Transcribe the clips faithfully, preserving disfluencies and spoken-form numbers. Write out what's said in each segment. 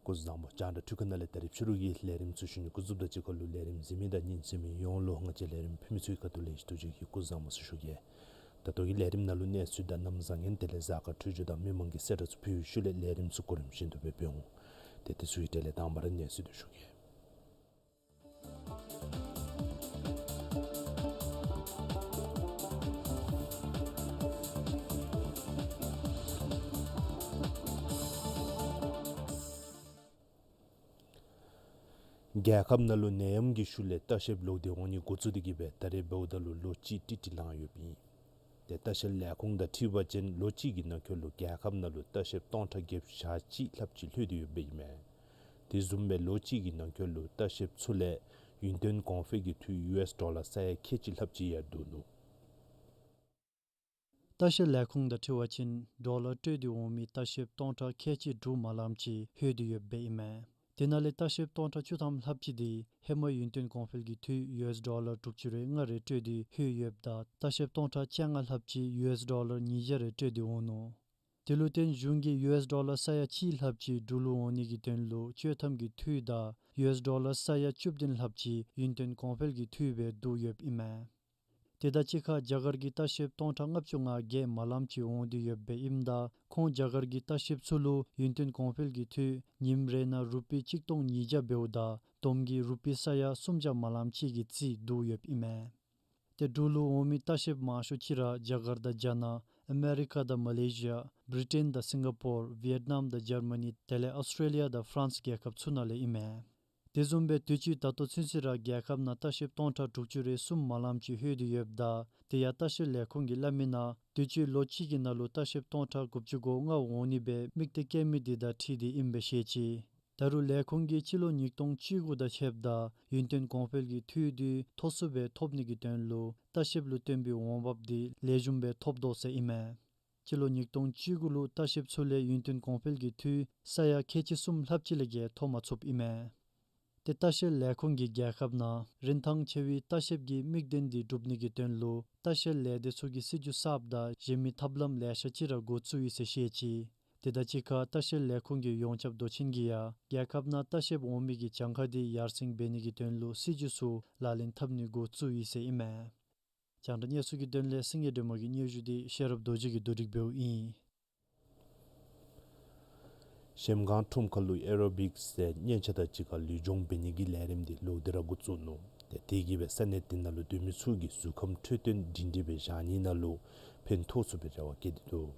སྐུ་གཟུགས་བཟང་པོ། རྒྱང་བསྒྲགས་འཕྲུལ་ཁང་ནང་ལས་ད་རིས་ཕྱི་རུ་གི་ལས་རིམ་ཚུ་ཞུ་ནི་འགོ་བཙུགསཔ་དང་གཅིག་ཁར་ལུ་ལས་རིམ་གཟིགས་མི་དང་ཉན་གཟིགས་མི་ཡོངས་ལུ་ང་བཅས་ལས་རིམ་ཕུལ་མི་ཚུ་གི་ཁ་ཐུག་ལས་ཡང་ཐུགས་རྗེ་ཆེ་གི་སྐུ་གཟུགས་བཟང་པོ་ཟེར་ཞུ་གེ། ད་ལྟོ་གི་ལས་རིམ་ནང་ལུ་གནས་ཚུལ་དང་གནམ་བཟང་ངན་དེ་ལས་གཟའ་སྐར་འཕྲོད་སྦྱོར་དང་མི་མང་གི་གསལ་བསྒྲགས་ཚུ་ཕུལ་བའི་ཤུལ་ལས་ལས་རིམ་ཚུ་གོ་རིམ་བཞིན་དུ་སྦེ་འབད་འོང་། ཏེ་དེ་ཚུ་གི་གྲས་ལས་དང་པ་ར་གནས་ཚུལ་འདི་ཞུ་གེ། རྒྱལ་ཁབ་ནང་ལུ་ནད་ཡམས་ཀྱི་ཤུལ་ལས་ལྟ་བཤལཔ་ལོག་སྟེ་འོང་ནི་འགོ་བཙུགས་ཏེ་གི་སྦེ་ད་རེས་འབདཝ་ད་ལུ་ལོ་གཅིག་ཏིག་ཏིག་ལང་ཡོདཔ་ཨིན། ཏེ་ལྟ་བཤལ་ལས་ཁུངས་དང་འཁྲིལ་བ་ཅིན་ལོ་གཅིག་གི་ནང་འཁོད་ལུ་རྒྱལ་ཁབ་ནང་ལུ་ལྟ་བཤལཔ་སྟོང་ཕྲག་བརྒྱད་ཅུ་གྱ་གཅིག་ལྷགཔ་ཅིག་ལྷོད་དེ་ཡོདཔ་ཨིན་མས། དེ་བཟུམ་སྦེ་ལོ་གཅིག་གི་ནང་འཁོད་ལུ་ལྟ་བཤལཔ་ཚུ་ལས་ཡུན་བརྟན་གོང་འཕེལ་གྱི་འཐུས་ཡུ་ཨེསི་ཌོ་ལར་ས་ཡ་ཁལ་གཅིག་ལྷགཔ་ཅིག་ཡར་བསྡུ་ནུག། ལྟ་བཤལ་ལས་ཁུངས་དང་འཁྲིལ་བ་ཅིན་ཌོ་ལར་སྤྲོད་དེ་འོང་མི་ལྟ་བཤལཔ་སྟོང་ཕྲག་ཁལ་གཅིག་དྲུག་མ་ལངམ་ཅིག་ལྷོད་དེ་ཡོདཔ་ཨིན་མས། དེ་ནང་ལས་ལྟ་བཤལཔ་སྟོང་ཕྲག་བཅུ་ཐམ་ལྷགཔ་ཅིག་དེ་ཧེ་མ་ཡུན་བརྟན་གོང་འཕེལ་གྱི་འཐུས་ཡུ་ཨེསི་ཌོ་ལར་དྲུག་ཅུ་རེ་ལྔ་རེ་སྤྲོད་དེ་ལྷོད་ཡོདཔ་ད་ལྟ་བཤལཔ་སྟོང་ཕྲག་བཅོ་ལྔ་ལྷགཔ་ཅིག་ཡུ་ཨེསི་ཌོ་ལར་ཉིས་བརྒྱ་རེ་སྤྲོད་དེ་འོང་ནུག། དེ་ལུ་བརྟེན་གཞུང་གིས་ཡུ་ཨེསི་ཌོ་ལར་ས་ཡ་གཅིག་ལྷགཔ་ཅིག་འབྲུག་ལུ་འོང་ནི་གི་དོན་ལུ་སྤྱོད་ཐམ་གྱི་འཐུས་དང་ཡུ་ཨེསི་ཌོ་ལར་ས་ཡ་བཅུ་བདུན་ལྷགཔ་ཅིག་ཡུན་བརྟན་གོང་འཕེལ་གྱི་འཐུས་སྦེ་བསྡུ་ཡོདཔ་ཨིན་མས། དེ་དང་གཅིག་ཁར་རྒྱ་གར་གྱི་ལྟ་བཤལཔ་སྟོང་ཕྲག་ལྔ་བཅུ་ང་བརྒྱད་མ་ལངམ་ཅིག་འོང་སྟེ་ཡོདཔ་ཨིནམ་ད་ཁོང་རྒྱ་གར་གྱི་ལྟ་བཤལཔ་ཚུ་ལུ་ཡུན་བརྟན་གོང་འཕེལ་གྱི་འཐུས་ཉིནམ་རེ་ནང་རུ་པི་གཅིག་སྟོང་ཉིས་བརྒྱ་འབདཝ་ད་བསྡོམས་ཀྱིས་རུ་པི་ས་ཡ་སུམ་བརྒྱ་མ་ལངམ་ཅིག་གི་རྩིས་བསྡུ་ཡོདཔ་ཨིན་མས། ཏེ་འབྲུག་ལུ་འོང་མི་ལྟ་བཤལཔ་མང་ཤོས་ཅིག་ར་རྒྱ་གར་དང་རྒྱ་ནག་ཨ་མེ་རི་ཀ་དང་མ་ལེ་ཤི་ཡ་བི་རི་ཊེན་དང་སིང་ག་པོར་ཝི་ཡེཊ་ནམ་དང་ཇར་མ་ནི་དེ་ལས་ཨོསི་ཊྲེ་ལི་ཡ་དང་ཧྥ་རན་སི་རྒྱལ་ཁབ་ཚུ་ནང་ལས་ཨིན་མས། དེ་བཟུམ་སྦེ་དུས་ཅི་ད་ལྟོ་ཚུན་ཚོད་ར་རྒྱལ་ཁབ་ནང་ལྟ་བཤལཔ་སྟོང་ཕྲག་དྲུག་ཅུ་རེ་གསུམ་མ་ལངམ་ཅིག་ལྷོད་དེ་ཡོདཔ་ད་དེ་ཡང་ལྟ་བཤལ་ལས་ཁུངས་ཀྱིས་སླབ་མི་ནང་དུས་ཅི་ལོ་གཅིག་གི་ནང་ལུ་ལྟ་བཤལཔ་སྟོང་ཕྲག་དགུ་བཅུ་གོ་ལྔ་འོང་ནི་སྦེ་དམིགས་གཏད་བསྐྱེད་མི་དེ་དང་འཁྲིལ་ཏེ་ཨིནམ་སྦེ་བཤད་ཅི། ད་རུང་ལས་ཁུངས་ཀྱིས་སྤྱི་ལོ་ཉིས་སྟོང་བཅུ་དགུ་དང་ཕྱདཔ་ད་ཡུན་བརྟན་གོང་འཕེལ་གྱི་འཐུས་དེ་མཐོ་སུ་སྦེ་ཐོབ་ནི་གི་དོན་ལུ་ལྟ་བཤལཔ་ལུ་བཏོན་པའི་འོང་འབབ་དེ་ལེགས་ཤོམ་སྦེ་ཐོབ་དོ་ཟེར་ཨིན་མས། སྤྱི་ལོ་ཉིས་སྟོང་བཅུ་དགུ་ལུ་ལྟ་བཤལཔ་ཚུ་ལས་ཡུན་བརྟན་གོང་འཕེལ་གྱི་འཐུས་ས་ཡ་ཁལ་གཅིག་གསུམ་ལྷགཔ་ཅིག་ལས་བརྒལ་ཐོབ་མ་ཚུགསཔ་ཨིན་མས། ཏེ་ལྟ་བཤལ་ལས་ཁུངས་ཀྱིས་རྒྱལ་ཁབ་ནང་རིན་ཐང་ཆེ་བའི་ལྟ་བཤལཔ་གི་དམིགས་དོན་དེ་སྒྲུབ་ནི་གི་དོན་ལུ་ལྟ་བཤལ་ལས་སྡེ་ཚུ་གི་སྲིད་བྱུས་གསརཔ་དང་གཞན་མི་ཐབས་ལམ་ལེ་ཤ་ཅིག་ར་འགོ་བཙུགས་ཡི་ཟེར་བཤད་ཅི། དེ་དང་གཅིག་ཁར་ལྟ་བཤལ་ལས་ཁུངས་ཀྱི་ཡོངས་ཁྱབ་མདོ་ཆེན་གྱིས་ཡང་རྒྱལ་ཁབ་ནང་ལྟ་བཤལཔ་འོང་མི་གི་གྱངས་ཁ་དེ་ཡར་སེང་འབད་ནི་གི་དོན་ལུ་སྲིད་བྱུས་ཚུ་ལག་ལེན་འཐབ་ནི་འགོ་བཙུགས་ཡི་ཟེར་ཨིན་མས། རྒྱང་བསྒྲགས་གནས་ཚུལ་གྱི་དོན་ལས་སེང་གེ་སྒྲོལ་མ་གི་སྙན་ཞུ་དེ་ཤེས་རབ་རྡོ་རྗེ་གིས་བསྡུ་སྒྲིག་འབདཝ་ཨིན། གཞལམ་སྒང་ཁྲོམ་ཁ་ལུ་ཨེ་རོ་བིཀསི་ཟེར་སྙན་ཆ་དང་གཅིག་ཁར་ལུས་སྦྱོང་འབད་ནི་གི་ལས་རིམ་དེ་ལོག་སྟེ་ར་འགོ་བཙུགས་ནུག། ཏེ་དེ་གིས་སྦེ་ས་གནས་དེ་ནང་ལུ་སྡོད་མི་ཚུ་གི་གཟུགས་ཁམས་འཕྲོད་བསྟེན་སྒྲིང་སྒྲི་སྦེ་བཞག་ནི་ནང་ལུ་ཕན་ཐོགས་ཚུགས་པའི་རེ་བ་བསྐྱེད་དེ་འདུག།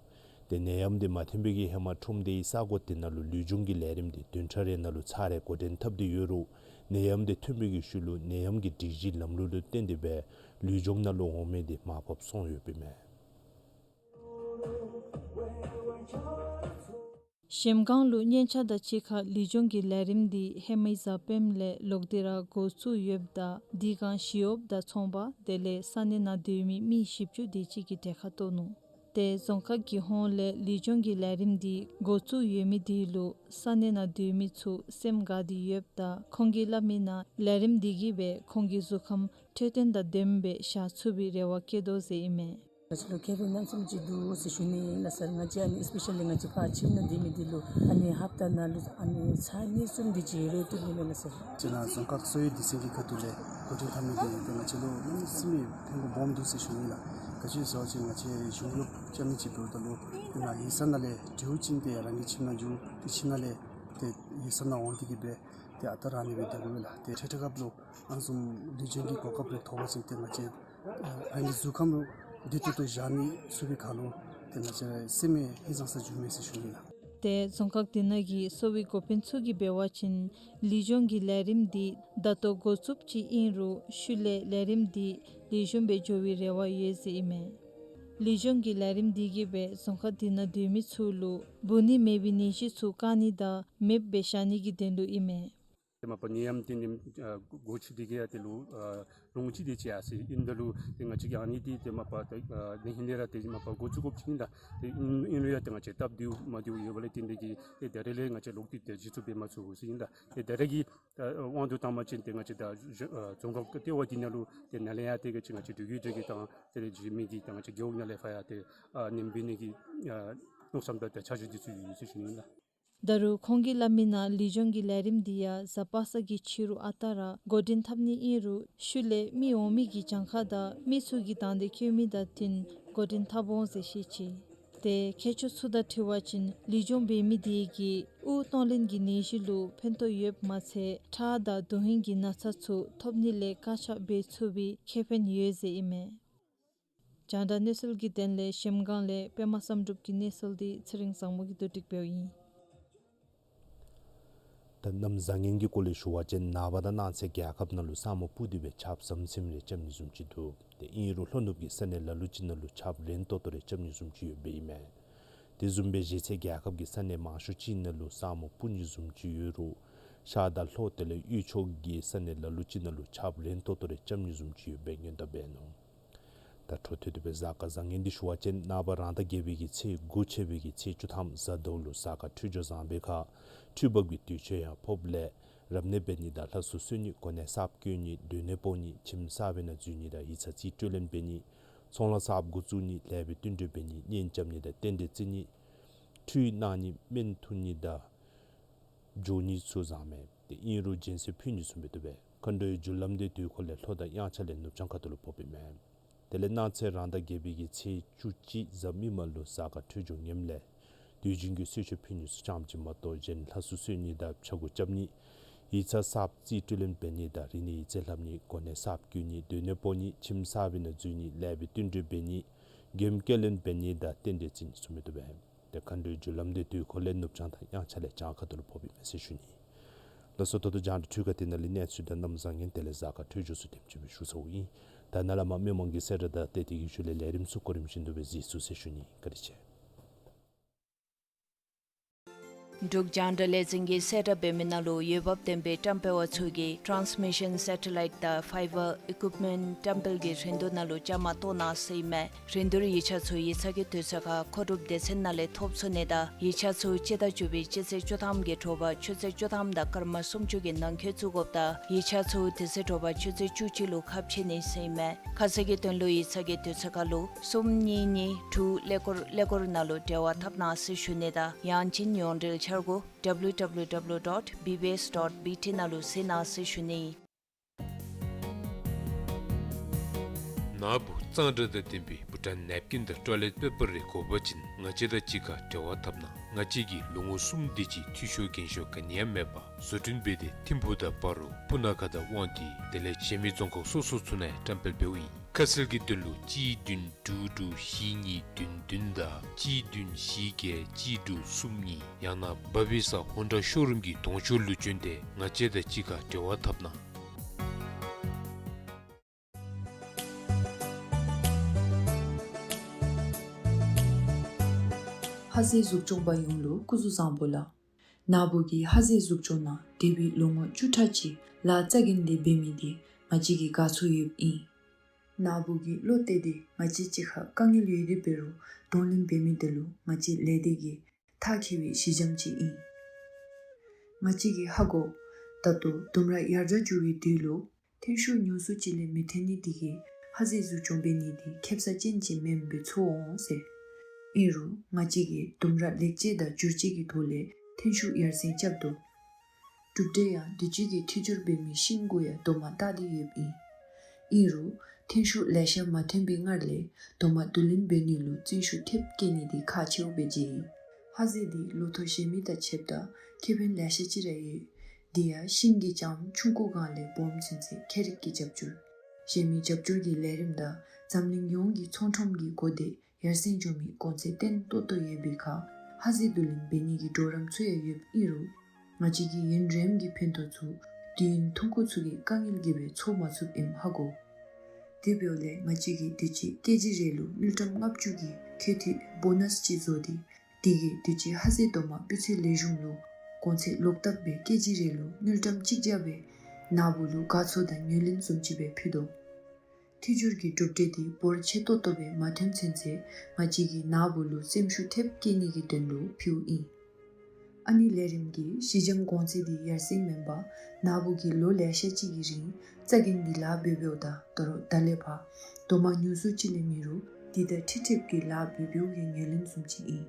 ཏེ་ནད་ཡམས་དེ་མ་ཐོན་པའི་གི་ཧེ་མ་ཁྲོམ་སྡེའི་ས་གོ་དེ་ནང་ལུ་ལུས་སྦྱོང་གི་ལས་རིམ་དེ་བདུན་ཕྲག་རེ་ནང་ལུ་ཚར་རེ་འགོ་འདྲེན་འཐབ་སྟེ་ཡོད་རུང་ནད་ཡམས་དེ་ཐོན་པའི་གི་ཤུལ་ལུ་ནད་ཡམས་ཀྱི་སྒྲིག་གཞི་ལམ་ལུགས་ལུ་བརྟེན་ཏེ་སྦེ་ལུས་སྦྱོང་ནང་ལུ་འོང་མི་དེ་མར་ཕབ་སོང་ཡོདཔ་ཨིན་མས། གཞལམ་སྒང་ལུ་སྙན་ཆ་དང་གཅིག་ཁར་ལི་ལྗོངས་ཀྱི་ལས་རིམ་འདི་ཧེ་མའི་གཟའ་སྤེནམ་ལས་ལོག་སྟེ་ར་འགོ་བཙུགས་ཡོདཔ་ད་དེ་སྒང་ཞི་གཡོགཔ་དང་ཚོང་པ་དེ་ལས་ས་གནས་ནང་སྡོད་མི་མི་བཞི་བཅུ་དེ་ཅིག་གིས་གྲལ་ཁར་གཏོགས་ནུག། ཏེ་རྫོང་ཁག་གི་ཧོངས་ལས་ལི་ལྗོངས་ཀྱི་ལས་རིམ་འདི་འགོ་བཙུགས་ཡོད་མི་དེ་ལུ་ས་གནས་ནང་སྡོད་མི་ཚུ་སེམས་དགའ་སྟེ་ཡོདཔ་ད་ཁོང་གིས་སླབ་མིའི་ནང་ལས་རིམ་འདི་གིས་སྦེ་ཁོང་གི་གཟུགས་ཁམས་འཕྲོད་བསྟེན་དང་ལྡནམ་སྦེ་བཞག་ཚུགས་པའི་རེ་བ་བསྐྱེད་དོ་ཟེར་ཨིན་མས། ང་བཅས་ལུ་ཁེ་ཕན་གནམ་མེད་ས་མེད་ཅིག་འདུག་ཟེར་ཞུ་ནི་ཨིན་ལགས་སར། ང་བཅས་ཨ་ནི་ཨིས་པེ་ཤལ་ལི་ང་བཅས་ཕར་ཁྱིམ་ནང་སྡོད་མི་འདི་ལུ་ཨ་ནི་ཧབ་ཏ་ནང་ལུ་ཨ་ནི་ཚར་གཉིས་གསུམ་དེ་ཅིག་རེ་སྟོན་ནི་ཨིན་ལགས་སར། ང་བཅས་ར་རྫོང་ཁག་གསོ་བའི་སྡེ་ཚན་གྱི་ཁ་ཐུག་ལས་འགོ་འདྲེན་འཐབ་ནི་འདི་ཏེ་ང་བཅས་ལུ་གནམ་མེད་ས་མེད་ཕན་པ་སྦོམ་འདུག་ཟེར་ཞུ་ནི་ལགས། ག་ཅི་ཟེར་བ་ཅིན་ང་བཅས་གཞུང་གཡོགཔ་རྐྱབ་མི་ཅིག་འབདཝ་ད་ལུ་ཏེ་ནཱ་ཡིག་ཚང་ནང་ལས་འབྲེལ་བ་བྱིན་ཏེ་རང་གི་ཁྱིམ་ནང་འགྱོ་སྟེ་ཁྱིམ་ནང་ལས་ཏེ་ཡིག་ཚང་ནང་འོང་སྟེ་གིས་སྦེ་ཏེ་ཨ་རྟག་ར་ཨ་ནི་སྦེ་སྡོད་དགོ་པས་ལགས། ཏེ་འཕྲལ་འཕྲལ་སྐབས་ལུ་ཨ་ནི་བཟུམ་ལི་ལྗོངས་ཀྱི་གོ་སྐབས་རེ་ཐོབ་པ་ཅིན་ཏེ་ང་བཅས་ཨ་རང་གི་གཟུགས་ཁམས་ལུ་བདེ་ཏོག་ཏོ་བཞག་ནི་ཚུགས་པའི་ཁར་ལུ་ཏེ་ང་བཅས་སེམས་ཧིང་སངས་ས་འགྱོཝ་མས་ཟེར་ཞུ་ནི་ལགས། ཏེ་རྫོང་ཁག་དེ་ནང་གི་གསོ་བའི་འགོ་དཔོན་ཚུ་གིས་འབད་བ་ཅིན་ལི་ལྗོངས་ཀྱི་ལས་རིམ་འདི་ད་ལྟོ་འགོ་བཙུགསཔ་ཅིག་ཨིན་རུང་ཤུལ་ལས་ལས་རིམ་འདི་ལེགས་ཤོམ་སྦེ་འགྱོ་བའི་རེ་བ་ཡོད་ཟེར་ཨིན་མས། ལི་ལྗོངས་ཀྱི་ལས་རིམ་འདི་གིས་སྦེ་རྫོང་ཁག་དེ་ནང་སྡོད་མི་ཚུ་ལུ་འབུ་ནད་མེད་པའི་ནད་གཞི་ཚུ་བཀག་ནི་དང་མེདཔ་སྦེ་བཞག་ནི་གི་དོན་ལུ་ཨིན་མས། ཏེ་མ་པ་ནད་ཡམས་འདི་ནི་ཨ་འགོ་ཚུགས་ཏེ་གིས་ཡང་ཏེ་ལོ་ཨ་ལོ་ངོ་གཅིག་དེ་ཅིག་ཡར་སོ་ཡི། ཨིནམ་ད་ལུ་ཏེ་ང་བཅས་ཀྱི་ཨ་ནི་འདི་ཏེ་མ་པ་ཏེ་ཨ་ནི་ཧེ་ནི་ར་ཏེ་མ་པ་འགོ་བཙུགས་དགོཔ་ཅིག་ཨིན་ལགས། ཏེ་ཨིན་ཨིན་རུང་ཡང་ཏེ་ང་བཅས་སྟབས་བདེཝ་མ་བདེཝ་ཡོད་པ་ལས་བརྟེན་ཏེ་གིས་ཏེ་ད་རེས་ལས་ང་བཅས་ལོག་སྟེ་ཏེ་གཞི་བཙུགས་འབད་མ་ཚུགས་ཟེར་ཨིན་ལགས། ཏེ་ད་རེས་ཀྱི་ཨ་དབང་དུ་བཏང་བ་ཅིན་ཏེ་ང་བཅས་ད་ཨ་རྫོང་ཁག་ལྟེ་བ་འདི་ནང་ལུ་ཏེ་ནཱ་ལས་ཡང་ཏེ་ག་ཅི་ང་བཅས་འགྲུལ་བཀོད་འདྲ་གི་དང་ཏེ་རེས་ཅིག་མི་འདི་ཏེ་ང་བཅས་རྒེད་འོག་ནང་ལས་ཕར་ཡང་ཏེ་ཨ་ནེམ་འབད་ནི་གི་ཨ་མནོ་བསམ་དང་ཏེ་འཆར་གཞི་འདི་ཚུ་ཡོད་ཟེར་ཞུ་ནི་ཨིན་ལགས། ད་རུང་ཁོང་གིས་སླབ་མིའི་ནང་ལི་ལྗོངས་ཀྱི་ལས་རིམ་འདི་ཡང་གཟའ་པ་སངས་ཀྱི་ཕྱི་རུ་ཨ་རྟག་ར་འགོ་འདྲེན་འཐབ་ནི་ཨིན་རུང་ཤུལ་ལས་མི་འོང་མི་གི་གྱངས་ཁ་དང་མི་ཚུ་གི་དང་འདོད་བསྐྱེད་མི་དང་བསྟུན་འགོ་འདྲེན་འཐབ་འོང་ཟེར་བཤད་ཅི། ཏེ་མཁས་མཆོག་ཚུ་དང་འཁྲིལ་བ་ཅིན་ལི་ལྗོངས་འབད་མི་དེ་གིས་དབུགས་གཏོང་ལེན་གྱི་ནད་གཞི་ལུ་ཕན་ཐོགས་ཡོདཔ་མ་ཚད་ཁྲག་དང་དོན་ཧིང་གི་ན་ཚ་ཚུ་ཐོབ་ནི་ལས་བཀག་ཆ་འབད་ཚུགས་པའི་ཁེ་ཕན་ཡོད་ཟེར་ཨིན་མས། རྒྱང་བསྒྲགས་གནས་ཚུལ་གྱི་དོན་ལས་གཞལམ་སྒང་ལས་པདྨ་བསམ་གྲུབ་ཀྱི་གནས་ཚུལ་འདི་ཚེ་རིང་བཟང་མོ་གིས་བསྡུ་སྒྲིག་འབདཝ་ཨིན། ད་གནམ་བཟང་ངན་གྱི་སྐོར་ལས་ཞུ་བ་ཅིན་ནངས་པ་དང་གནངས་ཚེ་རྒྱལ་ཁབ་ནང་ལུ་ས་སྨུག་སྤུབས་ཏེ་སྦེ་ཆརཔ་ཟམ་ཟིམ་རེ་རྐྱབ་ནི་བཟུམ་ཅིག་འདུག། ཏེ་ཨིན་རུང་ལྷོ་ནུབ་ཀྱི་ས་གནས་ལ་ལུ་ཅིག་ནང་ལུ་ཆརཔ་རན་ཏོག་ཏོ་རེ་རྐྱབ་ནི་བཟུམ་ཅིག་ཡོདཔ་ཨིན་མས། དེ་བཟུམ་སྦེ་གཞེས་ཚེ་རྒྱལ་ཁབ་ཀྱི་ས་གནས་མང་ཤོས་ཅིག་ནང་ལུ་ས་སྨུག་སྤུབས་ནི་བཟུམ་ཅིག་ཡོད་རུང་ཤར་དང་ལྷོ་དེ་ལས་དབུས་ཕྱོགས་ཀྱི་ས་གནས་ལ་ལུ་ཅིག་ནང་ལུ་ཆརཔ་རན་ཏོག་ཏོ་རེ་རྐྱབ་ནི་བཟུམ་ཅིག་ཡོདཔ་སྦེ་སྔོན་བརྡ་འབད་ནུག། ད་འཕྲོ་མཐུད་དེ་སྦེ་གཟའ་སྐར་བཟང་ངན་འདི་ཞུ་བ་ཅིན་ནངས་པ་རང་ཟླ་བརྒྱད་པའི་གི་ཚེས་དགུ་ཆད་པའི་གི་ཚེས་བཅུ་ཐམ་གཟའ་ཟླཝ་ལུ་གཟའ་སྐར་འཕྲོད་སྦྱོར་བཟང་པའི་ཁར་འཕྲུལ་འབབ་ཀྱི་དུས་ཚོད་ཡང་ཕོགཔ་ལས་རབ་གནས་འབད་ནི་དང་ལྷ་གསོལ་གསོལ་ནི་གོ་གནས་གསརཔ་བསྐོ་ནི་སྡོད་གནས་སྤོ་ནི་ཁྱིམ་གསར་པའི་ནང་འཛུལ་ནི་དང་ཡིག་ཚང་རྩིས་སྤྲོད་ལེན་འབད་ནི་ཚོང་ལཱ་གསརཔ་འགོ་བཙུགས་ནི་ལེགས་པའི་བསྟུན་གྲོས་འབད་ནི་གཉེན་རྐྱབ་ནི་དང་རྟེན་འབྲེལ་བརྩི་ནི་ཁྲུས་གནང་ནི་སྨན་འཐུང་ནི་དང་འགྱོ་ནི་ཚུ་བཟང་མས། ཏེ་ཨིན་རུང་སྦྱིན་སྲེག་ཕུལ་ནི་ཚུ་མི་བཏུབ་པས། མཁའ་འགྲོའི་རྒྱུ་ལམ་འདི་དུས་འཁོར་ལས་ལྷོ་དང་དབྱངས་འཆར་ལས་ནུབ་བྱང་ཁ་ཐུག་ལུ་ཕོགཔ་ཨིན་མས། དེ་ལས་གནངས་ཚེ་རང་ཟླ་བརྒྱད་པའི་གི་ཚེས་བཅུ་གཅིག་གཟའ་མིག་དམར་ལུ་གཟའ་སྐར་འཕྲོད་སྦྱོར་ངནམ་ལས་དུས་རྒྱུན་གྱི་གསོལ་མཆོད་ཕུལ་ནི་ཚུ་ཙམ་ཅིག་མ་གཏོགས་གཞན་ལྷ་གསོལ་གསོལ་ནི་དང་ཕྱྭ་འགུགས་རྐྱབ་ནི་ཡིག་ཚང་གསརཔ་རྩིས་སྤྲོད་ལེན་འབད་ནི་དང་རིག་གནས་ཡིག་རྩིས་ལྷབ་ནི་གོ་གནས་གསརཔ་བསྐོ་ནི་སྡོད་གནས་སྤོ་ནི་ཁྱིམ་གསར་པའི་ནང་འཛུལ་ནི་ལེགས་པའི་བསྟུན་གྲོས་འབད་ནི་མགྱོནམ་སྐྱེལ་ལེན་འབད་ནི་དང་རྟེན་འབྲེལ་བརྩི་ནི་ཚུ་མི་བཏུབ་པས། ཏེ་མཁའ་འགྲོའི་རྒྱུ་ལམ་འདི་དུས་འཁོར་ལས་ནུབ་བྱང་དང་དབྱངས་འཆར་ལས་བྱང་ཁ་ཐུག་ལུ་ཕོགཔ་ཨིན་མས་ཟེར་ཞུ་ནི། ལགས་སོ། ད་ལྟོ་རྒྱང་བསྒྲགས་འཕྲུལ་ཁང་འདི་ནང་ལས་གནས་ཚུལ་དང་གནམ་བཟང་ངན་དེ་ལས་གཟའ་སྐར་འཕྲོད་སྦྱོར་ཚུ་དེམ་ཅིག་སྦེ་ཞུ་ཚརཝ་ཨིན། ད་ནཱ་ལས་མར་མི་མང་གི་གསལ་བསྒྲགས་དང་ཏེ་དེ་གི་ཤུལ་ལས་ལས་རིམ་ཚུ་གོ་རིམ་བཞིན་དུ་སྦེ་གཟིགས་ཚུགས་ཟེར་ཞུ་ནི། བཀའ་དྲིན་ཆེ། འབྲུག་རྒྱང་བསྒྲགས་ལས་འཛིན་གྱིས་གསལ་བསྒྲགས་འབད་མི་ནང་ལུ་འོས་འབབ་ལྡན་པའི་བཀྲམ་སྤེལ་བ་ཚུ་གིས་Transmission Satellite དང་Fiber Equipment བཀྲམ་སྤེལ་གྱི་རིན་བསྡུར་ནང་ལུ་བཅའ་མར་གཏོགས་གནང་ཟེར་ཨིན་མས། རིན་བསྡུར་ཡིག་ཆ་ཚུ་ཡིག་ཚང་གི་དུས་ཚོད་ཁར་མཁོ་སྒྲུབ་སྡེ་ཚན་ནང་ལས་ཐོབ་ཚུགས་ནི་དང་ཡིག་ཆ་ཚུ་སྤྱི་ཟླ་བཅུ་པའི་སྤྱི་ཚེས་བཅུ་ཐམ་གྱི་དྲོ་པ་ཆུ་ཚོད་བཅུ་ཐམ་དང་སྐར་མ་སུམ་ཅུ་གི་ནང་འཁོད་བཙུགས་དགོཔ་དང་ཡིག་ཆ་ཚུ་དེ་ཚེ་དྲོ་པ་ཆུ་ཚོད་བཅུ་གཅིག་ལུ་ཁ་ཕྱེ་ནི་ཟེར་ཨིན་མས། ཁ་གསལ་གྱི་དོན་ལུ་ཡིག་ཚང་གི་དུས་ཚོད་ཁར་ལུ་གསུམ་གཉིས་གཉིས་དྲུག་ཀླད་ཀོར་ཀླད་ཀོར་ནང་ལུ་འབྲེལ་བ་འཐབ་གནང་ཟེར་ཞུ་ནི་དང་ཡང་ཅིན་ཡོངས་འབྲེལ་འཆར་སྒོ་W W W dot B B S dot B T ནང་ལུ་གཟིགས་གནང་ཟེར་ཞུ་ནི། ནཱ་བུ་གཙང་སྦྲ་དང་ལྡན་པའི་བུ་ཊཱན་ནེབ་ཀིན་དང་ཊོའི་ལེཊ་པེ་པར་རེ་དགོ་པ་ཅིན་ང་བཅས་དང་གཅིག་ཁར་འབྲེལ་བ་འཐབ་གནང་། ང་བཅས་ཀྱིས་ལོ་ངོ་གསུམ་དེ་ཅིག་འཐུས་ཤོར་འགན་ཤོར་ག་ནི་ཡང་མེད་པར་བཟོ་སྐྲུན་འབད་དེ་ཐིམ་ཕུག་དང་སྤ་རོ་སྤུ་ན་ཁ་དང་དབང་འདུས་དེ་ལས་གཞན་མི་རྫོང་ཁག་སོ་སོ་ཚུ་ནང་ཡང་བཀྲམ་སྤེལ་འབདཝ་ཨིན། ཁ་གསལ་གྱི་དོན་ལུ་གཅིག་བདུན་དྲུག་དྲུག་བཞི་གཉིས་བདུན་བདུན་དང་གཅིག་བདུན་བཞི་བརྒྱད་གཅིག་དྲུག་གསུམ་གཉིས་ཡང་ན་བ་བི་ས་ཧོན་ཌ་ཤོ་རུམ་གྱི་གདོང་ཤོག་ལུ་བྱོན་ཏེ་ང་བཅས་དང་གཅིག་ཁར་འབྲེལ་བ་འཐབ་གནང་། ཧ་ཟེ་གཟུགས་སྐྱོང་པ་ཡོངས་ལུ་སྐུ་གཟུགས་བཟང་པོ་ལགས། ན་བུ་གིས་ཧ་ཟེ་གཟུགས་སྐྱོང་གནང་འདས་པའི་ལོ་ངོ་བཅུ་ཕྲག་ཅིག་ལཱ་རྩ་འགེངས་ཏེ་འབད་མི་འདི་ང་བཅས་ཀྱིས་དགའ་ཚོར་ཡོདཔ་ཨིན། ན་བུ་གིས་བློ་གཏད་དེ་ང་བཅས་གཅིག་ཁར་དཀའ་ངལ་ཡོད་དེ་འབད་རུང་གདོང་ལེན་འབད་མི་འདི་ལུ་ང་བཅས་ལས་སྡེ་གིས་ཐག་བཅད་པའི་གཞི་འགྱམ་ཅིག་ཨིན། ང་བཅས་ཀྱིས་ཧ་གོ། ད་ལྟོ་ལྡུམ་ར་ཡར་དྲག་འགྱོ་བའི་དུས་ལུ་ཐོན་ཤུགས་ཉུང་སུ་ཅིག་ལས་མི་ཐོན་ནི་དེ་གིས་ཧ་ཟེ་གཟུགས་སྐྱོང་འབད་ནི་དེ་ཁེབ་ས་ཅན་ཅིག་མེནམ་སྦེ་ཚོར་འོང་ཟེར། ཨིན་རུང་ང་བཅས་ཀྱིས་ལྡུམ་ར་ལེགས་བཅོས་དང་བསྒྱུར་བཅོས་ཀྱི་ཐོག་ལས་ཐོན་ཤུགས་ཡར་སེང་རྐྱབ་དོ། གྲུབ་འབྲས་ཡང་དུས་ཅི་གི་འཕྲུལ་སྦྱོར་འབད་མི་ཤིང་གུ་ཡང་དོ་མ་བཏགས་ཏེ་ཡོདཔ་ཨིན། ཨིན་རུང་ཐོན་ཤུགས་ལེ་ཤ་མ་ཐོན་པའི་སྔར་ལས་དོ་མ་བསྡུ་ལེན་འབད་ནི་ལུ་བརྩོན་ཤུགས་ཐེབས་བསྐྱེད་ནི་འདི་ཁག་ཆེཝ་སྦེ་མཇལ་ཡི། ཧ་ཟེ་འདི་ལོ་ཐོག་གཞན་མི་དང་ཕྱདཔ་ད་ཁེ་ཕན་ལེ་ཤ་ཅིག་ར་ཡོད། དེ་ཡང་ཤིང་གི་ལྕངམ་ཆུང་ཀུ་སྒང་ལས་སྦོམ་ཚུན་ཚོད་ཁྱད་རིག་གི་རྒྱབ་སྐྱོར། གཞན་མི་རྒྱབ་སྐྱོར་གྱི་ལས་རིམ་དང་འཛམ་གླིང་ཡོངས་ཀྱི་ཚོང་ཁྲོམ་གྱི་གོ་དེ་ཡར་སེང་འགྱོ་མི་གོང་ཚད་བརྟན་ཏོག་ཏོ་ཡོད་པའི་ཁར་ཧ་ཟེ་བསྡུ་ལེན་འབད་ནི་གི་གྲོགས་རམ་ཚུ་ཡང་ཡོདཔ་ཨིན་རུང་ང་བཅས་ཀྱིས་ཡུན་རིངམོ་གི་ཕན་ཐོགས་ཚུ་དུས་ཡུན་ཐུང་ཀུ་ཚུ་གི་དཀའ་ངལ་གྱིས་སྦེ་ཚོར་མ་ཚུགསཔ་ཨིནམ་ཧ་གོ། དེ་འབདཝ་ལས་ང་བཅས་ཀྱིས་དུས་ཅི་ཀེ་ཇི་རེ་ལུ་དངུལ་ཀྲམ་ལྔ་བཅུ་གི་ཁེ་ཐིག་བོ་ནཱས་ཅིག་བཟོ་སྟེ་དེ་གིས་དུས་ཅི་ཧ་ཟེ་དོ་མ་སྤུས་ཚད་ལེགས་ཤོམ་ལུ་གོང་ཚད་ལོག་བཏབ་སྦེ་ཀེ་ཇི་རེ་ལུ་དངུལ་ཀྲམ་གཅིག་བརྒྱ་སྦེ་ན་བུ་ལུ་དགའ་ཚོར་དང་ཉེར་ལེན་བཟུམ་ཅིག་སྦེ་ཕུལ་དོ། འཕྲུལ་སྦྱོར་གྱི་གྲུབ་འབྲས་འདི་འབོར་ཆེ་ཏོག་ཏོ་སྦེ་མ་ཐོན་ཚུན་ཚོད་ང་བཅས་ཀྱིས་ན་བུ་ལུ་སེམས་ཤུགས་ཐེབས་བསྐྱེད་ནི་གི་དོན་ལུ་ཕུལཝ་ཨིན། ཨ་ནི་ལས་རིམ་གྱི་གཞི་འགྱམ་གོང་ཚད་འདི་ཡར་སེང་མེན་པར་ན་བུ་གིས་ལོ་ལེ་ཤ་ཅིག་གི་རིང་རྩ་འགེངས་ཏེ་ལཱ་འབད་འབདཝ་ད་ད་རུང་ད་ལས་ཕར་དོ་མ་ཉུང་སུ་ཅིག་ལས་མེད་རུང་དེ་དང་འཁྲིལ་འཁྲིལཝ་གི་ལཱ་འབད་འབདཝ་གི་ཉེར་ལེན་བཟུམ་ཅིག་ཨིན།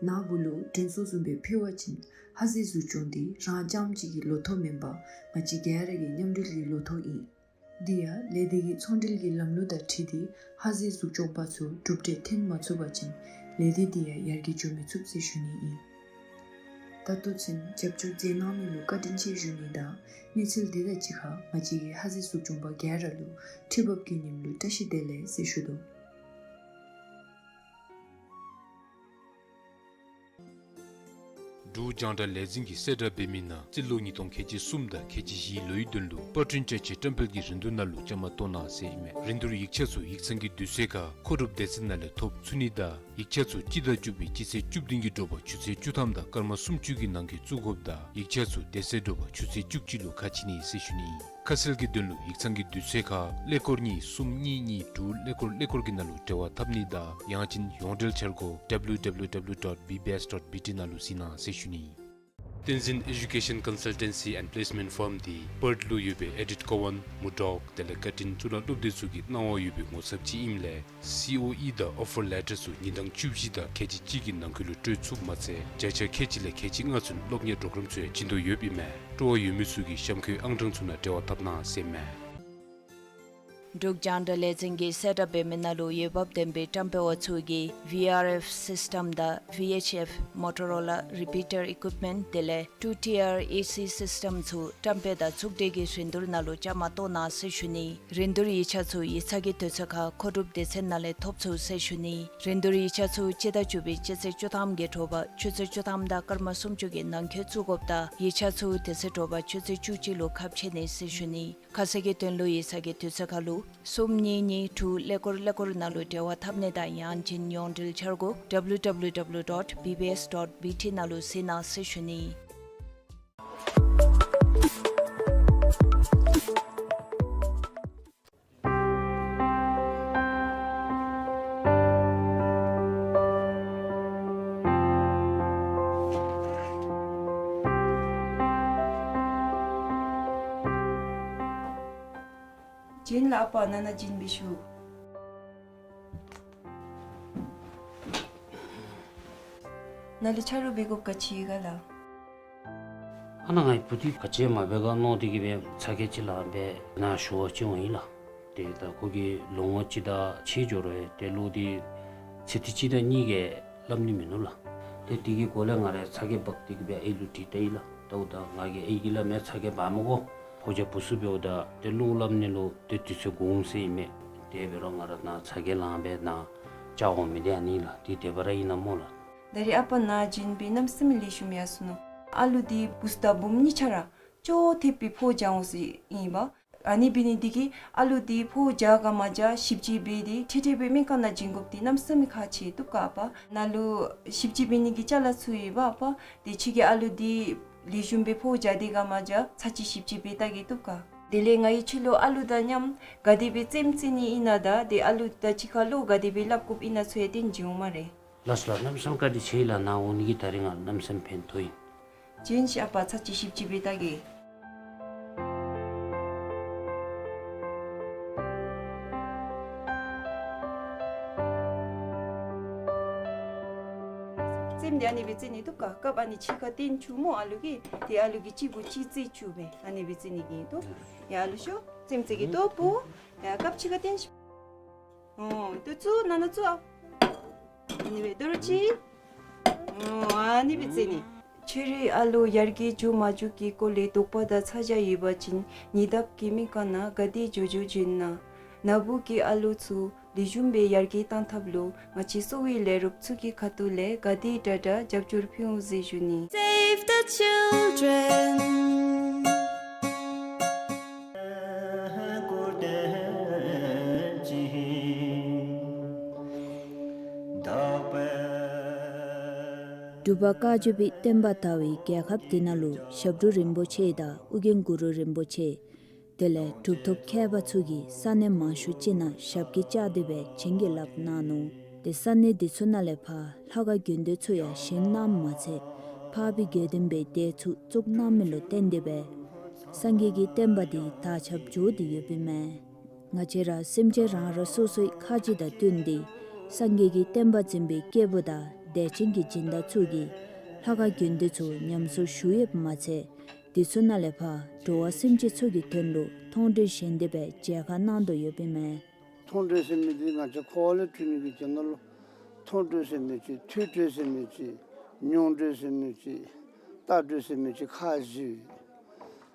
ན་བུ་ལུ་དྲན་གསོ་བཟུམ་སྦེ་ཕུལ་བ་ཅིན་ཧ་ཟེ་གཟུགས་སྐྱོང་འདི་རང་རྐྱངམ་གཅིག་གི་ལོ་ཐོག་མེན་པར་ང་བཅས་ག་ར་གི་མཉམ་འབྲེལ་གྱི་ལོ་ཐོག་ཨིན། དེ་ཡང་ལས་སྡེ་གི་ཚོང་འབྲེལ་གྱི་ལམ་ལུགས་དང་འཁྲིལ་ཏེ་ཧ་ཟེ་གཟུགས་སྐྱོང་པ་ཚུ་གྲུབ་འབྲས་ཐོན་མ་ཚུགས་པ་ཅིན་ལས་སྡེ་དེ་ཡང་ཡར་རྒྱས་འགྱོ་མི་ཚུགས་ཟེར་ཞུ་ནི་ཨིན། ད་ལྟོ་ཚུན་རྒྱབ་སྐྱོར་མཛད་གནང་མི་ལུ་བཀའ་དྲིན་ཆེ་ཞུ་ནི་དང་གནས་ཚུལ་འདི་དང་གཅིག་ཁར་ང་བཅས་ཀྱི་ཧ་ཟེ་གཟུགས་སྐྱོང་པ་ག་ར་ལུ་ཁྲི་འབབ་ཀྱི་ཉིནམ་ལུ་བཀྲ་ཤིས་བདེ་ལེགས་ཟེར་ཞུ་དོ། འབྲུག་རྒྱང་བསྒྲགས་ལས་འཛིན་གྱིས་གསལ་བསྒྲགས་འབད་མི་ནང་རྩིས་ལོ་ཉིས་སྟོང་ཁལ་གཅིག་གསུམ་དང་ཁལ་གཅིག་བཞིའི་ལོའི་དོན་ལུ་པར་སྐྲུན་བཅའ་ཆས་བཀྲམ་སྤེལ་གྱི་རིན་བསྡུར་ནང་ལུ་བཅའ་མར་གཏོགས་གནང་ཟེར་ཨིན་མས། རིན་བསྡུར་ཡིག་ཆ་ཚུ་ཡིག་ཚང་གི་དུས་ཚོད་ཁར་མཁོ་སྒྲུབ་སྡེ་ཚན་ནང་ལས་ཐོབ་ཚུགས་ནི་དང་ཡིག་ཆ་ཚུ་སྤྱི་ཟླ་བཅུ་པའི་སྤྱི་ཚེས་བཅུ་བདུན་གྱི་དྲོ་པ་ཆུ་ཚོད་བཅུ་ཐམ་དང་སྐར་མ་སུམ་ཅུ་གི་ནང་འཁོད་བཙུགས་དགོཔ་དང་ཡིག་ཆ་ཚུ་དེ་ཚེ་དྲོ་པ་ཆུ་ཚོད་བཅུ་གཅིག་ལུ་ཁ་ཕྱེ་ནི་ཟེར་ཞུ་ནི་ཨིན། ཁ་གསལ་གྱི་དོན་ལུ་ཡིག་ཚང་གི་དུས་ཚོད་ཁར་ཀླད་ཀོར་གཉིས་གསུམ་གཉིས་གཉིས་དྲུག་ཀླད་ཀོར་ཀླད་ཀོར་གྱི་ནང་ལུ་འབྲེལ་བ་འཐབ་ནི་དང་ཡང་ཅིན་ཡོངས་འབྲེལ་འཆར་སྒོ་W W W dot B B S dot B T ནང་ལུ་གཟིགས་གནང་ཟེར་ཞུ་ནི་ཨིན། བསྟན་འཛིན་Education Consultancy and Placement Firm འདི་པརཐ་ལུ་ཡོད་པའི་ཨེ་ཌིཐ་ཀོ་ཝན་མུར་ཌོག་དེ་ལས་ཀར་ཊིན་གཙུག་ལག་སློབ་སྡེ་ཚུ་གི་གནང་བ་ཡོད་པའི་ངོ་ཚབ་ཅིག་ཨིནམ་ལས་སི་ཨོ་ཨི་དང་ཨོ་ཕར་ལེ་ཊར་ཚུ་ཉིན་གྲངས་བཅུ་བཞི་དང་ཁལ་གཅིག་གཅིག་གི་ནང་འཁོད་ལུ་སྤྲོད་ཚུགསཔ་མ་ཚད་བརྒྱ་ཆ་ཁལ་གཅིག་ལས་ཁལ་གཅིག་ལྔ་ཚུན་སློབ་གཉེར་གྲོགས་རམ་ཚུ་ཡང་བྱིན་དོ་ཡོདཔ་ཨིན་མས། སྤྲོ་བ་ཡོད་མི་ཚུ་གིས་གཤམ་འཁོད་ཨང་གྲངས་ཚུ་ནང་འབྲེལ་བ་འཐབ་གནང་ཟེར་ཨིན་མས། འབྲུག་རྒྱང་བསྒྲགས་ལས་འཛིན་གྱིས་གསལ་བསྒྲགས་འབད་མི་ནང་ལུ་འོས་འབབ་ལྡན་པའི་བཀྲམ་སྤེལ་བ་ཚུ་གིས་V R F སིསི་ཊམ་དང་V H F Motorola repeater equipment དེ་ལས་two tier A C སིསི་ཊམ་ཚུ་བཀྲམ་སྤེལ་དང་ཚོགས་སྒྲིག་གི་རིན་བསྡུར་ནང་ལུ་བཅའ་མར་གཏོགས་གནང་ཟེར་ཞུ་ནི། རིན་བསྡུར་ཡིག་ཆ་ཚུ་ཡིག་ཚང་གི་དུས་ཚོད་ཁར་མཁོ་སྒྲུབ་སྡེ་ཚན་ནང་ལས་ཐོབ་ཚུགས་ཟེར་ཞུ་ནི། རིན་བསྡུར་ཡིག་ཆ་ཚུ་སྤྱི་ཟླ་བཅུ་པའི་སྤྱི་ཚེས་བཅུ་ཐམ་གྱི་དྲོ་པ་ཆུ་ཚོད་བཅུ་ཐམ་དང་སྐར་མ་སུམ་ཅུ་གི་ནང་འཁོད་བཙུགས་དགོཔ་དང་ཡིག་ཆ་ཚུ་དེ་ཚེ་དྲོ་པ་ཆུ་ཚོད་བཅུ་གཅིག་ལུ་ཁ་ཕྱེ་ནི་ཟེར་ཞུ་ནི། ཁ་གསལ་གྱི་དོན་ལུ་ཡིག་ཚང་གི་དུས་ཚོད་ཁར་ལུ་གསུམ་གཉིས་གཉིས་དྲུག་ཀླད་ཀོར་ཀླད་ཀོར་ནང་ལུ་འབྲེལ་བ་འཐབ་ནི་དང་ཡང་ཅིན་ཡོངས་འབྲེལ་འཆར་སྒོ་W W W dot B B S dot B T ནང་ལུ་གཟིགས་གནང་ཟེར་ཞུ་ནི། བྱིན་ལ་ཨ་པ་ནང་ན་བྱིན་འབད་ཤོག། ནཱ་ལུ་ཆ་རོགས་འབད་དགོཔ་ག་ཅི་ག་ལགས། ཨ་ནཱ་ངེའི་བུ་འདི་ག་ཅི་མ་འབད་ག་མནོ་སྟེ་གིས་སྦེ་ཚ་གྱང་ཅིག་ལང་སྦེ་ནཱ་ཞུ་བར་བྱོན་ཡི་ལགས། ཏེ་ད་ཁོ་གིས་ལོ་ངོ་གཅིག་དང་ཕྱེད་འགྱོ་རུང་ཏེ་གློག་འདི་ཚེ་ཐིག་གཅིག་དང་གཉིས་ཀྱིས་སླབ་ནི་མིན་ནུག་ལགས། ཏེ་དེ་གི་སྒོ་ལས་ང་ར་ཚ་གྱང་འབག་སྟེ་གིས་སྦེ་ཨའི་ལུ་དྲིས་ལྟ་ཡི་ལགས། ད་འོ་ད་ང་གིས་ཨའི་གིས་སླབ་མི་ཚ་གྱང་འབག་མི་དགོ། ཕོ་རྒྱས་བུ་ཚུ་འབདཝ་ད་ཏེ་གློག་སླབ་ནི་ལུ་ཏེ་དུས་ཚོད་འགོར་འོང་ཟེར་ཨིན་མས། དེ་འབད་རུང་ང་ར་ནཱ་ཚ་གྱང་ལང་སྦེ་ནཱ་བཅར་འོང་མི་འདི་ཨ་ནི་ལགས། འདི་དེ་སྦེ་ར་ཨིན་ན་སྨོ་ལགས། ད་རེས་ཨ་པ་ནཱ་བྱིན་སྦེ་གནམ་མེད་ས་མེད་ལེགས་ཤོམ་ཡར་སོ་ནུག། ཨ་ལུ་འདི་བུཚ་དང་བུམོ་གཉིས་ཆ་ར་ཅོག་འཐདཔ་སྦེ་ཕོ་སྦྱང་འོང་ཟེར་ཨིན་པས། ཨ་ནི་འབད་ནི་འདི་གིས་ཨ་ལུ་འདི་ཕོཝ་རྒྱས་ག་མ་རྒྱས་ཞིབ་དཔྱད་འབད་དེ་ཁྲིག་ཁྲི་སྦེ་སྨན་ཁང་ནང་བྱིན་དགོཔ་འདི་གནམ་མེད་ས་མེད་ཁག་ཆེ་བཏུབ་ག་པ། ནཱ་ལུ་ཞིབ་དཔྱད་འབད་ནི་གི་ཅ་ལ་ཚུ་ཡོད་པ་པ། དེ་ཁྱོད་ཀྱིས་ཨ་ལུ་འདི་ལེགས་ཤོམ་སྦེ་ཕོཝ་རྒྱས་ཏེ་ག་མ་རྒྱས་ཚར་གཅིག་ཞིབ་དཔྱད་འབད་བལྟ་གེ་བཏུབ་ག། དེ་ལས་ང་གིས་ཁྱོད་ལུ་ཨ་ལུ་དང་མཉམ་ག་དེ་སྦེ་རྩེདམོ་རྩེ་ནི་ཨིན་ན་དང་དེ་ཨ་ལུ་དང་གཅིག་ཁར་བློ་ག་དེ་སྦེ་སླབ་དགོཔ་ཨིན་ན་ཚུ་ཡང་སྟོན་བྱིན་འོང་སྨ་རེ། ལགས་སོ་ལགས། གནམ་མེད་ས་མེད་བཀའ་དྲིན་ཆེ་ལགས། ནཱ་འོང་ནི་གིས་ད་རིས་ང་གནམ་མེད་ས་མེད་ཕན་ཐོགས་ཡི། བྱིན་ཤིག་ཨ་པ། ཚར་གཅིག་ཞིབ་དཔྱད་འབད་བལྟ་གེ། རྩེདམོ་འདི་ཨ་ནི་སྦེ་རྩེ་ནི་བཏུབ་ག། རྐངམ་ཨ་ནི་གཅིག་ཁར་བཏོན་བཅུག་སྨོ་ཨ་ལུ་གིས། དེ་ཨ་ལུ་གིས་གཅིག་གུ་གཅིག་རྩེ་བཅུག་སྦེ་ཨ་ནི་སྦེ་རྩེ་ནི་གི་ཨིན་དོ། ཡ་ཨ་ལུ་ཤོག། རྩེདམོ་རྩེ་གེ་ལྟོ་བུ། ཡ་རྐངམ་གཅིག་ཁར་བཏོན་ཤིག། ཨོ་ལྟོ་བཙུགས། ནང་ན་བཙུགས་ཨ། ཨ་ནི་སྦེ་དོ་རུང་གཅིག། ཨོ་ཨ་ནི་སྦེ་རྩེ་ནི། ཁྱོད་རའི་ཨ་ལུ་ཡར་རྒྱས་འགྱོ་མ་འགྱོ་གི་སྐོར་ལས་དོགས་པ་དང་ཚ་གྱང་ཡོད་པ་ཅིན་ཉེ་འདབས་ཀྱི་སྨན་ཁང་ནང་ག་དེ་མགྱོགས་མགྱོགས་བྱོན་གནང་། ནཱ་བུ་གི་ཨ་ལུ་ཚུ་ལེགས་ཤོམ་སྦེ་ཡར་རྒྱས་གཏང་ཐབས་ལུ་ང་བཅས་གསོ་བའི་ལས་རོགསཔ་ཚུ་གི་ཁ་ཐུག་ལས་ག་དེ་དྲག་དྲག་རྒྱབ་སྐྱོར་ཕུལ་འོང་ཟེར་ཞུ་ནི། Save the children. འབྲུག་པ་བཀའ་བརྒྱུད་པའི་བསྟན་པ་དར་བའི་རྒྱལ་ཁབ་འདི་ནང་ལུ་ཞབས་དྲུང་རིན་པོ་ཆེ་དང་ཨོ་རྒྱན་གུ་རུ་རིན་པོ་ཆེ། དེ་ལས་གྲུབ་ཐོབ་མཁས་པ་ཚུ་གིས་ས་གནས་མང་ཤོས་ཅིག་ནང་ཞབས་ཀྱིས་བཅགས་ཏེ་སྦེ་བྱིན་གྱིས་བརླབས་གནང་ནུག། ཏེ་ས་གནས་འདི་ཚུ་ནང་ལས་ཕར་ལྷ་ཁང་དགོན་སྡེ་ཚུ་ཡང་བཞེངས་གནངམ་མ་ཚད་འཕགས་པའི་དགེ་འདུན་པའི་སྡེ་ཚུ་བཙུགས་གནང་མི་ལུ་བརྟེན་ཏེ་སྦེ་སངས་རྒྱས་ཀྱི་བསྟན་པ་འདི་དར་ཁྱབ་འགྱོ་སྟེ་ཡོདཔ་ཨིན་མས། ང་བཅས་ར་སེམས་ཅན་རང་རང་སོ་སོའི་ཁ་རྗེ་དང་བསྟུན་ཏེ་སངས་རྒྱས་ཀྱི་བསྟན་པ་འཛིན་པའི་སྐྱེས་བུ་དང་དད་ཅན་གྱི་སྦྱིན་བདག་ཚུ་གིས་ལྷ་ཁང་དགོན་སྡེ་ཚུ་ཉམས་གསོ་ཞུ་ཡོདཔ་མ་ཚད་འདི་ཚུ་ནང་ལས་ཕར་འགྲོ་བ་སེམས་ཅན་ཚུ་གི་དོན་ལུ་མཐོང་གྲོལ་བཞེངས་ཏེ་སྦེ་མཇལ་ཁ་གནང་དོ་ཡོདཔ་ཨིན་མས། མཐོང་གྲོལ་ཟེར་མི་འདི་ང་བཅས་འཁོར་བ་ལས་གྲོལ་ནི་གི་དོན་ལུ་མཐོང་གྲོལ་ཟེར་མི་ཅིག། ཐོས་གྲོལ་ཟེར་མི་ཅིག། མྱོང་གྲོལ་ཟེར་མི་ཅིག། བལྟ་གྲོལ་ཟེར་མི་ཅིག་ཁག་བཞི།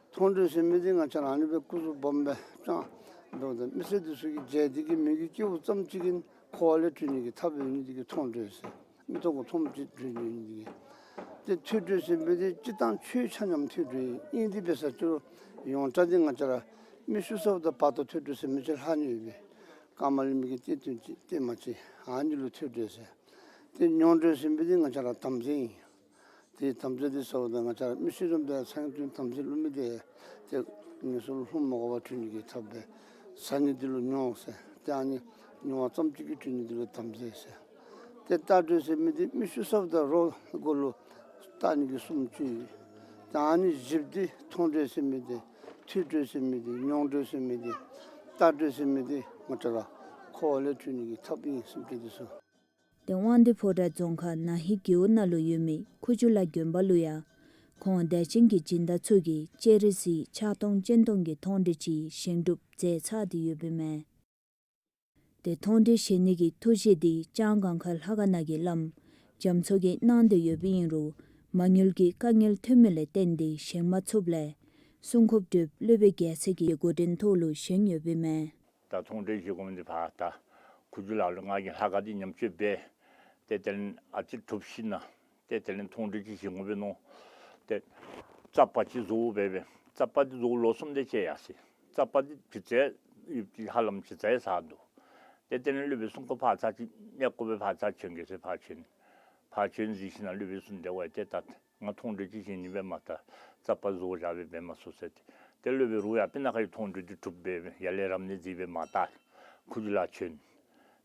མཐོང་གྲོལ་ཟེར་མི་འདི་ང་བཅས་ར་ཨ་ནི་སྦེ་སྐུ་གཟུགས་སྦོམ་སྦེ་ཅང་འབདཝ་ད་མི་སེར་འདི་ཚུ་གིས་མཇལ་ཏེ་གི་མི་གི་སྐྱེ་བོ་ཙམ་ཅིག་གིས་འཁོར་བ་ལས་གྲོལ་ནི་གི་ཐབས་ཡོད་ནི་འདི་གིས་མཐོང་གྲོལ་ཟེར། མིག་ཏོ་གིས་མཐོངམ་ཅིག་གྲོལ་ནི་འདི་གིས། ཏེ་ཐོས་གྲོལ་ཟེར་མི་འདི་སྤྱིར་བཏང་ཆོས་ཆ་མཉམ་ཐོས་གྲོལ་ཨིན། དེ་འབད་ས་ཅིག་རུང་ཡོངས་གྲགས་འདི་ང་བཅས་ར་མིག་ཆུ་ས་བ་དང་བར་དོ་ཐོས་གྲོལ་ཟེར་མི་ཅིག་ལྷག་ནི་ཡོད་པས། ཀ་མ་ལི་མིག་གི་གཏད་དོན་ཅིག་གཏད་མ་ཅིག་ཨ་ནི་ལུ་ཐོས་གྲོལ་ཟེར། ཏེ་མྱོང་གྲོལ་ཟེར་མི་འདི་ང་བཅས་ར་དམ་རྫས་ཨིན། ཏེ་དམ་རྫས་འདི་ཟེརཝ་ད་ང་བཅས་ར་མི་ཤི་རནམ་ད་ཚངས་དུས་དམ་རྫས་བླུག་མི་འདི་ཏེ་ངན་སོང་ལུ་ལྷུང་མ་དགོ་པར་གྲོལ་ནི་གི་ཐབས་སྦེ་ཟ་ནི་འདི་ལུ་མྱོང་ཟེར། ཏེ་ཨ་ནི་མྱོང་བ་ཙམ་ཅིག་གིས་གྲོལ་ནི་འདི་ལུ་དམ་རྫས་ཟེར། ཏེ་བལྟ་གྲོལ་ཟེར་མི་འདི་མིག་ཆུ་ས་བ་དང་རོ་གུ་ལུ་བལྟ་ནི་གི་སུམ་ཅུ་ཨིན། ཏེ་ཨ་ནི་བཞི་པོ་འདི་མཐོང་གྲོལ་ཟེར་མི་འདི་ཐོས་གྲོལ་ཟེར་མི་འདི་མྱོང་གྲོལ་ཟེར་མི་འདི་བལྟ་གྲོལ་ཟེར་མི་འདི་ང་བཅས་ར་འཁོར་བ་ལས་གྲོལ་ནི་གི་ཐབས་ཨིན་སེམས་ཅན་འདི་ཚུ། ཏེ་དབང་འདུས་ཕོ་བྲང་རྫོང་ཁག་ན་ཧི་རྒེད་འོག་ནང་ལུ་ཡོད་མི་ཁུ་བྱུག་ལ་དགོན་པ་ལུ་ཡང་ཁོང་དད་ཅན་གྱི་སྦྱིན་བདག་ཚུ་གིས་སྤྱན་རས་གཟིགས་ཕྱག་སྟོང་སྤྱན་སྟོང་གི་མཐོང་གྲོལ་ཅིག་བཞེངས་གྲུབ་མཛད་ཚར་ཏེ་ཡོདཔ་ཨིན་མས། ཏེ་མཐོང་གྲོལ་བཞེངས་ནི་གི་ཐུགས་བཞེད་འདི་ལྕང་སྒང་ཁ་ལྷ་ཁང་ནང་གི་བླམ་རྒྱ་མཚོ་གིས་གནང་སྟེ་ཡོདཔ་ཨིན་རུང་མ་དངུལ་གྱི་དཀའ་ངལ་ཐོན་མི་ལས་བརྟེན་ཏེ་བཞེངས་མ་ཚུགསཔ་ལས་སྲུང་འཁོརཔ་གྲུབ་སློབ་དཔོན་རྒྱལ་མཚན་གྱི་འགོ་འདྲེན་ཐོག་ལུ་བཞེངས་ཡོདཔ་ཨིན་མས། ད་མཐོང་གྲོལ་བཞེངས་དགོ་མི་འདི་ཕར་ད་ཁུ་བྱུག་ལ་ལུ་ང་གིས་ལྷ་ཁང་འདི་ཉམས་བཅོས་འབད། ཏེ་དེ་ལས་ཨ་ཙི་གྲུབ་ཞིན་ན་ཏེ་དེ་ལས་མཐོང་གྲོལ་ཅིག་བཞེངས་དགོ་པས་མནོ། ཏེ་རྩ་པ་ཅིག་བཟོ་འབད་བས། རྩ་པ་འདི་བཟོ་ལོ་གསུམ་དེ་ཅིག་ཡར་སོ་ཡི། རྩ་པ་འདི་ཕྱི་རྩ་ཡོདཔ་ཅིག་ཧ་ལམ་ཕྱི་རྩ་ཡར་སོ་འདུག། ཏེ་དེ་ལས་སློབ་དཔོན་སྲུང་འཁོརཔ་ཕར་ཚར་ཅིག་གནས་སྐོར་སྦེ་ཕར་ཚར་བྱོན་གེ་ཟེར་ཕར་བྱོན། ཕར་བྱོན་ཞིན་ན་སློབ་དཔོན་གསུངས་ཏེ་ཝའི་ཏེ་ད་ང་མཐོང་གྲོལ་ཅིག་བཞེངས་ནི་འབད་མ་ད་རྩ་པ་བཟོ་བཞག་སྦེ་འབད་མ་ཚུགས་ཟེར་ཏེ། ཏེ་སློབ་དཔོན་རུང་ཡར་སྤུ་ན་ཁ་གི་མཐོང་གྲོལ་འདི་གྲུབ་སྦེ་ཡར་ལས་རབ་གནས་མཛད་སྦེ་མ་ད་ཁུ་བྱུག་ལ་བྱོན།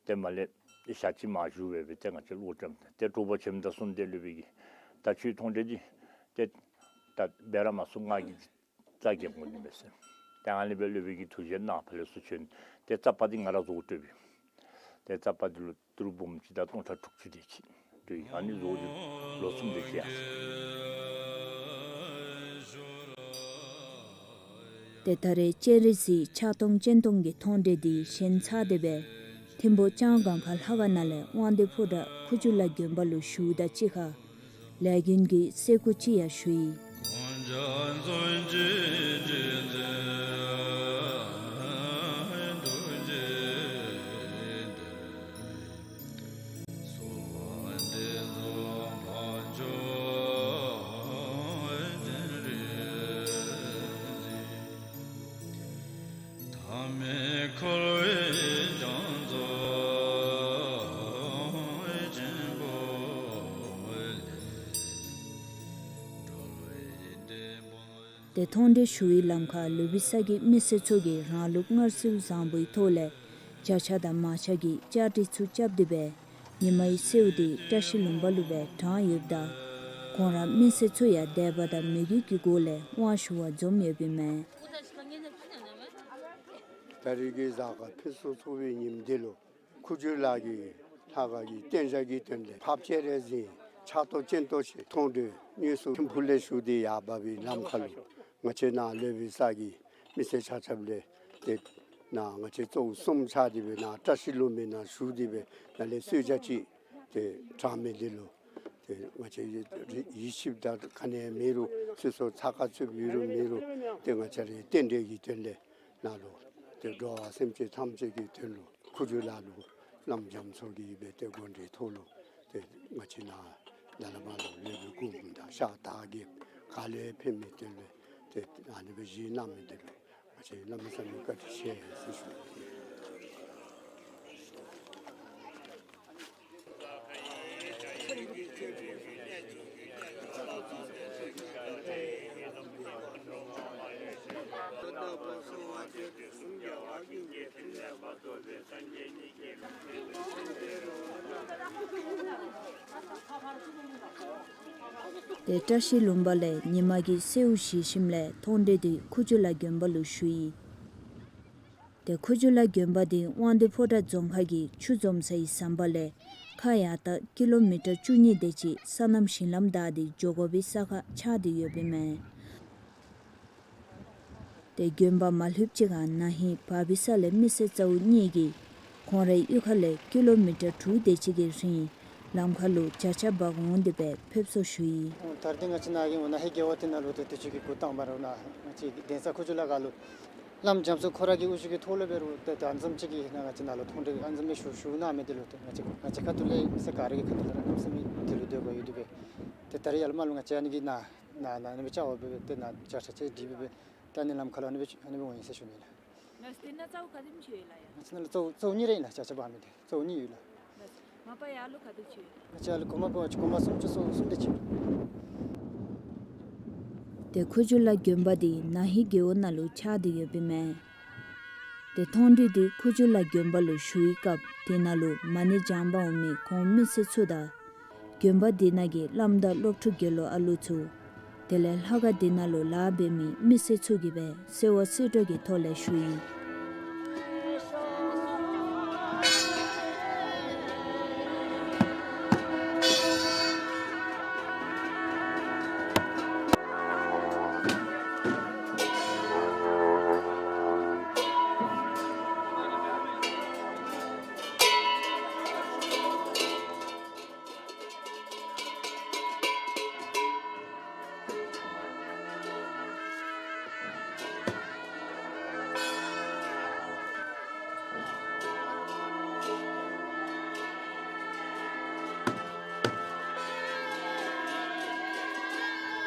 ཏེ་མར་ལས་ཞག་གཅིག་མ་བཞུགས་པར་སྦེ་ཏེ་ང་བཅས་ལོག་འགྱོཝ་ད་ཏེ་དྲོ་པ་བྱོནམ་ད་གསུངས་ཏེ་སློབ་དཔོན་གྱིས་ད་ཁྱོད་མཐོང་གྲོལ་འདི་ཏེ་ད་འབད་ར་མ་ཚུགས། ང་གིས་རྩ་འགེངས་དགོ་ནི་མས་ཟེར། ཏེ་ཨ་ནི་སྦེ་སློབ་དཔོན་གྱིས་ཐུགས་བཞེད་གནང་ཕར་ལས་ཚུར་བྱོན། ཏེ་རྩ་པ་འདི་ང་ར་བཟོ་སྤྲོད་པས། ཏེ་རྩ་པ་འདི་ལུ་ཏི་རུ་འབུམ་གཅིག་དང་སྟོང་ཕྲག་དྲུག་ཅུ་དེ་ཅིག་འདུག། ཨ་ནི་བཟོ་སྟེ་ལོ་གསུམ་དེ་ཅིག་ཡར་སོ་ཡི། ཏེ་ད་རེས་སྤྱན་རས་གཟིགས་ཕྱག་སྟོང་སྤྱན་སྟོང་གི་མཐོང་གྲོལ་འདི་བཞེངས་ཚར་ཏེ་སྦེ་ཐིམ་ཕུག་ལྕང་སྒང་ཁ་ལྷ་ཁང་ནང་ལས་དབང་འདུས་ཕོ་བྲང་ཁུ་བྱུག་ལ་དགོན་པ་ལུ་ཞུཝ་ད་གཅིག་ཁར་ལས་མགོན་གྱི་གསེར་སྐུ་ཅིག་ཡང་ཞུ་ཡི། ཏེ་མཐོང་གྲོལ་ཞུ་བའི་ལམ་ཁར་ལུ་བི་ས་གི་མི་སེར་ཚུ་གིས་རང་ལུགས་མངར་ཟེའུ་བཟང་པོའི་ཐོག་ལས་བྱ་ཆ་དང་མར་ཆ་གི་ལྕགས་དྲི་ཚུ་རྐྱབ་སྟེ་སྦེ་ཉི་མའི་སེརཝ་འདི་བཀྲ་ཤིས་ལུང་པ་ལུ་སྦེ་དྲངས་ཡོདཔ་ད་ཁོང་ར་མི་སེར་ཚུ་ཡང་དད་པ་དང་མོས་གུས་ཀྱི་སྒོ་ལས་དབང་ཞུ་བར་འཛོམས་ཡོདཔ་ཨིན་མས། ད་རེས་ཀྱི་གཟའ་སྐར་ཕུན་སུམ་ཚོགས་པའི་ཉིནམ་འདི་ལུ་ཁུ་བྱུག་ལ་གིས་ལྷ་ཁང་གི་རྟེན་འབྲེལ་གྱི་དོན་ལས་འཕགས་པ་སྤྱན་རས་གཟིགས་ཕྱག་རྡོར་སྤྱན་སྟོབས་ཆེ་མཐོང་གྲོལ་དངོས་སུ་ཐིམ་ཕུག་ལས་ཞུ་སྟེ་ཡར་འབབ་པའི་ལམ་ཁར་ལུ་ང་བཅས་ནཱ་ལུ་བི་ས་གི་མི་སེར་ཆ་ཁྱབ་ལས་ཏེ་ནཱ་ང་བཅས་གཙོ་བོ་གསུམ་ཆགས་ཏེ་སྦེ་ནཱ་བཀྲ་ཤིས་ལུང་པའི་ནང་བཞུགས་ཏེ་སྦེ་ནཱ་ལས་གསོལ་ཇ་ཅིག་ཏེ་དྲངས་མི་འདི་ལུ་ཏེ་ང་བཅས་ཡིད་ཆེས་དང་ག་ནི་ཡང་མེད་རུང་སོ་སོ་ཚ་ཁ་ཚུབ་ཡོད་རུང་མེད་རུང་ཏེ་ང་བཅས་རའི་རྟེན་འབྲེལ་གྱི་དོན་ལས་ནཱ་ལུ་ཏེ་འགྲོ་བ་སེམས་ཅན་ཐམས་ཅད་ཀྱི་དོན་ལུ་ཁུ་བྱུག་ལ་ལུ་བླམ་རྒྱ་མཚོ་གིས་སྦེ་ཏེ་གོ་སྒྲིག་ཐོག་ལུ་ཏེ་ང་བཅས་ནཱ་ད་ལས་མར་ལུ་ལུས་པའི་མགུ་འབུམ་དང་ཤ་དར་གྱི་ག་ལས་ཕན་མི་དོན་ལས་ཏེ་ཨ་ནི་སྦེ་བཞེས་གནང་མི་འདི་ལུ་ང་བཅས་གནམ་མེད་ས་མེད་བཀའ་དྲིན་ཆེ་ཟེར་ཞུ། ཏེ་བཀྲ་ཤིས་ལུང་པ་ལས་ཉི་མ་གི་སེརཝ་བཞེས་ཞིནམ་ལས་མཐོང་གྲོལ་འདི་ཁུ་བྱུག་ལ་དགོན་པ་ལུ་ཞུ་ཡི། ཏེ་ཁུ་བྱུག་ལ་དགོན་པ་འདི་དབང་འདུས་ཕོ་བྲང་རྫོང་ཁག་གི་ཆུ་འཛོམས་སའི་ཟམ་པ་ལས་ཁ་ཡར་ལྟ་ཀི་ལོ་མི་ཊར་བཅུ་གཉིས་དེ་ཅིག་སོ་ནམ་ཞིང་ལམ་བདའ་སྟེ་འགྱོ་དགོ་པའི་ས་ཁར་ཆགས་ཏེ་ཡོདཔ་ཨིན་མས། ཏེ་དགོན་པ་མ་ལྷོདཔ་ཅིག་ཁར་ན་ཧིང་བ་བི་ས་ལས་མི་སེར་རྩ་བོ་གཉིས་ཀྱིས་ཁོང་རའི་གཡུས་ཁ་ལས་ཀི་ལོ་མི་ཊར་དྲུག་དེ་ཅིག་གི་རིང་ལམ་ཁ་ལུ་བྱ་ཆ་འབག་འོང་སྟེ་སྦེ་ཕེབས་བསུ་ཞུ་ཡི། ད་རེས་འདི་ང་བཅས་ནཱ་གི་ན་ཧིང་རྒེད་འོག་འདི་ནང་ལུ་ཏེ་དུས་ཅི་གི་འགོ་དང་པ་ར་ནཱ་ང་བཅས་ཀྱི་གདན་ས་ཁུ་བྱུག་ལ་ཁ་ལུ་བླམ་རྒྱ་མཚོ་ཁོ་ར་གི་དབུ་བཞུགས་ཀྱི་ཐོག་ལས་འབད་རུང་ཏེ་ད་ཨ་ནི་བཟུམ་ཅིག་གི་ནཱ་ང་བཅས་ནཱ་ལུ་མཐོང་གྲོལ་ཨ་ནི་བཟུམ་མའི་ཞུ་ཞུ་གནང་མི་འདི་ལུ་ཏེ་ང་བཅས་ང་བཅས་ཁ་ཐུག་ལས་མི་སེར་ག་ར་གི་ཁ་ཐུག་ལས་ར་གནམ་མེད་ས་མེད་དེ་ལུ་འདོད་པ་ཡོད་དེ་སྦེ། ཏེ་ད་རེས་ཡར་ལས་མར་ལུ་ང་བཅས་ཨ་ནི་གི་ནཱ་ནཱ་ནཱ་ཨ་ནི་སྦེ་བཅར་བ་སྦེ་ཏེ་ནཱ་བཅར་ས་ཅིག་སྒྲིག་སྦེ་སྦེ་ད་ཨ་ནི་ལམ་ཁ་ལུ་ཨ་ནི་སྦེ་ཨ་ནི་སྦེ་འོང་ཡི་ཟེར་ཞུ་ནི་ལགས། ང་བཅས་ནཱ་ལུ་རྩ་བོ་ག་དེམ་ཅིག་ཡོད་ལགས་ཡ། ང་བཅས་ནཱ་ལུ་རྩ་བོ་རྩ་བོ་གཉིས་ར་ཨིན་ལགས། བྱ་ཆ་འབག་མི་འདི་རྩ་བོ་གཉིས་ཡོད་ལགས། མ་པ་ཡར་ལུ་ག་དེ་ཅིག་ཡོད། ང་བཅས་ཡར་ལུ་གོང་མ་པ་ཅིག་གོང་མ་སུམ་ཅུ་སོ་གསུམ་དེ་ཅིག་ཡོད། ཏེ་ཁུ་བྱུག་ལ་དགོན་པ་འདི་ན་ཧིང་རྒེད་འོག་ནང་ལུ་ཆགས་ཏེ་ཡོདཔ་ཨིན་མས། ཏེ་མཐོང་གྲོལ་འདི་ཁུ་བྱུག་ལ་དགོན་པ་ལུ་ཞུ་བའི་སྐབས་དེ་ནང་ལུ་མ་ཎི་བགྱང་པར་འོང་མི་ཁོང་མི་སེར་ཚུ་དང་དགོན་པ་འདི་ནང་གི་བླམ་དང་སློབ་ཕྲུག་དགེ་སློང་ཨ་ལུ་ཚུ་དེ་ལས་ལྷ་ཁང་འདི་ནང་ལུ་ལཱ་འབད་མི་མི་སེར་ཚུ་གིས་སྦེ་གསོལ་བ་གསོལ་སྒྲོག་གི་ཐོག་ལས་ཞུ་ཡི།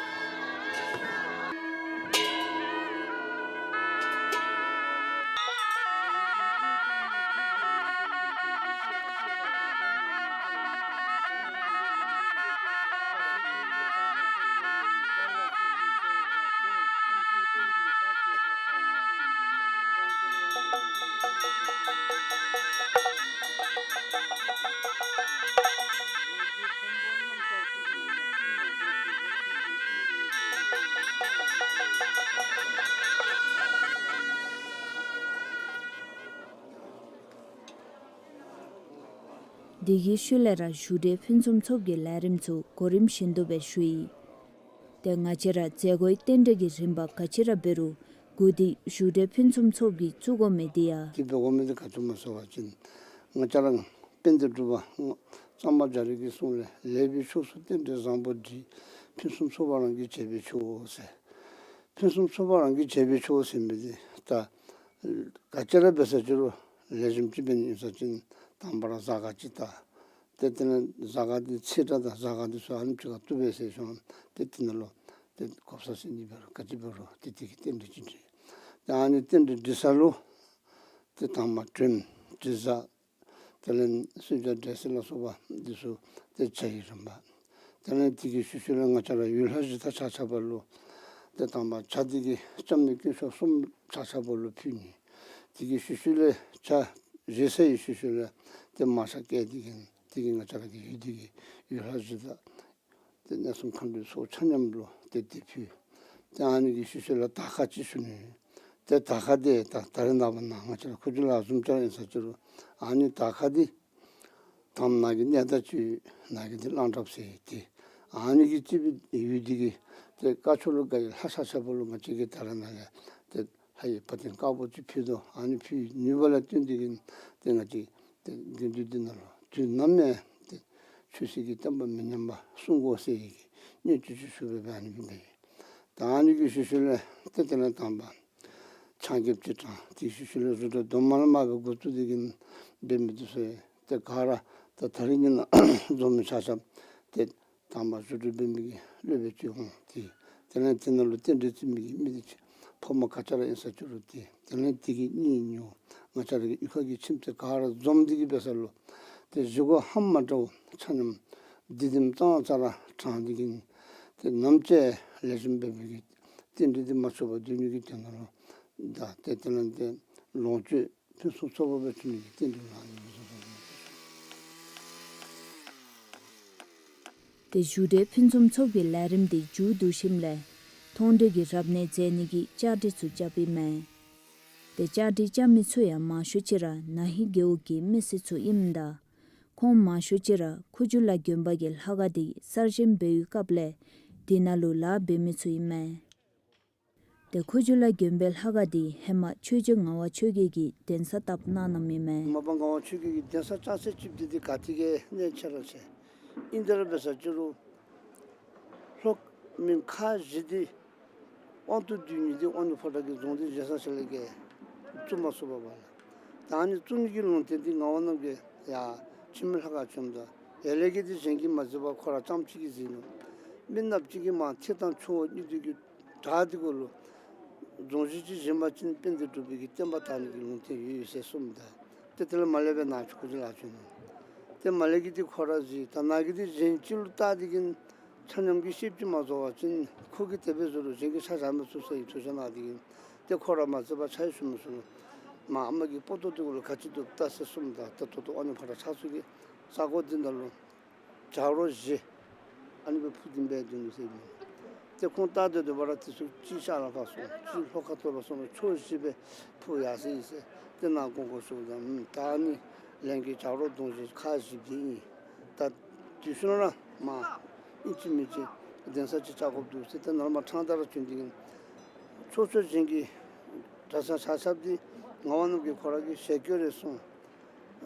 དེ་གི་ཤུལ་ལས་ར་བཞུགས་གྲལ་ཕུན་སུམ་ཚོགས་ཀྱི་ལས་རིམ་ཚུ་གོ་རིམ་བཞིན་དུ་སྦེ་ཞུ་ཡི། ཏེ་ང་བཅས་ར་མཛད་སྒོའི་རྟེན་འབྲེལ་གྱི་རིམ་པ་ག་ཅི་ར་འབད་རུང་འགོ་འདི་བཞུགས་གྲལ་ཕུན་སུམ་ཚོགས་ཀྱིས་བཙུགས་དགོ་མི་འདི་ཡང་། དེ་འབད་དགོ་མི་འདི་ག་ཅི་སྨོ་ཟེར་བ་ཅིན་ང་བཅས་ར་དཔལ་ལྡན་འབྲུག་པ་གཙང་པ་རྒྱ་རས་ཀྱི་གསུང་ལས་ལེགས་པའི་ཕྱོགས་སུ་རྟེན་འབྲེལ་བཟང་པོ་སྒྲིག། ཕུན་སུམ་ཚོགས་པ་རང་གིས་བྱས་པས་ཆོག་ཟེར། ཕུན་སུམ་ཚོགས་པ་རང་གིས་བྱས་པས་ཆོག་ཟེར་མི་འདི་ད་ག་ཅི་ར་འབད་ས་ཅི་རུང་ལེགས་ཤོམ་ཅིག་འབད་ནི་ཨིན་ས་ཅིན་དང་པ་ར་གཟའ་སྐར་ཅིག་བལྟ། ཏེ་དེ་ལས་གཟའ་སྐར་འདི་ཚེས་གྲངས་དང་གཟའ་སྐར་འདི་ཚུ་ཨ་ནེམ་ཅིག་ཁར་བཏུབ་པས་ཟེར་ཞིནམ་ཏེ་དེ་ནང་ལུ་ཏེ་གོ་ས་ཟེར་ནི་འབད་རུང་ག་ཅི་འབད་རུང་ཏེ་དེ་གི་རྟེན་འབྲེལ་ཅིག་སྒྲིག། ཏེ་ཨ་ནི་རྟེན་འབྲེལ་སྒྲིག་ས་ལུ་ཏེ་དང་པ་སྒྲོལམ་དྲི་བཟང་དེ་ལས་གསོལ་ཇ་འབྲས་སིལ་ལ་སོགས་པ་འདི་ཚུ་ཏེ་བྱ་བའི་རིམ་པ། དེ་ལས་དེ་གི་ཤུལ་ཤུལ་ལས་ང་བཅས་ར་ཡུལ་ལྷ་གཞི་བདག་ཆ་ཁྱབ་ལུ་ ཏེ་དང་པ་ཇ་འདི་གིས་བཅོམ་ལྡན་སྐུ་མཆོག་གསུམ་ཆ་ཁྱབ་ལུ་ཕུལ་ནི། དེ་གི་ཤུལ་ཤུལ་ལས་ཇ་བཞེས་ཚར་བའི་ཤུལ་ཤུལ་ལས་ཏེ་མར་ཆ་བཀལ་ཏེ་གིས་དེ་གིས་ང་བཅས་ར་གི་ཡུལ་འདི་གི་ཡུལ་ལྷ་གཞི་བདག་ཏེ་གནས་གསུམ་མཁའ་འགྲོའི་ཚོགས་ཆ་མཉམ་ལུ་ཏེ་འདི་ཕུལ། ཏེ་ཨ་ནི་གི་ཤུལ་ཤུལ་ལས་དར་ཁ་ཅིག་ཞུ་ནི། ཏེ་དར་ཁ་འདི་ད་ད་རེས་ནངས་པ་ནཱ་ང་བཅས་ར་ཁུ་བྱུག་ལ་བཟུམ་ཅིག་ར་ཨིན་ས་ཅིག་རུང་ཨ་ནི་དར་ཁ་འདི་དང་པ་ནཱ་གི་གནས་བདག་ཅིག་ནཱ་གི་འདི་གླང་བྲགཔ་ཟེར་ཏེ་ཨ་ནི་གི་སྤྱི་བོའི་ཡུལ་འདི་གི་ཏེ་བཀའ་ཆོས་ལུ་དགའ་བའི་ལྷ་ས་ཆ་པོ་ལུ་ང་བཅས་ཀྱིས་ད་རེས་ནཱ་ལས་ཏེ་ལྷ་ཡི་བ་དན་དཀར་པོ་ཅིག་ཕུལ་དོ། ཨ་ནི་ཕུལ་ནུས་པ་ལ་བརྟེན་ཏེ་གིས་ཏེ་ང་བཅས་ཏེ་དགེ་འདུན་འདི་ནང་ལུ་དུས་ནམ་ཡང་ཏེ་ཆོས་སྲིད་ཀྱི་བསྟན་པ་མི་ཉམས་པ་སྲུང་དགོ་ཟེར་བའི་གི་གནད་ཅིག་ཞུ་བའི་ཨ་ནི་སྦེ་འབད། ད་ཨ་ནི་གི་ཤུལ་ཤུལ་ལས་ཏེ་དེ་ལས་དང་པ་ཆང་རྐྱབ་ཅིག་དྲངས། དེ་ཤུལ་ཤུལ་ལས་རུ་དྲ་རྡོག་མ་ལ་མ་སྦེ་འགོ་བཙུགས་ཏེ་གིས་འབད་མི་འདི་ཚུ་ཏེ་ག་ར་ད་ད་རིས་ཉིན་ནཱ་འཛོམས་མི་ཆ་ཁྱབ་ཏེ་དང་པ་རུ་དྲ་འབད་མི་གི་སློབ་དཔོན་ཅིག་འོང་། ཏེ་དེ་ལས་དེ་ནང་ལུ་རྟེན་འབྲེལ་བརྩི་མི་གི་མི་འདི་ཅིག་ཕོ་མོ་ག་ཅི་ར་ཨིན་ས་ཅིག་རུང་ཏེ་དེ་ལས་དེ་གི་གཉེན་ཉེཝ་ང་བཅས་ར་གི་གཡུས་ཁ་གི་ཁྱིམ་མཚེས་ག་ར་འཛོམས་ཏེ་གིས་འབད་ས་ལུ་ཏེ་བཞེས་སྒོ་ཧ་མ་འདྲཝ་ཆ་མཉམ་འདི་དེམ་ཙང་ཙ་ར་དྲངས་ཏེ་གིས་ཏེ་ནམ་ཅིག་ལེགས་ཤོམ་འབད་མི་གི་རྟེན་འབྲེལ་འདི་མ་ཆོད་པར་སྡོད་ནི་གི་དོན་ལུ་ད་ཏེ་དེ་ལས་ཏེ་ལོངས་སྤྱོད་ཕུན་སུམ་ཚོགས་པ་སྦེ་བྱུང་ནི་གི་རྟེན་འབྲེལ་ལུ་ཨ་ནི་སྦེ་བཟོ་བཟོཝ་ཨིན། ཏེ་བཞུགས་གྲལ་ཕུན་སུམ་ཚོགས་པའི་ལས་རིམ་འདི་མཇུག་བསྡུ་ཞིནམ་ལས་མཐོང་གྲོལ་གྱི་རབ་གནས་མཛད་ནི་གི་བཅའ་སྒྲིག་ཚུ་རྐྱབ་ཨིན་མས། ཏེ་བཅའ་སྒྲིག་རྐྱབ་མི་ཚུ་ཡང་མང་ཤོས་ཅིག་ར་ན་ཧིང་རྒེད་འོག་གི་མི་སེར་ཚུ་ཨིནམ་ད་ཁོང་མང་ཤོས་ཅིག་ར་ཁུ་བྱུག་ལ་དགོན་པ་གི་ལྷ་ཁང་འདི་གསར་བཞེངས་འབད་བའི་སྐབས་ལས་དེ་ནང་ལུ་ལཱ་འབད་མི་ཚུ་ཨིན་མས། ཏེ་ཁུ་བྱུག་ལ་དགོན་པའི་ལྷ་ཁང་འདི་ཧེ་མ་ཆོས་རྗེ་ངག་དབང་ཆོས་རྒྱལ་གྱི་གདན་ས་བཏབ་གནང་གནངམ་ཨིན་མས། མ་པ་ངག་དབང་ཆོས་རྒྱལ་གྱི་གདན་ས་བཅའ་ཚད་ཅིག་འདི་འདི་ག་ཏེ་གི་གནས་ཆེ་ར་ཆེ། ཨིན་ཏེ་ར་འབད་ས་ཅིག་རུང་ལྷོ་མོན་ཁ་བཞི་འདི་དབང་དུ་བསྡུ་ནི་འདི་དབང་ནི་ཕོ་བྲང་གི་རྫོང་འདི་བཞེངས་ས་ཆེ་ལས་ཀྱི་བཙུགས་མ་ཚུགས་པ་བ་ལགས། ད་ཨ་ནི་བཙུགས་ནི་གི་ལུང་བསྟན་འདི་ངག་དབང་རྣམ་རྒྱལ་ཡར་འཆི་མེད་ལྷ་ཁང་བྱོནམ་ད་ཡར་ལས་ཀྱི་འདི་གཞན་གྱིས་མ་མཛད་པར་ཁོ་ར་རྐྱངམ་གཅིག་གིས་མཛད་ནུག། མི་ནགཔ་ཅིག་གིས་མར་ཐེག་དང་ཆུ་བོ་གཉིས་འདི་གི་བྲག་འདི་གུ་ལུ་རྫོང་གཞི་ཅིག་བཞེངས་པ་ཅིན་དཔལ་ལྡན་འབྲུག་པའི་གི་བསྟན་པ་དར་ནི་གི་ལུང་བསྟན་ཡོད་ཡོད་ཟེར་གསུངམ་ད་ཏེ་དེ་ལས་མར་ལས་སྦེ་ནཱ་ཆུ་ཁུ་ཅིག་ལ་བྱོན་ནུག། ཏེ་མར་ལས་ཀྱི་འདི་ཁོ་ར་གཟིགས། ད་ནཱ་གི་འདི་གཞན་ཅིག་ལུ་བལྟ་སྟེ་གིས་ཆ་མཉམ་གྱིས་ཤེསཔ་ཅིག་མ་བཟོ་བ་ཅིན་ཁོ་གིས་དེ་སྦེ་བཟོ་རུང་གཞན་གྱིས་ཆ་བཞག་མི་ཚུགས་ཟེར་བའི་ཐུགས་བཞེད་གནང་སྟེ་གིས་ཏེ་ཁོ་ར་མ་མཛད་པར་ཕྱག་ཞུ་མི་ཚུ་ལུ་མར་ཨ་མ་གི་པོ་ཏོ་འདི་གུ་ལུ་ག་ཅི་འདུག་བལྟ་ཟེར་གསུངམ་ད་ཏེ་ད་ལྟོ་ཨ་ནི་ཕར་ཕྱག་ཚུ་གི་ས་གོ་འདི་ནང་ལུ་བྱ་རོག་བཞི་ཨ་ནི་སྦེ་འཕུར་ཏེ་འབད་སྡོད་ནུག་ཟེར་མས། ཏེ་ཁོང་བལྟ་སྡོད་སྡོད་པ་ར་དེ་ཚུ་གཅིག་ཤར་ལ་ཕར་སོང་གཅིག་ལྷོ་ཁ་ཐུག་ལུ་སོང་ཕྱོགས་བཞི་སྦེ་འཕུར་ཡར་སོ་ཡི་ཟེར། ཏེ་ནཱ་སྐོར་སྐོར་ཞུཝ་ད་ཨུམ་ད་ཨ་ནི་ལན་གྱི་བྱ་རོག་གདོང་བཞི་ཁ་བཞི་འདི་ཨིན། ད་དེ་ཤུལ་ལུ་ར་མར་ཨིན་ཅི་མིན་ཅི་གདན་ས་ཅིག་བཅག་དགོཔ་འདུག་ཟེར་ཏེ་ནཱ་ལས་མར་ཕྲང་ད་ར་བྱོན་ཏེ་གིས་ཕྱོགས་ཕྱོགས་གཞན་གྱི་གྲྭ་ཚང་ཆ་ཁྱབ་འདི་ངག་དབང་རྣམ་རྒྱལ་ཁོ་ར་གིས་ཞལ་བཀོད་རེ་གསུངས།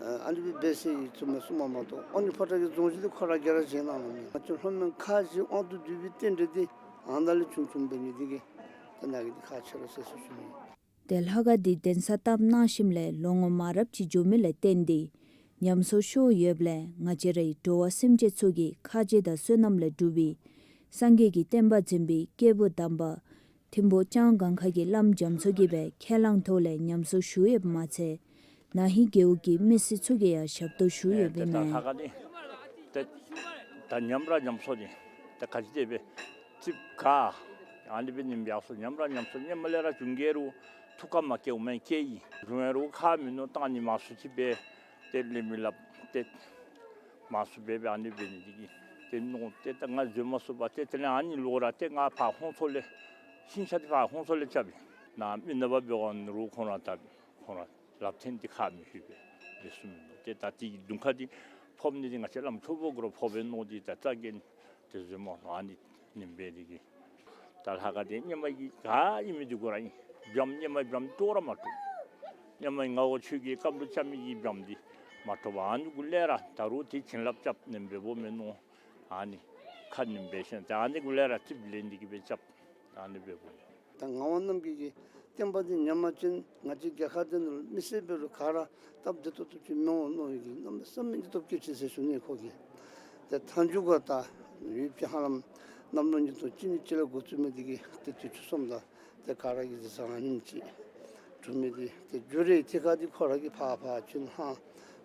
ཨ་ནི་སྦེ་འབད་ཟེར་ཡི་ཚུ་མས་གསུངམ་མ་གཏོགས་ཨ་ནི་ཕོ་བྲང་གི་རྫོང་གཞི་འདི་ཁོ་ར་གིས་ར་བཞེངས་གནངམ་མས། ང་བཅས་ལྷོ་མོན་ཁ་བཞི་དབང་དུ་བསྡུ་བའི་རྟེན་འབྲེལ་འདི་ཨ་ནཱ་ལས་བྱུང་བྱུངམ་འབད་ནི་འདི་གིས་ཏེ་ནཱ་གི་འདི་ཁག་ཆེ་ར་ཟེར་ཟེར་ཞུ་ནི། ཏེ་ལྷ་ཁང་འདི་གདན་ས་བཏབ་གནང་ཞིནམ་ལས་ལོ་ངོ་མང་རབས་ཅིག་འགྱོ་མི་ལས་བརྟེན་ཏེ་ཉམས་གསོ་ཤོར་ཡོདཔ་ལས་ང་བཅས་རའི་འགྲོ་བ་སེམས་ཅན་ཚུ་གི་ཁ་རྗེ་དང་བསོད་ནམས་ལས་གྲུབ་པའི་སངས་རྒྱས་ཀྱི་བསྟན་པ་འཛིན་པའི་སྐྱེས་བུ་དམ་པ་ཐིམ་ཕུག་ལྕང་སྒང་ཁ་གི་བླམ་རྒྱ་མཚོ་གིས་སྦེ་ཁས་བླངས་ཐོག་ལས་ཉམས་གསོ་ཞུ་ཡོདཔ་མ་ཚད་ན་ཧིང་རྒེད་འོག་གི་མི་སེར་ཚུ་གིས་ཡང་ཞབས་ཏོག་ཞུ་ཡོདཔ་ཨིན་མས། ཏེ་ད་ལྷ་ཁང་འདི་ཏེ་ད་ཉམས་ར་ཉམས་སོ་ནི་ཏེ་ག་ཅི་དེ་སྦེ་རྩིགཔ་ག་ཨ་ནི་སྦེ་ཉམས་ཡར་སོ། ཉམས་ར་ཉམས་སོ། ཉམས་མ་ལས་ར་བྱུང་གེ་རུང་ཐུགས་ཁར་མ་སྐྱེཝ་མེན་སྐྱེ་ཡི། བྱུང་ཡི་རུང་ཁ་མིན་ནུག་བཏང་ནི་མང་སུ་ཅིག་སྦེ་ཏེ་ལས་མི་སླབ་ཏེ་མང་སུ་སྦེ་སྦེ་ཨ་ནི་སྦེ་ནི་འདི་གིས་ཏེ་མནོ་སྟེ་ད་ང་འཛོལ་མ་ཚུགས་པར་ཏེ་དེ་ལས་ཨ་ནི་ལོག་ར་ཏེ་ང་ཕར་ཧོང་ཚོ་ལས་ཤིང་ཆ་འདི་ཕར་ཧོང་ཚོ་ལས་རྐྱབ་ཨིན། ནཱ་མི་ནགཔ་འབད་བ་ནི་རུང་ཁོང་ར་ད་ཁོང་ར་ལག་འཐེན་འདི་ཁ་མི་ལྷོད་པས་འབད་ཚུགས་མི་མནོ། ཏེ་ད་འདི་གདོང་ཁ་འདི་ཕོག་ནི་འདི་ང་བཅས་བླམ་ཆོས་འཕགས་གུ་ར་ཕོག་པས་མནོ་སྟེ་ད་རྩ་འགེངས་ཏེ་འཛོལ་མ་ནུག། ཨ་ནི་ཨིན་པས་འདི་གིས། ད་ལྷ་ཁང་འདི་སྔོན་མ་གི་ག་ཨིན་མི་འདི་གུ་ར་ཨིན། བྱམས་སྔོན་མ་བྱམས་དཀྲོགས་ར་མ་དཀྲོགས། སྔོན་མ་ངག་དབང་ཆོས་རྒྱལ་གྱི་སྐབས་ལུ་རྐྱབ་མི་གི་བྱམས་འདི་མ་དཀྲོགས་པར་ཨ་ནི་གུ་ལས་ར་ད་རུང་འདི་བྱིན་རླབས་རྐྱབ་ནི་འབདཝ་མས་མནོ། ཨ་ནི་ཁ་ནི་འབད་ཞིནམ་ད་ཨ་ནི་གུ་ལས་ར་རྩིགཔ་ལེན་ཏེ་གིས་སྦེ་རྐྱབ། ཨ་ནི་འབདཝ་མས། ད་ངག་དབང་རྣམ་རྒྱལ་གྱི་བསྟན་པ་འདི་ཉམས་པ་ཅིན་ང་བཅས་རྒྱལ་ཁབ་འདི་ནང་ལུ་མི་སེར་འབད་རུང་ག་ར་སྟབས་བདེ་ཏོག་ཏོ་ཅིག་མི་འོང་མནོ་བའི་གི་གནམ་མེད་ས་མེད་ཀྱི་སྟོབས་བསྐྱེད་ཅིག་ཟེར་ཞུ་ནི་ཁོ་གིས། ཏེ་མཐའ་མཇུག་ག་ད་ཡུལ་གྱི་ཧ་ལམ་གནམ་ལོ་ཉིས་སྟོང་བཅུ་གཉིས་ཅིག་ལས་འགོ་བཙུགས་མི་འདི་གིས་ཏེ་དུས་ཅི་སོངམ་ད་ཏེ་ག་ར་གིས་ཟེར་ས་ཨ་ནེམ་ཅིག་གྲུབ་མི་འདི་ཏེ་འགྱུར་རེ་ཐད་ཁར་འདི་ཁོ་ར་གིས་ཕར་ཕར་བྱོན་ཧང་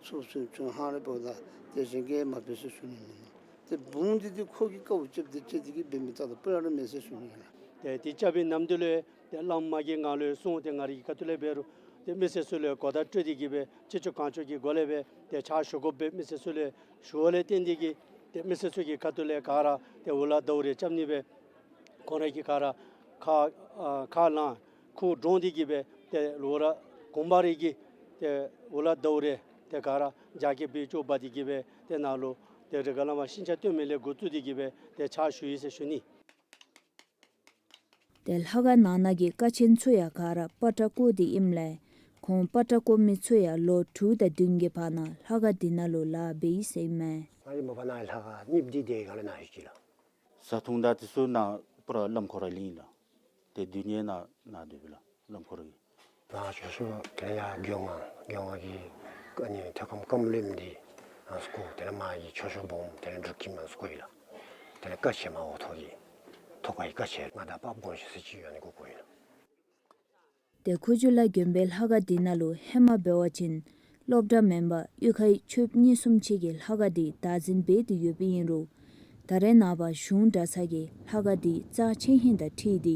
ཚུར་ཚུར་བྱོན་ཧང་རེ་འབདཝ་ད་ཏེ་གཞན་གྱིས་མ་འབད་ཟེར་ཞུ་ནི་མིན་ནུག། ཏེ་བུམོ་འདི་ཏེ་ཁོ་གིས་དཀའཝ་སྤྱད་དེ་སྤྱད་དེ་གིས་འབད་མི་ད་ལྟོ་སྤུ་ལས་ར་མེད་ཟེར་ཞུ་ནི་ཨིན་ལགས། ཏེ་དེ་རྐྱབ་པའི་ནམ་དུས་ལུ་ཏེ་བླམ་མ་གིས་ང་ལུ་གསུངས། ཏེ་ང་རའི་གི་ཁ་ཐུག་ལས་འབད་རུང་ཏེ་མི་སེར་ཚུ་ལུ་གོ་བརྡ་སྤྲོད་དེ་གི་སྦེ་ཆེ་ཆུང་གང་ཆུང་གི་སྒོ་ལས་སྦེ་ཏེ་ཕྱག་ཞུ་དགོ་པའི་མི་སེར་ཚུ་ལུ་ཞུ་བ་ལས་བརྟེན་ཏེ་གི་ཏེ་མི་སེར་ཚུ་གི་ཁ་ཐུག་ལས་ག་ར་ཏེ་འུ་ལག་ཟླཝ་རེ་རྐྱབ་ནི་སྦེ་ཁོང་ར་གིས་ག་ར་ཁ་ཨ་ཁ་ལངས་ཁུ་འདྲོངས་ཏེ་གི་སྦེ་ཏེ་ལོག་ར་གོང་པ་རེ་གིས་ཏེ་འུ་ལག་ཟླཝ་རེ་ཏེ་ག་ར་རྒྱ་སྐྱེད་སྦེ་ཅོག་འབག་སྟེ་གི་སྦེ་ཏེ་ནཱ་ལུ་ཏེ་རི་ག་ལ་མ་ཤིང་ཆ་བཏོན་མི་ལས་འགོ་བཙུགས་ཏེ་གི་སྦེ་ཏེ་ཕྱག་ཞུ་ཡི་ཟེར་ཞུ་ནི། ཏེ་ལྷ་ཁང་ནང་ན་གི་ཀ་ཆེན་ཚུ་ཡང་ག་ར་པ་ཏྲ་བརྐོ་སྟེ་ཨིནམ་ལས་ཁོང་པ་ཏྲ་བརྐོ་མི་ཚུ་ཡང་ལོ་དྲུག་དང་བདུན་གྱི་བར་ན་ལྷ་ཁང་འདི་ནང་ལུ་ལཱ་འབད་ཡི་ཟེར་ཨིན་མས། ང་གིས་མ་པ་ནཱ་ལྷ་ཁང་གཉིས་འདི་དེ་ག་ལས་ནཱ་ཡོད་ཅི་ལགས། བཟའ་འཐུང་དང་དེ་ཚུ་ནཱ་པུ་ར་བླམ་ཁོ་ར་ལིང་ལགས། ཏེ་དུས་ངན་ནཱ་ནཱ་སྡོད་པས་ལགས་བླམ་ཁོ་ར་གིས། ནཱ་ཆོས་ཞུ་དེ་ལས་ཡར་མགོན་ཁང་མགོན་ཁང་གི་ཨ་ནི་ཐོད་སྐམ་སྐམ་ལེབ་འདི་ཨ་ནི་བརྐོ། དེ་ལས་མར་གྱི་ཆོས་ཞུ་སྦོམ་དེ་ལས་འབྲུག་ཁྱིམ་ཨ་ནི་བརྐོ་ཡི་ལགས། དེ་ལས་ཀ་ཆེན་མར་འོག་ཐོག་གི་ཐོག་ཁ་གི་ཀ་ཆེན་ང་དང་པ་སྦོམ་ཤོས་ཟེར་ཅིག་ཡོད་ཨ་ནི་གུ་བརྐོ་ཡི་ལགས། ཏེ་ཁུ་བྱུག་ལ་དགོན་པའི་ལྷ་ཁང་འདི་ནང་ལུ་ཧེ་མ་འབད་བ་ཅིན་སློབ་གྲྭ་མེན་པར་གཡུས་ཁའི་ཆོསཔ་གཉིས་གསུམ་ཅིག་གིས་ལྷ་ཁང་འདི་བདག་འཛིན་འབད་དེ་ཡོདཔ་ཨིན་རུང་ད་རེས་ནངས་པ་གཞུང་གྲྭ་ཚང་གིས་ལྷ་ཁང་འདི་རྩ་ཆེན་ཧིང་དང་འཁྲིལ་ཏེ་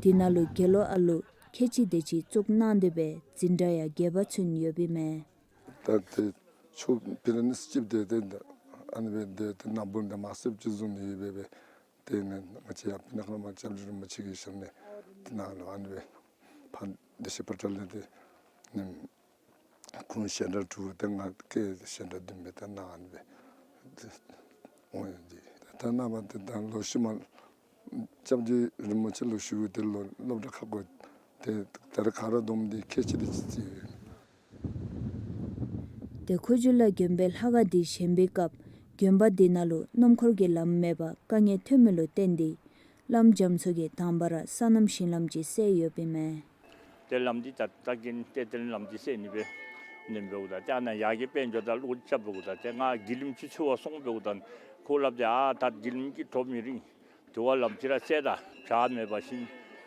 འདི་ནང་ལུ་དགེ་སློང་ཨ་ལུ་ཁལ་གཅིག་དེ་ཅིག་བཙུགས་གནང་སྟེ་སྦེ་འཛིན་གྲྭ་ཡང་རྒྱས་པ་ཚུན་ཡོདཔ་ཨིན་མས། ད་ཏེ་ཆོས་པི་ལ་ནི་སྐྱིད་དེ་ཏེ་ཨ་ནི་སྦེ་ཏེ་ཏེ་ནཱ་བུམ་དེ་མ་སེརཔ་ཅིག་བཟུང་ནི་ཡོད་པས་སྦེ། ཏེ་ནི་ང་བཅས་ཡང་སྤུ་ན་ཁ་ལས་མར་སྐྱབས་རྗེ་རིན་པོ་ཆེ་གི་ཞབས་ནས་ཏེ་ནཱ་ལུ་ཨ་ནི་སྦེ་ཕར་བདེ་ཆེན་ཕོ་བྲང་ལས་ཏེ་ནི་ཁོང་བཤད་གྲྭ་དྲུག་ཏེ་ང་བཀལ་བཤད་གྲྭ་བདུན་སྦེ་ཏེ་ནཱ་ཨ་ནི་སྦེ་ཏེ་འོང་ཡི། ཏེ་ད་ནངས་པ་ཏེ་ད་ལོག་ཤུལ་མ་སྐྱབས་རྗེ་རིན་པོ་ཆེ་ལུ་ཞུ་སྟེ་ལོག་སློབ་གྲྭ་ཁག་བརྐོ་སྟེ་ད་རེས་ག་ར་བསྡོམས་ཏེ་ཁལ་གཅིག་དེ་ཅིག་བརྩིས་ཡོད། ཏེ་ཁུ་བྱུག་ལ་དགོན་པའི་ལྷ་ཁང་འདི་བཞེངས་པའི་སྐབས་དགོན་པ་འདི་ནང་ལུ་སྣུམ་འཁོར་གྱི་ལམ་མེད་པར་དཀའ་ངལ་ཐོན་མི་ལུ་བརྟེན་ཏེ་བླམ་རྒྱ་མཚོ་གིས་དང་པ་ར་སོ་ནམ་ཞིང་ལམ་ཅིག་བསལ་ཡོདཔ་ཨིན་མས། ཏེ་ལམ་འདི་ད་ད་གིན་ཏེ་ཏེ་ལམ་འདི་བསལ་ནི་སྦེ་ནེམ་འབདཝ་ད་ཏེ་ཨ་ནཱ་ཡར་གྱི་དཔལ་འབྱོར་དང་ལོག་རྐྱབ་འབདཝ་ད་ཏེ་ང་གི་ལིམ་ཅིག་འཚོལ་བར་སོང་འབདཝ་ད་ཁོ་སླབ་སྟེ་ཨ་ད་གི་ལིམ་གྱིས་འགྲོ་མི་རིང་། དེ་བ་ལམ་ཅིག་ར་བསལ་ད་བྱ་མེད་པ་ཅིན་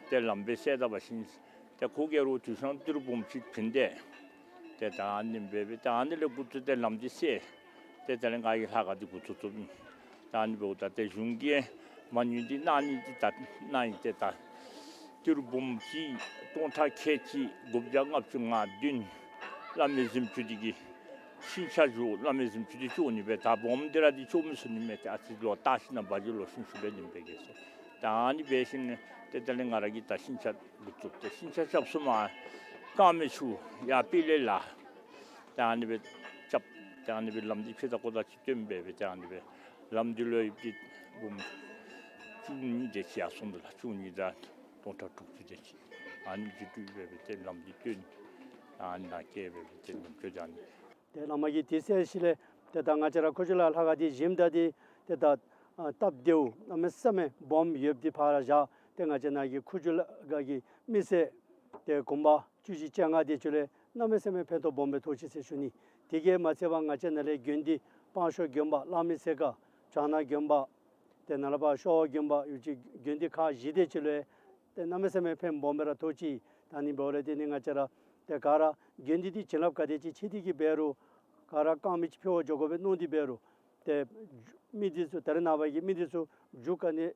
ཏེ་ལམ་སྦེ་བསལ་ད་པ་ཅིན་ཏེ་ཁོ་གིས་རོགས་དུས་སང་ཏི་རུ་སྦོམ་ཅིག་བྱིན་ཏེ། ཏེ་ད་ཨ་ནི་སྦེ་སྦེ་ཏེ་ཨ་ནི་ལས་འགོ་བཙུགས་ཏེ་ལམ་འདི་བསལ། ཏེ་དེ་ལས་ང་གིས་ལྷ་ཁང་འདི་འགོ་བཙུགས་བཙུགསཔ་ཨིན། ད་ཨ་ནི་འབདཝ་ད་ཏེ་གཞུང་གིས་མ་དངུལ་འདི་གནང་ནི་འདི་ད་གནང་ཡི། ཏེ་ད་ཏི་རུ་སྦོམ་ཅིག་སྟོང་ཕྲག་ཁལ་གཅིག་དགུ་བརྒྱ་ལྔ་བཅུ་ང་བདུན་བླ་མའི་གཟིམ་ཅུང་འདི་གི་ཤིང་ཆ་བཙུགས། བླ་མའི་གཟིམ་ཅུང་འདི་བཙུགས་ནི་སྦེ་ད་སྦོམ་འདི་ར་འདི་བཙུགས་མི་ཚུགས་ནི་མས། ཏེ་ཨ་ཙི་ལོག་བལྟ་ཞིན་ན་འབག་འགྱོ་ལོ་ཤིན་ཤུལ་ལས་ནི་སྦེ་གེ་ཟེར། ད་ཨ་ནི་འབད་ཞིནམ་ཏེ་དེ་ལས་ང་ར་གིས་ད་ཤིང་ཆ་འགོ་བཙུགས་ཏེ་ཤིང་ཆ་རྐྱབ་ཚུན་མ་རྐང་མའི་ཆུ་ཡར་དཔལ་ལས་ལགས། ད་ཨ་ནི་སྦེ་རྐྱབ། ད་ཨ་ནི་སྦེ་ལམ་འདི་ཕྱེད་དང་ཀོ་དང་ཅིག་བཏོན་སྦེ་སྦེ་ད་ཨ་ནི་སྦེ་ལམ་འདི་ལུ་ཡོདཔ་འདི་འབུམ་བཅུ་གཉིས་དེ་ཅིག་ཡར་སོང་འདུག་ལགས། བཅུ་གཉིས་དང་སྟོང་ཕྲག་དྲུག་ཅུ་དེ་ཅིག་ཨ་ནི་ཅིག་སྤྲོད་སྦེ་སྦེ་ཏེ་ལམ་འདི་བཏོན། ཨ་ནི་ནང་བསྐྱལ་སྦེ་སྦེ་ཏེ་ལམ་བཏོན། ད་ཨ་ནི་ཏེ་བླ་མ་གིས་དེ་བསལ་ཞིནམ་ལས་ཏེ་ད་ང་བཅས་ར་ཁུ་བྱུག་ལ་ལྷ་ཁང་འདི་བཞེངསམ་ད་འདི་ཏེ་ད་ཨ་སྟབས་བདེཝ་གནམ་མེད་ས་མེད་སྦོམ་ཡོདཔ་འདི་ཕར་བཞག་སྟེ་ང་བཅས་ནཱ་གི་ཁུ་བྱུག་ལ་ག་གི་མི་སེར་ཏེ་གུང་པ་བཅུ་བཞི་བཅོ་ལྔ་དེ་ཚུ་ལས་གནམ་མེད་ས་མེད་ཕན་ཐོགས་སྦོམ་སྦེ་ཐོགས་ཅི་ཟེར་ཞུ་ནི། དེ་གིས་མ་ཚད་པར་ང་བཅས་ནཱ་ལས་དགོན་སྡེ་སྤང་ཤོ་དགོན་པ་གླང་མའི་ཚལ་ཁ་བྱང་ན་དགོན་པ་ཏེ་ནཱ་ལས་ཕར་ཤོ་བ་དགོན་པ་ཡོད་ཅི་དགོན་སྡེ་ཁག་བཞི་དེ་ཚུ་ལས་ཏེ་གནམ་མེད་ས་མེད་ཕན་སྦོམ་སྦེ་ར་ཐོགས་ཅི། ད་ཨ་ནི་འབདཝ་ལས་ཏེ་ནི་ང་བཅས་ར་ཏེ་ག་ར་དགོན་སྡེ་འདི་བྱིན་རླབས་ག་དེ་ཅིག་ཆེ་དེ་གིས་འབད་རུང་ག་ར་རྐང་མི་ཅིག་ཕུལ་བར་འགྱོ་དགོ་པས་མནོ་སྟེ་འབད་རུང་ཏེ་མི་འདི་ཚུ་ད་རེས་ནངས་པ་གི་མི་འདི་ཚུ་རྒྱུ་ག་ནི་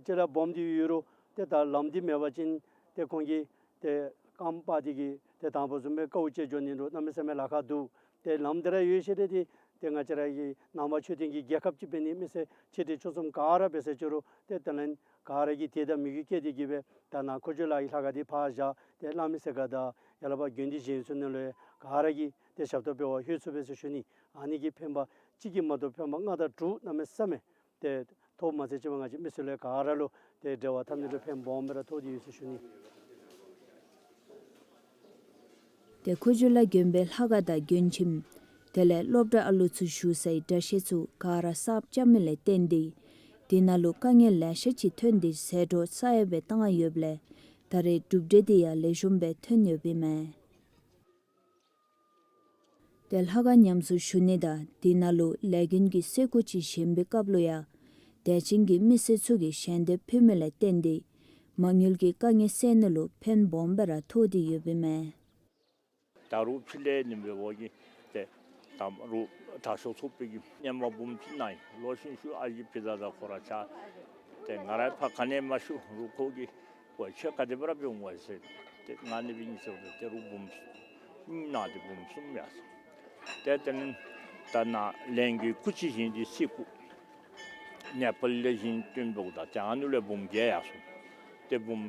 ཅིག་ར་སྦོམ་སྟེ་ཡོད་རུང་ཏེ་ད་ལམ་འདི་མེད་པ་ཅིན་ཏེ་ཁོང་གིས་ཏེ་རྐངམ་སྤར་ཏེ་གིས་ཏེ་དང་ཕུ་བཟུམ་སྦེ་དཀའཝ་སྤྱད་འགྱོ་ནི་འདུག། གནམ་མེད་ས་མེད་ལཱ་ཁག་འདུག། ཏེ་ལམ་འདི་ར་ཡོད་ཤེས་རེ་ཏེ་ཏེ་ང་བཅས་ར་གི་ནང་པ་ཆོས་ལྡན་གྱི་རྒྱལ་ཁབ་ཅིག་འབད་ནི་མི་སེར་ཆེ་འབྲིང་ཆུང་གསུམ་ག་ར་འབད་ཟེར་ཅི་རུང་ཏེ་དེ་ལས་ག་ར་གིས་དད་དང་མོས་གུས་བསྐྱེད་དེ་གིས་སྦེ་ད་ནཱ་ཁུ་བྱུག་ལ་གི་ལྷ་ཁང་འདི་ཕར་བཞག་ཏེ་གླང་མའི་ཚལ་ཁ་དང་ཡར་ལས་ཕར་དགོན་སྡེ་གཞན་ཚུ་ནང་ལུ་ག་ར་གིས་ཏེ་ཞབས་ཏོག་འབད་བར་ལྷོད་ཚུགས་པས་ཟེར་ཞུ་ནི། ཨ་ནི་གིས་ཕན་པ་གཅིག་གིས་མ་གཏོགས་ཕན་པ་ལྔ་དང་དྲུག་གནམ་མེད་ས་མེད་ཏེ་ཐོགས་མ་ཚད་ཅིག་ང་བཅས་མི་སེར་ལས་ག་ར་ལུ་ཏེ་འབྲེལ་བ་འཐབ་ནི་ལུ་ཕན་སྦོམ་སྦེ་ར་ཐོགས་ཏེ་ཡོད་ཟེར་ཞུ་ནི། ཏེ་ཁུ་བྱུག་ལ་དགོན་པའི་ལྷ་ཁང་དང་མགྲོན་ཁྱིམ་དེ་ལས་སློབ་གྲྭ་ཨ་ལུ་ཚུ་བཞུགས་སའི་གྲྭ་ཤག་ཚུ་ག་ར་གསརཔ་རྐྱབ་མི་ལས་བརྟེན་ཏེ་དེ་ནང་ལུ་དཀའ་ངལ་ལེ་ཤ་ཅིག་ཐོན་ཏེ་ཟད་འགྲོ་ས་ཡ་སྦེ་བཏང་ཡོདཔ་ལས་ད་རེས་གྲུབ་འབྲས་དེ་ཡང་ལེགས་ཤོམ་སྦེ་ཐོན་ཡོདཔ་ཨིན་མས། ཏེ་ལྷ་ཁང་ཉམས་གསོ་ཞུ་ནི་དང་དེ་ནང་ལུ་ལས་མགོན་གྱི་གསོལ་སྐུ་ཅིག་བཞེངས་པའི་སྐབས་ལུ་ཡང་དད་ཅན་གྱི་མི་སེར་ཚུ་གིས་ཞལ་འདེབས་ཕུལ་མི་ལས་བརྟེན་ཏེ་མ་དངུལ་གྱི་དཀའ་ངལ་སེལ་ནི་ལུ་ཕན་སྦོམ་སྦེ་ར་ཐོགས་ཏེ་ཡོདཔ་ཨིན་མས། ད་རུང་ཕྱི་ལས་ནི་འབད་བ་གིས་ཏེ་ད་རུང་དྲག་ཤོས་ཚོགས་པའི་གི་སྔོན་མ་འབུམ་གཅིག་གནང་ཡི། ལོག་ཤིན་ཤུལ་ཨ་ཞེ་ཕི་ད་ད་ཁོ་ར་ཆ་ཏེ་ང་རའི་ཕར་ག་ནི་མ་ཞུ་རུང་ཁོ་གིས་ ཁྱོད་ག་དེ་སྦེ་ར་འབད་འོང་བས་ཟེར། ཏེ་ང་ཨ་ནི་སྦེ་ཨིན་ཟེརཝ་ད་ཏེ་རོགས་འབུམ་གཉིས་ནང་ཏེ་འབུམ་གསུམ་ཡར་སོང་། ཏེ་དེ་ལས་ད་ནཱ་ལས་འགུལ་སྐུ་ཅིག་བཞེངས་ཏེ་སི་སྐུ་ནེ་པཱལ་ལས་བཞེངས་བཏོན་འབདཝ་ད་ཏེ་ཨ་ནི་ལས་འབུམ་བརྒྱད་ཡར་སོང་། ཏེ་འབུམ་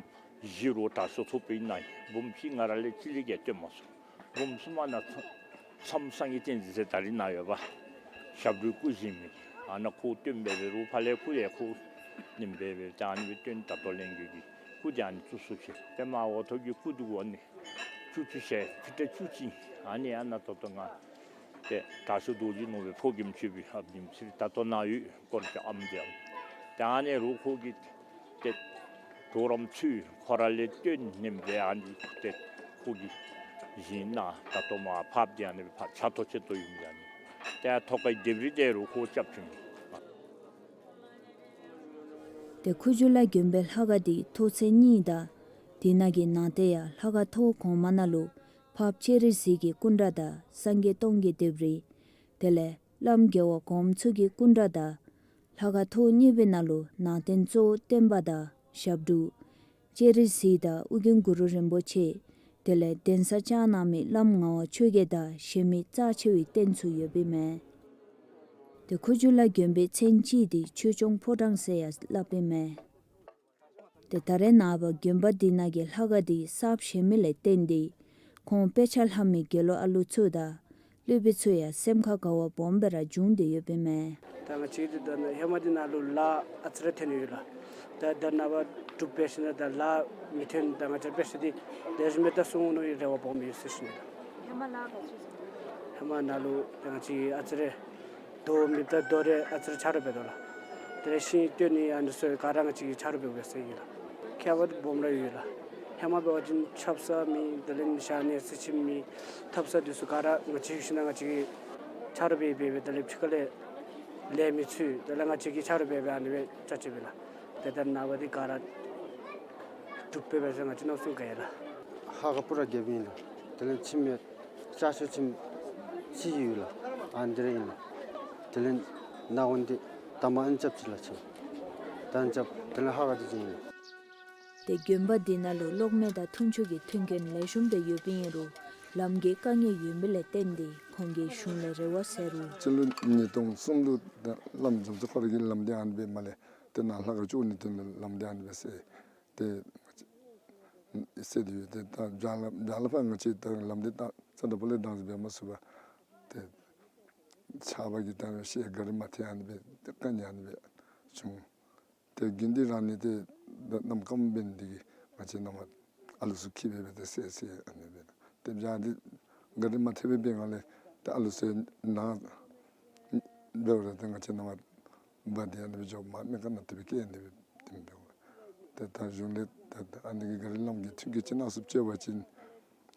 བཞི་རོགས་དྲག་ཤོས་ཚོགས་པའི་ནང་ཨིན། འབུམ་གཅིག་ང་ར་ལས་གཅིག་ལས་བརྒལ་བཏོན་མ་ཚུགས། འབུམ་གསུམ་པ་ནཱ་མཚམས་སངས་རྒྱས་བསྟན་འཛིན་ཟེར་ད་རིས་ནཱ་ཡོད་པ་ཞབས་དྲུང་སྐུ་བཞེངས་མི་ཨ་ནཱ་ཁོ་བཏོན་འབད་འབད་རུང་ཕར་ལས་སྐུ་ཡང་ཁོ་ནེམ་འབད་འབད་ད་ཨ་ནི་སྦེ་བཏོན། ད་ལྟོ་ལས་འགུལ་གྱི་སྐུ་འདི་ཨ་ནི་བཙུགས་སོ་ཅི། ཏེ་མར་འོག་ཐོག་གི་སྐུ་འདི་གུ་ཨ་ནི་བཅུ་བཅུ་ཞེ་ཕི་ཊ་བཅུ་གཅིག། ཨ་ནི་ཨ་ནཱ་ད་ལྟོ་ང་ཏེ་དྲག་ཤོས་རྡོ་རྗེ་ནོར་བུའི་ཕོ་རྒནམ་ཅིག་སྦེ་ཨཔ་ཉིམ་ཚེ་རིང་ད་ལྟོ་ནཱ་ཡོད། སྐོར་གྱི་ཨམ་འདི་ཨམ། ཏེ་ཨ་ནི་རོགས་ཁོ་གིས་ཏེ་གྲོགས་རམ་ཚུ་ཁོ་ར་ལས་བཏོན་ནེམ་སྦེ་ཨ་ནི་ཏེ་ཁོ་གིས་བཞེངས་ནཱ་ད་ལྟོ་མར་ཕབ་སྟེ་ཨ་ནི་སྦེ་ཕར་ཕྱག་ཐོག་ཅིག་ཏོ་ཡོད་མི་ཨ་ནི། ཏེ་ཐོག་ཁའི་ལྡེབས་རིས་འདི་རོགས་ཁོ་རྐྱབ་བྱིན་མི། ཏེ་ཁུ་བྱུག་ལ་དགོན་པའི་ལྷ་ཁང་འདི་ཐོག་ཚད་གཉིས་དང་དེ་ནང་གི་ནང་རྟེན་ཡང་ལྷ་ཁང་ཐོག་གོང་མ་ནང་ལུ་འཕགས་པ་སྤྱན་རས་གཟིགས་ཀྱི་སྐུ་འདྲ་དང་སངས་རྒྱས་སྟོང་གི་ལྡེབས་རིས། དེ་ལས་བླམ་རྒྱལ་བ་གོངམ་ཚུ་གི་སྐུ་འདྲ་དང་། ལྷ་ཁང་ཐོག་གཉིས་པའི་ནང་ལུ་ནང་རྟེན་གཙོ་བོ་སྟོན་པ་དང་ཞབས་དྲུང་སྤྱན་རས་གཟིགས་དང་ཨོ་རྒྱན་གུ་རུ་རིན་པོ་ཆེ། དེ་ལས་གདན་ས་བཅགས་གནང་མི་བླམ་ངག་དབང་ཆོས་རྒྱལ་དང་གཞན་མི་རྩ་ཆེ་བའི་རྟེན་ཚུ་ཡོདཔ་ཨིན་མས། ཏེ་ཁུ་བྱུག་ལ་དགོན་པའི་མཚན་ཅིག་འདི་ཆོས་སྐྱོང་ཕོ་བྲང་ཟེར་ཡང་སླབ་ཨིན་མས། ཏེ་ད་རེས་ནངས་པ་དགོན་པ་འདི་ནང་གི་ལྷ་ཁང་འདི་གསརཔ་བཞེངས་མི་ལས་བརྟེན་ཏེ་ཁོང་དཔེ་ཆ་ལྷབ་མི་དགེ་སློང་ཨ་ལུ་ཚུ་དང་སློབ་དཔོན་ཚུ་ཡང་སེམས་ཁར་དགའ་བ་སྦོམ་སྦེ་ར་བྱུང་སྟེ་ཡོདཔ་ཨིན་མས། ད་ང་བཅས་ཀྱི་ད་ནཱ་ཧེ་མ་འདི་ནང་ལུ་ལཱ་ཨ་ཙི་རེ་ཐོན་ཡོད་ལགས། ད་ད་ནངས་པ་སྒྲུབ་འབད་ཞིནམ་ད་ལཱ་མི་ཐོན། ད་ང་བཅས་དཔེ་ཆ་འདི་ལེགས་ཤོམ་སྦེ་ད་སྲུང་ནི་རེ་བ་སྦོམ་ཡོད་ཟེར་ཞུ་ནི་ལགས། ཧེ་མ་ནང་ལུ་ད་ང་བཅས་ཨ་ཙི་རེ་རྡོ་མེདཔ་ད་རྡོ་རེ་ཨ་ཙི་རེ་ཆ་རོགས་འབད་དོ་ལགས། དེ་ལས་ཤིང་བཏོན་ནི་ཨ་ནི་ཚུ་ག་ར་ང་བཅས་ཀྱིས་ཆ་རོགས་འབད་འབད་ཟེར་ཨིན་ལགས། ཁྱད་པར་སྦོམ་ར་ཡོད་ལགས། ཧེ་མ་འབད་བ་ཅིན་ཆབ་གསང་མེད། དེ་ལས་ཞག་ནི་ཚེ་ཕྱི་མ་མེད། ཐབ་ཚང་འདི་ཚུ་ག་ར་ང་བཅས་ཤུལ་ནང་ང་བཅས་ཀྱིས་ཆ་རོགས་འབད་འབད་འབད། དེ་ལས་ཕྱི་ཁ་ལས་ལས་མི་ཚུ་དེ་ལས་ང་བཅས་ཀྱིས་ཆ་རོགས་འབད་འབད་ཨ་ནི་སྦེ་རྐྱབ་རྐྱབ་ཨིན་ལགས། ཏེ་ད་ནངས་པ་འདི་ག་ར་འགྲུབ་འབད་འབད་ཟེར་ང་བཅས་མནོ་བསམ་བསྐྱེད་ཡི་ལགས། ཧ་ག་པུ་ར་རྒྱབ་ཨིན་ལགས། དེ་ལས་ཁྱིམ་ཡང་ཤར་ཕྱོགས་ཁྱིམ་གཅིག་ཡོད་ལགས། ཨ་ནི་འདི་ར་ཨིན་ལགས། དེ་ལས་ནང་ན་འདི་ད་མ་ཨ་ནི་རྐྱབ་ཅི་ལགས། ཁྱིམ་ད་ཨ་ནི་རྐྱབ། དེ་ལས་ཧ་ག་འདི་བྱིན་ཨིན་ལགས། ཏེ་དགོན་པ་འདི་ནང་ལུ་གློག་མེ་དང་འཐུང་ཆུ་གི་མཐུན་རྐྱེན་ལེགས་ཤོམ་སྦེ་ཡོདཔ་ཨིན་རུང་ལམ་གྱི་དཀའ་ངལ་ཡོད་མི་ལས་བརྟེན་ཏེ་ཁོང་གིས་གཞུང་ལས་རེ་བ་ཟེར་རུང་སྤྱི་ལོ་ཉིས་སྟོང་གསུམ་ལུ་ད་བླམ་འཇམ་མཚོ་ཁོ་ར་གིས་ལམ་འདི་ཨ་ནི་སྦེ་མ་ལས་ཏེ་ནཱ་ལྷ་ཁང་བཅུག་ནི་དོན་ལུ་ལམ་འདི་ཨ་ནི་སྦེ་ཟེར་ཏེ་ཟེར་ཏེ་ཡོད། ཏེ་ད་བྱང་ལ་བྱང་ལ་ཕར་ང་བཅས་ད་ལམ་འདི་ད་རྩ་དང་པོ་ལས་བཏང་ཟེར་འབད་མ་ཚུགས་པར་ཏེ་ཆརཔ་གིས་ད་ཤེལ་ག་རི་མ་ཐེག་ཨ་ནི་སྦེ་ཏེ་དཀའ་ངལ་ཨ་ནི་སྦེ་བྱུང་། ཏེ་དགེ་འདུན་རང་ནི་ཏེ་ད་གནམ་སྐམ་འབད་ནི་དེ་གིས་ང་བཅས་ནང་མར་ཨ་ལུ་ཚུ་འཁྱིད་སྦེ་སྦེ་ཏེ་བསད་བསད་ཨ་ནི་སྦེ། ཏེ་བྱང་འདི་ག་རི་མ་ཐེག་པའི་སྦེ་ང་ལས་ཏེ་ཨ་ལུ་ཚུ་ནཱ་འབདཝ་ད་ཏེ་ང་བཅས་ནང་མར་འབག་སྟེ་ཨ་ནི་སྦེ་འགྱོ། མར་སྨན་ཁང་ནང་དེ་སྦེ་བསྐྱལ་ཨ་ནི་སྦེ་ཏེ་འབདཝ། ཏེ་ད་གཞུང་ལས་ད་ཨ་ནི་གི་ག་རི་ལམ་གྱི་མཐུན་རྐྱེན་ཅིག་གནང་ཚུགསཔ་ཅིག་འབད་བ་ཅིན་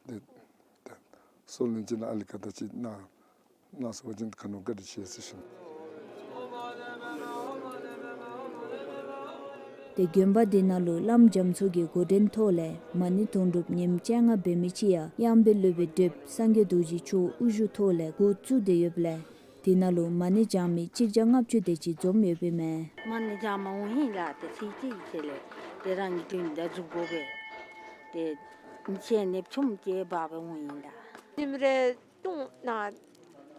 ཏེ་ད་སྲོག་ལན་ཅིག་ལུ་ཨ་ལི་ཀ་དང་ཅིག་གནང་གནང་ཚུགས་པ་ཅིན་ག་ནི་བ་བཀའ་དྲིན་ཆེ་ཟེར་ཞུ་ནི། ཏེ་དགོན་པ་འདི་ནང་ལུ་བླམ་རྒྱ་མཚོ་གི་འགོ་འདྲེན་ཐོག་ལས་མ་ཎི་དུང་སྒྲུབ་ཉིནམ་བཅོ་ལྔ་འབད་མི་ཅིག་ཡང་གཡང་འབུལ་སློབ་དཔོན་བགྲེསཔ་སངས་རྒྱས་རྡོ་རྗེ་མཆོག་དབུ་བཞུགས་ཐོག་ལས་འགོ་བཙུགས་ཏེ་ཡོདཔ་ལས་དེ་ནང་ལུ་མ་ཎི་བགྱང་མི་གཅིག་བརྒྱ་ལྔ་བཅུ་དེ་ཅིག་འཛོམས་ཡོདཔ་ཨིན་མས། མ་ཎི་བགྱང་མ་འོང་ཧིང་ལགས། ཏེ་ཚིག་གཅིག་ཅིག་ལས་ཏེ་རང་གི་དོན་དག་འགྲུབ་དགོ་པས། ཏེ་ཉིན་ཤས་ནདཔ་ཆུམ་སྐྱེལ་འབག་སྦེ་འོང་ཡི་ལགས། ཉིནམ་རེ་ཏུང་ནང་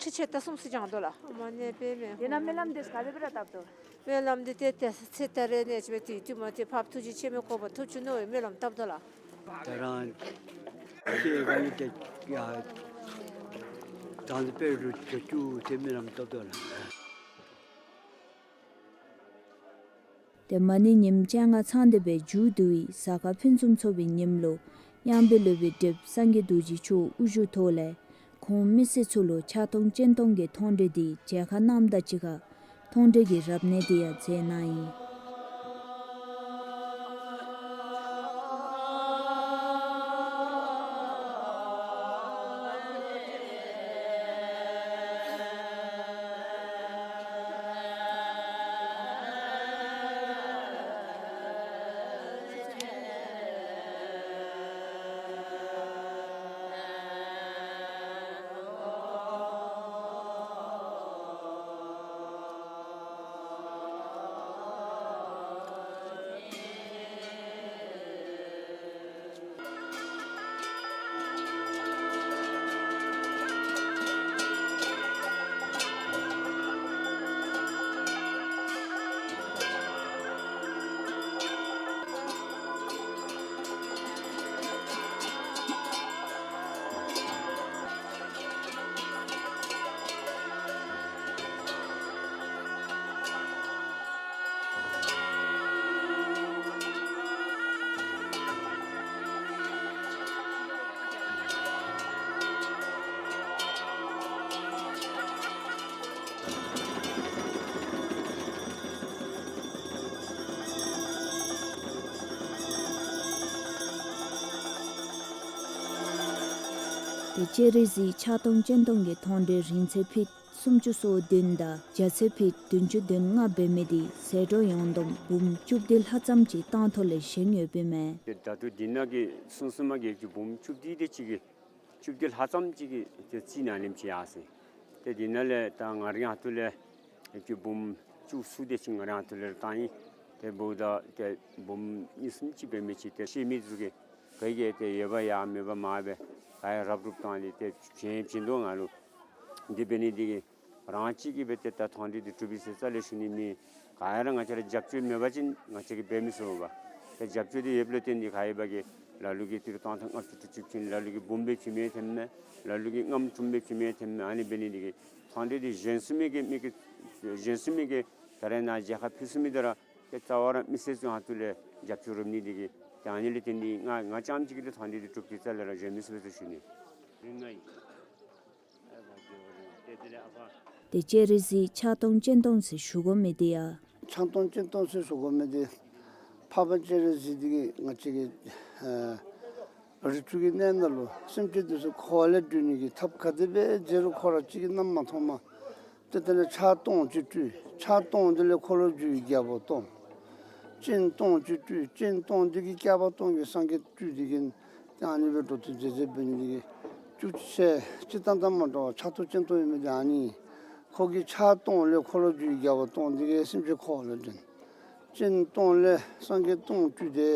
ཁྲི་ཕྱེད་དང་གསུམ་ཙམ་བགྱང་དོ་ལགས། མ་ཎི་འབད་མི། དེ་ནང་སྨོན་ལམ་འདི་ག་དེ་སྦེ་ར་བཏབ་དོ། སྨོན་ལམ་འདི་ཏེ་ཏེ་ཚེ་ད་རེས་ནས་ཅིག་སྦེ་དུས་དུས་མ་ཏེ་འཕགས་པ་ཐུགས་རྗེ་ཆེན་པོའི་གོ་འཕང་ཐོབ་བཅུག་ནིའི་སྨོན་ལམ་བཏབ་དོ་ལགས། ད་རང་ཁྱེད་རང་གི་ཏེ་ཡ་བདག་འཛིན་སྤེལ་རུང་བཅུག་ཏེ་སྨོན་ལམ་བཏབ་དོ་ལགས། ཏེ་མ་ཎི་ཉིནམ་བཅོ་ལྔ་ཚང་སྟེ་སྦེ་མཇུག་བསྡུ་བའི་གཟའ་སྐར་ཕུན་སུམ་ཚོགས་པའི་ཉིནམ་ལུ་གཡང་འབུལ་སློབ་དཔོན་བགྲེསཔ་སངས་རྒྱས་རྡོ་རྗེ་མཆོག་དབུ་བཞུགས་ཐོག་ལས་ཁོང་མི་སེར་ཚུ་ལུ་ཕྱག་སྟོང་སྤྱན་སྟོང་གི་མཐོང་གྲོལ་འདི་མཇལ་ཁ་གནངམ་དང་གཅིག་ཁར་མཐོང་གྲོལ་གྱི་རབ་གནས་འདི་ཡང་མཛད་གནང་ཡི། སྤྱན་རས་གཟིགས་ཕྱག་སྟོང་སྤྱན་སྟོང་གི་མཐོང་གྲོལ་རིང་ཚད་ཕིཊ་སུམ་ཅུ་སོ་བདུན་དང་རྒྱ་ཚད་ཕིཊ་བདུན་ཅུ་དོན་ལྔ་འབད་མི་དེ་ཟད་འགྲོ་ཡོངས་བསྡོམས་འབུམ་བཅུ་བདུན་ལྷག་ཙམ་ཅིག་བཏང་ཐོག་ལས་བཞེངས་ཡོདཔ་ཨིན་མས། ཏེ་ད་ལྟོ་འདི་ནང་གི་སོ་སོ་མ་གི་འབུམ་བཅུ་བདུན་དེ་ཅིག་གི་བཅུ་བདུན་ལྷག་ཙམ་ཅིག་གི་ཏེ་རྩིས་ནང་ལེནམ་ཅིག་ཡར་སོང་། ཏེ་འདི་ནང་ལས་ད་ང་རའི་ཧོངས་ལས་ཨེ་ཅིག་འབུམ་བཅུ་གསུམ་དེ་ཅིག་ང་རའི་ཧོངས་ལས་བཏང་ཡི། ཏེ་འབདཝ་ད་ཏེ་འབུམ་གཉིས་གསུམ་ཅིག་འབད་མི་ཅིག་ཏེ་ཤེས་མི་ཚུ་གིས་ག་གིས་ཏེ་ཡོདཔ་ཡང་མེདཔ་མ་འབད་ག་ཡང་རུབ་རུབ་བཏང་སྟེ་ཏེ་བྱིན་བྱིན་དོ་ང་ལུ། འདི་འབད་ནི་འདི་གིས་རང་གཅིག་གིས་འབད་ཏེ་ད་མཐོང་གྲོལ་འདི་གྲུབ་པས་ཟེར་རྩ་ལས་ཞུ་ནི་མེད། ག་ཡང་ར་ང་བཅས་ར་རྒྱབ་སྐྱོར་མེད་པ་ཅིན་ང་བཅས་ཀྱིས་འབད་མི་ཚུགས་པས། ཏེ་རྒྱབ་སྐྱོར་འདི་ཡོདཔ་ལུ་བརྟེན་ཏེ་ག་ཡོདཔ་གིས་ལ་ལུ་གིས་ཏི་རུ་སྟོང་ཕྲག་ལྔ་བཅུ་དྲུག་ཅུ་བྱིན། ལ་ལུ་གིས་འབུམ་སྦེ་བྱིན་མི་ཐོནམ་མས། ལ་ལུ་གིས་ལྔ་བཅུ་སྦེ་བྱིན་མི་ཐོནམ་མས། ཨ་ནི་འབད་ནི་འདི་གིས་མཐོང་གྲོལ་འདི་བཞེངས་ཚུགས་མི་གི་མི་གི་བཞེངས་ཚུགས་མི་གི་ད་རེས་ནཱ་མཇལ་ཁ་ཕུལ་ཚུགས་མི་འདི་ར་ཏེ་རྩ་བ་ར་མི་སེར་ཚུ་ཧོངས་ལས་རྒྱབ་སྐྱོར་རུབ་ནི་འདི་གིས་ཏེ་ཨ་ནི་ལས་བརྟེན་ཏེ་ང་ང་རྐྱངམ་གཅིག་གིས་ཏེ་མཐོང་གྲོལ་འདི་གྲུབ་སྟེ་རྩ་ལས་ར་བཞེངས་མི་ཚུགས་པས་ཟེར་ཞུ་ནི། ཏེ་སྤྱན་རས་གཟིགས་ཕྱག་སྟོང་སྤྱན་སྟོང་ཟེར་ཞུ་དགོ་མི་འདི་ཡང་ཕྱག་སྟོང་སྤྱན་སྟོང་ཟེར་ཞུ་དགོ་མི་འདི་འཕགས་པ་སྤྱན་རས་གཟིགས་འདི་གིས་ང་བཅས་ཀྱི་ཨ་རིགས་དྲུག་གི་གནས་ནང་ལུ་སེམས་ཅན་འདི་ཚུ་འཁོར་བ་ལས་སྒྲོལ་ནི་གི་ཐབས་ག་དེ་སྦེ་མཛད་རུང་ཁོ་ར་གཅིག་གིས་རྣམ་མ་མཐོང་མས། ཏེ་དེ་ལས་ཕྱག་སྟོང་ཅིག་སྤྲུལ། ཕྱག་སྟོང་འདི་ལས་འཁོར་ལོས་སྒྱུར་བའི་རྒྱལ་པོ་སྟོང་། སྤྱན་སྟོང་ཅིག་སྤྲུལ། སྤྱན་སྟོང་འདི་གིས་བསྐལ་པ་སྟོང་གི་སངས་རྒྱས་སྤྲུལ། འདི་གིས་ཏེ་ཨ་ནི་སྦེ་འགྲོ་དོན་མཛད་མཛདཔ་འབད་ནི་འདི་གིས་བཅུ་གཅིག་ཞལ་སྤྱིར་བཏང་དང་མ་འདྲ་བར་ཕྱག་སྟོང་སྤྱན་སྟོང་ཡོད་མི་འདི་ཨ་ནི། ཁོ་གི་ཕྱག་སྟོང་ལས་འཁོར་ལོས་སྒྱུར་བའི་རྒྱལ་པོ་སྟོང་། འདི་གིས་སེམས་ཅན་འཁོར་བ་ལས་སྒྲོལ། སྤྱན་སྟོང་ལས་སངས་རྒྱས་སྟོང་སྤྲུལ་ཏེ་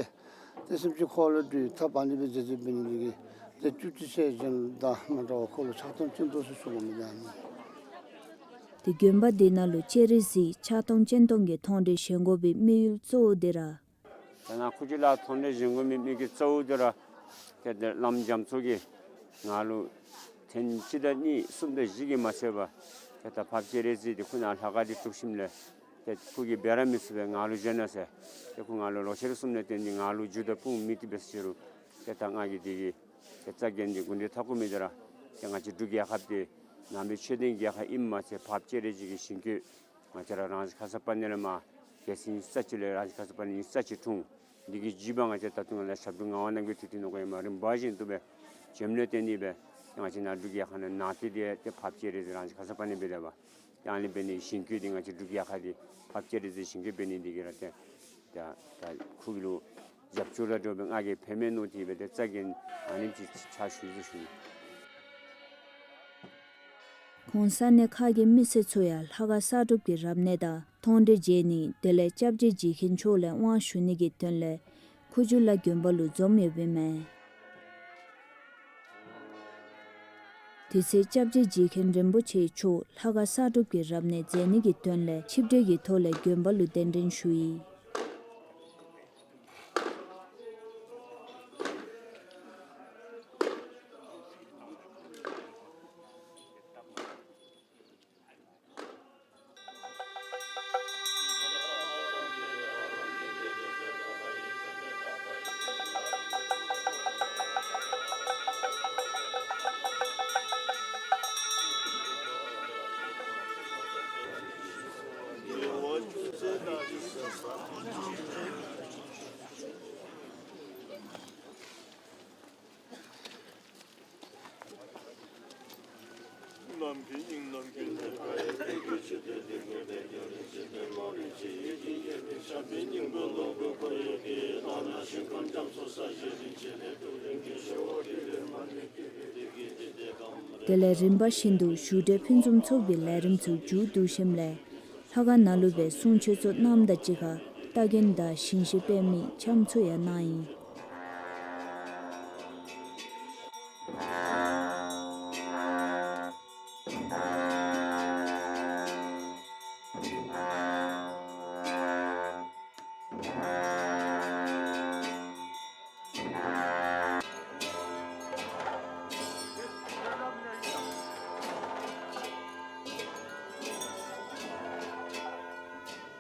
ཏེ་སེམས་ཅན་འཁོར་བ་ལས་སྒྲོལ་བའི་ཐབས་ཨ་ནི་སྦེ་མཛད་མཛདཔ་འབད་ནི་འདི་གིས་ཏེ་བཅུ་གཅིག་ཞལ་གཞན་དང་མ་འདྲ་བར་ཁོ་ལུ་ཕྱག་སྟོང་སྤྱན་སྟོང་ཟེར་ཞུ་དགོ་མི་འདི་ཨ་ནི། ཏེ་དགོན་པ་འདི་ནང་ལུ་སྤྱན་རས་གཟིགས་ཕྱག་སྟོང་སྤྱན་སྟོང་གི་མཐོང་གྲོལ་བཞེངས་དགོ་པའི་དམིགས་ཡུལ་གཙོ་བོ་འདི་ར། ད་ནཱ་ཁུ་བྱུག་ལུ་མཐོང་གྲོལ་བཞེངས་དགོ་མི་དམིགས་ཡུལ་གཙོ་བོ་འདི་ར་ཏེ་ཏེ་བླམ་རྒྱ་མཚོ་གིས་ང་ལུ་ཐེངས་གཅིག་དང་གཉིས་གསུམ་དང་བཞི་གིས་མ་ཚད་པར་ཏེ་ད་འཕགས་པ་སྤྱན་རས་གཟིགས་འདི་ཁོ་ནཱ་ལྷ་ཁང་འདི་གྲུབ་ཞིནམ་ལས་ཏེ་ཁོ་གིས་འབད་ར་མི་ཚུགས་པས་ང་ལུ་བཞེངས་གནང་ཟེར། ཏེ་ཁོ་ང་ལུ་ལོག་ཅི་རུང་གསུངམ་ལས་བརྟེན་ཏེ་ང་ལུ་རྒྱུ་དང་དཔུང་མེད་དེ་འབད་ཟེར་རུང་ཏེ་ད་ང་གིས་འདི་གི་ཏེ་རྩ་འགེངས་ཏེ་དགོངས་འགལ་འཐབ་དགོ་མི་འདི་ར་ཏེ་ང་བཅས་འབྲུག་རྒྱལ་ཁབ་འདི་ནང་པའི་ཆོས་ལྡན་རྒྱལ་ཁབ་ཨིནམ་མ་ཚད་འཕགས་པ་སྤྱན་རས་གཟིགས་ཀྱི་ཞིང་བཀོད་ང་བཅས་ར་རང་བཞིན་ཁ་སར་པ་ཎི་ལས་མར་རྒྱལ་སྲིད་ཉི་ཤུ་རྩ་གཅིག་ལས་རང་བཞིན་ཁ་སར་པ་ཎི་ཉི་ཤུ་རྩ་གཅིག་འཁྲུངས། འདི་གི་བརྒྱུད་པ་ང་བཅས་ད་ལྟོ་ང་ལུ་ཞབས་དྲུང་ངག་དབང་རྣམ་རྒྱལ་མཐུ་སྟོབས་ནོར་བུ་ཡང་མ་རིམ་པ་བཞིན་དུ་སྦེ་བྱོནམ་ལས་བརྟེན་ཏེ་སྦེ་ང་བཅས་ནཱ་འབྲུག་རྒྱལ་ཁབ་ནང་ནང་ཏེ་འདི་ཏེ་འཕགས་པ་སྤྱན་རས་གཟིགས་རང་བཞིན་ཁ་སར་པ་ཎི་སྦེ་སྡོད་པ། ཡང་ལས་འབད་ནི་ཞིང་བཀོད་འདི་ང་བཅས་འབྲུག་རྒྱལ་ཁབ་འདི་འཕགས་པ་སྤྱན་རས་གཟིགས་ཞིང་བཀོད་འབད་ནི་འདི་གིས་ར་ཏེ་ད་ད་ཁོ་གི་ལུ་རྒྱབ་སྐྱོར་དང་འབྲེལ་བའི་ང་གིས་ཕན་མས་མནོ་སྟེ་སྦེ་ཏེ་རྩ་འགེངས་ཨ་ནེམ་ཅིག་ཕྱག་ཞུ་ཡི་ཟེར་ཞུ་ནི། ཁོང་ས་གནས་ཁག་གི་མི་སེར་ཚུ་ཡང་ལྷ་ཁང་གསར་སྒྲུབ་ཀྱི་རབ་གནས་དང་མཐོང་གྲོལ་མཇལ་ནི་དེ་ལས་སྐྱབས་རྗེ་རྗེ་མཁན་མཆོག་ལས་དབང་ཞུ་ནི་གི་དོན་ལས་ཁུ་བྱུག་ལ་དགོན་པ་ལུ་འཛོམས་ཡོདཔ་ཨིན་མས། དེ་ཚེ་སྐྱབས་རྗེ་རྗེ་མཁན་རིན་པོ་ཆེ་མཆོག་ལྷ་ཁང་གསར་སྒྲུབ་ཀྱི་རབ་གནས་མཛད་ནི་གི་དོན་ལས་ཆིབས་གྲལ་གྱི་ཐོག་ལས་དགོན་པ་ལུ་གདན་འདྲེན་ཞུ་ཡི། དེ་ལས་རིམ་པ་བཞིན་དུ་བཞུགས་གྲལ་ཕུན་སུམ་ཚོགས་པའི་ལས་རིམ་ཚུ་མཇུག་བསྡུ་ཞིནམ་ལས་ལྷ་ཁང་ནང་ལུ་སྦེ་གསུང་ཆོག་ཚུ་གནངམ་དང་གཅིག་ཁར་རྟ་རྒན་དང་ཞིང་གཤེགས་པདྨའི་འཆམ་ཚུ་ཡང་གནང་ཡི།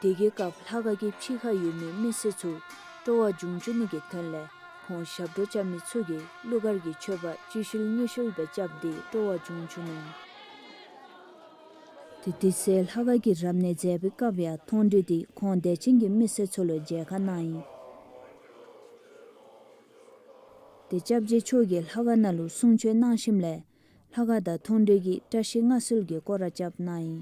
དེ་གི་སྐབས་ལྷ་ཁང་གི་ཕྱི་ཁར་ཡོད་མི་མི་སེར་ཚུ་སྤྲོ་བ་འབྱུང་བཅུག་ནི་གི་དོན་ལས་ཁོང་ཞབས་བྲོ་རྐྱབ་མི་ཚུ་གིས་གླུ་གར་གྱི་མཆོད་པ་བཅུ་ཤུལ་ཉི་ཤུལ་སྦེ་རྐྱབ་སྟེ་སྤྲོ་བ་འབྱུང་བཅུག་ནུག། ཏེ་དེ་ཚེ་ལྷ་ཁང་གི་རབ་གནས་མཛད་པའི་སྐབས་ཡང་མཐོང་གྲོལ་འདི་ཁོང་དད་ཅན་གྱི་མི་སེར་ཚུ་ལུ་མཇལ་ཁ་གནང་ཡི། ཏེ་སྐྱབས་རྗེ་མཆོག་གིས་ལྷ་ཁང་ནང་ལུ་གསུང་ཆོག་གནང་ཞིནམ་ལས་ ལྷ་ཁང་དང་མཐོང་གྲོལ་གྱི་བཀྲ་ཤིས་མངའ་གསོལ་གྱི་སྐོར་ར་རྐྱབ་གནང་ཡི།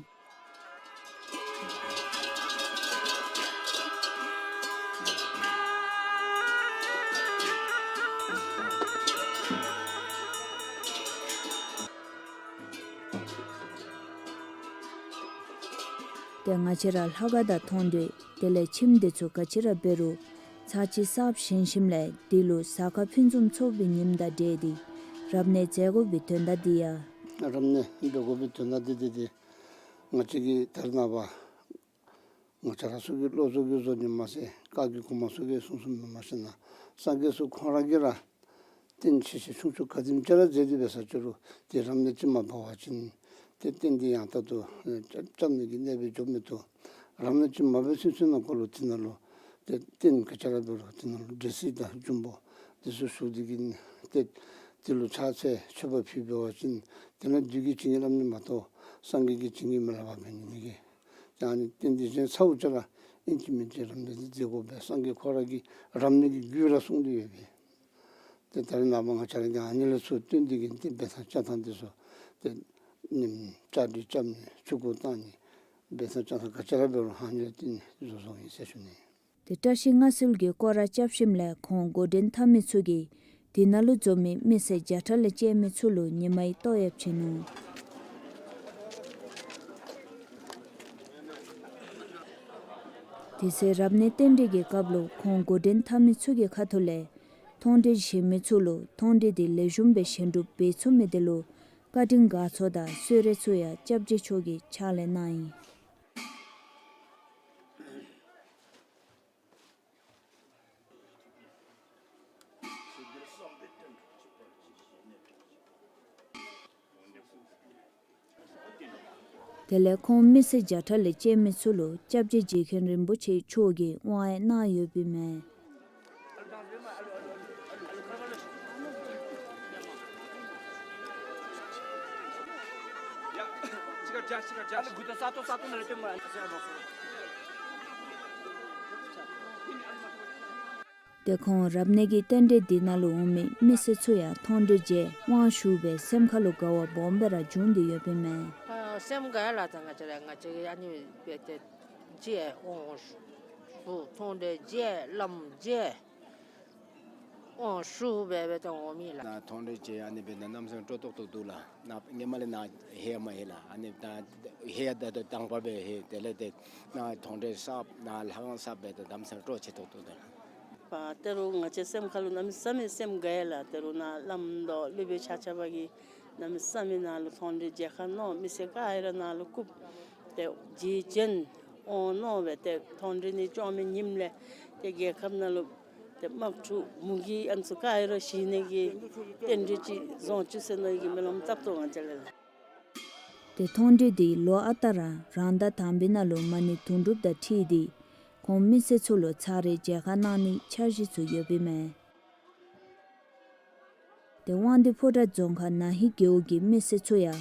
ཏེ་ང་བཅས་ར་ལྷ་ཁང་དང་མཐོང་གྲོལ་དེ་ལས་ཁྱིམ་དེ་ཚུ་ག་ཅི་ར་འབད་རུང་ཚར་གཅིག་གསརཔ་བཞེངས་ཞིནམ་ལས་འདི་ལུ་གཟའ་སྐར་ཕུན་སུམ་ཚོགས་པའི་ཉིནམ་དང་འབྲེལ་ཏེ་རབ་གནས་མཛད་དགོ་པའི་དོན་དག་འདི་ཡང་། རབ་གནས་འབད་དགོ་པའི་དོན་དག་འདི་འདི་འདི་ང་བཅས་ཀྱི་ད་རེས་ནངས་པ་ང་བཅས་ར་ཚུ་གི་བློ་གཟུ་གིས་བཟོ་ནི་མ་ཚད་བཀའ་བརྒྱུད་གོང་མ་ཚུ་གིས་གསུང་གསུངམ་མ་ཤེས་ན་སངས་རྒྱས་ཚུ་ཁོང་ར་གིས་ར་རྟེན་ཆེ་ཆེ་ཆུང་ཆུང་ག་དེམ་ཅིག་ར་མཛད་དེ་འབད་ས་ཅིག་རུང་ཏེ་རབ་གནས་ཅིག་མ་འབད་བ་ཅིན་ཏེ་རྟེན་འདི་ཡང་དག་ཏུ་ཨེ་བཅའ་བཅའ་ནི་གི་གནས་སྦེ་འགྱོ་མི་བཏུབ། རབ་གནས་ཅིག་མ་འབད་ཚུན་ཚོད་ནང་འཁོད་ལུ་དེ་ནང་ལུ་ཏེ་རྟེན་ག་ཅི་ར་འབད་རུང་དེ་ནང་ལུ་འདྲེ་སྲིན་དང་འབྱུང་པོ་དེ་ཚུ་ཞུགས་ཏེ་གིས་ཏེ་དེ་ལུ་ཕྱག་འཚལ་མཆོད་པ་ཕུལ་འབད་བ་ཅིན་དེ་ནང་བདུད་ཀྱི་བྱིན་གྱིས་བརླབ་ནི་མ་གཏོགས་སངས་རྒྱས་ཀྱི་བྱིན་གྱིས་མི་བརླབ་པ་འབད་ནི་མེད་ཀྱི། ད་ཨ་ནི་རྟེན་འདི་བཞེངས་ཚརཝ་ཅིག་ར་ཨིན་ཅི་མིན་ཅི་རབ་གནས་འདི་མཛད་དགོ་པས། སངས་རྒྱས་ཁོ་ར་གིས་རབ་གནས་ཀྱི་རྒྱུད་ར་གསུངས་ཏེ་ཡོད་པས། ཏེ་ད་རེས་ནངས་པ་ང་བཅས་ར་གིས་ཨ་ནི་ལས་ཚུར་བཏོན་ཏེ་གིས་ཏེ་འབད་ཐངས་བཅའ་ཐངས་འདི་ཚུ་ཏེ་ནིམ་བཅའ་སྒྲིག་རྐྱབ་ནི་ཆུ་འགོ་བཏང་ནི་འབད་ཐངས་བཅའ་ཐངས་ག་ཅི་ར་འབད་རུང་ཨ་ནི་ལས་བརྟེན་ནི་བཟོ་བཟོཝ་ཨིན་ཟེར་ཞུ་ནི། ཏེ་བཀྲ་ཤིས་མངའ་གསོལ་གྱི་སྐོར་ར་རྐྱབ་ཞིནམ་ལས་ཁོང་འགོ་འདྲེན་འཐབ་མི་ཚུ་གིས་དེ་ནང་ལུ་འཛོམས་མི་མི་སེར་བརྒྱ་ཕྲག་ལས་བཅད་མི་ཚུ་ལུ་ཉི་མའི་ཏོག་ཡོདཔ་བྱིན་ནུག། དེ་ཚེ་རབ་གནས་རྟེན་འབྲེལ་གྱི་སྐབས་ལུ་ཁོང་འགོ་འདྲེན་འཐབ་མི་ཚུ་གི་ཁ་ཐུག་ལས་མཐོང་གྲོལ་བཞེངས་མི་ཚུ་ལུ་མཐོང་གྲོལ་འདི་ལེགས་ཤོམ་སྦེ་བཞེངས་གྲུབ་འབད་ཚུགས་མི་དེ་ལུ་བཀའ་དྲིན་དགའ་ཚོར་དང་གསོལ་རས་ཚུ་ཡང་སྐྱབས་རྗེ་མཆོག་གིས་ཕྱག་ལས་གནང་ཡི། དེ་ལས་ཁོང་མི་སེར་བརྒྱ་ཕྲག་ལས་བཅད་མི་ཚུ་ལུ་སྐྱབས་རྗེ་རྗེ་མཁན་རིན་པོ་ཆེ་མཆོག་གིས་དབང་ཡང་གནང་ཡོདཔ་ཨིན་མས། ཏེ་ཁོང་རབ་གནས་ཀྱི་རྟེན་འབྲེལ་འདི་ནང་ལུ་འོང་མི་མི་སེར་ཚུ་ཡང་མཐོང་གྲོལ་མཇལ་དབང་ཞུ་སྦེ་སེམས་ཁ་ལུ་དགའ་བ་སྦོམ་སྦེ་ར་བྱུང་སྟེ་ཡོདཔ་ཨིན་མས། ཨ་སེམས་དགའ་ཡི་ལགས། ད་ང་བཅས་ར་ང་བཅས་ཀྱིས་ཨ་ནི་སྦེ་ཏེ་མཇལ་དབང་ཞུ་མཐོང་གྲོལ་མཇལ་བླམ་མཇལ་དབང་ཞུ་སྦེ་སྦེ་ཏེ་འོང་མི་ལགས། ནཱ་མཐོང་གྲོལ་མཇལ་ཨ་ནི་སྦེ་ནཱ་གནམ་མེད་ས་མེད་སྤྲོ་ཏོག་ཏོ་འདུག་ལགས། ནཱ་སྔོན་མ་ལས་ནཱ་ལྷོད་མ་ལྷོད་ལགས། ཨ་ནི་ད་ལྷོད་ད་ད་དང་པ་སྦེ་ལྷོད། དེ་ལས་ཏེ་ནཱ་མཐོང་གྲོལ་གསརཔ་ནཱ་ལྷ་ཁང་གསརཔ་སྦེ་ད་གནམ་མེད་ས་མེད་སྤྲོ་ཆེ་ཏོག་ཏོ་འདུག་ལགས། པ་ད་རུང་ང་བཅས་སེམས་ཁ་ལུ་གནམ་མེད་ས་མེད་སེམས་དགའ་ཡི་ལགས། ད་རུང་ནཱ་བླམ་དང་སློབ་དཔོན་ཆ་ཁྱབ་ཀྱིས་གནམ་མེད་ས་མེད་ནཱ་ལུ་མཐོང་གྲོལ་མཇལ་ཁ་གནང་། མི་སེར་ག་ར་ནཱ་ལུ་བཀུག་ཏེ་རྗེས་བྱོན་དབང་གནང་སྦེ་ཏེ་མཐོང་གྲོལ་ནི་བཅོ་ལྔ་པའི་ཉིནམ་ལས་ཏེ་རྒྱལ་ཁབ་ནང་ལུ་ཏེ་དམག་འཁྲུག་མུ་གེ་ཨ་ནི་ཚུ་ག་ར་ཞི་ནི་གི་རྟེན་འབྲེལ་ཅིག་བཟུང་བཅུག་ཟེར་མནོ་ནི་གི་སྨོན་ལམ་བཏབ་དོ་ང་བཅས་ལགས། ཏེ་མཐོང་གྲོལ་འདི་ལོ་ཨ་རྟག་ར་རང་ཟླ་དང་པའི་ནང་ལུ་མ་ཎི་དུང་སྒྲུབ་དང་འཁྲིལ་ཏེ་ཁོང་མི་སེར་ཚུ་ལུ་ཚར་རེ་མཇལ་ཁ་གནང་ནིའི་འཆར་གཞི་ཚུ་ཡོདཔ་ཨིན་མས། ཏེ་དབང་འདུས་ཕོ་བྲང་རྫོང་ཁག་ན་ཧི་རྒེད་འོག་གི་མི་སེར་ཚུ་ཡང་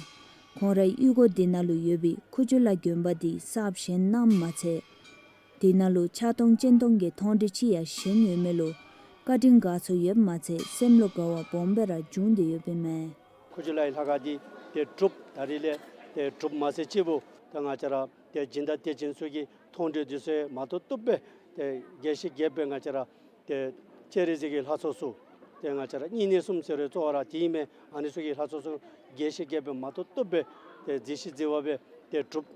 ཁོང་རའི་གཡུས་སྒོ་འདི་ནང་ལུ་ཡོད་པའི་ཁུ་བྱུག་ལ་དགོན་པ་འདི་གསརཔ་བཞེངས་གནངམ་མ་ཚད་འདི་ནང་ལུ་ཕྱག་སྟོང་སྤྱན་སྟོང་གི་མཐོང་གྲོལ་ཅིག་ཡང་བཞེངས་ཡོད་མི་ལུ་བཀའ་དྲིན་དགའ་ཚོར་ཡོདཔ་མ་ཚད་སེམས་ལུ་དགའ་བ་སྦོམ་སྦེ་ར་བྱུང་སྟེ་ཡོདཔ་ཨིན་མས། ཁུ་བྱུག་ལའི་ལྷ་ཁང་འདི་ཏེ་གྲུབ་ད་རིས་ལས་ཏེ་གྲུབ་མ་ཚད་ཅིག་པོ་ད་ང་བཅས་ར་ཏེ་སྦྱིན་བདག་དད་ཅན་ཚུ་གིས་མཐོང་གྲོལ་འདི་ཚུ་མ་ཏོག་ཏོ་སྦེ་ཏེ་རྒྱས་ཤིང་རྒྱསཔ་སྦེ་ང་བཅས་ར་ཏེ་སྤྱན་རས་གཟིགས་ཀྱི་ལྷ་ཚོགས་ཚུ་ཏེ་ང་བཅས་ར་བསྙེན་གནས་གསུམ་ཟེར་བའི་གཙོ་བོ་ར་དེ་ཨིན་མས། ཨ་ནི་ཚུ་གི་ལྷ་ཚོགས་ཚུ་རྒྱས་ཤིང་རྒྱསཔ་སྦེ་མ་ཏོག་ཏོ་སྦེ་ཏེ་མཛེས་ཤིང་མཛེས་པ་སྦེ་ཏེ་གྲུབ་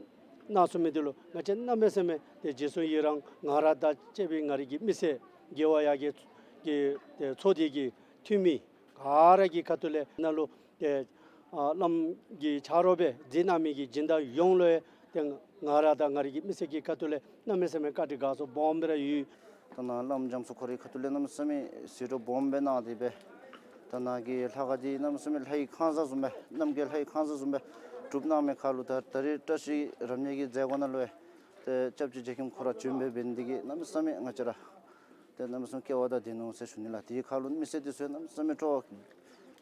གནང་ཚུགས་མི་འདི་ལུ་ང་བཅས་གནམ་མེད་ས་མེད་ཏེ་རྗེས་སུ་ཡི་རང་ང་ར་དང་བཅས་པའི་ང་རའི་གི་མི་སེར་དགེ་བ་ཡར་རྒྱས་ཀྱི་ཏེ་ཚོགས་སྡེ་གི་འཐུས་མི་ག་ར་གི་ཁ་ཐུག་ལས་ནཱ་ལུ་ཏེ་ཨ་བླམ་གི་ཆ་རོགས་སྦེ་མཛད་གནང་མི་གི་སྦྱིན་བདག་ཡོངས་ལུ་ཡང་ཏེ་ང་ར་དང་ང་རའི་གི་མི་སེར་གྱི་ཁ་ཐུག་ལས་གནམ་མེད་ས་མེད་བཀའ་དྲིན་དགའ་ཚོར་སྦོམ་སྦེ་ར་ཡོད། ད་ནཱ་བླམ་རྒྱ་མཚོ་ཁོ་རའི་ཁ་ཐུག་ལས་གནམ་མེད་ས་མེད་ཟད་འགྲོ་སྦོམ་སྦེ་གནང་སྟེ་སྦེ་ད་ནཱ་གི་ལྷ་ཁང་འདི་གནམ་མེད་ས་མེད་ལྷའི་ཁང་བཟང་བཟུམ་སྦེ་གནམ་གྱི་ལྷའི་ཁང་བཟང་བཟུམ་སྦེ་གྲུབ་གནང་མི་ཁར་ལུ་ད་ད་རིས་བཀྲ་ཤིས་རབ་གནས་ཀྱི་མཛད་སྒོ་ནང་ལུ་ཡང་ཏེ་སྐྱབས་རྗེ་རྗེ་མཁན་ཁོ་ར་བྱོན་སྦེ་འབད་ནི་འདི་གིས་གནམ་མེད་ས་མེད་ང་བཅས་ར་ཏེ་གནམ་མེད་ས་མེད་སྐལ་བ་དང་ལྡན་ནུག་ཟེར་ཞུ་ནི་ལགས། དེའི་ཁར་ལུ་མི་སེར་འདི་ཚུ་གནམ་མེད་ས་མེད་སྤྲོ་བ་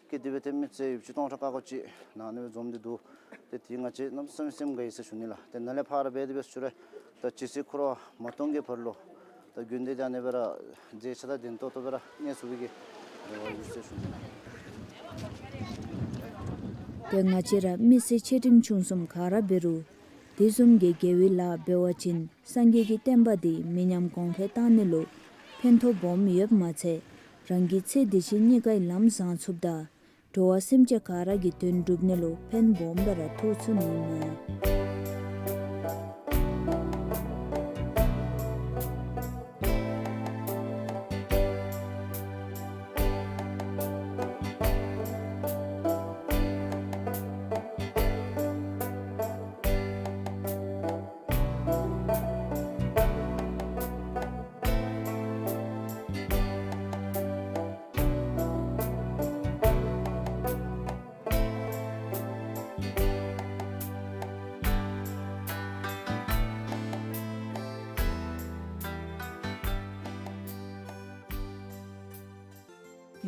སྐྱེས་ཏེ་སྦེ་ཏེ་མི་སེར་ཡོདཔ་ཅིག་སྟོང་ཕྲག་ཁ་ཁ་ཅིག་ནཱ་ཨ་ནི་སྦེ་འཛོམས་ཏེ་འདུག། ཏེ་དེ་ང་བཅས་གནམ་མེད་ས་མེད་སེམས་དགའ་ཡི་ཟེར་ཞུ་ནི་ལགས། ཏེ་ནཱ་ལས་ཕར་འབད་དེ་སྦེ་ཞུ་རུང་ད་ཇི་སྲིད་འཁོར་བ་མ་སྟོངས་ཀྱི་བར་ལུ་ད་དགོན་སྡེ་འདི་ཨ་ནི་སྦེ་ར་མཛེས་ཆ་དང་ལྡན་ཏོག་ཏོ་སྦེ་ར་གནས་ཚུགས་པའི་གི་རེ་བ་ཡོད་ཟེར་ཞུ་ནི་ལགས། ཏེ་ང་བཅས་ར་མི་སེར་ཆེ་འབྲིང་ཆུང་གསུམ་ག་ར་འབད་རུང་དེ་བཟུམ་གྱི་དགེ་བའི་ལཱ་འབད་བ་ཅིན་སངས་རྒྱས་ཀྱི་བསྟན་པ་འདི་མི་ཉམས་གོང་འཕེལ་བཏང་ནི་ལུ་ཕན་ཐོགས་སྦོམ་ཡོདཔ་མ་ཚད་རང་གི་ཚེ་འདི་ཕྱི་གཉིས་ཀའི་ལམ་བཟང་ཚུགསཔ་དང་འགྲོ་བ་སེམས་ཅན་ག་ར་གི་དོན་འགྲུབ་ནི་ལུ་ཕན་སྦོམ་སྦེ་ར་ཐོགས་ཚུགས་ནི་ཨིན་མས།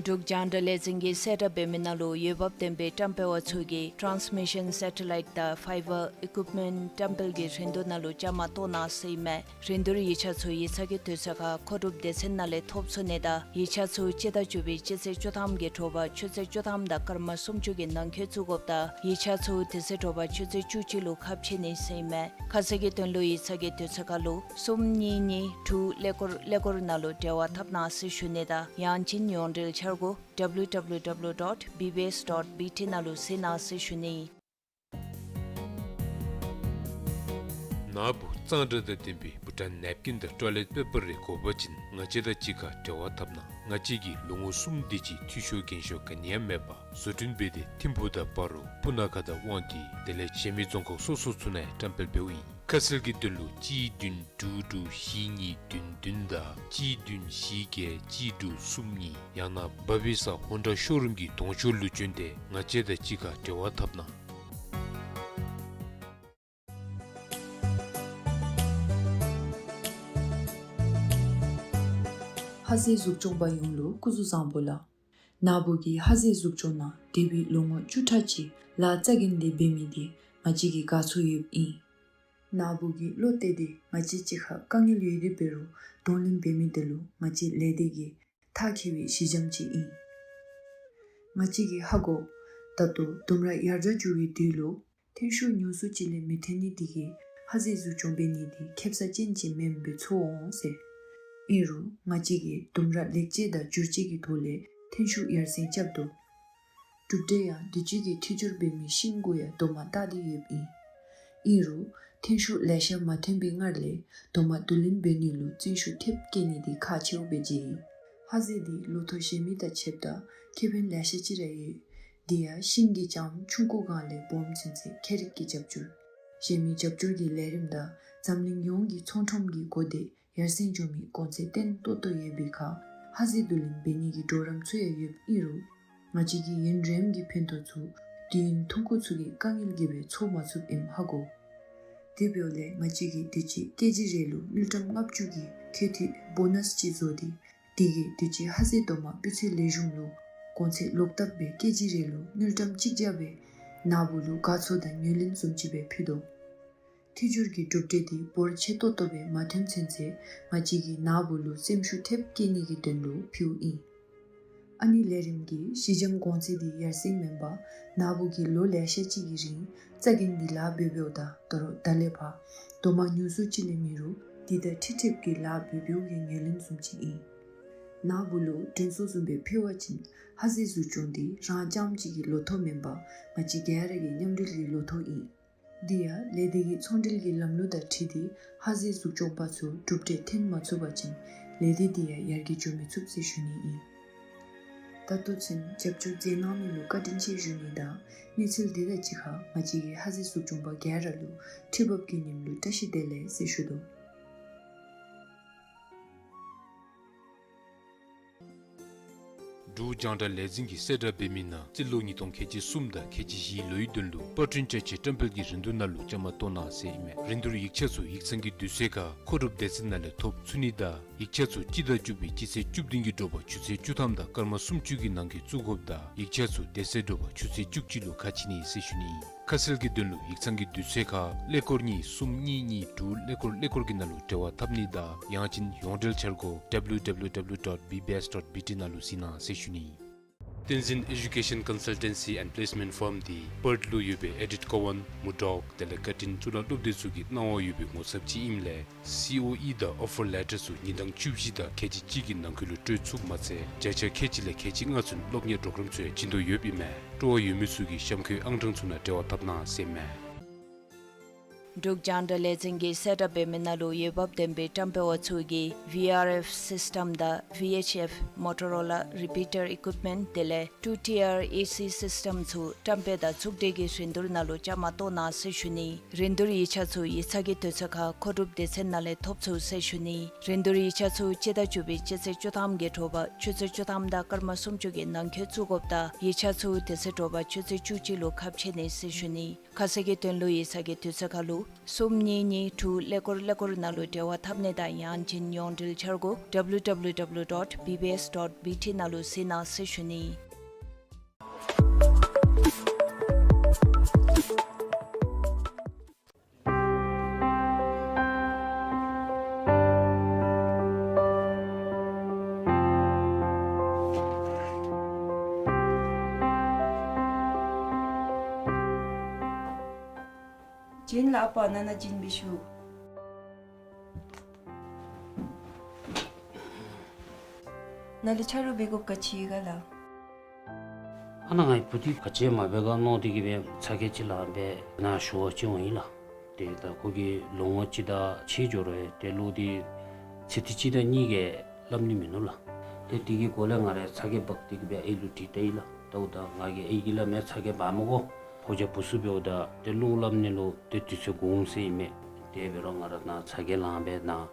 འབྲུག་རྒྱང་བསྒྲགས་ལས་འཛིན་གྱིས་གསལ་བསྒྲགས་འབད་མི་ནང་ལུ་འོས་འབབ་ལྡན་པའི་བཀྲམ་སྤེལ་བ་ཚུ་གིས་Transmission Satellite དང་Fiber Equipment བཀྲམ་སྤེལ་གྱི་རིན་བསྡུར་ནང་ལུ་བཅའ་མར་གཏོགས་གནང་ཟེར་ཨིན་མས། རིན་བསྡུར་ཡིག་ཆ་ཚུ་ཡིག་ཚང་གི་དུས་ཚོད་ཁར་མཁོ་སྒྲུབ་སྡེ་ཚན་ནང་ལས་ཐོབ་ཚུགས་ནི་དང་ཡིག་ཆ་ཚུ་སྤྱི་ཟླ་བཅུ་པའི་སྤྱི་ཚེས་བཅུ་ཐམ་གྱི་དྲོ་པ་ཆུ་ཚོད་བཅུ་ཐམ་དང་སྐར་མ་སུམ་ཅུ་གི་ནང་འཁོད་བཙུགས་དགོཔ་དང་ཡིག་ཆ་ཚུ་དེ་ཚེ་དྲོ་པ་ཆུ་ཚོད་བཅུ་གཅིག་ལུ་ཁ་ཕྱེ་ནི་ཟེར་ཨིན་མས། ཁ་གསལ་གྱི་དོན་ལུ་ཡིག་ཚང་གི་དུས་ཚོད་ཁར་ལུ་གསུམ་གཉིས་གཉིས་དྲུག་ཀླད་ཀོར་ཀླད་ཀོར་ནང་ལུ་འབྲེལ་བ་འཐབ་གནང་ཟེར་ཞུ་ནི་དང་ཡང་ཅིན་ཡོངས་འབྲེལ་འཆར་སྒོ་W W W dot B B S dot B T ནང་ལུ་གཟིགས་གནང་ཟེར་ཞུ་ནི་ཨིན། ནཱ་བུ་གཙང་སྦྲ་དང་ལྡན་པའི་བྷུ་ཊཱན་ནེབ་ཀིན་དང་ཊོའི་ལེཊ་པེ་པར་རེ་དགོ་པ་ཅིན་ང་བཅས་དང་གཅིག་ཁར་འབྲེལ་བ་འཐབ་གནང་། ང་བཅས་ཀྱིས་ལོ་ངོ་གསུམ་དེ་ཅིག་འཐུས་ཤོར་འགན་ཤོར་ག་ནི་ཡང་མེད་པར་བཟོ་སྐྲུན་འབད་དེ་ཐིམ་ཕུག་དང་སྤ་རོ་སྤུ་ན་ཁ་དང་དབང་འདུས་དེ་ལས་གཞན་མི་རྫོང་ཁག་སོ་སོ་ཚུ་ནང་ཡང་བཀྲམ་སྤེལ་འབདཝ་ཨིན། ཁ་གསལ་གྱི་དོན་ལུ་གཅིག་བདུན་དྲུག་དྲུག་བཞི་གཉིས་བདུན་བདུན་དང་གཅིག་བདུན་བཞི་བརྒྱད་གཅིག་དྲུག་གསུམ་གཉིས་ཡང་ན་བ་བི་ས་ཧོན་ཌ་ཤོ་རུམ་གྱི་གདོང་ཕྱོགས་ལུ་བྱོན་ཏེ་ང་བཅས་དང་གཅིག་ཁར་འབྲེལ་བ་འཐབ་གནང་། ཧ་ཟེ་གཟུགས་སྐྱོང་པ་ཡོངས་ལུ་སྐུ་གཟུགས་བཟང་པོ་ལགས། ནཱ་བུ་གིས་ཧ་ཟེ་གཟུགས་སྐྱོང་ནང་འདས་པའི་ལོ་ངོ་བཅུ་ཕྲག་གཅིག་ལཱ་རྩ་འགེངས་ཏེ་འབད་མི་འདི་ང་བཅས་ཀྱིས་དགའ་ཚོར་ཡོདཔ་ཨིན། ནཱ་བུ་གིས་བློ་གཏད་དེ་ང་བཅས་གཅིག་ཁར་དཀའ་ངལ་ཡོད་དེ་འབད་རུང་གདོང་ལེན་འབད་མི་འདི་ལུ་ང་བཅས་ལས་སྡེ་གིས་མཐར་འཁྱོལ་བའི་གཞི་འགྱམ་ཅིག་ཨིན། ང་བཅས་ཀྱིས་ཧ་གོ། ད་ལྟོ་ལྡུམ་ར་ཡར་དྲག་འགྱོ་བའི་དུས་ལུ་ཐོན་ཤུགས་ཉུང་སུ་ཅིག་ལས་མི་ཐོན་ནི་དེ་གིས་ཧ་ཟེ་གཟུགས་སྐྱོང་འབད་ནི་དེ་ཁེབ་ས་ཅན་ཅིག་མེནམ་སྦེ་ཚོར་འོང་ཟེར། ཨིན་རུང་ང་བཅས་ཀྱིས་ལྡུམ་ར་ལེགས་བཅོས་དང་བསྒྱུར་བཅོས་ཀྱི་ཐོག་ལས་ཐོན་ཤུགས་ཡར་སེང་རྐྱབ་དོ། གྲུབ་འབྲས་ཡང་དུས་ཅི་གི་འཐུས་སྒྱུར་འབད་མི་ཤིང་གུ་ཡང་རྡོག་མ་བཏགས་ཏེ་ཡོདཔ་ཨིན། ཨིན་རུང་ཐོན་ཤུགས་ལེ་ཤ་མ་ཐོན་པའི་སྔར་ལས་རྡོག་མ་བསྡུ་ལེན་འབད་ནི་ལུ་བརྩོན་ཤུགས་ཐེབས་བསྐྱེད་ནི་དེ་ཁག་ཆེཝ་སྦེ་མཇལ་ཡི། ཧ་ཟེ་དེ་ལོ་ཐོག་གཞན་མི་དང་ཕྱདཔ་ད་ཁེ་ཕན་ལེ་ཤ་ཅིག་ར་ཡོད། དེ་ཡང་ཤིང་གི་ལྕངམ་ཆུང་ཀུ་སྒང་ལས་སྦོམ་ཚུན་ཚོད་ཁྱད་རིག་གི་རྒྱབ་སྐྱོར། གཞན་མི་རྒྱབ་སྐྱོར་གྱི་ལས་རིམ་དང་འཛམ་གླིང་ཡོངས་ཀྱི་ཚོང་ཁྲོམ་གྱི་གོ་དེ་ཡར་སེང་འགྱོ་མི་གོང་ཚད་བརྟན་ཏོག་ཏོ་ཡོད་པའི་ཁར་ཧ་ཟེ་བསྡུ་ལེན་འབད་ནི་གི་གྲོགས་རམ་ཚུ་ཡང་ཡོདཔ་ཨིན་རུང་ང་བཅས་ཀྱིས་ཡུན་རིངམོ་གི་ཕན་ཐོགས་ཚུ་དུས་ཡུན་ཐུང་ཀུ་ཚུ་གི་དཀའ་ངལ་གྱིས་སྦེ་ཚོར་མ་ཚུགསཔ་ཨིནམ་ཧ་གོ། དེ་འབདཝ་ལས་ང་བཅས་ཀྱིས་དུས་ཅི་ཀེ་ཇི་རེ་ལུ་དངུལ་ཀྲམ་ལྔ་བཅུ་གི་ཁེ་འཐུས་བོ་ནཱས་ཅིག་བཟོ་སྟེ་དེ་གིས་དུས་ཅི་ཧ་ཟེ་རྡོག་མ་སྤུས་ཚད་ལེགས་ཤོམ་ལུ་གོང་ཚད་ལོག་བཏབ་སྦེ་ཀེ་ཇི་རེ་ལུ་དངུལ་ཀྲམ་གཅིག་བརྒྱ་སྦེ་ནཱ་བུ་ལུ་དགའ་ཚོར་དང་ངོས་ལེན་བཟུམ་ཅིག་སྦེ་ཕུལ་དོ། འཐུས་སྒྱུར་གྱི་གྲུབ་འབྲས་དེ་འབོར་ཆེ་ཏོག་ཏོ་སྦེ་མ་ཐོན་ཚུན་ཚོད་ང་བཅས་ཀྱིས་ནཱ་བུ་ལུ་སེམས་ཤུགས་ཐེབས་བསྐྱེད་ནི་གི་དོན་ལུ་ཕུལཝ་ཨིན། ཨ་ནི་ལས་རིམ་གྱི་གཞི་འགྱམ་གོང་ཚད་དེ་ཡར་སེང་མེན་པར་ནཱ་བུ་གིས་ལོ་ལེ་ཤ་ཅིག་གི་རིང་རྩ་འགེངས་ཏེ་ལཱ་འབད་འབདཝ་ད་ད་རུང་ད་ལས་ཕར་རྡོག་མ་ཉུང་སུ་ཅིག་ལས་མེད་རུང་དེ་དང་འཁྲིལ་འཁྲིལཝ་གི་ལཱ་འབད་འབདཝ་གི་ངོས་ལེན་བཟུམ་ཅིག་ཨིན། ནཱ་བུ་ལུ་དྲན་གསོ་བཟུམ་སྦེ་ཕུལ་བ་ཅིན་ཧ་ཟེ་གཟུགས་སྐྱོང་དེ་རང་རྐྱངམ་གཅིག་གི་ལོ་ཐོག་མེན་པར་ང་བཅས་ག་ར་གི་མཉམ་འབྲེལ་གྱི་ལོ་ཐོག་ཨིན། དེ་ཡང་ལས་སྡེ་གི་ཚོང་འབྲེལ་གྱི་ལམ་ལུགས་དང་འཁྲིལ་ཏེ་ཧ་ཟེ་གཟུགས་སྐྱོང་པ་ཚུ་གྲུབ་འབྲས་ཐོན་མ་ཚུགས་པ་ཅིན་ལས་སྡེ་དེ་ཡང་ཡར་རྒྱས་འགྱོ་མི་ཚུགས་ཟེར་ཞུ་ནི་ཨིན། ད་ལྟོ་ཚུན་རྒྱབ་སྐྱོར་མཛད་གནང་མི་ལུ་བཀའ་དྲིན་ཆེ་ཞུ་ནི་དང་གནས་ཚུལ་དེ་དང་གཅིག་ཁར་ང་བཅས་ཀྱི་ཧ་ཟེ་གཟུགས་སྐྱོང་པ་ག་ར་ལུ་ཁྲི་འབབ་ཀྱི་ཉིནམ་ལུ་བཀྲ་ཤིས་བདེ་ལེགས་ཟེར་ཞུ་དོ། འབྲུག་རྒྱང་བསྒྲགས་ལས་འཛིན་གྱིས་གསལ་བསྒྲགས་འབད་མི་ནང་རྩིས་ལོ་ཉིས་སྟོང་ཁལ་གཅིག་གསུམ་དང་ཁལ་གཅིག་བཞིའི་ལོའི་དོན་ལུ་པར་སྐྲུན་བཅའ་ཆས་བཀྲམ་སྤེལ་གྱི་རིན་བསྡུར་ནང་ལུ་བཅའ་མར་གཏོགས་གནང་ཟེར་ཨིན་མས། རིན་བསྡུར་ཡིག་ཆ་ཚུ་ཡིག་ཚང་གི་དུས་ཚོད་ཁར་མཁོ་སྒྲུབ་སྡེ་ཚན་ནང་ལས་ཐོབ་ཚུགས་ནི་དང་ཡིག་ཆ་ཚུ་སྤྱི་ཟླ་བཅུ་པའི་སྤྱི་ཚེས་བཅུ་བདུན་གྱི་དྲོ་པ་ཆུ་ཚོད་བཅུ་ཐམ་དང་སྐར་མ་སུམ་ཅུ་གི་ནང་འཁོད་བཙུགས་དགོཔ་དང་ཡིག་ཆ་ཚུ་དེ་ཚེ་དྲོ་པ་ཆུ་ཚོད་བཅུ་གཅིག་ལུ་ཁ་ཕྱེ་ནི་ཟེར་ཞུ་ནི་ཨིན། ཁ་གསལ་གྱི་དོན་ལུ་ཡིག་ཚང་གི་དུས་ཚོད་ཁར་ཀླད་ཀོར་གཉིས་གསུམ་གཉིས་གཉིས་དྲུག་ཀླད་ཀོར་ཀླད་ཀོར་གྱི་ནང་ལུ་འབྲེལ་བ་འཐབ་ནི་དང་ཡང་ཅིན་ཡོངས་འབྲེལ་འཆར་སྒོ་W W W dot B B S dot B T ནང་ལུ་གཟིགས་གནང་ཟེར་ཞུ་ནི་ཨིན། བསྟན་འཛིན་Education Consultancy and Placement Firm འདི་པརཐ་ལུ་ཡོད་པའི་ཨེ་ཌིཊ་ཀོ་ཝཱན་མུར་ཌོག་དེ་ལས་ཀར་ཊིན་གཙུག་ལག་སློབ་སྡེ་ཚུ་གི་གནང་བ་ཡོད་པའི་ངོ་ཚབ་ཅིག་ཨིནམ་ལས་སི་ཨོ་ཨི་དང་ཨོ་ཕར་ལེ་ཊར་ཚུ་ཉིན་གྲངས་བཅུ་བཞི་དང་ཁལ་གཅིག་གཅིག་གི་ནང་འཁོད་ལུ་སྤྲོད་ཚུགསཔ་མ་ཚད་བརྒྱ་ཆ་ཁལ་གཅིག་ལས་ཁལ་གཅིག་ལྔ་ཚུན་སློབ་གཉེར་གྲོགས་རམ་ཚུ་ཡང་བྱིན་དོ་ཡོདཔ་ཨིན་མས། སྤྲོ་བ་ཡོད་མི་ཚུ་གིས་གཤམ་འཁོད་ཨང་གྲངས་ཚུ་ནང་འབྲེལ་བ་འཐབ་གནང་ཟེར་མས། འབྲུག་རྒྱང་བསྒྲགས་ལས་འཛིན་གྱིས་གསལ་བསྒྲགས་འབད་མི་ནང་ལུ་འོས་འབབ་ལྡན་པའི་བཀྲམ་སྤེལ་བ་ཚུ་གིས་ཝི་ཨར་ཨེཕ་སིསི་ཊེམ་དང་ཝི་ཨེཆ་ཨེཕ་མོ་ཊོ་རོ་ལ་རི་པི་ཊར་ཨི་ཀུའིཔ་མེནཊ་དེ་ལས་ཊུ་ཊི་ཨར་ཨེ་སི་སིསི་ཊེམ་ཚུ་བཀྲམ་སྤེལ་དང་ཚོགས་སྒྲིག་གི་རིན་བསྡུར་ནང་ལུ་བཅའ་མར་གཏོགས་གནང་ཟེར་ཞུ་ནི། རིན་བསྡུར་ཡིག་ཆ་ཚུ་ཡིག་ཚང་གི་དུས་ཚོད་ཁར་མཁོ་སྒྲུབ་སྡེ་ཚན་ནང་ལས་ཐོབ་ཚུགས་ཟེར་ཞུ་ནི། རིན་བསྡུར་ཡིག་ཆ་ཚུ་སྤྱི་ཟླ་བཅུ་པའི་སྤྱི་ཚེས་བཅུ་ཐམ་གྱི་དྲོ་པ་ཆུ་ཚོད་བཅུ་ཐམ་དང་སྐར་མ་སུམ་ཅུ་གི་ནང་འཁོད་བཙུགས་དགོཔ་དང་ཡིག་ཆ་ཚུ་དེ་ཚེ་དྲོ་པ་ཆུ་ཚོད་བཅུ་གཅིག་ལུ་ཁ་ཕྱེ་ནི་ཟེར་ཞུ་ནི། ཁ་གསལ་གྱི་དོན་ལུ་ཡིག་ཚང་གི་དུས་ཚོད་ཁར་ལུ་གསུམ་གཉིས་གཉིས་དྲུག་ཀླད་ཀོར་ཀླད་ཀོར་ནང་ལུ་འབྲེལ་བ་འཐབ་ནི་དང་ཡང་ཅིན་ཡོངས་འབྲེལ་འཆར་སྒོ་ཌབ་ལུ་ཌབ་ལུ་ཌབ་ལུ་ཌོཊ་བི་བི་ཨེསི་ཌོཊ་བི་ཊི་ནང་ལུ་གཟིགས་གནང་ཟེར་ཞུ་ནི། བྱིན་ལགས། ཨ་པ་ནང་ན་བྱིན་སྦེ་བཞུགས། ནཱ་ལུ་ཆ་རོགས་འབད་དགོཔ་ག་ཅི་ག་ལགས། ཨ་ནཱ་ངེའི་བུ་འདི་ག་ཅི་མ་འབད་ག་མནོ་སྟེ་གིས་སྦེ་ཚ་གྱང་ཅིག་ལངམ་སྦེ་ནཱ་ཞུ་བར་བྱོན་ཡི་ལགས། ཏེ་ད་ཁོ་གིས་ལོ་ངོ་གཅིག་དང་ཕྱེད་འགྱོ་རུང་ཏེ་ལོག་སྟེ་ཚིག་འདི་གཅིག་དང་གཉིས་ཀྱང་སླབ་ནི་མིན་ནུག་ལགས། ཏེ་དེ་གི་སྐོར་ལས་ང་ར་ཚ་གྱང་འབག་སྟེ་གིས་སྦེ་ཨའི་ལུ་དྲིས་ལྟ་ཡི་ལགས། ད་འོ་ད་ང་གིས་ཨའི་གིས་སླབ་མས། ཚ་གྱང་འབག་མི་དགོ། ཁོ་ཅིག་བུ་ཚུ་འབདཝ་ད་ཏེ་ལོག་སླབ་ནི་ལུ་ཏེ་དུས་ཚོད་འགོར་འོང་ཟེར་ཨིན་མས། དེ་འབད་རུང་ང་ར་ནཱ་ཚ་གྱང་ལངམ་སྦེ་ནཱ་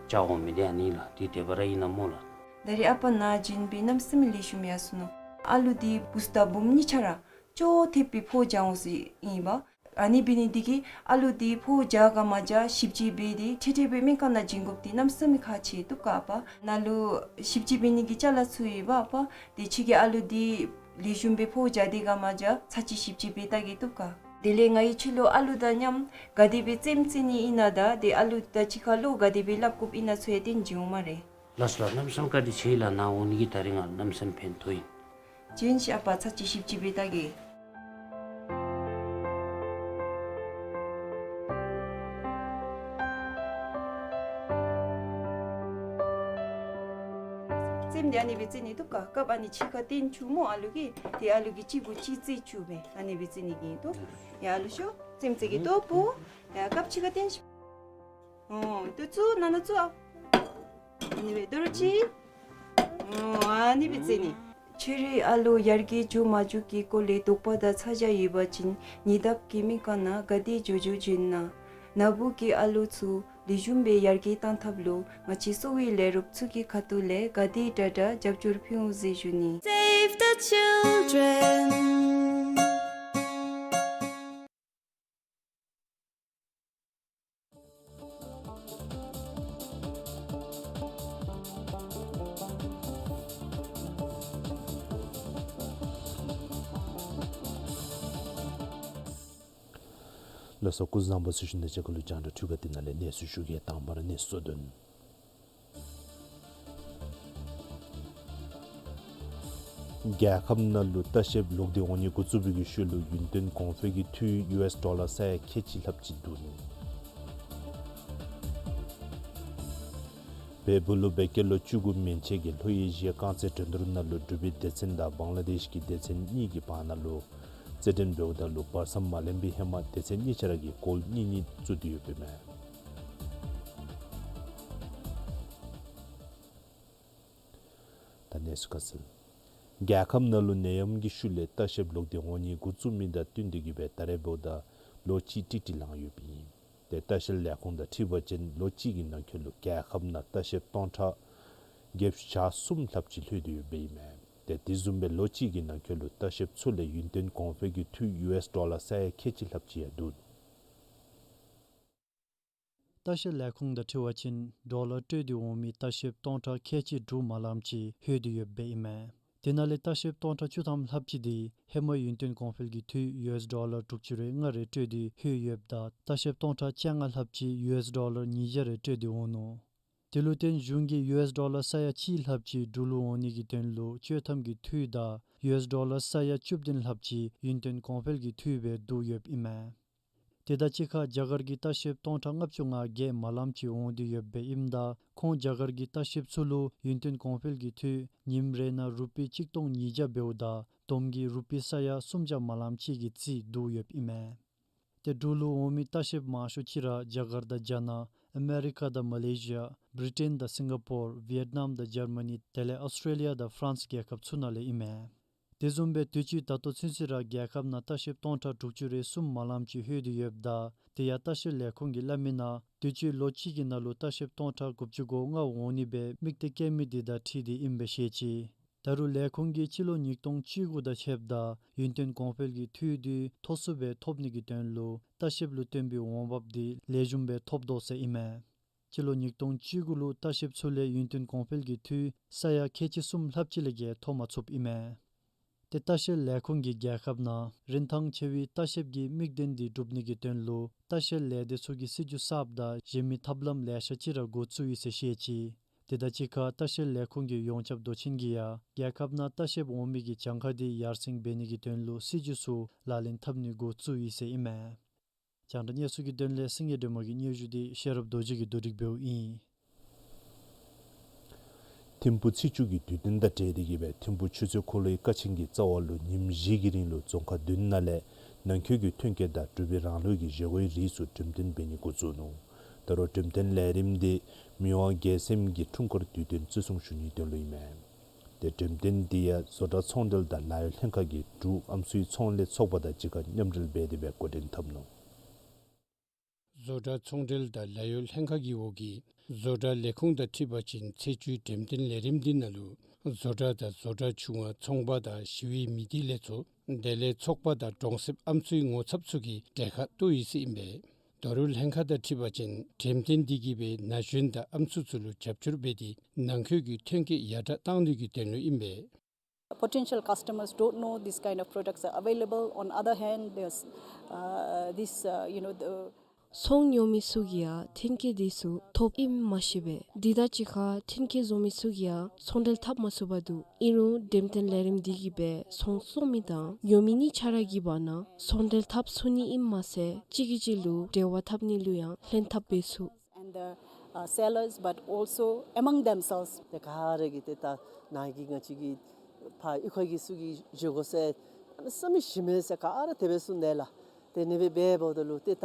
བཅར་འོང་མི་འདི་ཨ་ནི་ལགས། ཏེ་དེ་སྦེ་ར་ཨིན་ན་སྨོ་ལགས། ད་རེས་ཨ་པ་ནཱ་བྱིན་སྦེ་གནམ་མེད་ས་མེད་ལེགས་ཤོམ་ཡར་སོ་ནུག། ཨ་ལུ་འདི་བུཚ་དང་བུམོ་གཉིས་ཆ་ར་ཅོག་འཐདཔ་སྦེ་ཕོཝ་རྒྱག་འོང་ཟེར་ཨིན་པས། ཨ་ནི་འབད་ནི་འདི་གིས་ཨ་ལུ་འདི་ཕོཝ་རྒྱག་ག་མ་རྒྱག་ཞིབ་དཔྱད་འབད་དེ་འཕྲལ་འཕྲལ་སྦེ་སྨན་ཁང་ནང་བྱིན་དགོཔ་འདི་གནམ་མེད་ས་མེད་ཁག་ཆེ་བཏུབ་ག་ཨ་པ། ནཱ་ལུ་ཞིབ་དཔྱད་འབད་ནི་གི་ཅ་ལ་ཚུ་ཡོད་པ་ཨ་པ། ཏེ་ཁྱོད་ཀྱིས་ཨ་ལུ་འདི་ལེགས་ཤོམ་སྦེ་ཕོཝ་རྒྱག་སྟེ་ག་མ་རྒྱག་ཚར་གཅིག་ཞིབ་དཔྱད་འབད་བལྟ་གེ་བཏུབ་ག། དེ་ལས་ང་གིས་ཁྱོད་ལུ་ཨ་ལུ་དང་མཉམ་ག་དེ་སྦེ་རྩེདམོ་རྩེ་ནི་ཨིན་ན་དང་ཏེ་ཨ་ལུ་དང་གཅིག་ཁར་ལུ་ག་དེ་སྦེ་སླབ་དགོཔ་ཨིན་ན་ཚུ་ཡང་སྟོན་བྱིན་འོང་སྨ་རེ། ལགས་སོ་ལགས། གནམ་མེད་ས་མེད་བཀའ་དྲིན་ཆེ་ལགས། ནཱ་འོང་ནི་གིས་ད་རིས་ང་གནམ་མེད་ས་མེད་ཕན་ཐོགས་ཡི། བྱིན་ཤིག་ཨ་པ། ཚར་གཅིག་ཞིབ་དཔྱད་འབད་བལྟ་གེ། རྩེདམོ་འདི་ཨ་ནི་སྦེ་རྩེ་ནི་བཏུབ་ག། སྐབས་ཨ་ནི་གཅིག་ཁར་སྟོན་བཅུག་སྨོ་ཨ་ལུ་གིས། ཏེ་ཨ་ལུ་གིས་གཅིག་གུ་གཅིག་རྩེ་བཅུག་སྦེ་ཨ་ནི་སྦེ་རྩེ་ནི་གི་ཨིན་དོ། ཡ་ཨ་ལུ་ཤོག། རྩེདམོ་རྩེ་གེ་ལྟོ་བུ། ཡ་སྐབས་གཅིག་ཁར་སྟོན་ཤིག། ཨོ་ཏེ་བཙུགས་ནང་ན་བཙུགས་ཨ། ཨ་ནི་སྦེ་དོ་རུང་ཅིག། ཨོ་ཨ་ནི་སྦེ་རྩེ་ནི། ཁྱོད་རའི་ཨ་ལོ་ཡར་རྒྱས་འགྱོ་མ་འགྱོ་གི་སྐོར་ལས་དོགས་པ་དང་ཚ་གྱང་ཡོད་པ་ཅིན་ཉེ་འདབས་ཀྱི་སྨན་ཁང་ནང་ག་དེ་འགྱོ་འགྱོ་བྱོན་གནང་། ནཱ་བུ་གི་ཨ་ལོ་ཚུ་ལེགས་ཤོམ་སྦེ་ཡར་རྒྱས་གཏང་ཐབས་ལུ་ང་བཅས་གསོ་བའི་ལས་རོགསཔ་ཚུ་གི་ཁ་ཐུག་ལས་ག་དེ་དྲག་དྲག་རྒྱབ་སྐྱོར་ཕུལ་འོང་ཟེར་ཞུ་ནི། Save the children. ལགས་སོ། སྐུ་གཟུགས་བཟང་པོ་ཟེར་ཞུ་ནི། ད་ཅི་ཁ་ལུ་རྒྱང་བསྒྲགས་འཕྲུལ་ཁང་འདི་ནང་ལས་གནས་ཚུལ་ཞུ་གེ། དང་པ་ར་གནས་ཚུལ་དོན། རྒྱལ་ཁབ་ནང་ལུ་ལྟ་བཤལཔ་ལོག་སྟེ་འོང་ནི་འགོ་བཙུགས་པའི་ཤུལ་ལུ་ཡུན་བརྟན་གོང་འཕེལ་གྱི་འཐུས་ཡུ་ཨེསི་ཌོ་ལར་ས་ཡ་ཁལ་གཅིག་ལྷགཔ་ཅིག་བསྡུ་ནུག། བལ་པོ་ལུ་བོད་རྒྱལ་ལོ་བཅུ་དགུ་མན་ཆད་ཀྱི་ལྷོ་ཨེ་ཤི་ཡ་རྐང་རྩེད་འགྲན་བསྡུར་ནང་ལུ་འབྲུག་པའི་སྡེ་ཚན་དང་བང་ལ་དེཤ་གི་སྡེ་ཚན་གཉིས་ཀྱི་བར་ན་ལུ་རྩེད་འགྲན་འབདཝ་ད་ལུ་བར་མཚམས་མ་ལེན་པའི་ཧེ་མ་སྡེ་ཚན་གཉིས་ཆ་ར་གིས་གོལ་གཉིས་གཉིས་བཙུགས་ཏེ་ཡོདཔ་ཨིན་མས། ད་གནས་ཚུལ་ཁ་གསལ། རྒྱལ་ཁབ་ནང་ལུ་ནད་ཡམས་ཀྱི་ཤུལ་ལས་ལྟ་བཤལཔ་ལོག་སྟེ་འོང་ནི་འགོ་བཙུགས་མི་དང་བསྟུན་ཏེ་གིས་སྦེ་ད་རེས་འབདཝ་ད་ལོ་གཅིག་ཀྲིག་ཀྲི་ལང་ཡོདཔ་ཨིན། ཏེ་ལྟ་བཤལ་ལས་ཁུངས་དང་འཁྲིལ་བ་ཅིན་ལོ་གཅིག་གི་ནང་འཁོད་ལུ་རྒྱལ་ཁབ་ནང་ལྟ་བཤལཔ་སྟོང་ཕྲག་བརྒྱད་ཅུ་གྱ་གསུམ་ལྷགཔ་ཅིག་ལྷོད་དེ་ཡོདཔ་ཨིན་མས། ཏེ་དེ་བཟུམ་སྦེ་ལོ་གཅིག་གི་ནང་འཁོད་ལུ་ལྟ་བཤལཔ་ཚུ་ལས་ཡུན་བརྟན་གོང་འཕེལ་གྱི་འཐུས་ཡུ་ཨེསི་ཌོ་ལར་ས་ཡ་ཁལ་གཅིག་ལྷགཔ་ཅིག་ཡང་བསྡུ་ནུག། ལྟ་བཤལ་ལས་ཁུངས་དང་འཁྲིལ་བ་ཅིན་ཌོ་ལར་སྤྲོད་དེ་འོང་མི་ལྟ་བཤལཔ་སྟོང་ཕྲག་ཁལ་གཅིག་དྲུག་མ་ལངམ་ཅིག་ལྷོད་དེ་ཡོདཔ་ཨིན་མས། དེ་ནང་ལས་ལྟ་བཤལཔ་སྟོང་ཕྲག་བཅུ་ཐམ་ལྷགཔ་ཅིག་འདི་ཧེ་མ་ཡུན་བརྟན་གོང་འཕེལ་གྱི་འཐུས་ཡུ་ཨེསི་ཌོ་ལར་དྲུག་ཅུ་རེ་ལྔ་རེ་སྤྲོད་དེ་ལྷོད་ཡོདཔ་ད་ལྟ་བཤལཔ་སྟོང་ཕྲག་བཅོ་ལྔ་ལྷགཔ་ཅིག་ཡུ་ཨེསི་ཌོ་ལར་ཉིས་བརྒྱ་རེ་སྤྲོད་དེ་འོང་ནུག། དེ་ལུ་བརྟེན་གཞུང་གིས་ཡུ་ཨེསི་ཌོ་ལར་ས་ཡ་གཅིག་ལྷགཔ་ཅིག་འབྲུག་ལུ་འོང་ནི་གི་དོན་ལུ་སྤྱོད་ཐམ་གྱི་འཐུས་དང་ ཡུ་ཨེསི་ཌོ་ལར་ས་ཡ་བཅུ་བདུན་ལྷགཔ་ཅིག་ཡུན་བརྟན་གོང་འཕེལ་གྱི་འཐུས་སྦེ་བསྡུ་ཡོདཔ་ཨིན་མས། དེ་དང་གཅིག་ཁར་རྒྱ་གར་གྱི་ལྟ་བཤལཔ་སྟོང་ཕྲག་ལྔ་བཅུ་ང་བརྒྱད་མ་ལངམ་ཅིག་འོང་སྟེ་ཡོདཔ་ཨིནམ་ད་ཁོང་རྒྱ་གར་གྱི་ལྟ་བཤལཔ་ཚུ་ལུ་ཡུན་བརྟན་གོང་འཕེལ་གྱི་འཐུས་ཉིནམ་རེ་ནང་རུ་པི་གཅིག་སྟོང་ཉིས་བརྒྱ་འབདཝ་ད་བསྡོམས་ཀྱིས་རུ་པི་ས་ཡ་སུམ་བརྒྱ་མ་ལངམ་ཅིག་གི་རྩིས་བསྡུ་ཡོདཔ་ཨིན་མས། ཏེ་འབྲུག་ལུ་འོང་མི་ལྟ་བཤལཔ་མང་ཤོས་ཅིག་ར་རྒྱ་གར་དང་རྒྱ་ནག་ཨ་མེ་རི་ཀ་དང་མ་ལེ་ཤི་ཡ་བི་རི་ཊེན་དང་སིང་ག་པོར་ཝི་ཡེཊ་ནམ་དང་ཇར་མ་ནི་དེ་ལས་ཨོསི་ཊྲེ་ལི་ཡ་དང་ཕ་རན་སི་རྒྱལ་ཁབ་ཚུ་ནང་ལས་ཨིན་མས། དེ་བཟུམ་སྦེ་དུས་ཅི་ད་ལྟོ་ཚུན་ཚོད་ར་རྒྱལ་ཁབ་ནང་ལྟ་བཤལཔ་སྟོང་ཕྲག་དྲུག་ཅུ་རེ་གསུམ་མ་ལངམ་ཅིག་ལྷོད་དེ་ཡོདཔ་ད་དེ་ཡང་ལྟ་བཤལ་ལས་ཁུངས་ཀྱིས་སླབ་མི་ནང་དུས་ཅི་ལོ་གཅིག་གི་ནང་ལུ་ལྟ་བཤལཔ་སྟོང་ཕྲག་དགུ་བཅུ་གོ་ལྔ་འོང་ནི་སྦེ་དམིགས་གཏད་བསྐྱེད་མི་དེ་དང་འཁྲིལ་ཏེ་ཨིནམ་སྦེ་བཤད་ཅི། ད་རུང་ལས་ཁུངས་ཀྱིས་སྤྱི་ལོ་ཉིས་སྟོང་བཅུ་དགུ་དང་ཕྱདཔ་ད་ཡུན་བརྟན་གོང་འཕེལ་གྱི་འཐུས་དེ་མཐོ་སུ་སྦེ་ཐོབ་ནི་གི་དོན་ལུ་ལྟ་བཤལཔ་ལུ་བརྟེན་པའི་འོང་འབབ་དེ་ལེགས་ཤོམ་སྦེ་ཐོབ་དོ་ཟེར་ཨིན་མས། སྤྱི་ལོ་ཉིས་སྟོང་བཅུ་དགུ་ལུ་ལྟ་བཤལཔ་ཚུ་ལས་ཡུན་བརྟན་གོང་འཕེལ་གྱི་འཐུས་ས་ཡ་ཁལ་གཅིག་གསུམ་ལྷགཔ་ཅིག་ལས་བརྒལ་ཐོབ་མ་ཚུགསཔ་ཨིན་མས། ཏེ་ལྟ་བཤལ་ལས་ཁུངས་ཀྱིས་རྒྱལ་ཁབ་ནང་རིན་ཐང་ཆེ་བའི་ལྟ་བཤལཔ་གི་དམིགས་དོན་དེ་སྒྲུབ་ནི་གི་དོན་ལུ་ལྟ་བཤལ་ལས་སྡེ་ཚུ་གི་སྲིད་བྱུས་གསརཔ་དང་གཞན་མི་ཐབས་ལམ་ལེ་ཤ་ཅིག་ར་འགོ་བཙུགས་ཡི་ཟེར་བཤད་ཅི། དེ་དང་གཅིག་ཁར་ལྟ་བཤལ་ལས་ཁུངས་ཀྱི་ཡོངས་ཁྱབ་མདོ་ཆེན་གྱིས་ཡང་རྒྱལ་ཁབ་ནང་ལྟ་བཤལཔ་འོང་མི་གི་གྱངས་ཁ་དེ་ཡར་སེང་འབད་ནི་གི་དོན་ལུ་སྲིད་བྱུས་ཚུ་ལག་ལེན་འཐབ་ནི་འགོ་བཙུགས་ཡི་ཟེར་ཨིན་མས། རྒྱང་བསྒྲགས་གནས་ཚུལ་གྱི་དོན་ལས་སེང་གེ་སྒྲོལ་མ་གི་སྙན་ཞུ་དེ་ཤེས་རབ་རྡོ་རྗེ་གིས་བསྡུ་སྒྲིག་འབདཝ་ཨིན། ཐིམ་ཕུ་ཚེས་བཅུ་གི་དུས་སྟོན་དང་འབྲེལ་ཏེ་གིས་སྦེ་ཐིམ་ཕུ་ཆུ་ཚོད་འཁོར་ལོའི་ཀ་ཆེན་གྱི་རྩ་བ་ལུ་ཉིནམ་བཞི་གི་རིང་ལུ་རྫོང་ཁག་བདུན་ནང་ལས་ནང་འཁོད་ཀྱི་ཐོན་སྐྱེད་དང་འབྲུག་པའི་རང་ལུགས་ཀྱི་བཞེས་སྒོའི་རིགས་ཚུ་འགྲེམས་སྟོན་འབད་ནི་འགོ་བཙུགས་ནུག། ད་རུང་འགྲེམས་སྟོན་ལས་རིམ་དེ་མི་དབང་རྒྱལ་མཚན་གྱི་འཁྲུངས་སྐར་དུས་སྟོན་བརྩི་སྲུང་ཞུ་ནིའི་དོན་ལུ་ཨིན་མས། ཏེ་འགྲེམས་སྟོན་དེ་ཡང་བཟོ་གྲྭ་ཚོང་འབྲེལ་དང་ལཱ་གཡོག་ལྷན་ཁག་གིས་འབྲུག་ཨམ་སྲུའི་ཚོང་ལས་ཚོགས་པ་དང་གཅིག་ཁར་མཉམ་འབྲེལ་འབད་དེ་སྦེ་འགོ་འདྲེན་འཐབ་ནུག། བཟོ་གྲྭ་ཚོང་འབྲེལ་དང་ལཱ་གཡོག་ལྷན་ཁག་གི་འོག་གི་བཟོ་གྲྭ་ལས་ཁུངས་དང་འཁྲིལ་བ་ཅིན་ཚེས་བཅུའི་འགྲེམས་སྟོན་ལས་རིམ་འདི་ནང་ལུ་བཟོ་གྲྭ་དང་བཟོ་གྲྭ་ཆུང་བ་ཚོང་པ་དང་ཞི་བའི་མི་སྡེ་ལས་ཚོགས་དེ་ལས་ཚོགས་པ་དང་གྲོང་གསེབ་ཨམ་སྲུའི་ངོ་ཚབ་ཚུ་གིས་གྲལ་ཁར་གཏོགས་ཡི་ཟེར་ཨིན་པས། ད་རུང་ལྷན་ཁག་དང་འཁྲིལ་བ་ཅིན་འགྲེམས་སྟོན་འདི་གིས་སྦེ་ན་གཞོན་དང་ཨམ་སྲུ་ཚུ་ལུ་རྒྱབ་སྐྱོར་འབད་དེ་ནང་འཁོད་ཀྱི་ཐོན་སྐྱེད་ཡར་དྲག་གཏང་ནི་གི་དོན་ལུ་ཨིན་པས། Potential customers don't know this kind of products are available. On other hand, there's, uh, this, uh, you know, the ཚོང་ཉོ་མི་ཚུ་གིས་ཡང་ཐོན་སྐྱེད་འདི་ཚུ་ཐོབ་ཨིནམ་མ་ཤེས་པས། དེ་དང་གཅིག་ཁར་ཐོན་སྐྱེད་བཟོ་མི་ཚུ་གིས་ཡང་ཚོང་འབྲེལ་འཐབ་མ་ཚུགས་པར་འདུག། ཨིན་རུང་འགྲེམས་སྟོན་ལས་རིམ་འདི་གིས་སྦེ་ཚོང་བཙོང་མི་དང་ཉོ་མི་གཉིས་ཆ་ར་གི་བར་ན་ཚོང་འབྲེལ་འཐབ་ཚུགས་ནི་ཨིནམ་མ་ཚད་གཅིག་གིས་གཅིག་ལུ་འབྲེལ་བ་འཐབ་ནི་ལུ་ཡང་ལྷན་ཐབས་འབད་ཚུགས། And the, uh, sellers, but also among themselves. ཏེ་ག་ར་གིས་ཏེ་ད་ནཱ་གི་ང་བཅས་ཀྱི་ཕར་གཡུས་ཁ་གི་ཚུ་གི་བཞེས་སྒོ་ཟེར་གནམ་མེད་ས་མེད་ཞིམ་མས་ཟེར་ག་ར་དེ་སྦེ་གསུངས་དེས་ལགས། ཏེ་ཨ་ནི་སྦེ་འབད་འབདཝ་ད་ལུ་ཏེ་ད་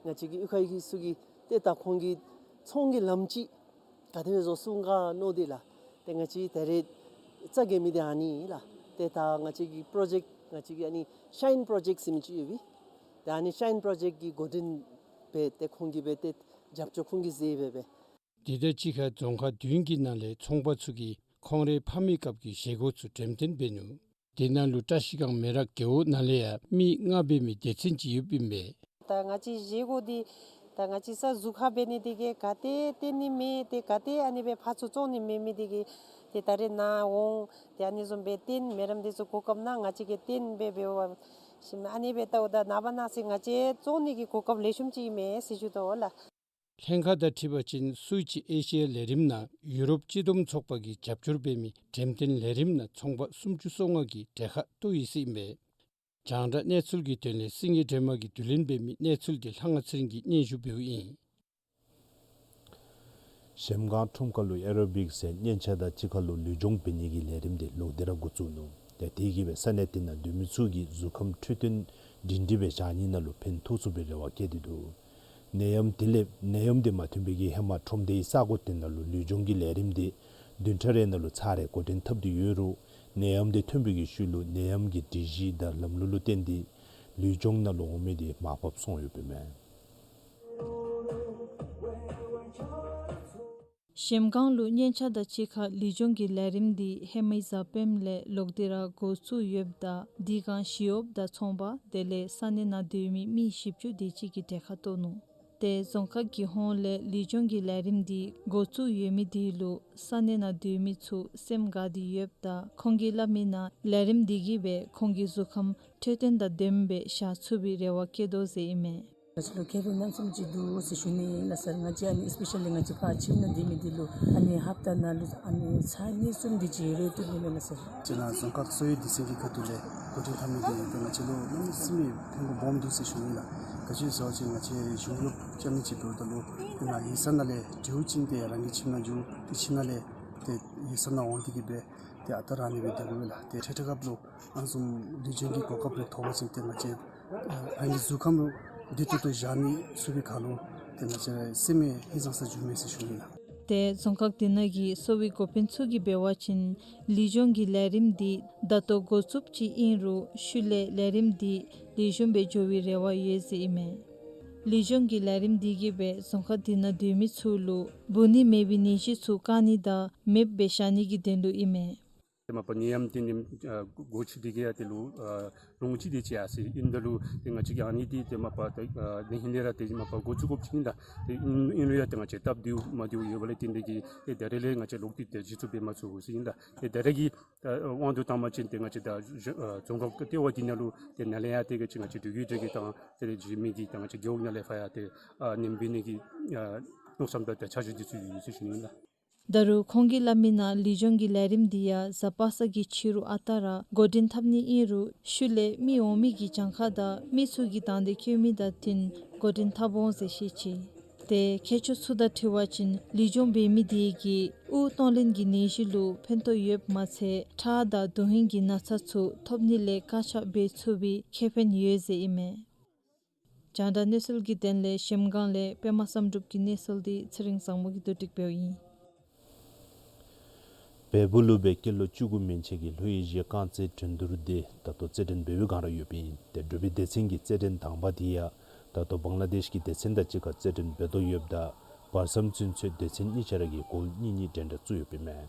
ང་བཅས་ཀྱི་གཡུས་ཁ་གི་ཚུ་གིས་ཏེ་ད་ཁོང་གི་ཚོང་གི་ལམ་ཅིག་ག་དེ་སྦེ་བཟོ་ཚུགས་ག་མནོ་སྟེ་ལགས། ཏེ་ང་བཅས་ད་རེས་རྩ་འགེངས་མི་འདི་ཨ་ནི་ལགས། ཏེ་ད་ང་བཅས་ཀྱི་པྲོ་ཇེཀཊ་ང་བཅས་ཀྱི་ཨ་ནི་ཤའིན་པྲོ་ཇེཀཊ་ཟེར་མི་ཅིག་ཡོད་པས། ཏེ་ཨ་ནི་ཤའིན་པྲོ་ཇེཀཊ་ཀྱི་འགོ་འདྲེན་འབད་དེ་ཁོང་གིས་འབད་དེ་རྒྱབ་སྐྱོར་ཁོང་གིས་མཛད་འབད་འབད། དེ་དང་གཅིག་ཁར་རྫོང་ཁག་བདུན་གྱི་ནང་ལས་ཚོང་པ་ཚུ་གིས་ཁོང་རའི་ཕ་མའི་སྐབས་ཀྱི་བཞེས་སྒོ་ཚུ་འགྲེམས་སྟོན་འབད་ནུག། དེ་ནང་ལུ་བཀྲ་ཤིས་སྒང་མེ་རག་རྒེད་འོག་ནང་ལས་ཡང་མི་ལྔ་འབད་མི་སྡེ་ཚན་ཅིག་ཡོདཔ་ཨིན་པས། ད་ང་བཅས་བཞེས་སྒོ་འདི་ད་ང་བཅས་ས་གཟུགས་ཁར་འབད་ནི་དེ་གིས་ག་ཏེ་བཏོན་ནི་མེད། ཏེ་ག་ཏེ་ཨ་ནི་སྦེ་ཕར་ཚུར་བཙོང་ནི་མེད་མི་དེ་གིས་ཏེ་ད་རེས་ནཱ་འོང་ཏེ་ཨ་ནི་བཟུམ་སྦེ་བཏོན་མི་རནམ་དེ་ཚུ་གོ་སྐབས་གནང་། ང་བཅས་ཀྱིས་བཏོན་འབད་འབདཝ་ཞིནམ་ཨ་ནི་སྦེ་བལྟཝ་ད་ནངས་པ་གནངས་ཚེ་ང་བཅས་བཙོང་ནི་གི་གོ་སྐབས་ལེགས་ཤོམ་ཅིག་ཨིན་མས་ཟེར་ཞུ་དོ་ལགས། ལྷན་ཁག་དང་འཁྲིལ་བ་ཅིན་སུའི་ཅི་ཨེ་ཤི་ཡ་ལས་རིམ་ནང་ཡུ་རོབ་སྤྱི་བསྡོམས་ཚོགས་པ་གིས་རྒྱབ་སྐྱོར་འབད་མི་འགྲེམས་སྟོན་ལས་རིམ་ནང་ཚོང་པ་སུམ་ཅུ་སོ་ལྔ་གིས་གྲལ་ཁར་གཏོགས་ཡི་ཟེར་ཨིན་པས། རྒྱང་བསྒྲགས་གནས་ཚུལ་གྱི་དོན་ལས་སེང་གེ་སྒྲོལ་མ་གིས་བསྡུ་ལེན་འབད་མི་གནས་ཚུལ་དེ་ལྷ་དབང་ཚེ་རིང་གིས་སྙན་ཞུ་འབདཝ་ཨིན། གཞལམ་སྒང་ཁྲོམ་ཁ་ལུ་ཨེ་རོ་བིཀསི་ཟེར་སྙན་ཆ་དང་གཅིག་ཁར་ལུ་ལུས་སྦྱོང་འབད་ནི་གི་ལས་རིམ་དེ་ལོག་སྟེ་ར་འགོ་བཙུགས་ནུག། ཏེ་དེ་གིས་སྦེ་ས་གནས་དེ་ནང་སྡོད་མི་ཚུ་གི་གཟུགས་ཁམས་འཕྲོད་བསྟེན་སྒྲིང་སྒྲིང་སྦེ་བཞག་ནི་ནང་ལུ་ཕན་ཐོགས་ཚུགས་པའི་རེ་བ་བསྐྱེད་དེ་འདུག། ནད་ཡམས་དེ་ལས་ནད་ཡམས་དེ་མ་ཐོན་པའི་གི་ཧེ་མ་ཁྲོམ་སྡེའི་ས་གོ་དེ་ནང་ལུ་ལུས་སྦྱོང་གི་ལས་རིམ་དེ་བདུན་ཕྲག་རེ་ནང་ལུ་ཚར་རེ་འགོ་འདྲེན་འཐབ་སྟེ་ཡོད་རུང་ནད་ཡམས་དེ་ཐོན་པའི་གི་ཤུལ་ལུ་ནད་ཡམས་ཀྱི་སྒྲིག་གཞི་དང་ལམ་ལུགས་ལུ་བརྟེན་ཏེ་ལུས་སྦྱོང་ནང་ལུ་འོང་མི་དེ་མར་ཕབ་སོང་ཡོདཔ་ཨིན་མས། གཞལམ་སྒང་ལུ་སྙན་ཆ་དང་གཅིག་ཁར་ལུས་སྦྱོང་གི་ལས་རིམ་འདི་ཧེ་མའི་གཟའ་སྤེནམ་ལས་ལོག་སྟེ་ར་འགོ་བཙུགས་ཡོདཔ་ད་དེ་སྒང་ཞི་གཡོགཔ་དང་ཚོང་པ་དེ་ལས་ས་གནས་ནང་སྡོད་མི་མི་བཞི་བཅུ་དེ་ཅིག་གིས་གྲལ་ཁར་གཏོགས་ནུག། ཏེ་རྫོང་ཁག་གི་ཧོངས་ལས་ལུས་སྦྱོང་གི་ལས་རིམ་འདི་འགོ་བཙུགས་ཡོད་མི་དེ་ལུ་ས་གནས་ནང་སྡོད་མི་ཚུ་སེམས་དགའ་སྟེ་ཡོདཔ་ད་ཁོང་གིས་སླབ་མི་ནང་ལས་རིམ་འདི་གིས་སྦེ་ཁོང་གི་གཟུགས་ཁམས་འཕྲོད་བསྟེན་དང་ལྡནམ་སྦེ་བཞག་ཚུགས་པའི་རེ་བ་བསྐྱེད་དོ་ཟེར་ཨིན་མས། ང་བཅས་ལུ་ཁེ་ཕན་རྣམ་གསུམ་ཅིག་འདུག་ཟེར་ཞུ་ནི་ཨིན་ལགས་སར། ང་བཅས་ཨ་ནི་ཨིས་པེ་ཤ་ལི་ང་བཅས་ཕར་ཁྱིམ་ནང་སྡོད་མི་འདི་ལུ་ཨ་ནི་ཧབ་ཏ་ནང་ལུ་ཨ་ནི་ཚར་གཉིས་གསུམ་འདི་ཅིག་རོལ་བཏབ་ནི་མས་ལགས་སར། ང་བཅས་ནཱ་རྫོང་ཁག་གསོ་བའི་སྡེ་ཚན་གྱི་ཁ་ཐུག་ལས་འགོ་འདྲེན་འཐབ་མི་འདི་ཏེ་ང་བཅས་ལུ་གནམ་མེད་ས་མེད་ཕན་པ་སྦོམ་འདུག་ཟེར་ཞུ་ནི་ལགས། ག་ཅི་ཟེར་བ་ཅིན་ང་བཅས་གཞུང་གཡོགཔ་རྐྱབ་མི་ཅིག་འབདཝ་ད་ལུ་ཏེ་ནཱ་ཡིག་ཚང་ནང་ལས་འབྲིཝ་ཅིན་ཏེ་རང་གི་ཁྱིམ་ནང་འགྱོ། ཏེ་ཁྱིམ་ནང་ལས་ཏེ་ཡིག་ཚང་ནང་འོང་སྟེ་གི་སྦེ་ཏེ་ཨ་རྟག་ར་ཨ་ནི་སྦེ་སྡོད་དགོ་པས་ལགས། ཏེ་འཕྲལ་འཕྲལ་སྐབས་ལུ་ཨ་ནི་བཟུམ་ལུས་སྦྱོང་གི་གོ་སྐབས་རེ་ཐོབ་པ་ཅིན་ཏེ་ང་བཅས་ཨ་རང་གི་གཟུགས་ཁམས་བདེ་ཏོག་ཏོ་བཞག་ནི་ཚུགས་པའི་ཁར་ལུ་ཏེ་ང་བཅས་སེམས་ཧིང་སངས་ས་འགྱོཝ་མས་ཟེར་ཞུ་ནི་ལགས། ཏེ་རྫོང་ཁག་འདི་ནང་གི་གསོ་བའི་འགོ་དཔོན་ཚུ་གིས་འབད་བ་ཅིན་ལུས་སྦྱོང་གི་ལས་རིམ་འདི་ད་ལྟོ་འགོ་བཙུགསཔ་ཅིག་ཨིན་རུང་ཤུལ་ལས་ལས་རིམ་འདི་ལེགས་ཤོམ་སྦེ་འགྱོ་བའི་རེ་བ་ཡོད་ཟེར་ཨིན་མས། ལུས་སྦྱོང་གི་ལས་རིམ་འདི་གིས་སྦེ་རྫོང་ཁག་འདི་ནང་སྡོད་མི་ཚུ་ལུ་འབུ་ནད་མེད་པའི་ནད་གཞི་ཚུ་བཀག་ནི་དང་མེདཔ་སྦེ་བཞག་ནི་གི་དོན་ལུ་ཨིན་མས། ཏེ་མ་པ་ནད་ཡམས་འདི་ནི་ཨ་འགོ་འཁྱིད་དེ་གིས་ཡང་ཏེ་ལོ་ཨ་ལོ་ངོ་གཅིག་དེ་ཅིག་ཡར་སོ་ཡི། ཨིནམ་ད་ལུ་ཏེ་ང་བཅས་ཀྱིས་ཨ་ནི་འདི་ཏེ་མ་པ་ཏེ་ཨ་ནི་ཧིང་ལས་ར་ཏེ་མ་པ་འགོ་བཙུགས་དགོཔ་ཅིག་ཨིན་ལགས། ཏེ་ཨིན་ཨིན་རུང་ཡང་ཏེ་ང་བཅས་སྟབས་བདེཝ་མ་བདེཝ་ཡོད་པ་ལས་བརྟེན་ཏེ་གིས་ཏེ་ད་རེས་ལས་ང་བཅས་ལོག་སྟེ་ཏེ་གཞི་བཙུགས་འབད་མ་ཚུགས་ཟེར་ཨིན་ལགས། ཏེ་ད་རེས་ཀྱི་ཨ་དབང་དུ་བཏང་པ་ཅིན་ཏེ་ང་བཅས་ད་ཨ་རྫོང་ཁག་ལྟེ་བ་འདི་ནང་ལུ་ཏེ་ནཱ་ལས་ཡར་ཏེ་ག་ཅི་ང་བཅས་འབྲུག་རྒྱལ་གྱི་དང་ཏེ་གཞན་མི་གི་དང་ང་བཅས་རྒེད་འོག་ནང་ལས་ཕར་ཡང་ཏེ་ཨ་ནད་འབུ་ནི་གི་ཨ་མནོ་བསམ་དང་ཏེ་འཆར་གཞི་འདི་ཚུ་ཡོད་ཟེར་ཞུ་ནི་ཨིན་ལགས། ད་རུང་ཁོང་གིས་སླབ་མི་ནང་ལུས་སྦྱོང་གི་ལས་རིམ་འདི་ཡང་གཟའ་པ་སངས་ཀྱི་ཕྱི་རུ་ཨ་རྟག་ར་འགོ་འདྲེན་འཐབ་ནི་ཨིན་རུང་ཤུལ་ལས་མི་འོང་མི་གི་གྱངས་ཁ་དང་མི་ཚུ་གིས་དང་འདོད་བསྐྱེད་མི་དང་བསྟུན་འགོ་འདྲེན་འཐབ་འོང་ཟེར་བཤད་ཅི། ཏེ་མཁས་མཆོག་ཚུ་དང་འཁྲིལ་བ་ཅིན་ལུས་སྦྱོང་འབད་མི་དེ་གིས་དབུགས་གཏོང་ལེན་གྱི་ནད་གཞི་ལུ་ཕན་ཐོགས་ཡོདཔ་མ་ཚད་ཁྲག་དང་དོན་ཧིང་གི་ན་ཚ་ཚུ་ཐོབ་ནི་ལས་བཀག་ཆ་འབད་ཚུགས་པའི་ཁེ་ཕན་ཡོད་ཟེར་ཨིན་མས། རྒྱང་བསྒྲགས་གནས་ཚུལ་གྱི་དོན་ལས་གཞལམ་སྒང་ལས་པདྨ་བསམ་གྲུབ་ཀྱི་གནས་ཚུལ་འདི་ཚེ་རིང་བཟང་མོ་གིས་བསྡུ་སྒྲིག་འབདཝ་ཨིན། བལ་པོ་ལུ་སྦེ་སྐྱེས་ལོ་བཅུ་དགུ་མན་ཆད་ཀྱི་ལྷོ་ཨེ་ཤི་ཡའི་རྐང་རྩེད་འགྲན་བསྡུར་འདི་ད་ལྟོ་རྩེད་འགྲན་འབད་བའི་བསྒང་ར་ཡོདཔ་ཨིན། ཏེ་འབྲུག་པའི་སྡེ་ཚན་གྱི་རྩེད་འགྲན་དང་པ་འདི་ཡང་ད་ལྟོ་བང་ལ་དེཤ་གི་སྡེ་ཚན་དང་གཅིག་ཁར་རྩེད་འགྲན་འབད་དོ་ཡོདཔ་ད་བར་མཚམས་ཚུན་ཚོད་སྡེ་ཚན་གཉིས་ཆ་ར་གིས་གོལ་གཉིས་གཉིས་འགྲན་ཟླ་བཙུགས་ཡོདཔ་ཨིན་མས།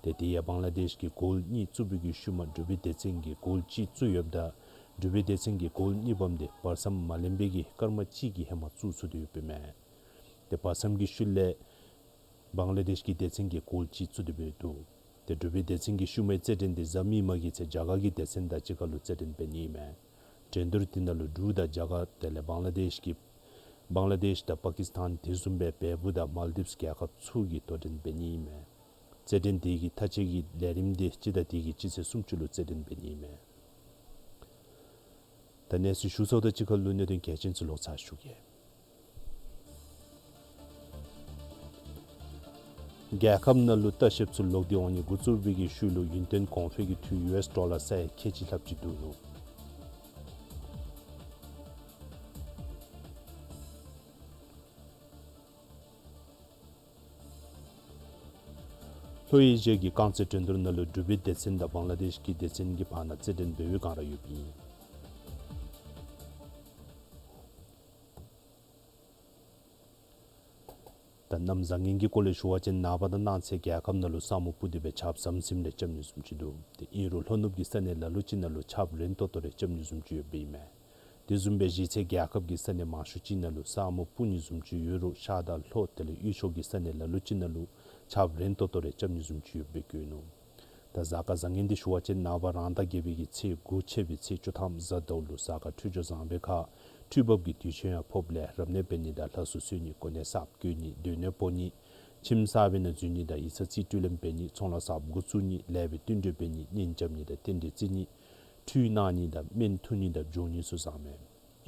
ཏེ་དེ་ཡང་བང་ལ་དེཤ་གིས་གོལ་གཉིས་བཙུགས་པའི་གི་ཤུལ་མ་འབྲུག་པའི་སྡེ་ཚན་གྱིས་གོལ་གཅིག་བཙུགས་ཡོདཔ་ད་འབྲུག་པའི་སྡེ་ཚན་གྱི་གོལ་གཉིས་པམ་དེ་བར་མཚམས་མ་ལེན་པའི་གི་སྐར་མ་གཅིག་གི་ཧེ་མ་བཙུགས་ཚུགས་ཏེ་ཡོདཔ་ཨིན་མས། ཏེ་བར་མཚམས་ཀྱི་ཤུལ་ལས་བང་ལ་དེཤ་གི་སྡེ་ཚན་གྱིས་གོལ་གཅིག་བཙུགས་ཏེ་སྦེ་འདུག། ཏེ་འབྲུག་པའི་སྡེ་ཚན་གྱི་ཤུལ་མའི་རྩེད་འགྲན་འདི་གཟའ་མིག་དམར་གྱི་ཚེ་རྒྱ་གར་གྱི་སྡེ་ཚན་དང་གཅིག་ཁར་ལུ་རྩེད་འགྲན་འབད་ནི་ཨིན་མས། འགྲན་བསྡུར་འདི་ནང་ལུ་འབྲུག་དང་རྒྱ་གར་དེ་ལས་བང་ལ་དེཤ་གི་བང་ལ་དེཤ་དང་པ་ཀིས་ཐཱན་དེ་བཟུམ་སྦེ་བལ་པོ་དང་མཱལ་དིབས་རྒྱལ་ཁབ་ཚུ་གིས་དོ་འགྲན་འབད་ནི་ཨིན་མས། རྩེད་འགྲན་དེ་གི་མཐའ་དཔྱད་ཀྱི་ལས་རིམ་དེ་སྤྱི་ཟླ་འདི་གི་སྤྱི་ཚེས་སུམ་ཅུ་ལུ་རྩེད་འགྲན་འབད་ནི་ཨིན་མས། ད་གནས་ཚུལ་ཞུ་ཚརཝ་དང་གཅིག་ཁར་ལུ་གནད་དོན་གལ་ཆེན་ཚུ་ལོག་ཚར་ཞུ་གེ། རྒྱལ་ཁབ་ནང་ལུ་ལྟ་བཤལཔ་ཚུ་ལོག་སྟེ་འོང་ནི་འགོ་བཙུགས་པའི་གི་ཤུལ་ལུ་ཡུན་བརྟན་གོང་འཕེལ་གྱི་འཐུས་ཡུ་ཨེསི་ཌོ་ལར་ས་ཡ་ཁལ་གཅིག་ལྷགཔ་ཅིག་བསྡུ་ནུག། ལྷོ་ཨེ་ཤི་ཡ་གི་རྐང་རྩེད་འགྲན་བསྡུར་ནང་ལུ་འབྲུག་པའི་སྡེ་ཚན་དང་བང་ལ་དེཤ་གི་སྡེ་ཚན་གྱི་བར་ན་རྩེད་འགྲན་འབད་བའི་བསྒང་ར་ཡོདཔ་ཨིན། ད་གནམ་བཟང་ངན་གྱི་སྐོར་ལས་ཞུ་བ་ཅིན་ནངས་པ་དང་གནངས་ཚེ་རྒྱལ་ཁབ་ནང་ལུ་ས་སྨུག་སྤུབས་ཏེ་སྦེ་ཆརཔ་ཟམ་ཟིམ་རེ་རྐྱབ་ནི་བཟུམ་ཅིག་འདུག། ཏེ་ཨིན་རུང་ལྷོ་ནུབ་ཀྱི་ས་གནས་ལ་ལུ་ཅིག་ནང་ལུ་ཆརཔ་རན་ཏོག་ཏོ་རེ་རྐྱབ་ནི་བཟུམ་ཅིག་ཡོདཔ་ཨིན་མས། དེ་བཟུམ་སྦེ་གཞེས་ཚེ་རྒྱལ་ཁབ་ཀྱི་ས་གནས་མང་ཤོས་ཅིག་ནང་ལུ་ས་སྨུག་སྤུབས་ནི་བཟུམ་ཅིག་ཡོད་རུང་ཤར་དང་ལྷོ་དེ་ལས་དབུས་ཕྱོགས་ཀྱི་ས་གནས་ལ་ལུ་ཅིག་ནང་ལུ་ཆརཔ་རན་ཏོག་ཏོ་རེ་རྐྱབ་ནི་བཟུམ་ཅིག་ཡོདཔ་སྦེ་བཀོད་ནུག། ད་གཟའ་སྐར་བཟང་ངན་འདི་ཞུ་བ་ཅིན་ནངས་པ་རང་ཟླ་བརྒྱད་པའི་གི་ཚེས་དགུ་ཆད་པའི་ཚེས་བཅུ་ཐམ་གཟའ་ཟླཝ་ལུ་གཟའ་སྐར་འཕྲོད་སྦྱོར་བཟང་པའི་ཁར་འཕྲུལ་འབབ་ཀྱི་དུས་ཆེན་ཡང་ཕོགཔ་ལས་རབ་གནས་འབད་ནི་དང་ལྷ་གསོལ་གསོལ་ནི་གོ་གནས་གསརཔ་བསྐོ་ནི་སྡོད་གནས་སྤོ་ནི་ཁྱིམ་གསར་པའི་ནང་འཛུལ་ནི་དང་ཡིག་ཚང་རྩིས་སྤྲོད་ལེན་འབད་ནི་ཚོང་ལཱ་གསརཔ་འགོ་བཙུགས་ནི་ལེགས་པའི་བསྟུན་གྲོས་འབད་ནི་གཉེན་རྐྱབ་ནི་དང་རྟེན་འབྲེལ་བརྩི་ནི་ཁྲུས་གནང་ནི་དང་སྨན་འཐུང་ནི་དང་འབྱོན་ནི་ཚུ་བཟང་མས།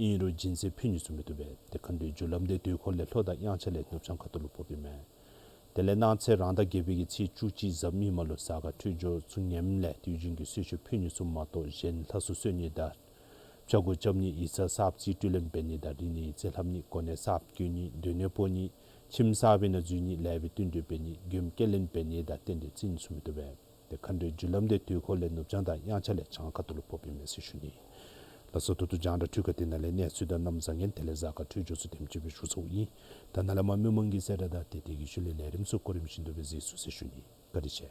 ཨིན་རུང་སྦྱིན་སྲེག་ཕུལ་ནི་ཚུ་མི་བཏུབ་པས། ཏེ་མཁའ་འགྲོའི་རྒྱུ་ལམ་དེ་དུས་འཁོར་ལས་ལྷོ་དང་དབྱངས་འཆར་ལས་ནུབ་བྱང་ཁ་ཐུག་ལུ་ཕོགཔ་ཨིན་མས། དེ་ལས་གནངས་ཚེ་རང་ཟླ་བརྒྱད་པའི་གི་ཚེས་བཅུ་གཅིག་གཟའ་མིག་དམར་ལུ་གཟའ་སྐར་འཕྲོད་སྦྱོར་ཚུ་ངནམ་ལས་དུས་རྒྱུན་གྱི་གསོལ་མཆོད་ཕུལ་ནི་ཚུ་མ་གཏོགས་གཞན་ལྷ་གསོལ་གསོལ་ནི་དང་ཕྱག་སྐོར་རྐྱབ་ནི་ཡིག་ཚང་གསརཔ་རྩིས་སྤྲོད་ལེན་འབད་ནི་དང་རིག་གནས་ཡིག་རྩིས་ལྷབ་ནི་གོ་གནས་གསརཔ་བསྐོ་ནི་སྡོད་གནས་སྤོ་ནི་ཁྱིམ་གསར་པའི་ནང་འཛུལ་ནི་ལེགས་པའི་བསྟུན་གྲོས་འབད་ནི་མགྱོནམ་སྐྱེལ་ལེན་འབད་ནི་དང་རྟེན་འབྲེལ་བརྩི་ནི་ཚུ་མི་བཏུབ་པས། ཏེ་མཁའ་འགྲོའི་རྒྱུ་ལམ་དེ་དུས་འཁོར་ལས་ནུབ་བྱང་དང་དབྱངས་འཆར་ལས་བྱང་ཁ་ཐུག་ལུ་ཕོགཔ་ཨིན་མས་ཟེར་ཞུ་ནི། ལགས་སོ། ད་ལྟོ་རྒྱང་བསྒྲགས་འཕྲུལ་ཁང་འདི་ནང་ལས་གནས་ཚུལ་དང་གནམ་བཟང་ངན་དེ་ལས་གཟའ་སྐར་འཕྲོད་སྦྱོར་ཚུ་དེམ་ཅིག་སྦེ་ཞུ་ཚརཝ་ཨིན། ད་ནཱ་ལས་མར་མི་མང་གི་གསལ་བསྒྲགས་དང་ཏེ་དེ་གི་ཤུལ་ལས་ལས་རིམ་ཚུ་གོ་རིམ་བཞིན་དུ་སྦེ་གཟིགས་ཚུགས་ཟེར་ཞུ་ནི། བཀའ་དྲིན་ཆེ།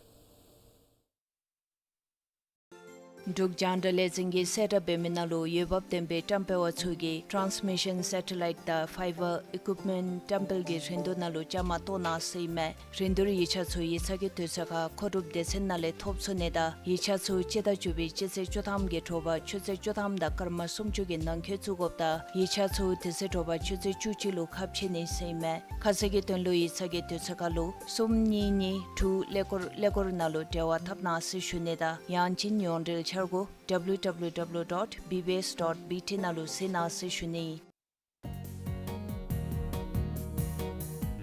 འབྲུག་རྒྱང་བསྒྲགས་ལས་འཛིན་གྱིས་གསལ་བསྒྲགས་འབད་མི་ནང་ལུ་འོས་འབབ་ལྡན་པའི་བཀྲམ་སྤེལ་བ་ཚུ་གིས་transmission satellite དང་fiber equipment བཀྲམ་སྤེལ་གྱི་རིན་བསྡུར་ནང་ལུ་བཅའ་མར་གཏོགས་གནང་ཟེར་ཨིན་མས། རིན་བསྡུར་ཡིག་ཆ་ཚུ་ཡིག་ཚང་གི་དུས་ཚོད་ཁར་མཁོ་སྒྲུབ་སྡེ་ཚན་ནང་ལས་ཐོབ་ཚུགས་ནི་དང་ཡིག་ཆ་ཚུ་སྤྱི་ཟླ་བཅུ་པའི་སྤྱི་ཚེས་བཅུ་ཐམ་གྱི་དྲོ་པ་ཆུ་ཚོད་བཅུ་ཐམ་དང་སྐར་མ་སུམ་ཅུ་གི་ནང་འཁོད་བཙུགས་དགོཔ་དང་ཡིག་ཆ་ཚུ་དེ་ཚེ་དྲོ་པ་ཆུ་ཚོད་བཅུ་གཅིག་ལུ་ཁ་ཕྱེ་ནི་ཟེར་ཨིན་མས། ཁ་གསལ་གྱི་དོན་ལུ་ཡིག་ཚང་གི་དུས་ཚོད་ཁར་ལུ་གསུམ་གཉིས་གཉིས་དྲུག་ཀླད་ཀོར་ཀླད་ཀོར་ནང་ལུ་འབྲེལ་བ་འཐབ་གནང་ཟེར་ཞུ་ནི་དང་ཡང་ཅིན་ཡོངས་འབྲེལ་འཆར་སྒོ W W W dot B B S dot B T ནང་ལུ་གཟིགས་གནང་ཟེར་ཞུ་ནི།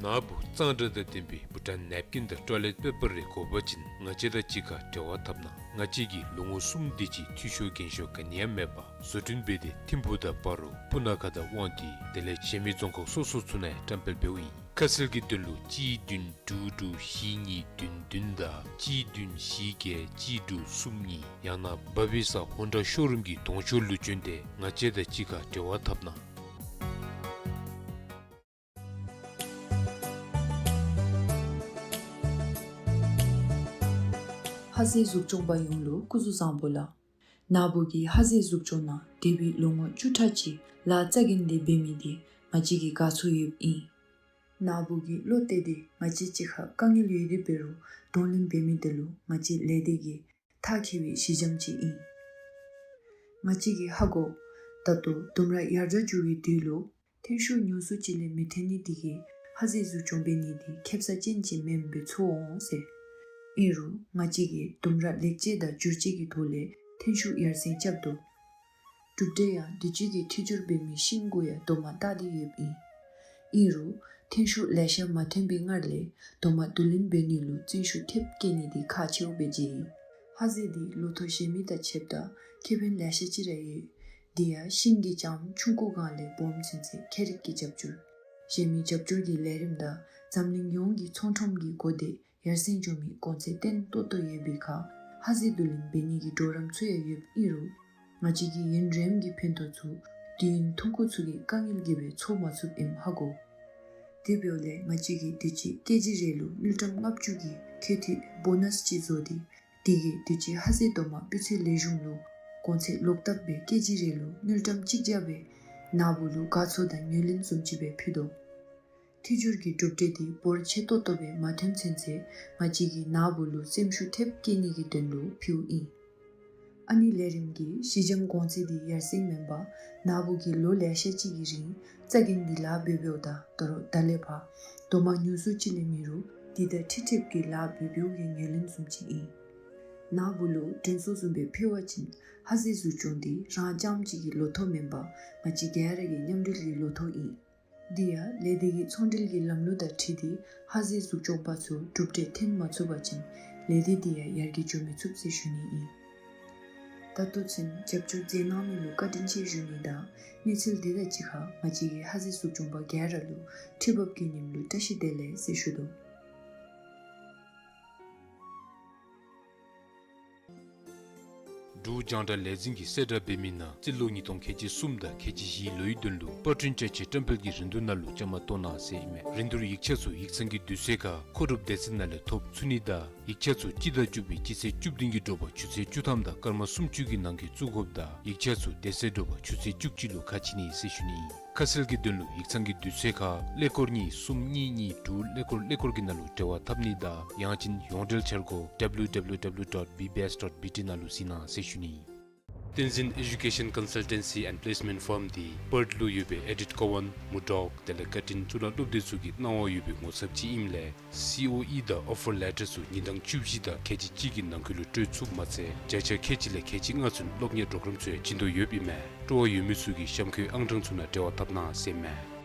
ནཱ་བུ་གཙང་སྦྲ་དང་ལྡན་པའི་བྷུ་ཊཱན་ནེབ་ཀིན་དང་ཊོའི་ལེཊ་པེ་པར་རེ་དགོ་པ་ཅིན་ང་བཅས་དང་གཅིག་ཁར་འབྲེལ་བ་འཐབ་གནང་། ང་བཅས་ཀྱིས་ལོ་ངོ་གསུམ་དེ་ཅིག་འཐུས་ཤོར་འགན་ཤོར་ག་ནི་ཡང་མེད་པར་བཟོ་སྐྲུན་འབད་དེ་ཐིམ་ཕུག་དང་སྤ་རོ་སྤུ་ན་ཁ་དང་དབང་འདུས་དེ་ལས་གཞན་མི་རྫོང་ཁག་སོ་སོ་ཚུ་ནང་ཡང་བཀྲམ་སྤེལ་འབདཝ་ཨིན། ཁ་གསལ་གྱི་དོན་ལུ་གཅིག་བདུན་དྲུག་དྲུག་བཞི་གཉིས་བདུན་བདུན་དང་གཅིག་བདུན་བཞི་བརྒྱད་གཅིག་དྲུག་གསུམ་གཉིས་ཡང་ན་བྷ་བི་ས་ཧོན་ཌ་ཤོ་རུམ་གྱི་གདོང་ཤོག་ལུ་བྱོན་ཏེ་ང་བཅས་དང་གཅིག་ཁར་འབྲེལ་བ་འཐབ་གནང་། ཧ་ཟེ་གཟུགས་སྐྱོང་པ་ཡོངས་ལུ་སྐུ་གཟུགས་བཟང་པོ་ལགས། ནཱ་བུ་གིས་ཧ་ཟེ་གཟུགས་སྐྱོང་ནང་འདས་པའི་ལོ་ངོ་བཅུ་ཕྲག་ཅིག་ལཱ་རྩ་འགེངས་ཏེ་འབད་མི་དེ་ང་བཅས་ཀྱིས་དགའ་ཚོར་ཡོདཔ་ཨིན། ནཱ་བུ་གིས་བློ་གཏད་དེ་ང་བཅས་གཅིག་ཁར་དཀའ་ངལ་ཡོད་དེ་འབད་རུང་གདོང་ལེན་འབད་མི་དེ་ལུ་ང་བཅས་ལས་སྡེ་གིས་ཐག་བཅད་པའི་གཞི་འགྱམ་ཅིག་ཨིན། ང་བཅས་ཀྱིས་ཧ་གོ། ད་ལྟོ་ལྡུམ་ར་ཡར་དྲག་འགྱོ་བའི་དུས་ལུ་ཐོན་ཤུགས་ཉུང་སུ་ཅིག་ལས་མི་ཐོན་ནི་དེ་གིས་ཧ་ཟེ་གཟུགས་སྐྱོང་འབད་ནི་དེ་ཁེབ་ས་ཅན་ཅིག་མེནམ་སྦེ་ཚོར་འོང་ཟེར། ཨིན་རུང་ང་བཅས་ཀྱིས་ལྡུམ་ར་ལེགས་བཅོས་དང་བསྒྱུར་བཅོས་ཀྱི་ཐོག་ལས་ཐོན་ཤུགས་ཡར་སེང་རྐྱབ་དོ། གྲུབ་འབྲས་ཡང་དུས་ཅི་གི་འཐུས་སྒྱུར་འབད་མི་ཤིང་གུ་ཡང་དོ་མ་བཏགས་ཏེ་ཡོདཔ་ཨིན། ཨིན་རུང་ཐོན་ཤུགས་ལེ་ཤ་མ་ཐོན་པའི་སྔར་ལས་དོ་མ་བསྡུ་ལེན་འབད་ནི་ལུ་བརྩོན་ཤུགས་ཐེབས་བསྐྱེད་ནི་དེ་ཁག་ཆེཝ་སྦེ་མཇལ་ཡི། ཧ་ཟེ་དེ་ལོ་ཐོག་གཞན་མི་དང་ཕྱདཔ་ད་ཁེ་ཕན་ལེ་ཤ་ཅིག་ར་ཡོད། དེ་ཡང་ཤིང་གི་ལྕངམ་ཆུང་ཀུ་སྒང་ལས་སྦོམ་ཚུན་ཚོད་ཁྱད་རིག་གི་རྒྱབ་སྐྱོར། གཞན་མི་རྒྱབ་སྐྱོར་གྱི་ལས་རིམ་དང་འཛམ་གླིང་ཡོངས་ཀྱི་ཚོང་ཁྲོམ་གྱི་གོ་བརྡ་ཡར་སེང་འགྱོ་མི་གོང་ཚད་བརྟན་ཏོག་ཏོ་ཡོད་པའི་ཁར་ཧ་ཟེ་བསྡུ་ལེན་འབད་ནི་གི་གྲོགས་རམ་ཚུ་ཡང་ཡོདཔ་ཨིན་རུང་ང་བཅས་ཀྱིས་ཡུན་རིངམོ་གི་ཕན་ཐོགས་ཚུ་དུས་ཡུན་ཐུང་ཀུ་ཚུ་གི་དཀའ་ངལ་གྱིས་སྦེ་ཚོར་མ་ཚུགསཔ་ཨིནམ་ཧ་གོ། དེ་འབདཝ་ལས་ང་བཅས་ཀྱིས་དུས་ཅི་ཀེ་ཇི་རེ་ལུ་དངུལ་ཀྲམ་ལྔ་བཅུ་གི་ཁེ་ཐིག་བོ་ནཱས་ཅིག་བཟོ་སྟེ་དེ་གིས་དུས་ཅི་ཧ་ཟེ་དོ་མ་སྤུས་ཚད་ལེགས་ཤོམ་ལུ་གོང་ཚད་ལོག་བཏབ་སྦེ་ཀེ་ཇི་རེ་ལུ་དངུལ་ཀྲམ་གཅིག་བརྒྱ་སྦེ་ནཱ་བུ་ལུ་དགའ་ཚོར་དང་ངོས་ལེན་བཟུམ་ཅིག་སྦེ་ཕུལ་དོ། འཐུས་སྒྱུར་གྱི་གྲུབ་འབྲས་དེ་འབོར་ཆེ་ཏོག་ཏོ་སྦེ་མ་ཐོན་ཚུན་ཚོད་ང་བཅས་ཀྱིས་ནཱ་བུ་ལུ་སེམས་ཤུགས་ཐེབས་བསྐྱེད་ནི་གི་དོན་ལུ་ཕུལཝ་ཨིན། ཨ་ནི་ལས་རིམ་གྱི་གཞི་འགྱམ་གོང་ཚད་དེ་ཡར་སེང་མེན་པར་ནཱ་བུ་གིས་ལོ་ལེ་ཤ་ཅིག་གི་རིང་རྩ་འགེངས་ཏེ་ལཱ་འབད་འབདཝ་ད་ད་རུང་ད་ལས་ཕར་དོ་མ་ཉུང་སུ་ཅིག་ལས་མེད་རུང་དེ་དང་འཁྲིལ་འཁྲིལཝ་གི་ལཱ་འབད་འབདཝ་གི་ངོས་ལེན་བཟུམ་ཅིག་ཨིན། ནཱ་བུ་ལུ་དྲན་གསོ་བཟུམ་སྦེ་ཕུལ་བ་ཅིན་ཧ་ཟེ་གཟུགས་སྐྱོང་དེ་རང་རྐྱངམ་གཅིག་གི་ལོ་ཐོག་མེན་པར་ང་བཅས་ག་ར་གི་མཉམ་འབྲེལ་གྱི་ལོ་ཐོག་ཨིན། དེ་ཡང་ལས་སྡེ་གི་ཚོང་འབྲེལ་གྱི་ལམ་ལུགས་དང་འཁྲིལ་ཏེ་ཧ་ཟེ་གཟུགས་སྐྱོང་པ་ཚུ་གྲུབ་འབྲས་ཐོན་མ་ཚུགས་པ་ཅིན་ལས་སྡེ་དེ་ཡང་ཡར་རྒྱས་འགྱོ་མི་ཚུགས་ཟེར་ཞུ་ནི་ཨིན། ད་ལྟོ་ཚུན་རྒྱབ་སྐྱོར་མཛད་གནང་མི་ལུ་བཀའ་དྲིན་ཆེ་ཞུ་ནི་དང་གནས་ཚུལ་དེ་དང་གཅིག་ཁར་ང་བཅས་ཀྱི་ཧ་ཟེ་གཟུགས་སྐྱོང་པ་ག་ར་ལུ་ཁྲི་འབབ་ཀྱི་ཉིནམ་ལུ་བཀྲ་ཤིས་བདེ་ལེགས་ཟེར་ཞུ་དོ། འབྲུག་རྒྱང་བསྒྲགས་ལས་འཛིན་གྱིས་གསལ་བསྒྲགས་འབད་མི་ནང་རྩིས་ལོ་ཉིས་སྟོང་ཁལ་གཅིག་གསུམ་དང་ཁལ་གཅིག་བཞིའི་ལོའི་དོན་ལུ་པར་སྐྲུན་བཅའ་ཆས་བཀྲམ་སྤེལ་གྱི་རིན་བསྡུར་ནང་ལུ་བཅའ་མར་གཏོགས་གནང་ཟེར་ཨིན་མས། རིན་བསྡུར་ཡིག་ཆ་ཚུ་ཡིག་ཚང་གི་དུས་ཚོད་ཁར་མཁོ་སྒྲུབ་སྡེ་ཚན་ནང་ལས་ཐོབ་ཚུགས་ནི་དང་ཡིག་ཆ་ཚུ་སྤྱི་ཟླ་བཅུ་པའི་སྤྱི་ཚེས་བཅུ་བདུན་གྱི་དྲོ་པ་ཆུ་ཚོད་བཅུ་ཐམ་དང་སྐར་མ་སུམ་ཅུ་གི་ནང་འཁོད་བཙུགས་དགོཔ་དང་ཡིག་ཆ་ཚུ་དེ་ཚེ་དྲོ་པ་ཆུ་ཚོད་བཅུ་གཅིག་ལུ་ཁ་ཕྱེ་ནི་ཟེར་ཞུ་ནི་ཨིན། ཁ་གསལ་གྱི་དོན་ལུ་ཡིག་ཚང་གི་དུས་ཚོད་ཁར་ཀླད་ཀོར་གཉིས་གསུམ་གཉིས་གཉིས་དྲུག་ཀླད་ཀོར་ཀླད་ཀོར་གྱི་ནང་ལུ་འབྲེལ་བ་འཐབ་ནི་དང་ཡང་ཅིན་ཡོངས་འབྲེལ་འཆར་སྒོ་W W W dot B B S dot B T ནང་ལུ་གཟིགས་གནང་ཟེར་ཞུ་ནི་ཨིན། བསྟན་འཛིན་Education Consultancy and Placement Firm དེ་པརཐ་ལུ་ཡོད་པའི་ཨེ་ཌིཐ་ཀོ་ཝཱན་མུར་ཌོག་དེ་ལས་ཀར་ཊིན་གཙུག་ལག་སློབ་སྡེ་ཚུ་གི་གནང་བ་ཡོད་པའི་ངོ་ཚབ་ཅིག་ཨིནམ་ལས་སི་ཨོ་ཨི་དང་ཨོ་ཕར་ལེ་ཊར་ཚུ་ཉིན་གྲངས་བཅུ་བཞི་དང་ཁལ་གཅིག་གཅིག་གི་ནང་འཁོད་ལུ་སྤྲོད་ཚུགསཔ་མ་ཚད་བརྒྱ་ཆ་ཁལ་གཅིག་ལས་ཁལ་གཅིག་ལྔ་ཚུན་སློབ་གཉེར་གྲོགས་རམ་ཚུ་ཡང་བྱིན་དོ་ཡོདཔ་ཨིན་མས། སྤྲོ་བ་ཡོད་མི་ཚུ་གིས་གཤམ་འཁོད་ཨང་གྲངས་ཚུ་ནང་འབྲེལ་བ་འཐབ་གནང་ཟེར་ཨིན་མས།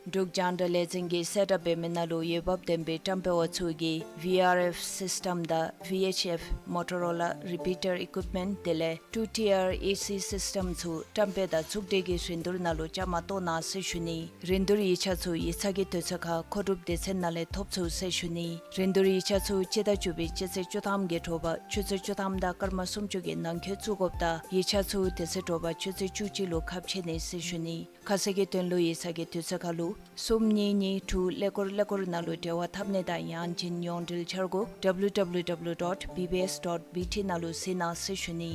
འབྲུག་རྒྱང་བསྒྲགས་ལས་འཛིན་གྱིས་གསལ་བསྒྲགས་འབད་མི་ནང་ལུ་འོས་འབབ་ལྡན་པའི་བཀྲམ་སྤེལ་བ་ཚུ་གིས་ཝི་ཨར་ཨེཕ་སིསི་ཊམ་དང་ཝི་ཨེཆ་ཨེཕ་མོ་ཊོ་རོ་ལ་རི་པི་ཊར་ཨི་ཀུའིཔ་མེནཊ་དེ་ལས་ཊུ་ཊི་ཨར་ཨི་སི་སིསི་ཊམ་ཚུ་བཀྲམ་སྤེལ་དང་བཙུགས་སྒྲིག་གི་རིན་བསྡུར་ནང་ལུ་བཅའ་མར་གཏོགས་གནང་ཟེར་ཞུ་ནི། རིན་བསྡུར་ཡིག་ཆ་ཚུ་ཡིག་ཚང་གི་དུས་ཚོད་ཁར་མཁོ་སྒྲུབ་སྡེ་ཚན་ནང་ལས་ཐོབ་ཚུགས་ཟེར་ཞུ་ནི། རིན་བསྡུར་ཡིག་ཆ་ཚུ་སྤྱི་ཟླ་བཅུ་པའི་སྤྱི་ཚེས་བཅུ་ཐམ་གྱི་དྲོ་པ་ཆུ་ཚོད་བཅུ་ཐམ་དང་སྐར་མ་སུམ་ཅུ་གི་ནང་འཁོད་བཙུགས་དགོཔ་དང་ཡིག་ཆ་ཚུ་དེ་ཚེ་དྲོ་པ་ཆུ་ཚོད་བཅུ་གཅིག་ལུ་ཁ་ཕྱེ་ནི་ཟེར་ཞུ་ནི། ཁ་གསལ་གྱི་དོན་ལུ་ཡིག་ཚང་གི་དུས་ཚོད་ཁར་ལུ་ གསུམ་གཉིས་གཉིས་དྲུག་ཀླད་ཀོར་ཀླད་ཀོར་ནང་ལུ་འབྲེལ་བ་འཐབ་ནི་དང་ཡང་ཅིན་ཡོངས་འབྲེལ་འཆར་སྒོ་W W W dot B B S dot B T ནང་ལུ་གཟིགས་གནང་ཟེར་ཞུ་ནི།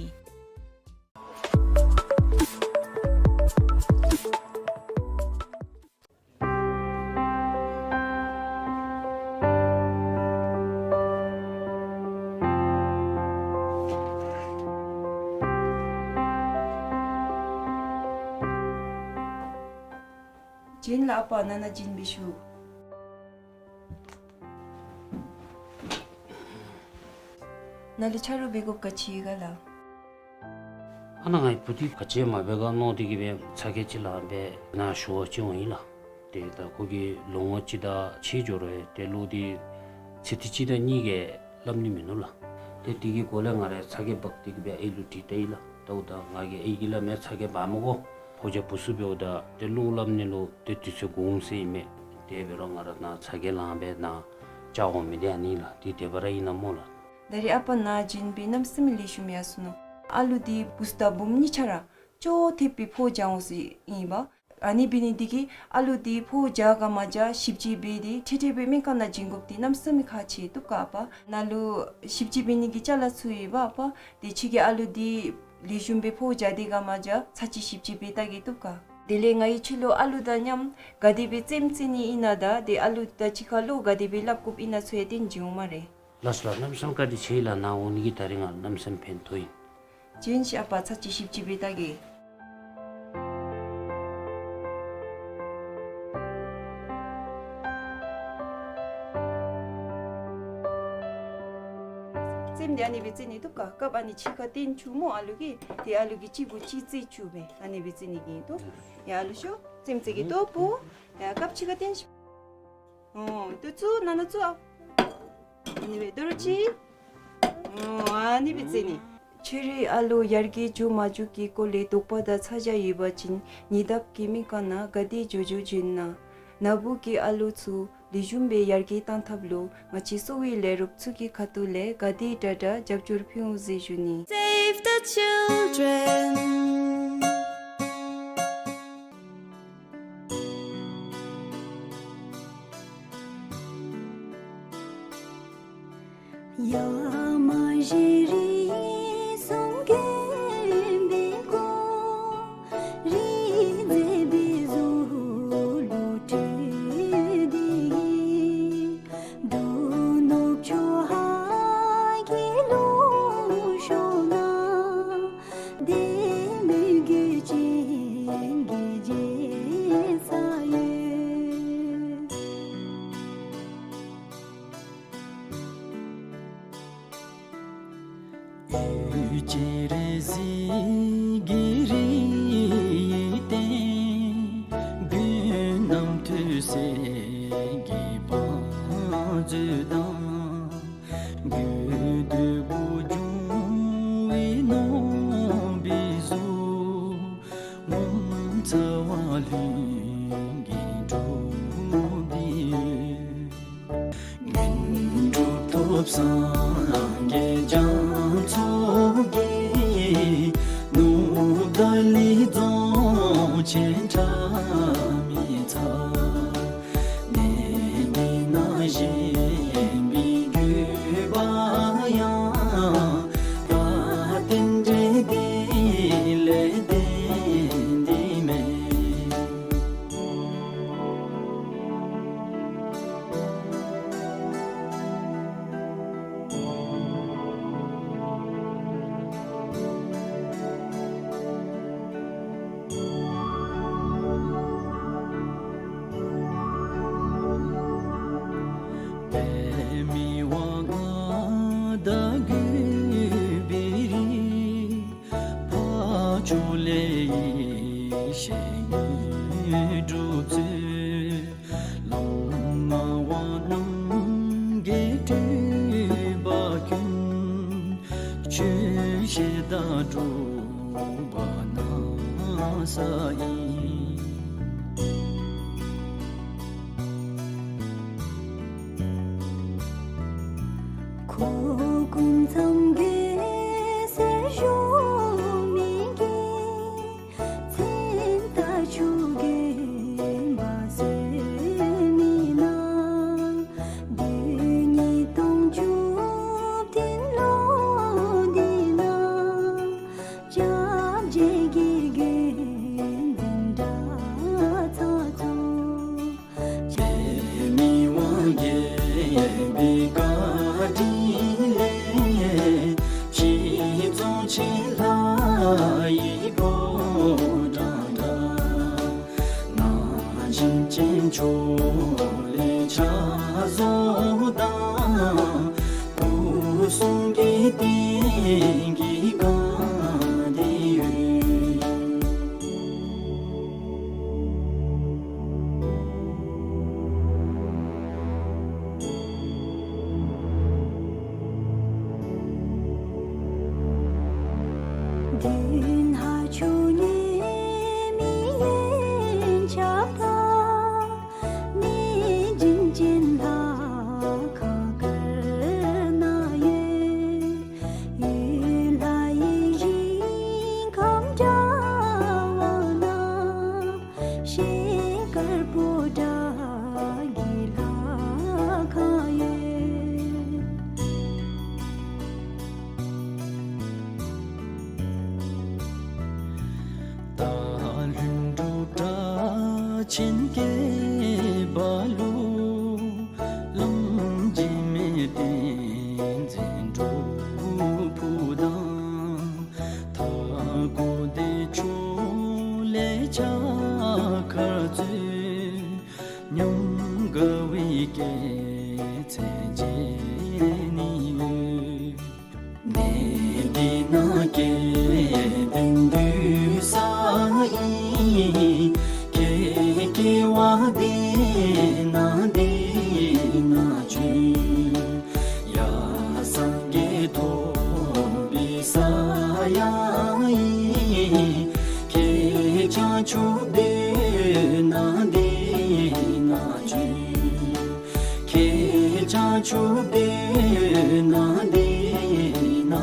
བྱིན་ལགས། ཨ་པ་ནཱ་ནཱ་བྱིན་འབད་ཤོག། ནཱ་ལུ་ཆ་རོགས་འབད་དགོཔ་ག་ཅི་ཡོད་ག་ལགས། ཨ་ནཱ་ངེའི་བུ་འདི་ག་ཅི་མ་འབད་ག་མནོ་སྟེ་གིས་སྦེ་ཚ་གྱང་ཅིག་ལངས་སྦེ་ནཱ་ཞུ་བར་བྱོན་ཡི་ལགས། ཏེ་ད་ཁོ་གིས་ལོ་ངོ་གཅིག་དང་ཕྱེད་འགྱོ་རུང་ཏེ་གློག་འདི་ཚེ་ཐིག་གཅིག་དང་གཉིས་ཀྱིས་སླབ་ནི་མིན་ནུག་ལགས། ཏེ་དེ་གི་སྒོ་ལས་ང་ར་ཚ་གྱང་འབག་སྟེ་གིས་སྦེ་ཨའི་ལུ་དྲིས་བལྟ་ཡི་ལགས། ད་འོ་ད་ང་གིས་ཨའི་གིས་སླབ་མས། ཚ་གྱང་འབག་མི་དགོ། ཕོ་རྒྱས་བུ་ཚུ་འབདཝ་ད་ཏེ་གློག་སླབ་ནི་ལུ་ཏེ་དུས་ཚོད་འགོར་འོང་ཟེར་ཨིན་མས། དེ་འབད་རུང་ང་ར་ནཱ་ཚ་གྱང་ལངས་སྦེ་ནཱ་བཅར་འོང་མི་འདི་ཨ་ནི་ལགས། འདི་དེ་སྦེ་ར་ཨིན་ན་སྨོ་ལགས། ད་རེས་ཨ་པ་ནཱ་བྱིན་སྦེ་གནམ་མེད་ས་མེད་ལེགས་ཤོམ་ཡར་སོ་ནུག། ཨ་ལུ་འདི་བུཚ་དང་བུམོ་གཉིས་ཆ་ར་ཅོག་འཐདཔ་སྦེ་ཕོཝ་རྒྱག་འོང་ཟེར་ཨིན་པས། ཨ་ནི་འབད་ནི་འདི་གིས་ཨ་ལུ་འདི་ཕོཝ་རྒྱག་ག་མ་རྒྱག་ཞིབ་དཔྱད་འབད་དེ་འཕྲལ་འཕྲལ་སྦེ་སྨན་ཁང་ནང་བྱིན་དགོཔ་འདི་གནམ་མེད་ས་མེད་ཁག་ཆེ་བཏུབ་ག་ཨ་པ། ནཱ་ལུ་ཞིབ་དཔྱད་འབད་ནི་གི་ཅ་ལ་ཚུ་ཡོད་པ་ཨ་པ། དེ་ཁྱོད་ཀྱིས་ཨ་ལུ་འདི་ལེགས་ཤོམ་སྦེ་ཕོཝ་རྒྱག་དེས་ག་མ་རྒྱག་ཚར་གཅིག་ཞིབ་དཔྱད་འབད་བལྟ་གེ་བཏུབ་ག། དེ་ལས་ང་གིས་ཁྱོད་ལུ་ཨ་ལུ་དང་མཉམ་ག་དེ་སྦེ་རྩེདམོ་རྩེ་ནི་ཨིན་ན་དང་དེ་ཨ་ལུ་དང་གཅིག་ཁར་བློ་ག་དེ་སྦེ་སླབ་དགོཔ་ཨིན་ན་ཚུ་ཡང་སྟོན་བྱིན་འོང་སྨ་རེ། ལགས་སོ་ལགས། གནམ་མེད་ས་མེད་བཀའ་དྲིན་ཆེ་ལགས། ནཱ་འོང་ནི་གིས་ད་རིས་ང་གནམ་མེད་ས་མེད་ཕན་ཐོགས་ཡི། བྱིན་ཤིག་ཨ་པ། ཚར་གཅིག་ཞིབ་དཔྱད་འབད་བལྟ་གེ། རྩེདམོ་འདི་ཨ་ནི་སྦེ་རྩེ་ནི་བཏུབ་ག། རྐངམ་ཨ་ནི་གཅིག་ཁར་བཏོན་བཅུག་སྨོ་ཨ་ལུ་གིས། དེ་ཨ་ལུ་གིས་གཅིག་གུ་གཅིག་རྩེ་བཅུག་སྦེ་ཨ་ནི་སྦེ་རྩེ་ནི་གི་ཨིན་ཏོ། ཡ་ཨ་ལུ་ཤོག། རྩེདམོ་རྩེ་གེ་ཏོ་བུ། ཡ་རྐངམ་གཅིག་ཁར་བཏོན་ཤིག། ཨོ་ཏེ་བཙུགས། ནཱ་ནཱ་བཙུགས་ཨ། ཨ་ནི་སྦེ་དོ་རུང་གཅིག། ཨོ་ཨ་ནི་སྦེ་རྩེ་ནི། ཁྱོད་རའི་ཨ་ལོ་ཡར་རྒྱས་འགྱོ་མ་འགྱོ་གི་སྐོར་ལས་དོགས་པ་དང་ཚ་གྱང་ཡོད་པ་ཅིན་ཉེ་འདབས་ཀྱི་སྨན་ཁང་ནང་ག་དེ་མགྱོགས་མགྱོགས་བྱོན་གནང་། ན་བུ་གི་ཨ་ལོ་ཚུ་ལེགས་ཤོམ་སྦེ་ཡར་རྒྱས་གཏང་ཐབས་ལུ་ང་བཅས་གསོ་བའི་ལས་རོགསཔ་ཚུ་གི་ཁ་ཐུག་ལས་ག་དེ་དྲག་དྲག་རྒྱབ་སྐྱོར་ཕུལ་འོང་ཟེར་ཞུ་ནི། Save the children. རྒྱལ་པོའི་བཀའ་དྲིན་ལས་ཤིང་རྫོང་ཆེན་ལྷ་ཡི་ཕོ་བྲང་འདྲ། ན་ཞིང་ཅན་ཕྱོགས་ལས་ཕྱག་བཟོ་དང་། སྐུ་གསུང་གི་རྟེན་གྱི་སྒང་འདི་ཡོད། ཡུལ་ལྷ་ཡི་རིང་ཁམས་འདྲ་བ་ན། ཤེལ་དཀར་པོ་འདྲ་གི་ལྷ་ཁང་ཡོད། ད་ལྷུན་གྲུབ་སྒྲ་ཆེན་སྐད་པ་ལུ། ལམ་འབྲས་མེད་བསྟན་འཛིན་སྒྲུབ་ཕུག་དང་། མཐའ་འཁོབ་བདེ་མཆོག་ལས་ཕྱག་འཁར་མཛོད། ཉམས་དགའ་བའི་སྐྱེད་ཚལ་མཇལ་ནི་ཡོད། གནས་འདི་ན་སྐལ་ལྡན་འདུས་ས་ཨིན། སྐྱེ་སྐྱེ་བ་འདི་ན་འདི་ན་བྱོན། ཡ་སངས་རྒྱས་ཐོབ་པའི་ས་ཡང་ཨིན། ཁྱེད་བྱང་ཆུབ་སྡོད་ན་འདི་ན་བྱོན། ཁྱེད་བྱང་ཆུབ་སྡོད་ན་འདི་ན་བྱོན།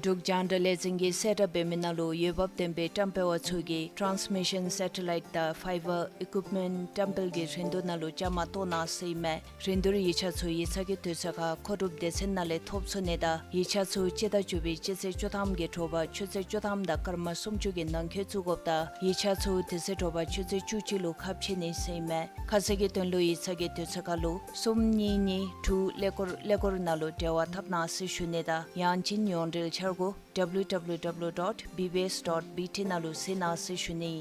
འབྲུག་རྒྱང་བསྒྲགས་ལས་འཛིན་གྱིས་གསལ་བསྒྲགས་འབད་མི་ནང་ལུ་འོས་འབབ་ལྡན་པའི་བཀྲམ་སྤེལ་བ་ཚུ་གིས་transmission satellite དང་fiber equipment བཀྲམ་སྤེལ་གྱི་རིན་བསྡུར་ནང་ལུ་བཅའ་མར་གཏོགས་གནང་ཟེར་ཨིན་མས། རིན་བསྡུར་ཡིག་ཆ་ཚུ་ཡིག་ཚང་གི་དུས་ཚོད་ཁར་མཁོ་སྒྲུབ་སྡེ་ཚན་ནང་ལས་ཐོབ་ཚུགས་ནི་དང་ཡིག་ཆ་ཚུ་སྤྱི་ཟླ་བཅུ་པའི་སྤྱི་ཚེས་བཅུ་ཐམ་གྱི་དྲོ་པ་ཆུ་ཚོད་བཅུ་ཐམ་དང་སྐར་མ་སུམ་ཅུ་གི་ནང་འཁོད་བཙུགས་དགོཔ་དང་ཡིག་ཆ་ཚུ་དེ་ཚེ་དྲོ་པ་ཆུ་ཚོད་བཅུ་གཅིག་ལུ་ཁ་ཕྱེ་ནི་ཟེར་ཨིན་མས། ཁ་གསལ་གྱི་དོན་ལུ་ཡིག་ཚང་གི་དུས་ཚོད་ཁར་ལུ་གསུམ་གཉིས་གཉིས་དྲུག་ཀླད་ཀོར་ཀླད་ཀོར་ནང་ལུ་འབྲེལ་བ་འཐབ་གནང་ཟེར་ཞུ་ནི་དང་ཡང་ཅིན་ཡོངས་འབྲེལ་འཆར་སྒོ་www dot bbs dot bt ནང་ལུ་གཟིགས་གནང་ཟེར་ཞུ་ནི།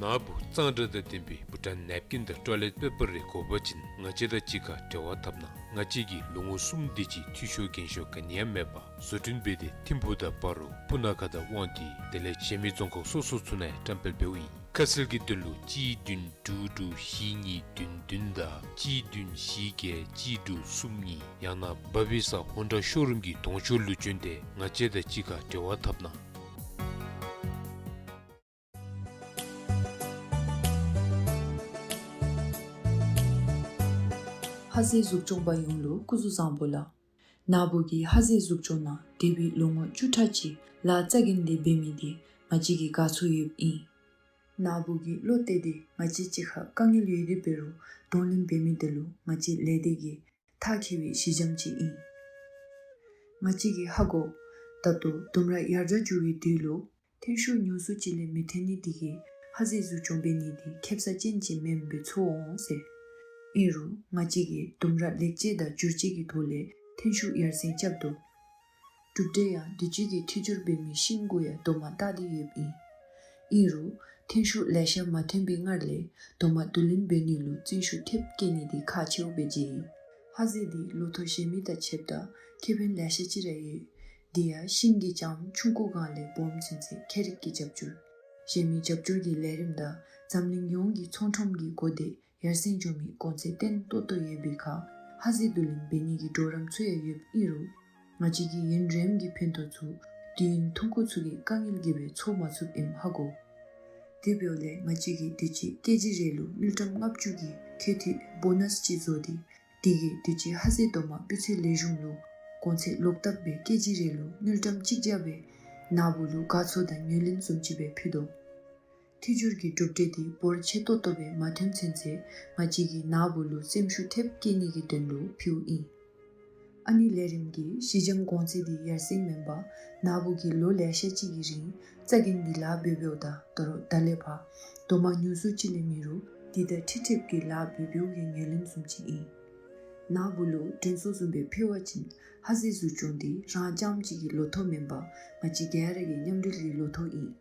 ནཱ་བུ་གཙང་སྦྲ་དང་ལྡན་པའི་བྷུ་ཊཱན་ནེབ་ཀིན་དང་ཊོའི་ལེཊ་པེ་པར་རེ་དགོ་པ་ཅིན་ང་བཅས་དང་གཅིག་ཁར་འབྲེལ་བ་འཐབ་གནང་། ང་བཅས་ཀྱིས་ལོ་ངོ་གསུམ་དེ་ཅིག་འཐུས་ཤོར་འགན་ཤོར་ག་ནི་ཡང་མེད་པར་བཟོ་སྐྲུན་འབད་དེ་ཐིམ་ཕུག་དང་སྤ་རོ་སྤུ་ན་ཁ་དང་དབང་འདུས་དེ་ལས་གཞན་མི་རྫོང་ཁག་སོ་སོ་ཚུ་ནང་ཡང་བཀྲམ་སྤེལ་འབདཝ་ཨིན། ཁ་གསལ་གྱི་དོན་ལུ་གཅིག་བདུན་དྲུག་དྲུག་བཞི་གཉིས་བདུན་བདུན་དང་གཅིག་བདུན་བཞི་བརྒྱད་གཅིག་དྲུག་གསུམ་གཉིས་ཡང་ན་བ་བི་ས་ཧོན་ཌ་ཤོ་རུམ་གྱི་གདོང་ཤོག་ལུ་བྱོན་ཏེ་ང་བཅས་དང་གཅིག་ཁར་འབྲེལ་བ་འཐབ་གནང་། ཧ་ཟེ་གཟུགས་སྐྱོང་པ་ཡོངས་ལུ་སྐུ་གཟུགས་བཟང་པོ་ལགས། ནཱ་བུ་གིས་ཧ་ཟེ་གཟུགས་སྐྱོང་ནང་འདས་པའི་ལོ་ངོ་བཅུ་ཕྲག་གཅིག་ལཱ་རྩ་འགེངས་ཏེ་འབད་མི་འདི་ང་བཅས་ཀྱིས་དགའ་ཚོར་ཡོདཔ་ཨིན། ནཱ་བུ་གིས་བློ་གཏད་དེ་ང་བཅས་གཅིག་ཁར་དཀའ་ངལ་ཡོད་དེ་འབད་རུང་གདོང་ལེན་འབད་མི་འདི་ལུ་ང་བཅས་ལས་སྡེ་གིས་ཐག་བཅད་པའི་གཞི་འགྱམ་ཅིག་ཨིན། ང་བཅས་ཀྱིས་ཧ་གོ། ད་ལྟོ་ལྡུམ་ར་ཡར་དྲག་འགྱོ་བའི་དུས་ལུ་ཐོན་ཤུགས་ཉུང་སུ་ཅིག་ལས་མི་ཐོན་ནི་འདི་གིས་ཧ་ཟེ་གཟུགས་སྐྱོང་འབད་ནི་འདི་ཁེབ་ས་ཅན་ཅིག་མེནམ་སྦེ་ཚོར་འོང་ཟེར། ཨིན་རུང་ང་བཅས་ཀྱིས་ལྡུམ་ར་ལེགས་བཅོས་དང་བསྒྱུར་བཅོས་ཀྱི་ཐོག་ལས་ཐོན་ཤུགས་ཡར་སེང་རྐྱབ་དོ། གྲུབ་འབྲས་ཡང་དུས་ཅི་གི་འཐུས་སྦྱོར་འབད་མི་ཤིང་གུ་ཡང་རྡོག་མ་བཏགས་ཏེ་ཡོདཔ་ཨིན། ཨིན་རུང་ཐོན་ཤུགས་ལེ་ཤ་མ་ཐོན་པའི་སྔར་ལས་རྡོག་མ་བསྡུ་ལེན་འབད་ནི་ལུ་བརྩོན་ཤུགས་ཐེབས་བསྐྱེད་ནི་འདི་ཁག་ཆེཝ་སྦེ་མཇལ་ཡི། ཧ་ཟེ་འདི་ལོ་ཐོག་གཞན་མི་དང་ཕྱདཔ་ད་ཁེ་ཕན་ལེ་ཤ་ཅིག་ར་ཡོད། འདི་ཡང་ཤིང་གི་ལྕངམ་ཆུང་ཀུ་སྒང་ལས་སྦོམ་ཚུན་ཚོད་ཁྱད་རིག་གི་རྒྱབ་སྐྱོར། གཞན་མི་རྒྱབ་སྐྱོར་གྱི་ལས་རིམ་དང་འཛམ་གླིང་ཡོངས་ཀྱི་ཚོང་ཁྲོམ་གྱི་གོ་བརྡས་ཡར་སེང་འགྱོ་མི་གོང་ཚད་བརྟན་ཏོག་ཏོ་ཡོད་པའི་ཁར་ཧ་ཟེ་བསྡུ་ལེན་འབད་ནི་གི་གྲོགས་རམ་ཚུ་ཡང་ཡོདཔ་ཨིན་རུང་ང་བཅས་ཀྱི་ཡུན་རིངམོ་གི་ཕན་ཐོགས་ཚུ་དུས་ཡུན་ཐུང་ཀུ་ཚུ་གི་དཀའ་ངལ་གྱིས་སྦེ་ཚོར་མ་ཚུགསཔ་ཨིནམ་ཧ་གོ། དེ་འབདཝ་ལས་ང་བཅས་ཀྱིས་དུས་ཅི་ཀེ་ཇི་རེ་ལུ་དངུལ་ཀྲམ་ལྔ་བཅུ་གི་ཁེ་འཐུས་བོ་ནཱས་ཅིག་བཟོ་སྟེ་དེ་གིས་དུས་ཅི་ཧ་ཟེ་རྡོག་མ་སྤུས་ཚད་ལེགས་ཤོམ་ལུ་གོང་ཚད་ལོག་བཏབ་སྦེ་ཀེ་ཇི་རེ་ལུ་དངུལ་ཀྲམ་གཅིག་བརྒྱ་སྦེ་ནཱ་བུ་ལུ་དགའ་ཚོར་དང་ངོས་ལེན་བཟུམ་ཅིག་སྦེ་ཕུལ་དོ། ཐི་ཇུར་གྱི་གྲུབ་འབྲས་འདི་འབོར་ཆེ་ཏོག་ཏོ་སྦེ་མ་ཐོན་ཚུན་ཚོད་ང་བཅས་ཀྱིས་ནཱ་བུ་ལུ་སེམས་ཤུགས་ཐེབས་བསྐྱེད་ནི་གི་དོན་ལུ་ཕུལཝ་ཨིན། ཨ་ནི་ལས་རིམ་གྱི་ཞི་འཇམ་གོང་ཚད་འདི་ཡར་སེང་མེན་པར་ནཱ་བུ་གིས་ལོ་ལེ་ཤ་ཅིག་གི་རིང་རྩ་འགེངས་ཏེ་ལཱ་འབད་འབདཝ་ད་ད་རུང་ད་ལས་ཕར་དོ་མ་ཉུང་སུ་ཅིག་ལས་མེད་རུང་འདི་དང་འཁྲིལ་འཁྲིལཝ་གི་ལཱ་འབད་འབདཝ་གི་ངོས་ལེན་བཟུམ་ཅིག་ཨིན། ནཱ་བུ་ལུ་དྲན་གསོ་བཟུམ་སྦེ་ཕུལ་བ་ཅིན་ཧ་ཟེ་གཟུགས་སྐྱོང་འདི་རང་རྐྱངམ་གཅིག་གི་ལོ་ཐོག་མེན་པར་ང་བཅས་ག་ར་གི་མཉམ་འབྲེལ་གྱི་ལོ་ཐོག་ཨིན།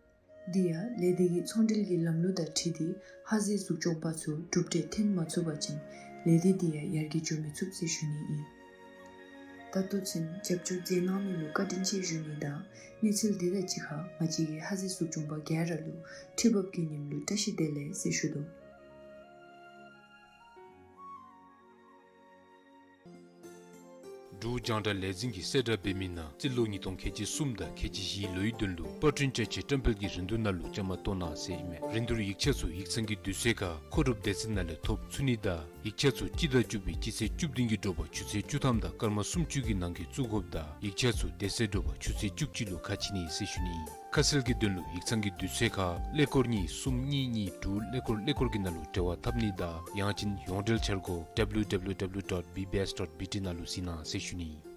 འདི་ཡང་ལས་སྡེ་གི་ཚོང་འབྲེལ་གྱི་ལམ་ལུགས་དང་འཁྲིལ་ཏེ་ཧ་ཟེ་གཟུགས་སྐྱོང་པ་ཚུ་གྲུབ་འབྲས་ཐོན་མ་ཚུགས་པ་ཅིན་ལས་སྡེ་འདི་ཡང་ཡར་རྒྱས་འགྱོ་མི་ཚུགས་ཟེར་ཞུ་ནི་ཨིན། ད་ལྟོ་ཚུན་རྒྱབ་སྐྱོར་མཛད་གནང་མི་ལུ་བཀའ་དྲིན་ཆེ་ཞུ་ནི་དང་གནས་ཚུལ་འདི་དང་གཅིག་ཁར་ང་བཅས་ཀྱི་ཧ་ཟེ་གཟུགས་སྐྱོང་པ་ག་ར་ལུ་འཕྲུལ་འབབ་ཀྱི་ཉིནམ་ལུ་བཀྲ་ཤིས་བདེ་ལེགས་ཟེར་ཞུ་དོ། འབྲུག་རྒྱང་བསྒྲགས་ལས་འཛིན་གྱིས་གསལ་བསྒྲགས་འབད་མི་ནང་རྩིས་ལོ་ཉིས་སྟོང་ཁལ་གཅིག་གསུམ་དང་ཁལ་གཅིག་བཞིའི་ལོའི་དོན་ལུ་པར་སྐྲུན་བཅའ་ཆས་བཀྲམ་སྤེལ་གྱི་རིན་བསྡུར་ནང་ལུ་བཅའ་མར་གཏོགས་གནང་ཟེར་ཨིན་མས། རིན་བསྡུར་ཡིག་ཆ་ཚུ་ཡིག་ཚང་གི་དུས་ཚོད་ཁར་མཁོ་སྒྲུབ་སྡེ་ཚན་ནང་ལས་ཐོབ་ཚུགས་ནི་དང་ཡིག་ཆ་ཚུ་སྤྱི་ཟླ་བཅུ་པའི་སྤྱི་ཚེས་བཅུ་བདུན་གྱི་དྲོ་པ་ཆུ་ཚོད་བཅུ་ཐམ་དང་སྐར་མ་སུམ་ཅུ་གི་ནང་འཁོད་བཙུགས་དགོཔ་དང་ཡིག་ཆ་ཚུ་དེ་ཚེ་དྲོ་པ་ཆུ་ཚོད་བཅུ་གཅིག་ལུ་ཁ་ཕྱེ་ནི་ཟེར་ཞུ་ནི་ཨིན། ཁ་གསལ་གྱི་དོན་ལུ་ཡིག་ཚང་གི་དུས་ཚོད་ཁར་ཀླད་ཀོར་གཉིས་གསུམ་གཉིས་གཉིས་དྲུག་ཀླད་ཀོར་ཀླད་ཀོར་གྱི་ནང་ལུ་འབྲེལ་བ་འཐབ་ནི་དང་ཡང་ཅིན་ཡོངས་འབྲེལ་འཆར་སྒོ་W W W dot B B S dot B T ནང་ལུ་གཟིགས་གནང་ཟེར་ཞུ་ནི་ཨིན།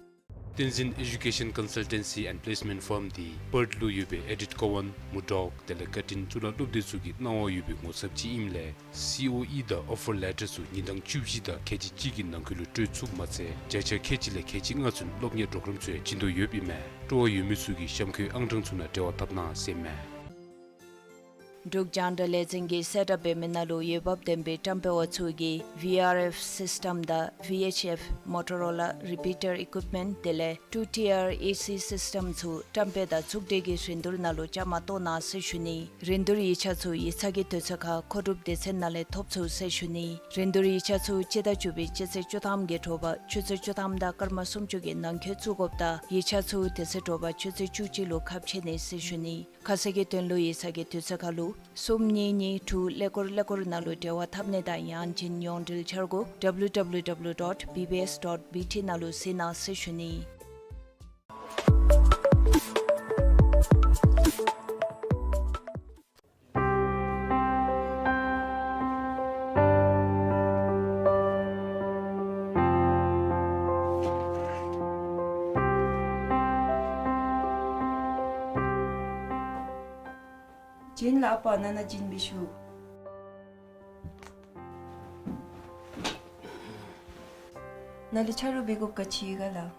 བསྟན་འཛིན་Education Consultancy and Placement Firm འདི་པརཐ་ལུ་ཡོད་པའི་ཨེ་ཌིཐ་ཀོ་ཝན་མུར་ཌོག་དེ་ལས་ཀར་ཊིན་གཙུག་ལག་སློབ་སྡེ་ཚུ་གི་གནང་བ་ཡོད་པའི་ངོ་ཚབ་ཅིག་ཨིནམ་ལས་སི་ཨོ་ཨི་དང་ཨོ་ཕར་ལེ་ཊར་ཚུ་ཉིན་གྲངས་བཅུ་བཞི་དང་ཁལ་གཅིག་གཅིག་གི་ནང་འཁོད་ལུ་སྤྲོད་ཚུགསཔ་མ་ཚད་བརྒྱ་ཆ་ཁལ་གཅིག་ལས་ཁལ་གཅིག་ལྔ་ཚུན་སློབ་གཉེར་པོརོ་གརམ་ཚུ་ཡང་བྱིན་དོ་ཡོདཔ་ཨིན་མས། སྤྲོ་བ་ཡོད་མི་ཚུ་གིས་གཤམ་འཁོད་ཨང་གྲངས་ཚུ་ནང་འབྲེལ་བ་འཐབ་གནང་ཟེར་ཨིན་མས། འབྲུག་རྒྱང་བསྒྲགས་ལས་འཛིན་གྱིས་གསལ་བསྒྲགས་འབད་མི་ནང་ལུ་འོས་འབབ་ལྡན་པའི་བཀྲམ་སྤེལ་བ་ཚུ་གིས་ཝི་ཨར་ཨེཕ་སིསི་ཊེམ་དང་ཝི་ཨེཆ་ཨེཕ་མོ་ཊོ་རོ་ལ་རི་པི་ཊར་ཨི་ཀུཡིཔ་མེནཊ་དེ་ལས་ཊུ་ཊི་ཨར་ཨེ་སི་སིསི་ཊེམ་ཚུ་བཀྲམ་སྤེལ་དང་ཚོགས་སྒྲིག་གི་རིན་བསྡུར་ནང་ལུ་བཅའ་མར་གཏོགས་གནང་ཟེར་ཞུ་ནི། རིན་བསྡུར་ཡིག་ཆ་ཚུ་ཡིག་ཚང་གི་དུས་ཚོད་ཁར་མཁོ་སྒྲུབ་སྡེ་ཚན་ནང་ལས་ཐོབ་ཚུགས་ཟེར་ཞུ་ནི། རིན་བསྡུར་ཡིག་ཆ་ཚུ་སྤྱི་ཟླ་བཅུ་པའི་སྤྱི་ཚེས་བཅུ་ཐམ་གྱི་དྲོ་པ་ཆུ་ཚོད་བཅུ་ཐམ་དང་སྐར་མ་སུམ་ཅུ་གི་ནང་འཁོད་བཙུགས་དགོཔ་དང་ཡིག་ཆ་ཚུ་དེ་ཚེ་དྲོ་པ་ཆུ་ཚོད་བཅུ་གཅིག་ལུ་ཁ་ཕྱེ་ནི་ཟེར་ཞུ་ནི། ཁ་གསལ་གྱི་དོན་ལུ་ཡིག་ཚང་གི་དུས་ཚོད་ཁར་ལུ་གསུམ་གཉིས་གཉིས་དྲུག་ཀླད་ཀོར་ཀླད་ཀོར་ནང་ལུ་འབྲེལ་བ་འཐབ་ནི་དང་ཡང་ཅིན་ཡོངས་འབྲེལ་འཆར་སྒོ་W W W dot B B S dot B T ནང་ལུ་གཟིགས་གནང་ཟེར་ཞུ་ནི། བྱོན་ལགས་ཨ་པ། ནཱ་ནཱ་བྱོན་པའི་ཤོག། ནཱ་ལུ་ཆ་རོགས་འབད་དགོཔ་ག་ཅི་ཡོད་ག་ལགས།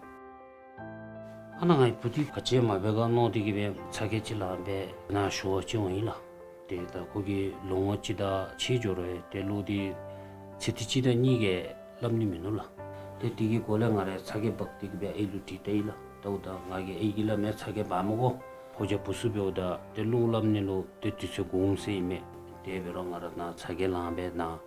ཨ་ནཱ་ངེའི་བུ་འདི་ག་ཅི་མ་འབད་ག་མནོ་སྟེ་གིས་སྦེ་ཚ་གྱང་ཅིག་ལངས་སྦེ་ནཱ་ཞུ་བར་བྱོན་ཡི་ལགས། ཏེ་ད་ཁོ་གིས་ལོ་ངོ་གཅིག་དང་ཕྱེད་འགྱོ་རུང་ཏེ་གློག་འདི་ཚེ་ཐིག་གཅིག་དང་གཉིས་ཀྱིས་སླབ་ནི་མིན་ནུག་ལགས། ཏེ་དེ་གི་སྒོ་ལས་ང་ར་ཚ་གྱང་འབག་སྟེ་གིས་སྦེ་ཨའི་ལུ་དྲིས་ལྟ་ཡི་ལགས། ད་འོ་ད་ང་གིས་ཨའི་གིས་སླབ་མས། ཚ་གྱང་འབག་མི་དགོ། ཕོ་རྒྱས་བུ་ཚུ་འབདཝ་ད་ཏེ་གློག་སླབ་ནི་ལུ་ཏེ་དུས་ཚོད་འགོར་འོང་ཟེར་ཨིན་མས། དེ་འབད་རུང་ང་ར་ནཱ་ཚ་གྱང་ལངས་སྦེ་ནཱ་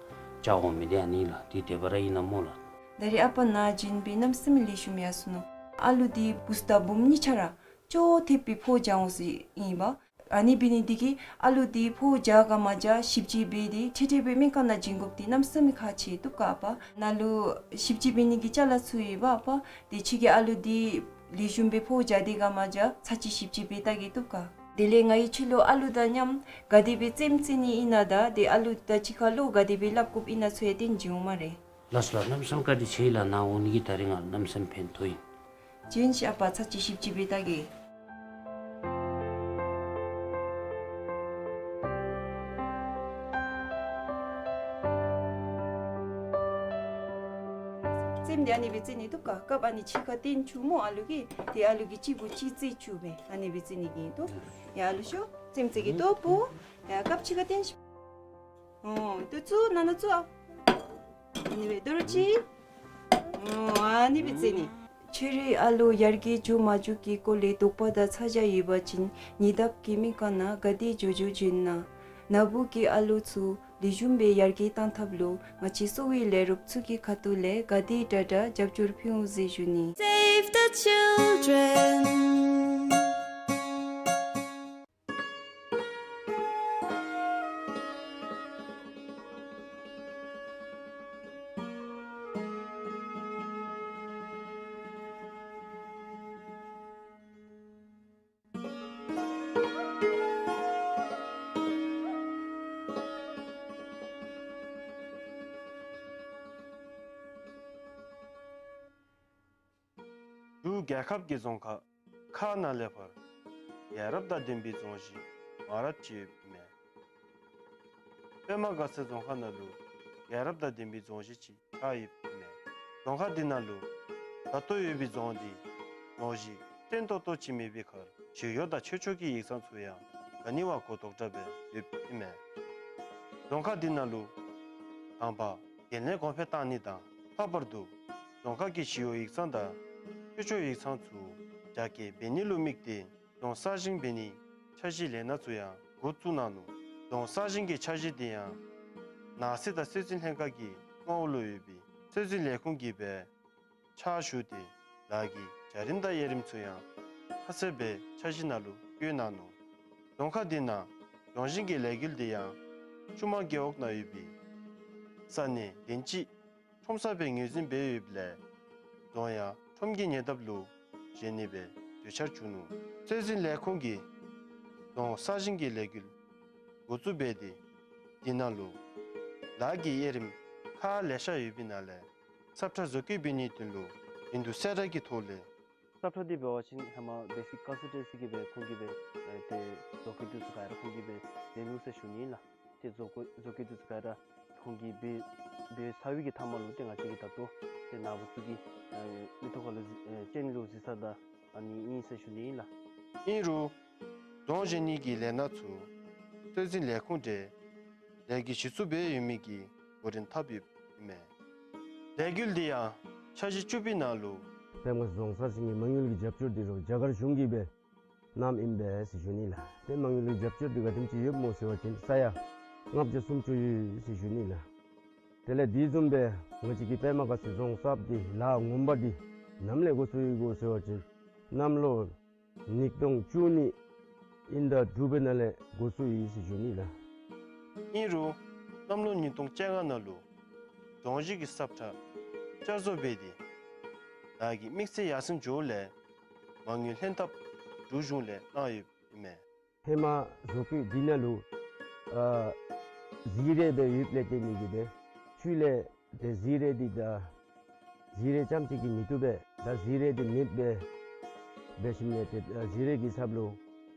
བཅར་འོང་མི་འདི་ཨ་ནི་ལགས། འདི་དེ་སྦེ་ར་ཨིན་ན་སྨོ་ལགས། ད་རེས་ཨ་པ་ནཱ་བྱོན་སྦེ་གནམ་མེད་ས་མེད་ལེགས་ཤོམ་ཡར་སོ་ནུག། ཨ་ལུ་འདི་བུཚ་དང་བུམོ་གཉིས་ཆ་ར་ཅོག་འཐདཔ་སྦེ་ཕོཝ་རྒྱས་འོང་ཟེར་ཨིན་པས། ཨ་ནི་འབད་ནི་འདི་གིས་ཨ་ལུ་འདི་ཕོཝ་རྒྱས་ག་མ་རྒྱས་ཞིབ་དཔྱད་འབད་དེ་ཁྲིག་ཁྲི་སྦེ་སྨན་ཁང་ནང་བྱིན་དགོཔ་འདི་གནམ་མེད་ས་མེད་ཁག་ཆེ་བཏུབ་ག་ཨ་པ། ནཱ་ལུ་ཞིབ་དཔྱད་འབད་ནི་གི་ཅ་ལ་ཚུ་ཡོད་པ་ཨ་པ། དེ་ཁྱོད་ཀྱིས་ཨ་ལུ་འདི་ལེགས་ཤོམ་སྦེ་ཕོཝ་རྒྱས་ཏེ་ག་མ་རྒྱས་ཚར་གཅིག་ཞིབ་དཔྱད་འབད་བལྟ་གེ་བཏུབ་ག། དེ་ལས་ང་གིས་ཁྱོད་ལུ་ཨ་ལུ་དང་མཉམ་ག་དེ་སྦེ་རྩེདམོ་རྩེ་ནི་ཨིན་ན་དང་ཏེ་ཨ་ལུ་དང་གཅིག་ཁར་བློ་ག་དེ་སྦེ་སླབ་དགོཔ་ཨིན་ན་ཚུ་ཡང་སྟོན་བྱིན་འོང་སྨ་རེ། ལགས་སོ་ལགས། གནམ་མེད་ས་མེད་བཀའ་དྲིན་ཆེ་ལགས། ནཱ་འོང་ནི་གིས་ད་རིས་ང་གནམ་མེད་ས་མེད་ཕན་ཐོགས་ཡི། བྱོན་ཤིག་ཨ་པ། ཚར་གཅིག་ཞིབ་དཔྱད་འབད་བལྟ་གེ། རྩེདམོ་འདི་ཨ་ནི་སྦེ་རྩེ་ནི་བཏུབ་ག། སྐབས་ཨ་ནི་ཕྱི་ཁར་སྟོན་བཅུག་སྨོ་ཨ་ལུ་གིས། ཏེ་ཨ་ལུ་གིས་གཅིག་གུ་གཅིག་རྩེ་བཅུག་སྦེ་ཨ་ནི་སྦེ་རྩེ་ནི་གི་ཏོ། ཡ་ཨ་ལུ་ཤོག། རྩེདམོ་རྩེ་གེ་ཏོ་བུ། ཡ་སྐབས་ཕྱི་ཁར་སྟོན་ཤིག། ཨོ་ཏོ་བཙུགས། ནཱ་ནཱ་བཙུགས་ཨ། ཨ་ནི་སྦེ་དོ་རུང་ཅིག། ཨོ་ཨ་ནི་སྦེ་རྩེ་ནི། ཁྱོད་རའི་ཨ་ལོ་ཡར་རྒྱས་འགྱོ་མ་འགྱོ་གི་སྐོར་ལས་དོགས་པ་དང་ཚ་གྱང་ཡོད་པ་ཅིན་ཉེ་འདབས་ཀྱི་སྨན་ཁང་ནང་ག་དེ་འགྱོ་འགྱོ་བྱོན་གནང་། ནཱ་བུ་གི་ཨ་ལོ་ཚུ་ལེགས་ཤོམ་སྦེ་ཡར་རྒྱས་གཏང་ཐབས་ལུ་ང་བཅས་གསོ་བའི་ལས་རོགསཔ་ཚུ་གི་ཁ་ཐུག་ལས་ག་དེ་དྲག་དྲག་རྒྱབ་སྐྱོར་ཕུལ་འོང་ཟེར་ཞུ་ནི། Save the children. ལུ་རྒྱལ་ཁབ་ཀྱི་རྫོང་ཁག་ཁག་ནང་ལས་ཕར་ཡ་རབས་དང་ལྡན་པའི་རྫོང་གཞི་མང་རབས་ཅིག་ཡོདཔ་མས། པདྨ་དགའ་ཚལ་རྫོང་ཁག་ནང་ལུ་ཡ་རབས་དང་ལྡན་པའི་རྫོང་གཞི་ཅིག་ཆགས་ཡོདཔ་མས། རྫོང་ཁག་འདི་ནང་ལུ་ད་ལྟོ་ཡོད་པའི་རྫོང་འདི་རྫོང་གཞི་བརྟན་ཏོག་ཏོ་ཅིག་མེད་པའི་ཁར་ཞི་གཡོག་དང་ཆོས་ཕྱོགས་ཀྱི་ཡིག་ཚང་ཚུ་ཡང་ག་ནི་བ་གོ་ལྡོག་འདྲ་སྦེ་ཡོདཔ་ཨིན་མས། རྫོང་ཁག་འདི་ནང་ལུ་དང་པ་འགན་ལེན་གོང་འཕེལ་བཏང་ནི་དང་ལྷག་པར་དུ་རྫོང་ཁག་གི་ཞི་གཡོག་ཡིག་ཚང་དང་ཆོས་ཕྱོགས་ཡིག་ཚང་ཚུ་རྒྱ་སྐྱེད་འབད་ནི་ལུ་དམིགས་ཏེ་རྫོང་གསར་བཞེངས་འབད་ནིའི་འཆར་གཞིའི་ལས་སྣ་ཚུ་ཡང་འགོ་བཙུགས་གནང་ནུག། རྫོང་གསར་བཞེངས་ཀྱི་འཆར་གཞི་འདི་ཡང་ནགས་གསེབ་དང་སྲོལ་འཛིན་ལྷན་ཁག་གི་མངའ་འོག་ལུ་ཡོད་པའི་སྲོལ་འཛིན་ལས་ཁུངས་ཀྱིས་སྦེ་ཕྱག་ཞུ་སྟེ་ལཱ་གི་བྱ་རིམ་དང་དབྱེ་རིམ་ཚུ་ཡང་ཁ་གསལ་སྦེ་འཆར་གཞི་ནང་ལུ་བཀོད་གནང་ནུག། རྫོང་ཁག་འདི་ནང་རྫོང་བཞེངས་ཀྱི་ལས་འགུལ་འདི་ཡང་ཆུ་དམར་རྒེད་འོག་ནང་ཡོད་པའི་ས་གནས་བདུན་ཅུ་ཁྲོམ་ས་སྦེ་ངོས་འཛིན་འབད་ཡོདཔ་ལས་རྫོང་ཡང་ཁྲོམ་གྱི་ཉེ་འདབས་ལུ་བཞེངས་ནི་སྦེ་གྲོས་འཆར་བྱུང་ནུག། སྲོལ་འཛིན་ལས་ཁུངས་ཀྱིས་རྫོང་གསར་བཞེངས་ཀྱི་ལས་འགུལ་འགོ་བཙུགས་འབད་དེ་འདི་ནང་ལུ་ལཱ་གི་དབྱེ་རིམ་ཁག་ལེ་ཤ་ཡོད་པའི་ནང་ལས་ས་ཁྲ་བཟོ་བཀོད་འབད་ནིའི་དོན་ལུ་རིན་བསྡུར་གསལ་བསྒྲགས་ཀྱི་ཐོག་ལས་ས་ཁྲ་འདི་འབད་བ་ཅིན་ཧེ་མ་བེ་སིཀ་ཀོན་སི་ཊེན་སི་གིས་སྦེ་ཁོང་གིས་སྦེ་ཨེ་ཏེ་བཟོ་བཀོད་འདི་ཚུ་ག་ར་ཁོང་གིས་སྦེ་མཛད་ནུག་ཟེར་ཞུ་ནི་ཨིན་ལགས། ཏེ་བཟོ་བཀོད་བཟོ་བཀོད་འདི་ཚུ་ག་ར་ཁོང་གིས་འབད་འབད་ཚར་བའི་གི་མཐའ་མ་ལུ་ཏེ་ང་བཅས་ཀྱིས་ད་ལྟོ་ཏེ་ནཱ་བུ་ཚུ་གི་ཨེ་མིག་ཏོ་ཁ་ལུ་གཟིགས་ཨེ་སྤྱན་ལུ་གཟིགས་ས་ད་ཨ་ནི་ཨིན་ཟེར་ཞུ་ནི་ཨིན་ལགས། ཨིན་རུང་རྫོང་བཞེངས་ནི་གི་ལས་སྣ་ཚུ་སྲོལ་འཛིན་ལས་ཁུངས་ཏེ་ལས་ཀྱི་གཞི་བཙུགས་འབད་ཡོད་མི་གི་གོ་རིམ་འཐབ་ཡོདཔ་ཨིན་མས། ལས་འགུལ་འདི་ཡང་འཆར་གཞི་བཅུ་པའི་ནང་ལུ་པདྨ་རྫོང་གསར་བཞེངས་ཀྱི་མ་དངུལ་གྱི་རྒྱབ་སྐྱོར་འདི་རུང་རྒྱ་གར་གཞུང་གིས་སྦེ་གནངམ་ཨིན་པས་ཟེར་ཞུ་ནི་ལགས། ཏེ་མ་དངུལ་གྱི་རྒྱབ་སྐྱོར་འདི་ག་དེམ་ཅིག་ཡོདཔ་སྨོ་ཟེར་བ་ཅིན་ས་ཡ་ལྔ་བརྒྱ་སུམ་ཅུ་ཡོད་ཟེར་ཞུ་ནི་ལགས། དེ་ལས་དེ་བཟུམ་སྦེ་ང་བཅས་ཀྱི་པདྨ་དགའ་ཚལ་རྫོང་གསརཔ་འདི་ལཱ་ངོ་མ་འདི་ནམ་ལས་འགོ་བཙུགས་ཡི་གོ་ཟེར་བ་ཅིན་གནམ་ལོ་ཉིས་སྟོང་བཅུ་གཉིས་དབྱིན་ཟླ་དྲུག་པའི་ནང་ལས་འགོ་བཙུགས་ཡི་ཟེར་ཞུ་ནི་ལགས། ཨིན་རུང་གནམ་ལོ་ཉིས་སྟོང་བཅོ་ལྔ་ནང་ལུ་རྫོང་གཞི་གི་ས་ཁྲ་བསྐྱར་བཟོ་འབད་དེ་ལཱ་གི་དམིགས་ཚད་ཡར་སེང་འགྱོཝ་ལས་མ་དངུལ་ལྷན་ཐབས་འབྲུག་གཞུང་ལས་གནང་ཡོདཔ་ཨིན་མས། ཧེ་མ་བཟོ་བཀོད་འདི་ནང་ལུ་ཨ་གཟི་རས་སྦེ་ཡོདཔ་ལས་བརྟེན་ཏེ་གིས་སྦེ་ཤུལ་ལས་ཏེ་གཟི་རས་འདི་ད་གཟི་རས་རྐྱངམ་གཅིག་གིས་མི་བཏུབ་པས། ད་གཟི་རས་འདི་མེདཔ་སྦེ་འབད་ཞིནམ་ལས་ཏེ་ཨ་གཟི་རས་ཀྱི་ཚབ་ལུ་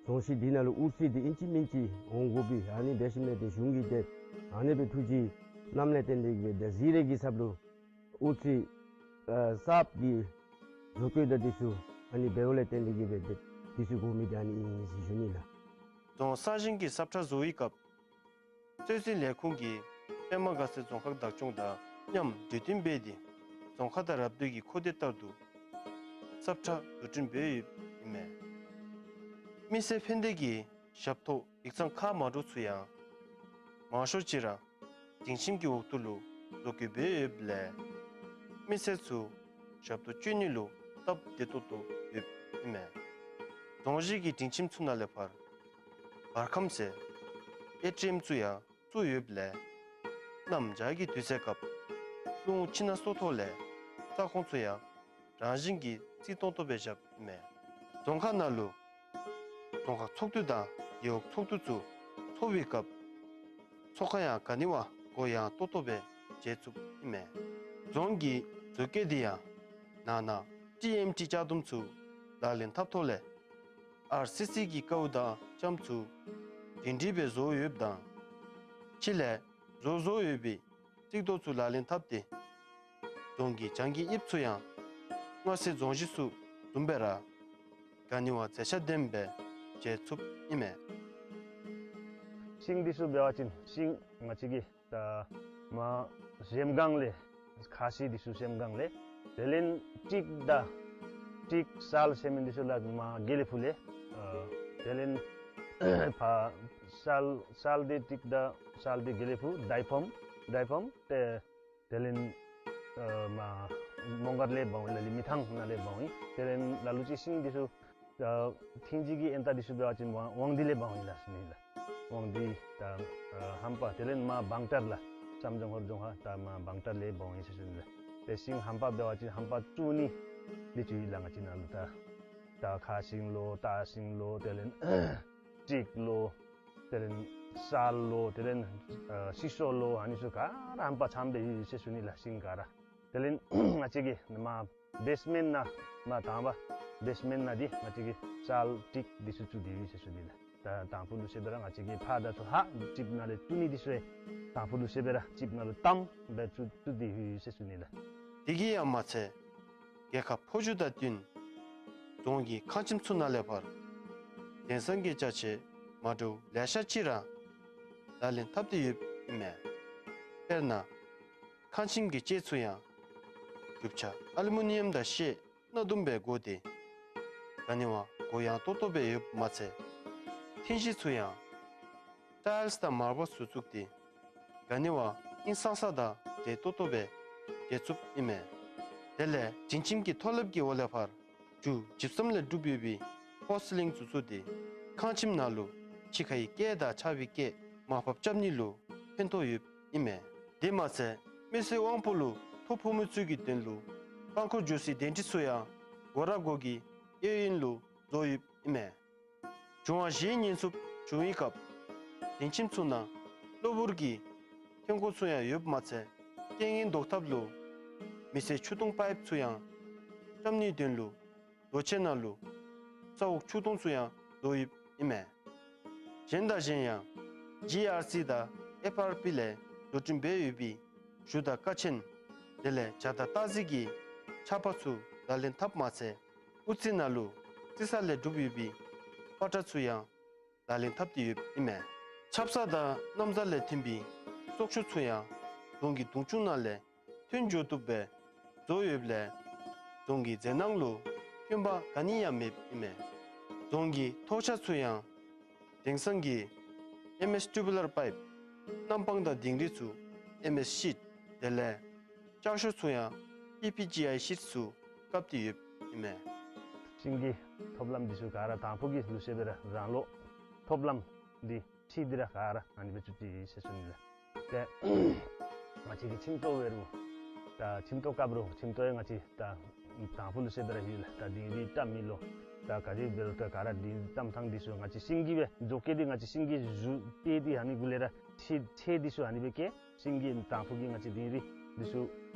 རྫོང་གཞི་འདི་ནང་ལུ་དབུ་རྩེ་འདི་ཨིན་ཅི་མིན་ཅི་འོང་དགོ་པས། ཨ་ནི་འབད་ཞིནམ་ལས་ཏེ་གཞུང་གིས་ཏེ་ཨ་ནི་སྦེ་ཐུགས་བཞེད་གནངམ་ལས་བརྟེན་ཏེ་གིས་སྦེ་ད་གཟི་རས་ཀྱི་ཚབ་ལུ་དབུ་རྩེ་ཨ་གསརཔ་གི་བཟོ་བཀོད་དང་འདི་ཚུ་ཨ་ནི་འབདཝ་ལས་བརྟེན་ཏེ་གིས་སྦེ་ཏེ་འདི་ཚུ་དགོ་མི་འདི་ཨ་ནི་ཨིན་ཟེར་ཞུ་ནི་ལགས། རྫོང་གསར་བཞེངས་ཀྱི་ས་ཁྲ་བཟོ་བའི་སྐབས་སྲོལ་འཛིན་ལས་ཁུངས་ཀྱིས་པདྨ་དགའ་ཚལ་རྫོང་ཁག་བདག་སྐྱོང་དང་མཉམ་གྲོས་བསྟུན་འབད་དེ་རྫོང་ཁ་དང་རབ་སྡུད་ཀྱི་ཁོ་ཐེ་ལྟར་དུ་ས་ཁྲ་བཟོ་སྐྲུན་འབད་ཡོདཔ་ཨིན་མས། མི་སེར་ཕན་བདེ་གི་ཞབས་ཏོག་ཡིག་ཚང་ཁག་མ་འདྲཝ་ཚུ་ཡང་མང་ཤོས་ཅིག་ར་སྡིངས་ཆེམ་གྱི་འོག་ཏུ་ལུ་བཟོ་བཀོད་འབད་ཡོདཔ་ལས་མི་སེར་ཚུ་ཞབས་ཏོག་སྤྱོད་ནི་ལུ་སྟབས་བདེ་ཏོག་ཏོ་ཡོདཔ་ཨིན་མས། རྫོང་གཞི་གི་སྡིངས་ཆེམ་ཚུ་ནང་ལས་ཕར་བར་ཁམས་ཟེར་ཨེ་ཊི་ཨེམ་ཚུ་ཡང་བཙུགས་ཡོདཔ་ལས་གནམ་བྱཱར་གྱི་དུས་ཚོད་སྐབས་རླུང་ཆུ་ནགས་སོགས་ཐོག་ལས་ས་ཁོངས་ཚུ་ཡང་རང་བཞིན་གྱིས་བརྩེགས་ཏོག་ཏོ་སྦེ་བཞགཔ་ཨིན་མས། རྫོང་ཁག་ནང་ལུ་རྫོང་ཁག་ཚོགས་འདུ་དང་རྒེད་འོག་ཚོགས་འདུ་ཚུ་ཚོགས་པའི་སྐབས་ཚོགས་ཁང་ཡང་ག་ནི་བ་གོ་ཡངས་ཏོག་ཏོ་སྦེ་མཇལ་ཚུགསཔ་ཨིན་མས། རྫོང་གི་མཛོད་དཀྱིལ་འདི་ཡང་ནང་ན་ཊི་ཨེམ་ཊི་ལྕགས་དུམ་ཚུ་ལག་ལེན་འཐབ་ཐོག་ལས་ཨར་སི་སི་གི་ཀཝ་དང་ལྕངམ་ཚུ་སྒྲིང་སྒྲི་སྦེ་བཟོ་ཡོདཔ་དང་ཕྱི་ལས་བཟོ་བཟོཝ་ཡོད་པའི་རྩིག་རྡོ་ཚུ་ལག་ལེན་འཐབ་སྟེ་རྫོང་གི་བྱང་གི་དབྱིབས་ཚུ་ཡང་སྔར་སྲོལ་རྫོང་གཞི་ཚུ་བཟུམ་སྦེ་ར་ག་ནི་བ་མཛེས་ཆ་ལྡནམ་སྦེ་མཇལ་ཚུགསཔ་ཨིན་མས། ཤིང་འདི་ཚུ་འབད་བ་ཅིན་ཤིང་ང་བཅས་ཀྱི་ད་མ་གཞལམ་སྒང་ལས་ཁ་ཤི་འདི་ཚུ་གཞལམ་སྒང་ལས་དེ་ལས་ཊིག་དང་ཊིག་སཱལ་ཟེར་མི་འདི་ཚུ་ལགས་མ་དགེ་ལེགས་ཕུག་ལས་ཨ་དེ་ལས་ཕར་སཱལ་སཱལ་འདི་ཊིག་དང་སཱལ་འདི་དགེ་ལེགས་ཕུག་དའི་ཕམ་དའི་ཕམ་ཏེ་དེ་ལས་ཨ་མ་མོང་སྒར་ལས་འབག་འོང་ལགས། མི་ཐང་ནང་ལས་འབག་འོང་། དེ་ལས་ལ་ལུ་ཅིག་ཤིང་འདི་ཚུ་ད་ཐིང་ཅིག་གི་ཨེན་ཏ་འདི་ཚུ་འབད་བ་ཅིན་ཝང་ཝང་ཏི་ལས་འབག་འོང་ལགས་ཟེར་ཨིན་ལགས། ཝང་ཏི་ད་ཨ་ཧམ་པ་དེ་ལས་མ་བང་ཏར་ལགས། བྱམས་ལྗོངས་ཧོར་རྫོང་ཁག་ད་མ་བང་ཏར་ལས་འབག་འོང་ཟེར་ཨིན་ལགས། ཏེ་ཤིང་ཧམ་པ་འབད་བ་ཅིན་ཧམ་པ་བཅུ་གཉིས་འདི་ཚུ་ཡོད་ལགས། ང་བཅས་ནང་ལུ་ད་ད་ཁ་ཤིང་ལོ་སྟག་ཤིང་ལོ་དེ་ལས་ཊིག་ལོ་དེ་ལས་སཱལ་ལོ་དེ་ལས་ཨ་ཤི་སོ་ལོ་ཨ་ནི་ཚུ་ག་ར་ཧམ་པ་ཚངམ་སྦེ་ཡོད་ཟེར་ཨིན་ལགས། ཤིང་ག་ར། དེ་ལས་ང་བཅས་ཀྱི་མ་ བེསི་མེནཊ་ནང་མར་དང་པ་བེསི་མེནཊ་ནང་འདི་ང་བཅས་ཀྱིས་ཙལ་ཊིག་འདི་ཚུ་བཙུགས་ཏེ་ཡོད་ཟེར་ཞུ་ནི་ལགས། ད་དང་ཕུ་ལུ་ཤེས་པ་ར་ང་བཅས་ཀྱིས་ཕར་དང་ཚུར་ཧ་ཊིབ་ནང་ལས་བཙུགས་ནི་འདི་ཚུ་ཡང་དང་ཕུ་ལུ་ཤེས་པ་ར་ཊིབ་ནང་ལུ་བཏང་སྦེ་བཙུགས་བཙུགས་ཏེ་ཡོད་ཟེར་ཞུ་ནི་ལགས། དེ་གིས་ཡང་མ་ཚད་རྒྱལ་ཁབ་འཕོ་འགྱུར་དང་བསྟུན་རྫོང་གི་ཁང་ཁྱིམ་ཚུ་ནང་ལས་ཕར་དེང་སང་གི་ཅ་ཆས་མ་འདྲཝ་ལེ་ཤ་ཅིག་ར་ལག་ལེན་འཐབ་སྟེ་ཡོདཔ་ཨིན་མས། དཔེར་ན་ཁང་ཁྱིམ་གྱི་ལྕེ་ཚུ་ཡང་རྒྱུ་ཆ་ཨ་ལུ་མི་ནི་ཡམ་དང་ཤེལ་གནག་དུམ་སྦེ་བགོ་སྟེ་ག་ནི་བ་གོ་ཡངས་ཏོག་ཏོ་སྦེ་ཡོདཔ་མ་ཚད་ཐིང་གཞི་ཚུ་ཡང་ཊའིལསི་དང་མར་བཱལ་ཚུ་བཙུགས་ཏེ་ག་ནི་བ་ཧིང་སངས་ས་དང་མཛེས་ཏོག་ཏོ་སྦེ་མཇལ་ཚུགསཔ་ཨིན་མས། དེ་ལས་སྒྲིང་ཁྱིམ་གྱི་མཐོ་རླབས་ཀྱི་འོག་ལས་ཕར་རྒྱུ་ཇིབ་སམ་ལས་གྲུབ་ཡོད་པའི་ཕོལ་སི་ལིང་ཚུ་བཙུགས་ཏེ་ཁང་ཁྱིམ་ནང་ལུ་ཕྱི་ཁའི་སྐད་དང་ཆ་བའི་སྐད་མར་ཕབ་རྐྱབ་ནི་ལུ་ཕན་ཐོགས་ཡོདཔ་ཨིན་མས། དེ་མ་ཚད་མི་སེར་དབང་པོ་ལུ་ཐོ་ཕོག་མི་ཚུ་གི་དོན་ལུ་རྐང་འཁོར་འགྱོ་སའི་གདན་ཁྲི་ཚུ་ཡང་སྒོ་ར་སྒོ་གི་གཡས་གཡོན་ལུ་བཟོ་ཡོདཔ་ཨིན་མས། འབྱུང་བ་བཞིའི་ཉེན་སྲུང་བྱུང་བའི་སྐབས་སྒྲིང་ཁྱིམ་ཚུ་ནང་གློ་བུར་གྱི་ཐོན་ཁུངས་ཚུ་ཡང་ཡོདཔ་མ་ཚད་རྐྱེན་ངན་ཟློག་ཐབས་ལུ་མི་སེར་ཆུ་དོང་པའིཔ་ཚུ་ཡང་བཀྲམ་ནིའི་དོན་ལུ་རྡོ་ཆས་ནང་ལུ་ས་འོག་ཆུ་དོང་ཚུ་ཡང་བཟོ་ཡོདཔ་ཨིན་མས། གཞན་དང་གཞན་ཡང་ཇི་ཨར་སི་དང་ཨེཕ་ཨར་པི་ལས་བཟོ་སྐྲུན་འབད་ཡོད་པའི་གཞུ་དང་ཀ་ཆེན་དེ་ལས་ཇ་དང་སྟག་གཟིག་གི་ཆར་པ་ཚུ་ལག་ལེན་འཐབ་མ་ཚད་དབུ་རྩེ་ནང་ལུ་རྩི་ས་ལས་གྲུབ་ཡོད་པའི་པ་ཏྲ་ཚུ་ཡང་ལག་ལེན་འཐབ་སྟེ་ཡོདཔ་ཨིན་མས། ཆབ་གསང་དང་གནམ་ས་ལས་ཐོན་པའི་སྲོག་ཆགས་ཚུ་ཡང་རྫོང་གི་དུང་ཆུང་ནང་ལས་ཐོན་འགྱོ་བཏུབ་སྦེ་བཟོ་ཡོདཔ་ལས་རྫོང་གི་མཛེས་སྣང་ལུ་སྐྱོན་པ་ག་ནི་ཡང་མེདཔ་ཨིན་མས། རྫོང་གི་ཐོག་ཆ་ཚུ་ཡང་དེང་སང་གི་ཨེམ་ཨེསི་ཊུ་བུ་ལར་པའིཔ་གནམ་སྤང་དང་དིང་རི་ཚུ་ཨེམ་ཨེསི་ཤིཊ་དེ་ལས་ལྕགས་ཤོག་ཚུ་ཡང་པི་པི་ཇི་ཨའི་ཤིཊ་ཚུ་བཀབ་སྟེ་ཡོདཔ་ཨིན་མས། ཤིང་གི་ཐོབ་ལམ་འདི་ཚུ་ག་ར་དང་ཕུ་གི་ལུ་ཤེས་པ་ར་རང་ལོག་ཐོབ་ལམ་འདི་ཕྱེ་སྟེ་ར་ག་ར་ཨ་ནི་སྦེ་བཙུགས་ཅི་ཟེར་ཞུ་ནི་ལགས། ཏེ་ང་བཅས་ཀྱི་ཁྱིམ་ཐོག་འབད་རུང་ད་ཁྱིམ་ཐོག་བཀབ་རུང་ཁྱིམ་ཐོག་ཡང་ང་བཅས་ད་དང་ཕུ་ལུ་ཤེས་པ་ར་ཡོད་ལགས། ད་དིང་རི་བཀྲམ་མི་ལོ་ད་ག་དེ་འབད་རུང་ད་ག་ར་དིང་རི་བཀྲམ་ཐངས་འདི་ཚུ་ང་བཅས་ཤིང་གི་སྦེ་བཟོ་བཀལ་ཏེ་ང་བཅས་ཤིང་གི་གཞུ་ཏེ་འདི་ཨ་ནི་གུ་ལས་ར་ཕྱེ་ཕྱེ་འདི་ཚུ་ཨ་ནི་སྦེ་བཀལ། ཤིང་གི་དང་ཕུ་གི་ང་བཅས་དིང་རི་འདི་ཚུ་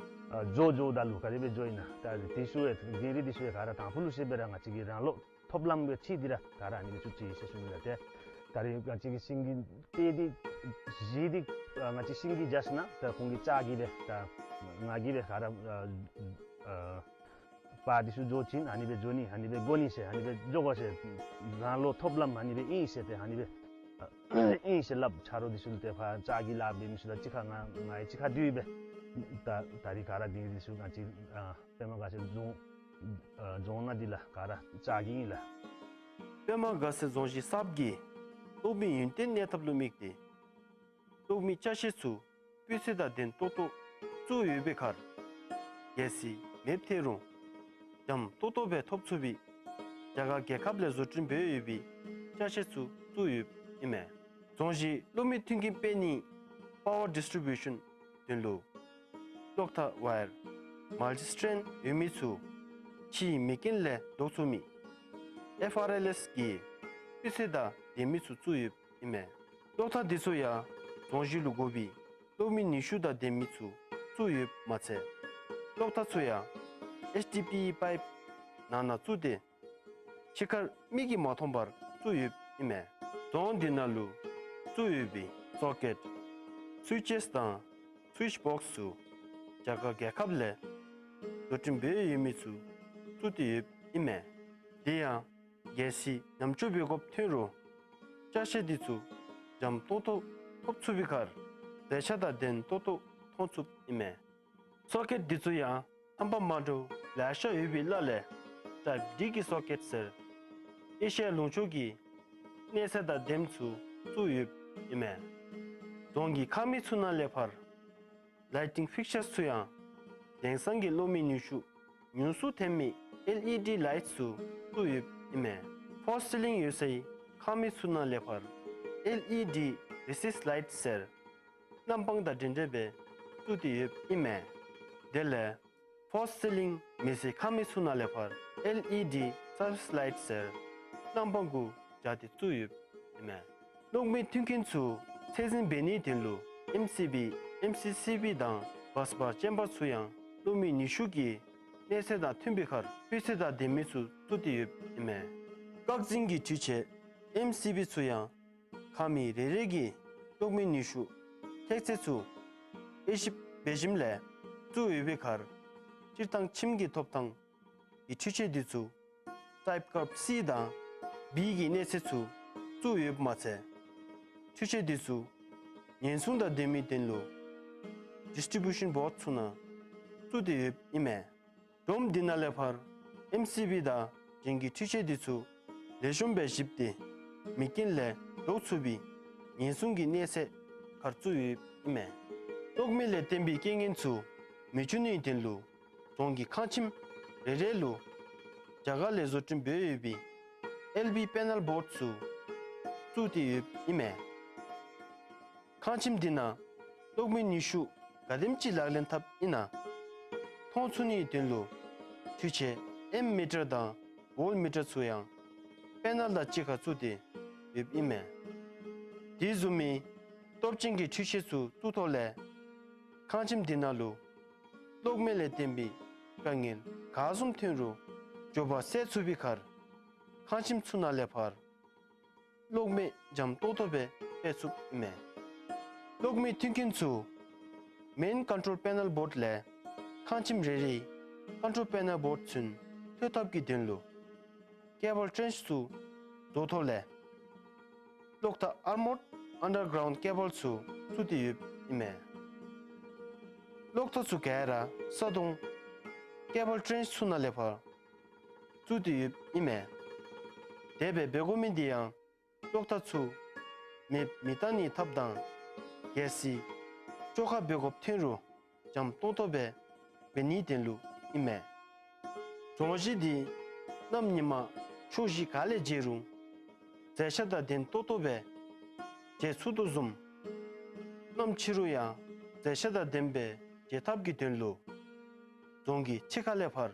ཨ་བཟོ་བཟོཝ་ད་ལུ་ག་དེ་སྦེ་བཟོཝ་ཨིན་ན་ད་འདི་ཚུ་ཡང་དིང་རི་འདི་ཚུ་ཡང་ག་ར་དང་ཕུ་ལུ་ཤེས་པ་ར་ང་བཅས་ཀྱིས་རང་ལོག་ཐོབ་ལམ་སྦེ་ཕྱེ་སྟེ་ར་ག་ར་ཨ་ནི་སྦེ་བཙུགས་ཅི་ཟེར་ཞུ་ནི་ལགས། ཏེ་ད་རེས་ང་བཅས་ཀྱི་ཤིང་གི་ཏེ་འདི་གཞི་འདི་ཨ་ང་བཅས་ཤིང་གི་བྱས་ན་ད་ཁོང་གི་ལྕགས་ཀྱི་སྦེ་ད་ང་གིས་སྦེ་ག་ར་ཨ་ཨ་པར་འདི་ཚུ་བཟོ་བྱིན་ཨ་ནི་སྦེ་བཟོ་ནི་ཨ་ནི་སྦེ་བགོ་ནི་ཟེར་ཨ་ནི་སྦེ་བཟོ་དགོ་ཟེར་རང་ལོག་ཐོབ་ལམ་ཨ་ནི་སྦེ་ཨིན་ཟེར་ཏེ་ཨ་ནི་སྦེ་ཨིན་ཟེར་སླབ། ཆ་རོགས་འདི་ཚུ་ལུ་ཏེ་ཕར་ལྕགས་ཀྱི་ལཱ་འབད་མི་ཚུ་དང་གཅིག་ཁར་ང་ང་ཡང་གཅིག་ཁར་འདུས་སྦེ་ད་ད་རེས་ག་ར་དིང་རི་འདི་ཚུ་ང་བཅས་ཨ་པདྨ་དགའ་ཚལ་རྫོང་ཨ་རྫོང་ནང་འདི་ལགས་ག་ར་ལྕགས་ཀྱི་ཨིན་ལགས། པདྨ་དགའ་ཚལ་རྫོང་གཞི་གསརཔ་གི་གློག་མེ་ཡུན་བརྟན་གནས་ཐབས་ལུ་དམིགས་ཏེ་གློག་མེ་ཅ་ཆས་ཚུ་སྤུས་ཚད་དང་ལྡན་ཏོག་ཏོ་བཙུགས་ཡོད་པའི་ཁར་གལ་སྲིད་མེདཔ་ཐལ་རུང་འཇམ་ཏོག་ཏོ་སྦེ་ཐོབ་ཚུགས་པའི་རྒྱ་གར་རྒྱལ་ཁབ་ལས་བཟོ་སྐྲུན་འབད་ཡོད་པའི་ཅ་ཆས་ཚུ་བཙུགས་ཡོདཔ་ཨིན་མས། རྫོང་གཞི་གློག་མེ་མཐུན་རྐྱེན་སྤེལ་ནིའི་པ་ཝར་ཌིས་ཊི་རི་བིའུ་ཤཱན་དོན་ལུ་གློག་ཐག་ཝའི་ཡར་མལ་ཊི་སི་ཊེན་ཡོད་མི་ཚུ་ཕྱིའི་མེ་རྐྱེན་ལས་བཟློག་ཚུགས་མི་ཨེཕ་ཨར་ཨེལ་ཨེསི་གི་སྤུས་ཚད་དང་ལྡན་མི་ཚུ་བཙུགས་ཡོདཔ་ཨིན་མས། གློག་ཐག་འདི་ཚུ་ཡང་རྫོང་གཞི་ལུ་དགོ་པའི་གློག་མེ་ནུས་ཤུགས་དང་ལྡན་མི་ཚུ་བཙུགས་ཡོདཔ་མ་ཚད་གློག་ཐག་ཚུ་ཡང་ཨེཆ་ཌི་པི་ཨི་པའིཔ་ནང་ན་བཙུགས་ཏེ་ཕྱི་ཁར་མིག་གིས་མ་མཐོང་བར་བཙུགས་ཡོདཔ་ཨིན་མས། རྫོང་འདི་ནང་ལུ་བཙུགས་ཡོད་པའི་སོ་ཀེཊ་སུའིཆ་ཆེསི་དང་སུའིཆ་བོགསི་ཚུ་རྒྱ་གར་རྒྱལ་ཁབ་ལས་བཟོ་སྐྲུན་འབད་ཡོད་མི་ཚུ་བཙུགས་ཏེ་ཡོདཔ་ཨིན་མས། དེ་ཡང་གལ་སྲིད་ཉམས་བཅོས་འབད་དགོཔ་ཐོན་རུང་ཅ་ཆས་འདི་ཚུ་འཇམ་ཏོང་ཏོ་ཐོབ་ཚུགས་པའི་ཁར་ལེགས་ཆ་དང་ལྡན་ཏོག་ཏོ་མཐོང་ཚུགསཔ་ཨིན་མས། སོ་ཀེཊ་འདི་ཚུ་ཡང་རྣམ་པ་མ་འདྲཝ་ལེ་ཤ་ཡོད་པའི་ལ་ལས་ཊའིཔ་ཌི་གི་སོ་ཀེཊ་ཟེར་ཨེ་ཤི་ཡ་ལུང་ཕྱོགས་ཀྱི་གནས་ཚད་དང་ལྡནམ་ཚུ་བཙུགས་ཡོདཔ་ཨིན་མས། རྫོང་གི་ཁང་མིག་ཚུ་ནང་ལས་ཕར་ལའི་ཊིང་ཕིག་ཅར་ཚུ་ཡང་དེང་སང་གི་གློག་མེ་ནུས་ཤུགས་ཉུང་སུ་ཐོན་མི་ཨེལ་ཨི་ཌི་ལའིཊ་ཚུ་བཙུགས་ཡོདཔ་ཨིན་མས། ཕོལ་སི་ལིང་ཡོད་སའི་ཁང་མིག་ཚུ་ནང་ལས་ཕར་ཨེལ་ཨི་ཌི་རི་སིསཊ་ལའིཊ་ཟེར་གནམ་སྤང་དང་འདྲན་འདྲ་སྦེ་བཙུགས་ཏེ་ཡོདཔ་ཨིན་མས། དེ་ལས་ཕོལ་སི་ལིང་མེད་སའི་ཁང་མིག་ཚུ་ནང་ལས་ཕར་ཨེལ་ཨི་ཌི་སར་ཕེསི་ལའིཊ་ཟེར་གནམ་སྤང་གུ་སྦྱར་ཏེ་བཙུགས་ཡོདཔ་ཨིན་མས། གློག་མེ་མཐུན་རྐྱེན་ཚུ་ཚད་འཛིན་འབད་ནིའི་དོན་ལུ་ཨེམ་སི་བི་ཨེམ་སི་སི་བི་དང་བཱས་བཱར་ཅེམ་བར་ཚུ་ཡང་གློག་མེ་ནུས་ཤུགས་ཀྱི་ གནས་ཚད་དང་མཐུན་པའི་ཁར་སྤུས་ཚད་དང་ལྡན་མི་ཚུ་བཙུགས་ཏེ་ཡོདཔ་ཨིན་མས། བཀག་འཛིན་གྱི་འཕྲུལ་ཆས་ཨེམ་སི་བི་ཚུ་ཡང་ཁང་མིག་རེ་རེ་གི་གློག་མེ་ནུས་ཤུགས་ཐེག་ཚད་ཚུ་དབྱེ་ཞིབ་འབད་ཞིནམ་ལས་བཙུགས་ཡོད་པའི་ཁར་སྤྱིར་བཏང་ཁྱིམ་གྱི་ཐོབ་ཐང་གི་འཕྲུལ་ཆས་འདི་ཚུ་ཊའིཔ་ཀརབ་སི་དང་བི་གི་གནས་ཚད་ཚུ་བཙུགས་ཡོདཔ་མ་ཚད་འཕྲུལ་ཆས་འདི་ཚུ་ཉེན་སྲུང་དང་ལྡན་མི་དོན་ལུ་ཌིས་ཊི་བིའུ་ཤཱན་བོརཌ་ཚུ་ནང་བཙུགས་ཏེ་ཡོདཔ་ཨིན་མས། སྒྲོམ་འདི་ནང་ལས་ཕར་ཨེམ་སི་བི་དང་གཞན་གྱི་འཕྲུལ་ཆས་འདི་ཚུ་ལེགས་ཤོམ་སྦེ་ཞིབ་སྟེ་མེ་རྐྱེན་ལས་ལོག་ཚུགས་པའི་ཉེན་སྲུང་གི་གནས་ཚད་ཁར་བཙུགས་ཡོདཔ་ཨིན་མས། གློག་མེ་ལས་བརྟེན་པའི་རྐྱེན་ངན་ཚུ་མི་འབྱུང་ནིའི་དོན་ལུ་རྫོང་གི་ཁང་ཁྱིམ་རེ་རེ་ལུ་རྒྱ་གར་ལས་བཟོ་སྐྲུན་འབད་ཡོད་པའི་ཨེལ་བི་པེ་ནཱལ་བོརཌ་ཚུ་བཙུགས་ཏེ་ཡོདཔ་ཨིན་མས། ཁང་ཁྱིམ་འདི་ནང་གློག་མེ་ནུས་ཤུགས་ག་དེམ་ཅིག་ལག་ལེན་འཐབ་ཨིན་ན་མཐོང་ཚུགས་ནིའི་དོན་ལུ་འཕྲུལ་ཆས་ཨེམ་མི་ཊར་དང་ཝོལ་མི་ཊར་ཚུ་ཡང་པེ་ནཱལ་དང་གཅིག་ཁར་བཙུགས་ཏེ་ཡོདཔ་ཨིན་མས། དེ་བཟུམ་མའི་སྟོབས་ཅན་གྱི་འཕྲུལ་ཆས་ཚུ་བཙུགས་ཐོག་ལས་ཁང་ཁྱིམ་འདི་ནང་ལུ་གློག་མེ་ལས་བརྟེན་པའི་དཀའ་ངལ་ག་བཟུམ་ཐོན་རུང་མགྱོགས་པ་སེལ་ཚུགས་པའི་ཁར་ཁང་ཁྱིམ་ཚུ་ནང་ལས་ཕར་གློག་མེ་འཇམ་ཏོག་ཏོ་སྦེ་སྤེལ་ཚུགསཔ་ཨིན་མས། གློག་མེ་མཐུན་རྐྱེན་ཚུ་མེན་ཀོན་ཊོལ་པེ་ནཱལ་བོརཌ་ལས་ཁང་ཁྱིམ་རེ་རེའི་ཀོན་ཊོལ་པེ་ནཱལ་བོརཌ་ཚུན་ཐོན་ཐབས་ཀྱི་དོན་ལུ་ཀེ་བཱལ་ཊྲེན་ཆི་ཚུ་བཟོ་ཐོག་ལས་གློག་ཐག་ཨར་མོརཌ་ཨན་ཌར་གརའུནཌ་ཀེ་བཱལ་ཚུ་བཙུགས་ཏེ་ཡོདཔ་ཨིན་མས། གློག་ཐག་ཚུ་ག་ར་ས་དོང་ཀེ་བཱལ་ཊྲེན་ཆི་ཚུ་ནང་ལས་ཕར་བཙུགས་ཏེ་ཡོདཔ་ཨིན་མས། དེ་སྦེ་འབད་དགོ་མི་འདི་ཡང་གློག་ཐག་ཚུ་མེདཔ་མི་བཏང་ནིའི་ཐབས་དང་གལ་སྲིད་བཅོ་ཁ་འབད་དགོཔ་ཐོན་རུང་འཇམ་ཏོང་ཏོ་སྦེ་འབད་ནིའི་དོན་ལུ་ཨིན་མས། རྫོང་གཞི་འདི་གནམ་ཉི་མ་ཕྱོགས་བཞི་ག་ལས་མཇལ་རུང་མཛེས་ཆ་དང་ལྡན་ཏོག་ཏོ་སྦེ་མཇལ་ཚུགས་དོ་བཟུམ་གནམ་ཕྱི་རུ་ཡང་མཛེས་ཆ་དང་ལྡནམ་སྦེ་མཇལ་ཐབས་ཀྱི་དོན་ལུ་རྫོང་གི་ཕྱི་ཁ་ལས་ཕར་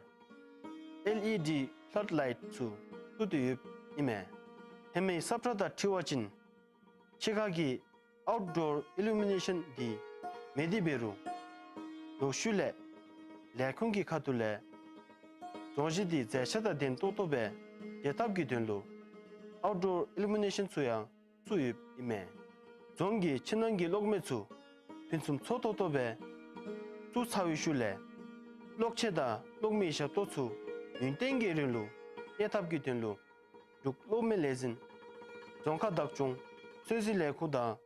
ཨེལ་ཨི་ཌི་ཕླཌ་ལའིཊ་ཚུ་བཙུགས་ཏེ་ཡོདཔ་ཨིན་མས། ཧེ་མའི་ས་ཁྲ་དང་འཁྲིལ་བ་ཅིན་ཕྱི་ཁ་གི་ཨའུཊ་ཌོར་ཨི་ལུ་མི་ནེ་ཤཱན་འདི་མེད་དེ་འབད་རུང་ལོག་ཤུལ་ལས་ལས་ཁུངས་ཀྱི་ཁ་ཐུག་ལས་རྫོང་གཞི་འདི་མཛེས་ཆ་དང་ལྡན་ཏོག་ཏོ་སྦེ་མཇལ་ཐབས་ཀྱི་དོན་ལུ་ཨའུཊ་ཌོར་ཨི་ལུ་མི་ནེ་ཤཱན་ཚུ་ཡང་བཙུགས་ཡོདཔ་ཨིན་མས། རྫོང་གི་ཕྱི་ནང་གི་གློག་མེ་ཚུ་ཕུན་སུམ་ཚོགས་ཏོག་ཏོ་སྦེ་བཙུགས་ཚར་བའི་ཤུལ་ལས་གློག་ཆས་དང་གློག་མེའི་ཞབས་ཏོག་ཚུ་ཡུན་བརྟན་གྱི་རིང་ལུ་གནས་ཐབས་ཀྱི་དོན་ལུ་འབྲུག་གློག་མེ་ལས་འཛིན་རྫོང་ཁག་བདག་སྐྱོང་སོ་སོའི་ལས་ཁུངས་དང་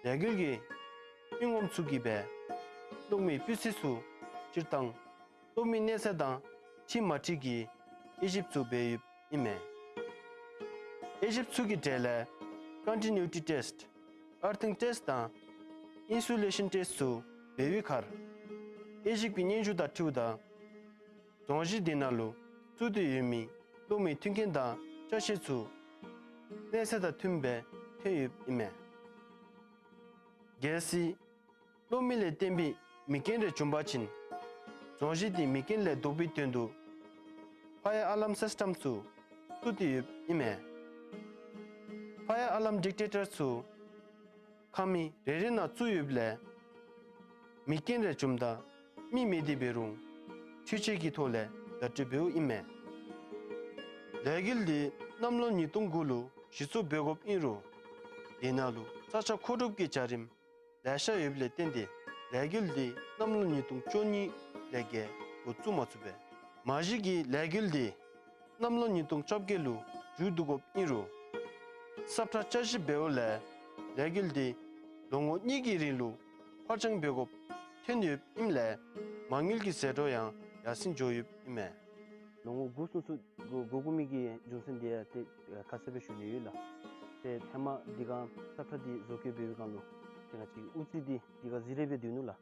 ལས་འགུལ་གྱི་མི་ངོམ་ཚུ་གིས་སྦེ་གློག་མེའི་སྤུས་ཚད་ཚུ་སྤྱིར་བཏང་གློག་མེའི་གནས་ཚད་དང་འཁྲིལ་མ་འཁྲིལ་གྱི་དབྱེ་ཞིབ་ཚུ་འབད་ཡོདཔ་ཨིན་མས། དབྱེ་ཞིབ་ཚུ་གི་གྲས་ལས་ཀོན་ཊི་ནིའུ་ཊི་ཊེསཊ་ཨར་ཐིང་ཊེསཊ་དང་ཨིན་སུ་ལེ་ཤཱན་ཊེསཊ་ཚུ་འབད་བའི་ཁར་དབྱེ་ཞིབ་ཀྱི་སྙན་ཞུ་དང་འཁྲིལཝ་ད་རྫོང་གཞི་འདི་ནང་ལུ་བཙུགས་ཏེ་ཡོད་མི་གློག་མེའི་མཐུན་རྐྱེན་དང་ཅ་ཆས་ཚུ་གནས་ཚད་དང་མཐུནམ་སྦེ་ཐོན་ཡོདཔ་ཨིན་མས། གལ་སྲིད་གློག་མེ་ལས་བརྟེན་པའི་མེ་རྐྱེན་རེ་བྱུང་པ་ཅིན་རྫོང་གཞི་འདི་མེ་རྐྱེན་ལས་བཟློག་པའི་དོན་དུ་ཕ་ཡར་ཨ་ལཱརམ་སིསི་ཊམ་ཚུ་བཙུགས་ཏེ་ཡོདཔ་ཨིན་མས། ཕ་ཡར་ཨ་ལཱརམ་ཌིག་ཊེག་ཊར་ཚུ་ཁང་མིག་རེ་རེ་ནང་བཙུགས་ཡོདཔ་ལས་མེ་རྐྱེན་རེ་བྱུངམ་ད་མི་མེད་དེ་འབད་རུང་འཕྲུལ་ཆས་ཀྱི་ཐོག་ལས་བརྡ་སྤྲོད་འབདཝ་ཨིན་མས། ལས་འགུལ་འདི་གནམ་ལོ་ཉིས་སྟོང་དགུ་ལུ་གཞི་བཙུགས་འབད་དགོཔ་ཨིན་རུང་དེ་ནང་ལུ་ས་ཆ་མཁོ་སྒྲུབ་ཀྱི་བྱ་རིམ་ལེ་ཤ་ཡོདཔ་ལས་བརྟེན་ཏེ་ལས་འགུལ་འདི་གནམ་ལོ་ཉིས་སྟོང་བཅུ་གཉིས་ལས་བརྒལ་འགོ་བཙུགས་མ་ཚུགས་པས། མ་གཞི་གི་ལས་འགུལ་འདི་གནམ་ལོ་ཉིས་སྟོང་བཅོ་བརྒྱད་ལུ་མཇུག་བསྡུ་དགོཔ་ཨིན་རུང་ས་ཁྲ་བསྐྱར་ཞིབ་འབདཝ་ལས་ལས་འགུལ་འདི་ལོ་ངོ་གཉིས་ཀྱི་རིང་ལུ་ཕར་འགྱངས་འབད་དགོཔ་ཐོན་ཡོདཔ་ཨིནམ་ལས་མ་དངུལ་གྱི་ཟད་འགྲོ་ཡང་ཡར་སེང་འགྱོ་ཡོདཔ་ཨིན་མས། ལོ་ངོ་དགུ་ཚུན་ཚོད་འགོར་དགོ་མི་གི་རྒྱུ་མཚན་འདི་ཡང་ཏེ་ཁ་གསལ་སྦེ་ཞུ་ནི་ཡོད་ལགས། ཏེ་ཧེ་མ་འདི་ག་ས་ཁྲ་འདི་བཟོ་བཀོད་འབད་བའི་སྒང་ལུ་ཏེ་ང་བཅས་ཀྱི་དབུ་རྩེ་འདི་འདི་ག་གཟིགས་རེས་འབད་སྡོད་ནུག་ལགས།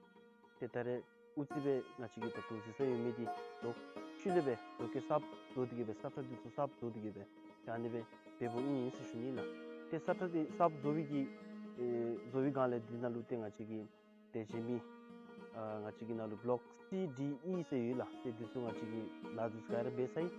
ཏེ་ད་རེས་དབུ་རྩེ་སྦེ་ང་བཅས་ཀྱིས་ད་ལྟོ་གཟིགས་ས་ཡོད་མི་འདི་ལོག་ཤུལ་ལས་སྦེ་བཟོ་བཀོད་གསརཔ་བཟོ་སྟེ་གི་སྦེ་ས་ཁྲ་འདི་ཚུ་གསརཔ་བཟོ་སྟེ་གི་སྦེ་ཏེ་ཨ་ནི་སྦེ་འབདཝ་ཨིན་ཟེར་ཞུ་ནི་ལགས། ཏེ་ས་ཁྲ་འདི་གསརཔ་བཟོ་བའི་གི་ཨེ་བཟོ་བའི་སྒང་ལས་འདི་ནང་ལུ་ཏེ་ང་བཅས་ཀྱིས་ཏེ་གཞན་མི་ཨ་ང་བཅས་ཀྱི་ནང་ལུ་བི་ལོག་སི་ཌི་ཨི་ཟེར་ཡོད་ལགས། ཏེ་འདི་ཚུ་ང་བཅས་ཀྱིས་ལཱ་འདི་ཚུ་ག་ར་འབད་ཚར་ཡི།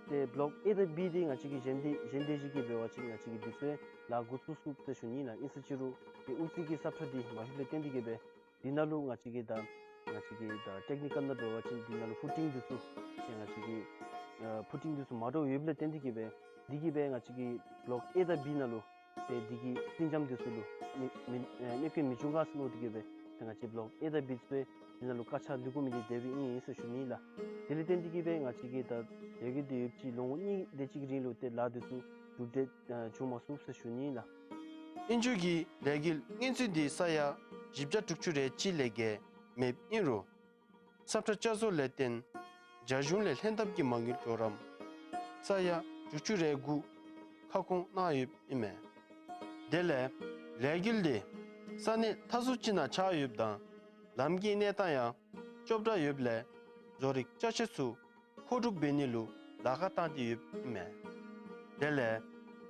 ཏེ་བི་ལོག་ཨེ་དང་བི་འདི་ང་བཅས་ཀྱིས་གཞན་འདི་གཞན་སྡེ་བཞི་གི་འབད་བ་ཅིན་ང་བཅས་ཀྱིས་འདི་ཚུ་ལཱ་འགོ་བཙུགས་ཚུགས་ཟེར་ཞུ་ནི་ལགས། ཨིན་ཟེར་ཅི་རུང་ཏེ་དབུ་རྩེ་གི་ས་ཁྲ་འདི་མ་ལྷོདཔ་ལས་བརྟེན་ཏེ་གི་སྦེ་འདི་ནང་ལུ་ང་བཅས་ཀྱིས་ད་ ང་བཅས་ཀྱི་ད་ཊེཀ་ནི་ཀལ་ནང་འགྱོ་བ་ཅིན་འདི་ནང་ལུ་ཕུ་ཊིང་འདི་ཚུ་ཏེ་ང་བཅས་ཀྱི་ཨ་ཕུ་ཊིང་འདི་ཚུ་མ་འདྲཝ་ཡོདཔ་ལས་བརྟེན་ཏེ་གིས་སྦེ་འདི་གིས་སྦེ་ང་བཅས་ཀྱི་བོ་ལོཀ་ཨེ་དང་བི་ནང་ལུ་ཏེ་འདི་གི་སྲིང་ལྕམ་འདི་ཚུ་ལུ་གནོད་གནོད་སྐྱོན་མི་འབྱུང་ག་ཟེར་མནོ་སྟེ་གིས་སྦེ་ཏེ་ང་བཅས་བོ་ལོཀ་ཨེ་དང་བི་ཚུ་འདི་ནང་ལུ་དཀར་ཆག་ལུ་གུ་མི་འདི་དེ་སྦེ་ཨིན་ཟེར་ཞུ་ནི་ལགས། དེ་ལས་བརྟེན་ཏེ་གིས་སྦེ་ང་བཅས་ཀྱི་ད་ལས་འགུལ་འདི་ཡོདཔ་ཅིག་ལོ་ངོ་གཉིས་དེ་ཅིག་རིང་ལུ་ཏེ་ལཱ་འདི་ཚུ་གྲུབ་འབྲས་ཨ་བྱུང་མ་ཚུགས་ཟེར་ཞུ་ནི་ལགས། དབྱིན་ཇིའི་ལས་འགུལ་སྔོན་ཚུད་འདི་ས་ཡ་བཞི་བརྒྱ་དྲུག་ཅུ་རེ་གཅིག་ལས་བརྒལ་མེདཔ་ཨིན་རུང་ས་ཁྲ་བསྐྱར་བཟོ་ལས་བརྟེན་རྒྱ་གཞུང་ལས་ལྷན་ཐབས་ཀྱི་མ་དངུལ་གྲོགས་རམ་ས་ཡ་དྲུག་ཅུ་རེ་དགུ་ཁ་སྐོང་གནང་ཡོདཔ་ཨིན་མས། དེ་ལས་ལས་འགུལ་འདི་ས་གནས་མཐའ་ཟུར་ཅིག་ནང་ཆགས་ཡོདཔ་དང་ལམ་གྱི་གནས་སྟངས་ཡང་སྐྱོ་དྲགས་ཡོདཔ་ལས་བཟོ་རིག་ཅ་ཆས་ཚུ་མཁོ་སྒྲུབ་འབད་ནི་ལུ་ལཱ་ཁག་བཏང་སྟེ་ཡོདཔ་ཨིན་མས། དེ་ལས་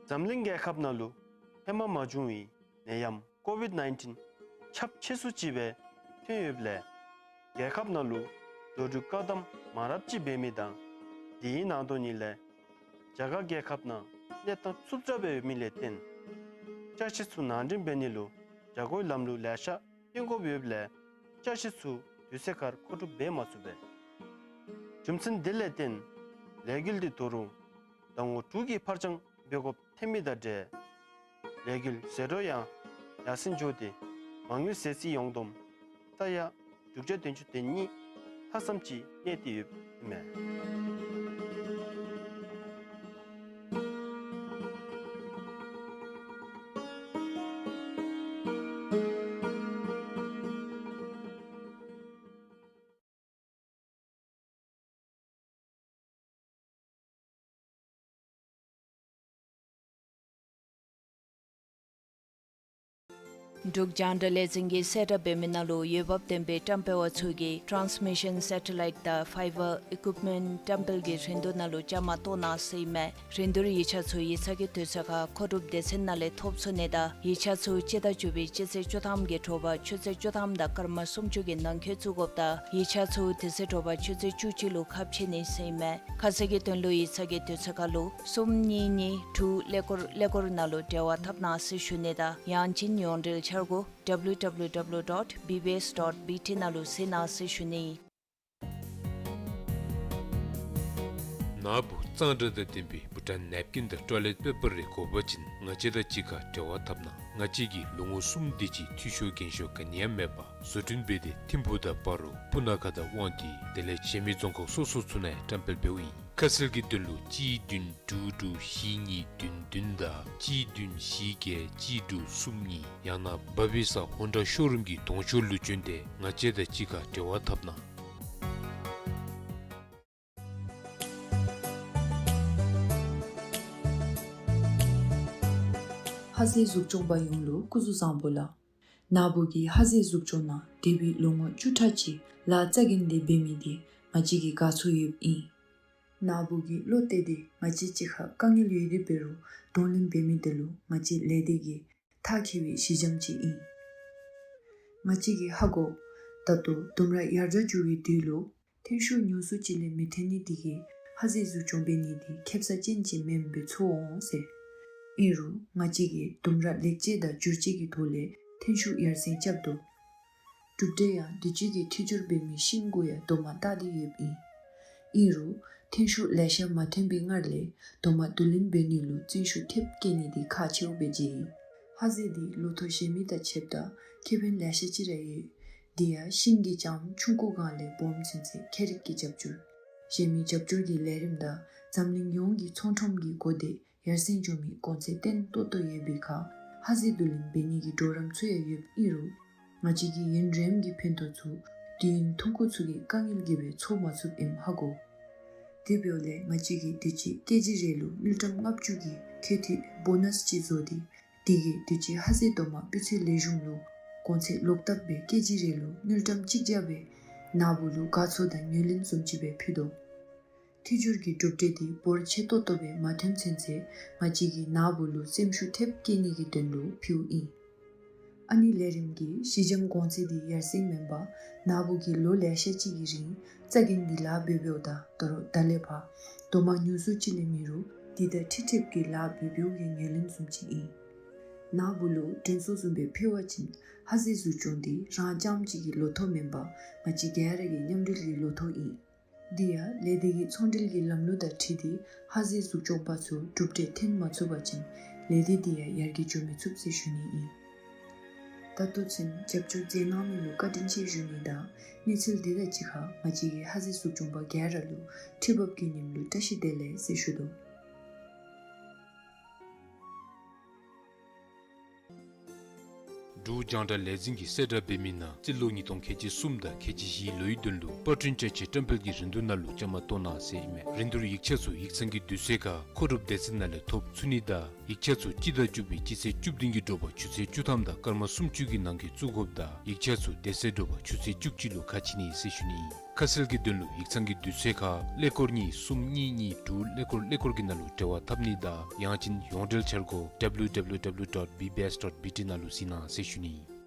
འཛམ་གླིང་རྒྱལ་ཁབ་ནང་ལུ་ཧེ་མ་མ་བྱུང་བའི་ནད་ཡམས་ཀོ་ཝིཌ་ནའིན་ཊིན་ཁྱབ་ཆེ་སུ་ཅིག་སྦེ་ཐོན་ཡོདཔ་ལས་རྒྱལ་ཁབ་ནང་ལུ་འགྲོ་འགྲུལ་བཀག་དམ་མང་རབས་ཅིག་འབད་མི་དང་དེའི་ནང་དོག་ནི་ལས་རྒྱ་གར་རྒྱལ་ཁབ་ནང་གནས་སྟངས་འཚུབ་ཆ་སྦེ་ཡོད་མི་ལས་བརྟེན་ཅ་ཆས་ཚུ་ནང་འདྲེན་འབད་ནི་ལུ་རྒྱ་སྒོའི་ལམ་ལུགས་ལེ་ཤ་བཏོན་དགོཔ་ཡོདཔ་ལས་ཅ་ཆས་ཚུ་དུས་ཚོད་ཁར་མཁོ་སྒྲུབ་འབད་མ་ཚུགས་པས། རྒྱུ་མཚན་འདི་ལས་བརྟེན་ལས་འགུལ་འདི་ད་རུང་ཟླ་ངོ་དྲུག་གི་ཕར་འགྱངས་འབད་དགོཔ་ཐོན་མི་དང་འབྲེལ་ལས་འགུལ་ཟད་འགྲོ་ཡང་ཡར་སེང་འགྱོ་སྟེ་མ་དངུལ་ཟད་ཚད་ཡོངས་བསྡོམས་ས་ཡ་དྲུག་བརྒྱ་བདུན་ཅུ་དོན་གཉིས་ལྷག་ཙམ་ཅིག་གནས་ཏེ་ཡོདཔ་ཨིན་མས། འབྲུག་རྒྱང་བསྒྲགས་ལས་འཛིན་གྱིས་གསལ་བསྒྲགས་འབད་མི་ནང་ལུ་འོས་འབབ་ལྡན་པའི་བཀྲམ་སྤེལ་བ་ཚུ་གིས་ཊཱནསི་མི་ཤཱན་སེ་ཊ་ལའིཊ་དང་ཕའི་བར་ཨི་ཀུཡིཔ་མེནཊ་བཀྲམ་སྤེལ་གྱི་རིན་བསྡུར་ནང་ལུ་བཅའ་མར་གཏོགས་གནང་ཟེར་ཨིན་མས། རིན་བསྡུར་ཡིག་ཆ་ཚུ་ཡིག་ཚང་གི་དུས་ཚོད་ཁར་མཁོ་སྒྲུབ་སྡེ་ཚན་ནང་ལས་ཐོབ་ཚུགས་ནི་དང་ཡིག་ཆ་ཚུ་སྤྱི་ཟླ་བཅུ་པའི་སྤྱི་ཚེས་བཅུ་ཐམ་གྱི་དྲོ་པ་ཆུ་ཚོད་བཅུ་ཐམ་དང་སྐར་མ་སུམ་ཅུ་གི་ནང་འཁོད་བཙུགས་དགོཔ་དང་ཡིག་ཆ་ཚུ་དེ་ཚེ་དྲོ་པ་ཆུ་ཚོད་བཅུ་གཅིག་ལུ་ཁ་ཕྱེ་ནི་ཟེར་ཨིན་མས། ཁ་གསལ་གྱི་དོན་ལུ་ཡིག་ཚང་གི་དུས་ཚོད་ཁར་ལུ་གསུམ་གཉིས་གཉིས་དྲུག་ཀླད་ཀོར་ཀླད་ཀོར་ནང་ལུ་འབྲེལ་བ་འཐབ་གནང་ཟེར་ཞུ་ནི་དང་ཡང་ཅིན་ཡོངས་འབྲེལ་འཆར་སྒོ་W W W dot B B S dot B T ནང་ལུ་གཟིགས་གནང་ཟེར་ཞུ་ནི། ནཱ་བུ་གཙང་སྦྲ་དང་ལྡན་པའི་བྷུ་ཊཱན་ནེབ་ཀིན་དང་ཊོའི་ལེཊ་པེ་པར་རེ་དགོ་པ་ཅིན་ང་བཅས་དང་གཅིག་ཁར་འབྲེལ་བ་འཐབ་གནང་། ང་བཅས་ཀྱིས་ལོ་ངོ་གསུམ་དེ་ཅིག་འཐུས་ཤོར་འགན་ཤོར་ག་ནི་ཡང་མེད་པར་བཟོ་སྐྲུན་འབད་དེ་ཐིམ་ཕུག་དང་སྤ་རོ་སྤུ་ན་ཁ་དང་དབང་འདུས་དེ་ལས་གཞན་མི་རྫོང་ཁག་སོ་སོ་ཚུ་ནང་ཡང་བཀྲམ་སྤེལ་འབདཝ་ཨིན། ཁ་གསལ་གྱི་དོན་ལུ་གཅིག་བདུན་དྲུག་དྲུག་བཞི་གཉིས་བདུན་བདུན་དང་གཅིག་བདུན་བཞི་བརྒྱད་གཅིག་དྲུག་གསུམ་གཉིས་ཡང་ན་བ་བི་ས་ཧོན་ཌ་ཤོ་རུམ་གྱི་གདོང་ཕྱོགས་ལུ་བྱོན་ཏེ་ང་བཅས་དང་གཅིག་ཁར་འབྲེལ་བ་འཐབ་གནང་། ཧ་ཟེ་གཟུགས་སྐྱོང་པ་ཡོངས་ལུ་སྐུ་གཟུགས་བཟང་པོ་ལགས། ནཱ་བུ་གིས་ཧ་ཟེ་གཟུགས་སྐྱོང་ནང་དེ་སྦེ་ལོ་ངོ་བཅུ་ཕྲག་ཅིག་ལཱ་རྩ་འགེངས་ཏེ་འབད་མི་འདི་ང་བཅས་ཀྱིས་དགའ་ཚོར་ཡོདཔ་ཨིན། ནཱ་བུ་གིས་བློ་གཏད་དེ་ང་བཅས་གཅིག་ཁར་དཀའ་ངལ་ཡོད་དེ་འབད་རུང་གདོང་ལེན་འབད་མི་དེ་ལུ་ང་བཅས་ལས་སྡེ་གིས་ཐག་བཅད་པའི་གཞི་འགྱམ་ཅིག་ཨིན། ང་བཅས་ཀྱིས་ཧ་གོ། ད་ལྟོ་ལྡུམ་ར་ཡར་དྲག་འགྱོ་བའི་དུས་ལུ་ཐོན་ཤུགས་ཉུང་སུ་ཅིག་ལས་མི་ཐོན་ནི་དེ་གིས་ཧ་ཟེ་གཟུགས་སྐྱོང་འབད་ནི་དེ་ཁེབ་ས་ཅན་ཅིག་མེནམ་སྦེ་ཚོར་འོང་ཟེར། ཨིན་རུང་ང་བཅས་ཀྱིས་ལྡུམ་ར་ལེགས་བཅོས་དང་བསྒྱུར་བཅོས་ཀྱི་ཐོག་ལས་ཐོན་ཤུགས་ཡར་སེང་རྐྱབ་དོ། གྲུབ་འབྲས་ཡང་དུས་ཅི་གི་འཐུས་སྒྱུར་འབད་མི་ཤིང་གུ་ཡང་རྡོག་མ་བཏགས་ཏེ་ཡོདཔ་ཨིན། ཨིན་རུང་ཐོན་ཤུགས་ལེ་ཤ་མ་ཐོན་པའི་སྔར་ལས་རྡོག་མ་བསྡུ་ལེན་འབད་ནི་ལུ་བརྩོན་ཤུགས་ཐེབས་བསྐྱེད་ནི་དེ་ཁག་ཆེཝ་སྦེ་མཇལ་ཡི། ཧ་ཟེ་འདི་ལོ་ཐོག་གཞན་མི་དང་ཕྱདཔ་ད་ཁེ་ཕན་ལེ་ཤ་ཅིག་ར་ཡོད། དེ་ཡང་ཤིང་གི་ལྕངམ་ཆུང་ཀུ་སྒང་ལས་སྦོམ་ཚུན་ཚོད་ཁྱད་རིག་གི་རྒྱབ་སྐྱོར། གཞན་མི་རྒྱབ་སྐྱོར་གྱི་ལས་རིམ་དང་འཛམ་གླིང་ཡོངས་ཀྱི་ཚོང་ཁྲོམ་གྱི་གོ་དེ་ཡར་སེང་འགྱོ་མི་གོང་ཚད་བརྟན་ཏོག་ཏོ་ཡོད་པའི་ཁར་ཧ་ཟེ་བསྡུ་ལེན་འབད་ནི་གི་གྲོགས་རམ་ཚུ་ཡང་ཡོདཔ་ཨིན་རུང་ང་བཅས་ཀྱིས་ཡུན་རིངམོ་གི་ཕན་ཐོགས་ཚུ་དུས་ཡུན་ཐུང་ཀུ་ཚུ་གི་དཀའ་ངལ་གྱིས་སྦེ་ཚོར་མ་ཚུགསཔ་ཨིནམ་ཧ་གོ། དེ་འབདཝ་ལས་ང་བཅས་ཀྱིས་དུས་ཅི་ཀེ་ཇི་རེ་ལུ་དངུལ་ཀྲམ་ལྔ་བཅུ་གི་ཁེ་འཐུས་བོ་ནཱས་ཅིག་བཟོ་སྟེ་དེ་གིས་དུས་ཅི་ཧ་ཟེ་རྡོག་མ་སྤུས་ཚད་ལེགས་ཤོམ་ལུ་གོང་ཚད་ལོག་བཏབ་སྦེ་ཀེ་ཇི་རེ་ལུ་དངུལ་ཀྲམ་གཅིག་བརྒྱ་སྦེ་ནཱ་བུ་ལུ་དགའ་ཚོར་དང་ངོས་ལེན་བཟུམ་ཅིག་སྦེ་ཕུལ་དོ། འཐུས་སྒྱུར་གྱི་གྲུབ་འབྲས་དེ་འབོར་ཆེ་ཏོག་ཏོ་སྦེ་མ་ཐོན་ཚུན་ཚོད་ང་བཅས་ཀྱིས་ནཱ་བུ་ལུ་སེམས་ཤུགས་ཐེབས་བསྐྱེད་ནི་གི་དོན་ལུ་ཕུལཝ་ཨིན། ཨ་ནི་ལས་རིམ་གྱི་གཞི་འགྱམ་གོང་ཚད་དེ་ཡར་སེང་མེན་པར་ནཱ་བུ་གིས་ལོ་ལེ་ཤ་ཅིག་གི་རིང་རྩ་འགེངས་ཏེ་ལཱ་འབད་འབདཝ་ད་ད་རུང་ད་ལས་ཕར་རྡོག་མ་ཉུང་སུ་ཅིག་ལས་མེད་རུང་དེ་དང་འཁྲིལ་འཁྲིལཝ་གི་ལཱ་འབད་འབདཝ་གི་ངོས་ལེན་བཟུམ་ཅིག་ཨིན། ནཱ་བུ་ལུ་དྲན་གསོ་བཟུམ་སྦེ་ཕུལ་བ་ཅིན་ཧ་ཟི་གཟུགས་སྐྱོང་འདི་རང་རྐྱངམ་གཅིག་གི་ལོ་ཐོག་མེན་པར་ང་བཅས་ག་ར་གི་མཉམ་འབྲེལ་གྱི་ལོ་ཐོག་ཨིན། འདི་ཡང་ལས་སྡེ་གི་ཚོང་འབྲེལ་གྱི་ལམ་ལུགས་དང་འཁྲིལ་ཏེ་ཧ་ཟི་གཟུགས་སྐྱོང་པ་ཚུ་གྲུབ་འབྲས་ཐོན་མ་ཚུགས་པ་ཅིན་ལས་སྡེ་འདི་ཡང་ཡར་རྒྱས་འགྱོ་མི་ཚུགས་ཟེར་ཞུ་ནི་ཨིན། ད་ལྟོ་ཚུན་རྒྱབ་སྐྱོར་མཛད་གནང་མི་ལུ་བཀའ་དྲིན་ཆེ་ཞུ་ནི་དང་གནས་ཚུལ་འདི་དང་གཅིག་ཁར་ང་བཅས་ཀྱི་ཧ་ཟི་གཟུགས་སྐྱོང་པ་ག་ར་ལུ་འཕྲུལ་འབབ་ཀྱི་ཉིནམ་ལུ་བཀྲ་ཤིས་བདེ་ལེགས་ཟེར་ཞུ་དོ། འབྲུག་རྒྱང་བསྒྲགས་ལས་འཛིན་གྱིས་གསལ་བསྒྲགས་འབད་མི་ནང་རྩིས་ལོ་ཉིས་སྟོང་ཁལ་གཅིག་གསུམ་དང་ཁལ་གཅིག་བཞིའི་ལོའི་དོན་ལུ་པར་སྐྲུན་བཅའ་ཆས་བཀྲམ་སྤེལ་གྱི་རིན་བསྡུར་ནང་ལུ་བཅའ་མར་གཏོགས་གནང་ཟེར་ཨིན་མས། རིན་བསྡུར་ཡིག་ཆ་ཚུ་ཡིག་ཚང་གི་དུས་ཚོད་ཁར་མཁོ་སྒྲུབ་སྡེ་ཚན་ནང་ལས་ཐོབ་ཚུགས་ནི་དང་ཡིག་ཆ་ཚུ་སྤྱི་ཟླ་བཅུ་པའི་སྤྱི་ཚེས་བཅུ་བདུན་གྱི་དྲོ་པ་ཆུ་ཚོད་བཅུ་ཐམ་དང་སྐར་མ་སུམ་ཅུ་གི་ནང་འཁོད་བཙུགས་དགོཔ་དང་ཡིག་ཆ་ཚུ་དེ་ཚེ་དྲོ་པ་ཆུ་ཚོད་བཅུ་གཅིག་ལུ་ཁ་ཕྱེ་ནི་ཟེར་ཞུ་ནི་ཨིན། ཁ་གསལ་གྱི་དོན་ལུ་ཡིག་ཚང་གི་དུས་ཚོད་ཁར་ཀླད་ཀོར་གཉིས་གསུམ་གཉིས་གཉིས་དྲུག་ཀླད་ཀོར་ཀླད་ཀོར་གྱི་ནང་ལུ་འབྲེལ་བ་འཐབ་ནི་དང་ཡང་ཅིན་ཡོངས་འབྲེལ་འཆར་སྒོ་www dot bbs dot bt ནང་ལུ་གཟིགས་གནང་ཟེར་ཞུ་ནི་ཨིན།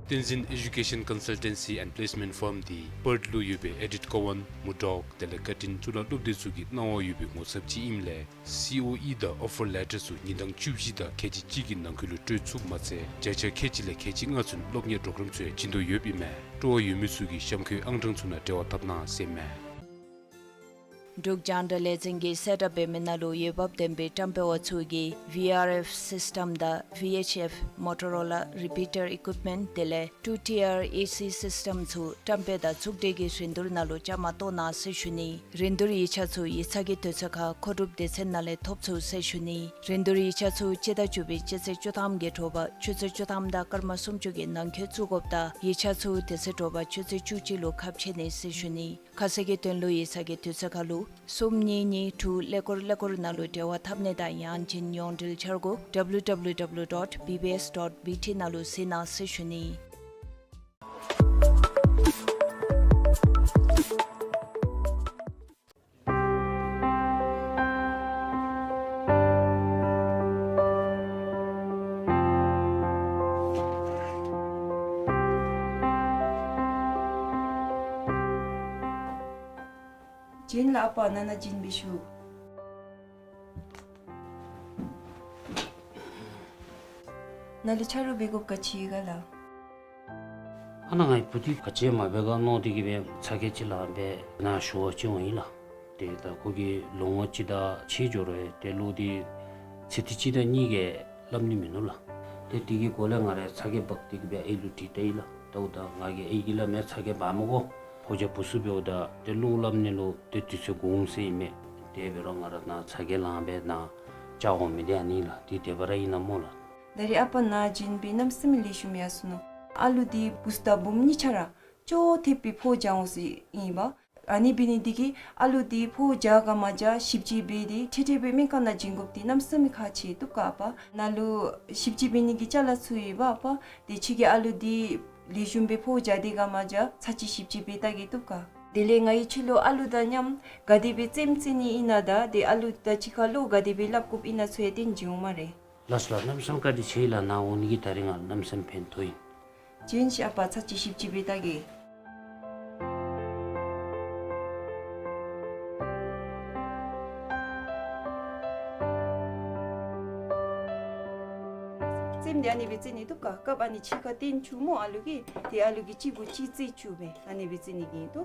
བསྟན་འཛིན་Education Consultancy and Placement Firm འདི་པརཐ་ལུ་ཡོད་པའི་ཨེ་ཌིཐ་ཀོ་ཝཱན་མུར་ཌོག་དེ་ལས་བཀའ་དྲིན་གཙུག་ལག་སློབ་སྡེ་ཚུ་གིས་གནང་བ་ཡོད་པའི་ངོ་ཚབ་ཅིག་ཨིནམ་ལས་སི་ཨོ་ཨི་དང་ཨོ་ཕར་ལེ་ཊར་ཚུ་ཉིན་གྲངས་བཅུ་བཞི་དང་ཁལ་གཅིག་གཅིག་གི་ནང་འཁོད་ལུ་སྤྲོད་ཚུགསཔ་མ་ཚད་བརྒྱ་ཆ་ཁལ་གཅིག་ལས་ཁལ་གཅིག་ལྔ་ཚུན་སློབ་གཉེར་པྲོ་གྲམ་ཚུ་ཡང་བྱིན་དོ་ཡོདཔ་ཨིན་མས། སྤྲོ་བ་ཡོད་མི་ཚུ་གིས་གཤམ་འཁོད་ཨང་གྲངས་ཚུ་ནང་འབྲེལ་བ་འཐབ་གནང་ཟེར་ཨིན་མས། འབྲུག་རྒྱང་བསྒྲགས་ལས་འཛིན་གྱིས་གསལ་བསྒྲགས་འབད་མི་ནང་ལུ་འོས་འབབ་ལྡན་པའི་བཀྲམ་སྤེལ་བ་ཚུ་གིས་ཝི་ཨར་ཨེཕ་སིསི་ཊམ་དང་ཝི་ཨེཆ་ཨེཕ་མོ་ཊོ་རོ་ལ་རི་པི་ཊར་ཨི་ཀུཡིཔ་མེནཊ་དེ་ལས་ཊུ་ཊི་ཨར་ཨེ་སི་སིསི་ཊམ་ཚུ་བཀྲམ་སྤེལ་དང་ཚོགས་སྒྲིག་གི་རིན་བསྡུར་ནང་ལུ་བཅའ་མར་གཏོགས་གནང་ཟེར་ཞུ་ནི། རིན་བསྡུར་ཡིག་ཆ་ཚུ་ཡིག་ཚང་གི་དུས་ཚོད་ཁར་མཁོ་སྒྲུབ་སྡེ་ཚན་ནང་ལས་ཐོབ་ཚུགས་ཟེར་ཞུ་ནི། རིན་བསྡུར་ཡིག་ཆ་ཚུ་སྤྱི་ཟླ་བཅུ་པའི་སྤྱི་ཚེས་བཅུ་ཐམ་གྱི་དྲོ་པ་ཆུ་ཚོད་བཅུ་ཐམ་དང་སྐར་མ་སུམ་ཅུ་གི་ནང་འཁོད་བཙུགས་དགོཔ་དང་ཡིག་ཆ་ཚུ་དེ་ཚེ་དྲོ་པ་ཆུ་ཚོད་བཅུ་གཅིག་ལུ་ཁ་ཕྱེ་ནི་ཟེར་ཞུ་ནི། ཁ་གསལ་གྱི་དོན་ལུ་ཡིག་ཚང་གི་དུས་ཚོད་ཁར་ལུ་གསུམ་གཉིས་གཉིས་དྲུག་ཀླད་ཀོར་ཀླད་ཀོར་ནང་ལུ་འབྲེལ་བ་འཐབ་ནི་དང་ཡང་ཅིན་ཡོངས་འབྲེལ་འཆར་སྒོ་www dot bbs dot bt ནང་ལུ་གཟིགས་གནང་ཟེར་ཞུ་ནི། བྱིན་ལ་ཨ་པ་ནཱ་ནཱ་བྱིན་འབད་ཤོག། ནཱ་ལུ་ཆ་རོགས་འབད་དགོཔ་ག་ཅི་ཡོད་ག་ལགས། ཨ་ནཱ་ངེའི་བུ་འདི་ག་ཅི་མ་འབད་ག་མནོ་སྟེ་གིས་སྦེ་ཚ་གྱང་ཅིག་ལངམ་སྦེ་ནཱ་ཞུ་བར་བྱོན་ཡི་ལགས། ཏེ་ད་ཁོ་གིས་ལོ་ངོ་གཅིག་དང་ཕྱེད་འགྱོ་རུང་ཏེ་ལོག་སྟེ་ཚེ་ཐིག་གཅིག་དང་གཉིས་ཀྱི་སླབ་ནི་མིན་ནུག་ལགས། ཏེ་དེ་གི་སྒོ་ལས་ང་ར་ཚ་གྱང་འབག་སྟེ་གིས་སྦེ་ཨའི་ལུ་དྲིས་ལྟ་ཡི་ལགས། ད་ད་ང་གིས་ཨའི་གིས་སླབ་མས། ཚ་གྱང་འབག་མི་དགོ། ཕོ་རྒྱས་བུ་ཚུ་འབདཝ་ད་ཏེ་བློ་སླབ་ནི་ལུ་ཏེ་དུས་ཚོད་འགོར་འོང་ཟེར་ཨིན་མས། དེ་འབད་རུང་ང་ར་ནཱ་ཚ་གྱང་ལངམ་སྦེ་ནཱ་བཅར་འོང་མི་འདི་ཨ་ནི་ལགས། འདི་དེ་སྦེ་ར་ཨིན་ན་སྨོ་ལགས། ད་རེས་ཨ་པ་ནཱ་བྱིན་འབད་གནམ་མེད་ས་མེད་ལེགས་ཤོམ་ཡར་སོ་ནུག། ཨ་ལུ་འདི་བུཚ་དང་བུམོ་གཉིས་ཆ་ར་ཅོག་འཐདཔ་སྦེ་ཕོཝ་འཇགས་འོང་ཟེར་ཨིན་པས། ཨ་ནི་འབད་ནི་འདི་གིས་ཨ་ལུ་འདི་ཕོཝ་འཇགས་ག་མ་འཇགས་ཞིབ་དཔྱད་འབད་དེ་འཕྲལ་འཕྲལ་སྦེ་སྨན་ཁང་ནང་བྱིན་དགོཔ་འདི་གནམ་མེད་ས་མེད་ཁག་ཆེ་བཏུབ་ག་ཨ་པ། ནཱ་ལུ་ཞིབ་དཔྱད་འབད་ནི་གི་ཅ་ལ་ཚུ་ཡོད་པ་ཨ་པ། དེ་ཁྱོད་ཀྱིས་ཨ་ལུ་འདི་ལེགས་ཤོམ་སྦེ་ཕོཝ་འཇགས་ཏེ་ག་མ་འཇགས་ཚར་གཅིག་ཞིབ་དཔྱད་འབད་བལྟ་གེ། བཏུབ་ག། དེ་ལས་ང་གིས་ཁྱོད་ལུ་ཨ་ལུ་དང་མཉམ་ག་དེ་སྦེ་རྩེདམོ་རྩེ་ནི་ཨིན་ན་དང་ཏེ་ཨ་ལུ་དང་གཅིག་ཁར་ལུ་ག་དེ་སྦེ་སླབ་དགོཔ་ཨིན་ན་ཚུ་ཡང་སྟོན་བྱིན་འོང་སྨ་རེ། ལགས་སོ་ལགས། གནམ་མེད་ས་མེད་བཀའ་དྲིན་ཆེ་ལགས། ནཱ་འོང་ནི་གིས་ད་རིས་ང་གནམ་མེད་ས་མེད་ཕན་ཐོགས་ཡི། བྱིན་ཤིག་ཨ་པ། ཚར་གཅིག་ཞིབ་དཔྱད་འབད་བལྟ་གེ། རྩེདམོ་འདི་ཨ་ནི་སྦེ་རྩེ་ནི་བཏུབ་ག། སྐབས་ཨ་ནི་ཕྱི་ཁར་སྟོན་བཅུག་སྨོ་ཨ་ལུ་གིས། ཏེ་ཨ་ལུ་གིས་གཅིག་གུ་གཅིག་རྩེ་བཅུག་སྦེ་ཨ་ནི་སྦེ་རྩེ་ནི་གི་ཏོ།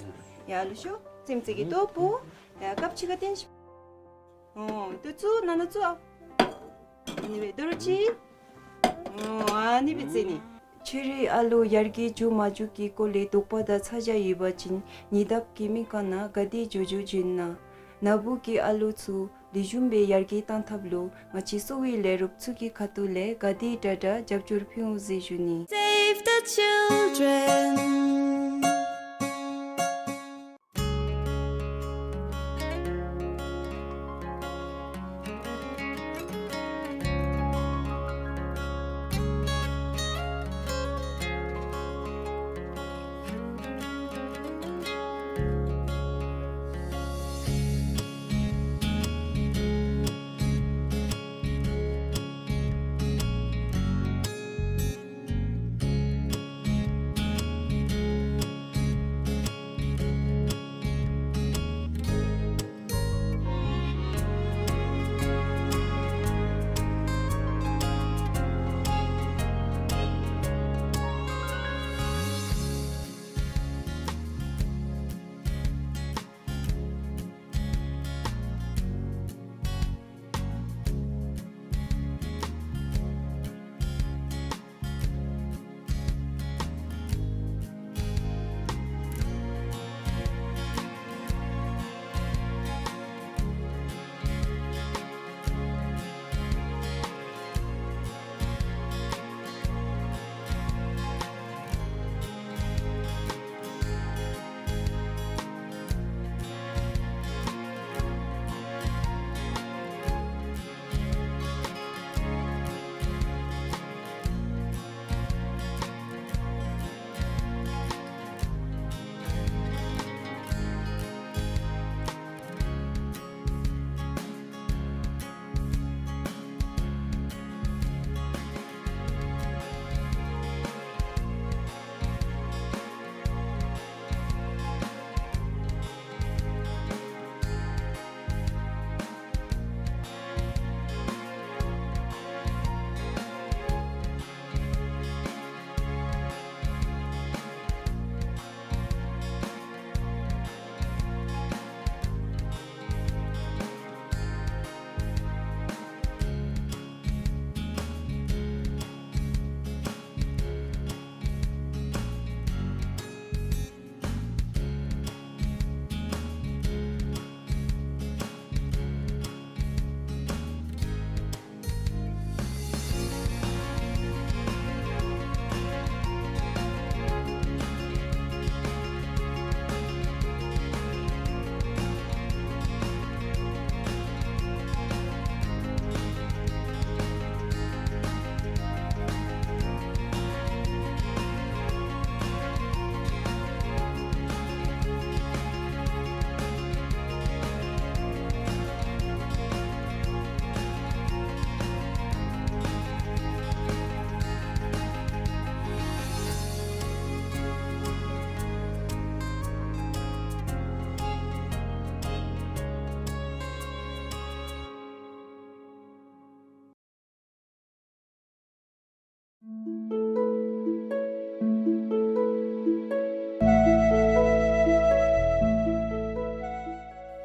ཡ་ཨ་ལུ་ཤོག། རྩེདམོ་རྩེ་གེ་ཏོ་བུ། ཡ་སྐབས་ཕྱི་ཁར་སྟོན་ཤིག། ཨོ་ཏོ་བཙུགས། ནཱ་ནཱ་བཙུགས་ཨ། ཨ་ནི་སྦེ་དོ་རུང་གཅིག། ཨོ་ཨ་ནི་སྦེ་རྩེ་ནི། ཁྱོད་རའི་ཨ་ལོ་ཡར་རྒྱས་འགྱོ་མ་འགྱོ་གི་སྐོར་ལས་དོགས་པ་དང་ཚ་གྱང་ཡོད་པ་ཅིན་ཉེ་འདབས་ཀྱི་སྨན་ཁང་ནང་ག་དེ་མགྱོགས་མགྱོགས་བྱོན་གནང་། ནཱ་བུ་གི་ཨ་ལོ་ཚུ་ལེགས་ཤོམ་སྦེ་ཡར་རྒྱས་གཏང་ཐབས་ལུ་ང་བཅས་གསོ་བའི་ལས་རོགསཔ་ཚུ་གི་ཁ་ཐུག་ལས་ག་དེ་དྲག་དྲག་རྒྱབ་སྐྱོར་ཕུལ་འོང་ཟེར་ཞུ་ནི། Save the children.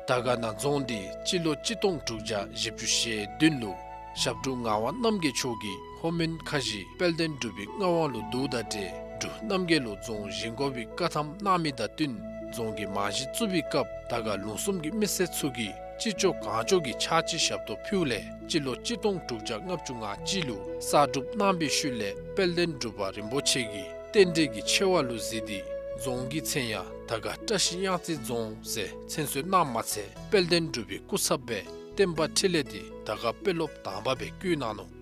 དར་དཀར་ན་རྫོང་འདི་སྤྱི་ལོ་གཅིག་སྟོང་དྲུག་བརྒྱ་བཞི་བཅུ་ཞེ་བདུན་ལུ་ཞབས་དྲུང་ངག་དབང་རྣམ་རྒྱལ་མཆོག་གིས་ལྷོ་མོན་ཁ་བཞི་དཔལ་ལྡན་འབྲུག་པའི་མངའ་དབང་ལུ་བསྡུཝ་དང་འབྲེལ་འབྲུག་རྣམ་རྒྱལ་ལུ་རྫོང་བཞེངས་དགོ་པའི་བཀའ་ཐམ་གནང་མི་དང་བསྟུན་རྫོང་གི་རྨང་གཞི་བཙུགས་པའི་སྐབས་དར་དཀར་ལུང་གསུམ་གྱི་མི་སེར་ཚུ་གིས་ཅི་ལྕོགས་གང་ལྕོགས་ཀྱི་ཕྱག་ཕྱིད་ཞབས་ཏོག་ཕུལཝ་ལས་སྤྱི་ལོ་གཅིག་སྟོང་དྲུག་བརྒྱ་ལྔ་བཅུ་ང་གཅིག་ལུ་གསར་སྒྲུབ་གནང་བའི་ཤུལ་ལས་དཔལ་ལྡན་འབྲུག་པ་རིན་པོ་ཆེ་གིས་རྟེན་འབྲེལ་གྱི་ཆེ་བ་ལུ་གཟིགས་ཏེ་རྫོང་གི་མཚན་ཡང་དར་དཀར་བཀྲ་ཤིས་གཡང་རྩེ་རྫོང་ཟེར་མཚན་གསོལ་གནངམ་མ་ཚད་དཔལ་ལྡན་འབྲུག་པའི་སྐུ་ཚབ་སྦེ་བསྟན་པ་འཕྲིན་ལས་འདི་དར་དཀར་དཔོན་སློབ་དང་པ་སྦེ་བསྐོ་གནང་ནུག།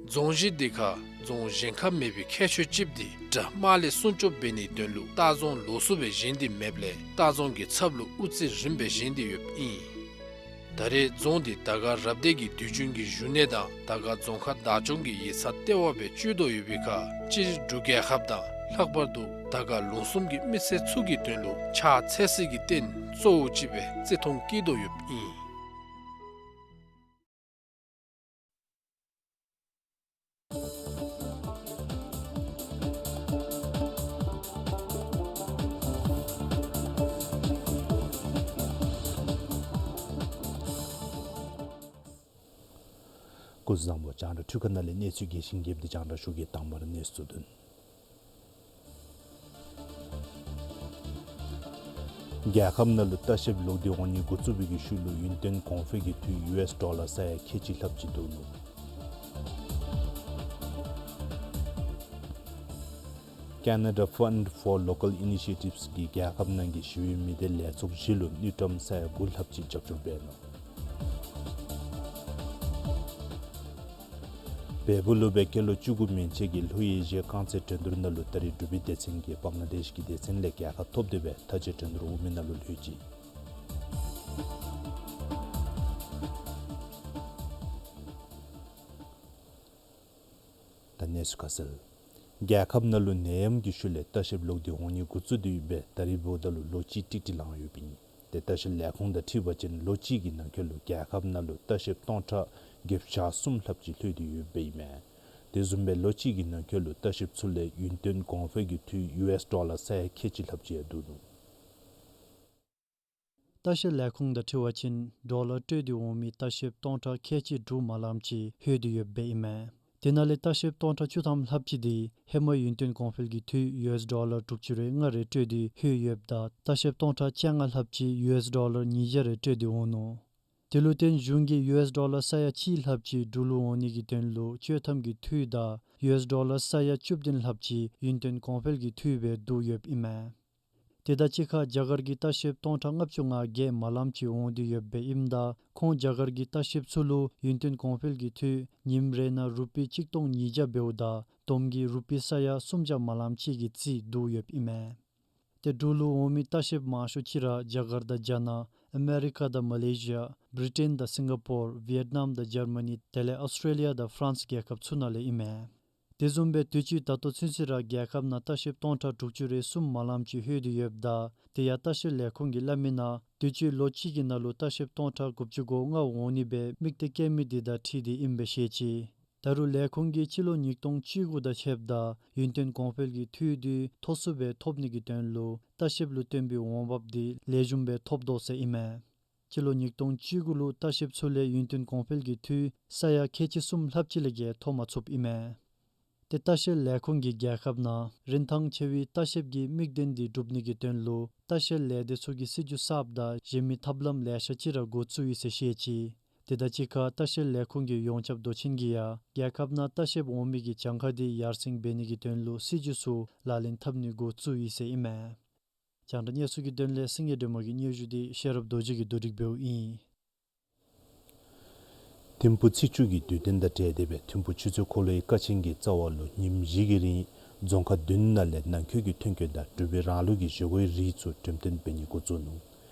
རྫོང་གཞི་འདི་ཁར་རྫོང་བཞེངས་ཁར་མེད་པའི་ཁྱད་ཆོས་ཅིག་འདི་དགྲ་དམག་ལས་སྲུང་སྐྱོབ་འབད་ནིའི་དོན་ལུ་ལྟ་རྫོང་ལོགས་སུ་སྦེ་བཞེངས་ཏེ་མེདཔ་ལས་ལྟ་རྫོང་གི་ཚབ་ལུ་དབུ་རྩེ་རིམ་པས་བཞེངས་ཏེ་ཡོདཔ་ཨིན། ད་རེས་རྫོང་འདི་དར་དཀར་རབ་སྡེ་གི་དུས་རྒྱུན་གྱི་བཞུགས་གནས་དང་དར་དཀར་རྫོང་ཁག་བདག་སྐྱོང་གི་ཡིག་ཚང་ལྟེ་བ་སྦེ་སྤྱོད་དོ་ཡོད་པའི་ཁར་སྤྱིར་འབྲུག་རྒྱལ་ཁབ་དང་ལྷག་པར་དུ་དར་དཀར་ལུང་གསུམ་གྱི་མི་སེར་ཚུ་གི་དོན་ལུ་ཕྱག་འཚལ་སའི་གི་རྟེན་གཙོ་བོ་ཅིག་སྦེ་བརྩི་མཐོང་བསྐྱེད་དོ་ཡོདཔ་ཨིན། སྐུ་གཟུགས་བཟང་པོ། རྒྱང་བསྒྲགས་འཕྲུལ་ཁང་ནང་ལས་གནས་ཚུལ་རྒྱས་ཤིང་རྒྱསཔ་འདི་རྒྱང་བསྒྲགས་ཞུ་གེ། དང་པ་ར་གནས་ཚུལ་དོན། རྒྱལ་ཁབ་ནང་ལུ་ལྟ་བཤལཔ་ལོག་སྟེ་འོང་ནི་འགོ་བཙུགས་པའི་གི་ཤུལ་ལུ་ཡུན་བརྟན་གོང་འཕེལ་གྱི་འཐུས་ཡུ་ཨེསི་ཌོ་ལར་ས་ཡ་ཁལ་གཅིག་ལྷགཔ་ཅིག་བསྡུ་ནུག། Canada Fund for Local Initiatives གིས་རྒྱལ་ཁབ་ནང་གི་ཞི་བའི་མི་སྡེ་ལས་ཚོགས་བཞི་ལུ་དངུལ་ཀྲམ་ས་ཡ་དགུ་ལྷགཔ་ཅིག་རྒྱབ་སྐྱོར་འབད་ནུག། བལ་པོ་ལུ་སྦེ་སྐྱེས་ལོ་བཅུ་དགུ་མན་ཆད་ཀྱི་ལྷོ་ཨེ་ཤི་ཡའི་རྐང་རྩེད་འགྲན་བསྡུར་ནང་ལུ་ད་རེས་འབྲུག་པའི་སྡེ་ཚན་གྱིས་བང་ལ་དེཤ་གི་སྡེ་ཚན་ལས་རྒྱལ་ཁ་ཐོབ་སྟེ་སྦེ་མཐའ་དཔྱད་འགྲན་བསྡུར་དབུ་མའི་ནང་ལུ་ལྷོད་ཅི། ད་གནས་ཚུལ་ཁ་གསལ། རྒྱལ་ཁབ་ནང་ལུ་ནད་ཡམས་ཀྱི་ཤུལ་ལས་ལྟ་བཤལཔ་ལོག་སྟེ་འོང་ནི་འགོ་བཙུགས་ཏེ་ཡོདཔ་སྦེ་ད་རེས་འབདཝ་ད་ལུ་ལོ་གཅིག་ཏིག་ཏིག་ལང་ཡོདཔ་ཨིན། ཏེ་ལྟ་བཤལ་ལས་ཁུངས་དང་འཁྲིལ་བ་ཅིན་ལོ་གཅིག་གི་ནང་འཁོད་ལུ་རྒྱལ་ཁབ་ནང་ལུ་ལྟ་བཤལཔ་སྟོང་ཕྲག་བརྒྱད་བརྒྱ་གསུམ་ལྷགཔ་ཅིག་ལྷོད་དེ་ཡོདཔ་ཨིན་མས། དེ་བཟུམ་སྦེ་ལོ་གཅིག་གི་ནང་འཁོད་ལུ་ལྟ་བཤལཔ་ཚུ་ལས་ཡུན་བརྟན་གོང་འཕེལ་གྱི་འཐུས་ཡུ་ཨེསི་ཌོ་ལར་ས་ཡ་ཁལ་གཅིག་ལྷགཔ་ཅིག་ཡང་བསྡུ་ནུག། ལྟ་བཤལ་ལས་ཁུངས་དང་འཁྲིལ་བ་ཅིན་ཌོ་ལར་སྤྲོད་དེ་འོང་མི་ལྟ་བཤལཔ་སྟོང་ཕྲག་ཁལ་གཅིག་དྲུག་མ་ལངམ་ཅིག་ལྷོད་དེ་ཡོདཔ་ཨིན་མས། དེ་ནང་ལས་ལྟ་བཤལཔ་སྟོང་ཕྲག་བཅུ་ཐམ་ལྷགཔ་ཅིག་འདི་ཧེ་མ་ཡུན་བརྟན་གོང་འཕེལ་གྱི་འཐུས་ཡུ་ཨེསི་ཌོ་ལར་དྲུག་ཅུ་རེ་ལྔ་རེ་སྤྲོད་དེ་ལྷོད་ཡོདཔ་ད་ལྟ་བཤལཔ་སྟོང་ཕྲག་བཅོ་ལྔ་ལྷགཔ་ཅིག་ཡུ་ཨེསི་ཌོ་ལར་ཉིས་བརྒྱ་རེ་སྤྲོད་དེ་འོང་ནུག། དེ་ལུ་བརྟེན་གཞུང་གིས་ཡུ་ཨེསི་ཌོ་ལར་ས་ཡ་གཅིག་ལྷགཔ་ཅིག་འབྲུག་ལུ་འོང་ནི་གི་དོན་ལུ་བཅོས་ཐམ་གྱི་འཐུས་དང་ཡུ་ཨེསི་ཌོ་ལར་ས་ཡ་བཅུ་བདུན་ལྷགཔ་ཅིག་ཡུན་བརྟན་གོང་འཕེལ་གྱི་འཐུས་སྦེ་བསྡུ་ཡོདཔ་ཨིན་མས། དེ་དང་གཅིག་ཁར་རྒྱ་གར་གྱི་ལྟ་བཤལཔ་སྟོང་ཕྲག་ལྔ་བཅུ་ང་བརྒྱད་མ་ལངམ་ཅིག་འོང་སྟེ་ཡོདཔ་ཨིནམ་ད་ཁོང་རྒྱ་གར་གྱི་ལྟ་བཤལཔ་ཚུ་ལུ་ཡུན་བརྟན་གོང་འཕེལ་གྱི་འཐུས་ཉིནམ་རེ་ནང་རུ་པི་གཅིག་སྟོང་ཉིས་བརྒྱ་འབདཝ་ད་བསྡོམས་ཀྱིས་རུ་པི་ས་ཡ་སུམ་བརྒྱ་མ་ལངམ་ཅིག་གི་རྩིས་བསྡུ་ཡོདཔ་ཨིན་མས། ཏེ་འབྲུག་ལུ་འོང་མི་ལྟ་བཤལཔ་མང་ཤོས་ཅིག་ར་རྒྱ་གར་དང་རྒྱ་ནག་ཨ་མེ་རི་ཀ་དང་མ་ལེ་ཤི་ཡ་བི་རི་ཊེན་དང་སིང་ག་པོར་ཝི་ཡེཊ་ནམ་དང་ཇར་མ་ནི་དེ་ལས་ཨོསི་ཊེ་ལི་ཡ་དང་ཕ་རན་སི་རྒྱལ་ཁབ་ཚུ་ནང་ལས་ཨིན་མས། དེ་བཟུམ་སྦེ་དུས་ཅི་ད་ལྟོ་ཚུན་ཚོད་ར་རྒྱལ་ཁབ་ནང་ལྟ་བཤལཔ་སྟོང་ཕྲག་དྲུག་ཅུ་རེ་གསུམ་མ་ལངམ་ཅིག་ལྷོད་དེ་ཡོདཔ་ད་དེ་ཡང་ལྟ་བཤལ་ལས་ཁུངས་ཀྱིས་སླབ་མི་ནང་དུས་ཅི་ལོ་གཅིག་གི་ནང་ལུ་ལྟ་བཤལཔ་སྟོང་ཕྲག་དགུ་བཅུ་གོ་ལྔ་འོང་ནི་སྦེ་དམིགས་གཏད་བསྐྱེད་མི་དེ་དང་འཁྲིལ་ཏེ་ཨིནམ་སྦེ་བཤད་ཅི། ད་རུང་ལས་ཁུངས་ཀྱིས་སྤྱི་ལོ་ཉིས་སྟོང་བཅུ་དགུ་དང་ཕྱདཔ་ད་ཡུན་བརྟན་གོང་འཕེལ་གྱི་འཐུས་དེ་མཐོ་སུ་སྦེ་ཐོབ་ནི་གི་དོན་ལུ་ལྟ་བཤལཔ་ལུ་བཏོན་པའི་འོང་འབབ་དེ་ལེགས་ཤོམ་སྦེ་ཐོབ་དོ་ཟེར་ཨིན་མས། སྤྱི་ལོ་ཉིས་སྟོང་བཅུ་དགུ་ལུ་ལྟ་བཤལཔ་ཚུ་ལས་ཡུན་བརྟན་གོང་འཕེལ་གྱི་འཐུས་ས་ཡ་ཁལ་གཅིག་གསུམ་ལྷགཔ་ཅིག་ལས་བརྒལ་ཐོབ་མ་ཚུགསཔ་ཨིན་མས། ཏེ་ལྟ་བཤལ་ལས་ཁུངས་ཀྱིས་རྒྱལ་ཁབ་ནང་རིན་ཐང་ཆེ་བའི་ལྟ་བཤལཔ་གི་དམིགས་དོན་དེ་སྒྲུབ་ནི་གི་དོན་ལུ་ལྟ་བཤལ་ལས་སྡེ་ཚུ་གི་སྲིད་བྱུས་གསརཔ་དང་གཞན་མི་ཐབས་ལམ་ལེ་ཤ་ཅིག་ར་འགོ་བཙུགས་ཡི་ཟེར་བཤད་ཅི། དེ་དང་གཅིག་ཁར་ལྟ་བཤལ་ལས་ཁུངས་ཀྱི་ཡོངས་ཁྱབ་མདོ་ཆེན་གྱིས་ཡང་རྒྱལ་ཁབ་ནང་ལྟ་བཤལཔ་འོང་མི་གི་གྱངས་ཁ་དེ་ཡར་སེང་འབད་ནི་གི་དོན་ལུ་སྲིད་བྱུས་ཚུ་ལག་ལེན་འཐབ་ནི་འགོ་བཙུགས་ཡི་ཟེར་ཨིན་མས། རྒྱང་བསྒྲགས་གནས་ཚུལ་གྱི་དོན་ལས་སེང་གེ་སྒྲོལ་མ་གི་སྙན་ཞུ་དེ་ཤེས་རབ་རྡོ་རྗེ་གིས་བསྡུ་སྒྲིག་འབདཝ་ཨིན། ཐིམ་ཕུག་ཚེས་བཅུ་གི་དུས་སྟོན་དང་འབྲེལ་ཏེ་སྦེ་ཐིམ་ཕུག་ཆུ་ཚོད་འཁོར་ལོའི་ཀ་ཆེན་གྱི་རྩ་བ་ལུ་ཉིནམ་བཞི་གི་རིང་རྫོང་ཁག་བདུན་ནང་ལས་ནང་འཁོད་ཀྱི་ཐོན་སྐྱེད་དང་འབྲུག་པའི་རང་ལུགས་ཀྱི་བཞེས་སྒོའི་རིགས་ཚུ་འགྲེམས་སྟོན་འབད་ནི་འགོ་བཙུགས་ནུག།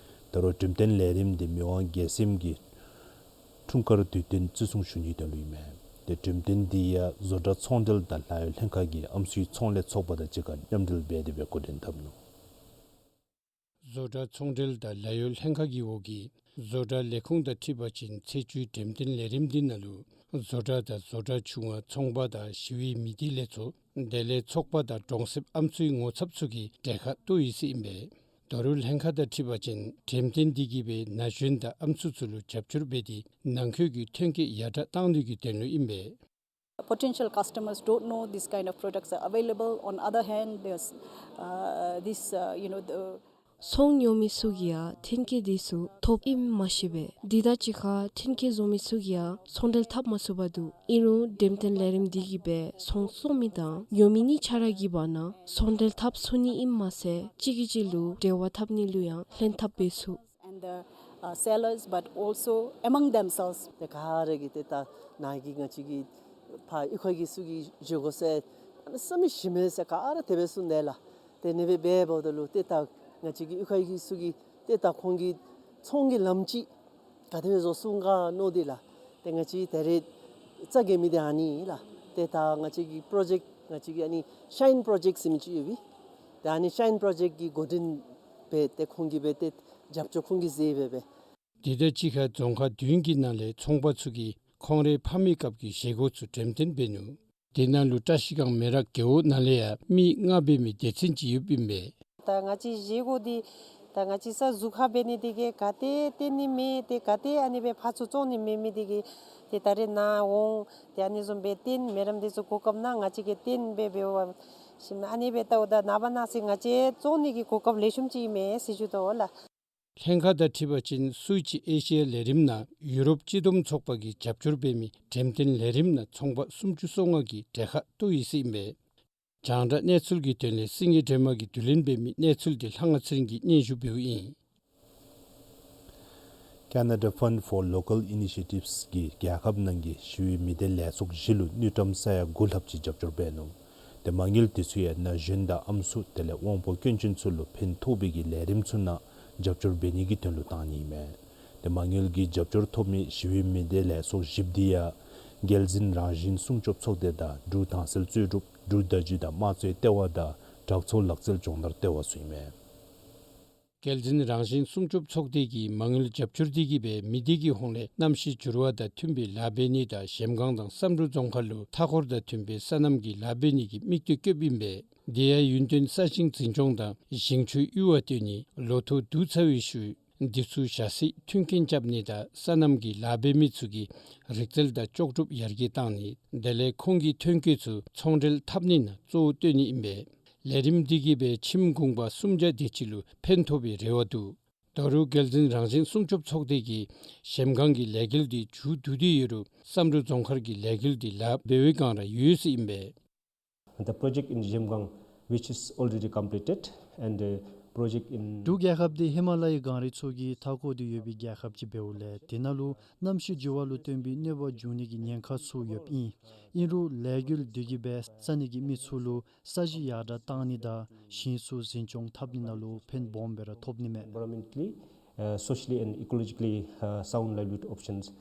ད་རུང་འགྲེམས་སྟོན་ལས་རིམ་དེ་མི་དབང་རྒྱལ་སྲས་ཀྱི་འཁྲུངས་སྐར་དུས་སྟོན་བརྩི་སྲུང་ཞུ་ནིའི་དོན་ལུ་ཨིན་མས། ཏེ་འགྲེམས་སྟོན་དེ་ཡང་བཟོ་གྲྭ་ཚོང་འབྲེལ་དང་ལཱ་གཡོག་ལྷན་ཁག་གིས་ཨམ་སྲུའི་ཚོང་ལས་ཚོགས་པ་དང་གཅིག་ཁར་མཉམ་འབྲེལ་འབད་དེ་སྦེ་འགོ་འདྲེན་འཐབ་ནུག། བཟོ་གྲྭ་ཚོང་འབྲེལ་དང་ལཱ་གཡོག་ལྷན་ཁག་གི་འོག་གི་བཟོ་གྲྭ་ལས་ཁུངས་དང་འཁྲིལ་བ་ཅིན་ཚེས་བཅུའི་འགྲེམས་སྟོན་ལས་རིམ་འདི་ནང་ལུ་ བཟོ་གྲྭ་དང་བཟོ་གྲྭ་ཆུང་བ་ཚོང་པ་དང་ཞི་བའི་མི་སྡེ་ལས་ཚོགས་དེ་ལས་ཚོགས་པ་དང་གྲོང་གསེབ་ཨམ་སྲུའི་ངོ་ཚབ་ཚུ་གིས་གྲལ་ཁར་གཏོགས་ཡོད་ཟེར་ཨིན་པས། ད་རུང་ལྷན་ཁག་དང་འཁྲིལ་བ་ཅིན་འགྲེམས་སྟོན་འདི་གིས་སྦེ་ན་གཞོན་དང་ཨམ་སྲུ་ཚུ་ལུ་རྒྱབ་སྐྱོར་འབད་དེ་ནང་འཁོད་ཀྱི་ཐོན་སྐྱེད་ཡར་དྲག་གཏང་ནི་གི་དོན་ལུ་ཨིན་པས། Potential customers don't know this kind of products are available. On other hand, there's, uh, this, uh, you know, the ཚོང་ཉོ་མི་ཚུ་གིས་ཡང་ཐོན་སྐྱེད་འདི་ཚུ་ཐོབ་ཨིནམ་མ་ཤེས་པས། འདི་དང་གཅིག་ཁར་ཐོན་སྐྱེད་བཟོ་མི་ཚུ་གིས་ཡང་ཚོང་འབྲེལ་འཐབ་མ་ཚུགས་པར་འདུག། ཨིན་རུང་འགྲེམས་སྟོན་ལས་རིམ་འདི་གིས་སྦེ་ཚོང་བཙོང་མི་དང་ཉོ་མི་གཉིས་ཆ་ར་གི་བར་ན་ཚོང་འབྲེལ་འཐབ་ཚུགས་ནི་ཨིནམ་མ་ཚད་གཅིག་གིས་གཅིག་ལུ་འབྲེལ་བ་འཐབ་ནི་ལུ་ཡང་ལྷན་ཐབས་འབད་ཚུགས། And the, uh, sellers, but also among themselves. ཏེ་ག་ར་གིས་ཏེ་ད་ནཱ་གི་ང་བཅས་ཀྱི་ཕར་གཡུས་ཁ་གི་ཚུ་གིས་བཞེས་དགོ་ཟེར་ཨ་ནི་བསམ་མི་ཤེས་མས་ཟེར་ག་ར་དེ་སྦེ་གསུངས་ནི་ལགས། ཏེ་ཨ་ནི་སྦེ་འབདཝ་ད་ལུ་ཏེ་ད་ང་བཅས་ཀྱི་གཡུས་ཁ་གི་ཚུ་གིས་ཏེ་ད་ཁོང་གི་ཚོང་གི་ལམ་ཅིག་ག་དེ་སྦེ་བཟོ་ཚུགས་ག་མནོ་སྟེ་ལགས། ཏེ་ང་བཅས་ད་རེས་རྩ་འགེངས་མི་འདི་ཨ་ནི་ལགས། ཏེ་ད་ང་བཅས་ཀྱི་པྲོ་ཇེཀཊ་ང་བཅས་ཀྱི་ཨ་ནི་ཤའིན་པྲོ་ཇེཀཊ་ཟེར་མི་ཅིག་ཡོད་པས། ཏེ་ཨ་ནི་ཤའིན་པྲོ་ཇེཀཊ་ཀྱི་འགོ་འདྲེན་འབད་དེ་ཁོང་གིས་འབད་དེ་རྒྱབ་སྐྱོར་ཁོང་གིས་མཛད་འབད་བས། དེ་དང་གཅིག་ཁར་རྫོང་ཁག་བདུན་གྱི་ནང་ལས་ཚོང་པ་ཚུ་གིས་ཁོང་རའི་ཕ་མའི་སྐབས་ཀྱི་བཞེས་སྒོ་ཚུ་འགྲེམས་སྟོན་འབད་ནུག། དེ་ནང་ལུ་བཀྲ་ཤིས་སྒང་མེ་རག་རྒེད་འོག་ནང་ལས་ཡང་མི་ལྔ་འབད་མི་སྡེ་ཚན་ཅིག་ཡོདཔ་ཨིན་པས། ད་ང་བཅས་བཞེས་སྒོ་འདི་ད་ང་བཅས་ས་ཟུར་ཁར་འབད་ནི་འདི་གིས་ག་ཏེ་སྟོན་ནི་མེད། ཏེ་ག་ཏེ་ཨ་ནི་སྦེ་ཕར་ཚུར་བཙོང་ནི་མེད་མི་འདི་གིས་ཏེ་ད་རེས་ནཱ་འོང་། ཏེ་ཨ་ནི་བཟུམ་སྦེ་སྟོན་མེ་རམ་འདི་ཚུ་གོ་སྐབས་གནང་ང་བཅས་ཀྱིས་སྟོན་འབད་འབདཝ་ཞིནམ་ཨ་ནི་སྦེ་ལྟཝ་ད་ནངས་པ་གནངས་ཚེ་ང་བཅས་བཙོང་ནི་གི་གོ་སྐབས་ལེགས་ཤོམ་ཅིག་ཨིན་མས་ཟེར་ཞུ་དོ་ལགས། ལྷན་ཁག་དང་འཁྲིལ་བ་ཅིན་སུའི་ཅི་ཨེ་ཤི་ཡ་ལས་རིམ་ནང་ཡུ་རོབ་སྤྱི་བསྡོམས་ཚོགས་པ་གིས་རྒྱབ་སྐྱོར་འབད་མི་འགྲེམས་སྟོན་ལས་རིམ་ནང་ཚོང་པ་སུམ་ཅུ་སོ་ལྔ་གིས་གྲལ་ཁར་གཏོགས་ཡོད་ཟེར་ཨིན་པས། རྒྱང་བསྒྲགས་གནས་ཚུལ་གྱི་དོན་ལས་སེང་གེ་སྒྲོལ་མ་གིས་བསྡུ་ལེན་འབད་མི་གནས་ཚུལ་འདི་ལྷ་དབང་ཚེ་རིང་གིས་སྙན་ཞུ་འབདཝ་ཨིན། Canada Fund for Local Initiatives གིས་རྒྱལ་ཁབ་ནང་གི་ཞི་བའི་མི་སྡེ་ལས་ཚོགས་བཞི་ལུ་དངུལ་ཀྲམ་ས་ཡ་དགུ་ལྷགཔ་ཅིག་རྒྱབ་སྐྱོར་འབད་ནུག། ཏེ་མ་དངུལ་དེ་ཚུ་ཡང་ན་གཞོན་དང་ཨམ་སྲུ་དེ་ལས་དབང་པོ་སྐྱོན་ཅན་ཚུ་ལུ་ཕན་ཐོགས་པའི་གི་ལས་རིམ་ཚུ་ནང་རྒྱབ་སྐྱོར་འབད་ནི་གི་དོན་ལུ་བཏང་ནི་ཨིན་མས། ཏེ་མ་དངུལ་གྱི་རྒྱབ་སྐྱོར་ཐོབ་མི་ཞི་བའི་མི་སྡེ་ལས་ཚོགས་བཞིཔོ་འདི་ཡང་རྒྱལ་འཛིན་རང་བཞིན་སྲུང་སྐྱོབ་ཚོགས་སྡེ་དང་འབྲུག་དྭངས་གསལ་རྩོལ་སྒྲུབ་འབྲུག་བརྡ་བརྒྱུད་དང་དམངས་གཙོའི་ལྟེ་བ་དང་དྲག་ཚོགས་ལག་རྩལ་སྦྱོང་བརྡར་ལྟེ་བ་ཚུ་ཨིན་མས། རྒྱལ་འཛིན་རང་བཞིན་སྲུང་སྐྱོབ་ཚོགས་སྡེ་གིས་མ་དངུལ་རྒྱབ་སྐྱོར་འདི་གིས་སྦེ་མི་སྡེ་གི་ཧོངས་ལས་གནམ་གཤིས་འགྱུར་བ་དང་མཐུན་པའི་ལཱ་འབད་ནི་དང་གཞལམ་སྒང་དང་བསམ་གྲུབ་རྫོང་ཁག་ལུ་མཐའ་འཁོར་དང་མཐུན་པའི་སོ་ནམ་གྱི་ལཱ་འབད་ནི་གི་དམིགས་གཏད་བསྐྱེདཔ་ཨིན་པས། དེ་ཡང་ཡུན་བརྟན་ས་ཞིང་འཛིན་སྐྱོང་དང་ཞིང་ཆུའི་ཡུར་བ་བཏོན་ནི་ལོ་ཐོག་བསྡུ་ཚར་བའི་ཤུལ་དེ་ཚུ་བཞག་སའི་མཐུན་རྐྱེན་རྐྱབ་ནི་དང་སོ་ནམ་གྱི་ལཱ་འབད་མི་ཚུ་གི་རིག་རྩལ་དང་ལྕོགས་གྲུབ་ཡར་རྒྱས་བཏང་ནི་དེ་ལས་ཁོང་གི་ཐོན་སྐྱེད་ཚུ་ཚོང་འབྲེལ་འཐབ་ནི་ནང་གཙོ་བོ་བཏོན་ནི་ཨིན་པས། ལས་རིམ་འདི་གིས་སྦེ་ཁྱིམ་གུང་པ་སུམ་བརྒྱ་དེ་ཅིག་ལུ་ཕན་ཐོགས་པའི་རེ་བ་འདུག། ད་རུང་རྒྱལ་འཛིན་རང་བཞིན་སྲུང་སྐྱོབ་ཚོགས་སྡེ་གིས་གཞལམ་སྒང་གི་ལས་འགུལ་འདི་མཇུག་བསྡུ་སྟེ་ཡོད་རུང་བསམ་གྲུབ་རྫོང་ཁག་གི་ལས་འགུལ་འདི་ལཱ་འབད་བའི་བསྒང་ར་ཡོད་ཟེར་ཨིན་པས། The project in Zhemgang, which is already completed, and, uh, project in འབྲུག་རྒྱལ་ཁབ་འདི་ཧི་མ་ལ་ཡའི་སྒང་རི་ཚུ་གིས་མཐའ་འཁོར་ཏེ་ཡོད་པའི་རྒྱལ་ཁབ་ཅིག་འབདཝ་ལས་དེ་ནང་ལུ་གནམ་གཤིས་འགྱུར་བ་ལུ་བརྟེན་པའི་གནོད་པ་འབྱུང་ནི་གི་ཉེན་ཁ་ཚུ་ཡོདཔ་ཨིན། ཨིན་རུང་ལས་འགུལ་འདི་གིས་སྦེ་ས་གནས་ཀྱི་མི་ཚུ་ལུ་ས་གཞི་ཡར་དྲག་བཏང་ནི་དང་ཞིང་ཚུ་འཛིན་སྐྱོང་འཐབ་ནི་ནང་ལུ་ཕན་སྦོམ་སྦེ་ར་ཐོགས་ནི་མས། Environmentally, uh, socially and ecologically, uh, sound livelihood options.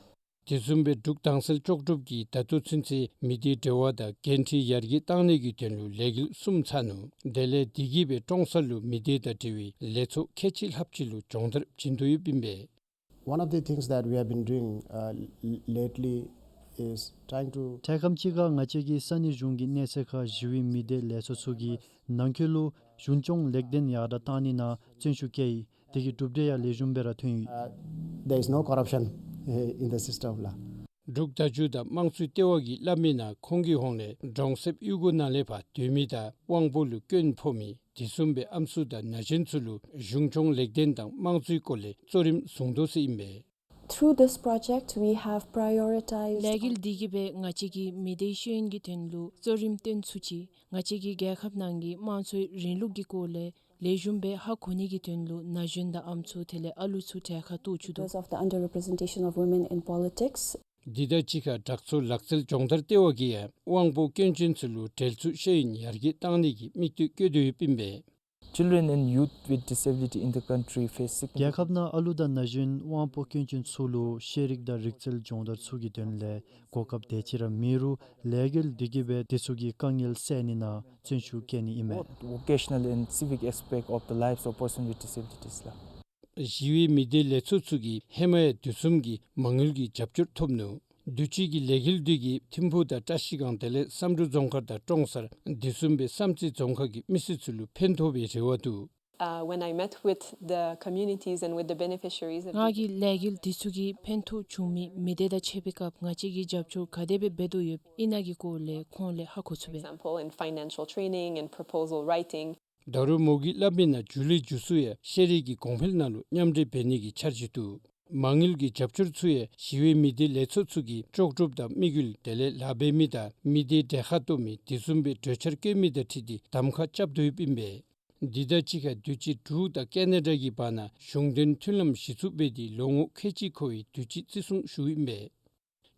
དེ་བཟུམ་སྦེ་འབྲུག་དྭངས་གསལ་ལྕོགས་གྲུབ་ཀྱིས་ད་ལྟོ་ཚུན་ཚོད་མི་སྡེའི་འབྲེལ་བ་དང་འགན་འཁྲི་ཡར་རྒྱས་བཏང་ནི་གི་དོན་ལུ་ལས་འགུལ་གསུམ་ཚར་ནུག། དེ་ལས་དེ་གིས་སྦེ་ཀྲོང་གསར་ལུ་མི་སྡེ་དང་འབྲེལ་བའི་ལས་ཚོགས་ཁལ་གཅིག་ལྷགཔ་ཅིག་ལུ་སྦྱོང་བརྡར་བྱིན་དོ་ཡོདཔ་ཨིན་པས། One of the things that we have been doing, uh, l- lately is trying to འཕྲལ་ཁམས་ཅིག་ཁར་ང་བཅས་ཀྱིས་ས་གནས་གཞུང་གི་གནས་ཚད་ཁར་ཞི་བའི་མི་སྡེ་ལས་ཚོགས་ཚུ་གིས་ནང་འཁོད་ལུ་གཞུང་སྐྱོང་ལེགས་ལྡན་ཡར་དྲག་བཏང་ནི་ནང་བརྩོན་ཤུགས་བསྐྱེད་ཡི། དེ་གི་གྲུབ་འབྲས་ཡང་ལེགས་ཤོམ་སྦེ་ར་ཐོན་ཡི། Uh, there is no corruption, uh, in the system ལགས། འབྲུག་བརྡ་བརྒྱུད་དང་དམངས་གཙོའི་ལྟེ་བ་གིས་སླབ་མིའི་ནང་ཁོང་གི་ཧོངས་ལས་གྲོང་གསེབ་གཡུས་སྒོ་ནང་ལས་ཕར་སྡོད་མི་དང་དབང་པོ་ལུ་སྐྱོན་ཕོག་མི་དེ་བཟུམ་སྦེ་ཨམ་སྲུ་དང་ན་གཞོན་ཚུ་ལུ་གཞུང་སྐྱོང་ལེགས་ལྡན་དང་དམངས་གཙོའི་སྐོར་ལས་གཙོ་རིམ་བཟུང་དོ་ཟེར་ཨིན་པས། Through this project, we have prioritized ལས་འགུལ་འདི་གིས་སྦེ་ང་བཅས་ཀྱིས་མི་སྡེ་ཤེས་ཡོན་གྱི་དོན་ལུ་གཙོ་རིམ་བཏོན་ཚུགས་ཅི། ང་བཅས་ཀྱིས་རྒྱལ་ཁབ་ནང་གི་དམངས་གཙོའི་རིང་ལུགས་ཀྱི་སྐོར་ལས་ལེགས་ཤོམ་སྦེ་ཧ་གོ་ནི་གི་དོན་ལུ་ན་གཞོན་དང་ཨམ་སྲུ་དེ་ལས་ཨ་ལུ་ཚུ་གྲལ་ཁར་གཏོགས་བཅུག་དོ། Because of the underrepresentation of women in politics. འདི་དང་གཅིག་ཁར་དྲག་ཚོགས་ལག་རྩལ་སྦྱོང་བརྡར་ལྟེ་བ་གིས་ཡང་དབང་པོ་སྐྱོན་ཅན་ཚུ་ལུ་འབྲེལ་ཚུགས་ཤེས་ཡོན་ཡར་རྒྱས་བཏང་ནི་གི་དམིགས་གཏད་བསྐྱེད་དོ་ཡོདཔ་ཨིན་པས། Children and youth with disability in the country face significant རྒྱལ་ཁབ་ནང་ཨ་ལུ་དང་ན་གཞོན་དབང་པོ་སྐྱོན་ཅན་ཚུ་ལུ་ཤེས་རིག་དང་རིག་རྩལ་སྦྱོང་བརྡར་ཚུ་གི་དོན་ལས་གོ་སྐབས་དེ་ཅིག་ར་མེད་རུང་ལས་འགུལ་འདི་གིས་སྦེ་དེ་ཚུ་གི་དཀའ་ངལ་བསལ་ནི་ནང་བརྩོན་ཤུགས་བསྐྱེད་ནི་ཨིན་མས། Both vocational and civic aspect of the lives of person with disabilities ལགས། ཞི་བའི་མི་སྡེ་ལས་ཚོགས་ཚུ་གིས་ཧེ་མ་ཡང་དུས་གསུམ་གྱི་མ་དངུལ་གྱི་རྒྱབ་སྐྱོར་ཐོབ་ནུག། དུས་ཅི་གི་ལས་འགུལ་འདི་གིས་ཐིམ་ཕུག་དང་བཀྲ་ཤིས་སྒང་དེ་ལས་བསམ་གྲུབ་རྫོང་མཁར་དང་ཀྲོང་གསར་དེ་བཟུམ་སྦེ་བསམ་རྩེ་རྫོང་ཁག་གི་མི་སེར་ཚུ་ལུ་ཕན་ཐོགས་པའི་རེ་བ་འདུག། Uh, when I met with the communities and with the beneficiaries of ང་གིས་ལས་འགུལ་འདི་ཚུ་གིས་ཕན་ཐོགས་བྱུང་མི་མི་སྡེ་དང་ཕྱད་པའི་སྐབས་ང་བཅས་ཀྱིས་རྒྱབ་སྐྱོར་ག་དེ་སྦེ་འབད་དོ་ཡོདཔ་ཨིན་ན་གི་སྐོར་ལས་ཁོང་ལས་ཧ་གོ་ཚུགས་པས། Example, in financial training and proposal writing. ད་རུང་མོ་གིས་སླབ་མི་ནང་འཇུ་ལེ་འཇུ་ཚུ་ཡང་ཤེས་རིག་གི་གོང་འཕེལ་ནང་ལུ་མཉམ་འབྲེལ་འབད་ནི་གི་འཆར་གཞི་འདུག། མ་དངུལ་གྱི་རྒྱབ་སྐྱོར་ཚུ་ཡང་ཞི་བའི་མི་སྡེ་ལས་ཚོགས་ཚུ་གིས་ལྕོགས་གྲུབ་དང་དམིགས་ཡུལ་དེ་ལས་ལཱ་འབད་མི་དང་མི་སྡེའི་གྲལ་ཁར་གཏོགས་མི་དེ་བཟུམ་སྦེ་གྲོས་འཆར་བཀོད་མི་དང་འཁྲིལ་ཏེ་གདམ་ཁ་རྐྱབ་དོ་ཡོདཔ་ཨིན་པས། འདི་དང་གཅིག་ཁར་དུས་ཅི་འབྲུག་དང་ཀེ་ན་ཌ་གི་བར་ན་གཞུང་དོན་མཐུན་ལམ་གཞི་བཙུགས་འབད་དེ་ལོ་ངོ་ཁལ་གཅིག་འཁོར་བའི་དུས་ཅི་བརྩི་སྲུང་ཞུཝ་ཨིན་པས།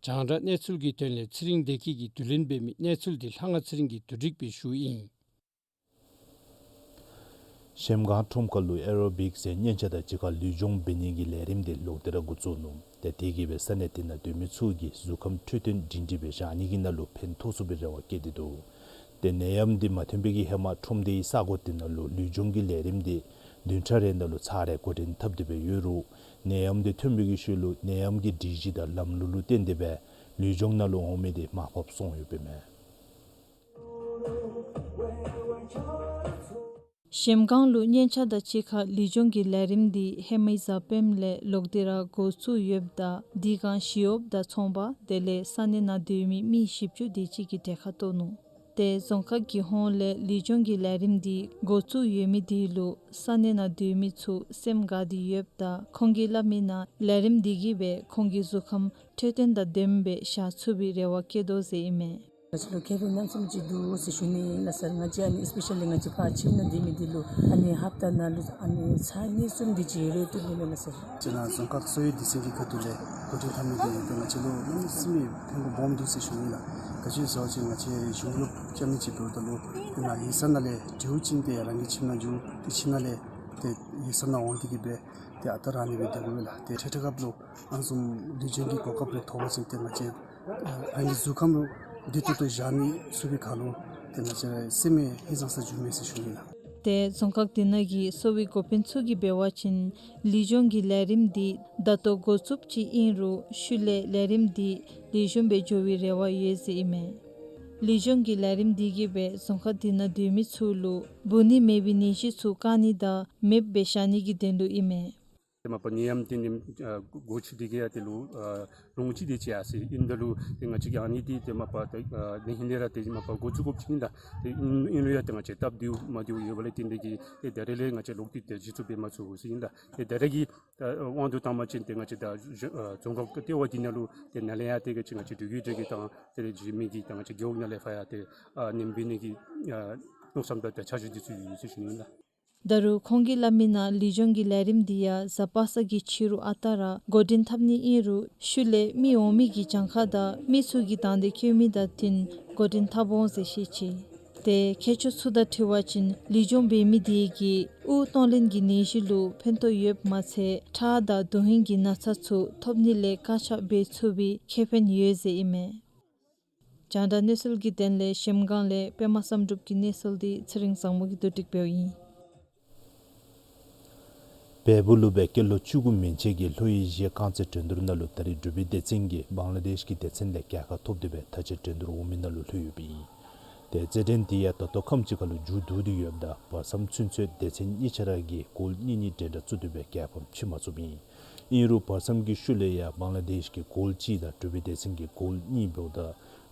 རྒྱང་བསྒྲགས་གནས་ཚུལ་གྱི་དོན་ལས་ཚེ་རིང་བདེ་སྐྱིད་ཀྱིས་བསྡུ་ལེན་འབད་མི་གནས་ཚུལ་འདི་ལྷ་དབང་ཚེ་རིང་གིས་བསྡུ་སྒྲིག་འབད་ཞུཝ་ཨིན། གཞལམ་སྒང་ཁྲོམ་ཁ་ལུ་ཨེ་རོ་བིག་ཟེར་སྙན་ཆ་དང་གཅིག་ཁར་ལུས་སྦྱོང་འབད་ནི་གི་ལས་རིམ་འདི་ལོག་སྟེ་ར་འགོ་བཙུགས་ནུག། ཏེ་དེ་གིས་སྦེ་ས་གནས་དེ་ནང་སྡོད་མི་ཚུ་གི་གཟུགས་ཁམས་འཕྲོད་བསྟེན་སྒྲིང་སྒྲིང་སྦེ་བཞག་ནི་གི་ནང་ལུ་ཕན་ཐོགས་ཚུགས་པའི་རེ་བ་བསྐྱེད་དེ་འདུག། ཏེ་ནད་ཡམས་འདི་མ་ཐོན་པའི་གི་ཧེ་མ་ཁྲོམ་སྡེའི་ས་གོ་དེ་ནང་ལུ་ལུས་སྦྱོང་གི་ལས་རིམ་འདི་བདུན་ཕྲག་རེ་ནང་ལུ་ཚར་རེ་འགོ་འདྲེན་འཐབ་སྟེ་སྦེ་ཡོད་རུང་ནད་ཡམས་འདི་ཐོན་པའི་གི་ཤུལ་ལུ་ནད་ཡམས་ཀྱི་སྒྲིག་གཞི་དང་ལམ་ལུགས་ལུ་བརྟེན་ཏེ་སྦེ་ལུས་སྦྱོང་ནང་ལུ་འོང་མི་འདི་མར་ཕབ་སོང་ཡོདཔ་ཨིན་མས། གཞལམ་སྒང་ལུ་སྙན་ཆ་དང་གཅིག་ཁར་ལུས་སྦྱོང་གི་ལས་རིམ་འདི་ཧེ་མའི་གཟའ་སྤེནམ་ལས་ལོག་སྟེ་ར་འགོ་བཙུགས་ཡོདཔ་ད་དེ་སྒང་ཞི་གཡོགཔ་དང་ཚོང་པ་དེ་ལས་ས་གནས་ནང་སྡོད་མི་མི་བཞི་བཅུ་དེ་ཅིག་གིས་གྲལ་ཁར་གཏོགས་ནུག། ཏེ་རྫོང་ཁག་གི་ཧོངས་ལས་ལུས་སྦྱོང་གི་ལས་རིམ་འདི་འགོ་བཙུགས་ཡོད་མི་དེ་ལུ་ས་གནས་ནང་སྡོད་མི་ཚུ་སེམས་དགའ་སྟེ་ཡོདཔ་ད་ཁོང་གིས་སླབ་མི་ནང་ལས་རིམ་འདི་གིས་སྦེ་ཁོང་གི་གཟུགས་ཁམས་འཕྲོད་བསྟེན་དང་ལྡནམ་སྦེ་བཞག་ཚུགས་པའི་རེ་བ་བསྐྱེད་དོ་ཟེར་ཨིན་མས། ང་བཅས་ལུ་ཁེ་ཕན་གནམ་མེད་ས་མེད་ཅིག་འདུག་ཟེར་ཞུ་ནི་ཨིན་ལགས་སར། ང་བཅས་ཨ་ནི་ཨི་སི་པེ་ཤལ་ལི་ང་བཅས་ཕར་ཁྱིམ་ནང་སྡོད་མི་འདི་ལུ་ཨ་ནི་ཧབ་ཏ་ནང་ལུ་ཨ་ནི་ཚར་གཉིས་གསུམ་འདི་ཅིག་རེ་ལྟོས་ནི་ཨིན་ལགས་སར། ང་བཅས་ནཱ་རྫོང་ཁག་གསོ་བའི་སྡེ་ཚན་གྱི་ཁ་ཐུག་ལས་འགོ་འདྲེན་འཐབ་མི་འདི་ཏེ་ང་བཅས་ལུ་གནམ་མེད་ས་མེད་ཕན་པ་སྦོམ་འདུག་ཟེར་ཞུ་ནི་ལགས། ག་ཅི་ཟེར་བ་ཅིན་ང་བཅས་གཞུང་ལུ་བཅར་ནི་ཅིག་འབདཝ་ད་ལུ་ཏེ་ནཱ་ཡིག་ཚང་ནང་ལས་འབྲིཝ་ཅིན་ཏེ་རང་གི་ཁྱིམ་ནང་འགྱོ། ཏེ་ཁྱིམ་ནང་ལས་ཏེ་ཡིག་ཚང་ནང་འོང་སྟེ་གིས་སྦེ་ཏེ་ཨ་རྟག་ར་ཨ་ནི་སྦེ་སྡོད་དགོ་པས་ལགས། ཏེ་འཕྲལ་འཕྲལ་སྐབས་ལུ་ཨ་ནི་བཟུམ་ལུས་སྦྱོང་གི་གོ་སྐབས་རེ་ཐོབ་པ་ཅིན་ཏེ་ང་བཅས་ཨ་རང་གི་གཟུགས་ཁམས་ལུ་བདེ་ཏོག་ཏོ་བཞག་ནི་ཚུགས་པའི་ཁར་ལུ་ཏེ་ང་བཅས་སེམས་ཧིང་སངས་ས་འགྱོཝ་མས་ཟེར་ཞུ་ནི་ལགས། ཏེ་རྫོང་ཁག་དེ་ནང་གི་གསོ་བའི་འགོ་དཔོན་ཚུ་གིས་འབད་བ་ཅིན་ལུས་སྦྱོང་གི་ལས་རིམ་འདི་ད་ལྟོ་འགོ་བཙུགསཔ་ཅིག་ཨིན་རུང་ཤུལ་ལས་ལས་རིམ་འདི་ལེགས་ཤོམ་སྦེ་འགྱོ་བའི་རེ་བ་ཡོད་ཟེར་ཨིན་མས། ལུས་སྦྱོང་གི་ལས་རིམ་འདི་གིས་སྦེ་རྫོང་ཁག་དེ་ནང་སྡོད་མི་ཚུ་ལུ་འབུ་ནད་མེད་པའི་ནད་གཞི་ཚུ་བཀག་ནི་དང་མེདཔ་སྦེ་བཞག་ནི་གི་དོན་ལུ་ཨིན་མས། ཏེ་མ་པ་ནད་ཡམས་འདི་ནི་ཨ་འགོ་ཚུགས་ཏེ་གིས་ཡང་དེ་ལུ་ཨ་ལོ་ངོ་གཅིག་དེ་ཅིག་ཡར་སོ་ཡི། ཨིནམ་ད་ལུ་ཏེ་ང་བཅས་ཀྱིས་ཨ་ནི་འདི་ཏེ་མ་པ་ཏེ་ཨ་ནི་ཧིང་ལས་ར་ཏེ་མ་པ་འགོ་བཙུགས་དགོཔ་ཅིག་ཨིན་ལགས། ཏེ་ཨིན་ཨིན་རུང་ཡང་ཏེ་ང་བཅས་སྟབས་བདེཝ་མ་བདེཝ་ཡོད་པ་ལས་བརྟེན་ཏེ་གིས་ཏེ་ད་རེས་ལས་ང་བཅས་ལོག་སྟེ་ཏེ་གཞི་བཙུགས་འབད་མ་ཚུགས་ཟེར་ཨིན་ལགས། ཏེ་ད་རེས་ཀྱི་ཨ་དབང་དུ་བཏང་བ་ཅིན་ཏེ་ང་བཅས་ད་ཨ་རྫོང་ཁག་ལྟེ་བ་འདི་ནང་ལུ་ཏེ་ནཱ་ལས་ཡང་ཏེ་ག་ཅི་ང་བཅས་འབྲུག་རྒྱལ་གྱི་ཏེ་ང་བཅས་ར་འཛིན་མི་གི་ཏེ་ང་བཅས་རྒེད་འོག་ནང་ལས་ཕར་ཡང་ཏེ་ཨ་ནེམ་འབད་ནི་གི་ཨ་མནོ་བསམ་དང་ཏེ་འཆར་གཞི་འདི་ཚུ་ཡོད་ཟེར་ཞུ་ནི་ཨིན་ལགས། ད་རུང་ཁོང་གིས་སླབ་མི་ནང་ལུས་སྦྱོང་གི་ལས་རིམ་འདི་ཡང་གཟའ་པ་སངས་ཀྱི་ཕྱི་རུ་ཨ་རྟག་ར་འགོ་འདྲེན་འཐབ་ནི་ཨིན་རུང་ཤུལ་ལས་མི་འོང་མི་གི་གྱངས་ཁ་དང་མི་ཚུ་གི་དང་འདོད་བསྐྱེད་མི་དང་བསྟུན་འགོ་འདྲེན་འཐབ་འོང་ཟེར་བཤད་ཅི། ཏེ་མཁས་མཆོག་ཚུ་དང་འཁྲིལ་བ་ཅིན་ལུས་སྦྱོང་འབད་མི་དེ་གིས་དབུགས་གཏོང་ལེན་གྱི་ནད་གཞི་ལུ་ཕན་ཐོགས་ཡོདཔ་མ་ཚད་ཁྲག་དང་དོན་ཧིང་གི་ན་ཚ་ཚུ་ཐོབ་ནི་ལས་བཀག་ཆ་འབད་ཚུགས་པའི་ཁེ་ཕན་ཡོད་ཟེར་ཨིན་མས། རྒྱང་བསྒྲགས་གནས་ཚུལ་གྱི་དོན་ལས་གཞལམ་སྒང་ལས་པདྨ་བསམ་གྲུབ་ཀྱི་གནས་ཚུལ་འདི་ཚེ་རིང་བཟང་མོ་གིས་བསྡུ་སྒྲིག་འབདཝ་ཨིན། བལ་པོ་ལུ་སྦེ་སྐྱེས་ལོ་བཅུ་དགུ་མན་ཆད་ཀྱི་ལྷོ་ཡུལ་གཞས་རྐང་རྩེད་འགྲན་བསྡུར་ནང་ལུ་ད་རིས་འབྲུག་པའི་སྡེ་ཚན་གྱིས་བང་ལ་དེཤ་གི་སྡེ་ཚན་ལས་རྒྱལ་ཁ་ཐོབ་སྟེ་སྦེ་མཐའ་དཔྱད་འགྲན་བསྡུར་འོང་མི་ནང་ལུ་ལྷོད་ཡོདཔ་ཨིན། ཏེ་རྩེད་འགྲན་འདི་ཡང་ད་ལྟོ་ཁམས་ཅིག་ཁར་ལུ་མཇུག་བསྡུ་སྟེ་ཡོདཔ་ད་བར་མཚམས་ཚུན་ཚོད་སྡེ་ཚན་གཉིས་ཆ་ར་གིས་གོལ་གཉིས་གཉིས་འགྲན་ཟླ་བཙུགས་ཏེ་སྦེ་རྒྱལ་ཕམ་ཕྱེ་མ་ཚུགསཔ་ཨིན། ཨིན་རུང་བར་མཚམས་ཀྱི་ཤུལ་ལས་ཡང་བང་ལ་དེཤ་གིས་གོལ་གཅིག་དང་འབྲུག་པའི་སྡེ་ཚན་གྱིས་གོལ་གཉིས་འབདཝ་ད་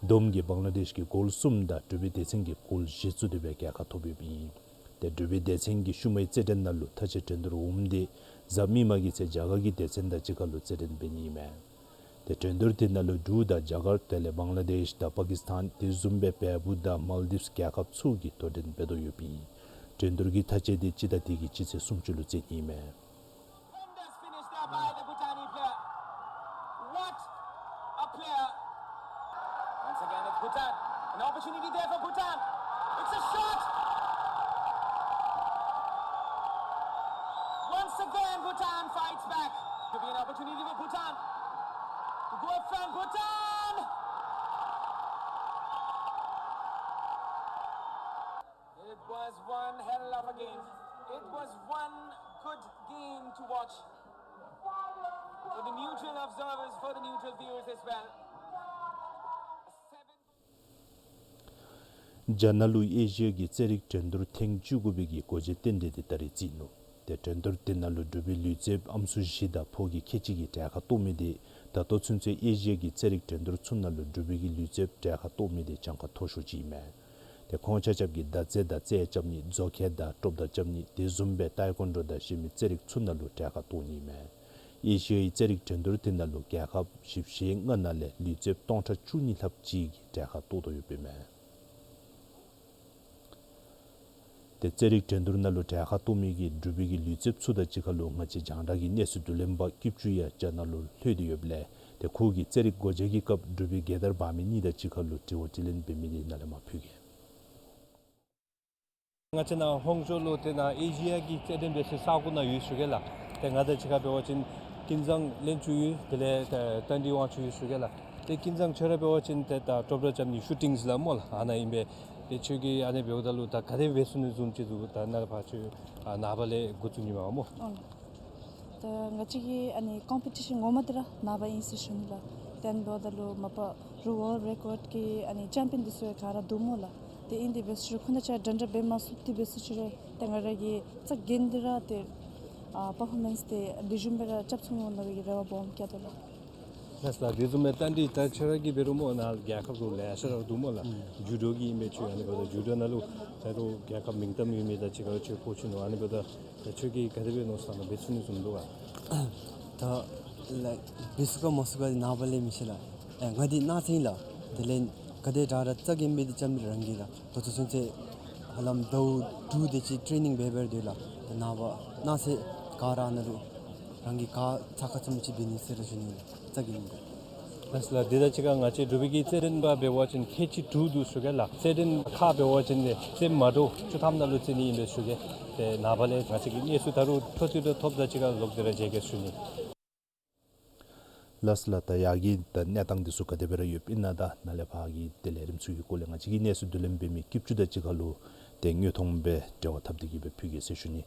བསྡོམས་ཀྱིས་བང་ལ་དེཤ་གིས་གོལ་གསུམ་དང་འབྲུག་པའི་སྡེ་ཚན་གྱིས་གོལ་བཞི་བཙུགས་ཏེ་སྦེ་རྒྱལ་ཁ་ཐོབ་ཡོདཔ་ཨིན། ཏེ་འབྲུག་པའི་སྡེ་ཚན་གྱི་ཤུལ་མའི་རྩེད་འགྲན་ནང་ལུ་མཐའ་དཔྱད་འགྲན་བསྡུར་འོངམ་འདི་གཟའ་མིག་དམར་གྱི་ཚེ་རྒྱ་གར་གྱི་སྡེ་ཚན་དང་གཅིག་ཁར་ལུ་རྩེད་འགྲན་འབད་ནི་ཨིན་མས། ཏེ་འགྲན་བསྡུར་དེ་ནང་ལུ་འབྲུག་དང་རྒྱ་གར་དེ་ལས་བང་ལ་དེཤ་དང་པ་ཀིས་ཐཱན་དེ་བཟུམ་སྦེ་བལ་པོ་དང་མཱལ་དིབས་རྒྱལ་ཁབ་ཚུ་གིས་དོ་འགྲན་འབད་དོ་ཡོདཔ་ཨིན། འགྲན་བསྡུར་གྱི་མཐའ་དཔྱད་འདི་སྤྱི་ཟླ་འདི་གི་སྤྱི་ཚེས་སུམ་ཅུ་ལུ་རྩེ་ནི་ཨིན་མས། Tremendous finish there by the Bhutani player. What a player. Once again, it's Bhutan. An opportunity there for Bhutan. It's a shot. Once again, Bhutan fights back. Could be an opportunity for Bhutan to go up front. Bhutan! It was one hell of a game. It was one good game to watch. For the neutral observers, for the neutral viewers as well. རྒྱ་ནག་ལུ་ཨེ་ཤི་ཡ་གི་རྩེད་རིགས་འགྲན་བསྡུར་ཐེངས་བཅུ་དགུ་པའི་གི་སྒོ་འབྱེད་རྟེན་འབྲེལ་འདི་ད་རིས་བརྩིས་ནུག། ཏེ་འགྲན་བསྡུར་འདི་ནང་ལུ་འབྲུག་པའི་ལུས་རྩལཔ་ཨམ་སྲུ་བཞི་དང་ཕོ་སྐྱེས་ཁལ་གཅིག་གིས་གྲལ་ཁར་གཏོགས་མི་འདི་ད་ལྟོ་ཚུན་ཚོད་ཨེ་ཤི་ཡ་གི་རྩེད་རིགས་འགྲན་བསྡུར་ཚུ་ནང་ལུ་འབྲུག་པའི་གི་ལུས་རྩལཔ་གྲལ་ཁར་གཏོགས་མི་འདི་གྱངས་ཁ་མཐོ་ཤོས་ཅིག་ཨིན་མས། ཏེ་ཁོང་ཆ་ཁྱབ་ཀྱིས་མདའ་རྩེད་དང་རྩེད་རྐྱབ་ནི་མཛོ་འཁོར་དང་རྐྱབ་རྐྱབ་ནི་དེ་བཟུམ་སྦེ་ཏའི་ཀོན་ཌོ་དང་གཞན་མི་རྩེད་རིགས་ཚུ་ནང་ལུ་གྲལ་ཁར་གཏོགས་ནི་ཨིན་མས། ཨེ་ཤི་ཡའི་རྩེད་རིགས་འགྲན་བསྡུར་འདི་ནང་ལུ་རྒྱལ་ཁབ་བཞི་བཅུ་ཞེ་ལྔ་ནང་ལས་ལུས་རྩལཔ་སྟོང་ཕྲག་བཅུ་གཉིས་ལྷགཔ་ཅིག་གིས་གྲལ་ཁར་གཏོགས་དོ་ཡོདཔ་ཨིན་མས། ཏེ་རྩེད་རིགས་འགྲན་བསྡུར་ནང་ལུ་གྲལ་ཁར་གཏོགས་མི་གི་འབྲུག་པའི་གི་ལུས་རྩལཔ་ཚུ་དང་གཅིག་ཁར་ལུ་ང་བཅས་རྒྱང་བསྒྲགས་ཀྱི་གནས་ཚུལ་བསྡུ་ལེན་པ་སྐྱིད་ཅུ་ཡང་རྒྱ་ནག་ལུ་ལྷོད་དེ་ཡོདཔ་ལས་ཏེ་ཁོ་གིས་རྩེད་རིགས་སྒོ་འབྱེད་ཀྱི་སྐབས་འབྲུག་པའི་རྒྱལ་དར་འབག་མི་གཉིས་དང་གཅིག་ཁར་ལུ་དྲི་བ་དྲིས་ལན་འབད་མི་འདི་ནཱ་ལས་མར་ཕུལ་གེ། ང་བཅས་ནཱ་ཧོང་ཇོ་ལུ་ཏེ་ནཱ་ཨེ་ཤི་ཡ་གི་རྩེད་འགྲན་འབད་སའི་ས་གོ་ནང་ཡོད་ཞུ་གེ་ལགས། ཏེ་ང་དང་གཅིག་ཁར་འབད་བ་ཅིན་ཀུན་བཟང་ལྷན་ཅིག་ཡོད། དེ་ལས་ཏེ་རྟ་མགྲིན་དབང་ཕྱུག་ཡོད་ཞུ་གེ་ལགས། ཏེ་ཀུན་བཟང་ཁྱོད་ར་འབད་བ་ཅིན་ཏེ་ད་ཀྲོབ་ར་རྐྱབ་ནི་ཤུ་ཊིང་ཟེར་སླབ་སྨོ་ལགས། ཨ་ནཱ་ཨིན་པས། ཏེ་ཁྱོད་ཀྱིས་ཨ་ནི་འབདཝ་ད་ལུ་ད་ག་དེ་འབད་ཚུགས་ནི་བཟུམ་ཅིག་འདུག། ད་ནཱ་ལས་ཕར་ཁྱོད་ཨ་ནངས་པ་ལས་འགོ་བཙུགས་ནི་མས་སྨོ། ཨོ་ལགས། ད་ང་བཅས་ཀྱི་ཨ་ནི་ཀོམ་པི་ཊི་ཤཱན་ངོ་མ་འདི་ར་ནངས་པ་ཨིན་ཟེར་ཞུ་ནི་ལགས། ཏེ་ཨ་ནི་འབདཝ་ད་ལུ་མ་པ་རུ་ཝརལཌ་རེ་ཀོཌ་ཀྱི་ཨ་ནི་ཅེམ་པི་ཡཱན་འདི་ཚུ་ཡང་ག་ར་འདུག་སྨོ་ལགས། ཏེ་ཨིན་ཏེ་འབད་ཞུ་རུང་ཁོང་ཆ་ཁྱབ་འདྲན་འདྲ་འབད་མ་ཚུགས་ཏེ་འབད་ཞུ་རུང་ཏེ་ང་ར་གིས་རྩ་འགེངས་ཏེ་ར་ཏེ་ཨ་པར་ཕོར་མེནསི་འདི་ལེགས་ཤོམ་སྦེ་ར་རྐྱབ་ཚུགས་འོང་མནོ་བའི་རེ་བ་སྦོམ་བསྐྱེད་དོ་ལགས། ལགས་སོ་ལགས། དེ་བཟུམ་སྦེ་རྟ་མགྲིན་ད་ཁྱོད་ར་གིས་འབད་རུང་སྨོ་ནཱ་རྒྱལ་ཁབ་ལུ་ལེ་ཤ་ར་འདུག་སྨོ་ལགས། ཨུམ། ཇུ་ཌོ་གི་ཨིན་པས། ཁྱོད་ཨ་ནི་འབདཝ་ད་ཇུ་ཌོ་ནང་ལུ་ད་རུང་རྒྱལ་ཁབ་མིང་གཏམ་ཡོད་མི་དང་གཅིག་ཁར་ཁྱོད་སྤོ་བྱིན་ནུག། ཨ་ནི་འབདཝ་ད་ད་ཁྱོད་ཀྱིས་ག་དེ་སྦེ་མནོ་བསམ་བཏང་འབད་ཚུགས་ནི་བཟུམ་འདུག་ག། ད་ལགས་འབད་ཚུགས་ག་མ་ཚུགས་ག་འདི་ནངས་པ་ལས་མི་ཤེས་ལགས། ཨེ་ང་འདི་གནངས་ཚེ་ཨིན་ལགས། དེ་ལས་ག་དེ་དྲག་དྲག་རྩ་འགེངས་འབད་དེ་རྐྱབ་མི་རང་གིས་ལགས། ད་ལྟོ་ཚུན་ཚོད་ཧ་ལམ་ཟླཝ་དྲུག་དེ་ཅིག་ཊེ་རེ་ནིང་འབད་འབད་སྡོད་ལགས། ད་ནངས་པ་གནངས་ཚེ་ག་ར་ནཱ་ལུ་རང་གིས་ག་ཚ་ཁ་ཚུམ་ཅིག་འབད་ནི་ཟེར་ར་ཞུ་ནི་ལགས། རྩ་འགེངས་འབད། ལགས་སོ་ལགས། དེ་དང་གཅིག་ཁར་ང་བཅས་འབྲུག་པའི་གི་རྩེད་འགྲན་པ་འབད་བ་ཅིན་ཁལ་གཅིག་དྲུག་འདུག་ཞུ་གེ་ལགས། རྩེད་འགྲན་ཁག་འབད་བ་ཅིན་ཏེ་རྩེདམོ་དྲུག་ཅུ་ཐམ་ནང་ལུ་རྩེ་ནི་ཨིན་པས་ཞུ་གེ། ཏེ་ནངས་པ་ལས་ང་བཅས་ཀྱི་གནས་ཚུལ་ད་རུང་འཕྲོ་མཐུད་དེ་ཐོབ་ད་གཅིག་ཁར་ལོག་སྟེ་ར་མཇལ་གེ་ཞུ་ནི། ལགས་སོ་ལགས། ད་ཡར་གྱི་ད་གནས་སྟངས་འདི་ཚུ་ག་དེ་སྦེ་ར་ཡོདཔ་ཨིན་ན་དང་ནཱ་ལས་ཕར་གྱི་ཏེ་ལས་རིམ་ཚུ་གི་སྐོར་ལས་ང་བཅས་ཀྱི་གནས་ཚུལ་བསྡུ་ལེན་འབད་མི་སྐྱིད་ཅུ་དང་གཅིག་ཁར་ལུ་ཏེ་དངོས་མཐོང་སྦེ་འབྲེལ་བ་འཐབ་སྟེ་གི་སྦེ་ཕུལ་གེ་ཟེར་ཞུ་ནི།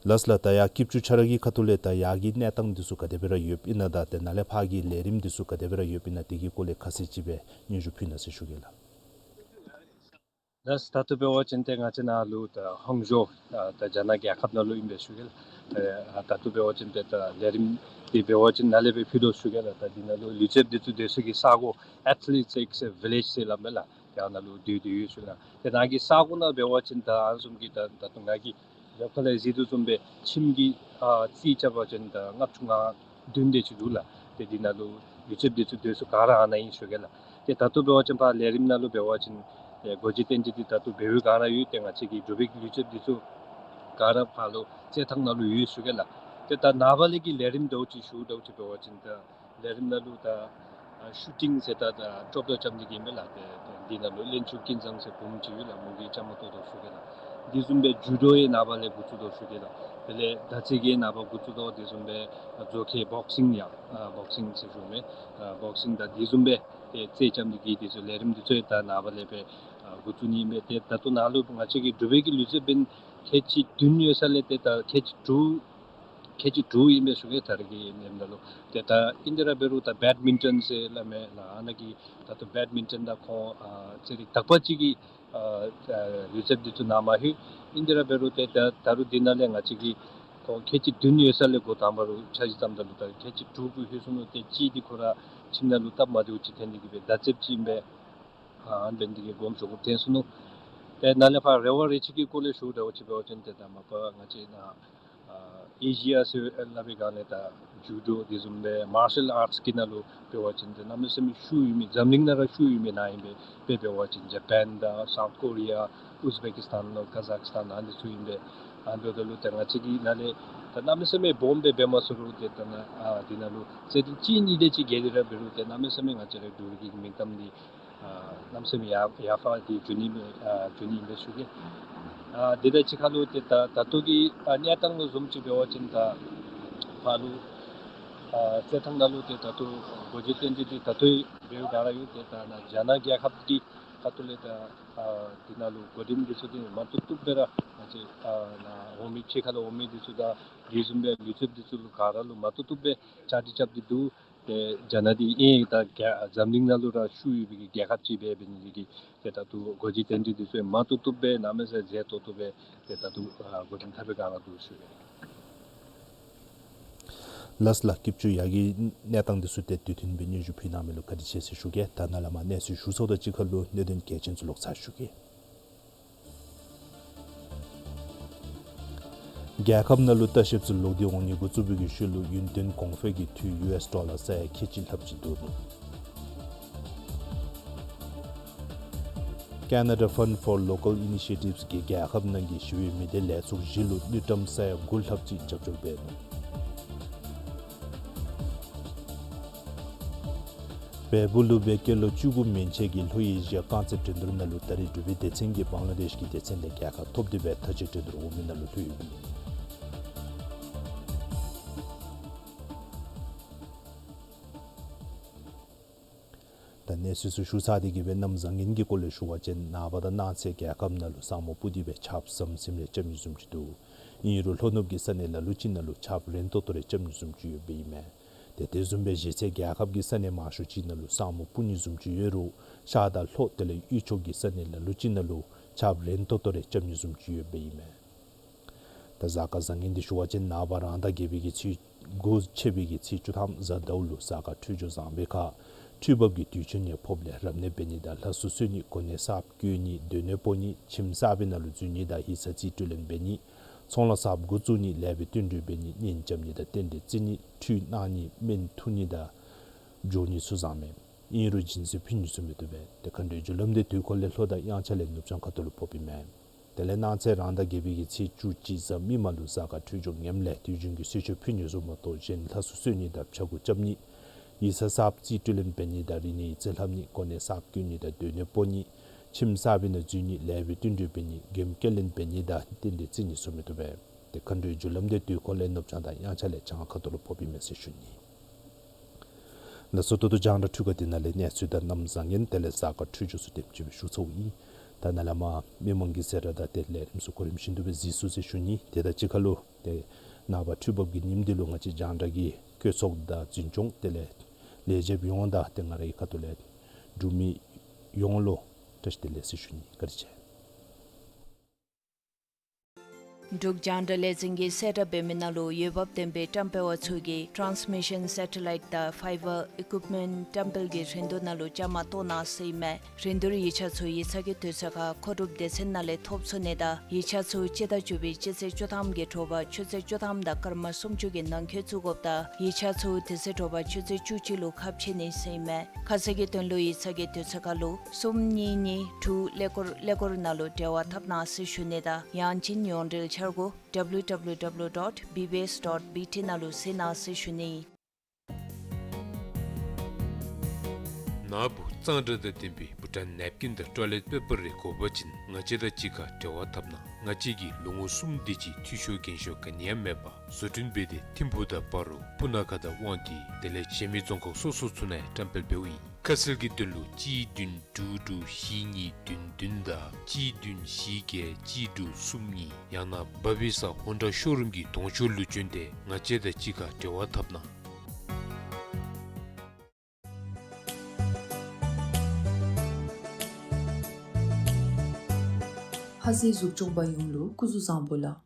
ལགས་སོ་ལགས། ད་ཡར་སྐྱིད་ཅུ་ཁྱོད་ར་གི་ཁ་ཐུག་ལས་ད་ཡར་གྱི་གནས་སྟངས་འདི་ཚུ་ག་དེ་སྦེ་ར་ཡོདཔ་ཨིན་ན་དང་ཏེ་ནཱ་ལས་ཕར་གྱི་ལས་རིམ་འདི་ཚུ་ག་དེ་སྦེ་ར་ཡོདཔ་ཨིན་ན་དེ་གི་སྐོར་ལས་ཁ་གསལ་ཅིག་སྦེ་སྙན་ཞུ་ཕུལ་གནང་ཟེར་ཞུ་གེ་ལགས། ལགས་སོ། ད་ལྟོ་འབད་བ་ཅིན་ཏེ་ང་བཅས་ནཱ་ལུ་ད་ཧོང་ཇོ་ད་ད་རྒྱ་ནག་རྒྱལ་ཁབ་ནང་ལུ་ཨིན་པས་ཞུ་གེ་ལགས། ཨ་ད་ལྟོ་འབད་བ་ཅིན་ཏེ་ད་ལས་རིམ་འདི་འབད་བ་ཅིན་ནཱ་ལས་སྦེ་ཕུལ་དོ་ཞུ་གེ་ལགས། ད་འདི་ནང་ལུ་ལུས་རྩལཔ་འདི་ཚུ་སྡོད་ས་གི་ས་གོ་ཨེཐ་ལེཊིཀ་སི་ཝི་ལེཇ་ཟེར་སླབ་མས་ལགས། ཏེ་ཨ་ནཱ་ལུ་སྡོད་སྡོད་ཡོད་ཞུ་ལགས། ཏེ་ནཱ་གི་ས་གོ་ནང་འབད་བ་ཅིན་ད་ཨ་ནི་བཟུམ་གྱི་ད་ད་ལྟོ་ང་གིས་རྒྱབ་ཁ་ལས་གཟིགས་དོ་བཟུམ་སྦེ་ཁྱིམ་གྱི་ཨ་རྩིས་རྐྱབ་པ་ཅིན་ད་ལྔ་བཅུ་ང་བདུན་དེ་ཅིག་འདུག་ལགས། ཏེ་འདི་ནང་ལུ་ལུས་རྩལཔ་འདི་ཚུ་སྡོད་ས་ག་ར་ཨ་ནཱ་ཨིན་ཞུ་གེ་ལགས། ཏེ་ད་ལྟོ་འབད་བ་ཅིན་ཕར་ལས་རིམ་ནང་ལུ་འབད་བ་ཅིན་ཏེ་སྒོ་འབྱེད་རྟེན་འབྲེལ་འདི་ད་ལྟོ་འབདཝ་ག་ར་ཡོད། ཏེ་ང་བཅས་ཀྱི་འབྲུག་པའི་ལུས་རྩལཔ་འདི་ཚུ་ག་ར་ཕར་ལུ་རྩེད་ཐང་ནང་ལུ་ཡོད་ཞུ་གེ་ལགས། ཏེ་ད་ནངས་པ་ལས་ཀྱི་ལས་རིམ་འདྲཝ་ཅིག་ཞུ་འདྲཝ་ཅིག་འབད་བ་ཅིན་ད་ལས་རིམ་ནང་ལུ་ད་ཨ་ཤུ་ཊིང་ཟེར་ད་ད་ཀྲོབ་ར་རྐྱབ་ནི་གི་མས་ལགས། ཏེ་ཏེ་འདི་ནང་ལུ་ལྷན་ཅིག་ཀུན་བཟང་ཟེར་བུམོ་ཅིག་ཡོད་ལགས། མོ་གིས་བཅའ་མར་གཏོགས་དོ་ཞུ་གེ་ལགས། དེ་བཟུམ་སྦེ་ཇུ་ཌོ་ཡང་ནངས་པ་ལས་འགོ་བཙུགས་དོ་ཞུ་གེ་ལགས། དེ་ལས་མདའ་རྩེད་ཀྱི་ནངས་པ་འགོ་བཙུགས་དོ། དེ་བཟུམ་སྦེ་མཛོ་འཁོར་བོག་སིང་ཡང་ཨ་བོག་སིང་ཟེར་ཞུཝ་མས། ཨ་བོག་སིང་དང་དེ་བཟུམ་སྦེ་ཏེ་རྩེད་རྐྱབ་ནི་གི་དེ་ཚུ་ལས་རིམ་འདི་ཚུ་ཡང་ད་ནངས་པ་ལས་སྦེ་ཨ་འགོ་བཙུགས་ནི་མས། ཏེ་ད་ལྟོ་ནཱ་ལུ་ང་བཅས་ཀྱི་འབྲུག་པའི་གི་ལུས་རྩལཔ་འབདན་ཁལ་གཅིག་བདུན་ཡོད་ས་ལས་ཏེ་ད་ཁལ་གཅིག་དྲུག་ཁལ་གཅིག་དྲུག་ཨིན་པས་ཞུ་གེ། ད་རེས་ཀྱི་ལས་རིམ་ནང་ལུ་ཏེ་ད་ཨིན་ཏེ་ར་འབད་རུང་ད་བེཌ་མིན་ཊོན་ཟེར་སླབ་མས་ལགས། ཨ་ནཱ་གི་ད་ལྟོ་བེཌ་མིན་ཊོན་དང་ཁོང་ཨ་རྩེད་རིགས་དག་པ་ཅིག་གི་ཨ་ཨ་ལུས་རྩལཔ་འདི་ཚུ་ནཱ་མ་ལྷོད། ཨིན་ཏེ་ར་འབད་རུང་ཏེ་ད་ད་རུང་འདི་ནང་ལས་ང་བཅས་ཀྱི་ཁོང་ཁལ་གཅིག་བདུན་ཡོད་ས་ལས་འགོ་དང་པ་རུ་འཆར་གཞི་བརྩམ་ད་ལུ་ད་ཁལ་གཅིག་དྲུག་གུ་ལྷོད་སོང་ནུག། ཏེ་གཅིག་འདི་ཁོ་ར་ཁྱིམ་ནང་ལུ་སྟབས་མ་བདེཝ་ཅིག་ཐོན་ཏེ་གི་སྦེ་མདའ་རྩེདཔ་ཅིག་ཨིན་པས། ཨ་ཨ་ནི་འབད་ནི་དེ་གིས་དགོངསམ་ཞུ་དགོཔ་ཐོན་སོང་ནུག། ཏེ་ནཱ་ལས་ཕར་རེ་བ་རེ་ཆེ་གི་སྐོར་ལས་ཞུ་འདྲཝ་ཅིག་འབད་བ་ཅིན་ཏེ་ད་མ་པ་ང་བཅས་ནཱ་ཨ་ཨེ་ཤི་ཡ་ཟེར་སླབ་པའི་སྒང་ལས་ད་ཇུ་ཌོ་དེ་བཟུམ་སྦེ་མར་ཤལ་ཨརཊསི་གི་ནང་ལུ་འབད་བ་ཅིན་ཏེ་གནམ་མེད་ས་མེད་ཤུགས་ཡོད་མི་འཛམ་གླིང་ནང་ར་ཤུགས་ཡོད་མི་ནང་ཨིན་པས། དཔེ་འབད་བ་ཅིན་ཇ་པཱན་དང་སའུཐ་ཀོ་རི་ཡ་ཨུཛ་བེ་ཀིས་ཏཱན་ལོ་ཀ་ཛཱག་སི་ཏཱན་ཨ་ནི་ཚུ་ཨིན་པས། ཨ་འབདཝ་ད་ལུ་ཏེ་ང་བཅས་ཀྱི་ནཱ་ལས་ད་གནམ་མེད་ས་མེད་སྦོམ་སྦེ་འབད་མ་ཚུགས་རུང་ཏེ་ད་ནཱ་ཨ་འདི་ནང་ལུ་རྩེད་འགྲན་གཅིག་གཉིས་དེ་ཅིག་རྐྱབ་སྟེ་ར་འབད་རུང་ཏེ་གནམ་མེད་ས་མེད་ང་བཅས་རའི་འབྲུག་གི་མིང་གཏམ་འདི་ཨ་གནམ་མེད་ས་མེད་ཡར་ཡར་འཕར་ཏེ་འགྱོ་ནི་ཨ་འགྱོ་ནི་ཨིན་པས་ཞུ་གེ། ཨ་དེ་དང་གཅིག་ཁར་ལུ་ཏེ་ད་ད་ལྟོ་གི་ཨ་གནས་སྟངས་ལུ་བཟུམ་ཅིག་འབད་བ་ཅིན་ད་ཕར་ལུ་ཨ་རྩེད་ཐང་ནང་ལུ་ཏེ་ད་ལྟོ་སྒོ་འབྱེད་རྟེན་འབྲེལ་འདི་ད་ལྟོ་འབདཝ་ག་ར་ཡོད། ཏེ་ད་ནཱ་རྒྱ་ནག་རྒྱལ་ཁབ་ཀྱི་ཁ་ཐུག་ལས་ད་ཨ་འདི་ནང་ལུ་འགོ་འདྲེན་འདི་ཚུ་འདི་མ་བཏུབ་བཏུབ་སྦེ་ར་ང་བཅས་ཨ་ནཱ་འོང་མི་ཕྱི་ཁ་ལས་འོང་མི་འདི་ཚུ་དང་དེ་བཟུམ་སྦེ་ལུས་རྩལཔ་འདི་ཚུ་ལུ་ག་ར་ལུ་མ་བཏུབ་བཏུབ་སྦེ་བཅའ་སྒྲིག་རྐྱབ་སྟེ་འདུག། ཏེ་རྒྱ་ནག་འདི་ཨིན་ད་རྒྱ་འཛམ་གླིང་ནང་ལུ་ར་ཤུགས་ཡོད་པའི་གི་རྒྱལ་ཁབ་ཅིག་སྦེ་འབད་ནི་འདི་གིས་ཏེ་ད་ལྟོ་སྒོ་འབྱེད་རྟེན་འབྲེལ་འདི་ཚུ་མང་ཏོག་ཏོ་སྦེ་གནམ་མེད་ས་མེད་མཛེས་ཏོག་ཏོ་སྦེ་ཏེ་ད་ལྟོ་ཨ་འགོ་འདྲེན་འཐབ་པའི་སྒང་ལུ་འདུག་ཟེར་ཞུ་ཡི། ལགས་ལགས། སྐྱིད་ཆུ་ཡ་གི་གནས་སྟངས་འདི་ཚུ་ཏེ་དུས་མཐུན་སྦེ་སྙན་ཞུ་ཕུལ་གནང་མི་ལུ་བཀའ་དྲིན་ཆེ་ཟེར་ཞུ་གེ། ད་ནཱ་ལས་མར་གནས་ཚུལ་ཞུ་ཚརཝ་དང་གཅིག་ཁར་ལུ་གནད་དོན་གལ་ཆེན་ཚུ་ལོག་ཚར་ཞུ་གེ། རྒྱལ་ཁབ་ནང་ལུ་ལྟ་བཤལཔ་ཚུ་ལོག་སྟེ་འོང་ནི་འགོ་བཙུགས་པའི་གི་ཤུལ་ལུ་ཡུན་བརྟན་གོང་འཕེལ་གྱི་འཐུས་ཡུ་ཨེསི་ཌོ་ལར་ས་ཡ་ཁལ་གཅིག་ལྷགཔ་ཅིག་བསྡུ་ནུག། Canada Fund for Local Initiatives གིས་རྒྱལ་ཁབ་ནང་གི་ཞི་བའི་མི་སྡེ་ལས་ཚོགས་བཞི་ལུ་དངུལ་ཀྲམ་ས་ཡ་དགུ་ལྷགཔ་ཅིག་རྒྱབ་སྐྱོར་འབད་ནུག། བལ་པོ་ལུ་སྦེ་སྐྱེས་ལོ་བཅུ་དགུ་མན་ཆད་ཀྱི་ལྷོ་ཨེ་ཤི་ཡ་རྐང་རྩེད་འགྲན་བསྡུར་ནང་ལུ་ད་རེས་འབྲུག་པའི་སྡེ་ཚན་གྱིས་བང་ལ་དེཤ་གི་སྡེ་ཚན་ལས་རྒྱལ་ཁ་ཐོབ་སྟེ་སྦེ་མཐའ་དཔྱད་འགྲན་བསྡུར་འོག་མའི་ནང་ལུ་ལྷོད་ཡོདཔ་ཨིན། ད་གནས་ཚུལ་ཚུ་ཞུ་ཚར་ཏེ་གི་སྦེ་གནམ་བཟང་ངན་གྱི་སྐོར་ལས་ཞུ་བ་ཅིན་ནངས་པ་དང་གནངས་ཚེ་རྒྱལ་ཁབ་ནང་ལུ་ས་སྨུག་སྤུབས་ཏེ་སྦེ་ཆརཔ་ཟམ་ཟིམ་རེ་རྐྱབ་ནི་བཟུམ་ཅིག་འདུག། ཨིན་རུང་ལྷོ་ནུབ་ཀྱི་ས་གནས་ལ་ལུ་ཅིག་ནང་ལུ་ཆརཔ་རན་ཏོག་ཏོ་རེ་རྐྱབ་ནི་བཟུམ་ཅིག་ཡོདཔ་ཨིན་མས། ཏེ་དེ་བཟུམ་སྦེ་གཞེས་ཚེ་རྒྱལ་ཁབ་ཀྱི་ས་གནས་མང་ཤོས་ཅིག་ནང་ལུ་ས་སྨུག་སྤུབས་ནི་བཟུམ་ཅིག་ཡོད་རུང་ཤར་དང་ལྷོ་དེ་ལས་དབུས་ཕྱོགས་ཀྱི་ས་གནས་ལ་ལུ་ཅིག་ནང་ལུ་ཆརཔ་རན་ཏོག་ཏོ་རེ་རྐྱབ་ནི་བཟུམ་ཅིག་ཡོདཔ་ཨིན་མས། ད་གཟའ་སྐར་བཟང་ངན་འདི་ཞུ་བ་ཅིན་ནངས་པ་རང་ཟླ་བརྒྱད་པའི་གི་ཚེས་དགུ་ཚེས་པའི་གི་ཚེས་བཅུ་ཐམ་གཟའ་ཟླཝ་ལུ་གཟའ་སྐར་འཕྲོད་སྦྱོར་བཟང་པའི་ཁར་འཕྲུལ་འབབ་ཀྱི་དུས་ཆེན་ཡང་ཕོགཔ་ལས་རབ་གནས་འབད་ནི་དང་ལྷ་གསོལ་གསོལ་ནི་གོ་གནས་གསརཔ་བསྐོ་ནི་སྡོད་གནས་སྤོ་ནི་ཁྱིམ་གསར་པའི་ནང་ལུ་འཛུལ་ནི་དང་ཡིག་ཚང་རྩིས་སྤྲོད་ལེན་འབད་ནི་ཚོང་ལཱ་གསརཔ་འགོ་བཙུགས་ནི་ལས་པའི་བསྟུན་གྲོས་འབད་ནི་གཉེན་རྐྱབ་ནི་དང་རྟེན་འབྲེལ་བརྩི་ནི་ཁྲུས་གནང་ནི་སྨན་འཐུང་ནི་དང་འགྱོ་ནི་ཚུ་བཟང་མས། ཨིན་རུང་སྦྱིན་སྲེག་ཕུལ་ནི་ཚུ་མི་བཏུབ་པས། ཏེ་མཁའ་འགྲོའི་རྒྱུ་ལམ་འདི་དུས་འཁོར་ལས་ལྷོ་དང་དབྱངས་འཆར་ལས་ནུབ་བྱང་ཁ་ཐུག་ལུ་ཕོགཔ་ཨིན་མས། དེ་ལས་གནངས་ཚེ་རང་ཟླ་བརྒྱད་པའི་གི་ཚེས་བཅུ་གཅིག་གཟའ་མིག་དམར་ལུ་གཟའ་སྐར་འཕྲོད་སྦྱོར་ངནམ་ལས་དུས་རྒྱུན་གྱི་གསོལ་མཆོད་ཕུལ་ནི་ཚུ་མ་གཏོགས་གཞན་ལྷ་གསོལ་གསོལ་ནི་དང་ཕྱྭ་འགུགས་རྐྱབ་ནི་ཡིག་ཚང་གསརཔ་རྩིས་སྤྲོད་ལེན་འབད་ནི་དང་རིག་གནས་ཡིག་རྩིས་ལྷབ་ནི་གོ་གནས་གསརཔ་བསྐོ་ནི་དང་སྡོད་གནས་སྤོ་ནི་ཁྱིམ་གསར་པའི་ནང་འཛུལ་ནི་ལས་པའི་བསྟུན་གྲོས་འབད་ནི་མགྱོནམ་སྐྱེལ་ལེན་འབད་ནི་དང་རྟེན་འབྲེལ་བརྩི་ནི་ཚུ་མི་བཏུབ་པས། ཏེ་མཁའ་འགྲོའི་རྒྱུ་ལམ་འདི་དུས་འཁོར་ལས་ནུབ་བྱང་དང་དབྱངས་འཆར་ལས་བྱང་ཁ་ཐུག་ལུ་ཕོགཔ་ཨིན་མས་ཟེར་ཞུ་ནི། ལགས་སོ། ད་ལྟོ་རྒྱང་བསྒྲགས་འཕྲུལ་ཁང་འདི་ནང་ལས་གནས་ཚུལ་དང་གནམ་བཟང་ངན་དེ་ལས་གཟའ་སྐར་འཕྲོད་སྦྱོར་ཚུ་དེམ་ཅིག་སྦེ་ཞུ་ཚརཝ་ཨིན། ད་ནཱ་ལས་མར་མི་མང་གི་གསལ་བསྒྲགས་དང་ཏེ་ལས་རིམ་ཚུ་གོ་རིམ་བཞིན་དུ་སྦེ་གཟིགས་ཚུགས་ཟེར་ཞུ་ནི། དེ་དང་གཅིག་ཁར་ལུ་ཏེ་ནངས་པ་འཕྲུལ་འབབ་ཀྱི་ཉིནམ་འདི་ལུ་ང་བཅས་རྒྱང་བསྒྲགས་ཀྱི་བཀོད་ཚོགས་དང་འཛིན་སྐྱོང་དེ་ལས་ལས་བྱེདཔ་ཡོངས་དང་ཏེ་ང་རའི་ཁ་ཐུག་ལས་འབྲུག་མི་ཡོངས་ལུ་བཀྲ་ཤིས་བདེ་ལེགས་ཟེར་ཞུ་ནི། བཀའ་དྲིན་ཆེ། འབྲུག་རྒྱང་བསྒྲགས་ལས་འཛིན་གྱིས་གསལ་བསྒྲགས་འབད་མི་ནང་ལུ་འོས་འབབ་ལྡན་པའི་བཀྲམ་སྤེལ་བ་ཚུ་གིས་transmission satellite དང་fiber equipment བཀྲམ་སྤེལ་གྱི་རིན་བསྡུར་ནང་ལུ་བཅའ་མར་གཏོགས་གནང་ཟེར་ཨིན་མས། རིན་བསྡུར་ཡིག་ཆ་ཚུ་ཡིག་ཚང་གི་དུས་ཚོད་ཁར་མཁོ་སྒྲུབ་སྡེ་ཚན་ནང་ལས་ཐོབ་ཚུགས་ནི་དང་ཡིག་ཆ་ཚུ་སྤྱི་ཟླ་བཅུ་པའི་སྤྱི་ཚེས་བཅུ་ཐམ་གྱི་དྲོ་པ་ཆུ་ཚོད་བཅུ་ཐམ་དང་སྐར་མ་སུམ་ཅུ་གི་ནང་འཁོད་བཙུགས་དགོཔ་དང་ཡིག་ཆ་ཚུ་དེ་ཚེ་དྲོ་པ་ཆུ་ཚོད་བཅུ་གཅིག་ལུ་ཁ་ཕྱེ་ནི་ཟེར་ཨིན་མས། ཁ་གསལ་གྱི་དོན་ལུ་ཡིག་ཚང་གི་དུས་ཚོད་ཁར་ལུ་གསུམ་གཉིས་གཉིས་དྲུག་ཀླད་ཀོར་ཀླད་ཀོར་ནང་ལུ་འབྲེལ་བ་འཐབ་གནང་ཟེར་ཞུ་ནི་དང་ཡང་ཅིན་ཡོངས་འབྲེལ་འཆར་སྒོ་W W W dot B B S dot B T ནང་ལུ་གཟིགས་གནང་ཟེར་ཞུ་ནི། ནཱ་བུ་གཙང་སྦྲ་དང་ལྡན་པའི་བྷུ་ཊཱན་ནེབ་ཀིན་དང་ཊོའི་ལེཊ་པེ་པར་རེ་དགོ་པ་ཅིན་ང་བཅས་དང་གཅིག་ཁར་འབྲེལ་བ་འཐབ་གནང་། ང་བཅས་ཀྱིས་ལོ་ངོ་གསུམ་དེ་ཅིག་འཐུས་ཤོར་འགན་ཤོར་ག་ནི་ཡང་མེད་པར་བཟོ་སྐྲུན་འབད་དེ་ཐིམ་ཕུག་དང་སྤ་རོ་སྤུ་ན་ཁ་དང་དབང་འདུས་དེ་ལས་གཞན་མི་རྫོང་ཁག་སོ་སོ་ཚུ་ནང་བཀྲམ་སྤེལ་འབདཝ་ཨིན། ཁ་གསལ་གྱི་དོན་ལུ་གཅིག་བདུན་དྲུག་དྲུག་བཞི་གཉིས་བདུན་བདུན་དང་གཅིག་བདུན་བཞི་བརྒྱད་གཅིག་དྲུག་གསུམ་གཉིས་ཡང་ན་བ་བི་ས་ཧོན་ཌ་ཤོ་རུམ་གྱི་གདོང་ཕྱོགས་ལུ་བྱོན་ཏེ་ང་བཅས་དང་གཅིག་ཁར་འབྲེལ་བ་འཐབ་གནང་། ཧ་ཟེ་གཟུགས་སྐྱོང་པ་ཡོངས་ལུ་སྐུ་གཟུགས་བཟང་པོ་ལགས།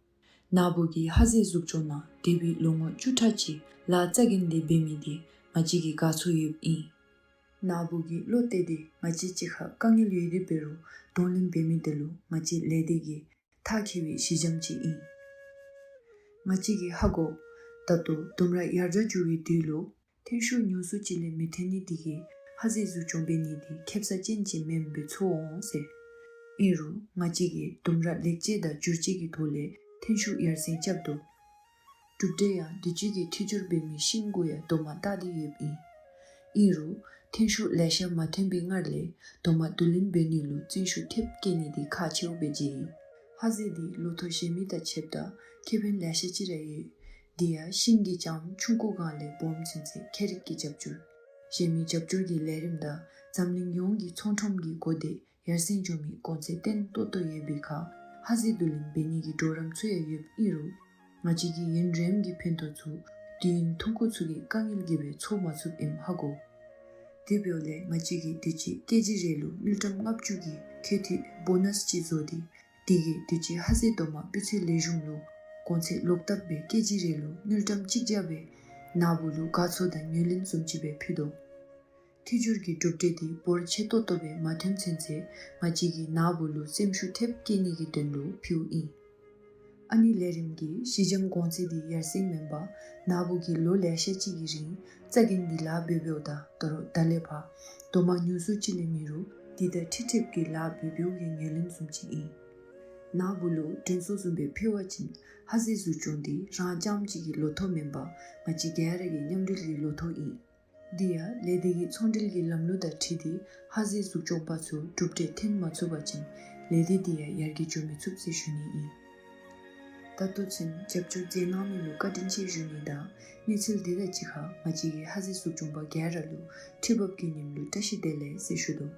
ནཱ་བུ་གིས་ཧ་ཟེ་གཟུགས་སྐྱོང་ནང་འདས་པའི་ལོ་ངོ་བཅུ་ཕྲག་གཅིག་ལཱ་རྩ་འགེངས་ཏེ་འབད་མི་དེ་ང་བཅས་ཀྱིས་དགའ་ཚོར་ཡོདཔ་ཨིན། ནཱ་བུ་གིས་བློ་གཏད་དེ་ང་བཅས་གཅིག་ཁར་དཀའ་ངལ་ཡོད་དེ་འབད་རུང་གདོང་ལེན་འབད་མི་དེ་ལུ་ང་བཅས་ལས་སྡེ་གིས་ཐག་བཅད་པའི་གཞི་འགྱམ་ཅིག་ཨིན། ང་བཅས་ཀྱིས་ཧ་གོ། ད་ལྟོ་ལྡུམ་ར་ཡར་དྲག་འགྱོ་བའི་དུས་ལུ་ཐོན་ཤུགས་ཉུང་སུ་ཅིག་ལས་མི་ཐོན་ནི་དེ་གིས་ཧ་ཟེ་གཟུགས་སྐྱོང་འབད་ནི་དེ་ཁེབ་ས་ཅན་ཅིག་མེནམ་སྦེ་ཚོར་འོང་ཟེར། ཨིན་རུང་ང་བཅས་ཀྱིས་ལྡུམ་ར་ལེགས་བཅོས་དང་བསྒྱུར་བཅོས་ཀྱི་ཐོག་ལས་ཐོན་ཤུགས་ཡར་སེང་རྐྱབ་དོ། གྲུབ་འབྲས་ཡང་དུས་ཅི་གི་འཐུས་སྦྱོར་འབད་མི་ཤིང་གུ་ཡང་དོ་མ་བཏགས་ཏེ་ཡོདཔ་ཨིན། ཨིན་རུང་ཐོན་ཤུགས་ལེ་ཤ་མ་ཐོན་པའི་སྔར་ལས་དོ་མ་བསྡུ་ལེན་འབད་ནི་ལུ་བརྩོན་ཤུགས་ཐེབས་བསྐྱེད་ནི་དེ་ཁག་ཆེཝ་སྦེ་མཇལ་ཡི། ཧ་ཟེ་དེ་ལོ་ཐོག་གཞན་མི་དང་ཕྱདཔ་ད་ཁེ་ཕན་ལེ་ཤ་ཅིག་ར་ཡོད། དེ་ཡང་ཤིང་གི་ལྕངམ་ཆུང་ཀུ་སྒང་ལས་སྦོམ་ཚུན་ཚོད་ཁྱད་རིག་གི་རྒྱབ་སྐྱོར། གཞན་མི་རྒྱབ་སྐྱོར་གྱི་ལས་རིམ་དང་འཛམ་གླིང་ཡོངས་ཀྱི་ཚོང་ཁྲོམ་གྱི་གོ་དེ་ཡར་སེང་འགྱོ་མི་གོང་ཚད་བརྟན་ཏོག་ཏོ་ཡོད་པའི་ཁར་ཧ་ཟེ་བསྡུ་ལེན་འབད་ནི་གི་གྲོགས་རམ་ཚུ་ཡང་ཡོདཔ་ཨིན་རུང་ང་བཅས་ཀྱིས་ཡུན་རིངམོ་གི་ཕན་ཐོགས་ཚུ་ དུས་ཡུན་ཐུང་ཀུ་ཚུ་གི་དཀའ་ངལ་གྱིས་སྦེ་འཚོ་མ་ཚུགསཔ་ཨིནམ་ཧ་གོ། དེ་འབདཝ་ལས་ང་བཅས་ཀྱིས་དུས་ཅི་ཀེ་ཇི་རེ་ལུ་དངུལ་ཀྲམ་ལྔ་བཅུ་གི་ཁེ་ཐིག་བོ་ནཱས་ཅིག་བཟོ་སྟེ་དེ་གིས་དུས་ཅི་ཧ་ཟེ་རྡོག་མ་སྤུས་ཚད་ལེགས་ཤོམ་ལུ་གོང་ཚད་ལོག་བཏབ་སྦེ་ཀེ་ཇི་རེ་ལུ་དངུལ་ཀྲམ་གཅིག་བརྒྱ་སྦེ་ནཱ་བུ་ལུ་དགའ་ཚོར་དང་ངོས་ལེན་བཟུམ་ཅིག་སྦེ་ཕུལ་དོ། མཐུད་སྦྱོར་གྱི་གྲུབ་འབྲས་འདི་འབོར་ཆེ་ཏོག་ཏོ་སྦེ་མ་ཐོན་ཚུན་ཚོད་ང་བཅས་ཀྱིས་ནཱ་བུ་ལུ་སེམས་ཤུགས་ཐེབས་བསྐྱེད་ནི་གི་དོན་ལུ་ཕུལཝ་ཨིན། ཨ་ནི་ལས་རིམ་གྱི་ཞི་འཇམ་གོང་ཚད་འདི་ཡར་སེང་མེན་པར་ནཱ་བུ་གིས་ལོ་ལེ་ཤ་ཅིག་གི་རིང་རྩ་འགེངས་ཏེ་ལཱ་འབད་འབདཝ་ད་ད་རུང་ད་ལས་ཕར་རྡོག་མ་ཉུང་སུ་ཅིག་ལས་མེད་རུང་དེ་དང་འཁྲིལ་འཁྲིལཝ་གི་ལཱ་འབད་འབདཝ་གི་ངོས་ལེན་བཟུམ་ཅིག་ཨིན། ནཱ་བུ་ལུ་དྲིན་གཟོ་བཟུམ་སྦེ་ཕུལ་བ་ཅིན་ཧ་ཟེ་གཟུགས་སྐྱོང་འདི་རང་རྐྱངམ་གཅིག་གི་ལོ་ཐོག་མེན་པར་ང་བཅས་ག་ར་གི་མཉམ་འབྲེལ་གྱི་ལོ་ཐོག་ཨིན། འདི་ཡང་ལས་སྡེ་གི་ཚོང་འབྲེལ་གྱི་ལམ་ལུགས་དང་འཁྲིལ་ཏེ་ཧ་ཟེ་གཟུགས་སྐྱོང་པ་ཚུ་གྲུབ་འབྲས་ཐོན་མ་ཚུགས་པ་ཅིན་ལས་སྡེ་འདི་ཡང་ཡར་རྒྱས་འགྱོ་མི་ཚུགས་ཟེར་ཞུ་ནི་ཨིན། ད་ལྟོ་ཚུན་རྒྱབ་སྐྱོར་མཛད་གནང་མི་ལུ་བཀའ་དྲིན་ཆེ་ཞུ་ནི་དང་གནས་ཚུལ་འདི་དང་གཅིག་ཁར་ང་བཅས་ཀྱི་ཧ་ཟེ་གཟུགས་སྐྱོང་པ་ག་ར་ལུ་ཁྲི་འབབ་ཀྱི་ཉིནམ་ལུ་བཀྲ་ཤིས་བདེ་ལེགས་ཟེར་ཞུ་དོ།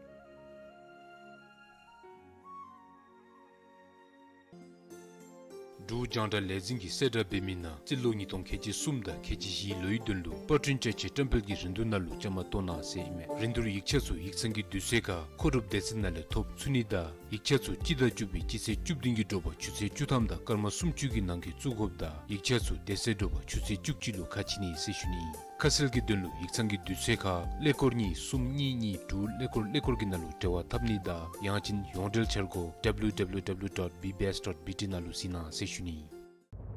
འབྲུག་རྒྱང་བསྒྲགས་ལས་འཛིན་གྱིས་གསལ་བསྒྲགས་འབད་མི་ནང་རྩིས་ལོ་ཉིས་སྟོང་ཁལ་གཅིག་གསུམ་དང་ཁལ་གཅིག་བཞིའི་ལོའི་དོན་ལུ་པར་སྐྲུན་བཅའ་ཆས་བཀྲམ་སྤེལ་གྱི་རིན་བསྡུར་ནང་ལུ་བཅའ་མར་གཏོགས་གནང་ཟེར་ཨིན་མས། རིན་བསྡུར་ཡིག་ཆ་ཚུ་ཡིག་ཚང་གི་དུས་ཚོད་ཁར་མཁོ་སྒྲུབ་སྡེ་ཚན་ནང་ལས་ཐོབ་ཚུགས་ནི་དང་ཡིག་ཆ་ཚུ་སྤྱི་ཟླ་བཅུ་པའི་སྤྱི་ཚེས་བཅུ་བདུན་གྱི་དྲོ་པ་ཆུ་ཚོད་བཅུ་ཐམ་དང་སྐར་མ་སུམ་ཅུ་གི་ནང་འཁོད་བཙུགས་དགོཔ་དང་ཡིག་ཆ་ཚུ་དེ་ཚེ་དྲོ་པ་ཆུ་ཚོད་བཅུ་གཅིག་ལུ་ཁ་ཕྱེ་ནི་ཟེར་ཞུ་ནི་ཨིན། ཁ་གསལ་གྱི་དོན་ལུ་ཡིག་ཚང་གི་དུས་ཚོད་ཁར་ཀླད་ཀོར་གཉིས་གསུམ་གཉིས་གཉིས་དྲུག་ཀླད་ཀོར་ཀླད་ཀོར་གྱི་ནང་ལུ་འབྲེལ་བ་འཐབ་ནི་དང་ཡང་ཅིན་ཡོངས་འབྲེལ་འཆར་སྒོ་W W W dot B B S dot B T ནང་ལུ་གཟིགས་གནང་ཟེར་ཞུ་ནི་ཨིན།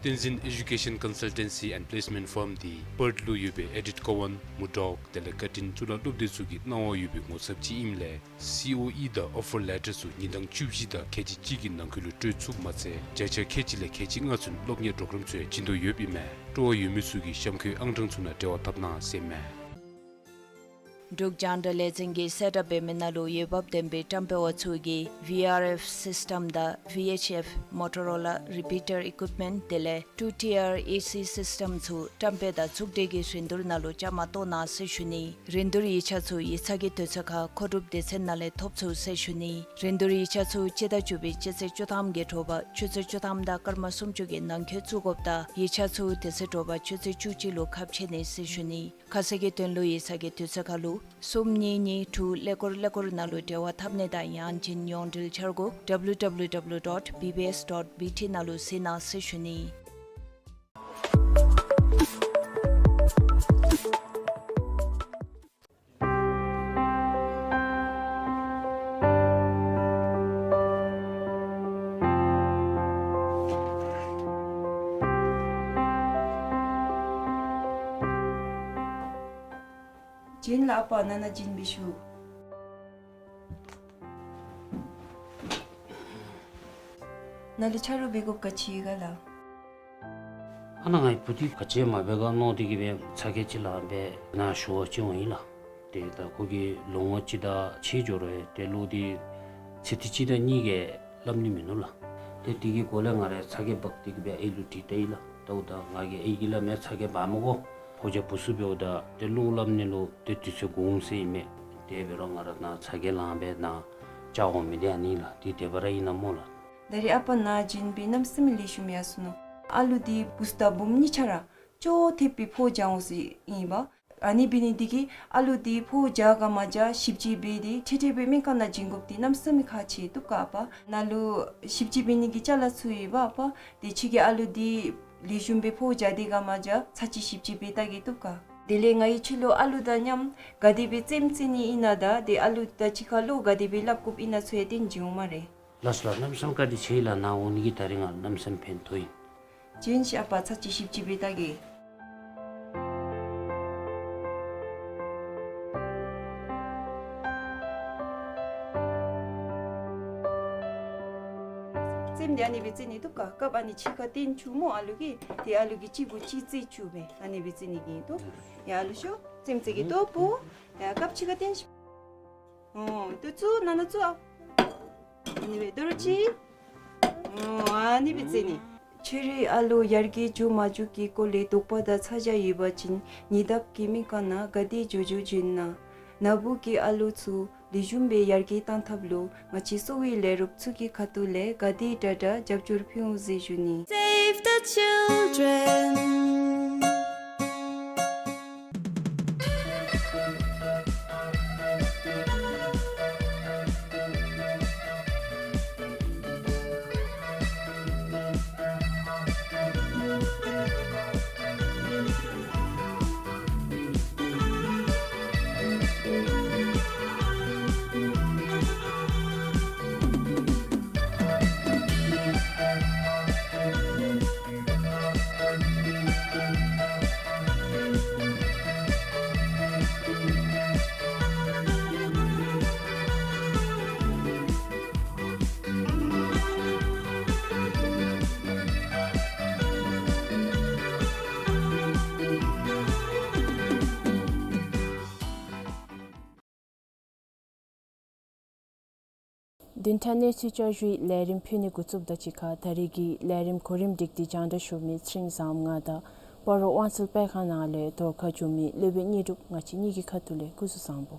བསྟན་འཛིན་Education Consultancy and Placement Firm འདི་པརཐ་ལུ་ཡོད་པའི་ཨེ་ཌིཊ་ཀོ་ཝན་མུར་ཌོག་དེ་ལས་ཀར་ཊིན་གཙུག་ལག་སློབ་སྡེ་ཚུ་གི་གནང་བ་ཡོད་པའི་ངོ་ཚབ་ཅིག་ཨིནམ་ལས་སི་ཨོ་ཨི་དང་ཨོ་ཕར་ལེ་ཊར་ཚུ་ཉིན་གྲངས་བཅུ་བཞི་དང་ཁལ་གཅིག་གཅིག་གི་ནང་འཁོད་ལུ་སྤྲོད་ཚུགསཔ་མ་ཚད་བརྒྱ་ཆ་ཁལ་གཅིག་ལས་ཁལ་གཅིག་ལྔ་ཚུན་སློབ་གཉེར་པོརོ་གརམ་ཚུ་ཡང་བྱིན་དོ་ཡོདཔ་ཨིན་མས། སྤྲོ་བ་ཡོད་མི་ཚུ་གིས་གཤམ་འཁོད་ཨང་གྲངས་ཚུ་ནང་འབྲེལ་བ་འཐབ་གནང་ཟེར་ཨིན་མས། འབྲུག་རྒྱང་བསྒྲགས་ལས་འཛིན་གྱིས་གསལ་བསྒྲགས་འབད་མི་ནང་ལུ་འོས་འབབ་ལྡན་པའི་བཀྲམ་སྤེལ་བ་ཚུ་གིས་V R F system དང་V H F Motorola repeater equipment དེ་ལས་two tier A C system ཚུ་བཀྲམ་སྤེལ་དང་ཚོགས་སྒྲིག་གི་རིན་བསྡུར་ནང་ལུ་བཅའ་མར་གཏོགས་གནང་ཟེར་ཞུ་ནི། རིན་བསྡུར་ཡིག་ཆ་ཚུ་ཡིག་ཚང་གི་དུས་ཚོད་ཁར་མཁོ་སྒྲུབ་སྡེ་ཚན་ནང་ལས་ཐོབ་ཚུགས་ཟེར་ཞུ་ནི། རིན་བསྡུར་ཡིག་ཆ་ཚུ་སྤྱི་ཟླ་བཅུ་པའི་སྤྱི་ཚེས་བཅུ་ཐམ་གྱི་དྲོ་པ་ཆུ་ཚོད་བཅུ་ཐམ་དང་སྐར་མ་སུམ་ཅུ་གི་ནང་འཁོད་བཙུགས་དགོཔ་དང་ཡིག་ཆ་ཚུ་དེ་ཚེ་དྲོ་པ་ཆུ་ཚོད་བཅུ་གཅིག་ལུ་ཁ་ཕྱེ་ནི་ཟེར་ཞུ་ནི། ཁ་གསལ་གྱི་དོན་ལུ་ཡིག་ཚང་གི་དུས་ཚོད་ཁར་ལུ་གསུམ་གཉིས་གཉིས་དྲུག་ཀླད་ཀོར་ཀླད་ཀོར་ནང་ལུ་འབྲེལ་བ་འཐབ་ནི་དང་ཡང་ཅིན་ཡོངས་འབྲེལ་འཆར་སྒོ W W W dot B B S dot B T ནང་ལུ་གཟིགས་གནང་ཟེར་ཞུ་ནི། བྱིན་ལགས། ཨ་པ་ནཱ་ནཱ་བྱིན་འབད་ཤོག། ནཱ་ལུ་ཆ་རོགས་འབད་དགོཔ་ག་ཅི་ཡོད་ག་ལགས། ཨ་ནཱ་ང་བུ་འདི་ག་ཅི་མ་འབད་ག་མནོ་སྟེ་གིས་སྦེ་ཚ་གྱང་ཅིག་ལངས་སྦེ་ནཱ་ཞུ་བར་བྱོན་ཡི་ལགས། ཏེ་ད་ཁོ་གིས་ལོ་ངོ་གཅིག་དང་ཕྱེད་འགྱོ་རུང་ཏེ་ལོག་སྟེ་ཚེ་ཐིག་གཅིག་དང་གཉིས་ཀྱི་སླབ་ནི་མིན་ནུག་ལགས། ཏེ་དེ་གི་གོང་ལས་ང་ར་ཚ་གྱང་འབག་སྟེ་གིས་སྦེ་ཨའི་ལུ་དྲིས་ལྟ་ཡི་ལགས། ད་འོ་ད་ང་གིས་ཨའི་གིས་སླབ་མས། ཚ་གྱང་འབག་མི་དགོ། ཕོ་རྒྱས་བུ་ཚུ་འབདཝ་ད་ཏེ་བློ་སླབ་ནི་ལུ་ཏེ་དུས་ཚོད་འགོར་འོང་ཟེར་ཨིན་མས། དེ་འབད་རུང་ང་ར་ནཱ་ཚ་གྱང་ལངས་སྦེ་ནཱ་བཅར་འོང་མི་འདི་ཨ་ནི་ལགས། ཏེ་དེ་སྦེ་ར་ཨིན་ན་སྨོ་ལགས། ད་རེས་ཨ་པ་ནཱ་བྱིན་འབད་གནམ་མེད་ས་མེད་ལེགས་ཤོམ་ཡར་སོ་ནུག། ཨ་ལུ་འདི་བུཚ་དང་བུམོ་གཉིས་ཆ་ར་ཅོག་འཐདཔ་སྦེ་ཕོཝ་འཇགས་འོང་ཟེར་ཨིན་པས། ཨ་ནི་འབད་ནི་འདི་གིས་ཨ་ལུ་འདི་ཕོཝ་འཇགས་ག་མ་འཇགས་ཞིབ་དཔྱད་འབད་དེ་འཕྲལ་འཕྲལ་སྦེ་སྨན་ཁང་ནང་བྱིན་དགོཔ་འདི་གནམ་མེད་ས་མེད་ཁག་ཆེ་བཏུབ་ག་ཨ་པ། ནཱ་ལུ་ཞིབ་དཔྱད་འབད་ནི་གི་ཅ་ལ་ཚུད་ཡི་པ་ཨ་པ། དེ་ཁྱོད་ཀྱིས་ཨ་ལུ་འདི་ལེགས་ཤོམ་སྦེ་ཕོཝ་འཇགས་ཏེ་ག་མ་འཇགས་ཚར་གཅིག་ཞིབ་དཔྱད་འབད་བལྟ་གེ་བཏུབ་ག། དེ་ལས་ང་གིས་ཁྱོད་ལུ་ཨ་ལུ་དང་མཉམ་ག་དེ་སྦེ་རྩེདམོ་རྩེ་ནི་ཨིན་ན་དང་ཏེ་ཨ་ལུ་དང་གཅིག་ཁར་ལུ་ག་དེ་སྦེ་སླབ་དགོཔ་ཨིན་ན་ཚུ་ཡང་སྟོན་བྱིན་འོང་སྨ་རེ། ལགས་སོ་ལགས། གནམ་མེད་ས་མེད་བཀའ་དྲིན་ཆེ་ཡི་ལགས། ནཱ་འོང་ནི་གིས་ད་རིས་ང་གནམ་མེད་ས་མེད་ཕན་ཐོགས་ཡི། བྱིན་ཤིག་ཨ་པ། ཚར་གཅིག་ཞིབ་དཔྱད་འབད་བལྟ་གེ། རྩེདམོ་འདི་ཨ་ནི་སྦེ་རྩེ་ནི་བཏུབ་ག། རྐངམ་ཨ་ནི་ཕྱི་ཁར་བཏོན་བཅུག་སྨོ་ཨ་ལུ་གིས། ཏེ་ཨ་ལུ་གིས་གཅིག་གུ་གཅིག་རྩེ་བཅུག་སྦེ་ཨ་ནི་སྦེ་རྩེ་ནི་གི་ཏོ། ཡ་ཨ་ལུ་ཤོག། རྩེདམོ་རྩེ་གེ་ཏོ་པོ། ཡ་རྐངམ་ཕྱི་ཁར་བཏོན་ཤིག། ཨོ་ཏོ་བཙུགས། ནཱ་ནཱ་བཙུགས་ཨ། ཨ་ནི་སྦེ་དོ་རུང་གཅིག། ཨོ་ཨ་ནི་སྦེ་རྩེ་ནི། ཁྱོད་རའི་ཨ་ལུ་ཡར་རྒྱས་འགྱོ་མ་འགྱོ་གི་སྐོར་ལས་དོགས་པ་དང་ཚ་གྱང་ཡོད་པ་ཅིན་ཉེ་འདབས་ཀྱི་སྨན་ཁང་ནང་ག་དེ་འགྱོ་འགྱོ་བྱོན་གནང་། ནཱ་བུ་གིས་ཨ་ལུ་ཚུ་ལེགས་ཤོམ་སྦེ་ཡར་རྒྱས་གཏང་ཐབས་ལུ་ང་བཅས་གསོ་བའི་ལས་རོགསཔ་ཚུ་གི་ཁ་ཐུག་ལས་ག་དེ་དྲག་དྲག་རྒྱབ་སྐྱོར་ཕུལ་འོང་ཟེར་ཞུ་ནི། Save the children. བདུན་ཕྲག་གནས་ཚུལ་བསྐྱར་ཞུའི་ལས་རིམ་ཕུལ་ནི་འགོ་བཙུགསཔ་དང་གཅིག་ཁར་ད་རེས་ཀྱི་ལས་རིམ་གོ་རིམ་སྒྲིག་སྟེ་སྙན་ཞུ་མི་ཚེ་རིང་བཟངམོ་ང་དང་སྤ་རོ་དབང་སེལ་སྤེལ་ཁང་ནང་ལས་ཐོག་ཁར་བྱོན་མི་སློབ་དཔོན་དངོས་གྲུབ་ང་བཅས་གཉིས་ཀྱི་ཁ་ཐུག་ལས་སྐུ་གཟུགས་བཟང་པོ།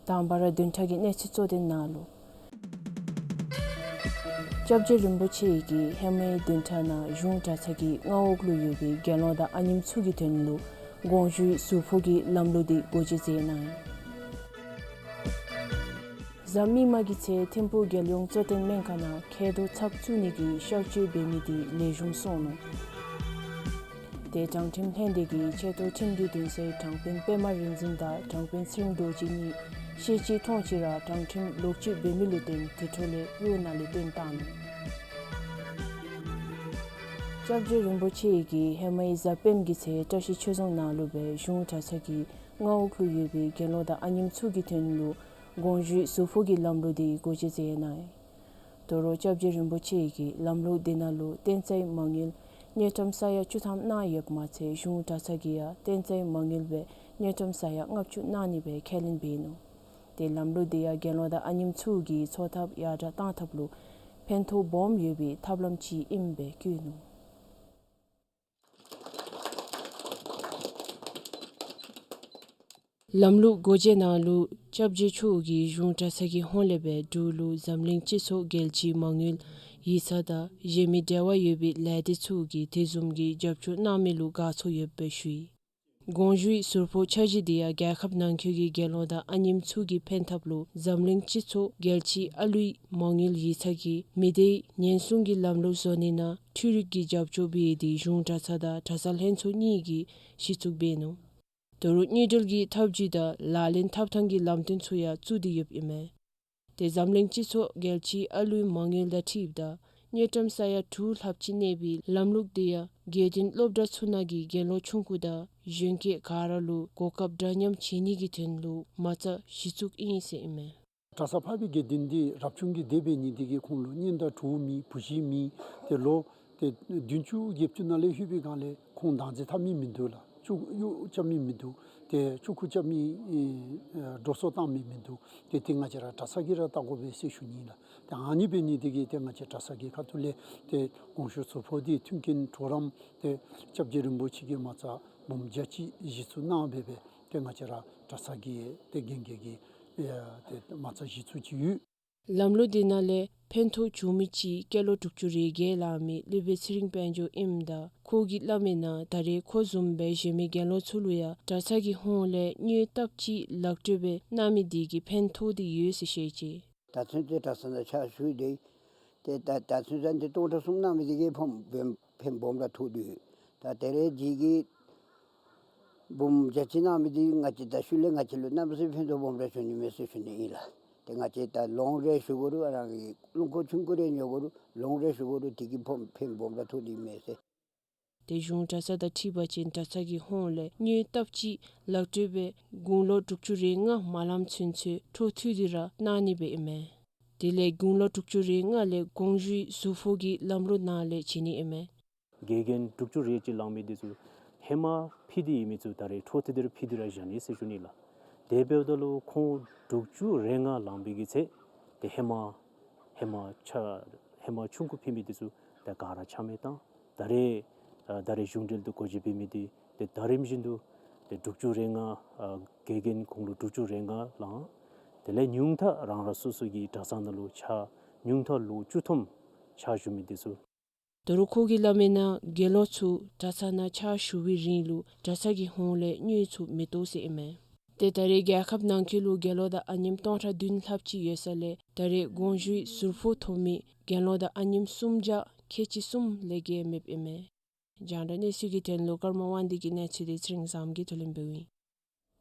དང་པ་ར་བདུན་ཕྲག་གི་གནས་ཚུལ་གཙོ་དོན་ནང་ལུ། སྐྱབས་རྗེ་རིན་པོ་ཆེ་གིས་ཧེ་མའི་བདུན་ཕྲག་ནང་གཞུང་གྲྭ་ཚང་གི་མངའ་འོག་ལུ་ཡོད་པའི་དགེ་སློང་དང་ཨ་ནེམོ་ཚུ་གི་དོན་ལུ་དགོངས་ཞུའི་ཟུར་ཕོག་གི་ལམ་ལུགས་འདི་སྒོ་འབྱེད་མཛད་གནང་ཡི། གཟའ་མིག་དམར་གྱི་ཚེ་ཐིམ་ཕུག་རྒྱལ་ཡོངས་གཙོ་བསྟེན་སྨན་ཁང་ནང་མཁལ་རྡོག་ཚབ་བཙུགས་ནི་གི་གཤག་བཅོས་འབད་མི་འདི་ལེགས་ཤོམ་སོང་ནུག། ཏེ་དྲང་ཁྲིམས་ལྷན་སྡེ་གི་ཆེ་མཐོ་ཁྲིམས་ཀྱི་འདུན་སའི་དྲང་དཔོན་པདྨ་རིག་འཛིན་དང་དྲང་དཔོན་ཚེ་རིང་རྡོ་རྗེ་གཉིས་ཤེས་བཞིན་མཐོང་བཞིན་ར་དྲང་ཁྲིམས་ལོག་སྤྱོད་འབད་མི་ལུ་བརྟེན་དེ་འཕྲོ་ལས་གཡོག་ནང་ལས་བཏོན་བཏང་ནུག། སྐྱབས་རྗེ་རིན་པོ་ཆེ་གིས་ཧེ་མའི་གཟའ་སྤེནམ་གྱི་ཚེ་བཀྲ་ཤིས་ཆོས་རྫོང་ནང་ལུ་སྦེ་གཞུང་གྲྭ་ཚང་གི་མངའ་འོག་ལུ་ཡོད་པའི་དགེ་སློང་དང་ཨ་ནེམོ་ཚུ་གི་དོན་ལུ་དགོངས་ཞུའི་ཟུར་ཕོག་གི་ལམ་ལུགས་འདི་སྒོ་འབྱེད་མཛད་གནང་ཡི། དོ་རུང་སྐྱབས་རྗེ་རིན་པོ་ཆེ་གིས་ལམ་ལུགས་འདི་ནང་ལུ་བསྟན་རྩ་མ་དངུལ་དངུལ་ཀྲམ་ས་ཡ་བཅུ་ཐམ་གནང་ཡོདཔ་མ་ཚད་གཞུང་གྲྭ་ཚང་གིས་ཡང་བསྟན་རྩ་མ་དངུལ་སྦེ་དངུལ་ཀྲམ་ས་ཡ་ལྔ་བཅུ་གནང་ནི་སྦེ་ཁས་ལེན་འབད་ནུག། ཏེ་ལམ་ལུགས་འདི་ཡང་དགེ་སློང་དང་ཨ་ནེམོ་ཚུ་གི་འཚོ་ཐབས་ཡར་དྲག་གཏང་ཐབས་ལུ་ཕན་ཐོགས་སྦོམ་ཡོད་པའི་ཐབས་ལམ་ཅིག་ཨིནམ་སྦེ་བཀོད་ནུག། ལམ་ལུགས་སྒོ་འབྱེད་ནང་ལུ་སྐྱབས་རྗེ་མཆོག་གིས་གཞུང་གྲྭ་ཚང་གི་ཧོངས་ལས་སྦེ་འབྲུག་ལུ་འཛམ་གླིང་སྤྱི་ཚོགས་རྒྱལ་སྤྱིའི་མ་དངུལ་ཡིག་ཚང་དང་གཞན་མི་འབྲེལ་བ་ཡོད་པའི་ལས་སྡེ་ཚུ་གིས་དེ་བཟུམ་གྱི་རྒྱབ་སྐྱོར་གནང་མི་ལུ་དགའ་ཚོར་ཡོདཔ་སྦེ་ཞུ་ཡི། དགོངས་ཞུའི་ཟུར་ཕོག་འཆར་གཞི་འདི་ཡང་རྒྱལ་ཁབ་ནང་འཁོད་ཀྱི་དགེ་སློང་དང་ཨ་ནེམོ་ཚུ་གི་ཕན་ཐབས་ལུ་འཛམ་གླིང་སྤྱི་ཚོགས་རྒྱལ་སྤྱིའི་ཨ་ལུའི་མ་དངུལ་ཡིག་ཚང་གིས་མི་སྡེའི་ཉེན་སྲུང་གི་ལམ་ལུགས་བཟོ་ནི་ནང་འཕྲུལ་རིག་གི་རྒྱབ་སྐྱོར་འབད་དེ་གཞུང་གྲྭ་ཚང་དང་གྲྭ་ཚང་ལྷན་ཚོགས་གཉིས་ཀྱིས་གཞི་བཙུགས་འབད་ནུག། དོ་རུང་དངུལ་འབྲེལ་གྱི་ཐབས་བྱུས་དང་ལག་ལེན་ཐབས་དང་གི་ལམ་སྟོན་ཚུ་ཡང་བཙུགས་ཏེ་ཡོདཔ་ཨིན་མས། ཏེ་འཛམ་གླིང་སྤྱི་ཚོགས་རྒྱལ་སྤྱིའི་ཨ་ལུའི་མ་དངུལ་དང་འཁྲིལཝ་ད་དངུལ་ཀྲམ་ས་ཡ་དྲུག་ལྷགཔ་ཅིག་གནས་པའི་ལམ་ལུགས་འདི་ཡང་དགེ་འདུན་སློབ་གྲྭ་ཚུ་ནང་གི་དགེ་སློང་ཆུང་ཀུ་དང་གཞོན་སྐྱེས་ག་ར་ལུ་གོ་སྐབས་འདྲ་མཉམ་བྱིན་ནི་གི་དོན་ལུ་མ་རྩ་གཞི་བཙུགས་ཨིན་ཟེར་ཨིན་མས། གྲྭ་ས་ཕར་པའི་དགེ་འདུན་འདི་རབ་བྱུང་གི་སྡེ་འབད་ནི་འདི་གིས་ཁོང་ལུ་གཉེན་དང་གྲོགས་མེད་བུ་གཞི་མེད། ཏེ་ལོ་ཏེ་བདུན་ཅུ་བརྒྱད་ཅུ་ནང་ལས་ལྷོད་པའི་སྒང་ལས་ཁོང་བདག་འཛིན་འཐབ་མི་མིན་འདུག་ལགས། ཅུ་གཡོག་རྐྱབ་མི་མིན་འདུག། ཏེ་ཅུ་ཁུ་རྐྱབ་མི་ཨེ་འགྲོ་སོང་བཏང་མི་མིན་འདུག། ཏེ་ཏེ་ང་བཅས་ར་གྲྭ་ཚང་གིས་ར་བལྟ་དགོ་པས་ཟེར་ཞུ་ནི་ལགས། ཏེ་ཨ་ནི་འབད་ནི་འདི་གིས་ཏེ་ང་བཅས་གྲྭ་ཚང་གི་ཁ་ཐུག་ལས་ཏེ་དགོངས་ཞུ་ཟུར་ཕོག་འདི་མཐུན་རྐྱེན་གྲོགས་རམ་ཏེ་སྐྱབས་རྗེ་རིན་པོ་ཆེ་གིས་མ་རྩ་འབུམ་བརྒྱ་གཅིག་གཞི་བཙུགས་གནང་སྦེ་སྦེ་ཏེ་ང་བཅས་ར་གྲྭ་ཚང་གི་ཏེ་རྒན་རྒས་ཀྱི་ཨེ་ཏེ་མ་རྩ་གཞི་བཙུགས་ཅིག་ཡོད། ལམ་ལུགས་འདི་ནང་ལས་ཕན་ཐོགས་བྱུང་མི་ཅིག་སྐྱེས་ལོ་དྲུག་ཅུ་རེ་བརྒྱད་ལང་མི་སློབ་དཔོན་ཚེ་རིང་དཔལ་འབྱོར་ཨིནམ་ད་ཁོ་གིས་སླབ་མི་ནང་ད་རེས་ཁོ་བཟུམ་སྦེ་གཞན་མི་དགེ་སློང་ཚུ་ལུ་ཡང་གྲྭ་ཚང་གི་ཧོངས་ལས་དངུལ་སྟབས་གཅིག་ལག་སྤྲོད་སྦེ་གནང་མི་འདི་གིས་ཕན་ཐོགས་ཏེ་ཡོད་ཟེར་བཤད་ཅི། ད་ཚུན་ཚོད་གྲྭ་ཚང་ནང་ཕྱག་ཞུ་སྟེ་ཏེ་ད་ད་ཚུན་ཚོད་འདི་སྟོང་ཕྲག་གསུམ་གནང་མི་འདི་གིས་ཕམ་ཕན་ཕན་སྦོམ་ར་ཐོགས་ཏེ་ཡོད། ད་ད་རེས་ཅིག་གིས་འབུམ་བརྒྱ་གཅིག་གནང་མི་འདི་ང་བཅས་ད་ཤུལ་ལས་ང་བཅས་ལུ་གནམ་མེད་ས་མེད་ཕན་ཐོགས་སྦོམ་ར་བྱུང་ནི་མས་ཟེར་ཞུ་ནི་ཨིན་ལགས། ཏེ་ང་བཅས་ད་ལོང་རེ་ཞུ་དགོ་རུང་ཨ་རང་གི་རླུང་འཁོར་ཆུང་ཀུ་རེ་ཉོ་དགོ་རུང་ལོང་རེ་ཞུ་དགོ་རུང་དེ་གིས་ཕམ་ཕན་སྦོམ་ར་ཐོགས་ནི་མས་ཟེར། ཏེ་གཞུང་གྲྭ་ཚང་དང་འཁྲིལ་བ་ཅིན་གྲྭ་ཚང་གི་ཧོངས་ལས་དངུལ་སྟབས་གཅིག་ལག་སྤྲོད་སྦེ་དགུང་ལོ་དྲུག་ཅུ་རེ་ལྔ་མ་ལངམ་ཚུན་ཚོད་འཕྲོ་མཐུད་དེ་ར་གནང་ནི་སྦེ་ཨིན་མས། དེ་ལས་དགུང་ལོ་དྲུག་ཅུ་རེ་ལྔ་ལས་དགོངས་ཞུའི་ཟུར་ཕོག་གི་ལམ་ལུགས་ནང་ལས་བྱིན་ནི་ཨིན་མས། དགེ་རྒན་དྲུག་ཅུ་རེ་གཅིག་ལང་མི་འདི་ཚུ་ཧེ་མ་ཕུལ་ཏེ་ཡོད་མི་ཚུ་ད་རེས་འཕྲོ་མཐུད་དེ་ར་ཕུལ་ཏེ་ར་བཞག་ནི་ཟེར་ཞུ་ནི་ལགས། དེ་འབདཝ་ད་ལུ་ཁོང་དྲུག་ཅུ་རེ་ལྔ་ལང་པའི་གི་ཚེ་ཏེ་ཧེ་མ་ཧེ་མ་ཆ་ཧེ་མ་ཆུང་ཀུ་ཕུལ་མི་འདི་ཚུ་ད་ག་ར་ཆ་མེད་བཏང་། ད་རེས་ཨ་ད་རེས་གཞུང་འབྲེལ་དུ་སྒོ་འབྱེད་འབད་མི་འདི་ཏེ་ད་རིམ་བཞིན་དུ་ཏེ་དྲུག་ཅུ་རེ་ལྔ་ཨ་དགེ་རྒན་དགུང་ལོ་དྲུག་ཅུ་རེ་ལྔ་ལང་། དེ་ལས་ཉུང་མཐའ་རང་རང་སོ་སོ་གི་གྲྭ་ཚང་ནང་ལུ་ཕྱག་ཉུང་མཐའ་ལོ་བཅུ་ཐམ་ཕྱག་ཞུ་མི་འདི་ཚུ། དོ་རུང་ཁོ་གིས་སླབ་མི་ནང་དགེ་སློང་ཚུ་གྲྭ་ཚང་ནང་ཕྱག་ཞུ་བའི་རིང་ལུ་གྲྭ་ཚང་གི་ཧོངས་ལས་དངུལ་ཚུ་མི་བཏོག་ཟེར་ཨིན་མས། ཏེ་ད་རེས་རྒྱལ་ཁབ་ནང་འཁོད་ལུ་དགེ་སློང་དང་ཨ་ནེམོ་སྟོང་ཕྲག་བདུན་ལྷགཔ་ཅིག་ཡོད་ས་ལས་ད་རེས་དགོངས་ཞུའི་ཟུར་ཕོག་ཐོབ་མི་དགེ་སློང་དང་ཨ་ནེམོ་སུམ་བརྒྱ་ཁལ་གཅིག་གསུམ་ལས་བརྒལ་མེདཔ་ཨིན་མས། རྒྱང་བསྒྲགས་གནས་ཚུལ་གྱི་དོན་ལུ་ཀརྨ་དབང་འདུས་ཀྱི་གནས་ཚུལ་འདི་ཚེ་རིང་བཟངམོ་གིས་ཐོ་ལེན་འབདཝ་ཨིན།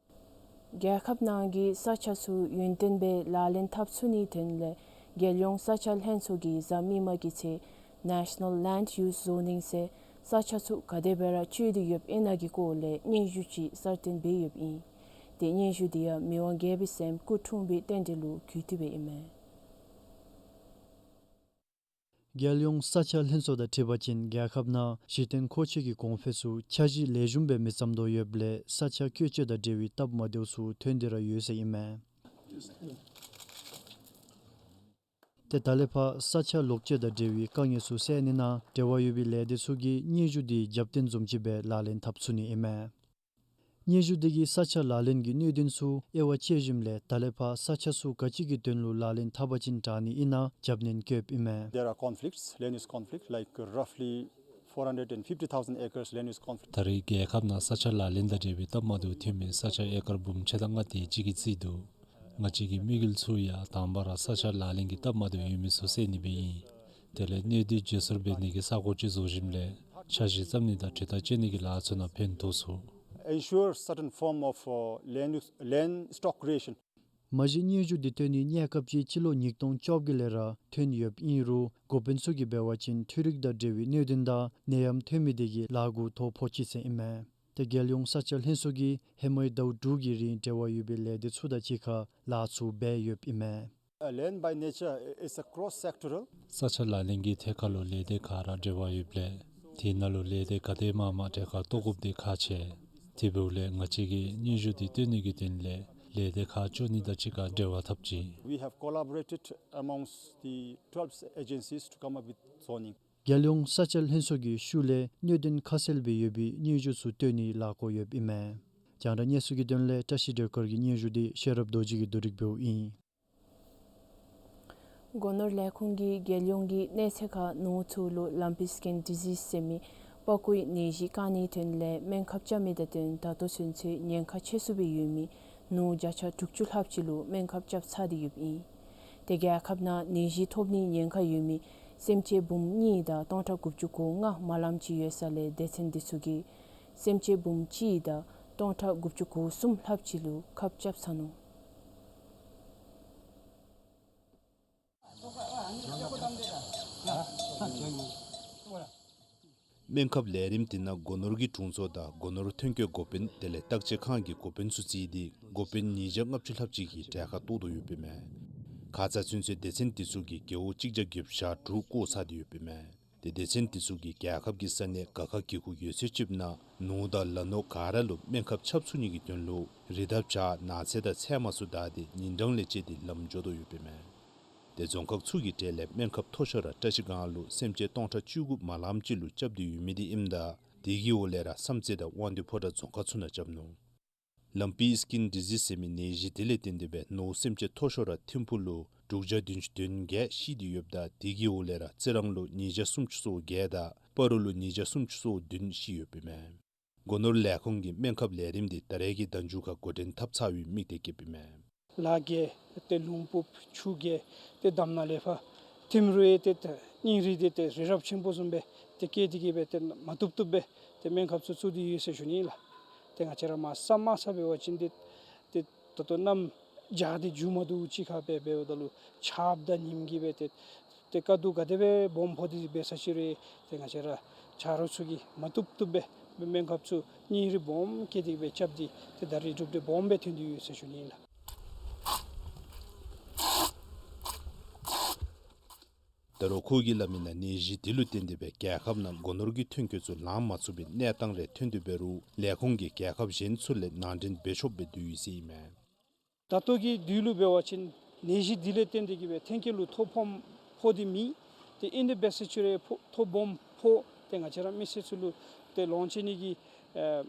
རྒྱལ་ཁབ་ནང་གི་ས་ཆ་ཚུ་ཡུན་བརྟན་སྦེ་ལག་ལེན་འཐབ་ཚུགས་ནིའི་དོན་ལས་རྒྱལ་ཡོངས་ས་ཆ་ལྷན་ཚོགས་ཀྱིས་གཟའ་མིག་དམར་གྱི་ཚེ་National Land Use Zoning ཟེར་ས་ཆ་ཚུ་ག་དེ་སྦེ་ར་སྤྱོད་དེ་ཡོདཔ་ཨིན་ན་གི་སྐོར་ལས་སྙན་ཞུ་ཅིག་གསར་བཏོན་འབད་ཡོདཔ་ཨིན། ཏེ་སྙན་ཞུ་འདི་ཡང་མི་དབང་རྒྱལ་པོའི་སྲསམོ་སྐུ་འཁྲུངས་པའི་རྟེན་འབྲེལ་ལུ་གུས་བཏུད་སྦེ་ཨིན་མས། རྒྱལ་ཡོངས་ས་ཆ་ལྷན་ཚོགས་དང་འཁྲིལ་བ་ཅིན་རྒྱལ་ཁབ་ནང་གཞི་རྟེན་མཁོ་ཆས་ཀྱི་གོང་འཕེལ་ཚུ་འཆར་གཞི་ལེགས་ཤོམ་སྦེ་མི་འཚམ་དོ་ཡོདཔ་ལས་ས་ཆ་བཀོལ་སྤྱོད་དང་འབྲེལ་བའི་སྟབས་མ་བདེཝ་ཚུ་ཐོན་ཏེ་ར་ཡོད་ཟེར་ཨིན་མས། ཏེ་ད་ལས་ཕར་ས་ཆ་ལོག་སྤྱོད་དང་འབྲེལ་བའི་དཀའ་ངལ་ཚུ་སེལ་ནི་ནང་འབྲེལ་བ་ཡོད་པའི་ལས་སྡེ་ཚུ་གིས་སྙན་ཞུ་དེ་རྒྱབ་རྟེན་བཟུམ་ཅིག་སྦེ་ལག་ལེན་འཐབ་ཚུགས་ནི་ཨིན་མས། སྙན་ཞུ་དེ་གིས་ས་ཆ་ལག་ལེན་གྱི་གནད་དོན་ཚུ་དབྱེ་བ་ཕྱེ་ཞིནམ་ལས་ད་ལས་ཕར་ས་ཆ་ཚུ་ག་ཅི་གི་དོན་ལུ་ལག་ལེན་འཐབ་པ་ཅིན་དྲག་ནི་ཨིན་ན་རྒྱབ་སྣོན་བཀོདཔ་ཨིན་མས། There are conflicts, land use conflict, like roughly four hundred and fifty thousand acres land use conflict. ད་རེས་རྒྱལ་ཁབ་ནང་ས་ཆ་ལག་ལེན་དང་འབྲེལ་བའི་སྟབས་མ་བདེཝ་ཐོན་མི་ས་ཆ་ཨེ་ཀར་འབུམ་ཕྱེད་དང་ལྔ་དེ་ཅིག་གིས་རྩིས་འདུག། ང་བཅས་ཀྱི་དམིགས་ཡུལ་ཚུ་ཡང་དང་པ་ར་ས་ཆ་ལག་ལེན་གྱི་སྟབས་མ་བདེཝ་ཡོད་མི་ཚུ་སེལ་ནི་སྦེ་ཨིན། དེ་ལས་གནོད་འདོད་བརྗེ་སོར་འབད་ནི་གི་ས་གོ་ཅིག་བཟོ་ཞིནམ་ལས་འཆར་གཞི་བརྩམ་ནི་དང་གྲོས་ཐག་བཅད་ནི་གི་ལཱ་ཚུ་ནང་ཕན་ཐོགས་ཚུགས། Ensure certain form of, uh, land use, land stock creation. མ་གཞི་སྙན་ཞུ་འདི་བཏོན་ནིའི་གནས་སྐབས་ཅིག་སྤྱི་ལོ་ཉིས་སྟོང་བཅོ་བརྒྱད་ལས་ར་ཐོན་ཡོདཔ་ཨིན་རུང་འགོ་དཔོན་ཚུ་གིས་འབད་བ་ཅིན་འཕྲུལ་རིག་དང་འབྲེལ་བའི་གནད་དོན་དང་ནད་ཡམས་ཐོན་མི་དེ་གིས་ལཱ་འགོ་ཐོག་ཕོག་ཅི་ཟེར་ཨིན་མས། ཏེ་རྒྱལ་ཡོངས་ས་ཆ་ལྷན་ཚོགས་ཀྱིས་ཧེ་མའི་ཟླཝ་དྲུག་གི་རིང་འབྲེལ་བ་ཡོད་པའི་ལས་སྡེ་ཚུ་དང་གཅིག་ཁར་ལཱ་ཚུ་འབད་ཡོདཔ་ཨིན་མས། Uh, land by nature is a cross-sectoral. ས་ཆ་ལག་ལེན་གྱི་ཐད་ཁར་ལུ་ལས་སྡེ་ག་ར་འབྲེལ་བ་ཡོདཔ་ལས་དེ་ནང་ལུ་ལས་སྡེ་ག་དེ་མང་མང་གྲལ་ཁར་གཏོགས་དགོཔ་དེ་ཁག་ཆེ། དེ་འབདཝ་ལས་ང་བཅས་ཀྱིས་སྙན་ཞུ་འདི་བཏོན་ནི་གི་དོན་ལས་ལས་སྡེ་ཁག་བཅུ་གཉིས་དང་གཅིག་ཁར་འབྲེལ་བ་འཐབ་ཅི། We have collaborated amongst the twelve agencies to come up with zoning. རྒྱལ་ཡོངས་ས་ཆ་ལྷན་ཚོགས་ཀྱི་ཤུལ་ལས་གནད་དོན་ཁ་གསལ་སྦེ་ཡོད་པའི་སྙན་ཞུ་ཚུ་བཏོན་ནིའི་ལཱ་འགོ་ཡོདཔ་ཨིན་མས། རྒྱང་བསྒྲགས་གནས་ཚུལ་གྱི་དོན་ལས་བཀྲ་ཤིས་སྒྲོལ་དཀར་གྱི་སྙན་ཞུ་འདི་ཤེས་རབ་རྡོ་རྗེ་གིས་བསྡུ་སྒྲིག་འབདཝ་ཨིན། སྒོ་ནོར་ལས་ཁུངས་ཀྱིས་རྒྱལ་ཡོངས་ཀྱི་གནས་ཚད་ཁར་ནོར་ཚུ་ལུ་ལམ་པི་སི་ཀིན་ཌི་ཟིས་ཟེར་མི་པགས་ཀོའི་ནད་གཞི་བཀག་ནིའི་དོན་ལས་སྨན་ཁབ་རྐྱབ་མི་དང་བསྟུན་ད་ལྟོ་ཚུན་ཚོད་ཉེན་ཁ་ཆེ་སུ་སྦེ་ཡོད་མི་ནོར་བརྒྱ་ཆ་དྲུག་ཅུ་ལྷགཔ་ཅིག་ལུ་སྨན་ཁབ་རྐྱབ་ཚར་ཏེ་ཡོདཔ་ཨིན། ཏེ་རྒྱལ་ཁབ་ནང་ནད་གཞི་ཐོབ་ནིའི་ཉེན་ཁ་ཡོད་མི་སེམས་ཅན་འབུམ་གཉིས་དང་སྟོང་ཕྲག་དགུ་བཅུ་གོ་ལྔ་མ་ལམ་ཅིག་ཡོད་ས་ལས་སྡེ་ཚན་འདི་ཚུ་གིས་སེམས་ཅན་འབུམ་གཅིག་དང་སྟོང་ཕྲག་དགུ་བཅུ་གོ་གསུམ་ལྷགཔ་ཅིག་ལུ་ཁབ་རྐྱབ་ཚར་ནུག། སྨན་ཁབ་ལས་རིམ་འདི་ནང་སྒོ་ནོར་གྱི་དྲུང་འཚོ་དང་སྒོ་ནོར་ཐོན་སྐྱེད་འགོ་དཔོན་དེ་ལས་བརྟག་དཔྱད་ཁང་གི་འགོ་དཔོན་ཚུ་བརྩིས་ཏེ་འགོ་དཔོན་ཉིས་བརྒྱ་ལྔ་བཅུ་ལྷགཔ་ཅིག་གིས་གྲལ་ཁར་གཏོགས་དོ་ཡོདཔ་ཨིན་མས། ཁ་ཙ་ཚུན་ཚོད་སྡེ་ཚན་འདི་ཚུ་གིས་རྒེད་འོག་གཅིག་བརྒྱ་བརྒྱད་ཅུ་གྱ་དྲུག་བསྐོར་ཚར་ཏེ་ཡོདཔ་ཨིན་མས། ཏེ་སྡེ་ཚན་འདི་ཚུ་གིས་རྒྱལ་ཁབ་ཀྱི་ས་གནས་སྒར་ཁག་གི་ཁུག་ཡོད་ཚད་ཅིག་ནང་ནོར་དང་ལ་ནོར་ག་ར་ལུ་སྨན་ཁབ་རྐྱབ་ཚུགས་ནི་གི་དོན་ལུ་རི་དྭགས་བྱག་ནགས་ཚལ་དང་ཚལ་མ་ཚུ་བདའ་སྟེ་ཉིན་གྲངས་ལས་བཅད་དེ་ལམ་འགྱོ་དོ་ཡོདཔ་ཨིན་མས། ཏེ་རྫོང་ཁག་ཚུ་གི་གྲས་ལས་སྨན་ཁབ་མཐོ་ཤོས་ར་བཀྲ་ཤིས་སྒང་ལུ་སེམས་ཅན་སྟོང་ཕྲག་བཅུ་དགུ་མ་ལམ་ཅིག་ལུ་རྐྱབ་སྟེ་ཡོད་མི་དེ་ཨིནམ་ད་དེ་གི་འོག་ལས་ར་བསམ་རྩེ་དང་དབང་འདུས་ཕོ་བྲང་རྫོང་ཁག་ཚུ་ནང་རྐྱབ་ནུག། ལམ་པི་སི་ཀིན་ཌི་ཟིས་ཟེར་མི་ནད་གཞི་དེ་ལས་བརྟེན་ཏེ་སྦེ་ནོར་སེམས་ཅན་མཐོ་ཤོས་ར་ཐིམ་ཕུག་ལུ་དྲུག་བརྒྱ་བདུན་ཅུ་དོན་བརྒྱད་ཤི་སྟེ་ཡོདཔ་ད་དེ་གི་འོག་ལས་ར་རྩི་རང་ལུ་ཉིས་བརྒྱ་སུམ་ཅུ་སོ་བརྒྱད་དང་སྤ་རོ་ལུ་ཉིས་བརྒྱ་སུམ་ཅུ་སོ་བདུན་ཤི་ཡོདཔ་ཨིན་མས། སྒོ་ནོར་ལས་ཁུངས་ཀྱིས་སྨན་ཁབ་ལས་རིམ་འདི་ད་རེས་ཀྱི་ཟླ་མཇུག་ཁར་འགོ་འདྲེན་འཐབ་ཚར་བའི་དམིགས་གཏད་བསྐྱེདཔ་ཨིན་མས། ལ་རྒྱལ་ཏེ་ལུང་ཕུག་ཆུ་རྒྱལ་ཏེ་དམ་ན་ལས་ཕར་ཐིམ་རུང་ཡང་ཏེ་ཏེ་སྙིང་རུས་འདི་ཏེ་རི་རབ་ཆེན་པོ་བཟུམ་སྦེ་ཏེ་བསྐྱེད་དེ་གི་སྦེ་ཏེ་མ་བཏུབ་བཏུབ་སྦེ་ཏེ་སྨན་ཁབ་ཚུ་བཙུགས་ཏེ་ཡོད་ཟེར་ཞུ་ནི་ལགས། ཏེ་ང་བཅས་ར་མ་ས་མ་ས་འབད་བ་ཅིན་ཏེ་ཏེ་ད་ལྟོ་གནམ་བྱཱར་འདི་མཇུག་མ་བསྡུ་ཅིག་ཁར་སྦེ་འབདཝ་ད་ལུ་ཆརཔ་དང་ཉིམ་གིས་སྦེ་ཏེ་ཏེ་དཀའ་སྡུག་ག་དེ་སྦེ་སྦོམ་ཕོག་སྟེ་འབད་ས་ཅི་རུང་ཏེ་ང་བཅས་ར་ཆ་རོགས་ཚུ་གིས་མ་བཏུབ་བཏུབ་སྦེ་སྨན་ཁབ་ཚུ་སྙིང་རུས་སྦོམ་བསྐྱེད་དེ་སྦེ་རྐྱབ་སྟེ་ཏེ་ད་རེས་གྲུབ་འབྲས་སྦོམ་སྦེ་ཐོན་ཏེ་ཡོད་ཟེར་ཞུ་ནི་ལགས། ད་རུང་ཁོ་གིས་སླབ་མི་ནང་ནད་གཞི་དེ་ལུ་བརྟེན་ཏེ་སྦེ་རྒྱལ་ཁབ་ནང་སྒོ་ནོར་གྱི་ཐོན་སྐྱེད་ཚུ་ལང་མ་ཚུགས་པའི་གནས་སྟངས་རེ་ཐོན་ཏེ་འབད་རུང་ལས་ཁུངས་ཀྱིས་རྒྱལ་ཁབ་གཞན་ཚུ་ལས་ནང་འདྲེན་འབད་ཆོགཔ་སྦེ་བསྡུ་ཡི་ཟེར་ཨིན་མས། ད་ལྟོ་གི་དུས་ལུ་འབད་བ་ཅིན་ནད་གཞི་འདི་ལས་བརྟེན་ཏེ་གི་སྦེ་ཐོན་སྐྱེད་ལུ་ཐོ་ཕོག་ཕོག་སྟེ་མེད། ཏེ་ཨིན་ཏེ་འབད་ས་ཅི་རུང་ཕོག་ཐོ་སྦོམ་ཕོག་ཏེ་ང་བཅས་ར་མི་སེར་ཚུ་ལུ་ཏེ་ལོངས་སྤྱོད་ནི་གི་ཨེ་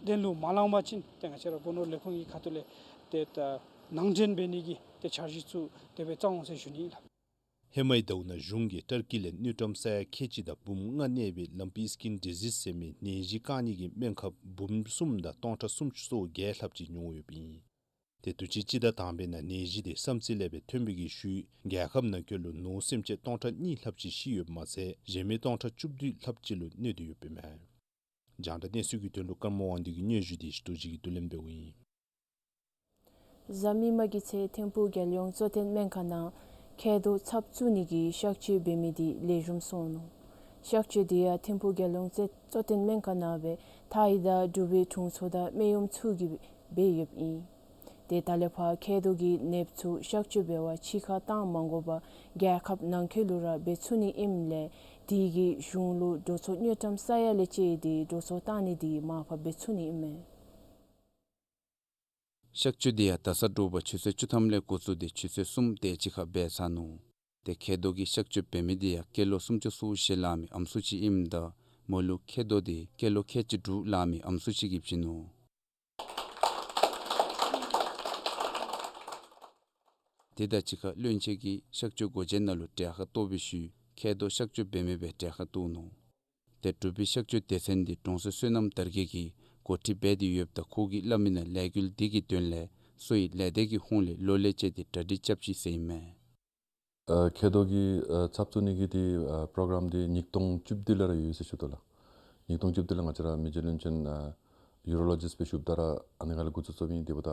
དོན་ལུ་མ་ལང་པ་ཅིན་ཏེ་ང་བཅས་ར་སྒོ་ནོར་ལས་ཁུངས་ཀྱི་ཁ་ཐུག་ལས་ཏེ་ད་ནང་འདྲེན་འབད་ནི་གི་ཏེ་འཆར་གཞི་ཚུ་དེ་སྦེ་བརྩམ་འོང་ཟེར་ཞུ་ནི་ལགས། ཧེ་མའི་ཟླཝ་ནང་གཞུང་གིས་ཏར་ཀི་ལས་དངུལ་ཀྲམ་ས་ཡ་ཁལ་གཅིག་དང་འབུམ་ལྔ་གནས་པའི་ལམ་པི་སི་ཀིན་ཌི་ཟིས་ཟེར་མི་ནད་གཞི་བཀག་ནི་གི་སྨན་ཁབ་འབུམ་གསུམ་དང་སྟོང་ཕྲག་སུམ་ཅུ་སོ་བརྒྱད་ལྷགཔ་ཅིག་ཉོ་ཡོདཔ་ཨིན། ཏེ་དུས་ཅི་སྤྱི་ཟླ་དང་པའི་ནང་ནད་གཞི་དེ་བསམ་རྩེ་ལས་སྦེ་ཐོན་པའི་གི་ཤུལ་རྒྱལ་ཁབ་ནང་འཁོད་ལུ་ནོར་སེམས་ཅན་སྟོང་ཕྲག་གཉིས་ལྷགཔ་ཅིག་ཤི་ཡོདཔ་མ་ཚད་གཞན་མི་སྟོང་ཕྲག་བཅུ་བདུན་ལྷགཔ་ཅིག་ལུ་གནོད་དེ་ཡོདཔ་ཨིན་མས། རྒྱང་བསྒྲགས་གནས་ཚུལ་གྱི་དོན་ལུ་ཀརྨ་དབང་འདུས་ཀྱི་སྙན་ཞུ་དེ་ཞུ་རྡོ་རྗེ་གིས་བསྡུ་ལེན་འབདཝ་ཨིན། གཟའ་མིག་དམར་གྱི་ཚེ་ཐིམ་ཕུག་རྒྱལ་ཡོངས་གཙོ་བསྟེན་སྨན་ཁང་ནང་མཁལ་རྡོག་ཚབ་བཙུགས་ནི་གི་གཤག་བཅོས་འབད་མི་དེ་ལེགས་ཤོམ་སོང་ནུག། གཤག་བཅོས་དེ་ཡང་ཐིམ་ཕུག་རྒྱལ་ཡོངས་གཙོ་བསྟེན་སྨན་ཁང་ནང་སྦེ་ཐའི་དང་འབྲུག་པའི་དྲུང་འཚོ་དང་སྨན་གཡོགམ་ཚུ་གིས་འབད་ཡོདཔ་ཨིན། ཏེ་ད་ལས་ཕར་མཁལ་རྡོག་གི་ནདཔ་ཚུ་གཤག་བཅོས་འབད་བར་ཕྱི་ཁར་བཏང་མ་དགོ་པར་རྒྱལ་ཁབ་ནང་འཁོད་ལུ་ར་འབད་ཚུགས་ནི་ཨིནམ་ལས་དེ་གིས་གཞུང་ལུ་འགྲོ་སོང་དངུལ་ཀྲམ་ས་ཡ་ལས་བཅད་དེ་འགྲོ་སོང་བཏང་ནི་དེ་མར་ཕབ་འབད་ཚུགས་ནི་ཨིན་མས། གཤག་བཅོས་དེ་ཡང་ད་ས་དྲོ་པ་ཆུ་ཚོད་བཅུ་ཐམ་ལས་འགོ་བཙུགས་ཏེ་ཆུ་ཚོད་གསུམ་དེ་ཅིག་ཁར་འབད་ཚར་ནུག། ཏེ་མཁལ་རྡོག་གི་གཤག་བཅོས་འབད་མི་དེ་ཡང་སྐྱེས་ལོ་སུམ་ཅུ་སོ་བཞི་ལང་མི་ཨམ་སྲུ་ཅིག་ཨིནམ་ད་མོ་ལུ་མཁལ་རྡོག་དེ་སྐྱེས་ལོ་ཁལ་གཅིག་དྲུག་ལང་མི་ཨམ་སྲུ་ཅིག་གིས་བྱིན་ནུག། དེ་དང་གཅིག་ཁར་བློན་ཆེན་གྱིས་གཤག་བཅོས་སྒོ་འབྱེད་ནང་ལུ་གྲལ་ཁར་གཏོགས་པའི་ཤུལ་མཁལ་རྡོག་གཤག་བཅོས་འབད་མི་སྦེ་གྲལ་ཁར་གཏོགས་ནུག། ཏེ་འབྲུག་པའི་གཤག་བཅོས་སྡེ་ཚན་འདི་དྲུང་འཚོ་བསོད་ནམས་དར་རྒྱས་ཀྱིས་འགོ་ཁྲིད་འབད་དེ་ཡོདཔ་ད་ཁོ་གིས་སླབ་མི་ནང་ལས་འགུལ་འདི་གི་དོན་ལས་གསོ་བའི་ལས་སྡེ་གི་ཧོངས་ལས་ལོ་ལས་བཅད་དེ་གྲ་སྒྲིག་རྐྱབ་ཅི་ཟེར་ཨིན་མས། ཨ་མཁལ་རྡོག་གི་ཨ་ཚབ་བཙུགས་ནི་གི་དེ་ཨ་པྲོ་གརམ་དེ་ཉིས་སྟོང་བཅུ་བདུན་ལས་ར་ཡོད་ཟེར་ཞུ་དོ་ལགས། ཉིས་སྟོང་བཅུ་བདུན་ལས་ང་བཅས་ར་མི་རྗེ་བློན་ཆེན་ཨ་ཡུ་རོ་ལོ་ཇིསཊ་སྦེ་བཞུགསཔ་ད་ར་ཨ་ནི་ཁ་ལས་འགོ་བཙུགས་བཙུགསཔ་ཨིན། དེ་འབདཝ་ད་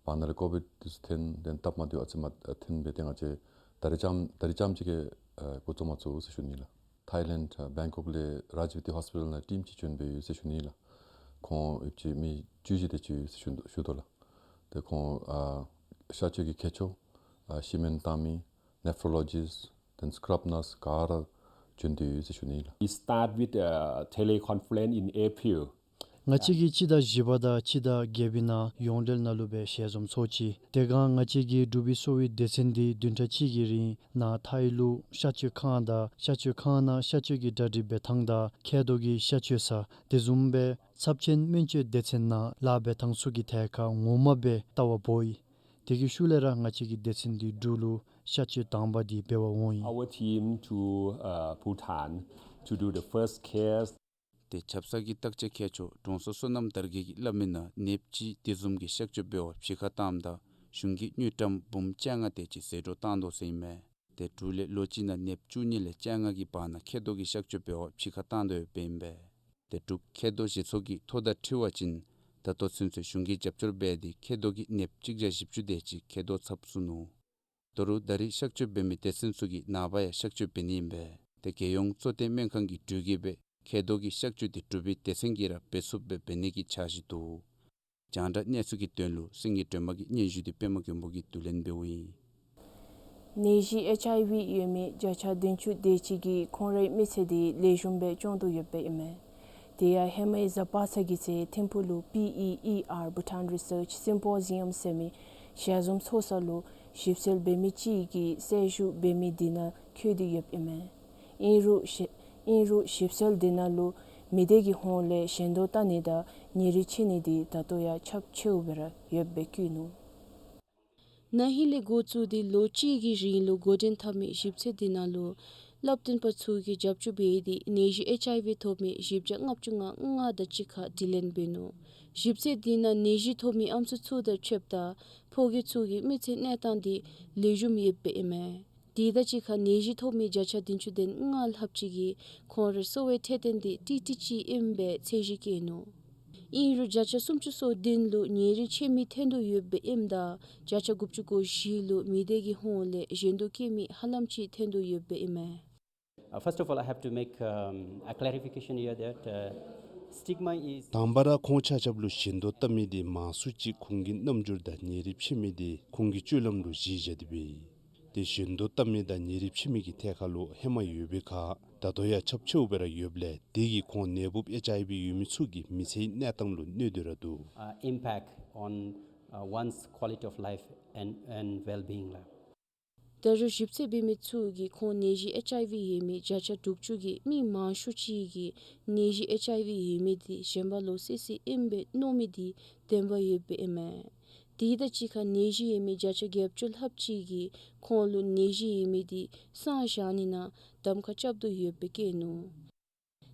བར་ན་ལས་ཀོ་བིཌ་དེ་ཚུ་ཐོན་དེ་སྟབས་མ་བདེཝ་ཨ་ཙི་མ་ཐོན་པས། ཏེ་ང་བཅས་ད་རིས་རྐྱངམ་ད་རིས་རྐྱངམ་ཅིག་གིས་ཨ་འགོ་བཙུགས་མ་ཚུགས་ཟེར་ཞུ་ནི་ལགས། ཐའི་ལེནཌ་ཨ་བེང་ཀོག་ལས་རཱཇ་བི་ཏི་ཧོསི་པི་ཊལ་ནང་ཊིམ་ཅིག་བྱོན་སྦེ་ཡོད་ཟེར་ཞུ་ནི་ལགས། ཁོང་ཡོདཔ་ཅིག་མི་བཅུ་བཞི་དེ་ཅིག་ཡོད་ཟེར་ཞུ་ཞུ་དོ་ལགས། ཏེ་ཁོང་ཨ་གཤག་བཅོས་ཀྱི་མཁས་མཆོག་ཨ་ཤི་མེན་བཏང་མི་ནེཕ་རོ་ལོ་ཇིསཊ་དེན་སི་ཀྲབ་ནརསི་ག་ར་བྱོན་ཏེ་ཡོད་ཟེར་ཞུ་ནི་ལགས། We start with uh, teleconference in April. ང་བཅས་ཀྱིས་སྤྱི་ཟླ་བཞི་པ་དང་སྤྱི་ཟླ་བརྒྱད་པའི་ནང་ཡོངས་འབྲེལ་ནང་ལུ་སྦེ་ཞལ་འཛོམས་ཚོགས་ཅི། དེ་སྒང་ང་བཅས་ཀྱི་འབྲུག་པའི་གསོ་བའི་སྡེ་ཚན་འདི་བདུན་ཕྲག་གཅིག་གི་རིང་ནཱ་ཐའི་ལུ་གཤག་བཅོས་ཁང་དང་གཤག་བཅོས་ཁང་ནང་གཤག་བཅོས་ཀྱི་གྲ་སྒྲིག་འབད་ཐངས་དང་མཁལ་རྡོག་གི་གཤག་བཅོས་ས་དེ་བཟུམ་སྦེ་ཚབས་ཆེན་སྨན་བཅོས་སྡེ་ཚན་ནང་ལཱ་འབད་ཐངས་ཚུ་གི་ཐད་ཁར་ངོ་མ་སྦེ་ལྟ་བར་འབོ་ཡི། དེ་གི་ཤུལ་ལས་ར་ང་བཅས་ཀྱི་སྡེ་ཚན་འདི་འབྲུག་ལུ་གཤག་བཅོས་དང་པ་འདི་འབད་བར་འོང་ཡི། Our team to uh, Bhutan to do the first case. ཏེ་ཆབ་གསང་གི་བརྟག་དཔྱད་མཁས་མཆོག་དྲུང་འཚོ་བསོད་ནམས་དར་རྒྱས་ཀྱིས་སླབ་མི་ནང་ནདཔ་གཅིག་དེ་བཟུམ་གྱི་གཤག་བཅོས་འབད་བར་ཕྱི་ཁར་བཏངམ་ད་གཞུང་གིས་དངུལ་ཀྲམ་འབུམ་བཅོ་ལྔ་དེ་ཅིག་ཟད་འགྲོ་བཏང་དོ་ཟེར་ཨིན་མས། ཏེ་འབྲུག་ལས་ལོ་གཅིག་ནང་ནདཔ་བཅུ་གཉིས་ལས་བཅོ་ལྔ་གི་བར་ན་མཁལ་རྡོག་གི་གཤག་བཅོས་འབད་བར་ཕྱི་ཁར་བཏང་དོ་ཡོདཔ་ཨིན་པས། ཏེ་འབྲུག་མཁལ་རྡོག་ཞིབ་ཚོགས་ཀྱིས་ཐོ་དང་འཁྲིལ་བ་ཅིན་ད་ལྟོ་ཚུན་ཚོད་གཞུང་གིས་རྒྱབ་སྐྱོར་འབད་དེ་མཁལ་རྡོག་གི་ནདཔ་གཅིག་བརྒྱ་བཞི་བཅུ་དེ་ཅིག་མཁལ་རྡོག་ཚབ་ཚུགས་ནུག། ད་རུང་ད་རིས་གཤག་བཅོས་འབད་མི་སྡེ་ཚན་ཚུ་གིས་ནངས་པ་ཡང་གཤག་བཅོས་འབད་ནི་ཨིན་པས། ཏེ་རྒྱལ་ཡོངས་གཙོ་བསྟེན་སྨན་ཁང་གི་འགྲུལ་སྐྱེལ་སྦེ་མཁལ་རྡོག་གི་གཤག་བཅོས་དེ་འབྲུག་པའི་སྡེ་ཚན་གྱིས་ར་འབད་ཚུགསཔ་སྦེ་འབད་ནི་གི་འཆར་གཞི་འདུག། རྒྱང་བསྒྲགས་གནས་ཚུལ་གྱི་དོན་ལུ་སེང་གེ་སྒྲོལ་མ་གི་སྙན་ཞུ་འདི་པདྨ་མགོན་པོ་གིས་བསྡུ་ལེན་འབདཝ་ཨིན། ནད་གཞི་ཨེཆ་ཨའི་ཝི་ཡོད་མི་བརྒྱ་ཆ་བདུན་ཅུ་དེ་ཅིག་གིས་ཁོང་རའི་མི་ཚེ་འདི་ལེགས་ཤོམ་སྦེ་སྐྱོང་དོ་ཡོདཔ་ཨིན་མས། དེ་ཡང་ཧེ་མའི་གཟའ་པ་སངས་ཀྱི་ཚེ་ཐིམ་ཕུག་ལུ་པི་ཨི་ཨི་ཨར་Bhutan Research Symposium ཟེར་མི་ཞལ་འཛོམས་ཚོགས་ས་ལུ་ཞིབ་འཚོལ་འབད་མི་ཅིག་གིས་གསལ་ཞུ་འབད་མི་འདི་ནང་འཁོད་དེ་ཡོདཔ་ཨིན་མས། ཨིན་རུང་ཞི་ཨིན་རུང་ཞིབ་འཚོལ་འདི་ནང་ལུ་མི་སྡེ་གི་ཧོངས་ལས་ཞེན་དོ་བཏང་ནི་དང་ཉེ་རིང་ཕྱེ་ནི་འདི་ད་ལྟོ་ཡང་ཁྱབ་ཆེཝ་སྦེ་ར་ཡོདཔ་སྦེ་བཀོད་ནུག། ན་ཧིང་ལས་འགོ་བཙུགས་ཏེ་ལོ་གཅིག་གི་རིང་ལུ་འགོ་འདྲེན་འཐབ་མི་ཞིབ་འཚོལ་འདི་ནང་ལུ་བསླབ་སྟོན་པ་ཚུ་གིས་རྒྱབ་སྐྱོར་འབད་དེ་ནད་གཞི་ཨེཆ་ཨའི་ཝི་ཐོབ་མི་བཞི་བརྒྱ་ལྔ་བཅུ་ང་ལྔ་དང་གཅིག་ཁར་དྲི་ལན་འབད་ནུག། ཞིབ་འཚོལ་འདི་ནང་ནད་གཞི་ཐོབ་མི་ཨམ་སྲུ་ཚུ་དང་ཕྱདཔ་ད་ཕོ་སྐྱེས་ཚུ་གི་མི་ཚེ་གནས་སྟངས་འདི་ལེགས་ཤོམ་ཡོདཔ་ཨིན་མས། དེ་དང་གཅིག་ཁར་ནད་གཞི་ཐོབ་མི་བརྒྱ་ཆ་བདུན་ཅུ་དོན་ལྔ་ལྷགཔ་ཅིག་གིས་ཁོང་རའི་གསོ་བའི་འཕྲོད་བསྟེན་འདི་ཏིག་ཏིག་ཅིག་ཨིནམ་སྦེ་ཚད་གཞི་བཀོད་ནུག། ཨིན་རུང་བརྒྱ་ཆ་སུམ་ཅུ་སོ་བདུན་ལུ་ཉེ་རིང་ཕྱེ་མི་ཐོན་དོ་ཡོདཔ་ཨིནམ་ད་བརྒྱ་ཆ་དགུ་བཅུ་གོ་བཞི་ལུ་མི་སྡེ་གི་ཧོངས་ལས་ཞེན་དོ་བསྐྱེད་མི་ཧ་ལམ་ཅིག་ཐོན་དོ་ཡོདཔ་ཨིན་མས། Uh, first of all, I have to make um, a clarification here that uh, stigma is དང་པ་ར་ཁོང་ཆ་ཁྱབ་ལུ་ཞེན་དོ་བཏང་མི་འདི་མང་སུ་ཅིག་ཁོང་གི་རྣམ་འགྱུར་དང་ཉེ་རིང་ཕྱེ་མི་འདི་ཁོང་གི་སྤྱོད་ལམ་ལུ་གཞི་བཞག་སྟེ་སྦེ་ཏེ་ཞེན་དོ་བཏང་མི་དང་ཉེ་རིང་ཕྱེ་མི་གི་ཐད་ཁར་ལུ་ཧེ་མ་ཡོད་པའི་ཁར་ད་ལྟོ་ཡང་ཁྱབ་ཆེཝ་སྦེ་ར་ཡོདཔ་ལས་དེ་གིས་ཁོང་ནད་འབུཔ་ཨེཆ་ཨའི་ཝི་ཡོད་མི་ཚུ་གི་མི་ཚེའི་གནས་སྟངས་ལུ་གནོད་དེ་ར་འདུག། Uh, impact on uh, one's quality of life and, and well-being ལགས། ད་རུང་ཞིབ་འཚོལ་འབད་མི་ཚུ་གིས་ཁོང་ནད་གཞི་ཨེཆ་ཨའི་ཝི་ཡོད་མི་བརྒྱ་ཆ་དྲུག་ཅུ་གི་མི་མང་ཤོས་ཅིག་གིས་ནད་གཞི་ཨེཆ་ཨའི་ཝི་ཡོད་མི་འདི་གཞན་པ་ལུ་སོ་སོ་ཨིནམ་སྦེ་མནོ་མི་འདི་བདེན་པ་ཡོདཔ་ཨིན་མས། དེ་དང་གཅིག་ཁར་ནད་གཞི་ཡོད་མི་བརྒྱ་ཆ་བརྒྱད་ཅུ་ལྷགཔ་ཅིག་གིས་ཁོང་ལུ་ནད་གཞི་ཡོད་མི་འདི་སངས་བཞག་ནི་ནང་གདམ་ཁ་རྐྱབ་དོ་ཡོདཔ་སྦེ་བཀོད་ནུག།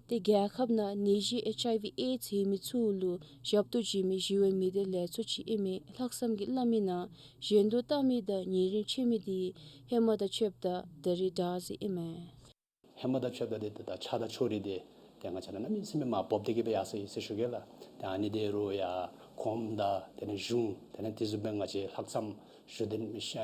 ཏེ་རྒྱལ་ཁབ་ནང་ནད་གཞི་ཨེཆ་ཨའི་ཝི་ཨེཌསི་ཡོད་མི་ཚུ་ལུ་ཞབས་ཏོག་བྱིན་མི་ཞི་བའི་མི་སྡེ་ལས་ཚོགས་ཅིག་ཨིན་མི་ལྷག་བསམ་གྱིས་སླབ་མི་ནང་ཞེན་དོ་བཏང་མི་དང་ཉེ་རིང་ཕྱེ་མི་འདི་ཧེ་མ་དང་ཕྱདཔ་ད་ད་རིས་དྲག་ཟེར་ཨིན་མས། ཧེ་མ་དང་ཕྱདཔ་ད་ཏེ་ད་ཆགས་སྡང་ཕྱོགས་རིས་འདི་ཏེ་ང་བཅས་ར་གནམ་མེད་ས་མེད་མར་སྤོབས་ཏེ་གི་སྦེ་ཡར་སོ་ཡི་ཟེར་ཞུ་གེ་ལགས། ཏེ་ཨ་ནི་འདི་རུང་ཡང་གོངམ་དང་དེ་ལས་གཞུང་དེ་ལས་དེ་བཟུམ་སྦེ་ང་བཅས་ལྷག་བསམ་ཞུ་དོ་མི་ཤ་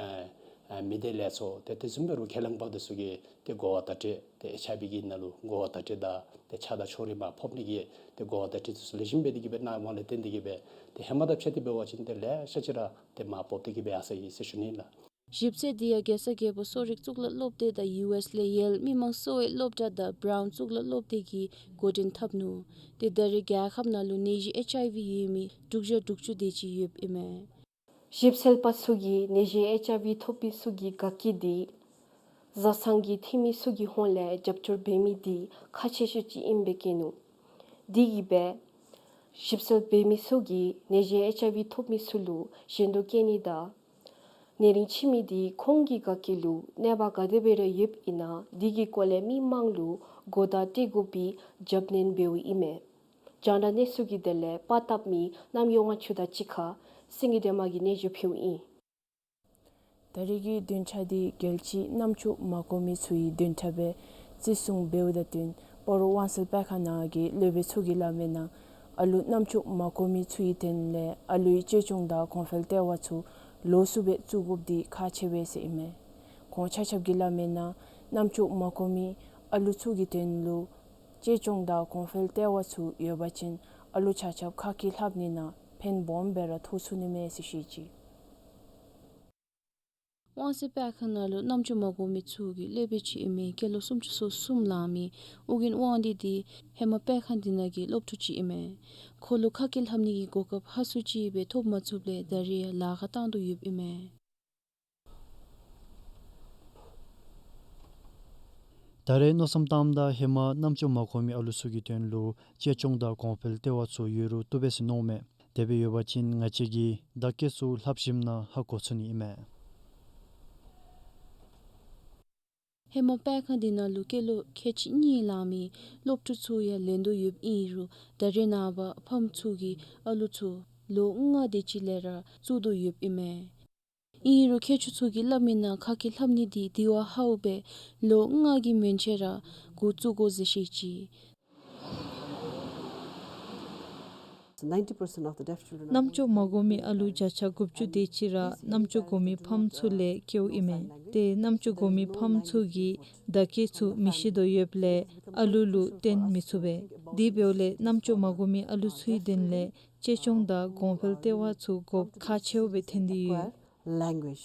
ཨ་མི་སྡེ་ལས་ཚོགས་ཏེ་དེ་བཟུམ་སྦེ་རུང་ཁས་བླངས་པ་འདི་ཚུ་གིས་ཏེ་གོ་བ་བརྡ་སྤྲོད་ཏེ་ཨེཆ་ཨའི་ཝི་གི་ནང་ལུ་གོ་བ་བརྡ་སྤྲོད་དང་ཏེ་ཆགས་སྡང་ཕྱོགས་རིས་མར་ཕབ་ནི་གི་ཏེ་གོ་བ་བརྡ་སྤྲོད་འདི་ཚུ་ལེགས་ཤོམ་འབད་དེ་གི་སྦེ་གནངམ་ལས་བརྟེན་ཏེ་གི་སྦེ་ཏེ་ཧེ་མ་དང་ཕྱད་དེ་འབད་བ་ཅིན་ཏེ་ལེ་ཤ་ཅིག་ར་ཏེ་མར་སྤོབས་ཏེ་གི་སྦེ་ཡར་སོ་ཡི་ཟེར་ཞུ་ནི་ལགས། ཞིབ་འཚོལ་འདི་ཡང་རྒྱལ་ས་རྒྱལ་པོ་གསོ་རིག་གཙུག་ལག་སློབ་སྡེ་དང་ཡུ་ཨེསི་ལས་ཡེལ་མི་མང་གསོ་བའི་སློབ་གྲྭ་དང་བརའུན་གཙུག་ལག་སློབ་སྡེ་གིས་འགོ་འདྲེན་འཐབ་ནུག། ཏེ་ད་རེས་རྒྱལ་ཁབ་ནང་ལུ་ནད་གཞི་ཨེཆ་ཨའི་ཝི་ཡོད་མི་དྲུག་བརྒྱ་དྲུག་ཅུ་དེ་ཅིག་ཡོདཔ་ཨིན་མས། ཞིབ་འཚོལ་པ་ཚུ་གིས་ནད་གཞི་ཨེཆ་ཨའི་ཝི་ཐོབ་མི་ཚུ་གི་དགའ་སྐྱིད་འདི་བཟའ་ཚང་གི་འཐུས་མི་ཚུ་གི་ཧོངས་ལས་རྒྱབ་སྐྱོར་འབད་མི་འདི་ཁག་ཆེ་ཤོས་ཅིག་ཨིནམ་སྦེ་བཀོད་ནུག། དེ་གིས་སྦེ་ཞིབ་འཚོལ་འབད་མི་ཚུ་གིས་ནད་གཞི་ཨེཆ་ཨའི་ཝི་ཐོབ་མི་ཚུ་ལུ་ཞེན་དོ་བསྐྱེད་ནི་དང་ནད་རིམས་ཕྱི་མི་འདི་ཁོང་གི་དགའ་སྐྱིད་ལུ་གནོད་པ་ག་དེ་སྦེ་ར་ཡོདཔ་ཨིན་ན་འདི་གི་སྐོར་ལས་མི་མང་ལུ་གོ་བརྡ་སྤྲོད་དགོ་པའི་རྒྱབ་སྣོན་འབདཝ་ཨིན་མས། རྒྱང་བསྒྲགས་གནས་ཚུལ་གྱི་དོན་ལས་པར་བཏབ་མི་རྣམ་གཡོ་ང་བཅས་དང་གཅིག་ཁར་སེང་གེ་སྒྲོལ་མ་གིས་སྙན་ཞུ་ཕུལཝ་ཨིན། ད་རེས་ཀྱི་བདུན་ཕྲག་འདི་རྒྱལ་སྤྱིའི་རྣམ་ཅོ་མ་གོ་མི་ཚུའི་བདུན་ཕྲག་སྦེ་བརྩི་སྲུང་འབདཝ་དང་བསྟུན་སྤ་རོ་དབང་གསལ་སྤེལ་ཁང་ནང་གི་སློབ་དཔོན་ཚུ་གིས་སླབ་མིའི་ནང་ཨ་ལུ་རྣམ་ཅོ་མ་གོ་མི་ཚུའི་དོན་ལས་ཨ་ལུའི་གཅེས་སྐྱོང་དང་གོང་འཕེལ་ལྟེ་བ་ཚུ་ལོགས་སུ་སྦེ་བཙུགས་དགོཔ་འདི་ཁག་ཆེ་བས་ཟེར་ཨིན་མས། ཁོང་ཆ་ཁྱབ་ཀྱིས་སླབ་མིའི་ནང་རྣམ་ཅོ་མ་གོ་མི་ཨ་ལུ་ཚུ་གི་དོན་ལུ་གཅེས་སྐྱོང་དང་གོང་འཕེལ་ལྟེ་བ་ཚུ་ཡོད་པ་ཅིན་ཨ་ལུ་ཆ་ཁྱབ་ཁ་སྐད་ལྷབ་ནི་ནང་ཕན་སྦོམ་སྦེ་ར་ཐོགས་ཚུགས་ནི་མས་ཟེར་བཤད་ཅི། དབང་གསལ་སྤེལ་ཁང་ནང་ལུ་རྣམ་ཅོ་མ་གོ་མི་ཚུ་གི་སློབ་དཔོན་ཅིག་ཨིན་མི་སྐྱེས་ལོ་སུམ་ཅུ་སོ་གསུམ་ལང་མི་ཨོ་རྒྱན་དབང་འདུས་འདི་ཧེ་མ་སྤེལ་ཁང་འདི་ནང་གི་སློབ་ཕྲུག་ཅིག་ཨིན་མས། ཁོ་ལུ་ཁ་སྐད་ལྷབ་ནི་གི་གོ་སྐབས་ཧ་སུ་ཅིག་སྦེ་ཐོབ་མ་ཚུགསཔ་ལས་ད་རེས་ཡང་ལཱ་ཁག་བཏང་དོ་ཡོདཔ་ཨིན་མས། ད་རེས་མནོ་བསམ་བཏངམ་ད་ཧེ་མ་རྣམ་ཅོ་མ་གོ་མི་ཨ་ལུ་ཚུ་གི་དོན་ལུ་གཅེས་སྐྱོང་དང་གོང་འཕེལ་ལྟེ་བ་ཚུ་ཡོད་རུང་བཏུབ་པས་ཟེར་མནོཝ་མས། དེ་སྦེ་ཡོད་པ་ཅིན་ང་བཅས་ཀྱིས་བརྡ་སྐད་ཚུ་ལྷབ་ཞིནམ་ན་ཧ་གོ་ཚུགས་ནི་ཨིན་མས། ཧེ་མ་སྤེལ་ཁང་འདི་ནང་ལུ་སྐྱེས་ལོ་ཁལ་གཅིག་གཉིས་ལང་མི་སློབ་ཕྲུག་ཚུ་ཡང་ལེན་དོ་ཡོདཔ་ཨིན་རུང་ད་རེས་ནངས་པ་ཕམ་ཚུ་གིས་ཨ་ལུ་ཚུ་ལོ་ལྔ་དེ་ཅིག་ལས་ར་བཙུགས་དོ་ཡོདཔ་ཨིན་མས། ཨིན་རུང་ཁྱད་ཆོས་ཚུ་གིས་སླབ་མིའི་ནང་ཁ་སྐད་ལྷབ་ནི་འདི་དེ་བ་ཧའུ་སྦེ་ལོ་ལྔ་གི་མན་ཆད་ར་འགོ་བཙུགས་དགོ་ཟེར་བཤད་ཅི། Ninety percent of the deaf children are རྣམ་ཅོ་མ་གོ་མི་ཨ་ལུ་བརྒྱ་ཆ་དགུ་བཅུ་དེ་ཅིག་ར་རྣམ་ཅོ་གོ་མི་ཕམ་ཚུ་ལས་སྐྱེཝ་ཨིན་མས། ཏེ་རྣམ་ཅོ་གོ་མི་ཕམ་ཚུ་གིས་བརྡ་སྐད་ཚུ་མི་ཤེས་དོ་ཡོདཔ་ལས་ཨ་ལུ་ལུ་སྟོན་མི་ཚུགས་པས། དེ་འབདཝ་ལས་རྣམ་ཅོ་མ་གོ་མི་ཨ་ལུ་ཚུའི་དོན་ལས་གཅེས་སྐྱོང་དང་གོང་འཕེལ་ལྟེ་བ་ཚུ་དགོཔ་ཁག་ཆེཝ་སྦེ་ཐོན་ཏེ་ཡོད། Language.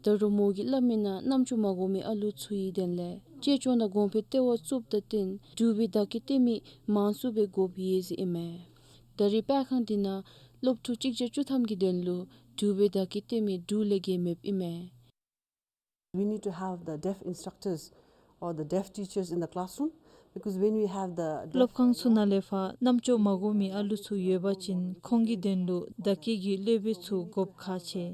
ད་རུང་མོ་གིས་སླབ་མིའི་ནང་རྣམ་ཅོ་མ་གོ་མི་ཨ་ལུ་ཚུའི་དོན་ལས་གཅེས་སྐྱོང་དང་གོང་འཕེལ་ལྟེ་བ་བཙུགསཔ་དང་བསྟུན་འབྲུག་པའི་བརྡ་སྐད་སྟོན་མི་མང་སུ་སྦེ་དགོཔ་ཡོད་ཟེར་ཨིན་མས། ད་རེས་སྤེལ་ཁང་འདི་ནང་སློབ་ཕྲུག་གཅིག་བརྒྱ་བཅུ་ཐམ་གྱི་དོན་ལུ་འབྲུག་པའི་བརྡ་སྐད་སྟོན་མི་འབྲུག་ལས་བརྒལ་མེདཔ་ཨིན་མས། We need to have the deaf instructors or the deaf teachers in the classroom, because when we have the deaf སློབ་ཁང་ཚུ་ནང་ལས་ཕར་རྣམ་ཅོ་མ་གོ་མི་ཨ་ལུ་ཚུ་ཡོད་པ་ཅིན་ཁོང་གི་དོན་ལུ་བརྡ་སྐད་ཀྱི་སློབ་དཔོན་ཚུ་དགོཔ་ཁག་ཆེ།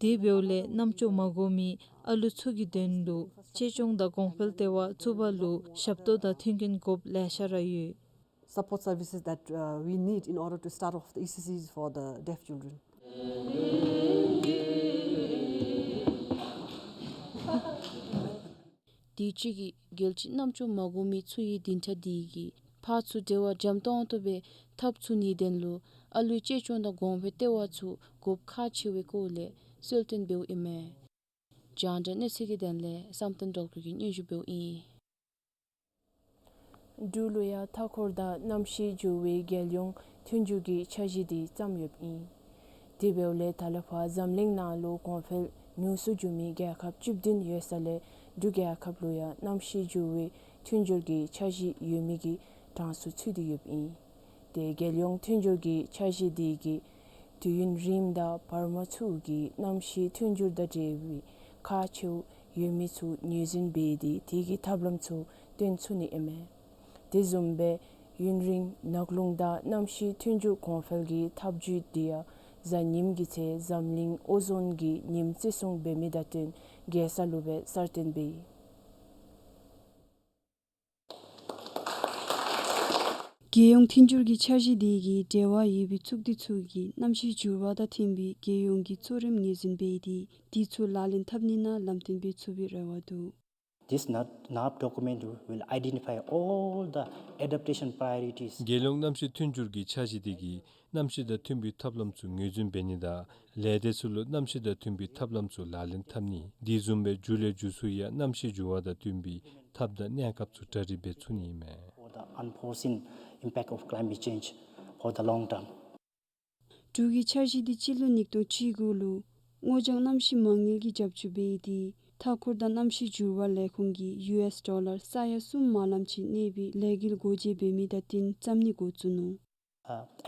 དེ་འབདཝ་ལས་རྣམ་ཅོ་མ་གོ་མི་ཨ་ལུ་ཚུ་གི་དོན་ལུ་གཅེས་སྐྱོང་དང་གོང་འཕེལ་ལྟེ་བ་བཙུགས་པ་ལུ་ཞབས་ཏོག་དང་མཐུན་རྐྱེན་དགོཔ་ལེ་ཤ་ར་ཡོད། Support services that, uh, we need in order to start off the E C Cs for the deaf children. དུས་ཅི་གི་རྒྱལ་སྤྱིའི་རྣམ་ཅོ་མ་གོ་མི་ཚུའི་བདུན་ཕྲག་འདི་གིས་ཕར་ཚུར་འབྲེལ་བ་འཇམ་ཏོང་ཏོ་སྦེ་འཐབ་ཚུགས་ནིའི་དོན་ལུ་ཨ་ལུའི་གཅེས་སྐྱོང་དང་གོང་འཕེལ་ལྟེ་བ་ཚུ་དགོཔ་ཁག་ཆེ་བའི་སྐོར་ལས་གསལ་སྟོན་འབདཝ་ཨིན་མས། རྒྱང་བསྒྲགས་གནས་ཚུལ་གྱི་དོན་ལས་བསམ་གཏན་སྒྲོལ་དཀར་གྱིས་སྙན་ཞུ་འབདཝ་ཨིན། འབྲུག་ལུ་ཡང་མཐའ་འཁོར་དང་གནམ་གཤིས་འགྱུར་བའི་རྒྱལ་ཡོངས་མཐུན་འགྱུར་གྱི་འཆར་གཞི་འདི་བརྩམས་ཡོདཔ་ཨིན། དེ་འབདཝ་ལས་ད་ལས་ཕར་འཛམ་གླིང་ནང་ལུ་གོང་འཕེལ་ཉུང་སུ་འགྱོ་མི་རྒྱལ་ཁབ་བཅུ་བདུན་ཡོད་ས་ལས་འབྲུག་རྒྱལ་ཁབ་ལུ་ཡང་གནམ་གཤིས་འགྱུར་བའི་མཐུན་འགྱུར་གྱི་འཆར་གཞི་ཡོད་མི་གི་གྲངས་སུ་ཚུད་དེ་ཡོདཔ་ཨིན། ཏེ་རྒྱལ་ཡོངས་མཐུན་འགྱུར་གྱི་འཆར་གཞི་འདི་གིས་དུས་ཡུན་རིངམ་དང་བར་མ་ཚུ་གི་གནམ་གཤིས་མཐུན་འགྱུར་དང་འབྲེལ་བའི་ཁག་ཆེཝ་ཡོད་མི་ཚུ་ངོས་འཛིན་འབད་དེ་དེ་གི་ཐབས་ལམ་ཚུ་སྟོན་ཚུགས་ནི་ཨིན་མས། དེ་བཟུམ་སྦེ་ཡུན་རིང་ནག་རླུང་དང་གནམ་གཤིས་མཐུན་འགྱུར་གོང་འཕེལ་གྱི་ཐབས་བྱུས་འདི་ཡང་གཟའ་ཉིམ་གྱི་ཚེ་འཛམ་གླིང་ཨོ་ཛོན་གྱི་ཉིནམ་བརྩི་སྲུང་འབད་མི་དང་བསྟུན་རྒྱལ་ས་ལུ་སྦེ་གསར་བཏོན་འབད་ཡི། རྒྱལ་ཡོངས་མཐུན་འགྱུར་གྱི་འཆར་གཞི་དེ་གིས་འབྲེལ་བ་ཡོད་པའི་ཚོགས་སྡེ་ཚུ་གིས་གནམ་གཤིས་འགྱུར་བ་དང་མཐུན་པའི་རྒྱལ་ཡོངས་ཀྱི་གཙོ་རིམ་ངོས་འཛིན་འབད་དེ་དེ་ཚུ་ལག་ལེན་འཐབ་ནི་ནང་ལམ་སྟོན་འབད་ཚུགས་པའི་རེ་བ་འདུག། This NAP, NAP document will identify all the adaptation priorities. རྒྱལ་ཡོངས་གནམ་གཤིས་མཐུན་འགྱུར་གྱི་འཆར་གཞི་དེ་གིས་གནམ་གཤིས་དང་མཐུན་པའི་ཐབས་ལམ་ཚུ་ངོས་འཛིན་འབད་ནི་དང་ལས་སྡེ་ཚུ་ལུ་གནམ་གཤིས་དང་མཐུན་པའི་ཐབས་ལམ་ཚུ་ལག་ལེན་འཐབ་ནི་དེ་བཟུམ་སྦེ་མཇུག་ལས་མཇུག་ཚུ་ཡང་གནམ་གཤིས་འགྱུར་བ་དང་བསྟུན་པའི་ཐབས་དང་གནས་སྐབས་ཚུ་གྲ་སྒྲིག་འབད་ཚུགས་ནི་ཨིན་མས། For the unforeseen impact of climate change for the long term. འབྲུག་གི་འཆར་གཞི་འདི་སྤྱི་ལོ་ཉིས་སྟོང་བཅུ་དགུ་ལུ་སྔོ་ལྗང་གནམ་གཤིས་མ་དངུལ་གྱིས་རྒྱབ་སྐྱོར་འབད་དེ་མཐའ་འཁོར་དང་གནམ་གཤིས་འགྱུར་བ་ལས་ཁུངས་ཀྱིས་ཡུ་ཨེསི་ཌོ་ལར་ས་ཡ་གསུམ་མ་ལམ་ཅིག་གནས་པའི་ལས་འགུལ་སྒོ་འབྱེད་འབད་མི་དང་བསྟུན་བརྩམ་ནི་འགོ་བཙུགས་ནུག།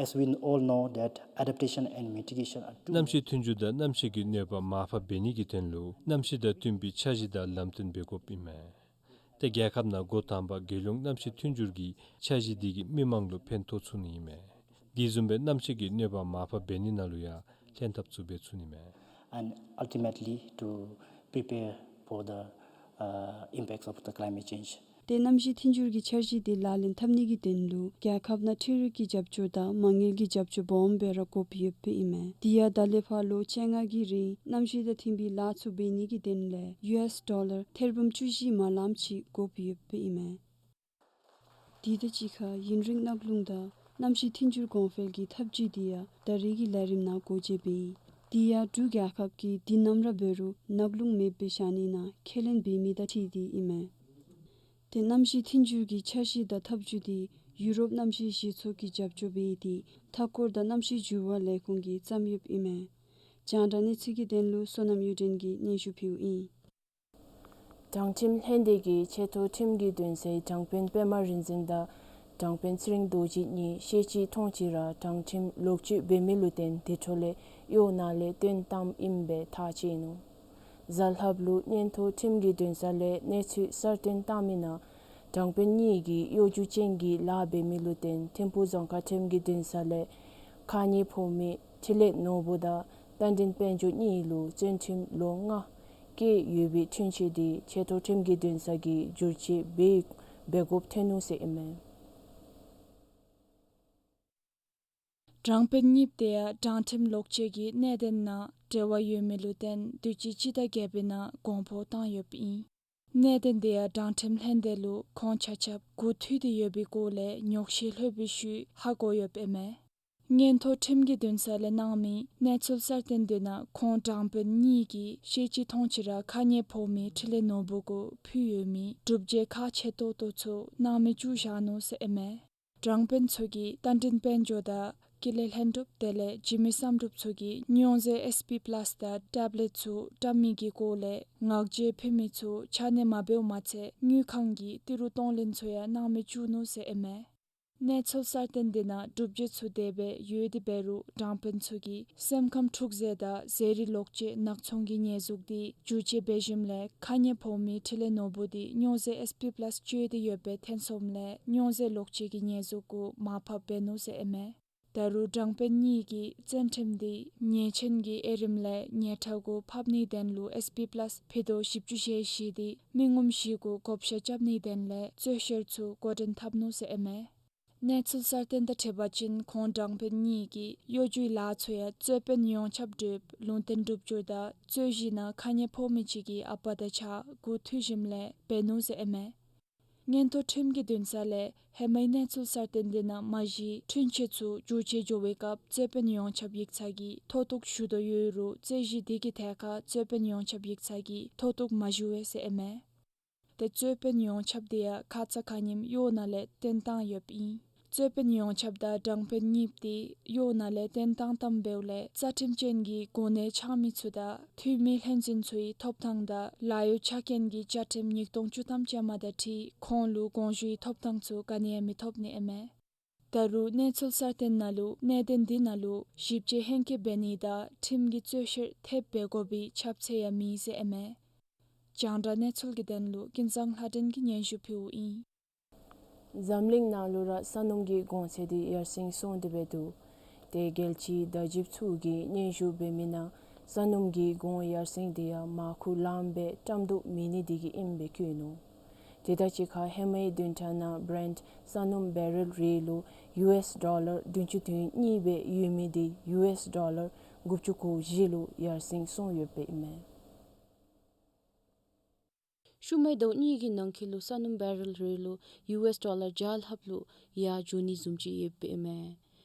As we all know that adaptation and mitigation are two. གནམ་གཤིས་མཐུན་འགྱུར་དང་གནམ་གཤིས་ཀྱི་གནོད་པ་མར་ཕབ་འབད་ནི་གི་དོན་ལུ་གནམ་གཤིས་དང་བསྟུན་པའི་འཆར་གཞི་དང་ལམ་སྟོན་འབད་དགོཔ་ཨིན་མས། ཏེ་རྒྱལ་ཁབ་ནང་འགོ་དང་པ་རྒྱལ་ཡོངས་གནམ་གཤིས་མཐུན་འགྱུར་གྱི་འཆར་གཞི་འདི་གིས་མི་མང་ལུ་ཕན་ཐོགས་ཚུགས་ནི་ཨིན་མས། དེ་བཟུམ་སྦེ་གནམ་གཤིས་ཀྱི་གནོད་པ་མར་ཕབ་འབད་ནི་ནང་ལུ་ཡང་ལྷན་ཐབས་ཚུ་འབད་ཚུགས་ནི་མས། And ultimately to prepare for the, uh, impacts of the climate change. ཏེ་གནམ་གཤིས་མཐུན་འགྱུར་གྱི་འཆར་གཞི་འདི་ལག་ལེན་འཐབ་ནི་གི་དོན་ལུ་རྒྱལ་ཁབ་ནང་འཕྲུལ་རིག་གི་རྒྱབ་སྐྱོར་དང་མ་དངུལ་གྱི་རྒྱབ་སྐྱོར་སྦོམ་སྦེ་ར་དགོཔ་ཡོདཔ་ཨིན་མས། དེ་ཡང་ད་ལས་ཕར་ལོ་བཅོ་ལྔ་གི་རིང་གནམ་གཤིས་དང་མཐུན་པའི་ལཱ་ཚུ་འབད་ནི་གི་དོན་ལས་ཡུ་ཨེསི་ཌོ་ལར་ཐེར་འབུམ་བཅུ་བཞི་མ་ལངམ་ཅིག་དགོཔ་ཡོདཔ་ཨིན་མས། དེ་དང་གཅིག་ཁར་ཡུན་རིང་གནག་རླུང་དང་གནམ་གཤིས་མཐུན་འགྱུར་གོང་འཕེལ་གྱི་ཐབས་བྱུས་འདི་ཡང་ད་རེས་ཀྱི་ལས་རིམ་ནང་འགོ་འབྱེད་འབད་ཡི། དེ་ཡང་འབྲུག་རྒྱལ་ཁབ་ཀྱིས་དུས་ནམ་ར་འབད་རུང་གནག་རླུང་མེདཔ་སྦེ་བཞག་ནི་ནང་ཁས་ལེན་འབད་མི་དང་འཁྲིལ་ཏེ་ཨིན་མས། ཏེ་གནམ་གཤིས་མཐུན་འགྱུར་གྱི་འཆར་གཞི་དང་ཐབས་བྱུས་འདི་ཡུ་རོབ་གནམ་གཤིས་གཞི་ཚོགས་ཀྱིས་རྒྱབ་སྐྱོར་འབད་དེ་མཐའ་འཁོར་དང་གནམ་གཤིས་འགྱུར་བ་ལས་ཁུངས་ཀྱིས་བརྩམས་ཡོདཔ་ཨིན་མས། རྒྱང་བསྒྲགས་གནས་ཚུལ་གྱི་དོན་ལུ་བསོད་ནམས་གཡུ་སྒྲོན་གྱིས་སྙན་ཞུ་ཕུལཝ་ཨིན། དྲང་ཁྲིམས་ལྷན་སྡེ་གིས་ཆེ་མཐོ་ཁྲིམས་ཀྱི་འདུན་སའི་དྲང་དཔོན་པདྨ་རིག་འཛིན་དང་དྲང་དཔོན་ཚེ་རིང་རྡོ་རྗེ་གཉིས་ཤེས་བྱའི་མཐོང་བྱེད་ར་དྲང་ཁྲིམས་ལོག་སྤྱོད་འབད་མི་ལུ་བརྟེན་དེ་འཕྲོ་ལས་གཡོག་ནང་ལས་བཏོན་བཏངམ་ཨིན་པས་ཐག་བཅད་ནུག། གཟའ་ལྷགཔ་ལུ་སྙན་ཐོ་ཁྲིམས་ཀྱི་འདུན་ས་ལས་གནས་ཚུལ་གསར་བཏོན་བཏང་མི་ནང་དྲང་དཔོན་གཉིས་ཀྱིས་གཡོ་སྒྱུ་ཅན་གྱི་ལཱ་འབད་མི་ལུ་བརྟེན་ཐིམ་ཕུག་རྫོང་ཁག་ཁྲིམས་ཀྱི་འདུན་ས་ལས་ཁ་ཉེས་ཕོག་མི་འཕྲིན་ལས་ནོར་བུ་དང་རྟ་མགྲིན་དཔལ་འབྱོར་གཉིས་ལུ་བཙོན་ཁྲིམས་ལོ་ལྔ་བཀལ་ཡོད་པའི་འཁྲུན་ཆོད་འདི་ཆེ་མཐོ་ཁྲིམས་ཀྱི་འདུན་ས་གིས་བསྒྱུར་བཅོས་འབད་འབད་དགོཔ་ཐོན་ནུག་ཟེར་ཨིན་མས། དྲང་དཔོན་གཉིསཔོ་དེ་ཡང་དྲང་ཁྲིམས་ལོག་སྤྱོད་ཀྱི་གནད་དོན་ནང་འབྲེལ་བ་ཡོད་མི་ལུ་བརྟེན་དུས་ཅི་སྤྱི་ཟླ་བརྒྱད་པའི་ནང་དགོངས་པ་བཏང་ཡོདཔ་ཨིན། གནད་དོན་དེ་ཡང་དྲང་ཁྲིམས་ལྷན་སྡེ་ལུ་ཁོང་ཆ་ཁྱབ་གུ་མཐུད་དེ་ཡོད་པའི་སྐོར་ལས་ཉོགས་བཤད་ལྷོད་པའི་ཤུལ་ཧ་གོ་ཡོདཔ་ཨིན་མས། སྙན་ཐོ་ཁྲིམས་ཀྱི་འདུན་ས་ལས་གནང་མི་གནས་ཚུལ་གསར་བཏོན་དེ་ནང་ཁོང་དྲང་དཔོན་གཉིས་ཀྱིས་ཤེས་བྱའི་མཐོང་བྱེད་ར་ཁ་ཉེས་ཕོག་མི་འཕྲིན་ལས་ནོར་བུ་གུ་ཕུལ་ཡོད་མི་སྒྲུབ་བྱེད་ཁག་ཆེ་ཏོག་ཏོ་ཚུ་སྣང་མེད་བཅུག་བཞག་ནུག་ཟེར་ཨིན་མས། དྲང་དཔོན་ཚུ་གིས་རྟ་མགྲིན་དཔལ་འབྱོར་དང་ཀུན་ལེགས་ལྷུན་གྲུབ་དེ་ལས་འཇིགས་མེད་བསམ་གྲུབ་ཚུ་གིས་རྙོག་ཟེར་ཨེསི་པི་པ་ལཱསི་དང་ཊེབ་ལེཊ་ཚུ་བཀྲམ་མི་གི་སྐོར་ལས་ངག་བཅད་ཕུལ་མི་ཚུ་ཆ་གནས་མ་འབདཝ་མ་ཚད་དངུལ་ཁང་གི་ཏི་རུ་གཏོང་ལེན་ཚུ་ཡང་སྣང་མེད་བཅུག་ནུག་ཟེར་ཨིན་མས། གནས་ཚུལ་གསར་བཏོན་དེ་ནང་སྒྲུབ་བྱེད་ཚུ་དེ་སྦེ་ཡོད་དེ་འབད་རུང་དྲང་དཔོན་ཚུ་གིས་སེམས་ཁམས་འཁྲུག་ཟེར་དང་ཟས་རིགས་ལོག་སྤྱོད་ནག་ཚོང་གི་ཉེས་འཛུགས་འདི་འགྱུར་བཅོས་འབད་ཞིནམ་ལས་ཁ་ཉེས་ཕོག་མི་འཕྲིན་ལས་ནོར་བུ་འདི་རྙོག་ཟེར་ཨེསི་པི་པ་ལཱསི་སྤྱོད་དེ་ཡོདཔ་སྦེ་ཐོན་སོངམ་ལས་རྙོག་ཟེར་ལོག་སྤྱོད་ཀྱི་ཉེས་འཛུགས་གུ་མར་ཕབ་འབད་ནུག་ཟེར་ཨིན་མས། ད་རུང་དྲང་དཔོན་གཉིས་ཀྱི་བཙོན་ཁྲིམས་འདི་ཉེས་ཅན་གྱི་དབྱེ་རིམ་ལས་ཉེན་ཁ་གུ་ཕབ་ནིའི་དོན་ལུ་ཨེསི་པི་པ་ལཱསི་ཕུད་རྡོག་བཞི་བཅུ་ཞེ་བཞི་འདི་མི་ངོམ་བཞི་གུ་བགོ་བཤའ་རྐྱབ་ནིའི་དོན་ལས་རྩོད་བཤེར་ཚུ་འགོ་འདྲེན་འཐབ་ནུག་ཟེར་ཨིན་མས། གནས་ཚུལ་གསར་བཏོན་དང་འཁྲིལ་བ་ཅིན་ཁོང་དྲང་དཔོན་གཉིས་ཀྱིས་གཡོ་སྒྱུའི་ལཱ་ཚུ་ཡང་རྩོད་དཔོན་ཡོངས་ཁྱབ་གྲོས་ལུང་བསྟན་སྒྲུབ་སྦྱོར་དང་རྩོད་གཞི་ནང་ཁ་ཉེས་ཕོག་མི་ཅིག་གི་ཨ་པ་དང་ཆ་གུ་མཐུད་ཞིནམ་ལས་འབད་ནུག་ཟེར་ཨིན་མས། སྙན་ཐོ་ཁྲིམས་ཀྱི་འདུན་ས་ལས་ཧེ་མའི་གནས་ཚུལ་གསར་བཏོན་དེ་ནང་མ་གཞི་འཁྲུན་ཆོད་ཚུ་འགྱུར་བཅོས་འགྱོ་བའི་སྐབས་རྩོད་དཔོན་ཡོངས་ཁྱབ་ཡིག་ཚང་གིས་མཐོ་གཏུགས་ཞུ་དོ་ཡོད་རུང་རྩོད་གཞི་དེ་གི་ཐད་ཁར་རྩོད་དཔོན་ཡོངས་ཁྱབ་ཡིག་ཚང་གིས་མཐོ་གཏུགས་མ་ཞུ་བས་ཟེར་ཨིན་མས། ཏེ་རྩོད་དཔོན་ཡོངས་ཁྱབ་དེ་ཡང་ཁ་ཙ་ཁ་ཉིནམ་གཡོག་ནང་ལས་བཏོན་བཏང་ཡོདཔ་ཨིན། རྩོད་དཔོན་ཡོངས་ཁྱབ་དང་དྲང་དཔོན་གཉིསཔོ་དེ་གཡོག་ནང་ལས་བཏོན་བཏང་བཏངམ་འབདཝ་ལས་རྩ་ཁྲིམས་ཅན་གྱི་གོ་གནས་འཆང་མི་ཚུ་དང་འཐུས་མི་ལྷན་འཛིན་ཚུའི་ཐོབ་ཐང་དང་ལཱ་གཡོག་ཆ་རྐྱེན་གྱི་བཅའ་ཁྲིམས་ཉིས་སྟོང་བཅུ་ཐམ་ཅན་མ་དང་འཁྲིལ་ཁོང་ལུ་དགོངས་ཞུའི་ཐོབ་ཐང་ཚུ་ག་ནི་ཡང་མི་ཐོབ་ནི་ཨིན་མས། ད་རུང་གནས་ཚུལ་གསར་བཏོན་ནང་ལུ་གནད་དོན་འདི་ནང་ལུ་ཞིབ་དཔྱད་ཧེང་སྐལ་འབད་ནི་དང་ཁྲིམས་ཀྱི་རྩོད་བཤེར་ཐེབས་འབད་དགོ་པའི་ཁྱབ་ཚད་ཡང་མེད་ཟེར་ཨིན་མས། རྒྱང་བསྒྲགས་གནས་ཚུལ་གྱི་དོན་ལུ་ཀུན་བཟང་ལྷ་སྒྲོན་གྱིས་སྙན་ཞུ་ཕུལཝ་ཨིན། འཛམ་གླིང་ནང་ལུ་ར་ས་སྣུམ་གྱི་གོང་ཚད་འདི་ཡར་སེང་སོང་སྟེ་འབད་འདུག། ཏེ་རྒྱལ་སྤྱིའི་བརྡ་བརྒྱུདཔ་ཚུ་གིས་སྙན་ཞུ་འབད་མི་ནང་ས་སྣུམ་གྱི་གོང་ཡར་སེང་འདི་ཡང་མར་ཁུ་ལངམ་སྦེ་བཀྲམ་དོ་མེད་ནི་འདི་གིས་ཨིནམ་སྦེ་བཀོད་ནུག། དེ་དང་གཅིག་ཁར་ཧེ་མའི་བདུན་ཕྲག་ནང་བྷི་རེནཊ་ས་སྣུམ་བེ་རེལ་རེ་ལུ་ཡུ་ཨེསི་ཌོ་ལར་བདུན་ཅུ་དོན་གཉིས་སྦེ་ཡོད་མི་འདི་ཡུ་ཨེསི་ཌོ་ལར་དགུ་བཅུ་གོ་བཞི་ལུ་ཡར་སེང་སོང་ཡོདཔ་ཨིན་མས། ཤུལ་མའི་ཟླཝ་གཉིས་ཀྱི་ནང་འཁོད་ལུ་ས་སྣུམ་བེ་རེལ་རེ་ལུ་ཡུ་ཨེསི་ཌོ་ལར་བརྒྱ་ལྷགཔ་ལུ་ཡར་འགྱོ་ནི་བཟུམ་ཅིག་ཡོདཔ་ཨིན་མས།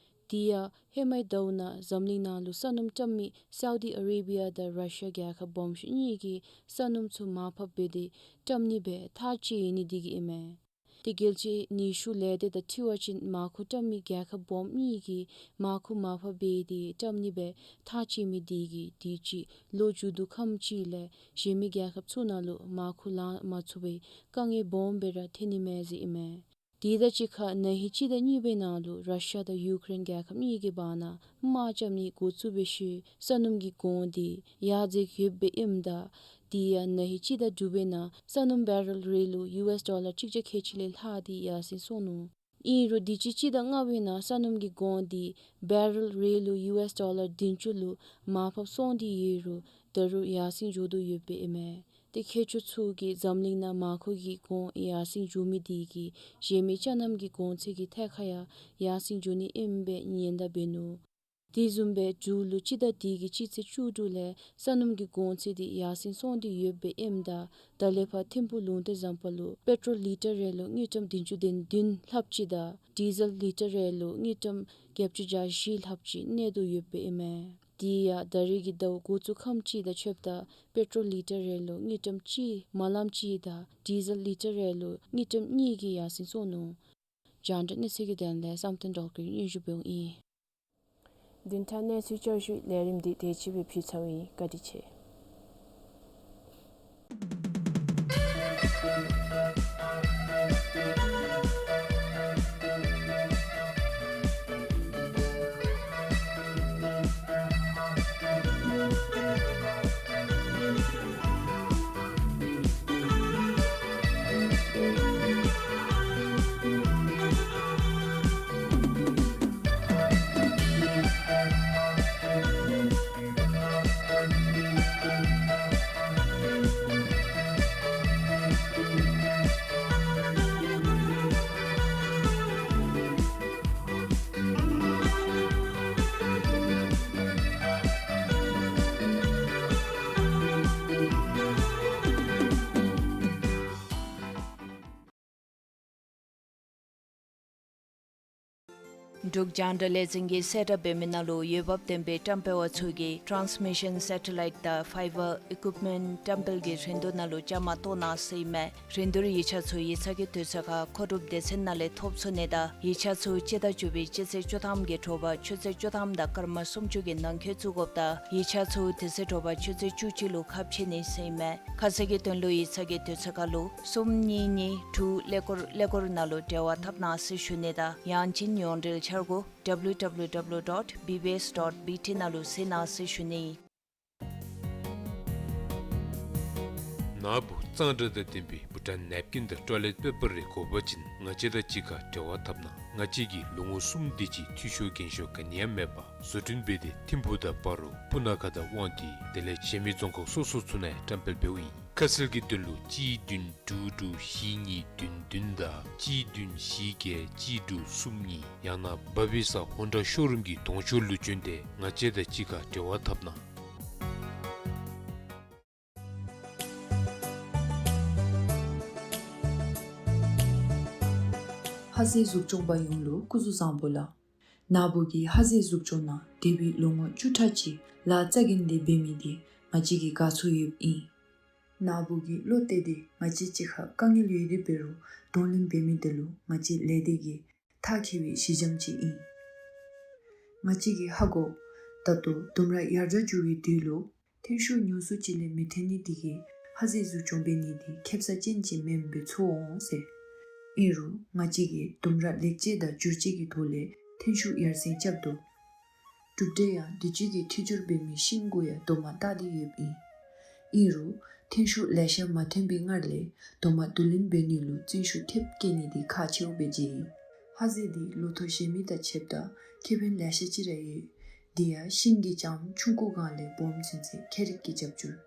དེ་ཡང་ཧེ་མའི་ཟླཝ་ནང་འཛམ་གླིང་ནང་ལུ་ས་སྣུམ་བཀྲམ་མི་སའུ་དི་ཨ་རེ་བི་ཡ་དང་ར་ཤི་ཡ་རྒྱལ་ཁབ་སྦོམ་ཤོས་གཉིས་ཀྱིས་ས་སྣུམ་ཚུ་མར་ཕབ་འབད་དེ་བཀྲམ་ནི་སྦེ་ཐག་བཅད་ཡོད་ནི་འདི་གིས་ཨིན་མས། ཏེ་རྒྱལ་སྤྱིའི་ནུས་ཤུགས་ལས་སྡེ་དང་འཁྲིལ་བ་ཅིན་མར་ཁུ་བཀྲམ་མི་རྒྱལ་ཁབ་སྦོམ་གཉིས་ཀྱིས་མར་ཁུ་མར་ཕབ་འབད་དེ་བཀྲམ་ནི་སྦེ་ཐག་བཅད་མི་འདི་གིས་དུས་ཅི་ལོ་མཇུག་བསྡུ་ཁམས་ཅིག་ལས་གཞན་མི་རྒྱལ་ཁབ་ཚུ་ནང་ལུ་མར་ཁུ་ལང་མ་ཚུགས་པའི་དཀའ་ངལ་སྦོམ་སྦེ་ར་ཐོན་ནི་མས་ཟེར་ཨིན་མས། དེ་དང་གཅིག་ཁར་ན་ཧིང་སྤྱི་ཟླ་གཉིས་པའི་ནང་ལུ་ར་ཤ་དང་ཡུ་ཀེ་རེན་རྒྱལ་ཁབ་གཉིས་ཀྱི་བར་ན་དམག་རྐྱབ་ནི་འགོ་བཙུགས་པའི་ཤུལ་ས་སྣུམ་གྱི་གོང་འདི་ཡར་འཛེགས་ཡོདཔ་སྦེ་ཨིནམ་ད་དེ་ཡང་ན་ཧིང་སྤྱི་ཟླ་དྲུག་པའི་ནང་ས་སྣུམ་བེ་རེལ་རེ་ལུ་ཡུ་ཨེསི་ཌོ་ལར་གཅིག་བརྒྱ་ཁལ་གཅིག་ལས་ལྷག་སྟེ་ཡར་སེང་སོང་ནུག། ཨིན་རུང་དུས་ཅི་སྤྱི་ཟླ་ལྔ་པའི་ནང་ས་སྣུམ་གྱི་གོང་འདི་བེ་རེལ་རེ་ལུ་ཡུ་ཨེསི་ཌོ་ལར་བདུན་ཅུ་ལུ་མར་ཕབ་སོང་སྟེ་ཡོད་རུང་ད་རུང་ཡར་སེང་འགྱོ་དོ་ཡོདཔ་སྦེ་ཨིན་མས། ཏེ་མཁས་མཆོག་ཚུ་གིས་འཛམ་གླིང་ནང་མར་ཁུ་གི་གོང་ཡར་སེང་འགྱོ་མི་དེ་གིས་གཞན་མི་ཅ་ལྔ་གི་གོང་ཚད་ཀྱི་ཐད་ཁར་ཡང་ཡར་སེང་འགྱོ་ནི་ཨིནམ་སྦེ་ཉེན་བརྡ་འབད་ནུག། དེ་བཟུམ་སྦེ་འབྲུག་ལུ་སྤྱི་ཟླ་འདི་གི་སྤྱི་ཚེས་བཅུ་དྲུག་ལས་ས་སྣུམ་གྱི་གོང་ཚད་དེ་ཡར་སེང་སོང་སྟེ་ཡོདཔ་སྦེ་ཨིནམ་ད་ད་ལས་ཕར་ཐིམ་ཕུག་ལུང་བསྟན་བཟང་པོ་ལུ་པེ་ཊོལ་ལི་ཊར་རེ་ལུ་དངུལ་ཀྲམ་བདུན་ཅུ་དོན་བདུན་ལྷགཔ་ཅིག་དང་ཌི་ཟེལ་ལི་ཊར་རེ་ལུ་དངུལ་ཀྲམ་བརྒྱད་ཅུ་གྱ་བཞི་ལྷགཔ་ཅིག་གནས་དོ་ཡོདཔ་སྦེ་ཨིན་མས། དེ་ཡང་ད་རེས་ཀྱི་ཟླཝ་འགོ་བཙུགས་ཁམས་ཅིག་དང་ཕྱདཔ་ད་པེ་ཊོལ་ལི་ཊར་རེ་ལུ་དངུལ་ཀྲམ་གཅིག་མ་ལམ་གཅིག་དང་ཌི་ཟེལ་ལི་ཊར་རེ་ལུ་དངུལ་ཀྲམ་གཉིས་ཀྱིས་ཡར་སེང་སོང་ནུག། རྒྱང་བསྒྲགས་གནས་ཚུལ་གྱི་དོན་ལས་བསམ་གཏན་སྒྲོལ་དཀར་གྱིས་སྙན་ཞུ་འབདཝ་ཨིན། བདུན་ཕྲག་གནས་ཚུལ་བསྐྱར་ཞུའི་ལས་རིམ་འདི་དེ་ཅིག་སྦེ་ཕུལ་ཚརཝ་ཨིན། བཀའ་དྲིན་ཆེ། འབྲུག་རྒྱང་བསྒྲགས་ལས་འཛིན་གྱིས་གསལ་བསྒྲགས་འབད་མི་ནང་ལུ་འོས་འབབ་ལྡན་པའི་བཀྲམ་སྤེལ་བ་ཚུ་གིས་ཊཱནསི་མི་ཤཱན་སེ་ཊ་ལའིཊ་དང་ཕའི་བར་ཨི་ཀུའིཔ་མེནཊ་བཀྲམ་སྤེལ་གྱི་རིན་བསྡུར་ནང་ལུ་བཅའ་མར་གཏོགས་གནང་ཟེར་ཨིན་མས། རིན་བསྡུར་ཡིག་ཆ་ཚུ་ཡིག་ཚང་གི་དུས་ཚོད་ཁར་མཁོ་སྒྲུབ་སྡེ་ཚན་ནང་ལས་ཐོབ་ཚུགས་ནི་དང་ཡིག་ཆ་ཚུ་སྤྱི་ཟླ་བཅུ་པའི་སྤྱི་ཚེས་བཅུ་ཐམ་གྱི་དྲོ་པ་ཆུ་ཚོད་བཅུ་ཐམ་དང་སྐར་མ་སུམ་ཅུ་གི་ནང་འཁོད་བཙུགས་དགོཔ་དང་ཡིག་ཆ་ཚུ་དེ་ཚེ་དྲོ་པ་ཆུ་ཚོད་བཅུ་གཅིག་ལུ་ཁ་ཕྱེ་ནི་ཟེར་ཨིན་མས། ཁ་གསལ་གྱི་དོན་ལུ་ཡིག་ཚང་གི་དུས་ཚོད་ཁར་ལུ་གསུམ་གཉིས་གཉིས་དྲུག་ཀླད་ཀོར་ཀླད་ཀོར་ནང་ལུ་འབྲེལ་བ་འཐབ་གནང་ཟེར་ཞུ་ནི་དང་ཡང་ཅིན་ཡོངས་འབྲེལ་འཆར་སྒོ་W W W dot B B S dot B T ནང་ལུ་གཟིགས་གནང་ཟེར་ཞུ་ནི། ནཱ་བུ་གཙང་སྦྲ་དང་ལྡན་པའི་བུ་ཊཱན་ནེབ་ཀིན་དང་ཊོའི་ལེཊ་པེ་པར་རེ་དགོ་པ་ཅིན་ང་བཅས་དང་གཅིག་ཁར་འབྲེལ་བ་འཐབ་གནང་། ང་བཅས་ཀྱིས་ལོ་ངོ་གསུམ་དེ་ཅིག་འཐུས་ཤོར་འགན་ཤོར་ག་ནི་ཡང་མེད་པར་བཟོ་སྐྲུན་འབད་དེ་ཐིམ་ཕུག་དང་སྤ་རོ་སྤུ་ན་ཁ་དང་དབང་འདུས་དེ་ལས་གཞན་མི་རྫོང་ཁག་སོ་སོ་ཚུ་ནང་བཀྲམ་སྤེལ་འབདཝ་ཨིན། ཁ་གསལ་གྱི་དོན་ལུ་གཅིག་བདུན་དྲུག་དྲུག་བཞི་གཉིས་བདུན་བདུན་དང་གཅིག་བདུན་བཞི་བརྒྱད་གཅིག་དྲུག་གསུམ་གཉིས་ཡང་ན་བ་བི་ས་ཧོན་ཌ་ཤོ་རུམ་གྱི་གདོང་ཤོག་ལུ་བྱོན་ཏེ་ང་བཅས་དང་གཅིག་ཁར་འབྲེལ་བ་འཐབ་གནང་། ཧ་ཟེ་གཟུགས་སྐྱོང་པ་ཡོངས་ལུ་སྐུ་གཟུགས་བཟང་པོ་ལགས། ནཱ་བུ་གིས་ཧ་ཟེ་གཟུགས་སྐྱོང་ནང་འདས་པའི་ལོ་ངོ་བཅུ་ཕྲག་ཅིག་ལཱ་རྩ་འགེངས་ཏེ་འབད་མི་དེ་ང་བཅས་ཀྱིས་དགའ་ཚོར་ཡོདཔ་ཨིན། ནཱ་བུ་གིས་བློ་གཏད་དེ་ང་བཅས་གཅིག་ཁར་དཀའ་ངལ་ཡོད་དེ་འབད་རུང་གདོང་ལེན་འབད་མི་དེ་ལུ་ང་བཅས་ལས་སྡེ་གིས་ཐག་བཅད་པའི་གཞི་འགྱམ་ཅིག་ཨིན། ང་བཅས་ཀྱིས་ཧ་གོ། ད་ལྟོ་ལྡུམ་ར་ཡར་དྲག་འགྱོ་བའི་དུས་ལུ་ཐོན་ཤུགས་ཉུང་སུ་ཅིག་ལས་མི་ཐོན་ནི་དེ་གིས་ཧ་ཟེ་གཟུགས་སྐྱོང་འབད་ནི་དེ་ཁེབ་ས་ཅན་ཅིག་མེནམ་སྦེ་ཚོར་འོང་ཟེར། ཨིན་རུང་ང་བཅས་ཀྱིས་ལྡུམ་ར་ལེགས་བཅོས་དང་བསྒྱུར་བཅོས་ཀྱི་ཐོག་ལས་ཐོན་ཤུགས་ཡར་སེང་རྐྱབ་དོ། གྲུབ་འབྲས་ཡང་དུས་ཅི་གི་འཐུས་ཤོར་འབད་མི་ཤིང་གུ་ཡང་རྡོག་མ་བཏགས་ཏེ་ཡོདཔ་ཨིན། ཨིན་རུང་ཐོན་ཤུགས་ལེ་ཤ་མ་ཐོན་པའི་སྔར་ལས་རྡོག་མ་བསྡུ་ལེན་འབད་ནི་ལུ་བརྩོན་ཤུགས་ཐེབས་བསྐྱེད་ནི་དེ་ཁག་ཆེཝ་སྦེ་མཇལ་ཡི། ཧ་ཟེ་འདི་ལོ་ཐོག་གཞན་མི་དང་ཕྱདཔ་ད་ཁེ་ཕན་ལེ་ཤ་ཅིག་ར་ཡོད། དེ་ཡང་ཤིང་གི་རྒྱང་ཆུང་ཀུ་སྒང་ལས་སྦོམ་ཚུན་ཚོད་ཁྱད་རིག་གི་རྒྱབ་སྐྱོར།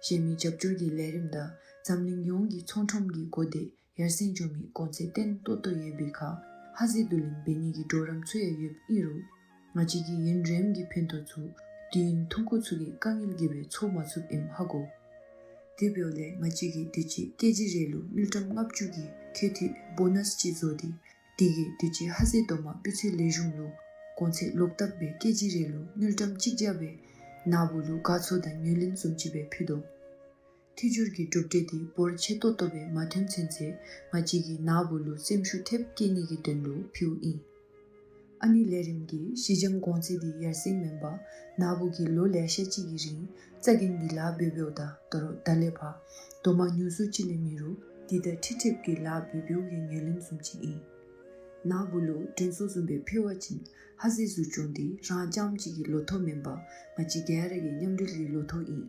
གཞན་མི་རྒྱབ་སྐྱོར་གྱི་ལས་རིམ་དང་འཛམ་གླིང་ཡོངས་ཀྱི་ཚོང་ཁྲོམ་གྱི་གོ་བརྡས་ཡར་སེང་འགྱོ་མི་གོང་ཚད་བརྟན་ཏོག་ཏོ་ཡོད་པའི་ཁར་ཧ་ཟེ་བསྡུ་ལེན་འབད་ནི་གི་གྲོགས་རམ་ཚུ་ཡང་ཡོདཔ་ཨིན་རུང་ང་བཅས་ཀྱིས་ཡུན་རིངམོ་གི་ཕན་ཐོགས་ཚུ་དུས་ཡུན་ཐུང་ཀུ་ཚུ་གི་དཀའ་ངལ་གྱིས་སྦེ་ཚོར་མ་ཚུགསཔ་ཨིནམ་ཧ་གོ། དེ་འབདཝ་ལས་ང་བཅས་ཀྱིས་དུས་ཅི་ཀེ་ཇི་རེ་ལུ་དངུལ་ཀྲམ་ལྔ་བཅུ་གི་ཁེ་ཐིག་བོ་ནཱས་ཅིག་བཟོ་སྟེ་དེ་གིས་དུས་ཅི་ཧ་ཟེ་རྡོག་མ་སྤུས་ཚད་ལེགས་ཤོམ་ལུ་གོང་ཚད་ལོག་བཏབ་སྦེ་ཀེ་ཇི་རེ་ལུ་དངུལ་ཀྲམ་གཅིག་བརྒྱ་སྦེ་ནཱ་བུ་ལུ་དགའ་ཚོར་དང་ངོས་ལེན་བཟུམ་ཅིག་སྦེ་ཕུལ་དོ། འཐུས་ཤོར་གྱི་གྲུབ་འབྲས་དེ་འབོར་ཆེ་ཏོག་ཏོ་སྦེ་མ་ཐོན་ཚུན་ཚོད་ང་བཅས་ཀྱིས་ནཱ་བུ་ལུ་སེམས་ཤུགས་ཐེབས་བསྐྱེད་ནི་གི་དོན་ལུ་ཕུལཝ་ཨིན། ཨ་ནི་ལས་རིམ་གྱི་གཞི་འགྱམ་གོང་ཚད་དེ་ཡར་སེང་མེན་པར་ནཱ་བུ་གིས་ལོ་ལེ་ཤ་ཅིག་གི་རིང་རྩ་འགེངས་ཏེ་ལཱ་འབད་འབདཝ་ད་ད་རུང་ད་ལས་ཕར་རྡོག་མ་ཉུང་སུ་ཅིག་ལས་མེད་རུང་དེ་དང་འཁྲིལ་འཁྲིལཝ་གི་ལཱ་འབད་འབདཝ་གི་ངོས་ལེན་བཟུམ་ཅིག་ཨིན། ནཱ་བུ་ལུ་དྲན་གསོ་བཟུམ་སྦེ་ཕུལ་བ་ཅིན་ཧ་ཟེ་གཟུགས་སྐྱོང་འདི་རང་རྐྱངམ་གཅིག་གི་ལོ་ཐོག་མེན་པར་ང་བཅས་ག་ར་གི་མཉམ་འབྲེལ་གྱི་ལོ་ཐོག་ཨིན།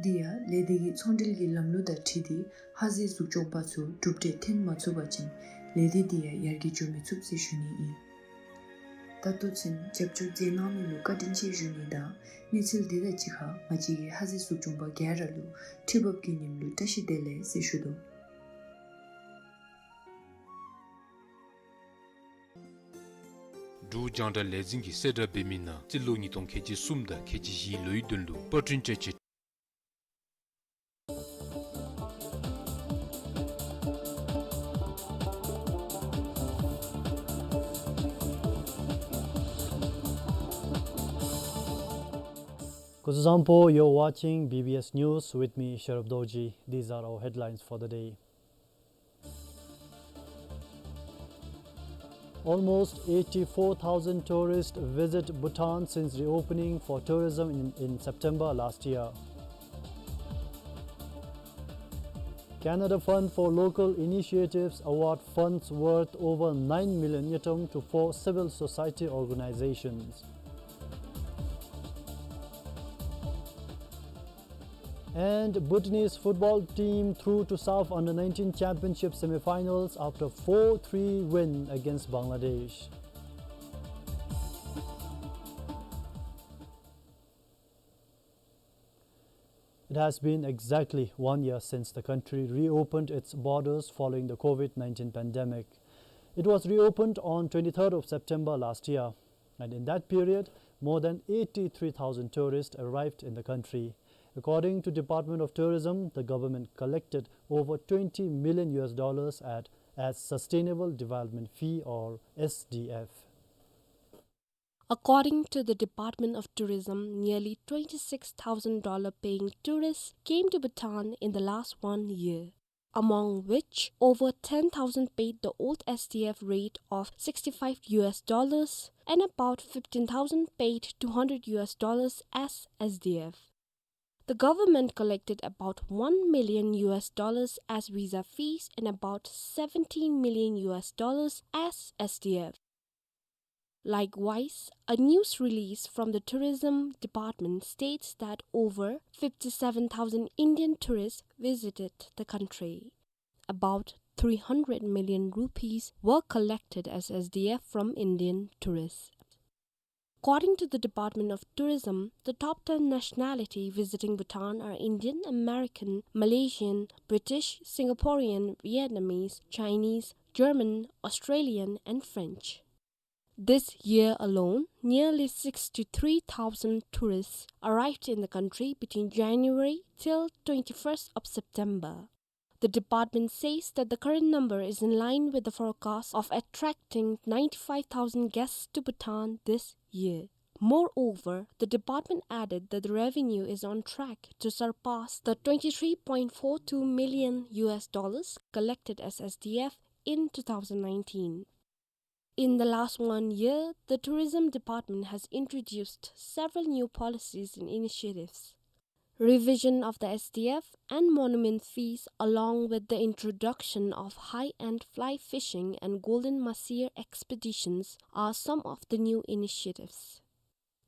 འདི་ཡང་ལས་སྡེ་གི་ཚོང་འབྲེལ་གྱི་ལམ་ལུགས་དང་འཁྲིལ་ཏེ་ཧ་ཟེ་གཟུགས་སྐྱོང་པ་ཚུ་གྲུབ་འབྲས་ཐོན་མ་ཚུགས་པ་ཅིན་ལས་སྡེ་འདི་ཡང་ཡར་རྒྱས་འགྱོ་མི་ཚུགས་ཟེར་ཞུ་ནི་ཨིན། ད་ལྟོ་ཚུན་རྒྱབ་སྐྱོར་མཛད་གནང་མི་ལུ་བཀའ་དྲིན་ཆེ་ཞུ་ནི་དང་གནས་ཚུལ་འདི་དང་གཅིག་ཁར་ང་བཅས་ཀྱི་ཧ་ཟེ་གཟུགས་སྐྱོང་པ་ག་ར་ལུ་ཁྲི་འབབ་ཀྱི་ཉིནམ་ལུ་བཀྲ་ཤིས་བདེ་ལེགས་ཟེར་ཞུ་དོ། འབྲུག་རྒྱང་བསྒྲགས་ལས་འཛིན་གྱིས་གསལ་བསྒྲགས་འབད་མི་ནང་རྩིས་ལོ་ཉིས་སྟོང་ཁལ་གཅིག་གསུམ་དང་ཁལ་གཅིག་བཞིའི་ལོའི་དོན་ལུ་པར་སྐྲུན་བཅའ་ཆས། Kuzuzangpo, you're watching B B S News with me, Sherub Dorji. These are our headlines for the day. Almost eighty-four thousand tourists visit Bhutan since reopening for tourism in, in September last year. Canada Fund for Local Initiatives award funds worth over nine million ngultrum to four civil society organizations. And Bhutanese football team through to SAFF Under nineteen Championship semi-finals after four three win against Bangladesh. It has been exactly one year since the country reopened its borders following the COVID nineteen pandemic. It was reopened on twenty-third of September last year. And in that period, more than eighty-three thousand tourists arrived in the country. According to Department of Tourism, the government collected over twenty million U S dollars at, as Sustainable Development Fee or S D F. According to the Department of Tourism, nearly twenty-six thousand dollar paying tourists came to Bhutan in the last one year, among which over ten thousand paid the old S D F rate of sixty-five U S dollars and about fifteen thousand paid two hundred U S dollars as S D F. The government collected about one million U S dollars as visa fees and about seventeen million U S dollars as S D F. Likewise, a news release from the Tourism Department states that over fifty-seven thousand Indian tourists visited the country. About three hundred million rupees were collected as S D F from Indian tourists. According to the Department of Tourism, the top ten nationality visiting Bhutan are Indian, American, Malaysian, British, Singaporean, Vietnamese, Chinese, German, Australian, and French. This year alone, nearly sixty-three thousand tourists arrived in the country between January till twenty-first of September. The department says that the current number is in line with the forecast of attracting ninety-five thousand guests to Bhutan this year. Moreover, the department added that the revenue is on track to surpass the twenty-three point four two million U S dollars collected as S D F in two thousand nineteen. In the last one year, the Tourism Department has introduced several new policies and initiatives. Revision of the S D F and monument fees, along with the introduction of high-end fly fishing and golden mahseer expeditions, are some of the new initiatives.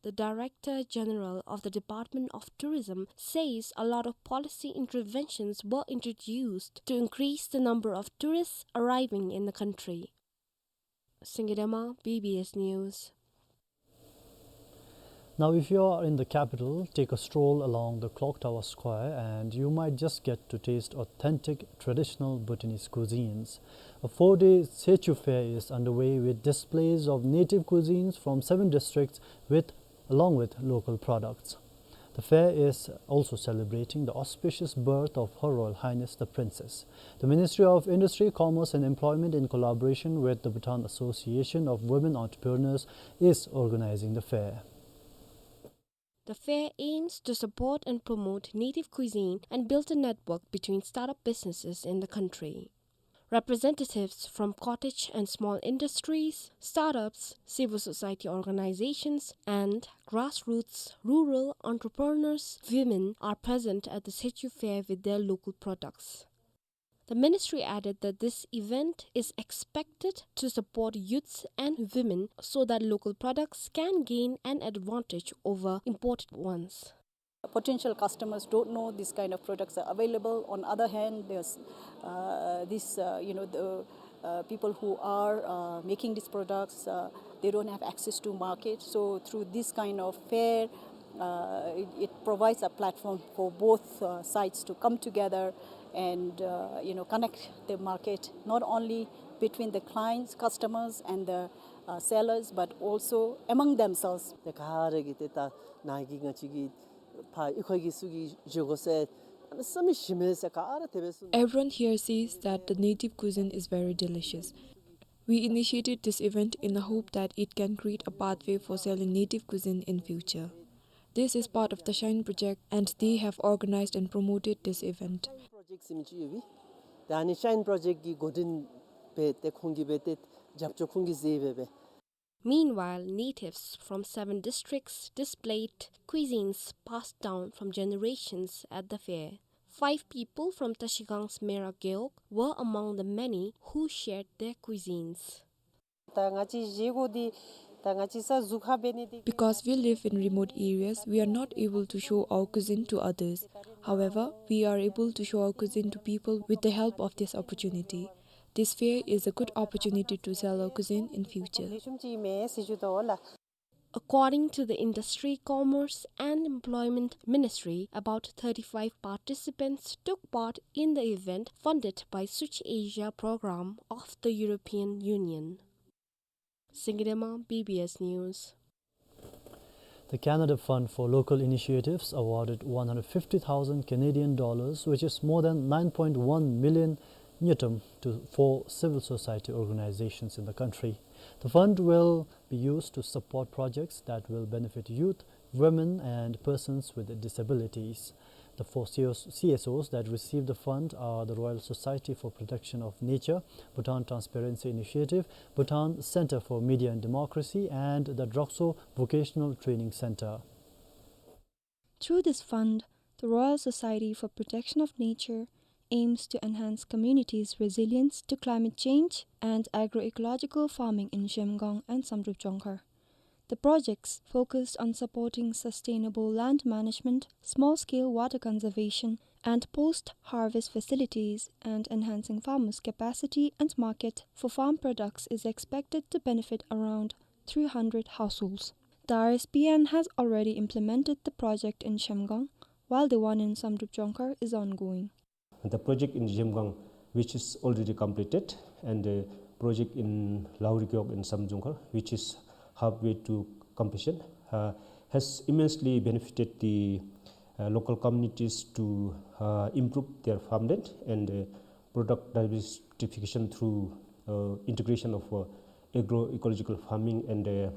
The Director General of the Department of Tourism says a lot of policy interventions were introduced to increase the number of tourists arriving in the country. Singidama, B B S News. Now, if you are in the capital, take a stroll along the Clock Tower Square and you might just get to taste authentic traditional Bhutanese cuisines. A four-day Sechu Fair is underway with displays of native cuisines from seven districts with, along with local products. The fair is also celebrating the auspicious birth of Her Royal Highness the Princess. The Ministry of Industry, Commerce and Employment, in collaboration with the Bhutan Association of Women Entrepreneurs, is organizing the fair. The fair aims to support and promote native cuisine and build a network between startup businesses in the country. Representatives from cottage and small industries, startups, civil society organizations, and grassroots rural entrepreneurs, women, are present at the Sechu Fair with their local products. The ministry added that this event is expected to support youths and women so that local products can gain an advantage over imported ones. Potential customers don't know these kind of products are available. On other hand, there's, uh, this, uh, you know, the, uh, people who are, uh, making these products, uh, they don't have access to market. So through this kind of fair, uh, it, it provides a platform for both, uh, sides to come together and, uh, you know, connect the market, not only between the clients, customers, and the, uh, sellers, but also among themselves. ཏེ་ག་ར་གིས་ཏེ་ད་ནཱ་གི་ང་བཅས་ཀྱི་ཕར་གཡུས་ཁ་གི་ཚུ་གིས་བཞེས་དགོ་ཟེར་ཨ་ནི་བསམ་མི་ཤེས་མས་ཟེར་ག་ར་དེ་སྦེ་གསུངས། Everyone here says that the native cuisine is very delicious. We initiated this event in the hope that it can create a pathway for selling native cuisine in future. This is part of the Shine Project, and they have organized and promoted this event. Project ཟེར་མི་ཅིག་ཡོད་པས། ད་ཨ་ནི་Shine Project གི་འགོ་འདྲེན་འབད་དེ་ཁོང་གིས་འབད་དེ་རྒྱབ་སྐྱོར་ཁོང་གིས་མཛད་སྦེ་འབད། Meanwhile, natives from seven districts displayed cuisines passed down from generations at the fair. Five people from Trashigang's Meyrageyok were among the many who shared their cuisines. ད་ང་བཅས་བཞེས་སྒོ་འདི་ད་ང་བཅས་ས་གཟུགས་ཁར་འབད་ནི་འདི། Because we live in remote areas, we are not able to show our cuisine to others. However, we are able to show our cuisine to people with the help of this opportunity. This fair is a good opportunity to sell our cuisine in future. ལེགས་ཤོམ་ཅིག་མས་ཟེར་ཞུ་དོ་ལགས། According to the Industry, Commerce and Employment Ministry, about thirty-five participants took part in the event funded by Switch Asia program of the European Union. Singidema, B B S News. The Canada Fund for Local Initiatives awarded one hundred fifty thousand Canadian dollars, which is more than nine point one million ngultrum, to four civil society organizations in the country. The fund will be used to support projects that will benefit youth, women, and persons with disabilities. The four C S Os, C S Os that received the fund are the Royal Society for Protection of Nature, Bhutan Transparency Initiative, Bhutan Center for Media and Democracy, and the Drokso Vocational Training Center. Through this fund, the Royal Society for Protection of Nature aims to enhance communities' resilience to climate change and agroecological farming in Zhemgang and Samdrup Jongkhar. The projects focused on supporting sustainable land management, small-scale water conservation, and post-harvest facilities, and enhancing farmers' capacity and market for farm products is expected to benefit around three hundred households. The R S P N has already implemented the project in Zhemgang, while the one in Samdrup Jongkhar is ongoing. The project in Zhemgang, which is already completed, and the project in Laurigeyok in Samdrup Jongkhar, which is halfway to completion, uh, has immensely benefited the, uh, local communities to, uh, improve their farmland and, uh, product diversification through, uh, integration of, uh, agroecological farming and, uh,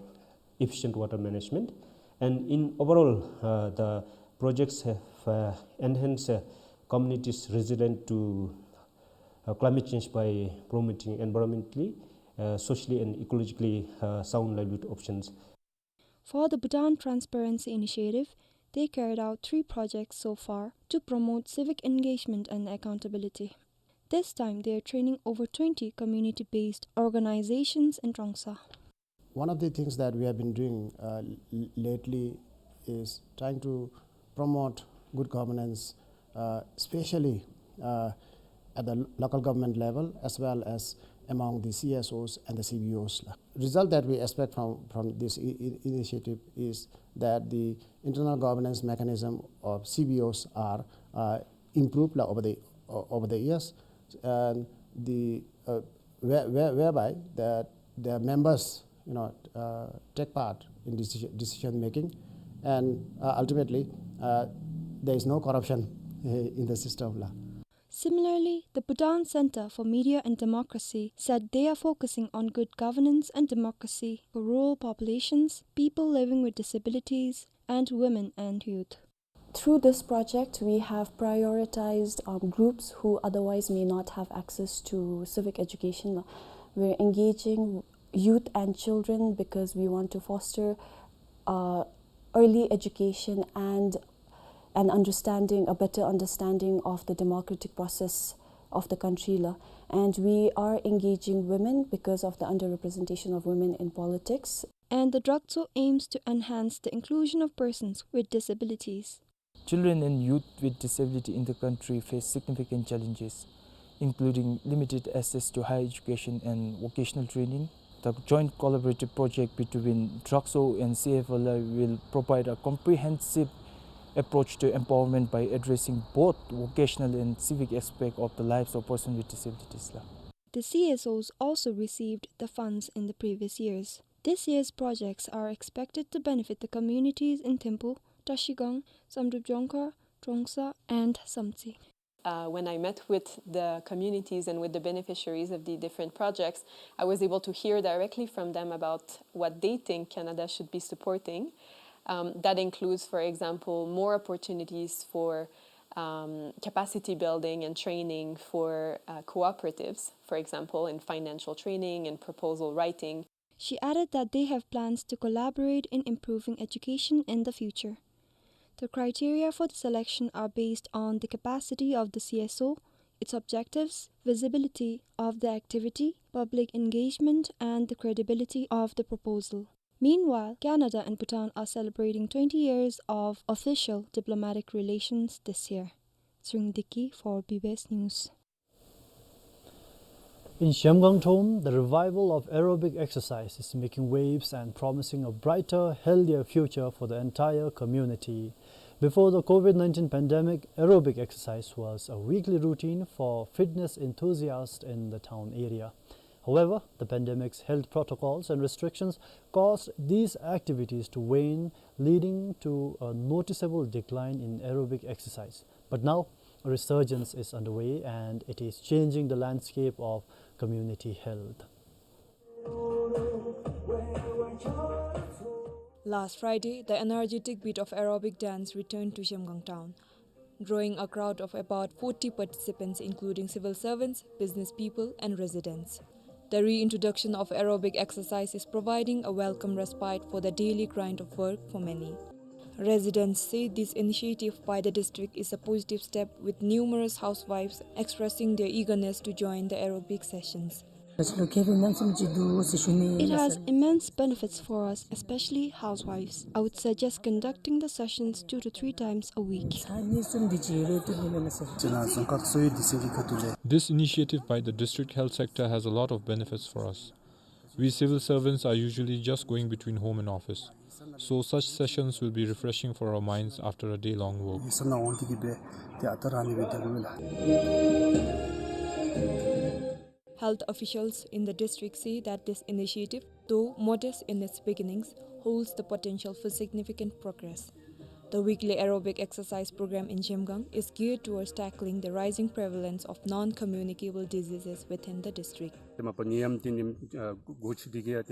efficient water management. And in overall, uh, the projects have, uh, enhanced, uh, communities' resilience to, uh, climate change by promoting environmentally, uh, socially and ecologically, uh, sound livelihood options. For the Bhutan Transparency Initiative, they carried out three projects so far to promote civic engagement and accountability. This time, they are training over twenty community-based organizations in Trongsa. One of the things that we have been doing, uh, l-, lately is trying to promote good governance, uh, especially, uh, at the lo-, local government level as well as among the C S Os and the C B Os. Result that we expect from, from this i-, i-, initiative is that the internal governance mechanism of C B Os are, uh, improved, like, over the, o-, over the years, and the, uh, where-, where-, whereby the, the members, you know, uh, take part in decision, decision making, and, uh, ultimately, uh, there is no corruption in the system, la. Similarly, the Bhutan Center for Media and Democracy said they are focusing on good governance and democracy for rural populations, people living with disabilities, and women and youth. Through this project, we have prioritized, um, groups who otherwise may not have access to civic education. We're engaging youth and children because we want to foster, uh, early education and an understanding, a better understanding of the democratic process of the country la, and we are engaging women because of the underrepresentation of women in politics. And the Drakso aims to enhance the inclusion of persons with disabilities. Children and youth with disability in the country face significant challenges, including limited access to higher education and vocational training. The joint collaborative project between Drakso and C F L I will provide a comprehensive approach to empowerment by addressing both vocational and civic aspects of the lives of persons with disabilities la. The C S Os also received the funds in the previous years. This year's projects are expected to benefit the communities in Thimphu, Trashigang, Samdrup Jongkhar, Trongsa, and Samtse. Uh, when I met with the communities and with the beneficiaries of the different projects, I was able to hear directly from them about what they think Canada should be supporting. Um, that includes, for example, more opportunities for, um, capacity building and training for, uh, cooperatives, for example, in financial training and proposal writing. She added that they have plans to collaborate in improving education in the future. The criteria for the selection are based on the capacity of the C S O, its objectives, visibility of the activity, public engagement, and the credibility of the proposal. Meanwhile, Canada and Bhutan are celebrating twenty years of official diplomatic relations this year. Tshering Deki for B B S News. In Zhemgang town, the revival of aerobic exercise is making waves and promising a brighter, healthier future for the entire community. Before the COVID nineteen pandemic, aerobic exercise was a weekly routine for fitness enthusiasts in the town area. However, the pandemic's health protocols and restrictions caused these activities to wane, leading to a noticeable decline in aerobic exercise. But now, a resurgence is underway and it is changing the landscape of community health. Last Friday, the energetic beat of aerobic dance returned to Zhemgang town, drawing a crowd of about forty participants, including civil servants, business people, and residents. The reintroduction of aerobic exercise is providing a welcome respite for the daily grind of work for many. Residents say this initiative by the district is a positive step, with numerous housewives expressing their eagerness to join the aerobic sessions. It has immense benefits for us, especially housewives. I would suggest conducting the sessions two to three times a week. This initiative by the district health sector has a lot of benefits for us. We civil servants are usually just going between home and office, so such sessions will be refreshing for our minds after a day-long work. Health officials in the district say that this initiative, though modest in its beginnings, holds the potential for significant progress. The weekly aerobic exercise program in Zhemgang is geared towards tackling the rising prevalence of non-communicable diseases within the district.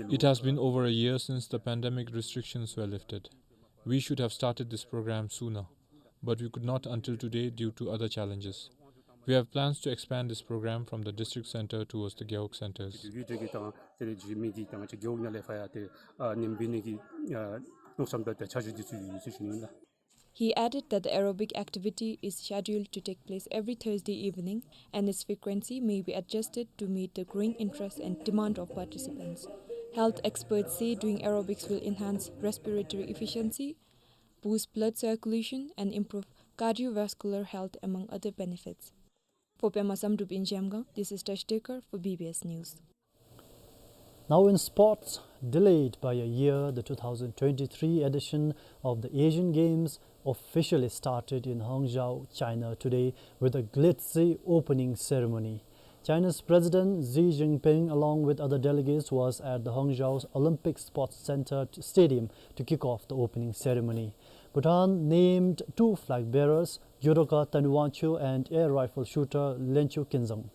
It has been over a year since the pandemic restrictions were lifted. We should have started this program sooner, but we could not until today due to other challenges. We have plans to expand this program from the district center towards the Gewog centers. He added that the aerobic activity is scheduled to take place every Thursday evening and its frequency may be adjusted to meet the growing interest and demand of participants. Health experts say doing aerobics will enhance respiratory efficiency, boost blood circulation, and improve cardiovascular health, among other benefits. For Pema Samdrup in Zhemgang, this is Tash Dekar for B B S News. Now in sports, delayed by a year, the two thousand twenty-three edition of the Asian Games officially started in Hangzhou, China today with a glitzy opening ceremony. China's President Xi Jinping, along with other delegates, was at the Hangzhou Olympic Sports Center t-, Stadium to kick off the opening ceremony. Bhutan named two flag bearers, judoka Tani Wangchuk and air rifle shooter Lenchu Kinzang.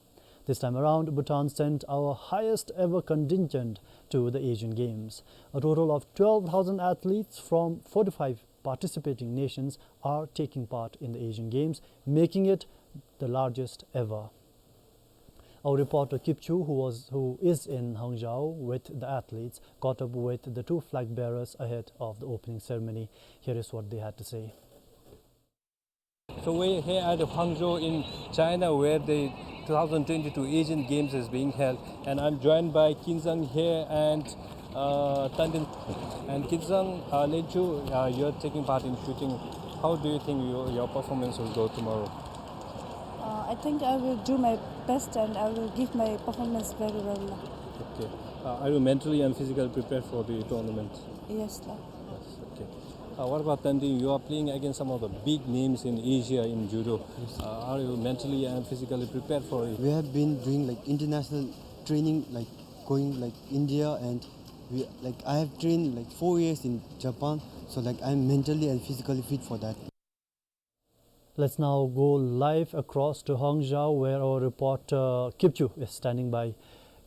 This time around, Bhutan sent our highest ever contingent to the Asian Games. A total of twelve thousand athletes from forty-five participating nations are taking part in the Asian Games, making it the largest ever. Our reporter Kip Chu, who was, who is in Hangzhou with the athletes, caught up with the two flag bearers ahead of the opening ceremony. Here is what they had to say. So we're here at Hangzhou in China, where the two thousand twenty-two Asian Games is being held, and I'm joined by Kinzang here and, uh, Tandin. And Kinzang, uh, Lenchu, uh, you're taking part in shooting. How do you think your, your performance will go tomorrow? Uh, I think I will do my best and I will give my performance very well. Okay. Uh, are you mentally and physically prepared for the tournament? Yes, sir. Yes. Okay. Uh, what about Tandin? You are playing against some of the big names in Asia in judo. Uh, are you mentally and physically prepared for it? We have been doing like international training, like going like India, and we like I have trained like four years in Japan, so like I'm mentally and physically fit for that. Let's now go live across to Hangzhou, where our reporter Kipchu is standing by.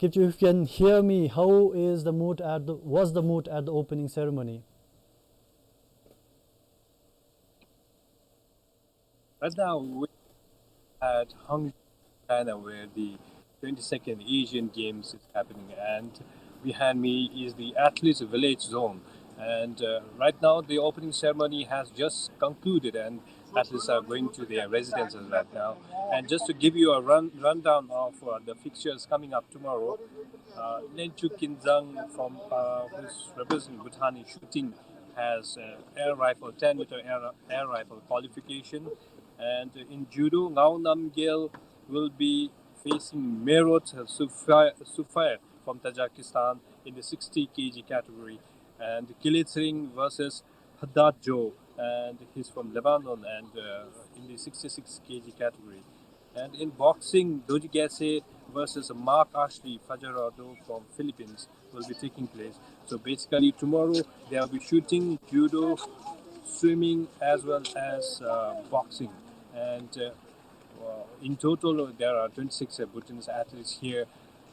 Kipchu, if you can hear me, how is the mood at the, was the mood at the opening ceremony? Right now, we at Hangzhou, China, where the twenty-second Asian Games is happening, and behind me is the Athletes Village Zone. And uh, right now, the opening ceremony has just concluded, and athletes are going to their residences right now. And just to give you a run rundown of uh, the fixtures coming up tomorrow, uh, Lenchu Kinzang, from uh, who's representing Bhutan in shooting, has uh, air rifle, ten meter air, air rifle qualification. And in judo, Ngau Namgyel will be facing Merot Sufai, Sufai from Tajikistan in the sixty K G category. And Kiletsering versus Haddad Joe, and he's from Lebanon, and uh, in the sixty-six K G category. And in boxing, Doji Gase versus Mark Ashley Fajardo from Philippines will be taking place. So basically tomorrow there will be shooting, judo, swimming, as well as uh, boxing. And uh, uh, in total there are twenty-six uh, Bhutanese athletes here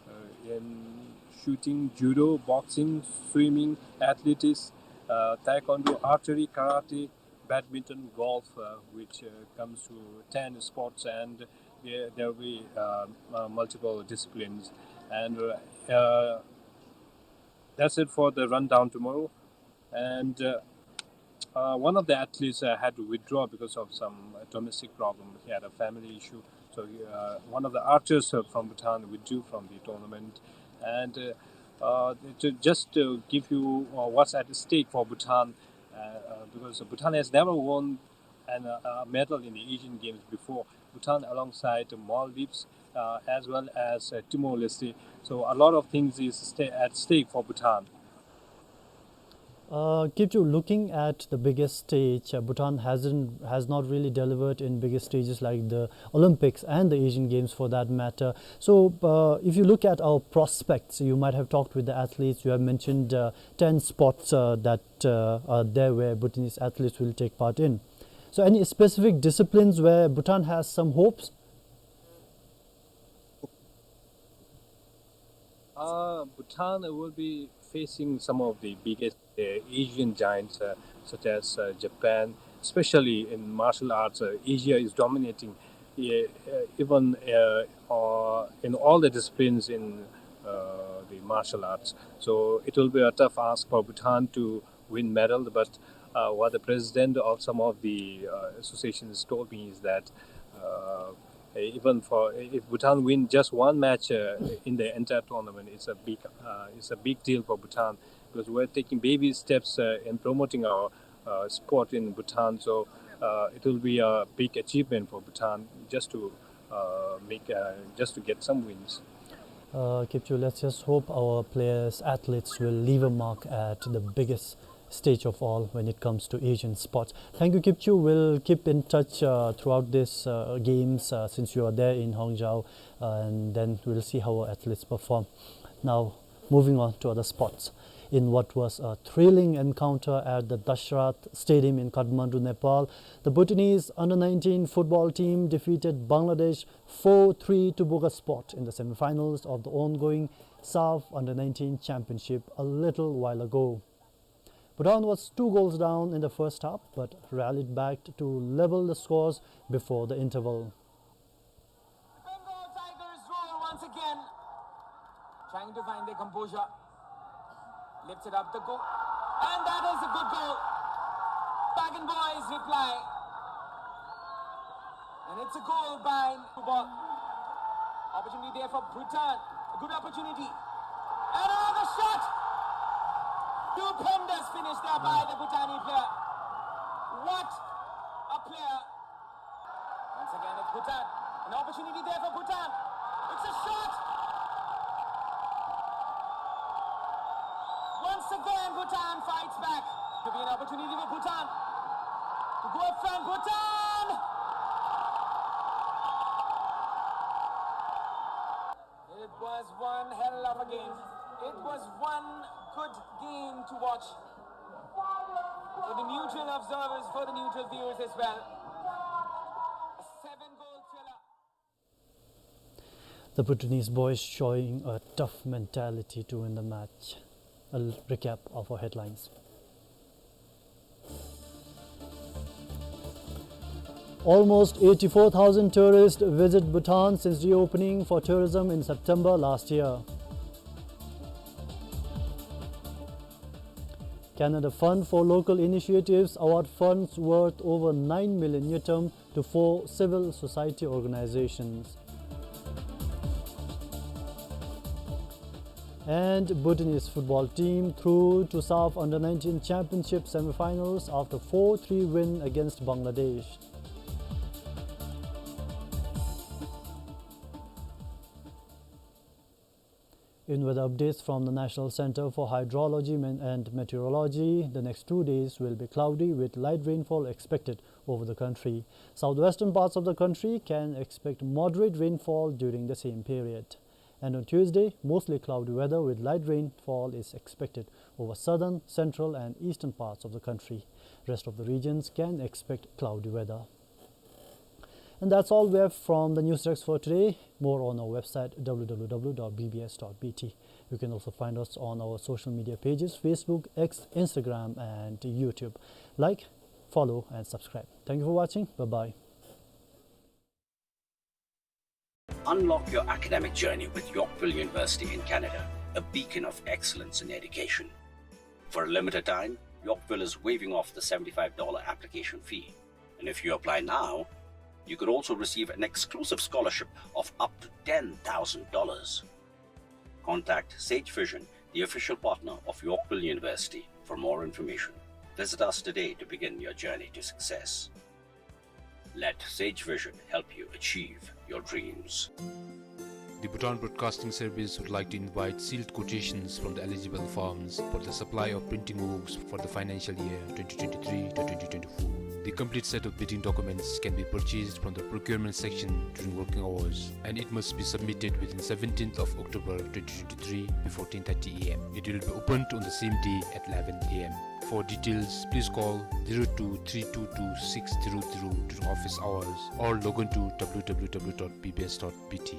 uh, in shooting, judo, boxing, swimming, athletics, uh, taekwondo, archery, karate, badminton, golf, uh, which uh, comes to ten sports, and there, there will be uh, uh, multiple disciplines. And uh, uh, that's it for the rundown tomorrow. And uh, uh, one of the athletes uh, had to withdraw because of some uh, domestic problem. He had a family issue. So uh, one of the archers uh, from Bhutan withdrew from the tournament. And uh, uh, to just to give you uh, what's at stake for Bhutan, uh, uh, because Bhutan has never won an, uh, a medal in the Asian Games before. Bhutan alongside the Maldives uh, as well as uh, Timor-Leste. So a lot of things is sta- at stake for Bhutan. Uh, Kipchu, looking at the biggest stage, uh, Bhutan hasn't has not really delivered in biggest stages like the Olympics and the Asian Games, for that matter. So, uh, if you look at our prospects, you might have talked with the athletes. You have mentioned uh, ten spots uh, that uh, are there where Bhutanese athletes will take part in. So, any specific disciplines where Bhutan has some hopes? Uh, Bhutan will be facing some of the biggest uh, Asian giants, uh, such as uh, Japan, especially in martial arts. Uh, Asia is dominating, uh, uh, even uh, uh, in all the disciplines in uh, the martial arts. So it will be a tough ask for Bhutan to win medal, but uh, what the president of some of the uh, associations told me is that uh, even for if Bhutan win just one match uh, in the entire tournament, it's a big uh, it's a big deal for Bhutan, because we're taking baby steps uh, in promoting our uh, sport in Bhutan. So uh, it will be a big achievement for Bhutan just to uh, make uh, just to get some wins. Uh, Kipchu, let's just hope our players, athletes will leave a mark at the biggest stage of all when it comes to Asian sports. Thank you, Kipchu. We'll keep in touch uh, throughout this uh, games uh, since you are there in Hangzhou, uh, and then we'll see how our athletes perform. Now, moving on to other sports. In what was a thrilling encounter at the Dashrath Stadium in Kathmandu, Nepal, the Bhutanese under nineteen football team defeated Bangladesh four three to book a spot in the semi-finals of the ongoing SAFF Under nineteen Championship a little while ago. Bhutan was two goals down in the first half, but rallied back to level the scores before the interval. Bengal Tigers roll once again, trying to find their composure. Lifted up the goal, and that is a good goal. Pagan Boys reply, and it's a goal by football. Opportunity there for Bhutan. A good opportunity. And another shot! Stupendous finish there by the Bhutanese player. What a player. Once again, it's Bhutan. An opportunity there for Bhutan. It's a shot! Once again, Bhutan fights back. Could be an opportunity for Bhutan to go up front. Bhutan! It was one hell of a game. It was one good game to watch. For the neutral observers, for the neutral viewers as well. A seven-goal thriller. The Bhutanese boys showing a tough mentality to win the match. A l-, recap of our headlines. Almost eighty-four thousand tourists visit Bhutan since reopening for tourism in September last year. Canada Fund for Local Initiatives award funds worth over nine million ngultrum to four civil society organizations. And Bhutanese football team through to SAFF Under nineteen Championship semifinals after four three win against Bangladesh. In weather updates from the National Center for Hydrology Men-, and Meteorology, the next two days will be cloudy with light rainfall expected over the country. Southwestern parts of the country can expect moderate rainfall during the same period. And on Tuesday, mostly cloudy weather with light rainfall is expected over southern, central, and eastern parts of the country. Rest of the regions can expect cloudy weather. And that's all we have from the news desk for today. More on our website, w w w dot b b s dot b t. You can also find us on our social media pages, Facebook, X, Instagram, and YouTube. Like, follow, and subscribe. Thank you for watching. Bye-bye. Unlock your academic journey with Yorkville University in Canada, a beacon of excellence in education. For a limited time, Yorkville is waiving off the seventy-five dollar application fee. And if you apply now, you could also receive an exclusive scholarship of up to ten thousand dollars. Contact Sage Vision, the official partner of Yorkville University, for more information. Visit us today to begin your journey to success. Let Sage Vision help you achieve your dreams. The Bhutan Broadcasting Service would like to invite sealed quotations from the eligible firms for the supply of printing works for the financial year twenty twenty-three to twenty twenty-four. The complete set of bidding documents can be purchased from the procurement section during working hours, and it must be submitted within seventeenth of October twenty twenty-three before ten thirty a m. It will be opened on the same day at eleven a m. For details, please call zero two three two two six zero zero during office hours or log on to w w w dot b b s dot b t.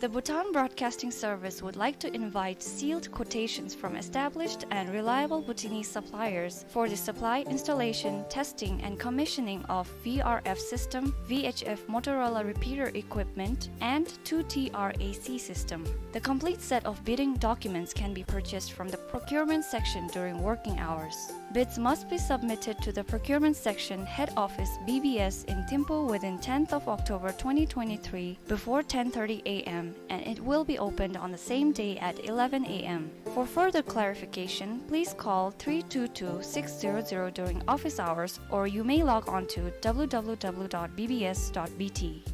The Bhutan Broadcasting Service would like to invite sealed quotations from established and reliable Bhutanese suppliers for the supply, installation, testing, and commissioning of V R F system, V H F Motorola repeater equipment, and two T R A C system. The complete set of bidding documents can be purchased from the procurement section during working hours. Bids must be submitted to the procurement section head office B B S in Thimphu within tenth of October twenty twenty-three before ten thirty a m, and it will be opened on the same day at eleven a m. For further clarification, please call three two two six zero zero during office hours, or you may log on to w w w dot b b s dot b t.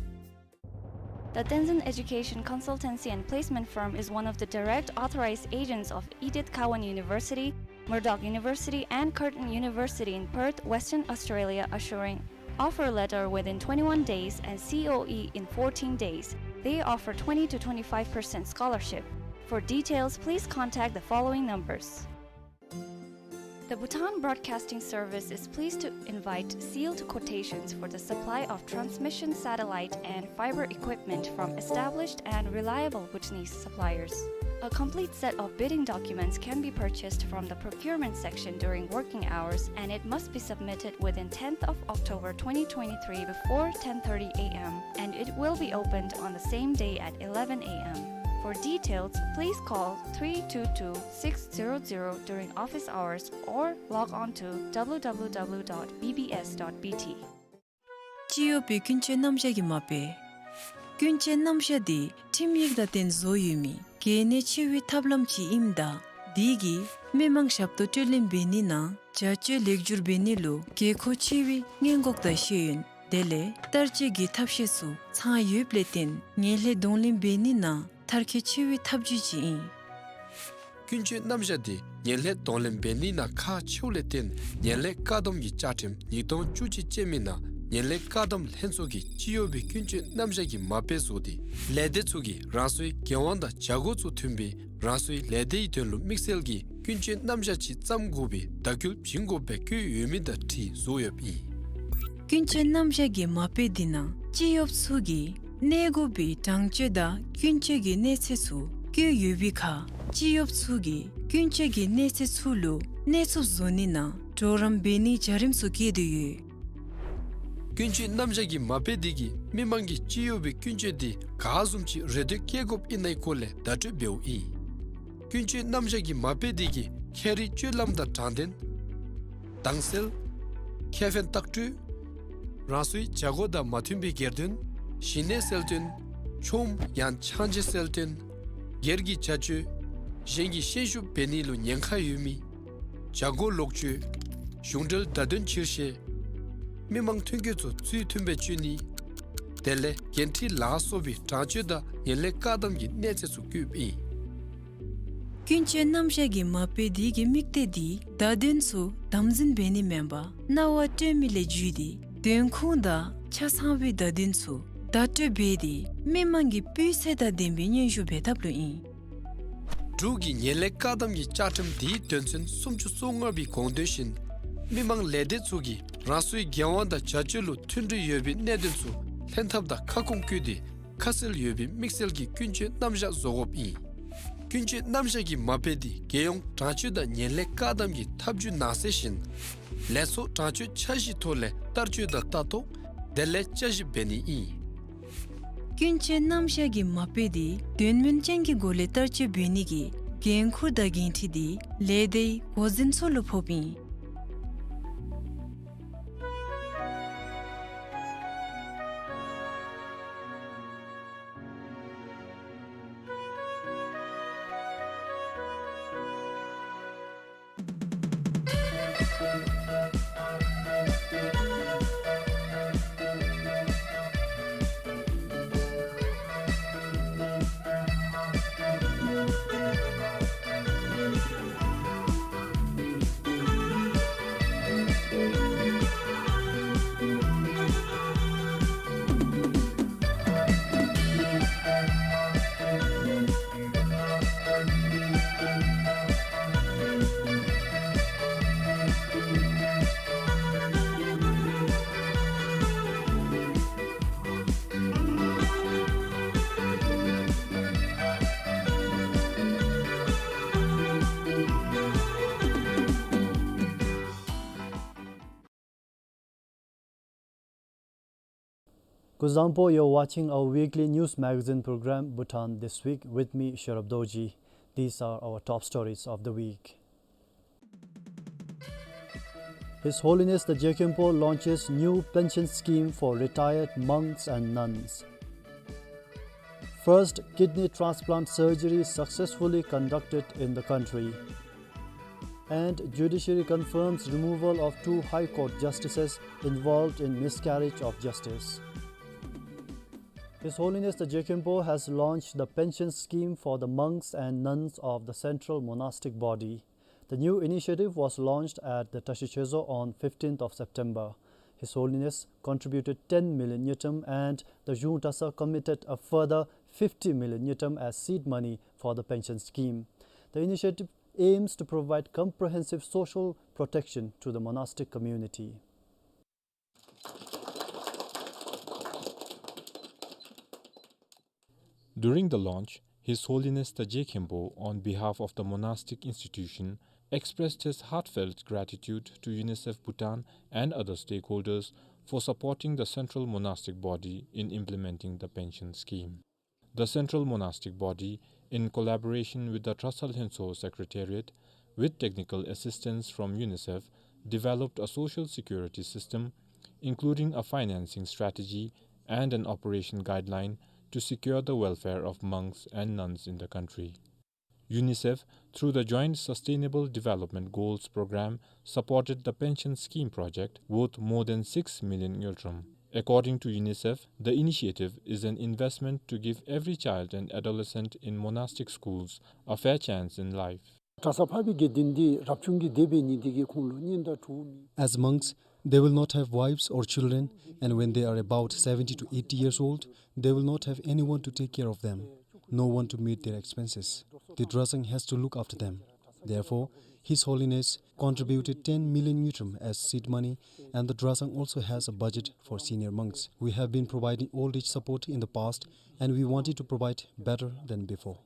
The Tenzin Education Consultancy and Placement Firm is one of the direct authorized agents of Edith Cowan University, Murdoch University, and Curtin University in Perth, Western Australia, assuring offer letter within twenty-one days and C O E in fourteen days. They offer twenty to twenty-five percent scholarship. For details, please contact the following numbers. The Bhutan Broadcasting Service is pleased to invite sealed quotations for the supply of transmission satellite and fiber equipment from established and reliable Bhutanese suppliers. A complete set of bidding documents can be purchased from the procurement section during working hours, and it must be submitted within tenth of October twenty twenty-three before ten thirty a m, and it will be opened on the same day at eleven a m. For details, please call three two two six zero zero during office hours or log on to w w w dot b b s dot b t. སྤྱི་ཡོངས་བོད་ཀུན་སྤྱོད་རྣམ་གཞག་གི་མ་དཔེ། ཀུན་སྤྱོད་རྣམ་གཞག་འདི་ཁྲིམས་ཡིག་དང་བསྟུན་བཟོ་ཡོད་མི་གལ་གནད་ཆེ་བའི་ཐབས་ལམ་ཅིག་ཨིནམ་ད་འདི་གིས་མི་མང་ཞབས་ཏོག་སྤྲོད་ལེན་འབད་ནི་ནང་བྱ་སྤྱོད་ལེགས་བསྒྱུར་འབད་ནི་ལུ་དགོས་མཁོ་ཆེ་བའི་སྔོན་འགོག་དང་ཤེས་ཡོན་དེ་ལས་བསྟར་སྤྱོད་ཀྱི་ཐབས་ཤེས་ཚུ་ཚང་ཡོདཔ་ལས་བརྟེན་ངན་ལྷད་གདོང་ལེན་འབད་ནི་ནང་མཐར་འཁྱོལ་ཆེ་བའི་ཐབས་བྱུས་ཅིག་ཨིན། ཀུན་སྤྱོད་རྣམ་གཞག་འདི་ངན་ལྷད་གདོང་ལེན་འབད་ནི་ནང་ཁག་ཆེཝ་ལས་བརྟེན་ངན་ལྷད་བཀག་སྡོམ་གྱི་བཅའ་ཁྲིམས་ཉིས་སྟོང་བཅུ་གཅིག་ཅན་མའི་ནང་ངན་ལྷད་བཀག་སྡོམ་ལྷན་ཚོགས་ཀྱིས་སྤྱི་ཡོངས་པའི་ཀུན་སྤྱོད་རྣམ་གཞག་གི་མ་དཔེ་བཟོ་སྟེ་ལས་སྡེ་ཚུ་གིས་རང་སོའི་འགན་དབང་དང་བྱ་སྒོ་ཚུ་མཐུན་པའི་རང་སོའི་ལས་སྡེའི་དོན་ལུ་དམིགས་བསལ་གྱི་ཀུན་སྤྱོད་རྣམ་གཞག་ཅིག་བརྩམ་དགོ་པའི་བརྡ་སྐུལ་བྱིན་དགོཔ་སྦེ་བཀོད་ཡོད་མི་དང་འཁྲིལ་བཟོ་ཡོདཔ་ཨིན། ཀུན་སྤྱོད་རྣམ་གཞག་གི་མ་དཔེ་འདི་ནང་སྤྱི་གཡོགཔ་ཚུ་གིས་གནས་དགོ་པའི་དྲང་སྤྱོད་དང་ཀུན་སྤྱོད་ཀྱི་གནས་ཚད་ཚུ་བཀོད་ཡོད་པའི་ཁར་སྤྱི་གཡོགཔ་ཚུ་གིས་ཀུན་སྤྱོད་ཀྱི་གནས་ཚད་ཚུ་ལུ་གནས་ཚུགསཔ་བཟོ་ནི་ནང་གྲོགས་རམ་འབད་ནིའི་བྱ་རིམ་ཚུ་བཀོད་དེ་ཡོད། ཀུན་སྤྱོད་རྣམ་གཞག་གི་མ་དཔེ་འདི་གིས་མི་མང་གིས་སྤྱི་ཡོངས་པའི་ཀུན་སྤྱོད་འདི་ག་བཟུམ་ཅིག་རེ་ལྟོས་བསྐྱེད་དགོཔ་ཨིན་ནའི་སྐོར་ལས་བརྡ་སྤྲོད་འབདཝ་ཨིན། ཀུན་སྤྱོད་རྣམ་གཞག་གི་མ་དཔེ་འདི་གིས་ཁྱད་རིག་སྤྱོད་ལམ་དང་དྲང་བདེན། དྭངས་གསལ། ཁེ་ཕན་ལྟག་སྤྲོད། རང་སོའི་བྱ་སྒོ་དང་མ་མཐུན་པའི་སྒེར་དོན། ཞི་གནས་གསལ་སྟོན། ཆོམ་ཡང་ཆང་བརྗེ་གསལ་སྟོན། སྒེར་གྱི་བྱ་སྤྱོད། གཞན་གྱིས་ཤན་ཤུགས་འབད་ནི་ལུ་ཉེན་ཁ་ཡོད་མི། བྱ་སྒོ་ལོག་སྤྱོད། གཞུང་འབྲེལ་བརྡ་དོན་ཕྱིར་བཤེར། མི་མང་ཐོན་སྐྱེད་ཚུ་ཚུལ་མཐུན་སྦེ་སྤྱོད་ནི། དེ་ལས་འགན་འཁྲི་ལ་སོགས་པའི་དྲང་སྤྱོད་དང་ངན་ལྷད་བཀག་སྡོམ་གྱི་གནས་ཚད་ཚུ་བཀོདཔ་ཨིན། ཀུན་སྤྱོད་རྣམ་གཞག་གི་མ་དཔེ་འདི་གི་དམིགས་གཏད་འདི་བརྡ་དོན་ཚུ་དམ་འཛིན་འབད་ནི་མེན་པར་རྣ་བར་སྤྲོད་མི་ལས་བརྒྱུད་དེ་དོན་ཁུངས་དང་ཆ་ཚང་བའི་བརྡ་དོན་ཚུ་བརྡ་སྤྲོད་འབད་དེ་མི་མང་གི་སྤུས་ཚད་དང་ལྡན་པའི་སྙན་ཞུ་འབད་ཐབས་ལུ་ཨིན། འབྲུག་གི་ངན་ལྷད་བཀག་སྡོམ་གྱི་བཅའ་ཁྲིམས་འདིའི་དོན་ཚན་སུམ་ཅུ་སོ་ལྔ་པའི་དགོངས་དོན་བཞིན་མི་མང་ལས་སྡེ་ཚུ་གིས་རང་སོའི་འགན་དབང་དང་བྱ་སྤྱོད་ལུ་མཐུན་སྒྲིལ་ཡོད་པའི་གནད་དོན་ཚུ་ལྷན་ཐབས་དང་ཁ་སྐོང་བཀོད་དེ་ཁ་གསལ་ཡོད་པའི་དམིགས་བསལ་གྱི་ཀུན་སྤྱོད་རྣམ་གཞག་བཟོ་དགོཔ་ཨིན། ཀུན་སྤྱོད་རྣམ་གཞག་གི་མ་དཔེ་འདི་རྒྱལ་ཡོངས་དྲང་སྤྱོད་དང་ངན་ལྷད་བཀག་སྡོམ་གྱི་ཐབས་བྱུས་ནང་གསེས་བཞིན་ལས་ཚོགས་དྲང་སྤྱོད་འཆར་གཞིའི་ཐོག་ལས་བསྟར་སྤྱོད་དང་ལྟ་རྟོག་དེ་ལས་བསྐྱར་ཞིབ་འབད་ནི་ཨིན། ཀུན་སྤྱོད་རྣམ་གཞག་གི་མ་དཔེ་འདི་དོན་སྨིན་ཅན་གྱི་སྒོ་ལས་བསྟར་སྤྱོད་འབད་ནི་གི་འགན་ཁུར་དང་འགན་འཁྲི་འདི་ལས་སྡེའི་འགོ་འཛིན་ཚུ་ལུ་ཕོགཔ་ཨིན། Kuzuzangpo, you're watching our weekly news magazine program, Bhutan This Week, with me, Sherab Dorji. These are our top stories of the week. His Holiness the Je Khenpo launches new pension scheme for retired monks and nuns. First kidney transplant surgery successfully conducted in the country. And judiciary confirms removal of two High Court justices involved in miscarriage of justice. His Holiness the Je Khenpo has launched the pension scheme for the monks and nuns of the Central Monastic Body. The new initiative was launched at the Tashi Chezo on fifteenth of September. His Holiness contributed ten million ngultrum and the Zhung Tasa committed a further fifty million ngultrum as seed money for the pension scheme. The initiative aims to provide comprehensive social protection to the monastic community. During the launch, His Holiness the Je Khenpo, on behalf of the monastic institution, expressed his heartfelt gratitude to UNICEF Bhutan and other stakeholders for supporting the Central Monastic Body in implementing the pension scheme. The Central Monastic Body, in collaboration with the Trasa Lhendzo Secretariat, with technical assistance from UNICEF, developed a social security system, including a financing strategy and an operation guideline to secure the welfare of monks and nuns in the country. UNICEF, through the Joint Sustainable Development Goals program, supported the pension scheme project worth more than six million ngultrum. According to UNICEF, the initiative is an investment to give every child and adolescent in monastic schools a fair chance in life. གྲྭ་ས་ཕ་བི་གི་དིན་དི་རབ་བྱུང་གི་དེ་བའི་ཉིན་དི་གི་ཁོང་ལུ་གཉེན་དང་གྲོགས་མི། As monks, they will not have wives or children, and when they are about seventy to eighty years old, they will not have anyone to take care of them, no one to meet their expenses. The Drazang has to look after them. Therefore, His Holiness contributed ten million ngultrum as seed money, and the Drazang also has a budget for senior monks. We have been providing old age support in the past, and we wanted to provide better than before.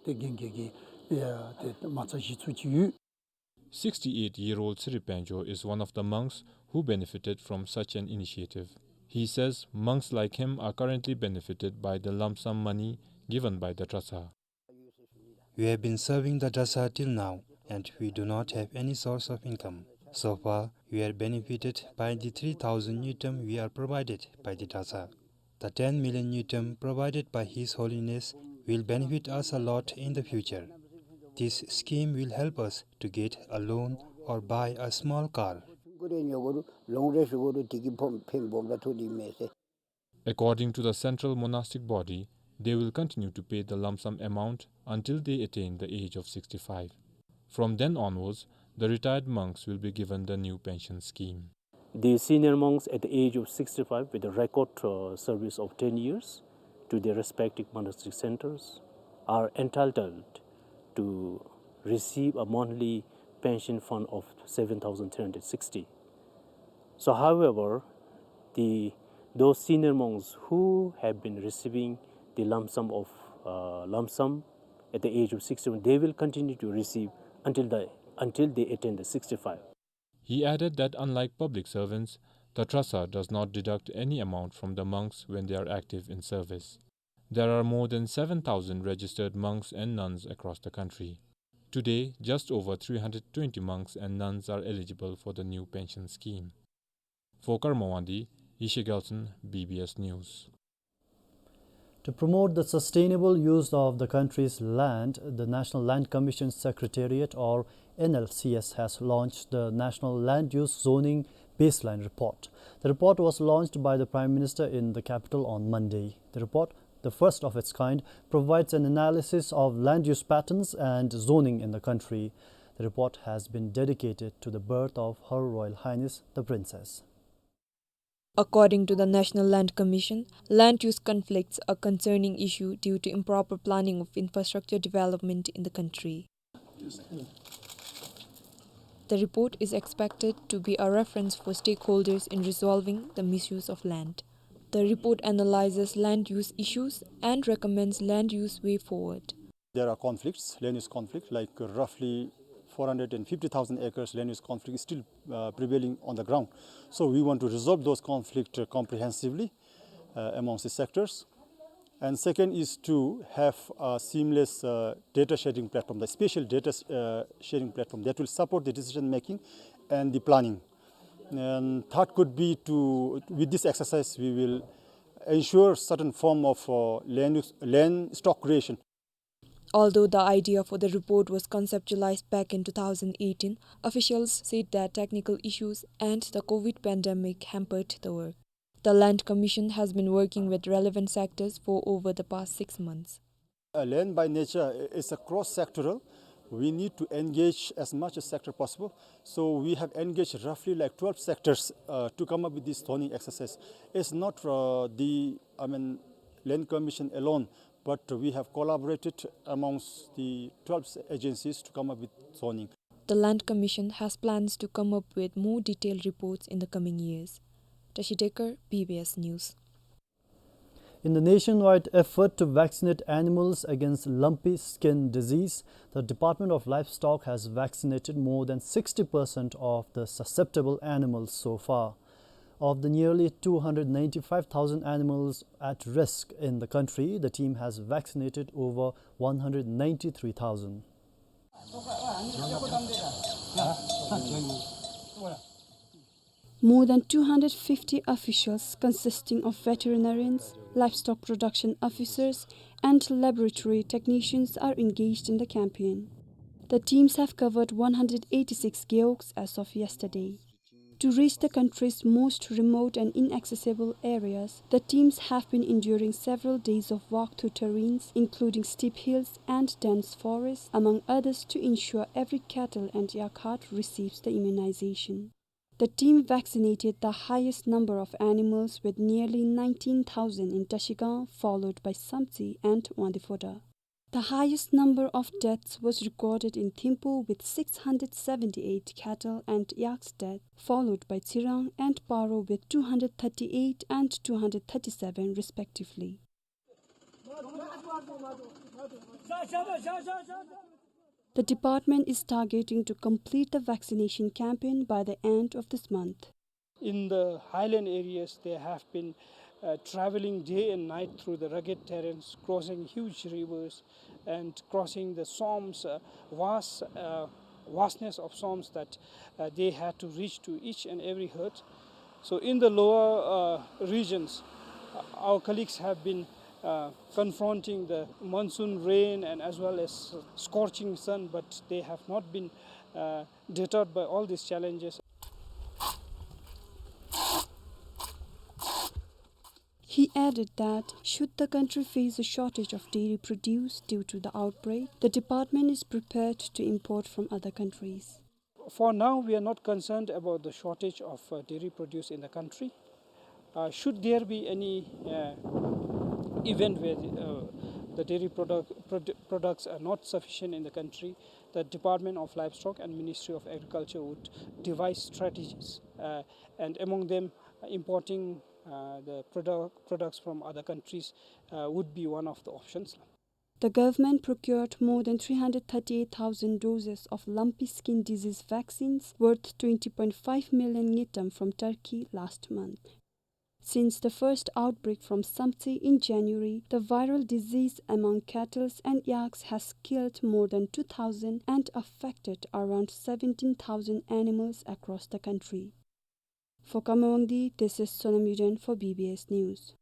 དེ་གན་གི་གི་དེ་མ་ཚ་ཞི་ཚུ་ཅིག་ཡོད། Sixty-eight-year-old Tsirip Panjo is one of the monks who benefited from such an initiative. He says monks like him are currently benefited by the lump sum money given by the Drazang. We have been serving the Drazang till now, and we do not have any source of income. So far, we are benefited by the three thousand ngultrum we are provided by the Drazang. The ten million ngultrum provided by His Holiness will benefit us a lot in the future. This scheme will help us to get a loan or buy a small car. According to the central monastic body, they will continue to pay the lump sum amount until they attain the age of sixty-five. From then onwards, the retired monks will be given the new pension scheme. The senior monks at the age of sixty-five with a record, uh, service of ten years to their respective monastic centers are entitled to receive a monthly pension fund of seven thousand three hundred sixty. So, however, the, those senior monks who have been receiving the lump sum of, uh, lump sum at the age of sixty-one, they will continue to receive until the, until they attain the sixty-five. He added that unlike public servants, the Drazang does not deduct any amount from the monks when they are active in service. There are more than seven thousand registered monks and nuns across the country. Today, just over three hundred twenty monks and nuns are eligible for the new pension scheme. For Karma Wangdi, Yeshe Gelson, B B S News. To promote the sustainable use of the country's land, the National Land Commission Secretariat, or N L C S, has launched the National Land Use Zoning Baseline Report. The report was launched by the Prime Minister in the capital on Monday. The report, the first of its kind, provides an analysis of land use patterns and zoning in the country. The report has been dedicated to the birth of Her Royal Highness the Princess. According to the National Land Commission, land use conflicts are concerning issue due to improper planning of infrastructure development in the country. The report is expected to be a reference for stakeholders in resolving the misuse of land. The report analyzes land use issues and recommends land use way forward. There are conflicts, land use conflict, like roughly four hundred and fifty thousand acres land use conflict is still, uh, prevailing on the ground. So we want to resolve those conflicts, uh, comprehensively, uh, amongst the sectors. And second is to have a seamless, uh, data sharing platform, the spatial data, uh, sharing platform that will support the decision making and the planning. And third could be to, with this exercise, we will ensure certain form of, uh, land use, land stock creation. Although the idea for the report was conceptualized back in two thousand eighteen, officials said that technical issues and the COVID pandemic hampered the work. The Land Commission has been working with relevant sectors for over the past six months. Uh, land by nature i-, is a cross-sectoral. We need to engage as much as sector possible. So we have engaged roughly like twelve sectors, uh, to come up with this zoning exercise. It's not, uh, the, I mean, Land Commission alone, but we have collaborated amongst the twelve agencies to come up with zoning. The Land Commission has plans to come up with more detailed reports in the coming years. Tashi Dekar, B B S News. In the nationwide effort to vaccinate animals against lumpy skin disease, the Department of Livestock has vaccinated more than sixty percent of the susceptible animals so far. Of the nearly two hundred ninety-five thousand animals at risk in the country, the team has vaccinated over one hundred ninety-three thousand. More than two hundred fifty officials consisting of veterinarians, livestock production officers, and laboratory technicians are engaged in the campaign. The teams have covered one hundred eighty-six gewogs as of yesterday. To reach the country's most remote and inaccessible areas, the teams have been enduring several days of walk through terrains, including steep hills and dense forests, among others, to ensure every cattle and yak herd receives the immunization. The team vaccinated the highest number of animals, with nearly nineteen thousand in Trashigang, followed by Samtse and Wangdue Phodrang. The highest number of deaths was recorded in Thimphu, with six hundred seventy-eight cattle and yaks dead, followed by Tsirang and Paro with two hundred thirty-eight and two hundred thirty-seven respectively. The department is targeting to complete the vaccination campaign by the end of this month. In the highland areas, they have been, uh, traveling day and night through the rugged terrains, crossing huge rivers and crossing the swamps, uh, vast, uh, vastness of swamps that, uh, they had to reach to each and every herd. So in the lower, uh, regions, uh, our colleagues have been, uh, confronting the monsoon rain and as well as scorching sun, but they have not been, uh, deterred by all these challenges. He added that should the country face a shortage of dairy produce due to the outbreak, the department is prepared to import from other countries. For now, we are not concerned about the shortage of, uh, dairy produce in the country. Uh, should there be any, uh, event where, uh, the dairy product, produ-, products are not sufficient in the country, the Department of Livestock and Ministry of Agriculture would devise strategies, uh, and among them, uh, importing, uh, the product, products from other countries, uh, would be one of the options. The government procured more than three hundred thirty-eight thousand doses of lumpy skin disease vaccines worth twenty point five million ngultrum from Turkey last month. Since the first outbreak from Samtse in January, the viral disease among cattles and yaks has killed more than two thousand and affected around seventeen thousand animals across the country. For Khameng Wangdi, this is Sonam Yuden for B B S News.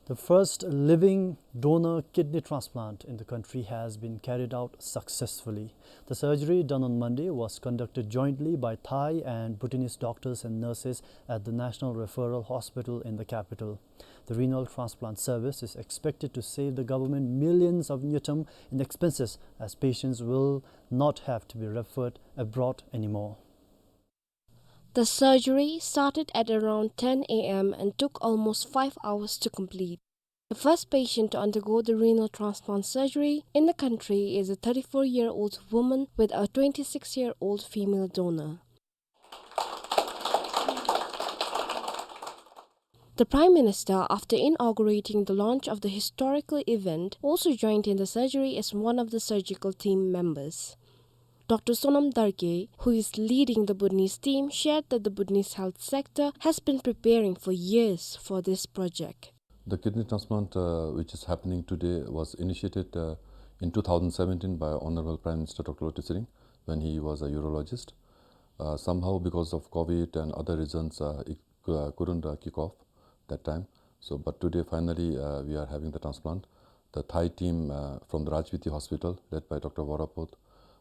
The first living donor kidney transplant in the country has been carried out successfully. The surgery, done on Monday, was conducted jointly by Thai and Bhutanese doctors and nurses at the National Referral Hospital in the capital. The renal transplant service is expected to save the government millions of ngultrum in expenses, as patients will not have to be referred abroad anymore. The surgery started at around ten A M and took almost five hours to complete. The first patient to undergo the renal transplant surgery in the country is a thirty-four-year-old woman with a twenty-six-year-old female donor. The Prime Minister, after inaugurating the launch of the historical event, also joined in the surgery as one of the surgical team members. Doctor Sonam Dargay, who is leading the Bhutanese team, shared that the Bhutanese health sector has been preparing for years for this project. The kidney transplant, uh, which is happening today, was initiated, uh, in two thousand seventeen by Honorable Prime Minister Doctor Lotay Tshering when he was a urologist. Uh, somehow, because of COVID and other reasons, uh, it, uh, couldn't, uh, kick off that time. So, but today, finally, uh, we are having the transplant. The Thai team, uh, from the Rajviti Hospital, led by Doctor Worapot,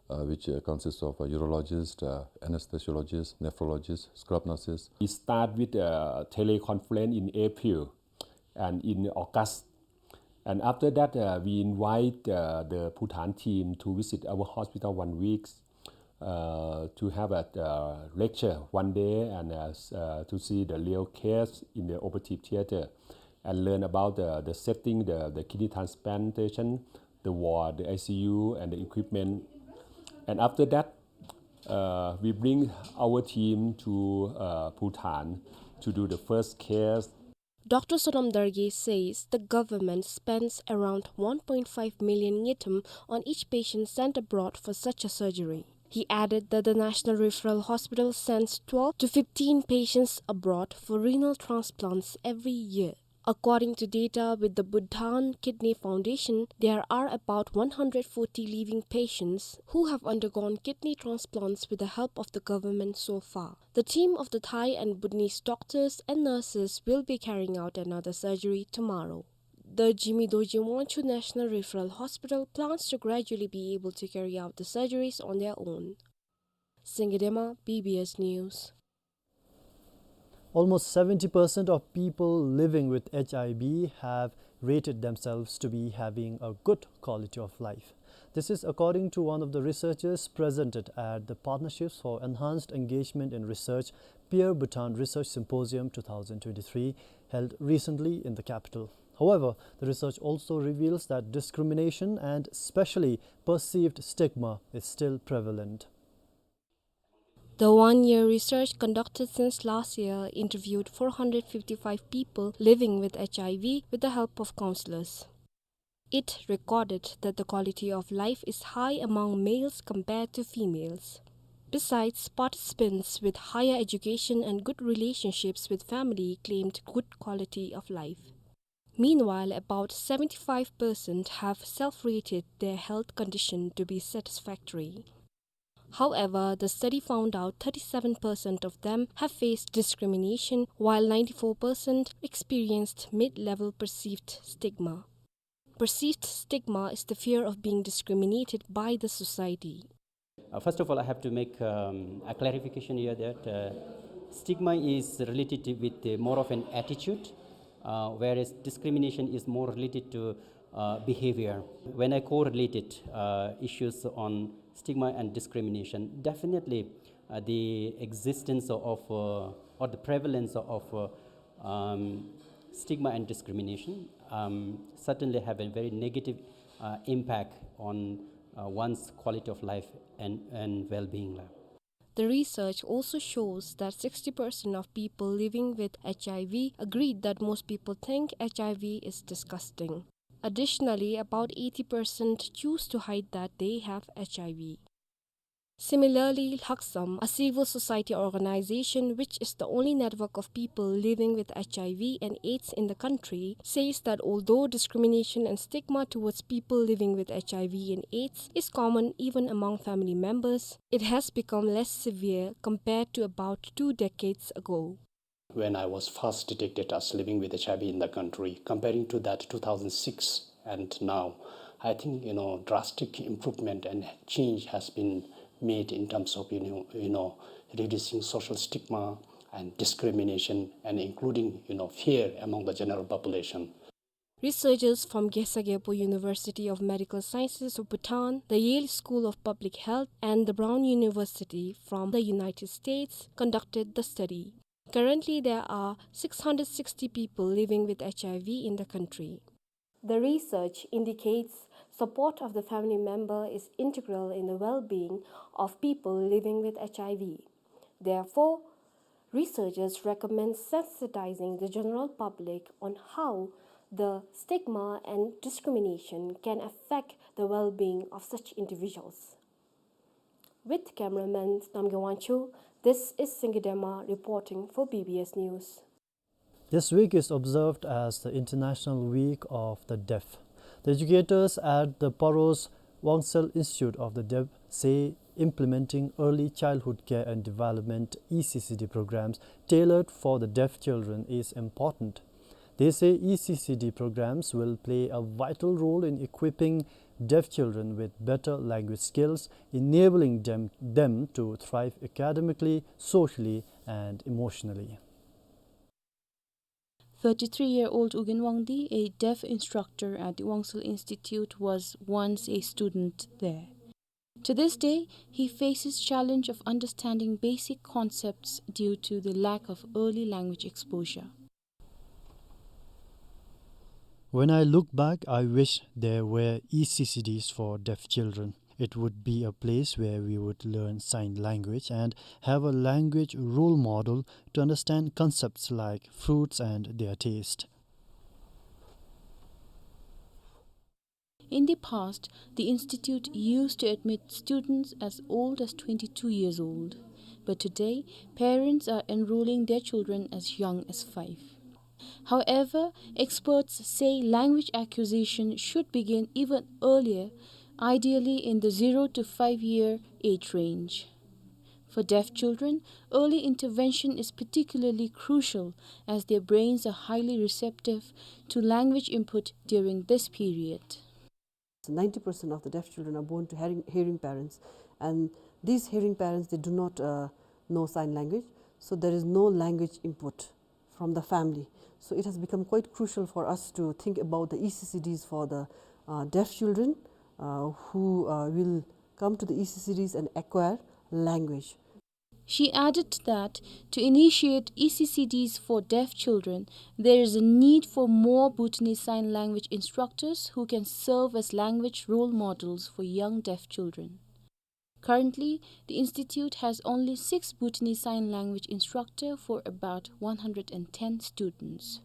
uh, which, uh, consists of a urologist, uh, anesthesiologist, nephrologist, scrub nurses. We start with, uh, teleconference in April and in August. And after that, uh, we invite, uh, the Bhutan team to visit our hospital one week, uh, to have a, uh, lecture one day and, uh, s-, uh, to see the real case in the operative theater and learn about the, the setting, the, the kidney transplantation, the ward, the I C U, and the equipment. And after that, uh, we bring our team to, uh, Bhutan to do the first case. Doctor Sonam Dargay says the government spends around one point five million ngultrum on each patient sent abroad for such a surgery. He added that the National Referral Hospital sends twelve to fifteen patients abroad for renal transplants every year. According to data with the Bhutan Kidney Foundation, there are about one hundred forty living patients who have undergone kidney transplants with the help of the government so far. The team of the Thai and Bhutanese doctors and nurses will be carrying out another surgery tomorrow. The Jigme Dorji Wangchuck National Referral Hospital plans to gradually be able to carry out the surgeries on their own. Singye Dema, B B S News. Almost seventy percent of people living with H I V have rated themselves to be having a good quality of life. This is according to one of the researchers presented at the Partnerships for Enhanced Engagement in Research, Peer Bhutan Research Symposium two thousand twenty-three, held recently in the capital. However, the research also reveals that discrimination and especially perceived stigma is still prevalent. The one-year research conducted since last year interviewed four hundred fifty-five people living with H I V with the help of counselors. It recorded that the quality of life is high among males compared to females. Besides, participants with higher education and good relationships with family claimed good quality of life. Meanwhile, about seventy-five percent have self-rated their health condition to be satisfactory. However, the study found out thirty-seven percent of them have faced discrimination, while ninety-four percent experienced mid-level perceived stigma. Perceived stigma is the fear of being discriminated by the society. Uh, first of all, I have to make, um, a clarification here that, uh, stigma is related to, with, uh, more of an attitude, uh, whereas discrimination is more related to, uh, behavior. When I correlated, uh, issues on stigma and discrimination, definitely, uh, the existence of, uh, or the prevalence of, uh, um, stigma and discrimination, um, certainly have a very negative, uh, impact on, uh, one's quality of life and, and well-being. The research also shows that sixty percent of people living with H I V agreed that most people think H I V is disgusting. Additionally, about eighty percent choose to hide that they have H I V. Similarly, Lhaksam, a civil society organization which is the only network of people living with H I V and AIDS in the country, says that although discrimination and stigma towards people living with H I V and AIDS is common even among family members, it has become less severe compared to about two decades ago. When I was first detected as living with H I V in the country, comparing to that two thousand six and now, I think, you know, drastic improvement and change has been made in terms of, you know, you know, reducing social stigma and discrimination and including, you know, fear among the general population. Researchers from Khesar Gyalpo University of Medical Sciences of Bhutan, the Yale School of Public Health, and the Brown University from the United States conducted the study. Currently, there are six hundred sixty people living with H I V in the country. The research indicates support of the family member is integral in the well-being of people living with H I V. Therefore, researchers recommend sensitizing the general public on how the stigma and discrimination can affect the well-being of such individuals. With cameraman Namgay Wangchuk, this is Singye Dema reporting for B B S News. This week is observed as the International Week of the Deaf. The educators at the Paro's Wangsel Institute of the Deaf say implementing early childhood care and development, E C C D, programs tailored for the deaf children is important. They say E C C D programs will play a vital role in equipping deaf children with better language skills, enabling them, them to thrive academically, socially, and emotionally. Thirty-three-year-old U Gin Wangdi, a deaf instructor at the Wangsel Institute, was once a student there. To this day, he faces challenge of understanding basic concepts due to the lack of early language exposure. When I look back, I wish there were E C C Ds for deaf children. It would be a place where we would learn sign language and have a language role model to understand concepts like fruits and their taste. In the past, the institute used to admit students as old as twenty-two years old, but today, parents are enrolling their children as young as five. However, experts say language acquisition should begin even earlier, ideally in the zero to five year age range. For deaf children, early intervention is particularly crucial as their brains are highly receptive to language input during this period. Ninety percent of the deaf children are born to hearing, hearing parents, and these hearing parents, they do not, uh, know sign language, so there is no language input from the family. So it has become quite crucial for us to think about the E C C Ds for the, uh, deaf children, uh, who, uh, will come to the E C C Ds and acquire language. She added that to initiate E C C Ds for deaf children, there is a need for more Bhutanese Sign Language instructors who can serve as language role models for young deaf children. Currently, the institute has only six Bhutanese Sign Language instructor for about one hundred and ten students.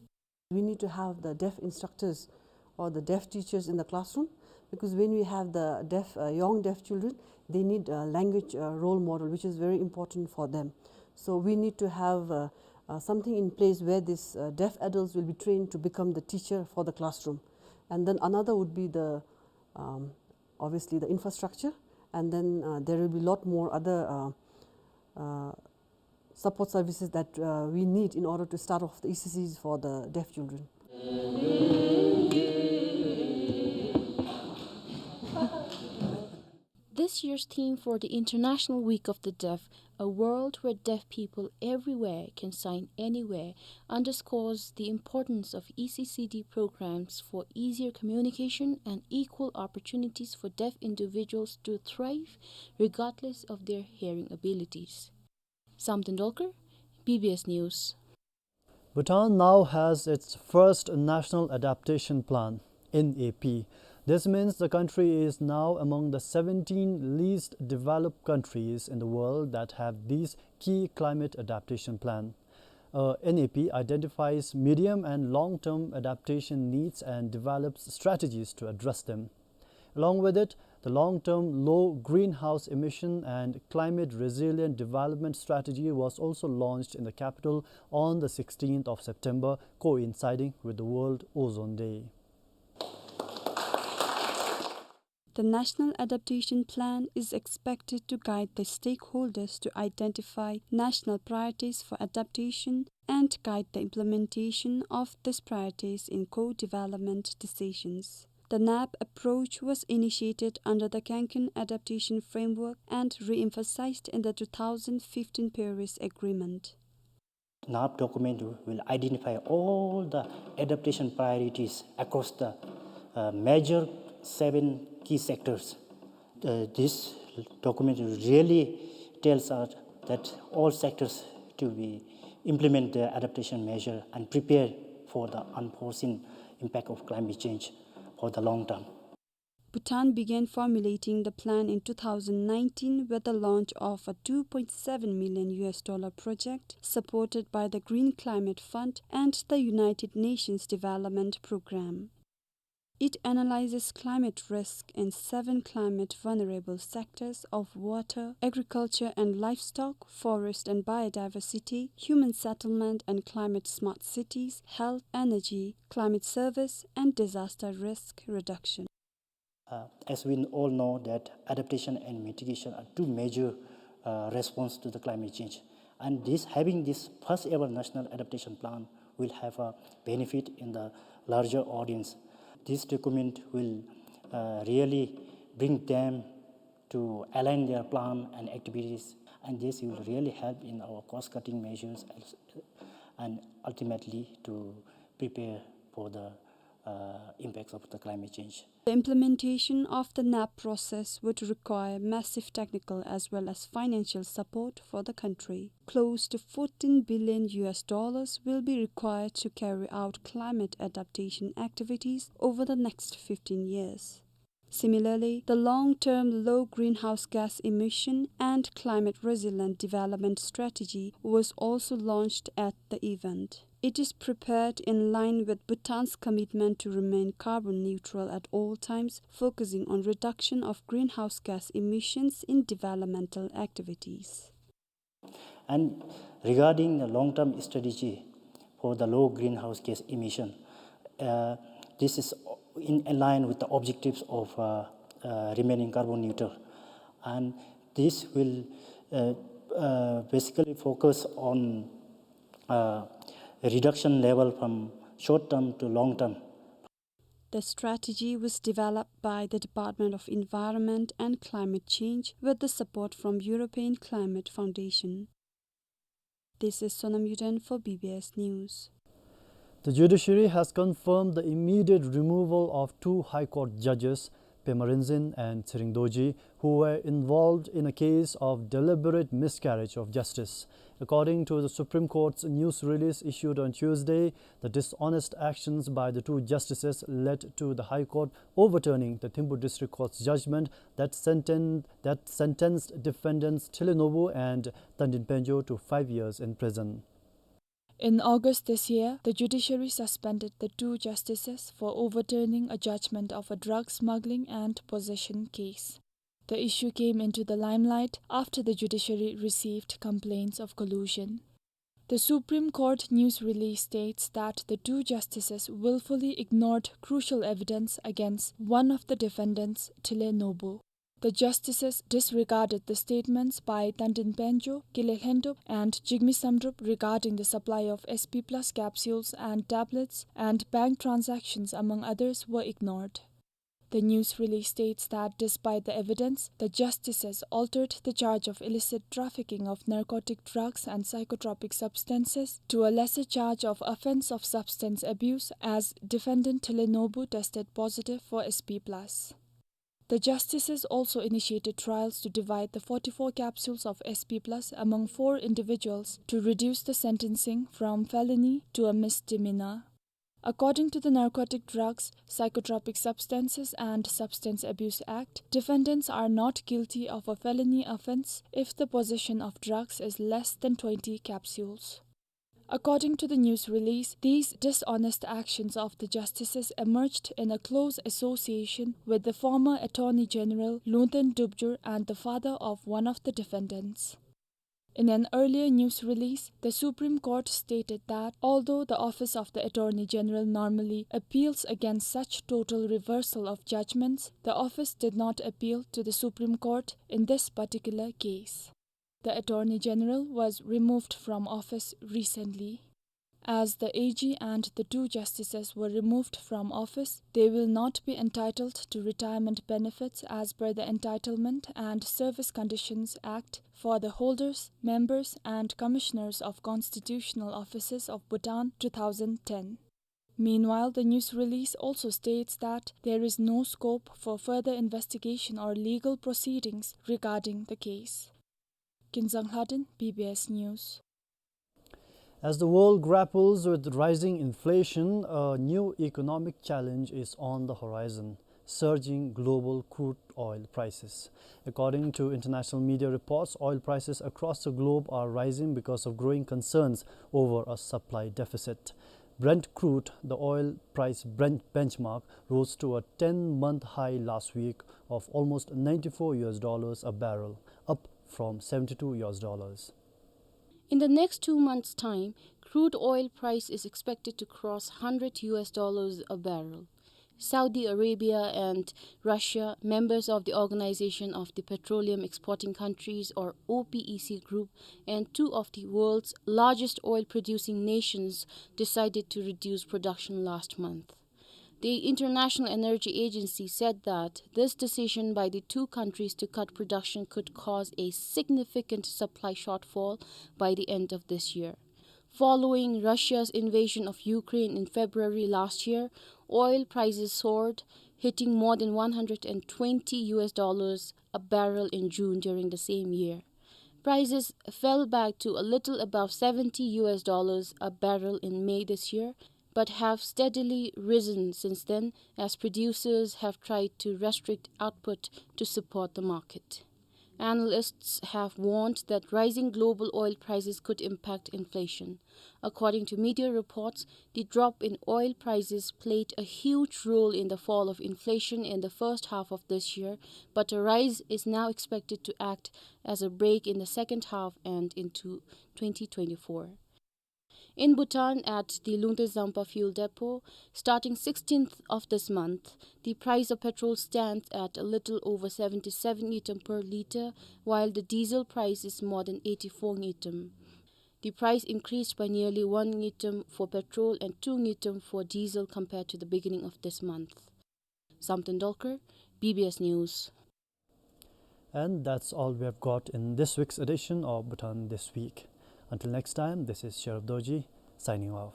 We need to have the deaf instructors or the deaf teachers in the classroom, because when we have the deaf, uh, young deaf children, they need a language, uh, role model, which is very important for them. So we need to have, uh, uh, something in place where these, uh, deaf adults will be trained to become the teacher for the classroom. And then another would be the, um, obviously the infrastructure, and then, uh, there will be a lot more other, uh, uh, support services that, uh, we need in order to start off the E C Cs for the deaf children. This year's theme for the International Week of the Deaf, "A world where deaf people everywhere can sign anywhere," underscores the importance of E C C D programs for easier communication and equal opportunities for deaf individuals to thrive regardless of their hearing abilities. Samten Dolkar, B B S News. Bhutan now has its first National Adaptation Plan, N A P. This means the country is now among the seventeen least developed countries in the world that have these key climate adaptation plan. Uh, N A P identifies medium and long-term adaptation needs and develops strategies to address them. Along with it, the long-term low greenhouse emission and climate resilient development strategy was also launched in the capital on the sixteenth of September, coinciding with the World Ozone Day. The National Adaptation Plan is expected to guide the stakeholders to identify national priorities for adaptation and guide the implementation of these priorities in co-development decisions. The N A P approach was initiated under the Kanken Adaptation Framework and re-emphasized in the two thousand fifteen Paris Agreement. N A P document will identify all the adaptation priorities across the, uh, major seven key sectors. Uh, this document really tells us that all sectors to be implement the adaptation measure and prepare for the unforeseen impact of climate change for the long term. Bhutan began formulating the plan in two thousand nineteen with the launch of a two point seven million U S dollar project supported by the Green Climate Fund and the United Nations Development Programme. It analyzes climate risk in seven climate vulnerable sectors of water, agriculture and livestock, forest and biodiversity, human settlement and climate smart cities, health, energy, climate service, and disaster risk reduction. Uh, as we all know that adaptation and mitigation are two major, uh, response to the climate change. And this, having this first ever national adaptation plan will have a benefit in the larger audience. This document will, uh, really bring them to align their plan and activities, and this will really help in our cost-cutting measures and, and ultimately to prepare for the, uh, impacts of the climate change. The implementation of the N A P process would require massive technical as well as financial support for the country. Close to fourteen billion U S dollars will be required to carry out climate adaptation activities over the next fifteen years. Similarly, the long-term low greenhouse gas emission and climate resilient development strategy was also launched at the event. It is prepared in line with Bhutan's commitment to remain carbon neutral at all times, focusing on reduction of greenhouse gas emissions in developmental activities. And regarding the long-term strategy, for the low greenhouse gas emission. Uh, this is in line with the objectives of, uh, uh, remaining carbon neutral. And this will, uh, uh, basically focus on, uh, reduction level from short term to long term. The strategy was developed by the Department of Environment and Climate Change with the support from European Climate Foundation. This is Sonam Yuden for B B S News. The judiciary has confirmed the immediate removal of two High Court judges, Pema Rinzin and Tshering Dorji, who were involved in a case of deliberate miscarriage of justice. According to the Supreme Court's news release issued on Tuesday, the dishonest actions by the two justices led to the High Court overturning the Thimphu District Court's judgment that senten-, that sentenced defendants Thile Norbu and Tandin Panjo to five years in prison. In August this year, the judiciary suspended the two justices for overturning a judgment of a drug smuggling and possession case. The issue came into the limelight after the judiciary received complaints of collusion. The Supreme Court news release states that the two justices willfully ignored crucial evidence against one of the defendants, Thile Norbu. The justices disregarded the statements by Tandin Panjo, Kile Hlendup, and Jigme Samdrup regarding the supply of S P plus capsules and tablets, and bank transactions, among others, were ignored. The news release states that despite the evidence, the justices altered the charge of illicit trafficking of narcotic drugs and psychotropic substances to a lesser charge of offense of substance abuse, as defendant Thile Norbu tested positive for S P plus. The justices also initiated trials to divide the forty-four capsules of S P plus among four individuals to reduce the sentencing from felony to a misdemeanor. According to the Narcotic Drugs, Psychotropic Substances and Substance Abuse Act, defendants are not guilty of a felony offense if the possession of drugs is less than twenty capsules. According to the news release, these dishonest actions of the justices emerged in a close association with the former Attorney General Lungten Dubjur and the father of one of the defendants. In an earlier news release, the Supreme Court stated that although the Office of the Attorney General normally appeals against such total reversal of judgments, the office did not appeal to the Supreme Court in this particular case. The Attorney General was removed from office recently. As the A G and the two justices were removed from office, they will not be entitled to retirement benefits as per the Entitlement and Service Conditions Act for the holders, members, and commissioners of constitutional offices of Bhutan two thousand ten. Meanwhile, the news release also states that there is no scope for further investigation or legal proceedings regarding the case. Kinzang Lhaden, B B S News. As the world grapples with rising inflation, a new economic challenge is on the horizon: surging global crude oil prices. According to international media reports, oil prices across the globe are rising because of growing concerns over a supply deficit. Brent crude, the oil price Brent benchmark, rose to a ten-month high last week of almost ninety-four U S dollars a barrel, up from seventy-two U S dollars. In the next two months' time, crude oil price is expected to cross hundred U S dollars a barrel. Saudi Arabia and Russia, members of the Organization of the Petroleum Exporting Countries, or O P E C group, and two of the world's largest oil-producing nations, decided to reduce production last month. The International Energy Agency said that this decision by the two countries to cut production could cause a significant supply shortfall by the end of this year. Following Russia's invasion of Ukraine in February last year, oil prices soared, hitting more than one hundred and twenty U S dollars a barrel in June during the same year. Prices fell back to a little above seventy U S dollars a barrel in May this year, but have steadily risen since then as producers have tried to restrict output to support the market. Analysts have warned that rising global oil prices could impact inflation. According to media reports, the drop in oil prices played a huge role in the fall of inflation in the first half of this year, but a rise is now expected to act as a brake in the second half and into twenty twenty-four. In Bhutan, at the Lungte Zampa fuel depot, starting sixteenth of this month, the price of petrol stands at a little over seventy-seven ngultrum per litre, while the diesel price is more than eighty-four ngultrum. The price increased by nearly one ngultrum for petrol and two ngultrum for diesel compared to the beginning of this month. Zamten Dolkar, B B S News. And that's all we have got in this week's edition of Bhutan This Week. Until next time, this is Sherub Dorji signing off.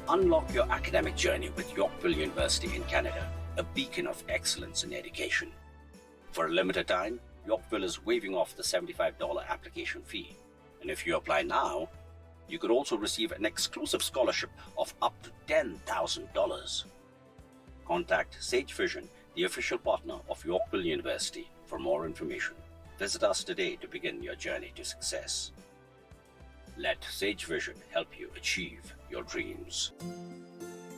Unlock your academic journey with Yorkville University in Canada, a beacon of excellence in education. For a limited time, Yorkville is waiving off the seventy-five dollar application fee. And if you apply now, you could also receive an exclusive scholarship of up to ten thousand dollars. Contact Sage Vision, the official partner of Yorkville University, for more information. Visit us today to begin your journey to success. Let Sage Vision help you achieve your dreams.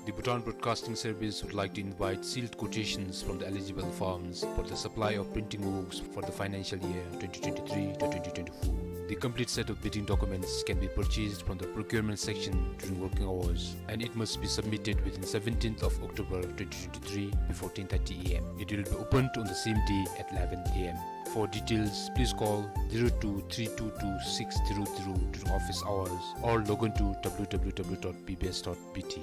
The Bhutan Broadcasting Service would like to invite sealed quotations from the eligible firms for the supply of printing works for the financial year twenty twenty-three to twenty twenty-four. The complete set of bidding documents can be purchased from the procurement section during working hours, and it must be submitted within seventeenth of October twenty twenty-three before ten thirty A M. It will be opened on the same day at eleven A M. For details, please call zero two three two two six zero zero during office hours or log on to W W W dot B B S dot B T.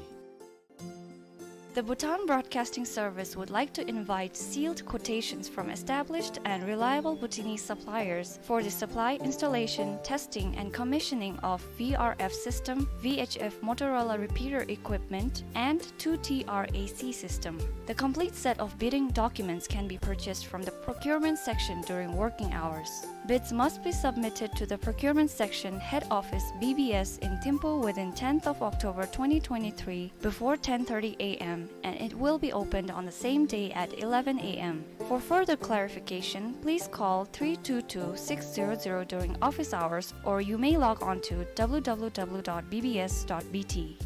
The Bhutan Broadcasting Service would like to invite sealed quotations from established and reliable Bhutanese suppliers for the supply, installation, testing, and commissioning of V R F system, V H F Motorola repeater equipment, and two T R A C system. The complete set of bidding documents can be purchased from the procurement section during working hours. Bids must be submitted to the procurement section head office B B S in Thimphu within tenth of October twenty twenty-three before ten thirty A M, and it will be opened on the same day at eleven A M. For further clarification, please call three two two six zero zero during office hours, or you may log on to W W W dot B B S dot B T.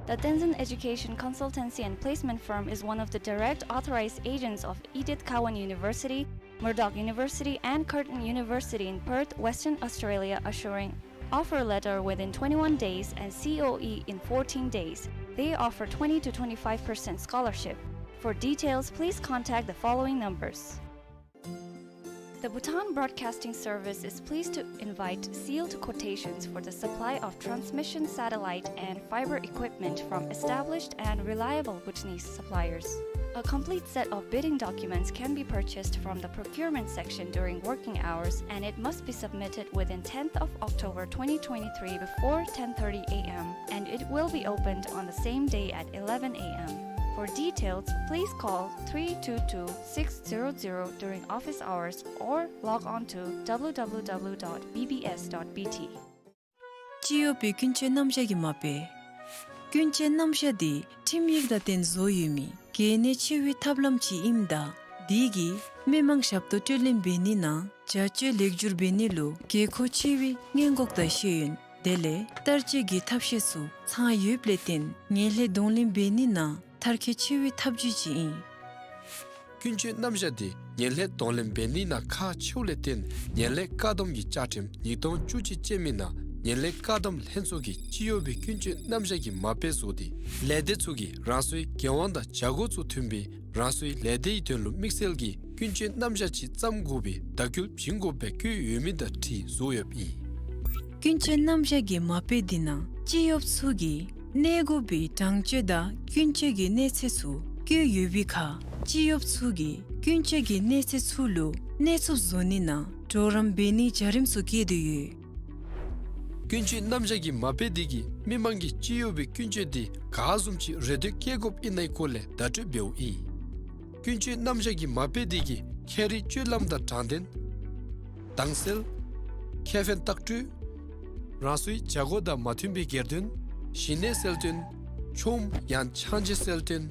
The Tenzin Education Consultancy and Placement Firm is one of the direct authorized agents of Edith Cowan University, Murdoch University, and Curtin University in Perth, Western Australia, assuring offer letter within twenty-one days and C O E in fourteen days. They offer twenty to twenty-five percent scholarship. For details, please contact the following numbers. The Bhutan Broadcasting Service is pleased to invite sealed quotations for the supply of transmission satellite and fiber equipment from established and reliable Bhutanese suppliers. A complete set of bidding documents can be purchased from the procurement section during working hours, and it must be submitted within tenth of October twenty twenty-three before ten thirty A M, and it will be opened on the same day at eleven A M. For details, please call three two two six zero zero during office hours or log on to W W W dot B B S dot B T. སྤྱི་གཡོག་པའི་ཀུན་སྤྱོད་རྣམ་གཞག་གི་མ་དཔེ། ཀུན་སྤྱོད་རྣམ་གཞག་འདི་ཁྲིམས་ཡིག་དང་བསྟུན་བཟོ་ཡོད་མི་གལ་གནད་ཆེ་བའི་ཐབས་ལམ་ཅིག་ཨིནམ་ད་འདི་གིས་མི་མང་ཞབས་ཏོག་སྤྲོད་ལེན་འབད་ནི་ནང་བྱ་སྤྱོད་ལེགས་བསྒྱུར་འབད་ནི་ལུ་དགོས་མཁོ་ཆེ་བའི་སྔོན་འགོག་དང་ཤེས་ཡོན་དེ་ལས་བསྟར་སྤྱོད་ཀྱི་ཐབས་ཤེས་ཚུ་ཚང་ཡོདཔ་ལས་བརྟེན་ངན་ལྷད་གདོང་ལེན་འབད་ནི་ནང་མཐར་འཁྱོལ་ཆེ་བའི་ཐབས་བྱུས་ཅིག་ཨིན། ཀུན་སྤྱོད་རྣམ་གཞག་འདི་ངན་ལྷད་གདོང་ལེན་འབད་ནི་ནང་ཁག་ཆེཝ་ལས་བརྟེན་ངན་ལྷད་བཀག་སྡོམ་གྱི་བཅའ་ཁྲིམས་ཉིས་སྟོང་བཅུ་གཅིག་ཅན་མའི་ནང་ངན་ལྷད་བཀག་སྡོམ་ལྷན་ཚོགས་ཀྱིས་སྤྱི་གཡོག་པའི་ཀུན་སྤྱོད་རྣམ་གཞག་གི་མ་དཔེ་བཟོ་སྟེ་ལས་སྡེ་ཚུ་གིས་རང་སོའི་འགན་དབང་དང་བྱ་སྒོ་ཚུ་མཐུན་པའི་རང་སོའི་ལས་སྡེའི་དོན་ལུ་དམིགས་བསལ་གྱི་ཀུན་སྤྱོད་རྣམ་གཞག་ཅིག་བརྩམ་དགོ་པའི་བརྡ་སྐུལ་བྱིན་དགོཔ་སྦེ་བཀོད་ཡོད་མི་དང་འཁྲིལ་བཟོ་ཡོདཔ་ཨིན། ཀུན་སྤྱོད་རྣམ་གཞག་གི་མ་དཔེ་འདི་ནང་སྤྱི་གཡོགཔ་ཚུ་གིས་གནས་དགོ་པའི་གྲངས་སྤྱོད་དང་ཀུན་སྤྱོད་ཀྱི་གནས་ཚད་ཚུ་བཀོད་ཡོད་པའི་ཁར་སྤྱི་གཡོགཔ་ཚུ་གིས་ ཀུན་སྤྱོད་ཀྱི་གནས་ཚད་ཚུ་ལུ་གནས་ཚུགསཔ་བཟོ་ནི་ནང་གྲོགས་རམ་འབད་ནིའི་བྱ་རིམ་ཚུ་བཀལ་ཏེ་ཡོད། ཀུན་སྤྱོད་རྣམ་གཞག་གི་མ་དཔེ་འདི་གིས་མི་མང་གི་སྤྱི་གཡོག་པའི་ཀུན་སྤྱོད་འདི་ག་བཟུམ་ཅིག་རེ་ལྟོས་བསྐྱེད་དགོཔ་ཨིན་ནའི་སྐོར་ལས་བརྡ་སྤྲོད་འབདཝ་ཨིན། ཀུན་སྤྱོད་རྣམ་གཞག་གི་མ་དཔེ་འདི་གིས་ཁྱད་རིག་སྤྱོད་ལམ་དང་དྲང་བདེན། དྭངས་གསལ། ཁེ་ཕན་ལྟག་སྤྲོད། རང་སོའི་བྱ་སྒོ་དང་མ་མཐུན་པའི་སྒེར་དོན། ཞི་གནས་གསལ་སྟོན། ཆོམ་ཡང་ཆང་བརྗེ་གསལ་སྟོན།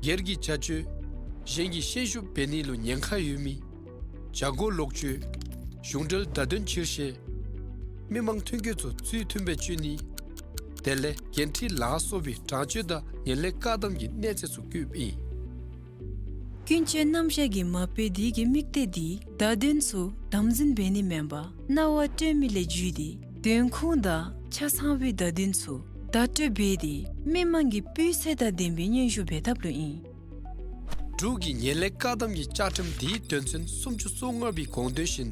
སྒེར་གྱི་བྱ་སྤྱོད། གཞན་གྱི་ཤན་ཤུགས་འབད་ནི་ལུ་ཉེན་ཁ་ཡོད་མི། བྱ་སྒོ་ལོག་སྤྱོད། གཞུང་འབྲེལ་བརྡ་དོན་ཕྱིར་བཤེར། མི་མང་ཐོན་སྐྱེད་ཚུ་ཚུལ་མཐུན་སྦེ་སྤྱོད་ནི། དེ་ལས་འགན་འཁྲི་ལ་སོགས་པའི་དྲང་སྤྱོད་དང་ངན་ལྷད་བཀག་སྡོམ་གྱི་གནས་ཚད་ཚུ་བཀོདཔ་ཨིན། ཀུན་སྤྱོད་རྣམ་གཞག་གི་མ་དཔེ་འདི་གི་དམིགས་གཏད་འདི་བརྡ་དོན་ཚུ་དམ་འཛིན་འབད་ནི་མེན་པར་སྣང་བ་སྤྲོད་མི་ལས་བརྒྱུད་དེ་དོན་ཁུངས་དང་ཆ་ཚང་བའི་བརྡ་དོན་ཚུ་བརྡ་སྤྲོད་འབད་དེ་མི་མང་གི་སྤུས་ཚད་དང་ལྡན་པའི་སྙན་ཞུ་འབད་ཐབས་ལུ་ཨིན། འབྲུག་གི་ངན་ལྷད་བཀག་སྡོམ་གྱི་བཅའ་ཁྲིམས་འདིའི་དོན་ཚན་སུམ་ཅུ་སོ་ལྔ་པའི་དགོངས་དོན་བཞིན་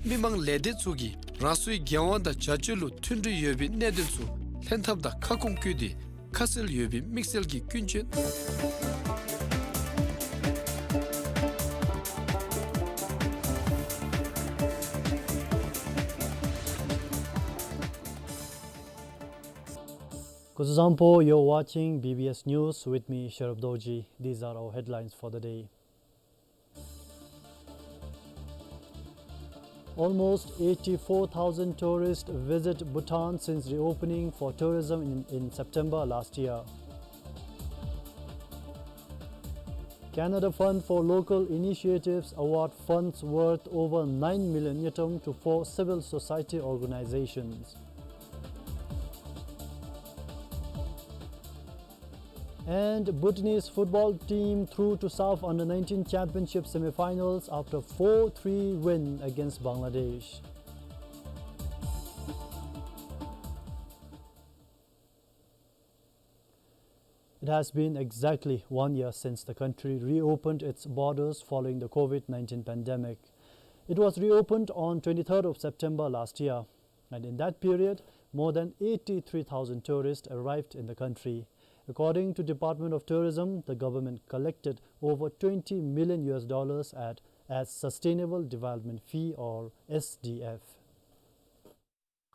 མི་མང་ལས་སྡེ་ཚུ་གིས་རང་སོའི་འགན་དབང་དང་བྱ་སྤྱོད་ལུ་མཐུན་སྒྲིལ་ཡོད་པའི་གནད་དོན་ཚུ་ལྷན་ཐབས་དང་ཁ་སྐོང་བཀོད་དེ་ཁ་གསལ་ཡོད་པའི་དམིགས་བསལ་གྱི་ཀུན་སྤྱོད། Kuzuzangpo, you're watching B B S News with me, Sherub Dorji. These are our headlines for the day. Almost eighty-four thousand tourists visit Bhutan since reopening for tourism in, in September last year. Canada Fund for Local Initiatives award funds worth over nine million ngultrum to four civil society organizations. And Bhutanese football team through to SAFF Under nineteen Championship semifinals after four three win against Bangladesh. It has been exactly one year since the country reopened its borders following the COVID nineteen pandemic. It was reopened on twenty-third of September last year. And in that period, more than eighty-three thousand tourists arrived in the country. According to Department of Tourism, the government collected over twenty million U S dollars at, as Sustainable Development Fee or S D F.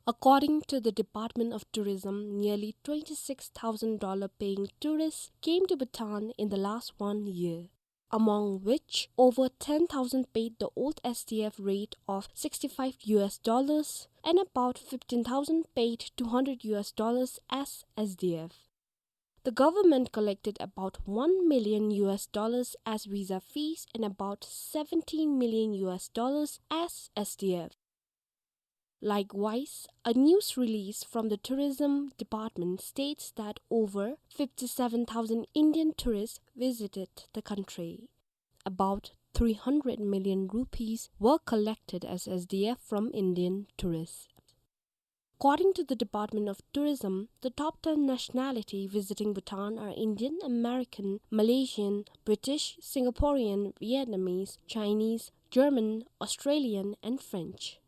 According to the Department of Tourism, nearly twenty-six thousand dollar paying tourists came to Bhutan in the last one year, among which over ten thousand paid the old S D F rate of sixty-five U S dollars and about fifteen thousand paid two hundred U S dollars as S D F. The government collected about one million U S dollars as visa fees and about seventeen million U S dollars as S D F. Likewise, a news release from the Tourism Department states that over fifty-seven thousand Indian tourists visited the country. About three hundred million rupees were collected as S D F from Indian tourists. According to the Department of Tourism, the top ten nationality visiting Bhutan are Indian, American, Malaysian, British, Singaporean, Vietnamese, Chinese, German, Australian, and French.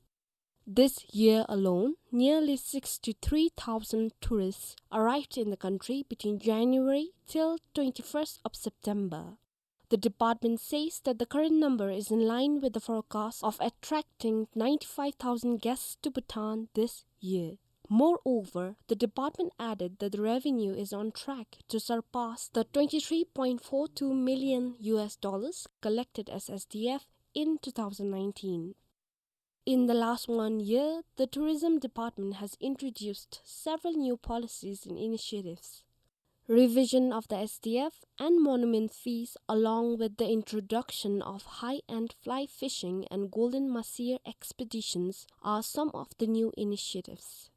This year alone, nearly sixty-three thousand tourists arrived in the country between January till twenty-first of September. The department says that the current number is in line with the forecast of attracting ninety-five thousand guests to Bhutan this year. Moreover, the department added that the revenue is on track to surpass the twenty-three point four two million U S dollars collected as S D F in two thousand nineteen. In the last one year, the Tourism Department has introduced several new policies and initiatives. Revision of the S D F and monument fees, along with the introduction of high-end fly fishing and golden mahseer expeditions, are some of the new initiatives.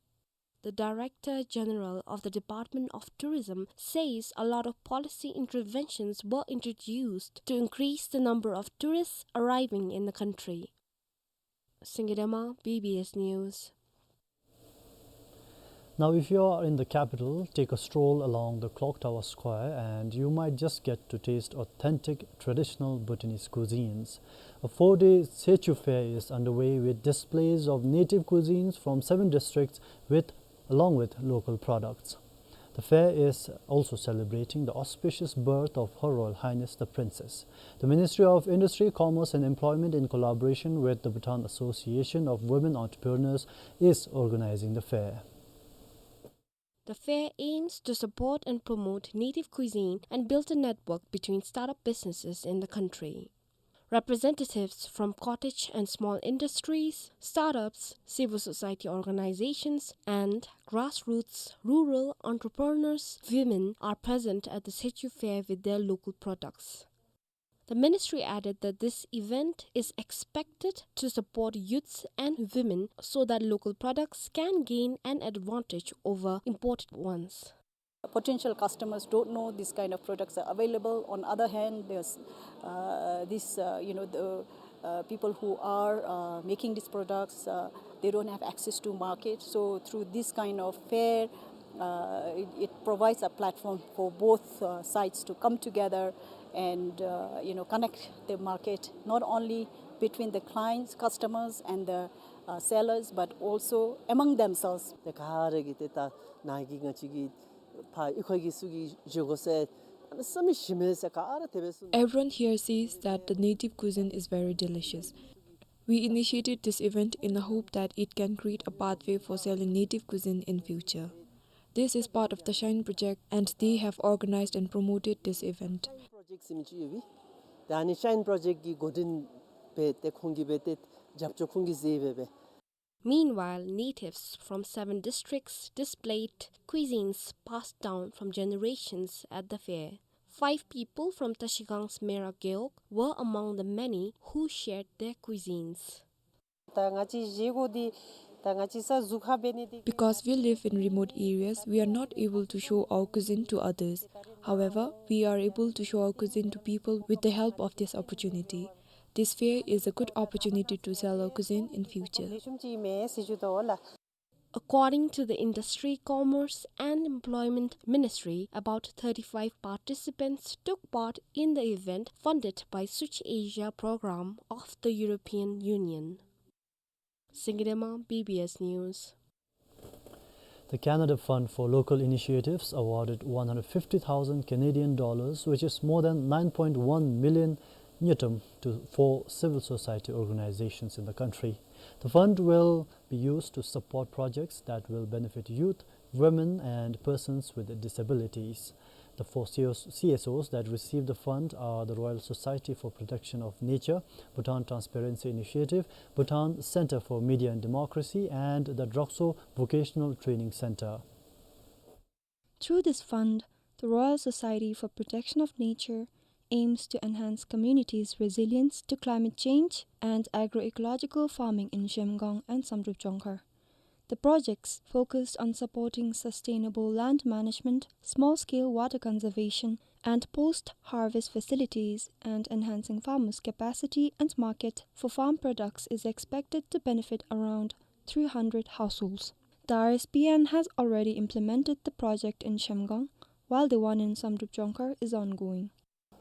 The Director General of the Department of Tourism says a lot of policy interventions were introduced to increase the number of tourists arriving in the country. Singidama, B B S News. Now, if you are in the capital, take a stroll along the Clock Tower Square and you might just get to taste authentic traditional Bhutanese cuisines. A four-day Sechu Fair is underway with displays of native cuisines from seven districts with, along with local products. The fair is also celebrating the auspicious birth of Her Royal Highness the Princess. The Ministry of Industry, Commerce and Employment, in collaboration with the Bhutan Association of Women Entrepreneurs, is organizing the fair. The fair aims to support and promote native cuisine and build a network between startup businesses in the country. Representatives from cottage and small industries, startups, civil society organizations, and grassroots rural entrepreneurs women are present at the Sichu Fair with their local products. The ministry added that this event is expected to support youths and women so that local products can gain an advantage over imported ones. Potential customers don't know this kind of products are available. On other hand, there's, uh, this, uh, you know, the, uh, people who are, uh, making these products, uh, they don't have access to market. So through this kind of fair, uh, it, it provides a platform for both, uh, sides to come together and, uh, you know, connect the market, not only between the clients, customers, and the, uh, sellers, but also among themselves. ཏེ་ག་ར་གིས་ཏེ་ད་ནཱ་གི་ང་བཅས་ཀྱི་ཕར་གཡུས་ཁ་གི་ཚུ་གིས་བཞེས་དགོ་ཟེར་ཨ་ནི་བསམ་མི་ཤེས་མས་ཟེར་ག་ར་དེ་སྦེ་གསུངས། Everyone here says that the native cuisine is very delicious. We initiated this event in the hope that it can create a pathway for selling native cuisine in future. This is part of the Shine Project, and they have organized and promoted this event. Shine Project ཟེར་མི་ཅིག་ཡོད་པས། ད་ཨ་ནི་Shine Project གི་འགོ་འདྲེན་འབད་དེ་ཁོང་གིས་འབད་དེ་རྒྱབ་སྐྱོར་ཁོང་གིས་མཛད་སྦེ་འབད། Meanwhile, natives from seven districts displayed cuisines passed down from generations at the fair. Five people from Tashigang's Mera Gewog were among the many who shared their cuisines. ད་ང་བཅས་བཞེས་སྒོ་འདི་ད་ང་བཅས་ས་ཟུར་ཁ་འབད་ནི་འདི། Because we live in remote areas, we are not able to show our cuisine to others. However, we are able to show our cuisine to people with the help of this opportunity. This fair is a good opportunity to sell our cuisine in future. ལེགས་ཤོམ་ཅིག་མས་ཟེར་ཞུ་དོ་ལགས། According to the Industry, Commerce and Employment Ministry, about thirty-five participants took part in the event funded by Switch Asia program of the European Union. Singidema, B B S News. The Canada Fund for Local Initiatives awarded one hundred fifty thousand Canadian dollars, which is more than nine point one million ngultrum, to four civil society organizations in the country. The fund will be used to support projects that will benefit youth, women, and persons with disabilities. The four C S Os, C S Os that received the fund are the Royal Society for Protection of Nature, Bhutan Transparency Initiative, Bhutan Center for Media and Democracy, and the Drokso Vocational Training Center. Through this fund, the Royal Society for Protection of Nature aims to enhance communities' resilience to climate change and agroecological farming in Zhemgang and Samdrup Jongkhar. The projects focused on supporting sustainable land management, small-scale water conservation, and post-harvest facilities, and enhancing farmers' capacity and market for farm products is expected to benefit around three hundred households. The R S P N has already implemented the project in Zhemgang, while the one in Samdrup Jongkhar is ongoing.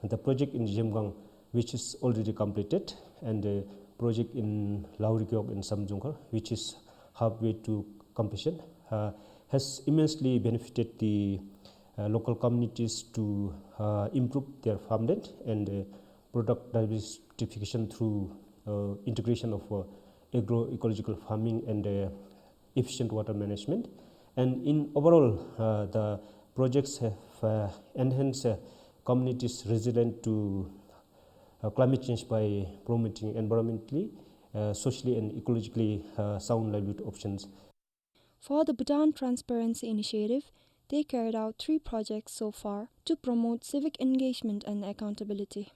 The project in Zhemgang, which is already completed, and the project in Lauri Gewog in Samdrup Jongkhar, which is halfway to completion, uh, has immensely benefited the, uh, local communities to, uh, improve their farmland and, uh, product diversification through, uh, integration of, uh, agroecological farming and, uh, efficient water management. And in overall, uh, the projects have, uh, enhanced, uh, communities' resilience to, uh, climate change by promoting environmentally, uh, socially and ecologically, uh, sound livelihood options. For the Bhutan Transparency Initiative, they carried out three projects so far to promote civic engagement and accountability.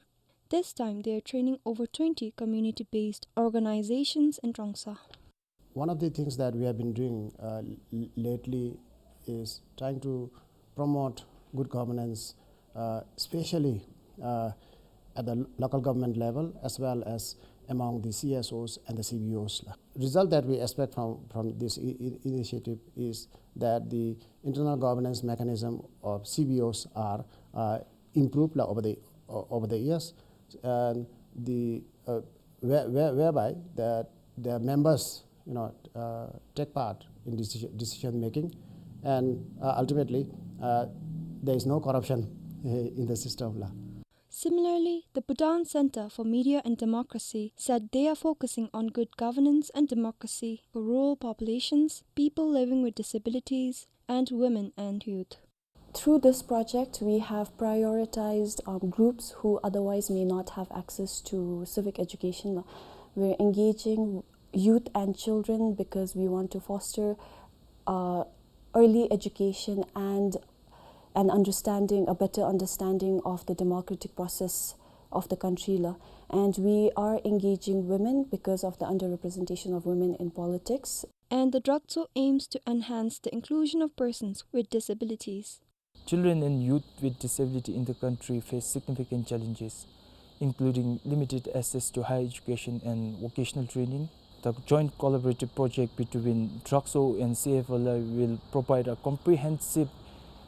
This time, they are training over twenty community-based organizations in Trongsa. One of the things that we have been doing, uh, l-, lately is trying to promote good governance, uh, especially, uh, at the local government level as well as among the C S Os and the C B Os. Result that we expect from, from this i-, i-, initiative is that the internal governance mechanism of C B Os are, uh, improved, like, over the, o-, over the years, and the, uh, where-, where-, whereby that the members, you know, uh, take part in decision, decision making, And, uh, ultimately, uh, there is no corruption in the system la. Similarly, the Bhutan Center for Media and Democracy said they are focusing on good governance and democracy for rural populations, people living with disabilities, and women and youth. Through this project, we have prioritized, um, groups who otherwise may not have access to civic education. We're engaging youth and children because we want to foster, uh, early education and an understanding, a better understanding of the democratic process of the country la. And we are engaging women because of the underrepresentation of women in politics. And the Drakcho aims to enhance the inclusion of persons with disabilities. Children and youth with disability in the country face significant challenges, including limited access to higher education and vocational training. The joint collaborative project between Drakcho and C F L I will provide a comprehensive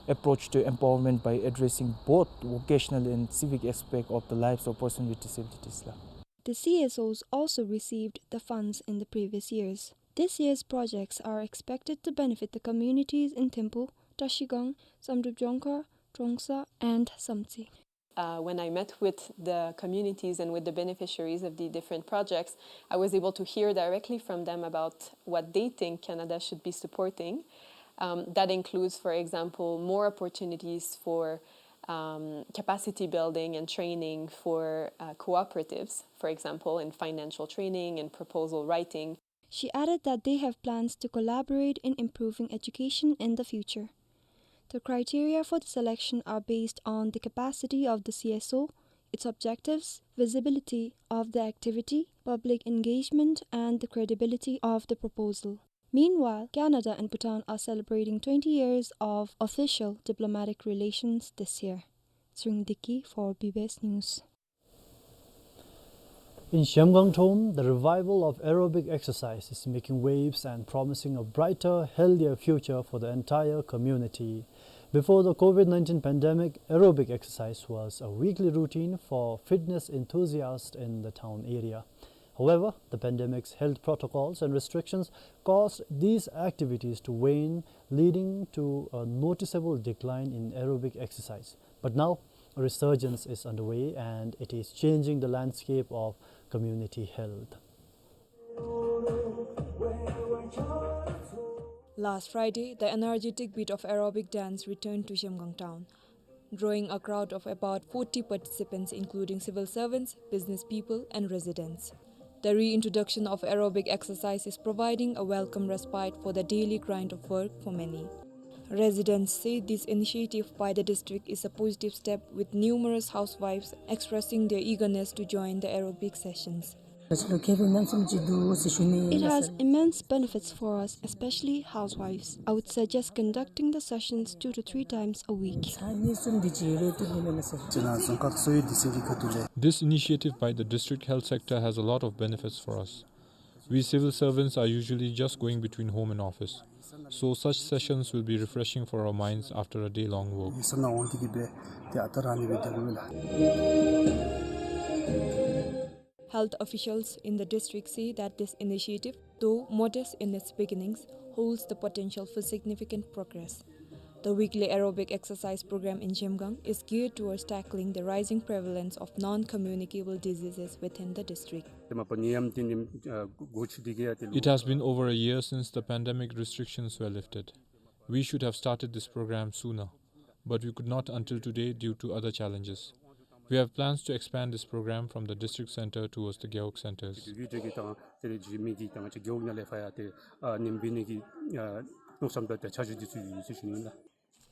approach to empowerment by addressing both vocational and civic aspects of the lives of persons with disabilities la. The C S Os also received the funds in the previous years. This year's projects are expected to benefit the communities in Thimphu, Trashigang, Samdrup Jongkhar, Trongsa, and Samtse. Uh, when I met with the communities and with the beneficiaries of the different projects, I was able to hear directly from them about what they think Canada should be supporting. Um, that includes, for example, more opportunities for, um, capacity building and training for, uh, cooperatives, for example, in financial training and proposal writing. She added that they have plans to collaborate in improving education in the future. The criteria for the selection are based on the capacity of the C S O, its objectives, visibility of the activity, public engagement, and the credibility of the proposal. Meanwhile, Canada and Bhutan are celebrating twenty years of official diplomatic relations this year. Tshering Deki for B B S News. In Zhemgang Town, the revival of aerobic exercise is making waves and promising a brighter, healthier future for the entire community. Before the COVID nineteen pandemic, aerobic exercise was a weekly routine for fitness enthusiasts in the town area. However, the pandemic's health protocols and restrictions caused these activities to wane, leading to a noticeable decline in aerobic exercise. But now, a resurgence is underway and it is changing the landscape of community health. Last Friday, the energetic beat of aerobic dance returned to Zhemgang Town, drawing a crowd of about forty participants, including civil servants, business people, and residents. The reintroduction of aerobic exercise is providing a welcome respite for the daily grind of work for many. Residents say this initiative by the district is a positive step, with numerous housewives expressing their eagerness to join the aerobic sessions. It has immense benefits for us, especially housewives. I would suggest conducting the sessions two to three times a week. This initiative by the district health sector has a lot of benefits for us. We civil servants are usually just going between home and office, so such sessions will be refreshing for our minds after a day-long work. Health officials in the district say that this initiative, though modest in its beginnings, holds the potential for significant progress. The weekly aerobic exercise program in Zhemgang is geared towards tackling the rising prevalence of non-communicable diseases within the district. It has been over a year since the pandemic restrictions were lifted. We should have started this program sooner, but we could not until today due to other challenges. We have plans to expand this program from the district center towards the Gewog centers.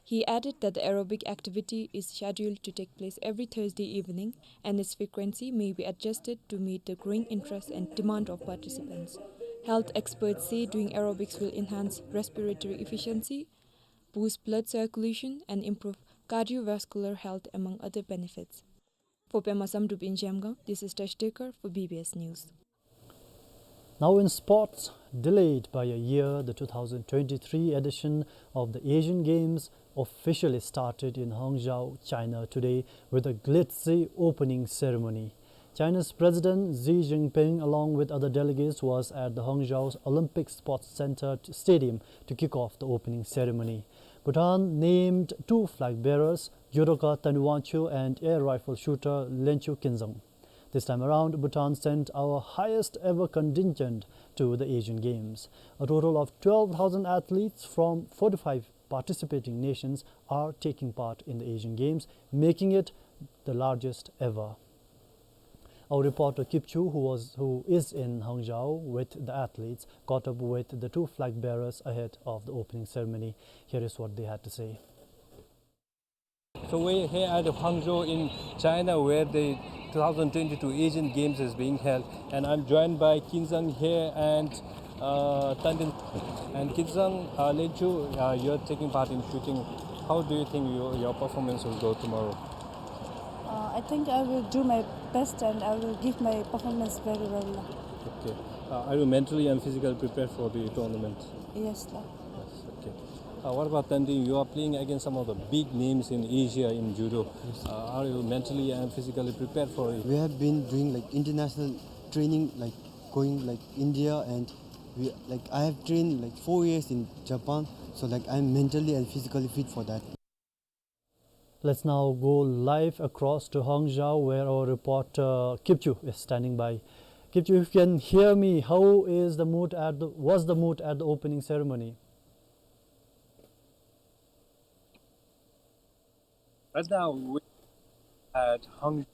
He added that the aerobic activity is scheduled to take place every Thursday evening, and its frequency may be adjusted to meet the growing interest and demand of participants. Health experts say doing aerobics will enhance respiratory efficiency, boost blood circulation, and improve cardiovascular health, among other benefits. For Pema Samdrup in Zhemgang, this is Tash Dekar for B B S News. Now in sports, delayed by a year, the two thousand twenty-three edition of the Asian Games officially started in Hangzhou, China today with a glitzy opening ceremony. China's President Xi Jinping, along with other delegates, was at the Hangzhou Olympic Sports Center t- Stadium to kick off the opening ceremony. Bhutan named two flag bearers, judoka Tani Wangchuk and air rifle shooter Lenchu Kinzang. This time around, Bhutan sent our highest ever contingent to the Asian Games. A total of twelve thousand athletes from forty-five participating nations are taking part in the Asian Games, making it the largest ever. Our reporter Kipchu, who was, who is in Hangzhou with the athletes, caught up with the two flag bearers ahead of the opening ceremony. Here is what they had to say. So we're here at Hangzhou in China, where the two thousand twenty-two Asian Games is being held, and I'm joined by Kinzang here and, uh, Tandin. And Kinzang, uh, Lenchu, uh, you're taking part in shooting. How do you think your, your performance will go tomorrow? Uh, I think I will do my best and I will give my performance very well. Okay. Uh, are you mentally and physically prepared for the tournament? Yes, sir. Yes, okay. Uh, what about Tandin? You are playing against some of the big names in Asia in judo. Yes. Uh, are you mentally and physically prepared for it? We have been doing, like, international training, like, going, like, India, and we, like, I have trained, like, four years in Japan, so, like, I'm mentally and physically fit for that. Let's now go live across to Hangzhou, where our reporter Kipchu is standing by. Kipchu, if you can hear me, how is the mood at the, was the mood at the opening ceremony? Right now, we at Hangzhou,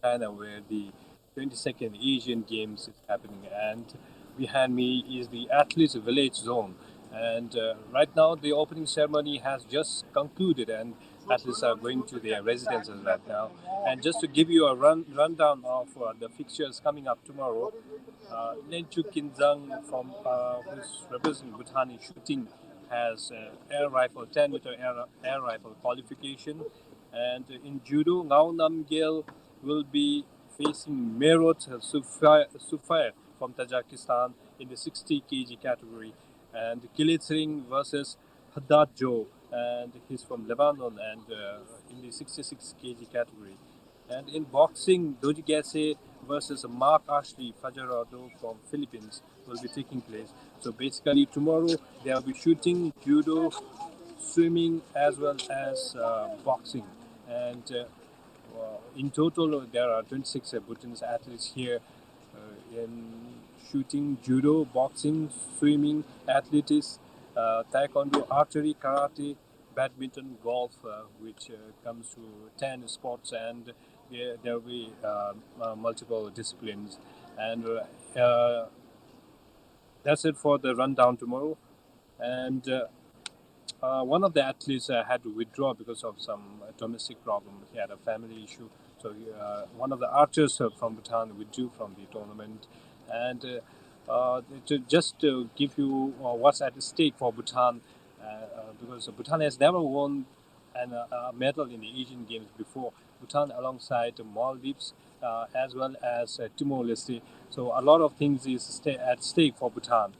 China, where the twenty-second Asian Games is happening, and behind me is the athletes village zone. And, uh, right now, the opening ceremony has just concluded, and athletes are going to their residences right now. And just to give you a run rundown of, uh, the fixtures coming up tomorrow, uh, Lenchu Kinzang from, uh, who's representing Bhutan in shooting has, uh, air rifle, ten meter air, air rifle qualification. And in judo, Ngau Namgyel will be facing Merot Sufai, Sufai from Tajikistan in the sixty K G category. And Kile Tsering versus Haddad Joe, and he's from Lebanon, and, uh, in the sixty-six K G category. And in boxing, Doji Gase versus Mark Ashley Fajardo from Philippines will be taking place. So basically, tomorrow they'll be shooting, judo, swimming, as well as, uh, boxing. And, uh, uh, in total, there are twenty-six, uh, Bhutanese athletes here, uh, in shooting, judo, boxing, swimming, athletics, uh, taekwondo, archery, karate, badminton, golf, uh, which, uh, comes to ten sports, and there, there will be, uh, uh, multiple disciplines. And, uh, uh, that's it for the rundown tomorrow. And, uh, uh, one of the athletes, uh, had to withdraw because of some, uh, domestic problem. He had a family issue. So, uh, one of the archers, uh, from Bhutan withdrew from the tournament. And, uh, uh, to, just to give you, uh, what's at stake for Bhutan, uh, uh, because Bhutan has never won an, uh, a medal in the Asian Games before. Bhutan alongside Maldives, uh, as well as, uh, Timor-Leste. So a lot of things is sta- at stake for Bhutan.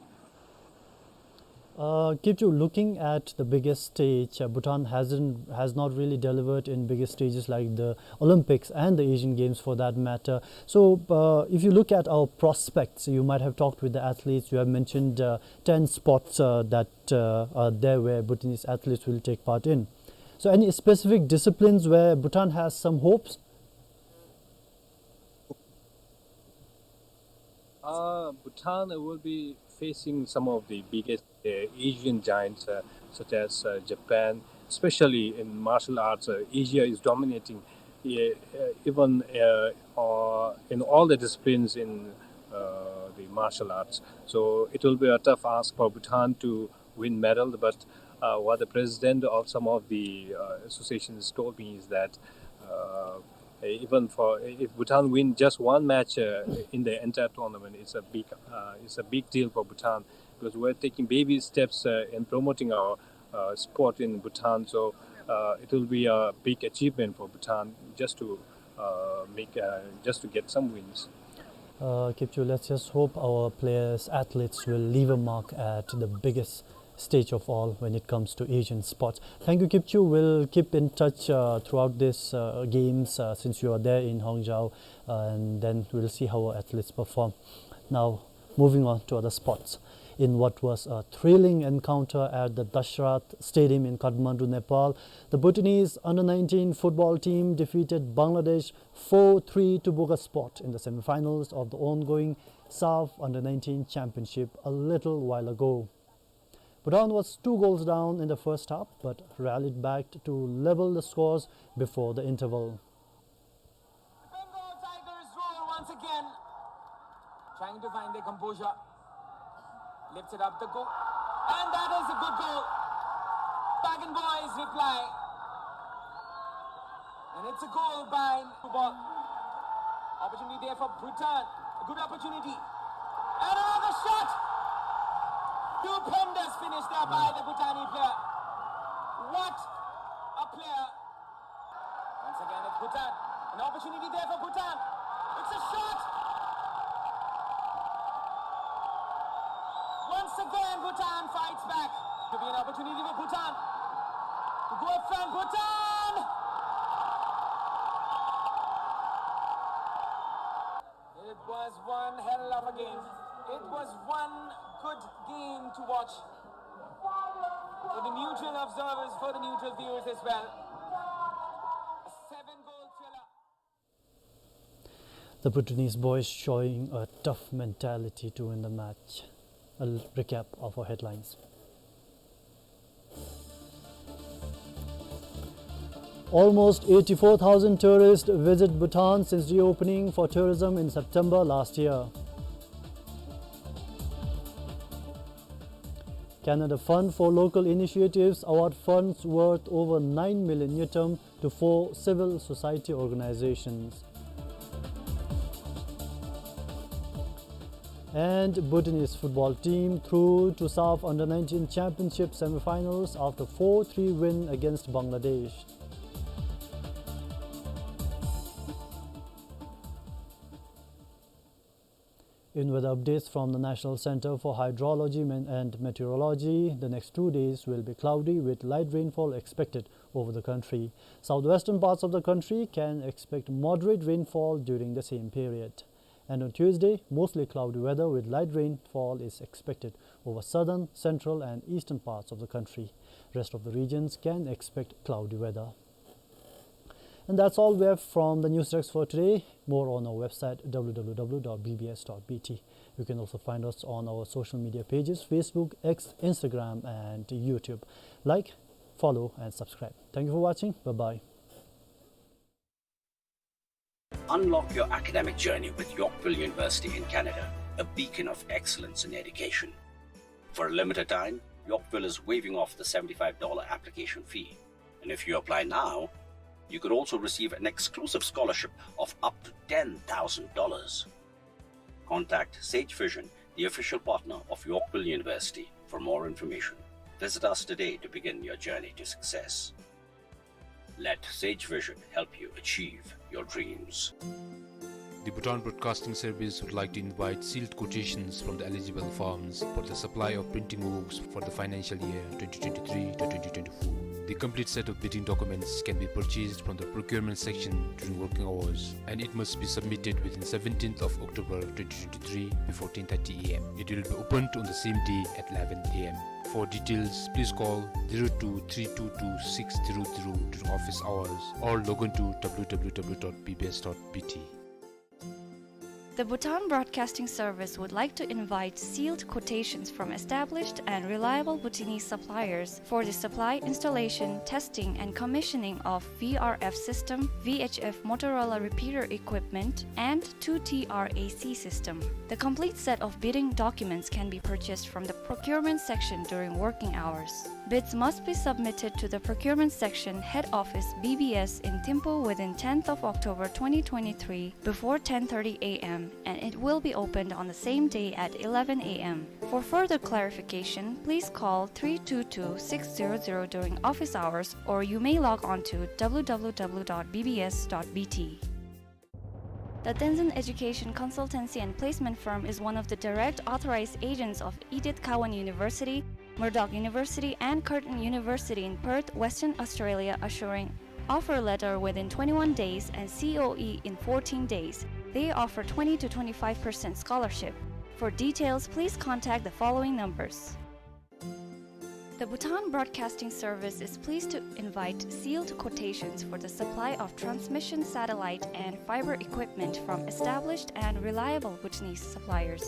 Uh, Kipchu, looking at the biggest stage, uh, Bhutan hasn't, has not really delivered in biggest stages like the Olympics and the Asian Games for that matter. So, uh, if you look at our prospects, you might have talked with the athletes, you have mentioned, uh, ten spots, uh, that, uh, are there where Bhutanese athletes will take part in. So, any specific disciplines where Bhutan has some hopes? Uh, Bhutan will be facing some of the biggest, uh, Asian giants, uh, such as, uh, Japan, especially in martial arts. Uh, Asia is dominating, uh, uh, even, uh, uh, in all the disciplines in, uh, the martial arts. So it will be a tough ask for Bhutan to win medal, but, uh, what the president of some of the, uh, associations told me is that, uh, even for, if Bhutan win just one match, uh, in the entire tournament, it's a big, uh, it's a big deal for Bhutan, because we're taking baby steps, uh, in promoting our, uh, sport in Bhutan. So, uh, it will be a big achievement for Bhutan just to, uh, make, uh, just to get some wins. Uh, Kipchu, let's just hope our players, athletes will leave a mark at the biggest stage of all when it comes to Asian sports. Thank you, Kipchoo. We'll keep in touch, uh, throughout this, uh, games, uh, since you are there in Hangzhou, uh, and then we'll see how our athletes perform. Now, moving on to other sports. In what was a thrilling encounter at the Dasharatha Stadium in Kathmandu, Nepal, the Bhutanese under nineteen football team defeated Bangladesh four three to book a spot in the semi-finals of the ongoing SAFF under nineteen championship a little while ago. Bhutan was two goals down in the first half, but rallied back to level the scores before the interval. Bengal Tigers roll once again, trying to find their composure. Lifts it up the goal, and that is a good goal. Bagan Boys reply. And it's a goal by Ball. Opportunity there for Bhutan. A good opportunity. And another shot! Stupendous finish there by the Bhutani player. What a player. Once again, it's Bhutan. An opportunity there for Bhutan. It's a shot! Once again, Bhutan fights back. To be an opportunity for Bhutan to go up front. Bhutan! It was one hell of a game. It was one good game to watch for the neutral observers, for the neutral viewers as well. A seven-goal thriller. The Bhutanese boys showing a tough mentality to win the match. A l-, recap of our headlines. Almost eighty-four thousand tourists visit Bhutan since reopening for tourism in September last year. Canada Fund for Local Initiatives award funds worth over nine million ngultrum to four civil society organizations. And Bhutanese football team through to SAFF under nineteen championship semi-finals after four three win against Bangladesh. In weather updates from the National Center for Hydrology Men-, and Meteorology, the next two days will be cloudy with light rainfall expected over the country. Southwestern parts of the country can expect moderate rainfall during the same period. And on Tuesday, mostly cloudy weather with light rainfall is expected over southern, central, and eastern parts of the country. Rest of the regions can expect cloudy weather. And that's all we have from the news desk for today. More on our website, w w w dot b b s dot b t. You can also find us on our social media pages, Facebook, X, Instagram, and YouTube. Like, follow, and subscribe. Thank you for watching. Bye-bye. Unlock your academic journey with Yorkville University in Canada, a beacon of excellence in education. For a limited time, Yorkville is waiving off the seventy-five dollar application fee. And if you apply now, you could also receive an exclusive scholarship of up to ten thousand dollars. Contact Sage Vision, the official partner of Yorkville University, for more information. Visit us today to begin your journey to success. Let Sage Vision help you achieve your dreams. The Bhutan Broadcasting Service would like to invite sealed quotations from the eligible firms for the supply of printing works for the financial year twenty twenty-three to twenty twenty-four. The complete set of bidding documents can be purchased from the procurement section during working hours, and it must be submitted within seventeenth of October twenty twenty-three before ten thirty a m. It will be opened on the same day at eleven a m. For details, please call zero two three two two six zero zero during office hours or log on to w w w dot b b s dot b t. The Bhutan Broadcasting Service would like to invite sealed quotations from established and reliable Bhutanese suppliers for the supply, installation, testing, and commissioning of V R F system, V H F Motorola repeater equipment, and two T R A C system. The complete set of bidding documents can be purchased from the procurement section during working hours. Bids must be submitted to the procurement section, head office, B B S in Thimphu within tenth of October twenty twenty-three before ten thirty a m, and it will be opened on the same day at eleven a m. For further clarification, please call three two two six zero zero during office hours, or you may log on to w w w dot b b s dot b t. The Tenzin Education Consultancy and Placement Firm is one of the direct authorized agents of Edith Cowan University Murdoch University and Curtin University in Perth, Western Australia, assuring offer letter within twenty-one days and C O E in fourteen days. They offer twenty to twenty-five percent scholarship. For details, please contact the following numbers. The Bhutan Broadcasting Service is pleased to invite sealed quotations for the supply of transmission satellite and fiber equipment from established and reliable Bhutanese suppliers.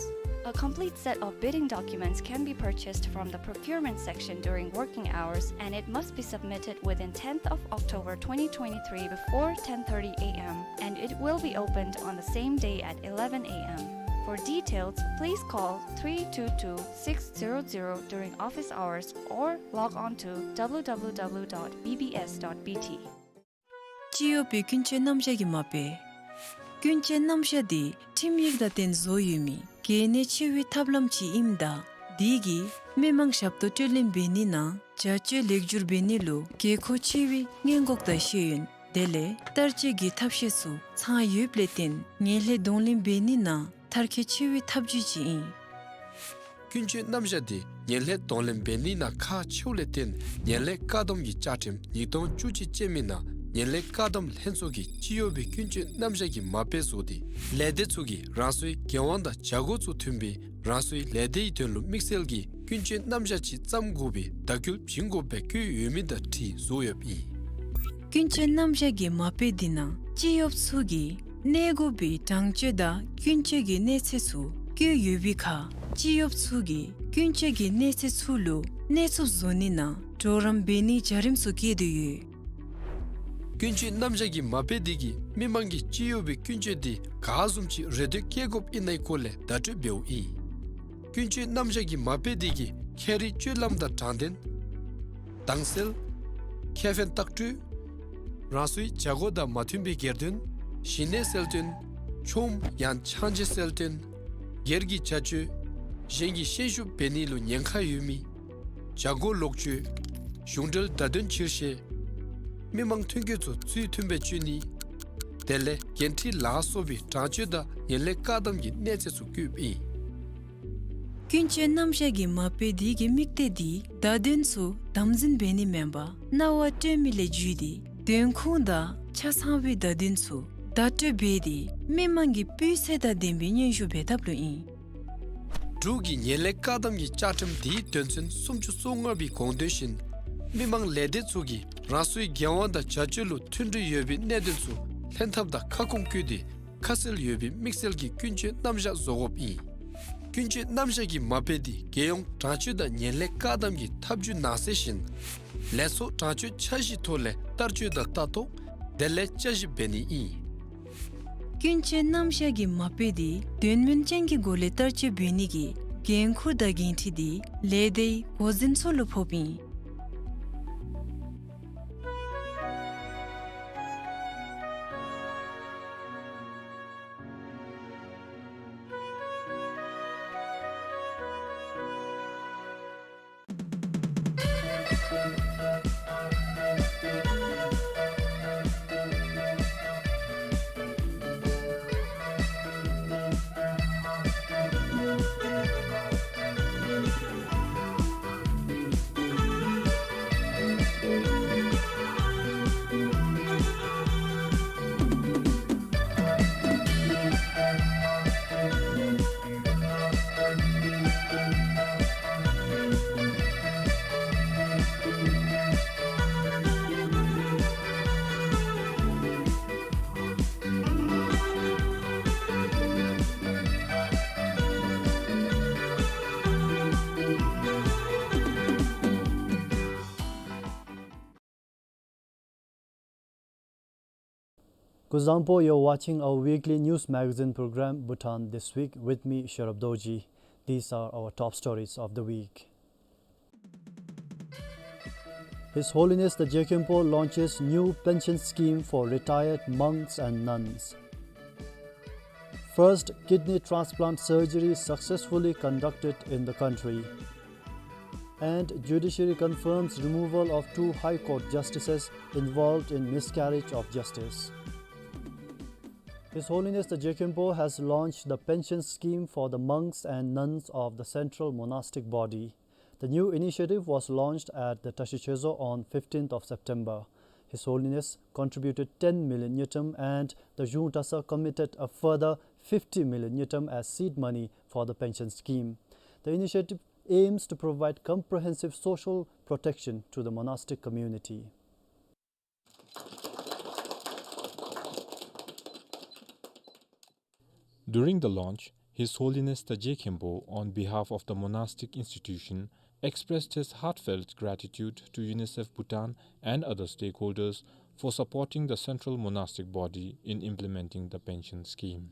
A complete set of bidding documents can be purchased from the procurement section during working hours, and it must be submitted within tenth of October twenty twenty-three before ten thirty A M, and it will be opened on the same day at eleven A M. For details, please call three two two six zero zero during office hours or log on to W W W dot B B S dot B T. སྤྱི་གཡོག་པའི་ཀུན་སྤྱོད་རྣམ་གཞག་གི་མ་དཔེ། ཀུན་སྤྱོད་རྣམ་གཞག་འདི་ཁྲིམས་ཡིག་དང་བསྟུན་བཟོ་ཡོད་མི་གལ་གནད་ཆེ་བའི་ཐབས་ལམ་ཅིག་ཨིནམ་ད་འདི་གིས་མི་མང་ཞབས་ཏོག་སྤྲོད་ལེན་འབད་ནི་ནང་བྱ་སྤྱོད་ལེགས་བསྒྱུར་འབད་ནི་ལུ་དགོས་མཁོ་ཆེ་བའི་སྔོན་འགོག་དང་ཤེས་ཡོན་དེ་ལས་བསྟར་སྤྱོད་ཀྱི་ཐབས་ཤེས་ཚུ་ཚང་ཡོདཔ་ལས་བརྟེན་ངན་ལྷད་གདོང་ལེན་འབད་ནི་ནང་མཐར་འཁྱོལ་ཆེ་བའི་ཐབས་བྱུས་ཅིག་ཨིན། ཀུན་སྤྱོད་རྣམ་གཞག་འདི་ངན་ལྷད་གདོང་ལེན་འབད་ནི་ནང་ཁག་ཆེཝ་ལས་བརྟེན་ངན་ལྷད་བཀག་སྡོམ་གྱི་བཅའ་ཁྲིམས་ཉིས་སྟོང་བཅུ་གཅིག་ཅན་མའི་ནང་ངན་ལྷད་བཀག་སྡོམ་ལྷན་ཚོགས་ཀྱིས་སྤྱི་གཡོག་པའི་ཀུན་སྤྱོད་རྣམ་གཞག་གི་མ་དཔེ་བཟོ་སྟེ་ལས་སྡེ་ཚུ་གིས་རང་སོའི་འགན་དབང་དང་བྱ་སྒོ་ཚུ་མཐུན་པའི་རང་སོའི་ལས་སྡེའི་དོན་ལུ་དམིགས་བསལ་གྱི་ཀུན་སྤྱོད་རྣམ་གཞག་ཅིག་བརྩམ་དགོ་པའི་བརྡ་བསྐུལ་བྱིན་དགོཔ་སྦེ་བཀོད་ཡོད་མི་དང་འཁྲིལ་བཟོ་ཡོདཔ་ཨིན། ཀུན་སྤྱོད་རྣམ་གཞག་གི་མ་དཔེ་འདི་ནང་སྤྱི་གཡོགཔ་ཚུ་གིས་གནས་དགོ་པའི་དྲང་སྤྱོད་དང་ཀུན་སྤྱོད་ཀྱི་གནས་ཚད་ཚུ་བཀོད་ཡོད་པའི་ཁར་སྤྱི་གཡོགཔ་ཚུ་གིས་ཀུན་སྤྱོད་ཀྱི་གནས་ཚད་ཚུ་ལུ་གནས་ཚུགསཔ་བཟོ་ནི་ནང་གྲོགས་རམ་འབད་ནིའི་བྱ་རིམ་ཚུ་བཀོད་དེ་ཡོད། ཀུན་སྤྱོད་རྣམ་གཞག་གི་མ་དཔེ་འདི་གིས་མི་མང་གིས་སྤྱི་གཡོག་པའི་ཀུན་སྤྱོད་འདི་ག་བཟུམ་ཅིག་རེ་འདོད་བསྐྱེད་དགོཔ་ཨིན་ན་གི་སྐོར་ལས་བརྡ་སྤྲོད་འབདཝ་ཨིན། ཀུན་སྤྱོད་རྣམ་གཞག་གི་མ་དཔེ་འདི་གིས་ཁྱད་རིག་སྤྱོད་ལམ་དང་དྲང་བདེན། དྭངས་གསལ། ཁེ་ཕན་ལྟག་སྤྲོད། རང་སོའི་བྱ་སྒོ་དང་མ་མཐུན་པའི་སྒེར་དོན། ཞི་གནས་གསལ་སྟོན། ཆོམ་ཡང་ཆང་བརྗེ་གསལ་སྟོན། སྒེར་གྱི་བྱ་སྤྱོད། གཞན་གྱི་ཤན་ཤུགས་འབད་ནི་ལུ་ཉེན་ཁ་ཡོད་མི། བྱ་སྒོ་ལོག་སྤྱོད། གཞུང་འབྲེལ་བརྡ་དོན་ཕྱིར་བཤེར། མི་མང་ཐོན་སྐྱེད་ཚུ་ཚུལ་མཐུན་སྦེ་སྤྱོད་ནི། དེ་ལས་འགན་འཁྲི་ལ་སོགས་པའི་དྲང་སྤྱོད་དང་ངན་ལྷད་བཀག་སྡོམ་གྱི་གནས་ཚད་ཚུ་བཀོདཔ་ཨིན། ཀུན་སྤྱོད་རྣམ་གཞག་གི་མ་དཔེ་འདི་གི་དམིགས་གཏད་འདི་བརྡ་དོན་ཚུ་དམ་འཛིན་འབད་ནི་མེན་པར་རྣ་བར་སྤྲོད་མི་ལས་བརྒྱུད་དེ་དོན་ཁུངས་དང་ཆ་ཚང་བའི་བརྡ་དོན་ཚུ་བརྡ་སྤྲོད་འབད་དེ་མི་མང་གི་སྤུས་ཚད་དང་ལྡན་པའི་སྙན་ཞུ་འབད་ཐབས་ལུ་ཨིན། འབྲུག་གི་ངན་ལྷད་བཀག་སྡོམ་གྱི་བཅའ་ཁྲིམས་འདིའི་དོན་ཚན་སུམ་ཅུ་སོ་ལྔ་པའི་དགོངས་དོན་བཞིན་མི་མང་ལས་སྡེ་ཚུ་གིས་རང་སོའི་འགན་དབང་དང་བྱ་སྤྱོད་ལུ་མཐུན་སྒྲིལ་ཡོད་པའི་གནད་དོན་ཚུ་ལྷན་ཐབས་དང་ཁ་སྐོང་བཀོད་དེ་ཁ་གསལ་ཡོད་པའི་དམིགས་བསལ་གྱི་ཀུན་སྤྱོད་རྣམ་གཞག་བཟོ་དགོཔ་ཨིན། ཀུན་སྤྱོད་རྣམ་གཞག་གི་མ་དཔེ་འདི་རྒྱལ་ཡོངས་དྲང་སྤྱོད་དང་ངན་ལྷད་བཀག་སྡོམ་གྱི་ཐབས་བྱུས་ནང་གསེས་བཞིན་ལས་ཚོགས་དྲང་སྤྱོད་འཆར་གཞིའི་ཐོག་ལས་བསྟར་སྤྱོད་དང་ལྟ་རྟོག་དེ་ལས་དཔྱད་ཞིབ་འབད་ནི་ཨིན། ཀུན་སྤྱོད་རྣམ་གཞག་གི་མ་དཔེ་འདི་དོན་སྨིན་ཅན་གྱི་སྒོ་ལས་བསྟར་སྤྱོད་འབད་ནི་གི་འགན་ཁུར་དང་འགན་འཁྲི་འདི་ལས་སྡེའི་འགོ་འཛིན་ཚུ་ལུ་ཕོགཔ་ཨིན། Kuzuzangpo, you're watching our weekly news magazine program, Bhutan This Week, with me, Sherab Dorji. These are our top stories of the week. His Holiness the Jekhenpo launches new pension scheme for retired monks and nuns. First kidney transplant surgery successfully conducted in the country. And judiciary confirms removal of two High Court justices involved in miscarriage of justice. His Holiness the Jekhenpo has launched the pension scheme for the monks and nuns of the Central Monastic Body. The new initiative was launched at the Tashi Chezo on fifteenth of September. His Holiness contributed ten million ngultrum and the Zhung Dratshar committed a further fifty million ngultrum as seed money for the pension scheme. The initiative aims to provide comprehensive social protection to the monastic community. During the launch, His Holiness Tazye Khenpo, on behalf of the monastic institution, expressed his heartfelt gratitude to UNICEF Bhutan and other stakeholders for supporting the central monastic body in implementing the pension scheme.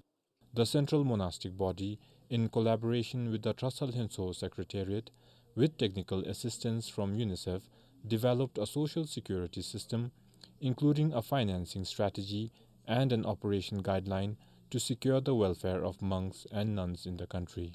The central monastic body, in collaboration with the Dratshar Lhentsho Secretariat, with technical assistance from UNICEF, developed a social security system, including a financing strategy and an operation guideline to secure the welfare of monks and nuns in the country.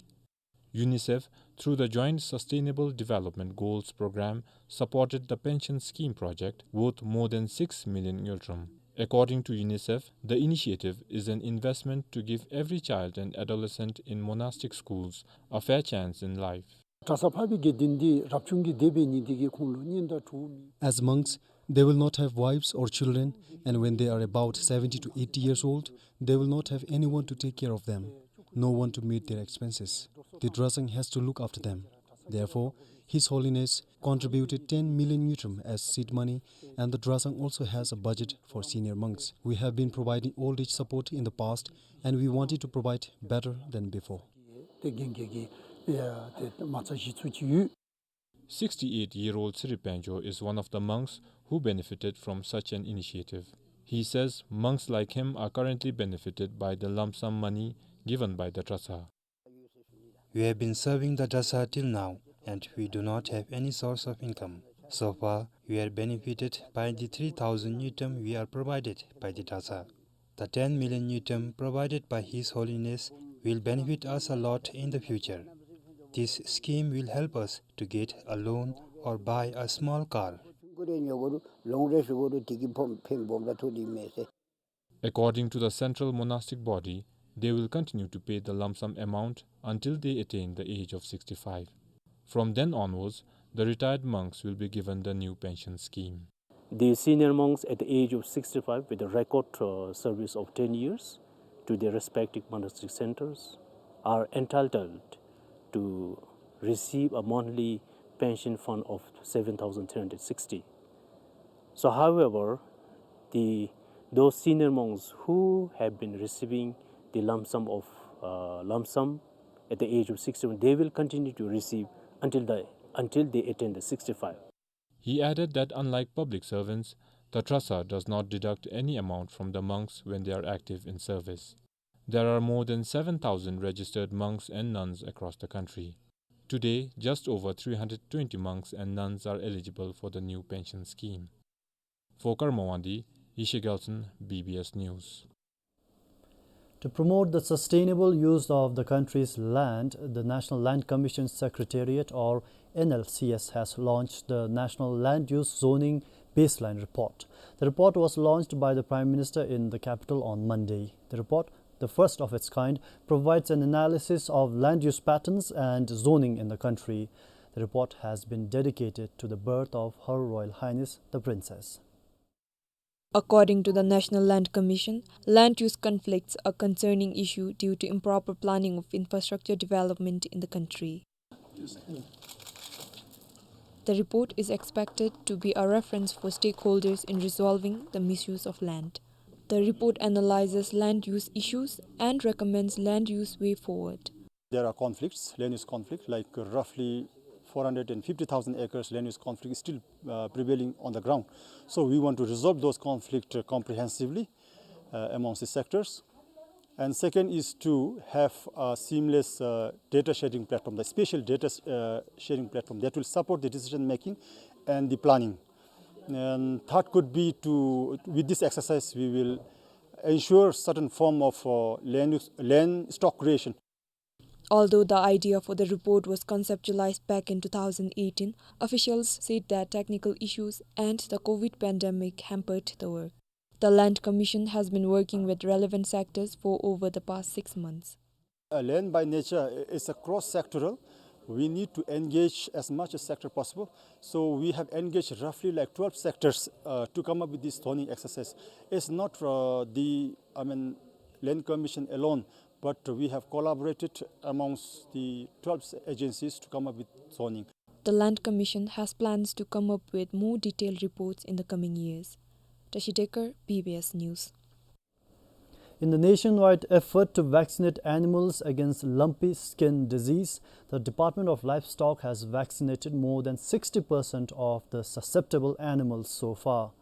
UNICEF, through the Joint Sustainable Development Goals Programme, supported the pension scheme project worth more than six million ngultrum. According to UNICEF, the initiative is an investment to give every child and adolescent in monastic schools a fair chance in life. གྲྭ་ས་ཕ་བི་དགེ་འདུན་འདི་རབ་བྱུང་གི་འདས་པའི་ཉིན་འདི་གི་ཁོང་ལུ་གཉེན་དང་གྲོགས་མེད། As monks, they will not have wives or children, and when they are about seventy to eighty years old, they will not have anyone to take care of them, no one to meet their expenses. The Dratshar has to look after them. Therefore, His Holiness contributed ten million ngultrum as seed money, and the Dratshar also has a budget for senior monks. We have been providing old age support in the past, and we wanted to provide better than before. ཏེ་རྒན་རྒས་ཀྱི་ཏེ་མ་རྩ་གཞི་བཙུགས་ཅིག་ཡོད། Sixty-eight-year-old Tsirip Panjo is one of the monks who benefited from such an initiative. He says monks like him are currently benefited by the lump sum money given by the Dratshar. We have been serving the Dratshar till now, and we do not have any source of income. So far, we are benefited by the three thousand ngultrum we are provided by the Dratshar. The ten million ngultrum provided by His Holiness will benefit us a lot in the future. This scheme will help us to get a loan or buy a small car. According to the Central Monastic Body, they will continue to pay the lump sum amount until they attain the age of sixty-five. From then onwards, the retired monks will be given the new pension scheme. The senior monks at the age of sixty-five with a record, uh, service of ten years to their respective monastic centers are entitled to receive a monthly pension fund of seven thousand three hundred sixty. So, however, the, those senior monks who have been receiving the lump sum of, uh, lump sum at the age of sixty-one, they will continue to receive until the, until they attain the sixty-five. He added that unlike public servants, the Dratshar does not deduct any amount from the monks when they are active in service. There are more than seven thousand registered monks and nuns across the country. Today, just over three hundred twenty monks and nuns are eligible for the new pension scheme. For Karma Wangdi, Yeshe Gyaltshen, B B S News. To promote the sustainable use of the country's land, the National Land Commission Secretariat, or N L C S, has launched the National Land Use Zoning Baseline Report. The report was launched by the Prime Minister in the capital on Monday. The report, the first of its kind, provides an analysis of land use patterns and zoning in the country. The report has been dedicated to the birth of Her Royal Highness the Princess. According to the National Land Commission, land use conflicts are concerning issue due to improper planning of infrastructure development in the country. The report is expected to be a reference for stakeholders in resolving the misuse of land. The report analyzes land use issues and recommends land use way forward. There are conflicts, land use conflict, like, uh, roughly four hundred and fifty thousand acres land use conflict is still, uh, prevailing on the ground. So we want to resolve those conflicts, uh, comprehensively, uh, amongst the sectors. And second is to have a seamless, uh, data sharing platform, the spatial data, uh, sharing platform that will support the decision making and the planning. And third could be to, with this exercise, we will ensure certain form of, uh, land use, land stock creation. Although the idea for the report was conceptualized back in two thousand eighteen, officials said that technical issues and the COVID pandemic hampered the work. The Land Commission has been working with relevant sectors for over the past six months. Uh, land by nature is a cross-sectoral, We need to engage as much as sector possible. So we have engaged roughly like twelve sectors, uh, to come up with this zoning exercise. It's not, uh, the, I mean, Land Commission alone, but we have collaborated amongst the twelve agencies to come up with zoning. The Land Commission has plans to come up with more detailed reports in the coming years. Tashi Dekar, B B S News. In the nationwide effort to vaccinate animals against lumpy skin disease, the Department of Livestock has vaccinated more than sixty percent of the susceptible animals so far.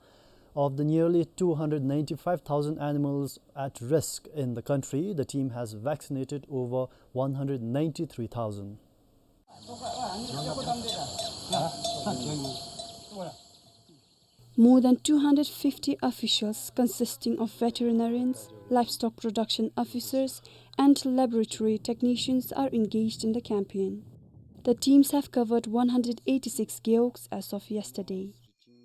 Of the nearly two hundred ninety-five thousand animals at risk in the country, the team has vaccinated over one hundred ninety-three thousand. More than two hundred fifty officials, consisting of veterinarians, livestock production officers, and laboratory technicians, are engaged in the campaign. The teams have covered one hundred eighty-six gewogs as of yesterday.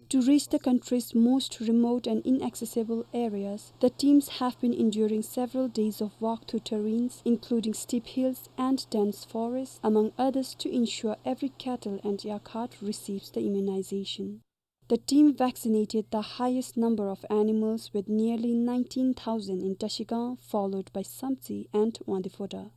To reach the country's most remote and inaccessible areas, the teams have been enduring several days of walk through terrains, including steep hills and dense forests, among others, to ensure every cattle and yak herd receives the immunization. The team vaccinated the highest number of animals, with nearly nineteen thousand in Trashigang, followed by Samtse and Wangdue Phodrang.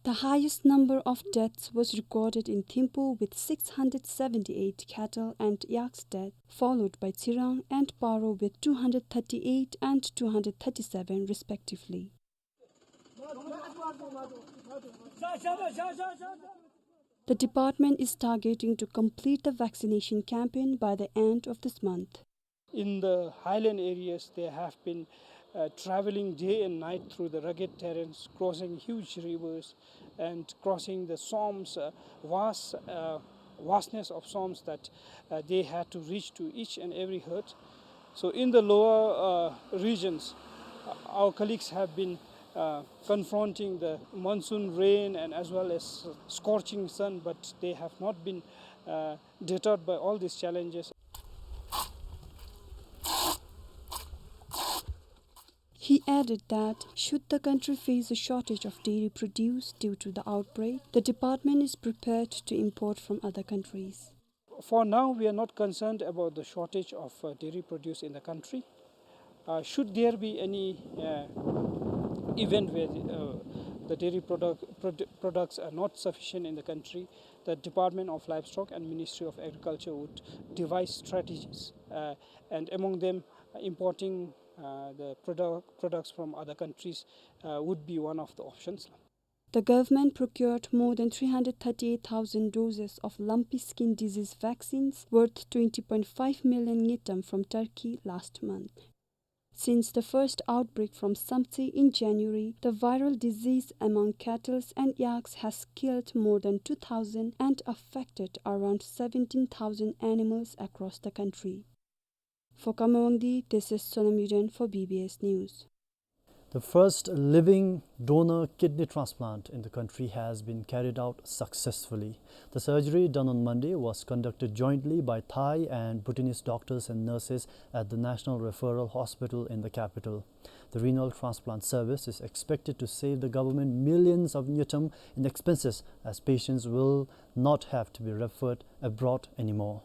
The highest number of deaths was recorded in Thimphu, with six hundred seventy-eight cattle and yaks dead, followed by Tsirang and Paro with two hundred thirty-eight and two hundred thirty-seven respectively. The department is targeting to complete the vaccination campaign by the end of this month. In the highland areas, they have been, uh, traveling day and night through the rugged terrains, crossing huge rivers and crossing the swamps, uh, vast, uh, vastness of swamps that, uh, they had to reach to each and every herd. So in the lower, uh, regions, uh, our colleagues have been, uh, confronting the monsoon rain and as well as scorching sun, but they have not been, uh, deterred by all these challenges. He added that should the country face a shortage of dairy produce due to the outbreak, the department is prepared to import from other countries. For now, we are not concerned about the shortage of, uh, dairy produce in the country. Uh, should there be any, uh, event where, uh, the dairy product, produ-, products are not sufficient in the country, the Department of Livestock and Ministry of Agriculture would devise strategies, uh, and among them, uh, importing, uh, the produ-, products from other countries, uh, would be one of the options. The government procured more than three hundred thirty-eight thousand doses of lumpy skin disease vaccines worth twenty point five million ngultrum from Turkey last month. Since the first outbreak from Samtse in January, the viral disease among cattle and yaks has killed more than two thousand and affected around seventeen thousand animals across the country. For Khamrangdi, this is Sonam Yuden for B B S News. The first living donor kidney transplant in the country has been carried out successfully. The surgery, done on Monday, was conducted jointly by Thai and Bhutanese doctors and nurses at the National Referral Hospital in the capital. The renal transplant service is expected to save the government millions of ngultrum in expenses, as patients will not have to be referred abroad anymore.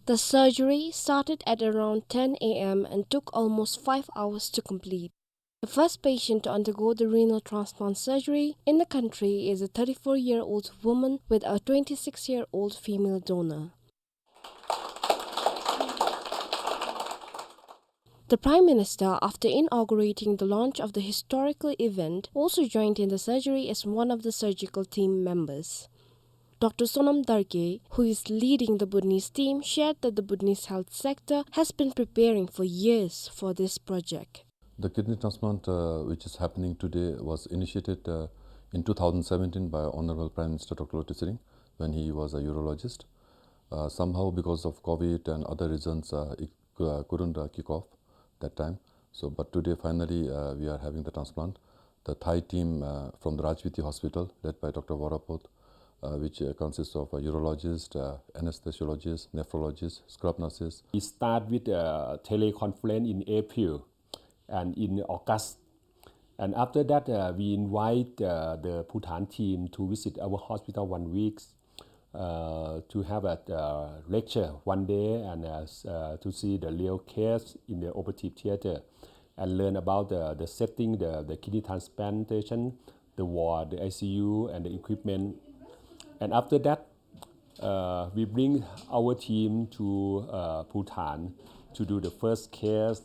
The surgery started at around ten A M and took almost five hours to complete. The first patient to undergo the renal transplant surgery in the country is a thirty-four-year-old woman with a twenty-six-year-old female donor. The Prime Minister, after inaugurating the launch of the historical event, also joined in the surgery as one of the surgical team members. Doctor Sonam Dargay, who is leading the Bhutanese team, shared that the Bhutanese health sector has been preparing for years for this project. The kidney transplant, uh, which is happening today, was initiated, uh, in two thousand seventeen by Honorable Prime Minister Doctor Lotay Tshering when he was a urologist. Uh, somehow, because of COVID and other reasons, uh, it, uh, couldn't, uh, kick off that time. So, but today, finally, uh, we are having the transplant. The Thai team, uh, from the Rajviti Hospital, led by Doctor Worapot, uh, which, uh, consists of a urologist, uh, anesthesiologist, nephrologist, scrub nurses. We start with, uh, teleconference in April, and in August, And after that, uh, we invite, uh, the Bhutan team to visit our hospital one week, uh, to have a, uh, lecture one day and, uh, s-, uh, to see the real case in the operative theater and learn about the, the setting, the, the kidney transplantation, the ward, the I C U, and the equipment. And after that, uh, we bring our team to, uh, Bhutan to do the first case.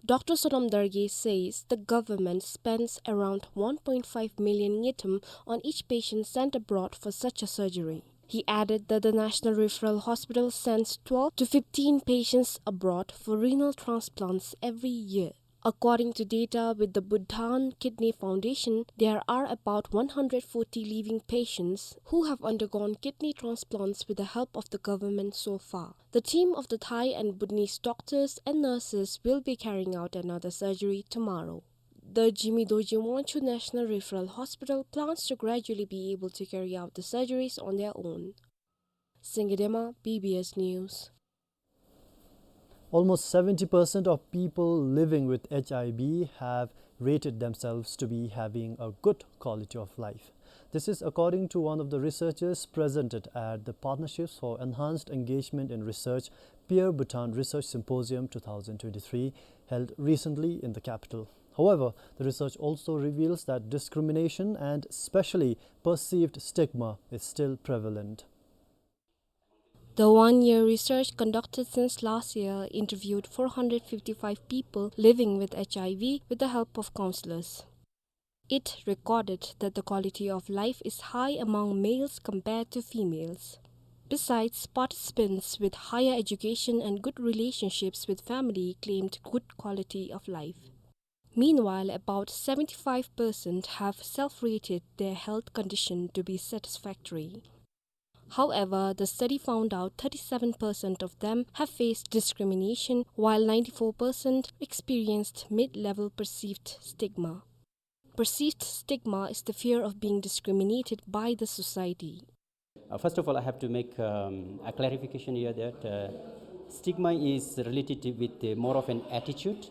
Doctor Sonam Dargay says the government spends around one point five million ngultrum on each patient sent abroad for such a surgery. He added that the National Referral Hospital sends twelve to fifteen patients abroad for renal transplants every year. According to data with the Bhutan Kidney Foundation, there are about one hundred forty living patients who have undergone kidney transplants with the help of the government so far. The team of the Thai and Bhutanese doctors and nurses will be carrying out another surgery tomorrow. The Jigme Dorji Wangchuk National Referral Hospital plans to gradually be able to carry out the surgeries on their own. Singye Dema, B B S News. Almost seventy percent of people living with H I V have rated themselves to be having a good quality of life. This is according to one of the researchers presented at the Partnerships for Enhanced Engagement in Research Peer Bhutan Research Symposium two thousand twenty-three, held recently in the capital. However, the research also reveals that discrimination and especially perceived stigma is still prevalent. The one-year research conducted since last year interviewed four hundred fifty-five people living with H I V with the help of counselors. It recorded that the quality of life is high among males compared to females. Besides, participants with higher education and good relationships with family claimed good quality of life. Meanwhile, about seventy-five percent have self-rated their health condition to be satisfactory. However, the study found out thirty-seven percent of them have faced discrimination, while ninety-four percent experienced mid-level perceived stigma. Perceived stigma is the fear of being discriminated by the society. Uh, first of all, I have to make, um, a clarification here that, uh, stigma is related to, with, uh, more of an attitude,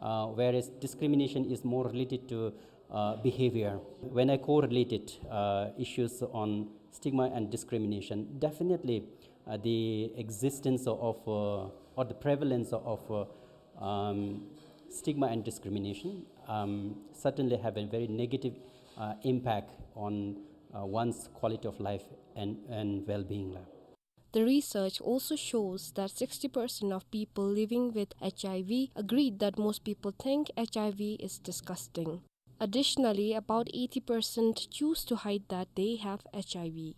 uh, whereas discrimination is more related to, uh, behavior. When I correlated, uh, issues on stigma and discrimination, definitely, uh, the existence of, uh, or the prevalence of, uh, um, stigma and discrimination, um, certainly have a very negative, uh, impact on, uh, one's quality of life and, and well-being. The research also shows that sixty percent of people living with H I V agreed that most people think H I V is disgusting. Additionally, about eighty percent choose to hide that they have H I V.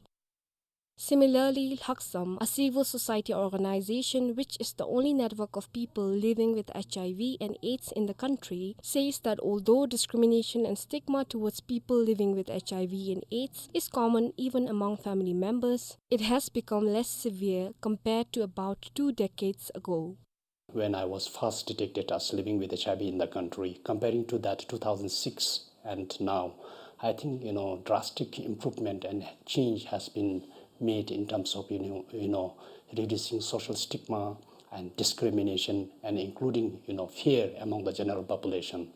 Similarly, Lhaksam, a civil society organization which is the only network of people living with H I V and AIDS in the country, says that although discrimination and stigma towards people living with H I V and AIDS is common even among family members, it has become less severe compared to about two decades ago. When I was first detected as living with H I V in the country, comparing to that two thousand six and now, I think, you know, drastic improvement and change has been made in terms of, you know, you know, reducing social stigma and discrimination and including, you know, fear among the general population.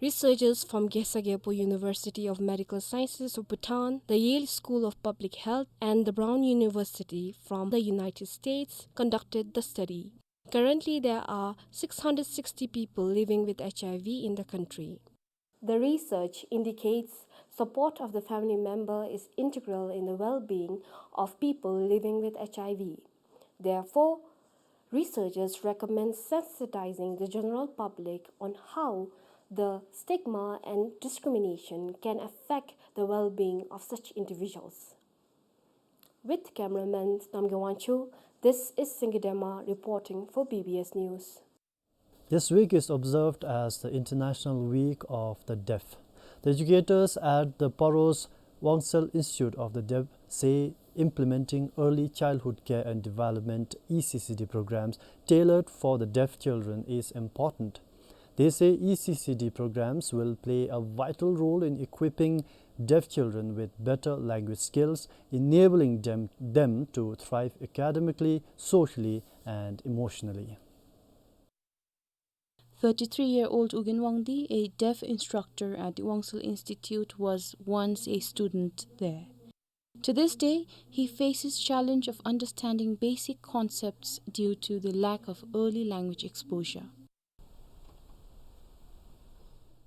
Researchers from Khesar Gyalpo University of Medical Sciences of Bhutan, the Yale School of Public Health, and the Brown University from the United States conducted the study. Currently, there are six hundred sixty people living with H I V in the country. The research indicates support of the family member is integral in the well-being of people living with H I V. Therefore, researchers recommend sensitizing the general public on how the stigma and discrimination can affect the well-being of such individuals. With cameraman Namgay Wangchuk, this is Singye Dema reporting for B B S News. This week is observed as the International Week of the Deaf. The educators at the Paro's Wangsel Institute of the Deaf say implementing early childhood care and development, E C C D, programs tailored for the deaf children is important. They say E C C D programs will play a vital role in equipping deaf children with better language skills, enabling them, them to thrive academically, socially, and emotionally. Thirty-three-year-old U Gin Wangdi, a deaf instructor at the Wangsal Institute, was once a student there. To this day, he faces challenge of understanding basic concepts due to the lack of early language exposure.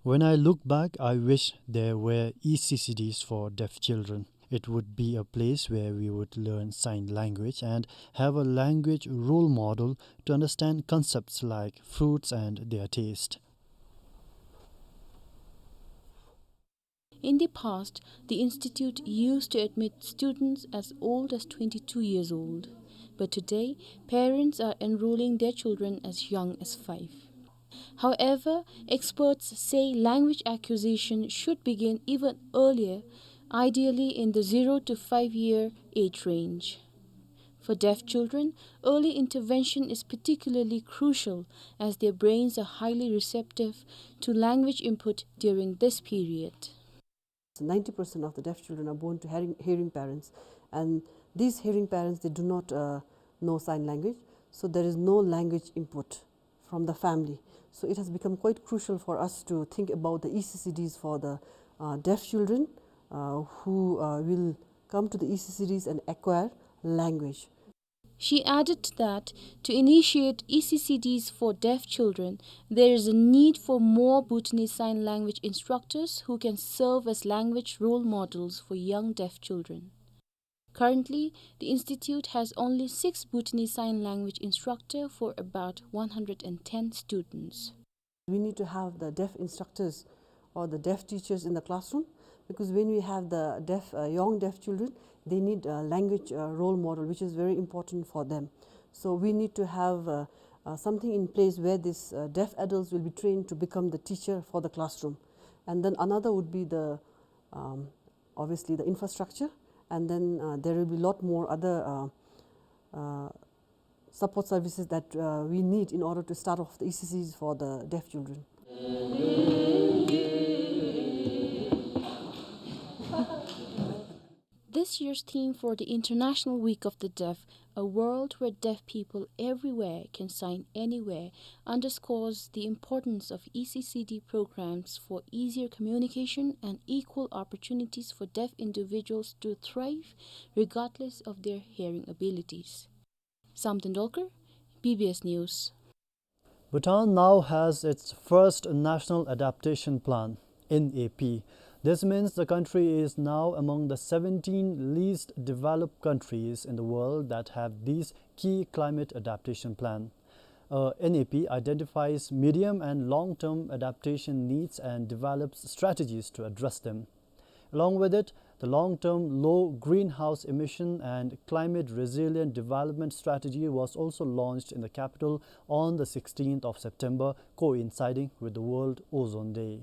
When I look back, I wish there were E C C Ds for deaf children. It would be a place where we would learn sign language and have a language role model to understand concepts like fruits and their taste. In the past, the institute used to admit students as old as twenty-two years old, but today, parents are enrolling their children as young as five. However, experts say language acquisition should begin even earlier, ideally in the zero to five year age range. For deaf children, early intervention is particularly crucial as their brains are highly receptive to language input during this period. Ninety percent of the deaf children are born to hearing, hearing parents, and these hearing parents, they do not, uh, know sign language, so there is no language input from the family. So it has become quite crucial for us to think about the E C C Ds for the, uh, deaf children, uh, who, uh, will come to the E C C Ds and acquire language. She added that to initiate E C C Ds for deaf children, there is a need for more Bhutanese Sign Language instructors who can serve as language role models for young deaf children. Currently, the institute has only six Bhutanese Sign Language instructor for about one hundred and ten students. We need to have the deaf instructors or the deaf teachers in the classroom, because when we have the deaf, uh, young deaf children, they need a language, uh, role model, which is very important for them. So we need to have, uh, uh, something in place where these, uh, deaf adults will be trained to become the teacher for the classroom. And then another would be the, um, obviously the infrastructure, and then, uh, there will be a lot more other, uh, uh, support services that, uh, we need in order to start off the E C Cs for the deaf children. This year's theme for the International Week of the Deaf, "A world where deaf people everywhere can sign anywhere," underscores the importance of E C C D programs for easier communication and equal opportunities for deaf individuals to thrive regardless of their hearing abilities. Sam Tendolkar, B B S News. Bhutan now has its first National Adaptation Plan, N A P. This means the country is now among the seventeen least developed countries in the world that have these key climate adaptation plan. Uh, N A P identifies medium and long-term adaptation needs and develops strategies to address them. Along with it, the long-term low greenhouse emission and climate resilient development strategy was also launched in the capital on the sixteenth of September, coinciding with the World Ozone Day.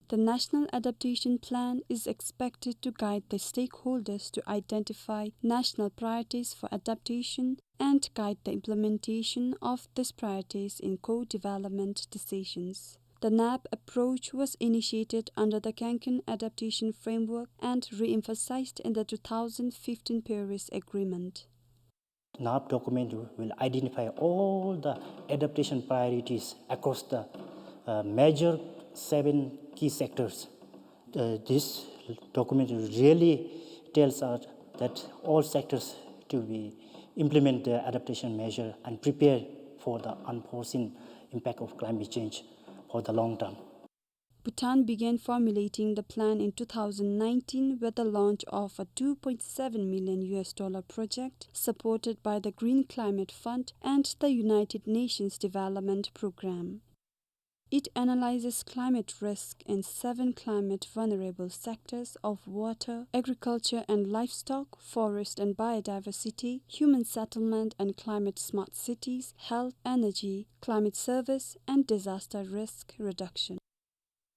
The National Adaptation Plan is expected to guide the stakeholders to identify national priorities for adaptation and guide the implementation of these priorities in co-development decisions. The N A P approach was initiated under the Kanken Adaptation Framework and re-emphasized in the two thousand fifteen Paris Agreement. N A P document will identify all the adaptation priorities across the, uh, major seven key sectors. Uh, this document really tells us that all sectors to be implement the adaptation measure and prepare for the unforeseen impact of climate change for the long term. Bhutan began formulating the plan in two thousand nineteen with the launch of a two point seven million U S dollar project supported by the Green Climate Fund and the United Nations Development Programme. It analyzes climate risk in seven climate vulnerable sectors of water, agriculture and livestock, forest and biodiversity, human settlement and climate smart cities, health, energy, climate service, and disaster risk reduction.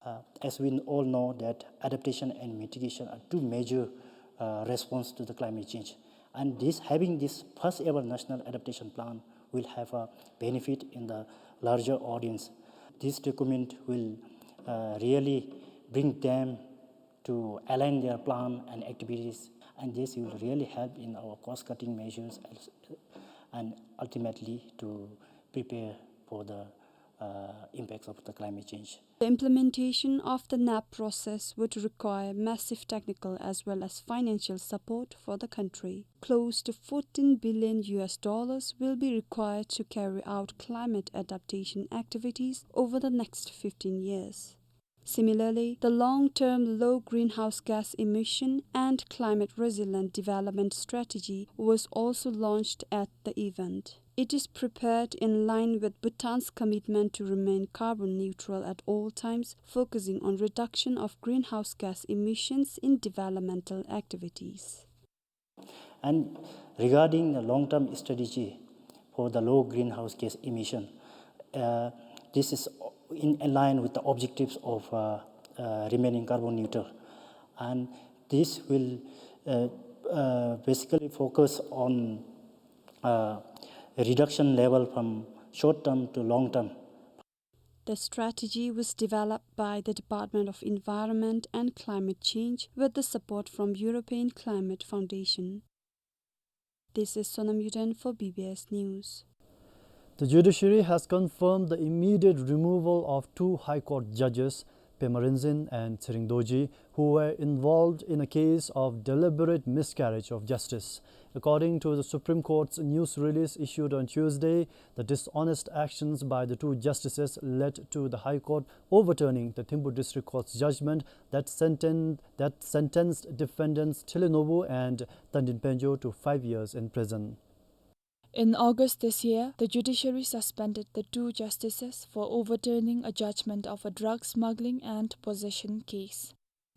Uh, as we all know that adaptation and mitigation are two major, uh, response to the climate change. And this, having this first ever national adaptation plan will have a benefit in the larger audience. This document will, uh, really bring them to align their plan and activities, and this will really help in our cost-cutting measures and, and ultimately to prepare for the, uh, impacts of the climate change. The implementation of the nap process would require massive technical as well as financial support for the country. Close to fourteen billion U S dollars will be required to carry out climate adaptation activities over the next fifteen years. Similarly, the long-term low greenhouse gas emission and climate resilient development strategy was also launched at the event. It is prepared in line with Bhutan's commitment to remain carbon neutral at all times, focusing on reduction of greenhouse gas emissions in developmental activities. And regarding the long-term strategy for the low greenhouse gas emission, uh, this is in line with the objectives of, uh, uh, remaining carbon neutral. And this will, uh, uh, basically focus on, uh, reduction level from short term to long term. The strategy was developed by the Department of Environment and Climate Change with the support from European Climate Foundation. This is Sonam Yuden for B B S News. The judiciary has confirmed the immediate removal of two High Court judges, Pema Rinzin and Tshering Dorji, who were involved in a case of deliberate miscarriage of justice. According to the Supreme Court's news release issued on Tuesday, the dishonest actions by the two justices led to the High Court overturning the Thimphu District Court's judgment that senten-, that sentenced defendants Thile Norbu and Tandin Penjo to five years in prison. In August this year, the judiciary suspended the two justices for overturning a judgment of a drug smuggling and possession case.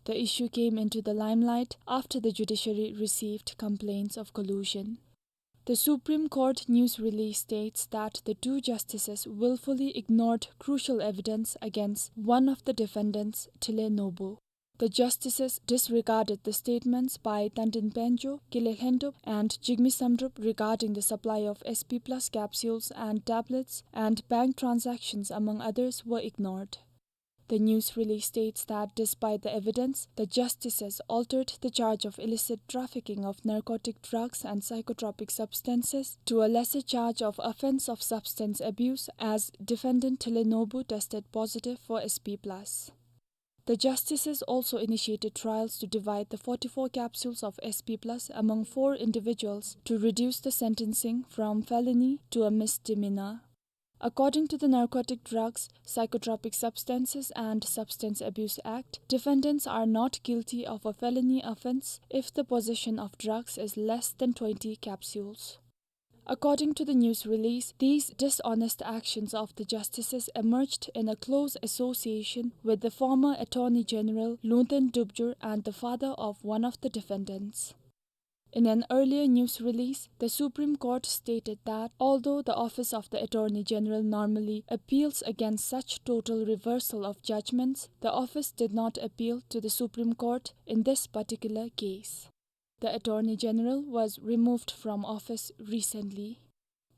The issue came into the limelight after the judiciary received complaints of collusion. The Supreme Court news release states that the two justices willfully ignored crucial evidence against one of the defendants, Thile Norbu. The justices disregarded the statements by Tandin Penjo, Kile Lhendup, and Jigme Samdrup regarding the supply of S P plus capsules and tablets, and bank transactions, among others, were ignored. The news release states that despite the evidence, the justices altered the charge of illicit trafficking of narcotic drugs and psychotropic substances to a lesser charge of offense of substance abuse, as defendant Thile Norbu tested positive for S P plus. The justices also initiated trials to divide the forty-four capsules of S P plus among four individuals to reduce the sentencing from felony to a misdemeanor. According to the Narcotic Drugs, Psychotropic Substances and Substance Abuse Act, defendants are not guilty of a felony offense if the possession of drugs is less than twenty capsules. According to the news release, these dishonest actions of the justices emerged in a close association with the former Attorney General Lungten Dubjur and the father of one of the defendants. In an earlier news release, the Supreme Court stated that although the Office of the Attorney General normally appeals against such total reversal of judgments, the office did not appeal to the Supreme Court in this particular case. The Attorney General was removed from office recently.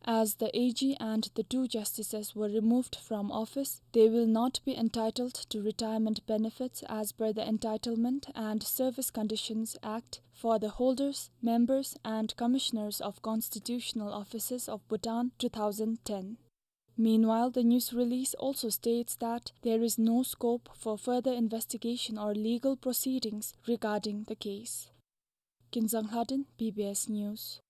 As the A G and the two justices were removed from office, they will not be entitled to retirement benefits as per the Entitlement and Service Conditions Act for the holders, members, and commissioners of constitutional offices of Bhutan, two thousand ten. Meanwhile, the news release also states that there is no scope for further investigation or legal proceedings regarding the case. Kinzang Lhaden, B B S News.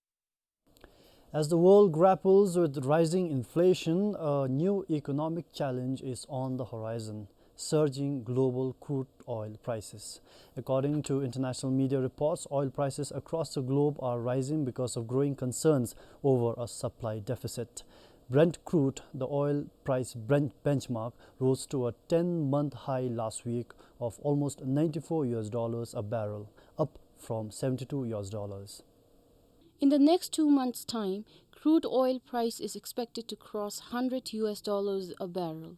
As the world grapples with rising inflation, a new economic challenge is on the horizon: surging global crude oil prices. According to international media reports, oil prices across the globe are rising because of growing concerns over a supply deficit. Brent crude, the oil price Brent benchmark, rose to a ten-month high last week of almost ninety-four U S dollars a barrel, up from seventy-two U S dollars. In the next two months' time, crude oil price is expected to cross hundred U S dollars a barrel.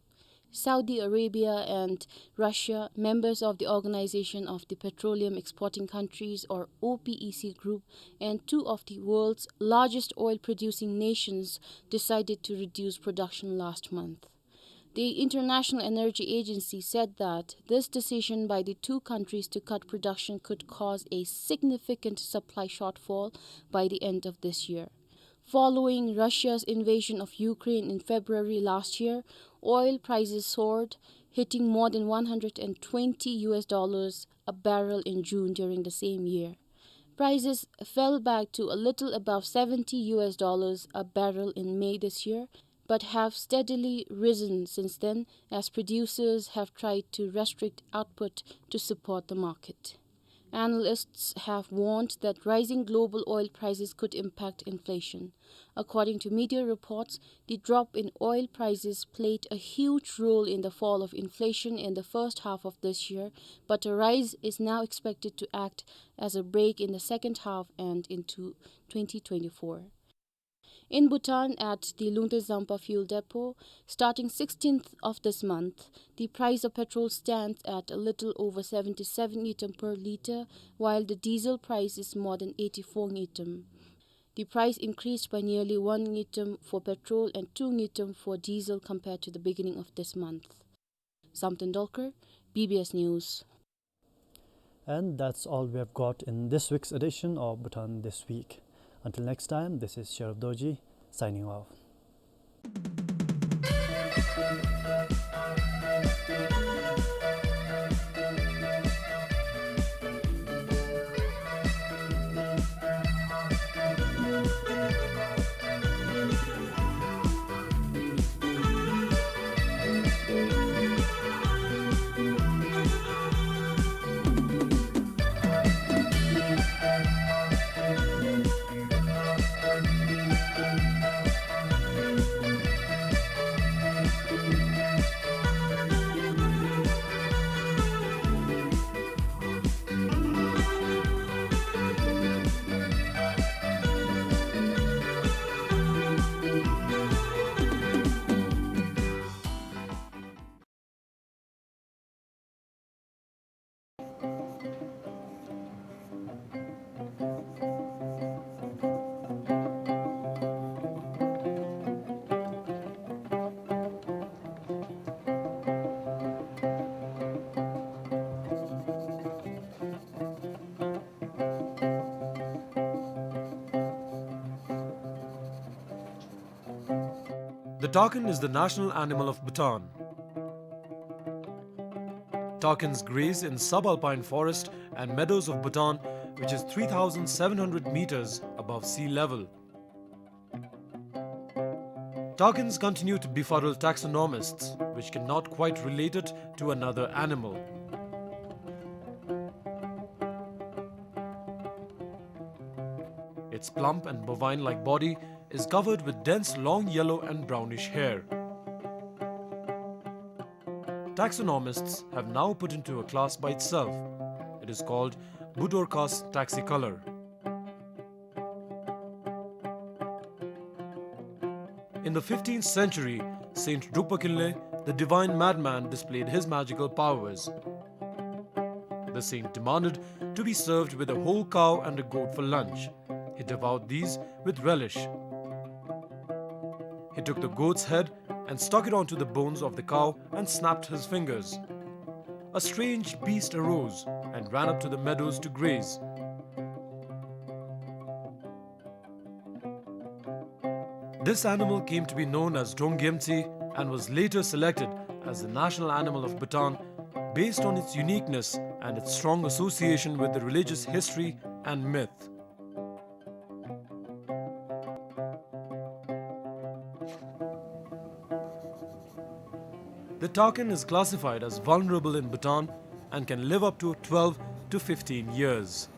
Saudi Arabia and Russia, members of the Organization of the Petroleum Exporting Countries, or O P E C group, and two of the world's largest oil-producing nations, decided to reduce production last month. The International Energy Agency said that this decision by the two countries to cut production could cause a significant supply shortfall by the end of this year. Following Russia's invasion of Ukraine in February last year, oil prices soared, hitting more than one hundred and twenty U S dollars a barrel in June during the same year. Prices fell back to a little above seventy U S dollars a barrel in May this year, but have steadily risen since then as producers have tried to restrict output to support the market. Analysts have warned that rising global oil prices could impact inflation. According to media reports, the drop in oil prices played a huge role in the fall of inflation in the first half of this year, but a rise is now expected to act as a brake in the second half and into twenty twenty-four. In Bhutan, at the Lungten Zampa fuel depot, starting sixteenth of this month, the price of petrol stands at a little over seventy-seven ngultrum per liter, while the diesel price is more than eighty-four ngultrum. The price increased by nearly one ngultrum for petrol and two ngultrum for diesel compared to the beginning of this month. Samten Dolkar, B B S News. And that's all we have got in this week's edition of Bhutan This Week. Until next time, this is Sherif Dorji signing off. The takin is the national animal of Bhutan. Takins graze in subalpine forest and meadows of Bhutan, which is three thousand seven hundred meters above sea level. Takins continue to befuddle taxonomists, which cannot quite relate it to another animal. Its plump and bovine-like body is covered with dense long yellow and brownish hair. Taxonomists have now put into a class by itself. It is called Budorcas taxicolor. In the fifteenth century, Saint Drukpa Kinley, the divine madman, displayed his magical powers. The saint demanded to be served with a whole cow and a goat for lunch. He devoured these with relish. He took the goat's head and stuck it onto the bones of the cow and snapped his fingers. A strange beast arose and ran up to the meadows to graze. This animal came to be known as Donggyemtsi and was later selected as the national animal of Bhutan based on its uniqueness and its strong association with the religious history and myth. The takin is classified as vulnerable in Bhutan and can live up to twelve to fifteen years.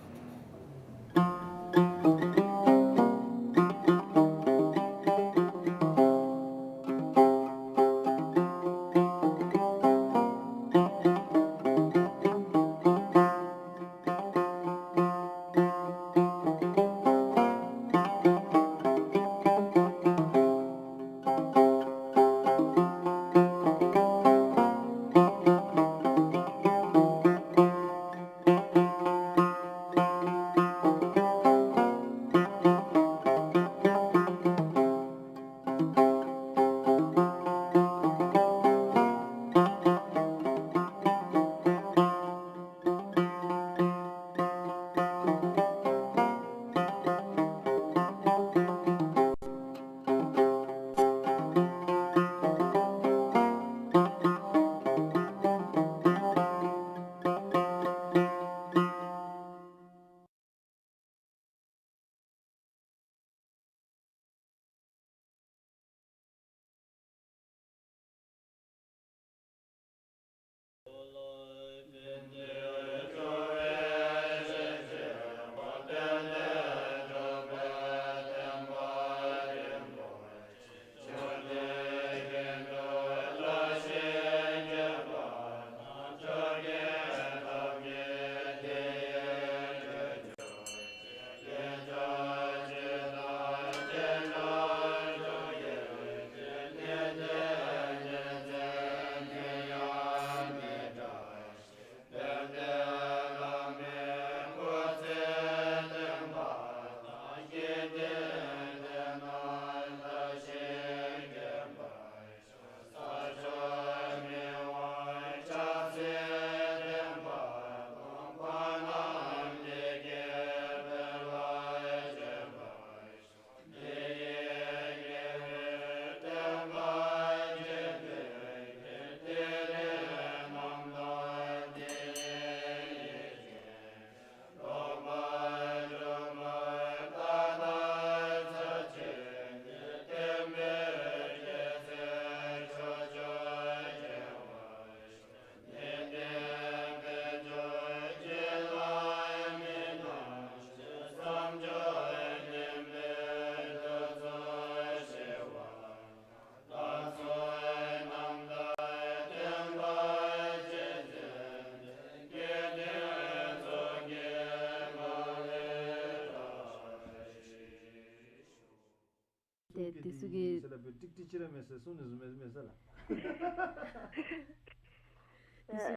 ཚུ་གི་ཟེར་ལགས། སྦེ་ཀྲིག་ཀྲི་ཅིག་ར་མེད་ཟེར་གསུངས་ནི་བཟུམ་མས་མས་ཟེར་ལགས།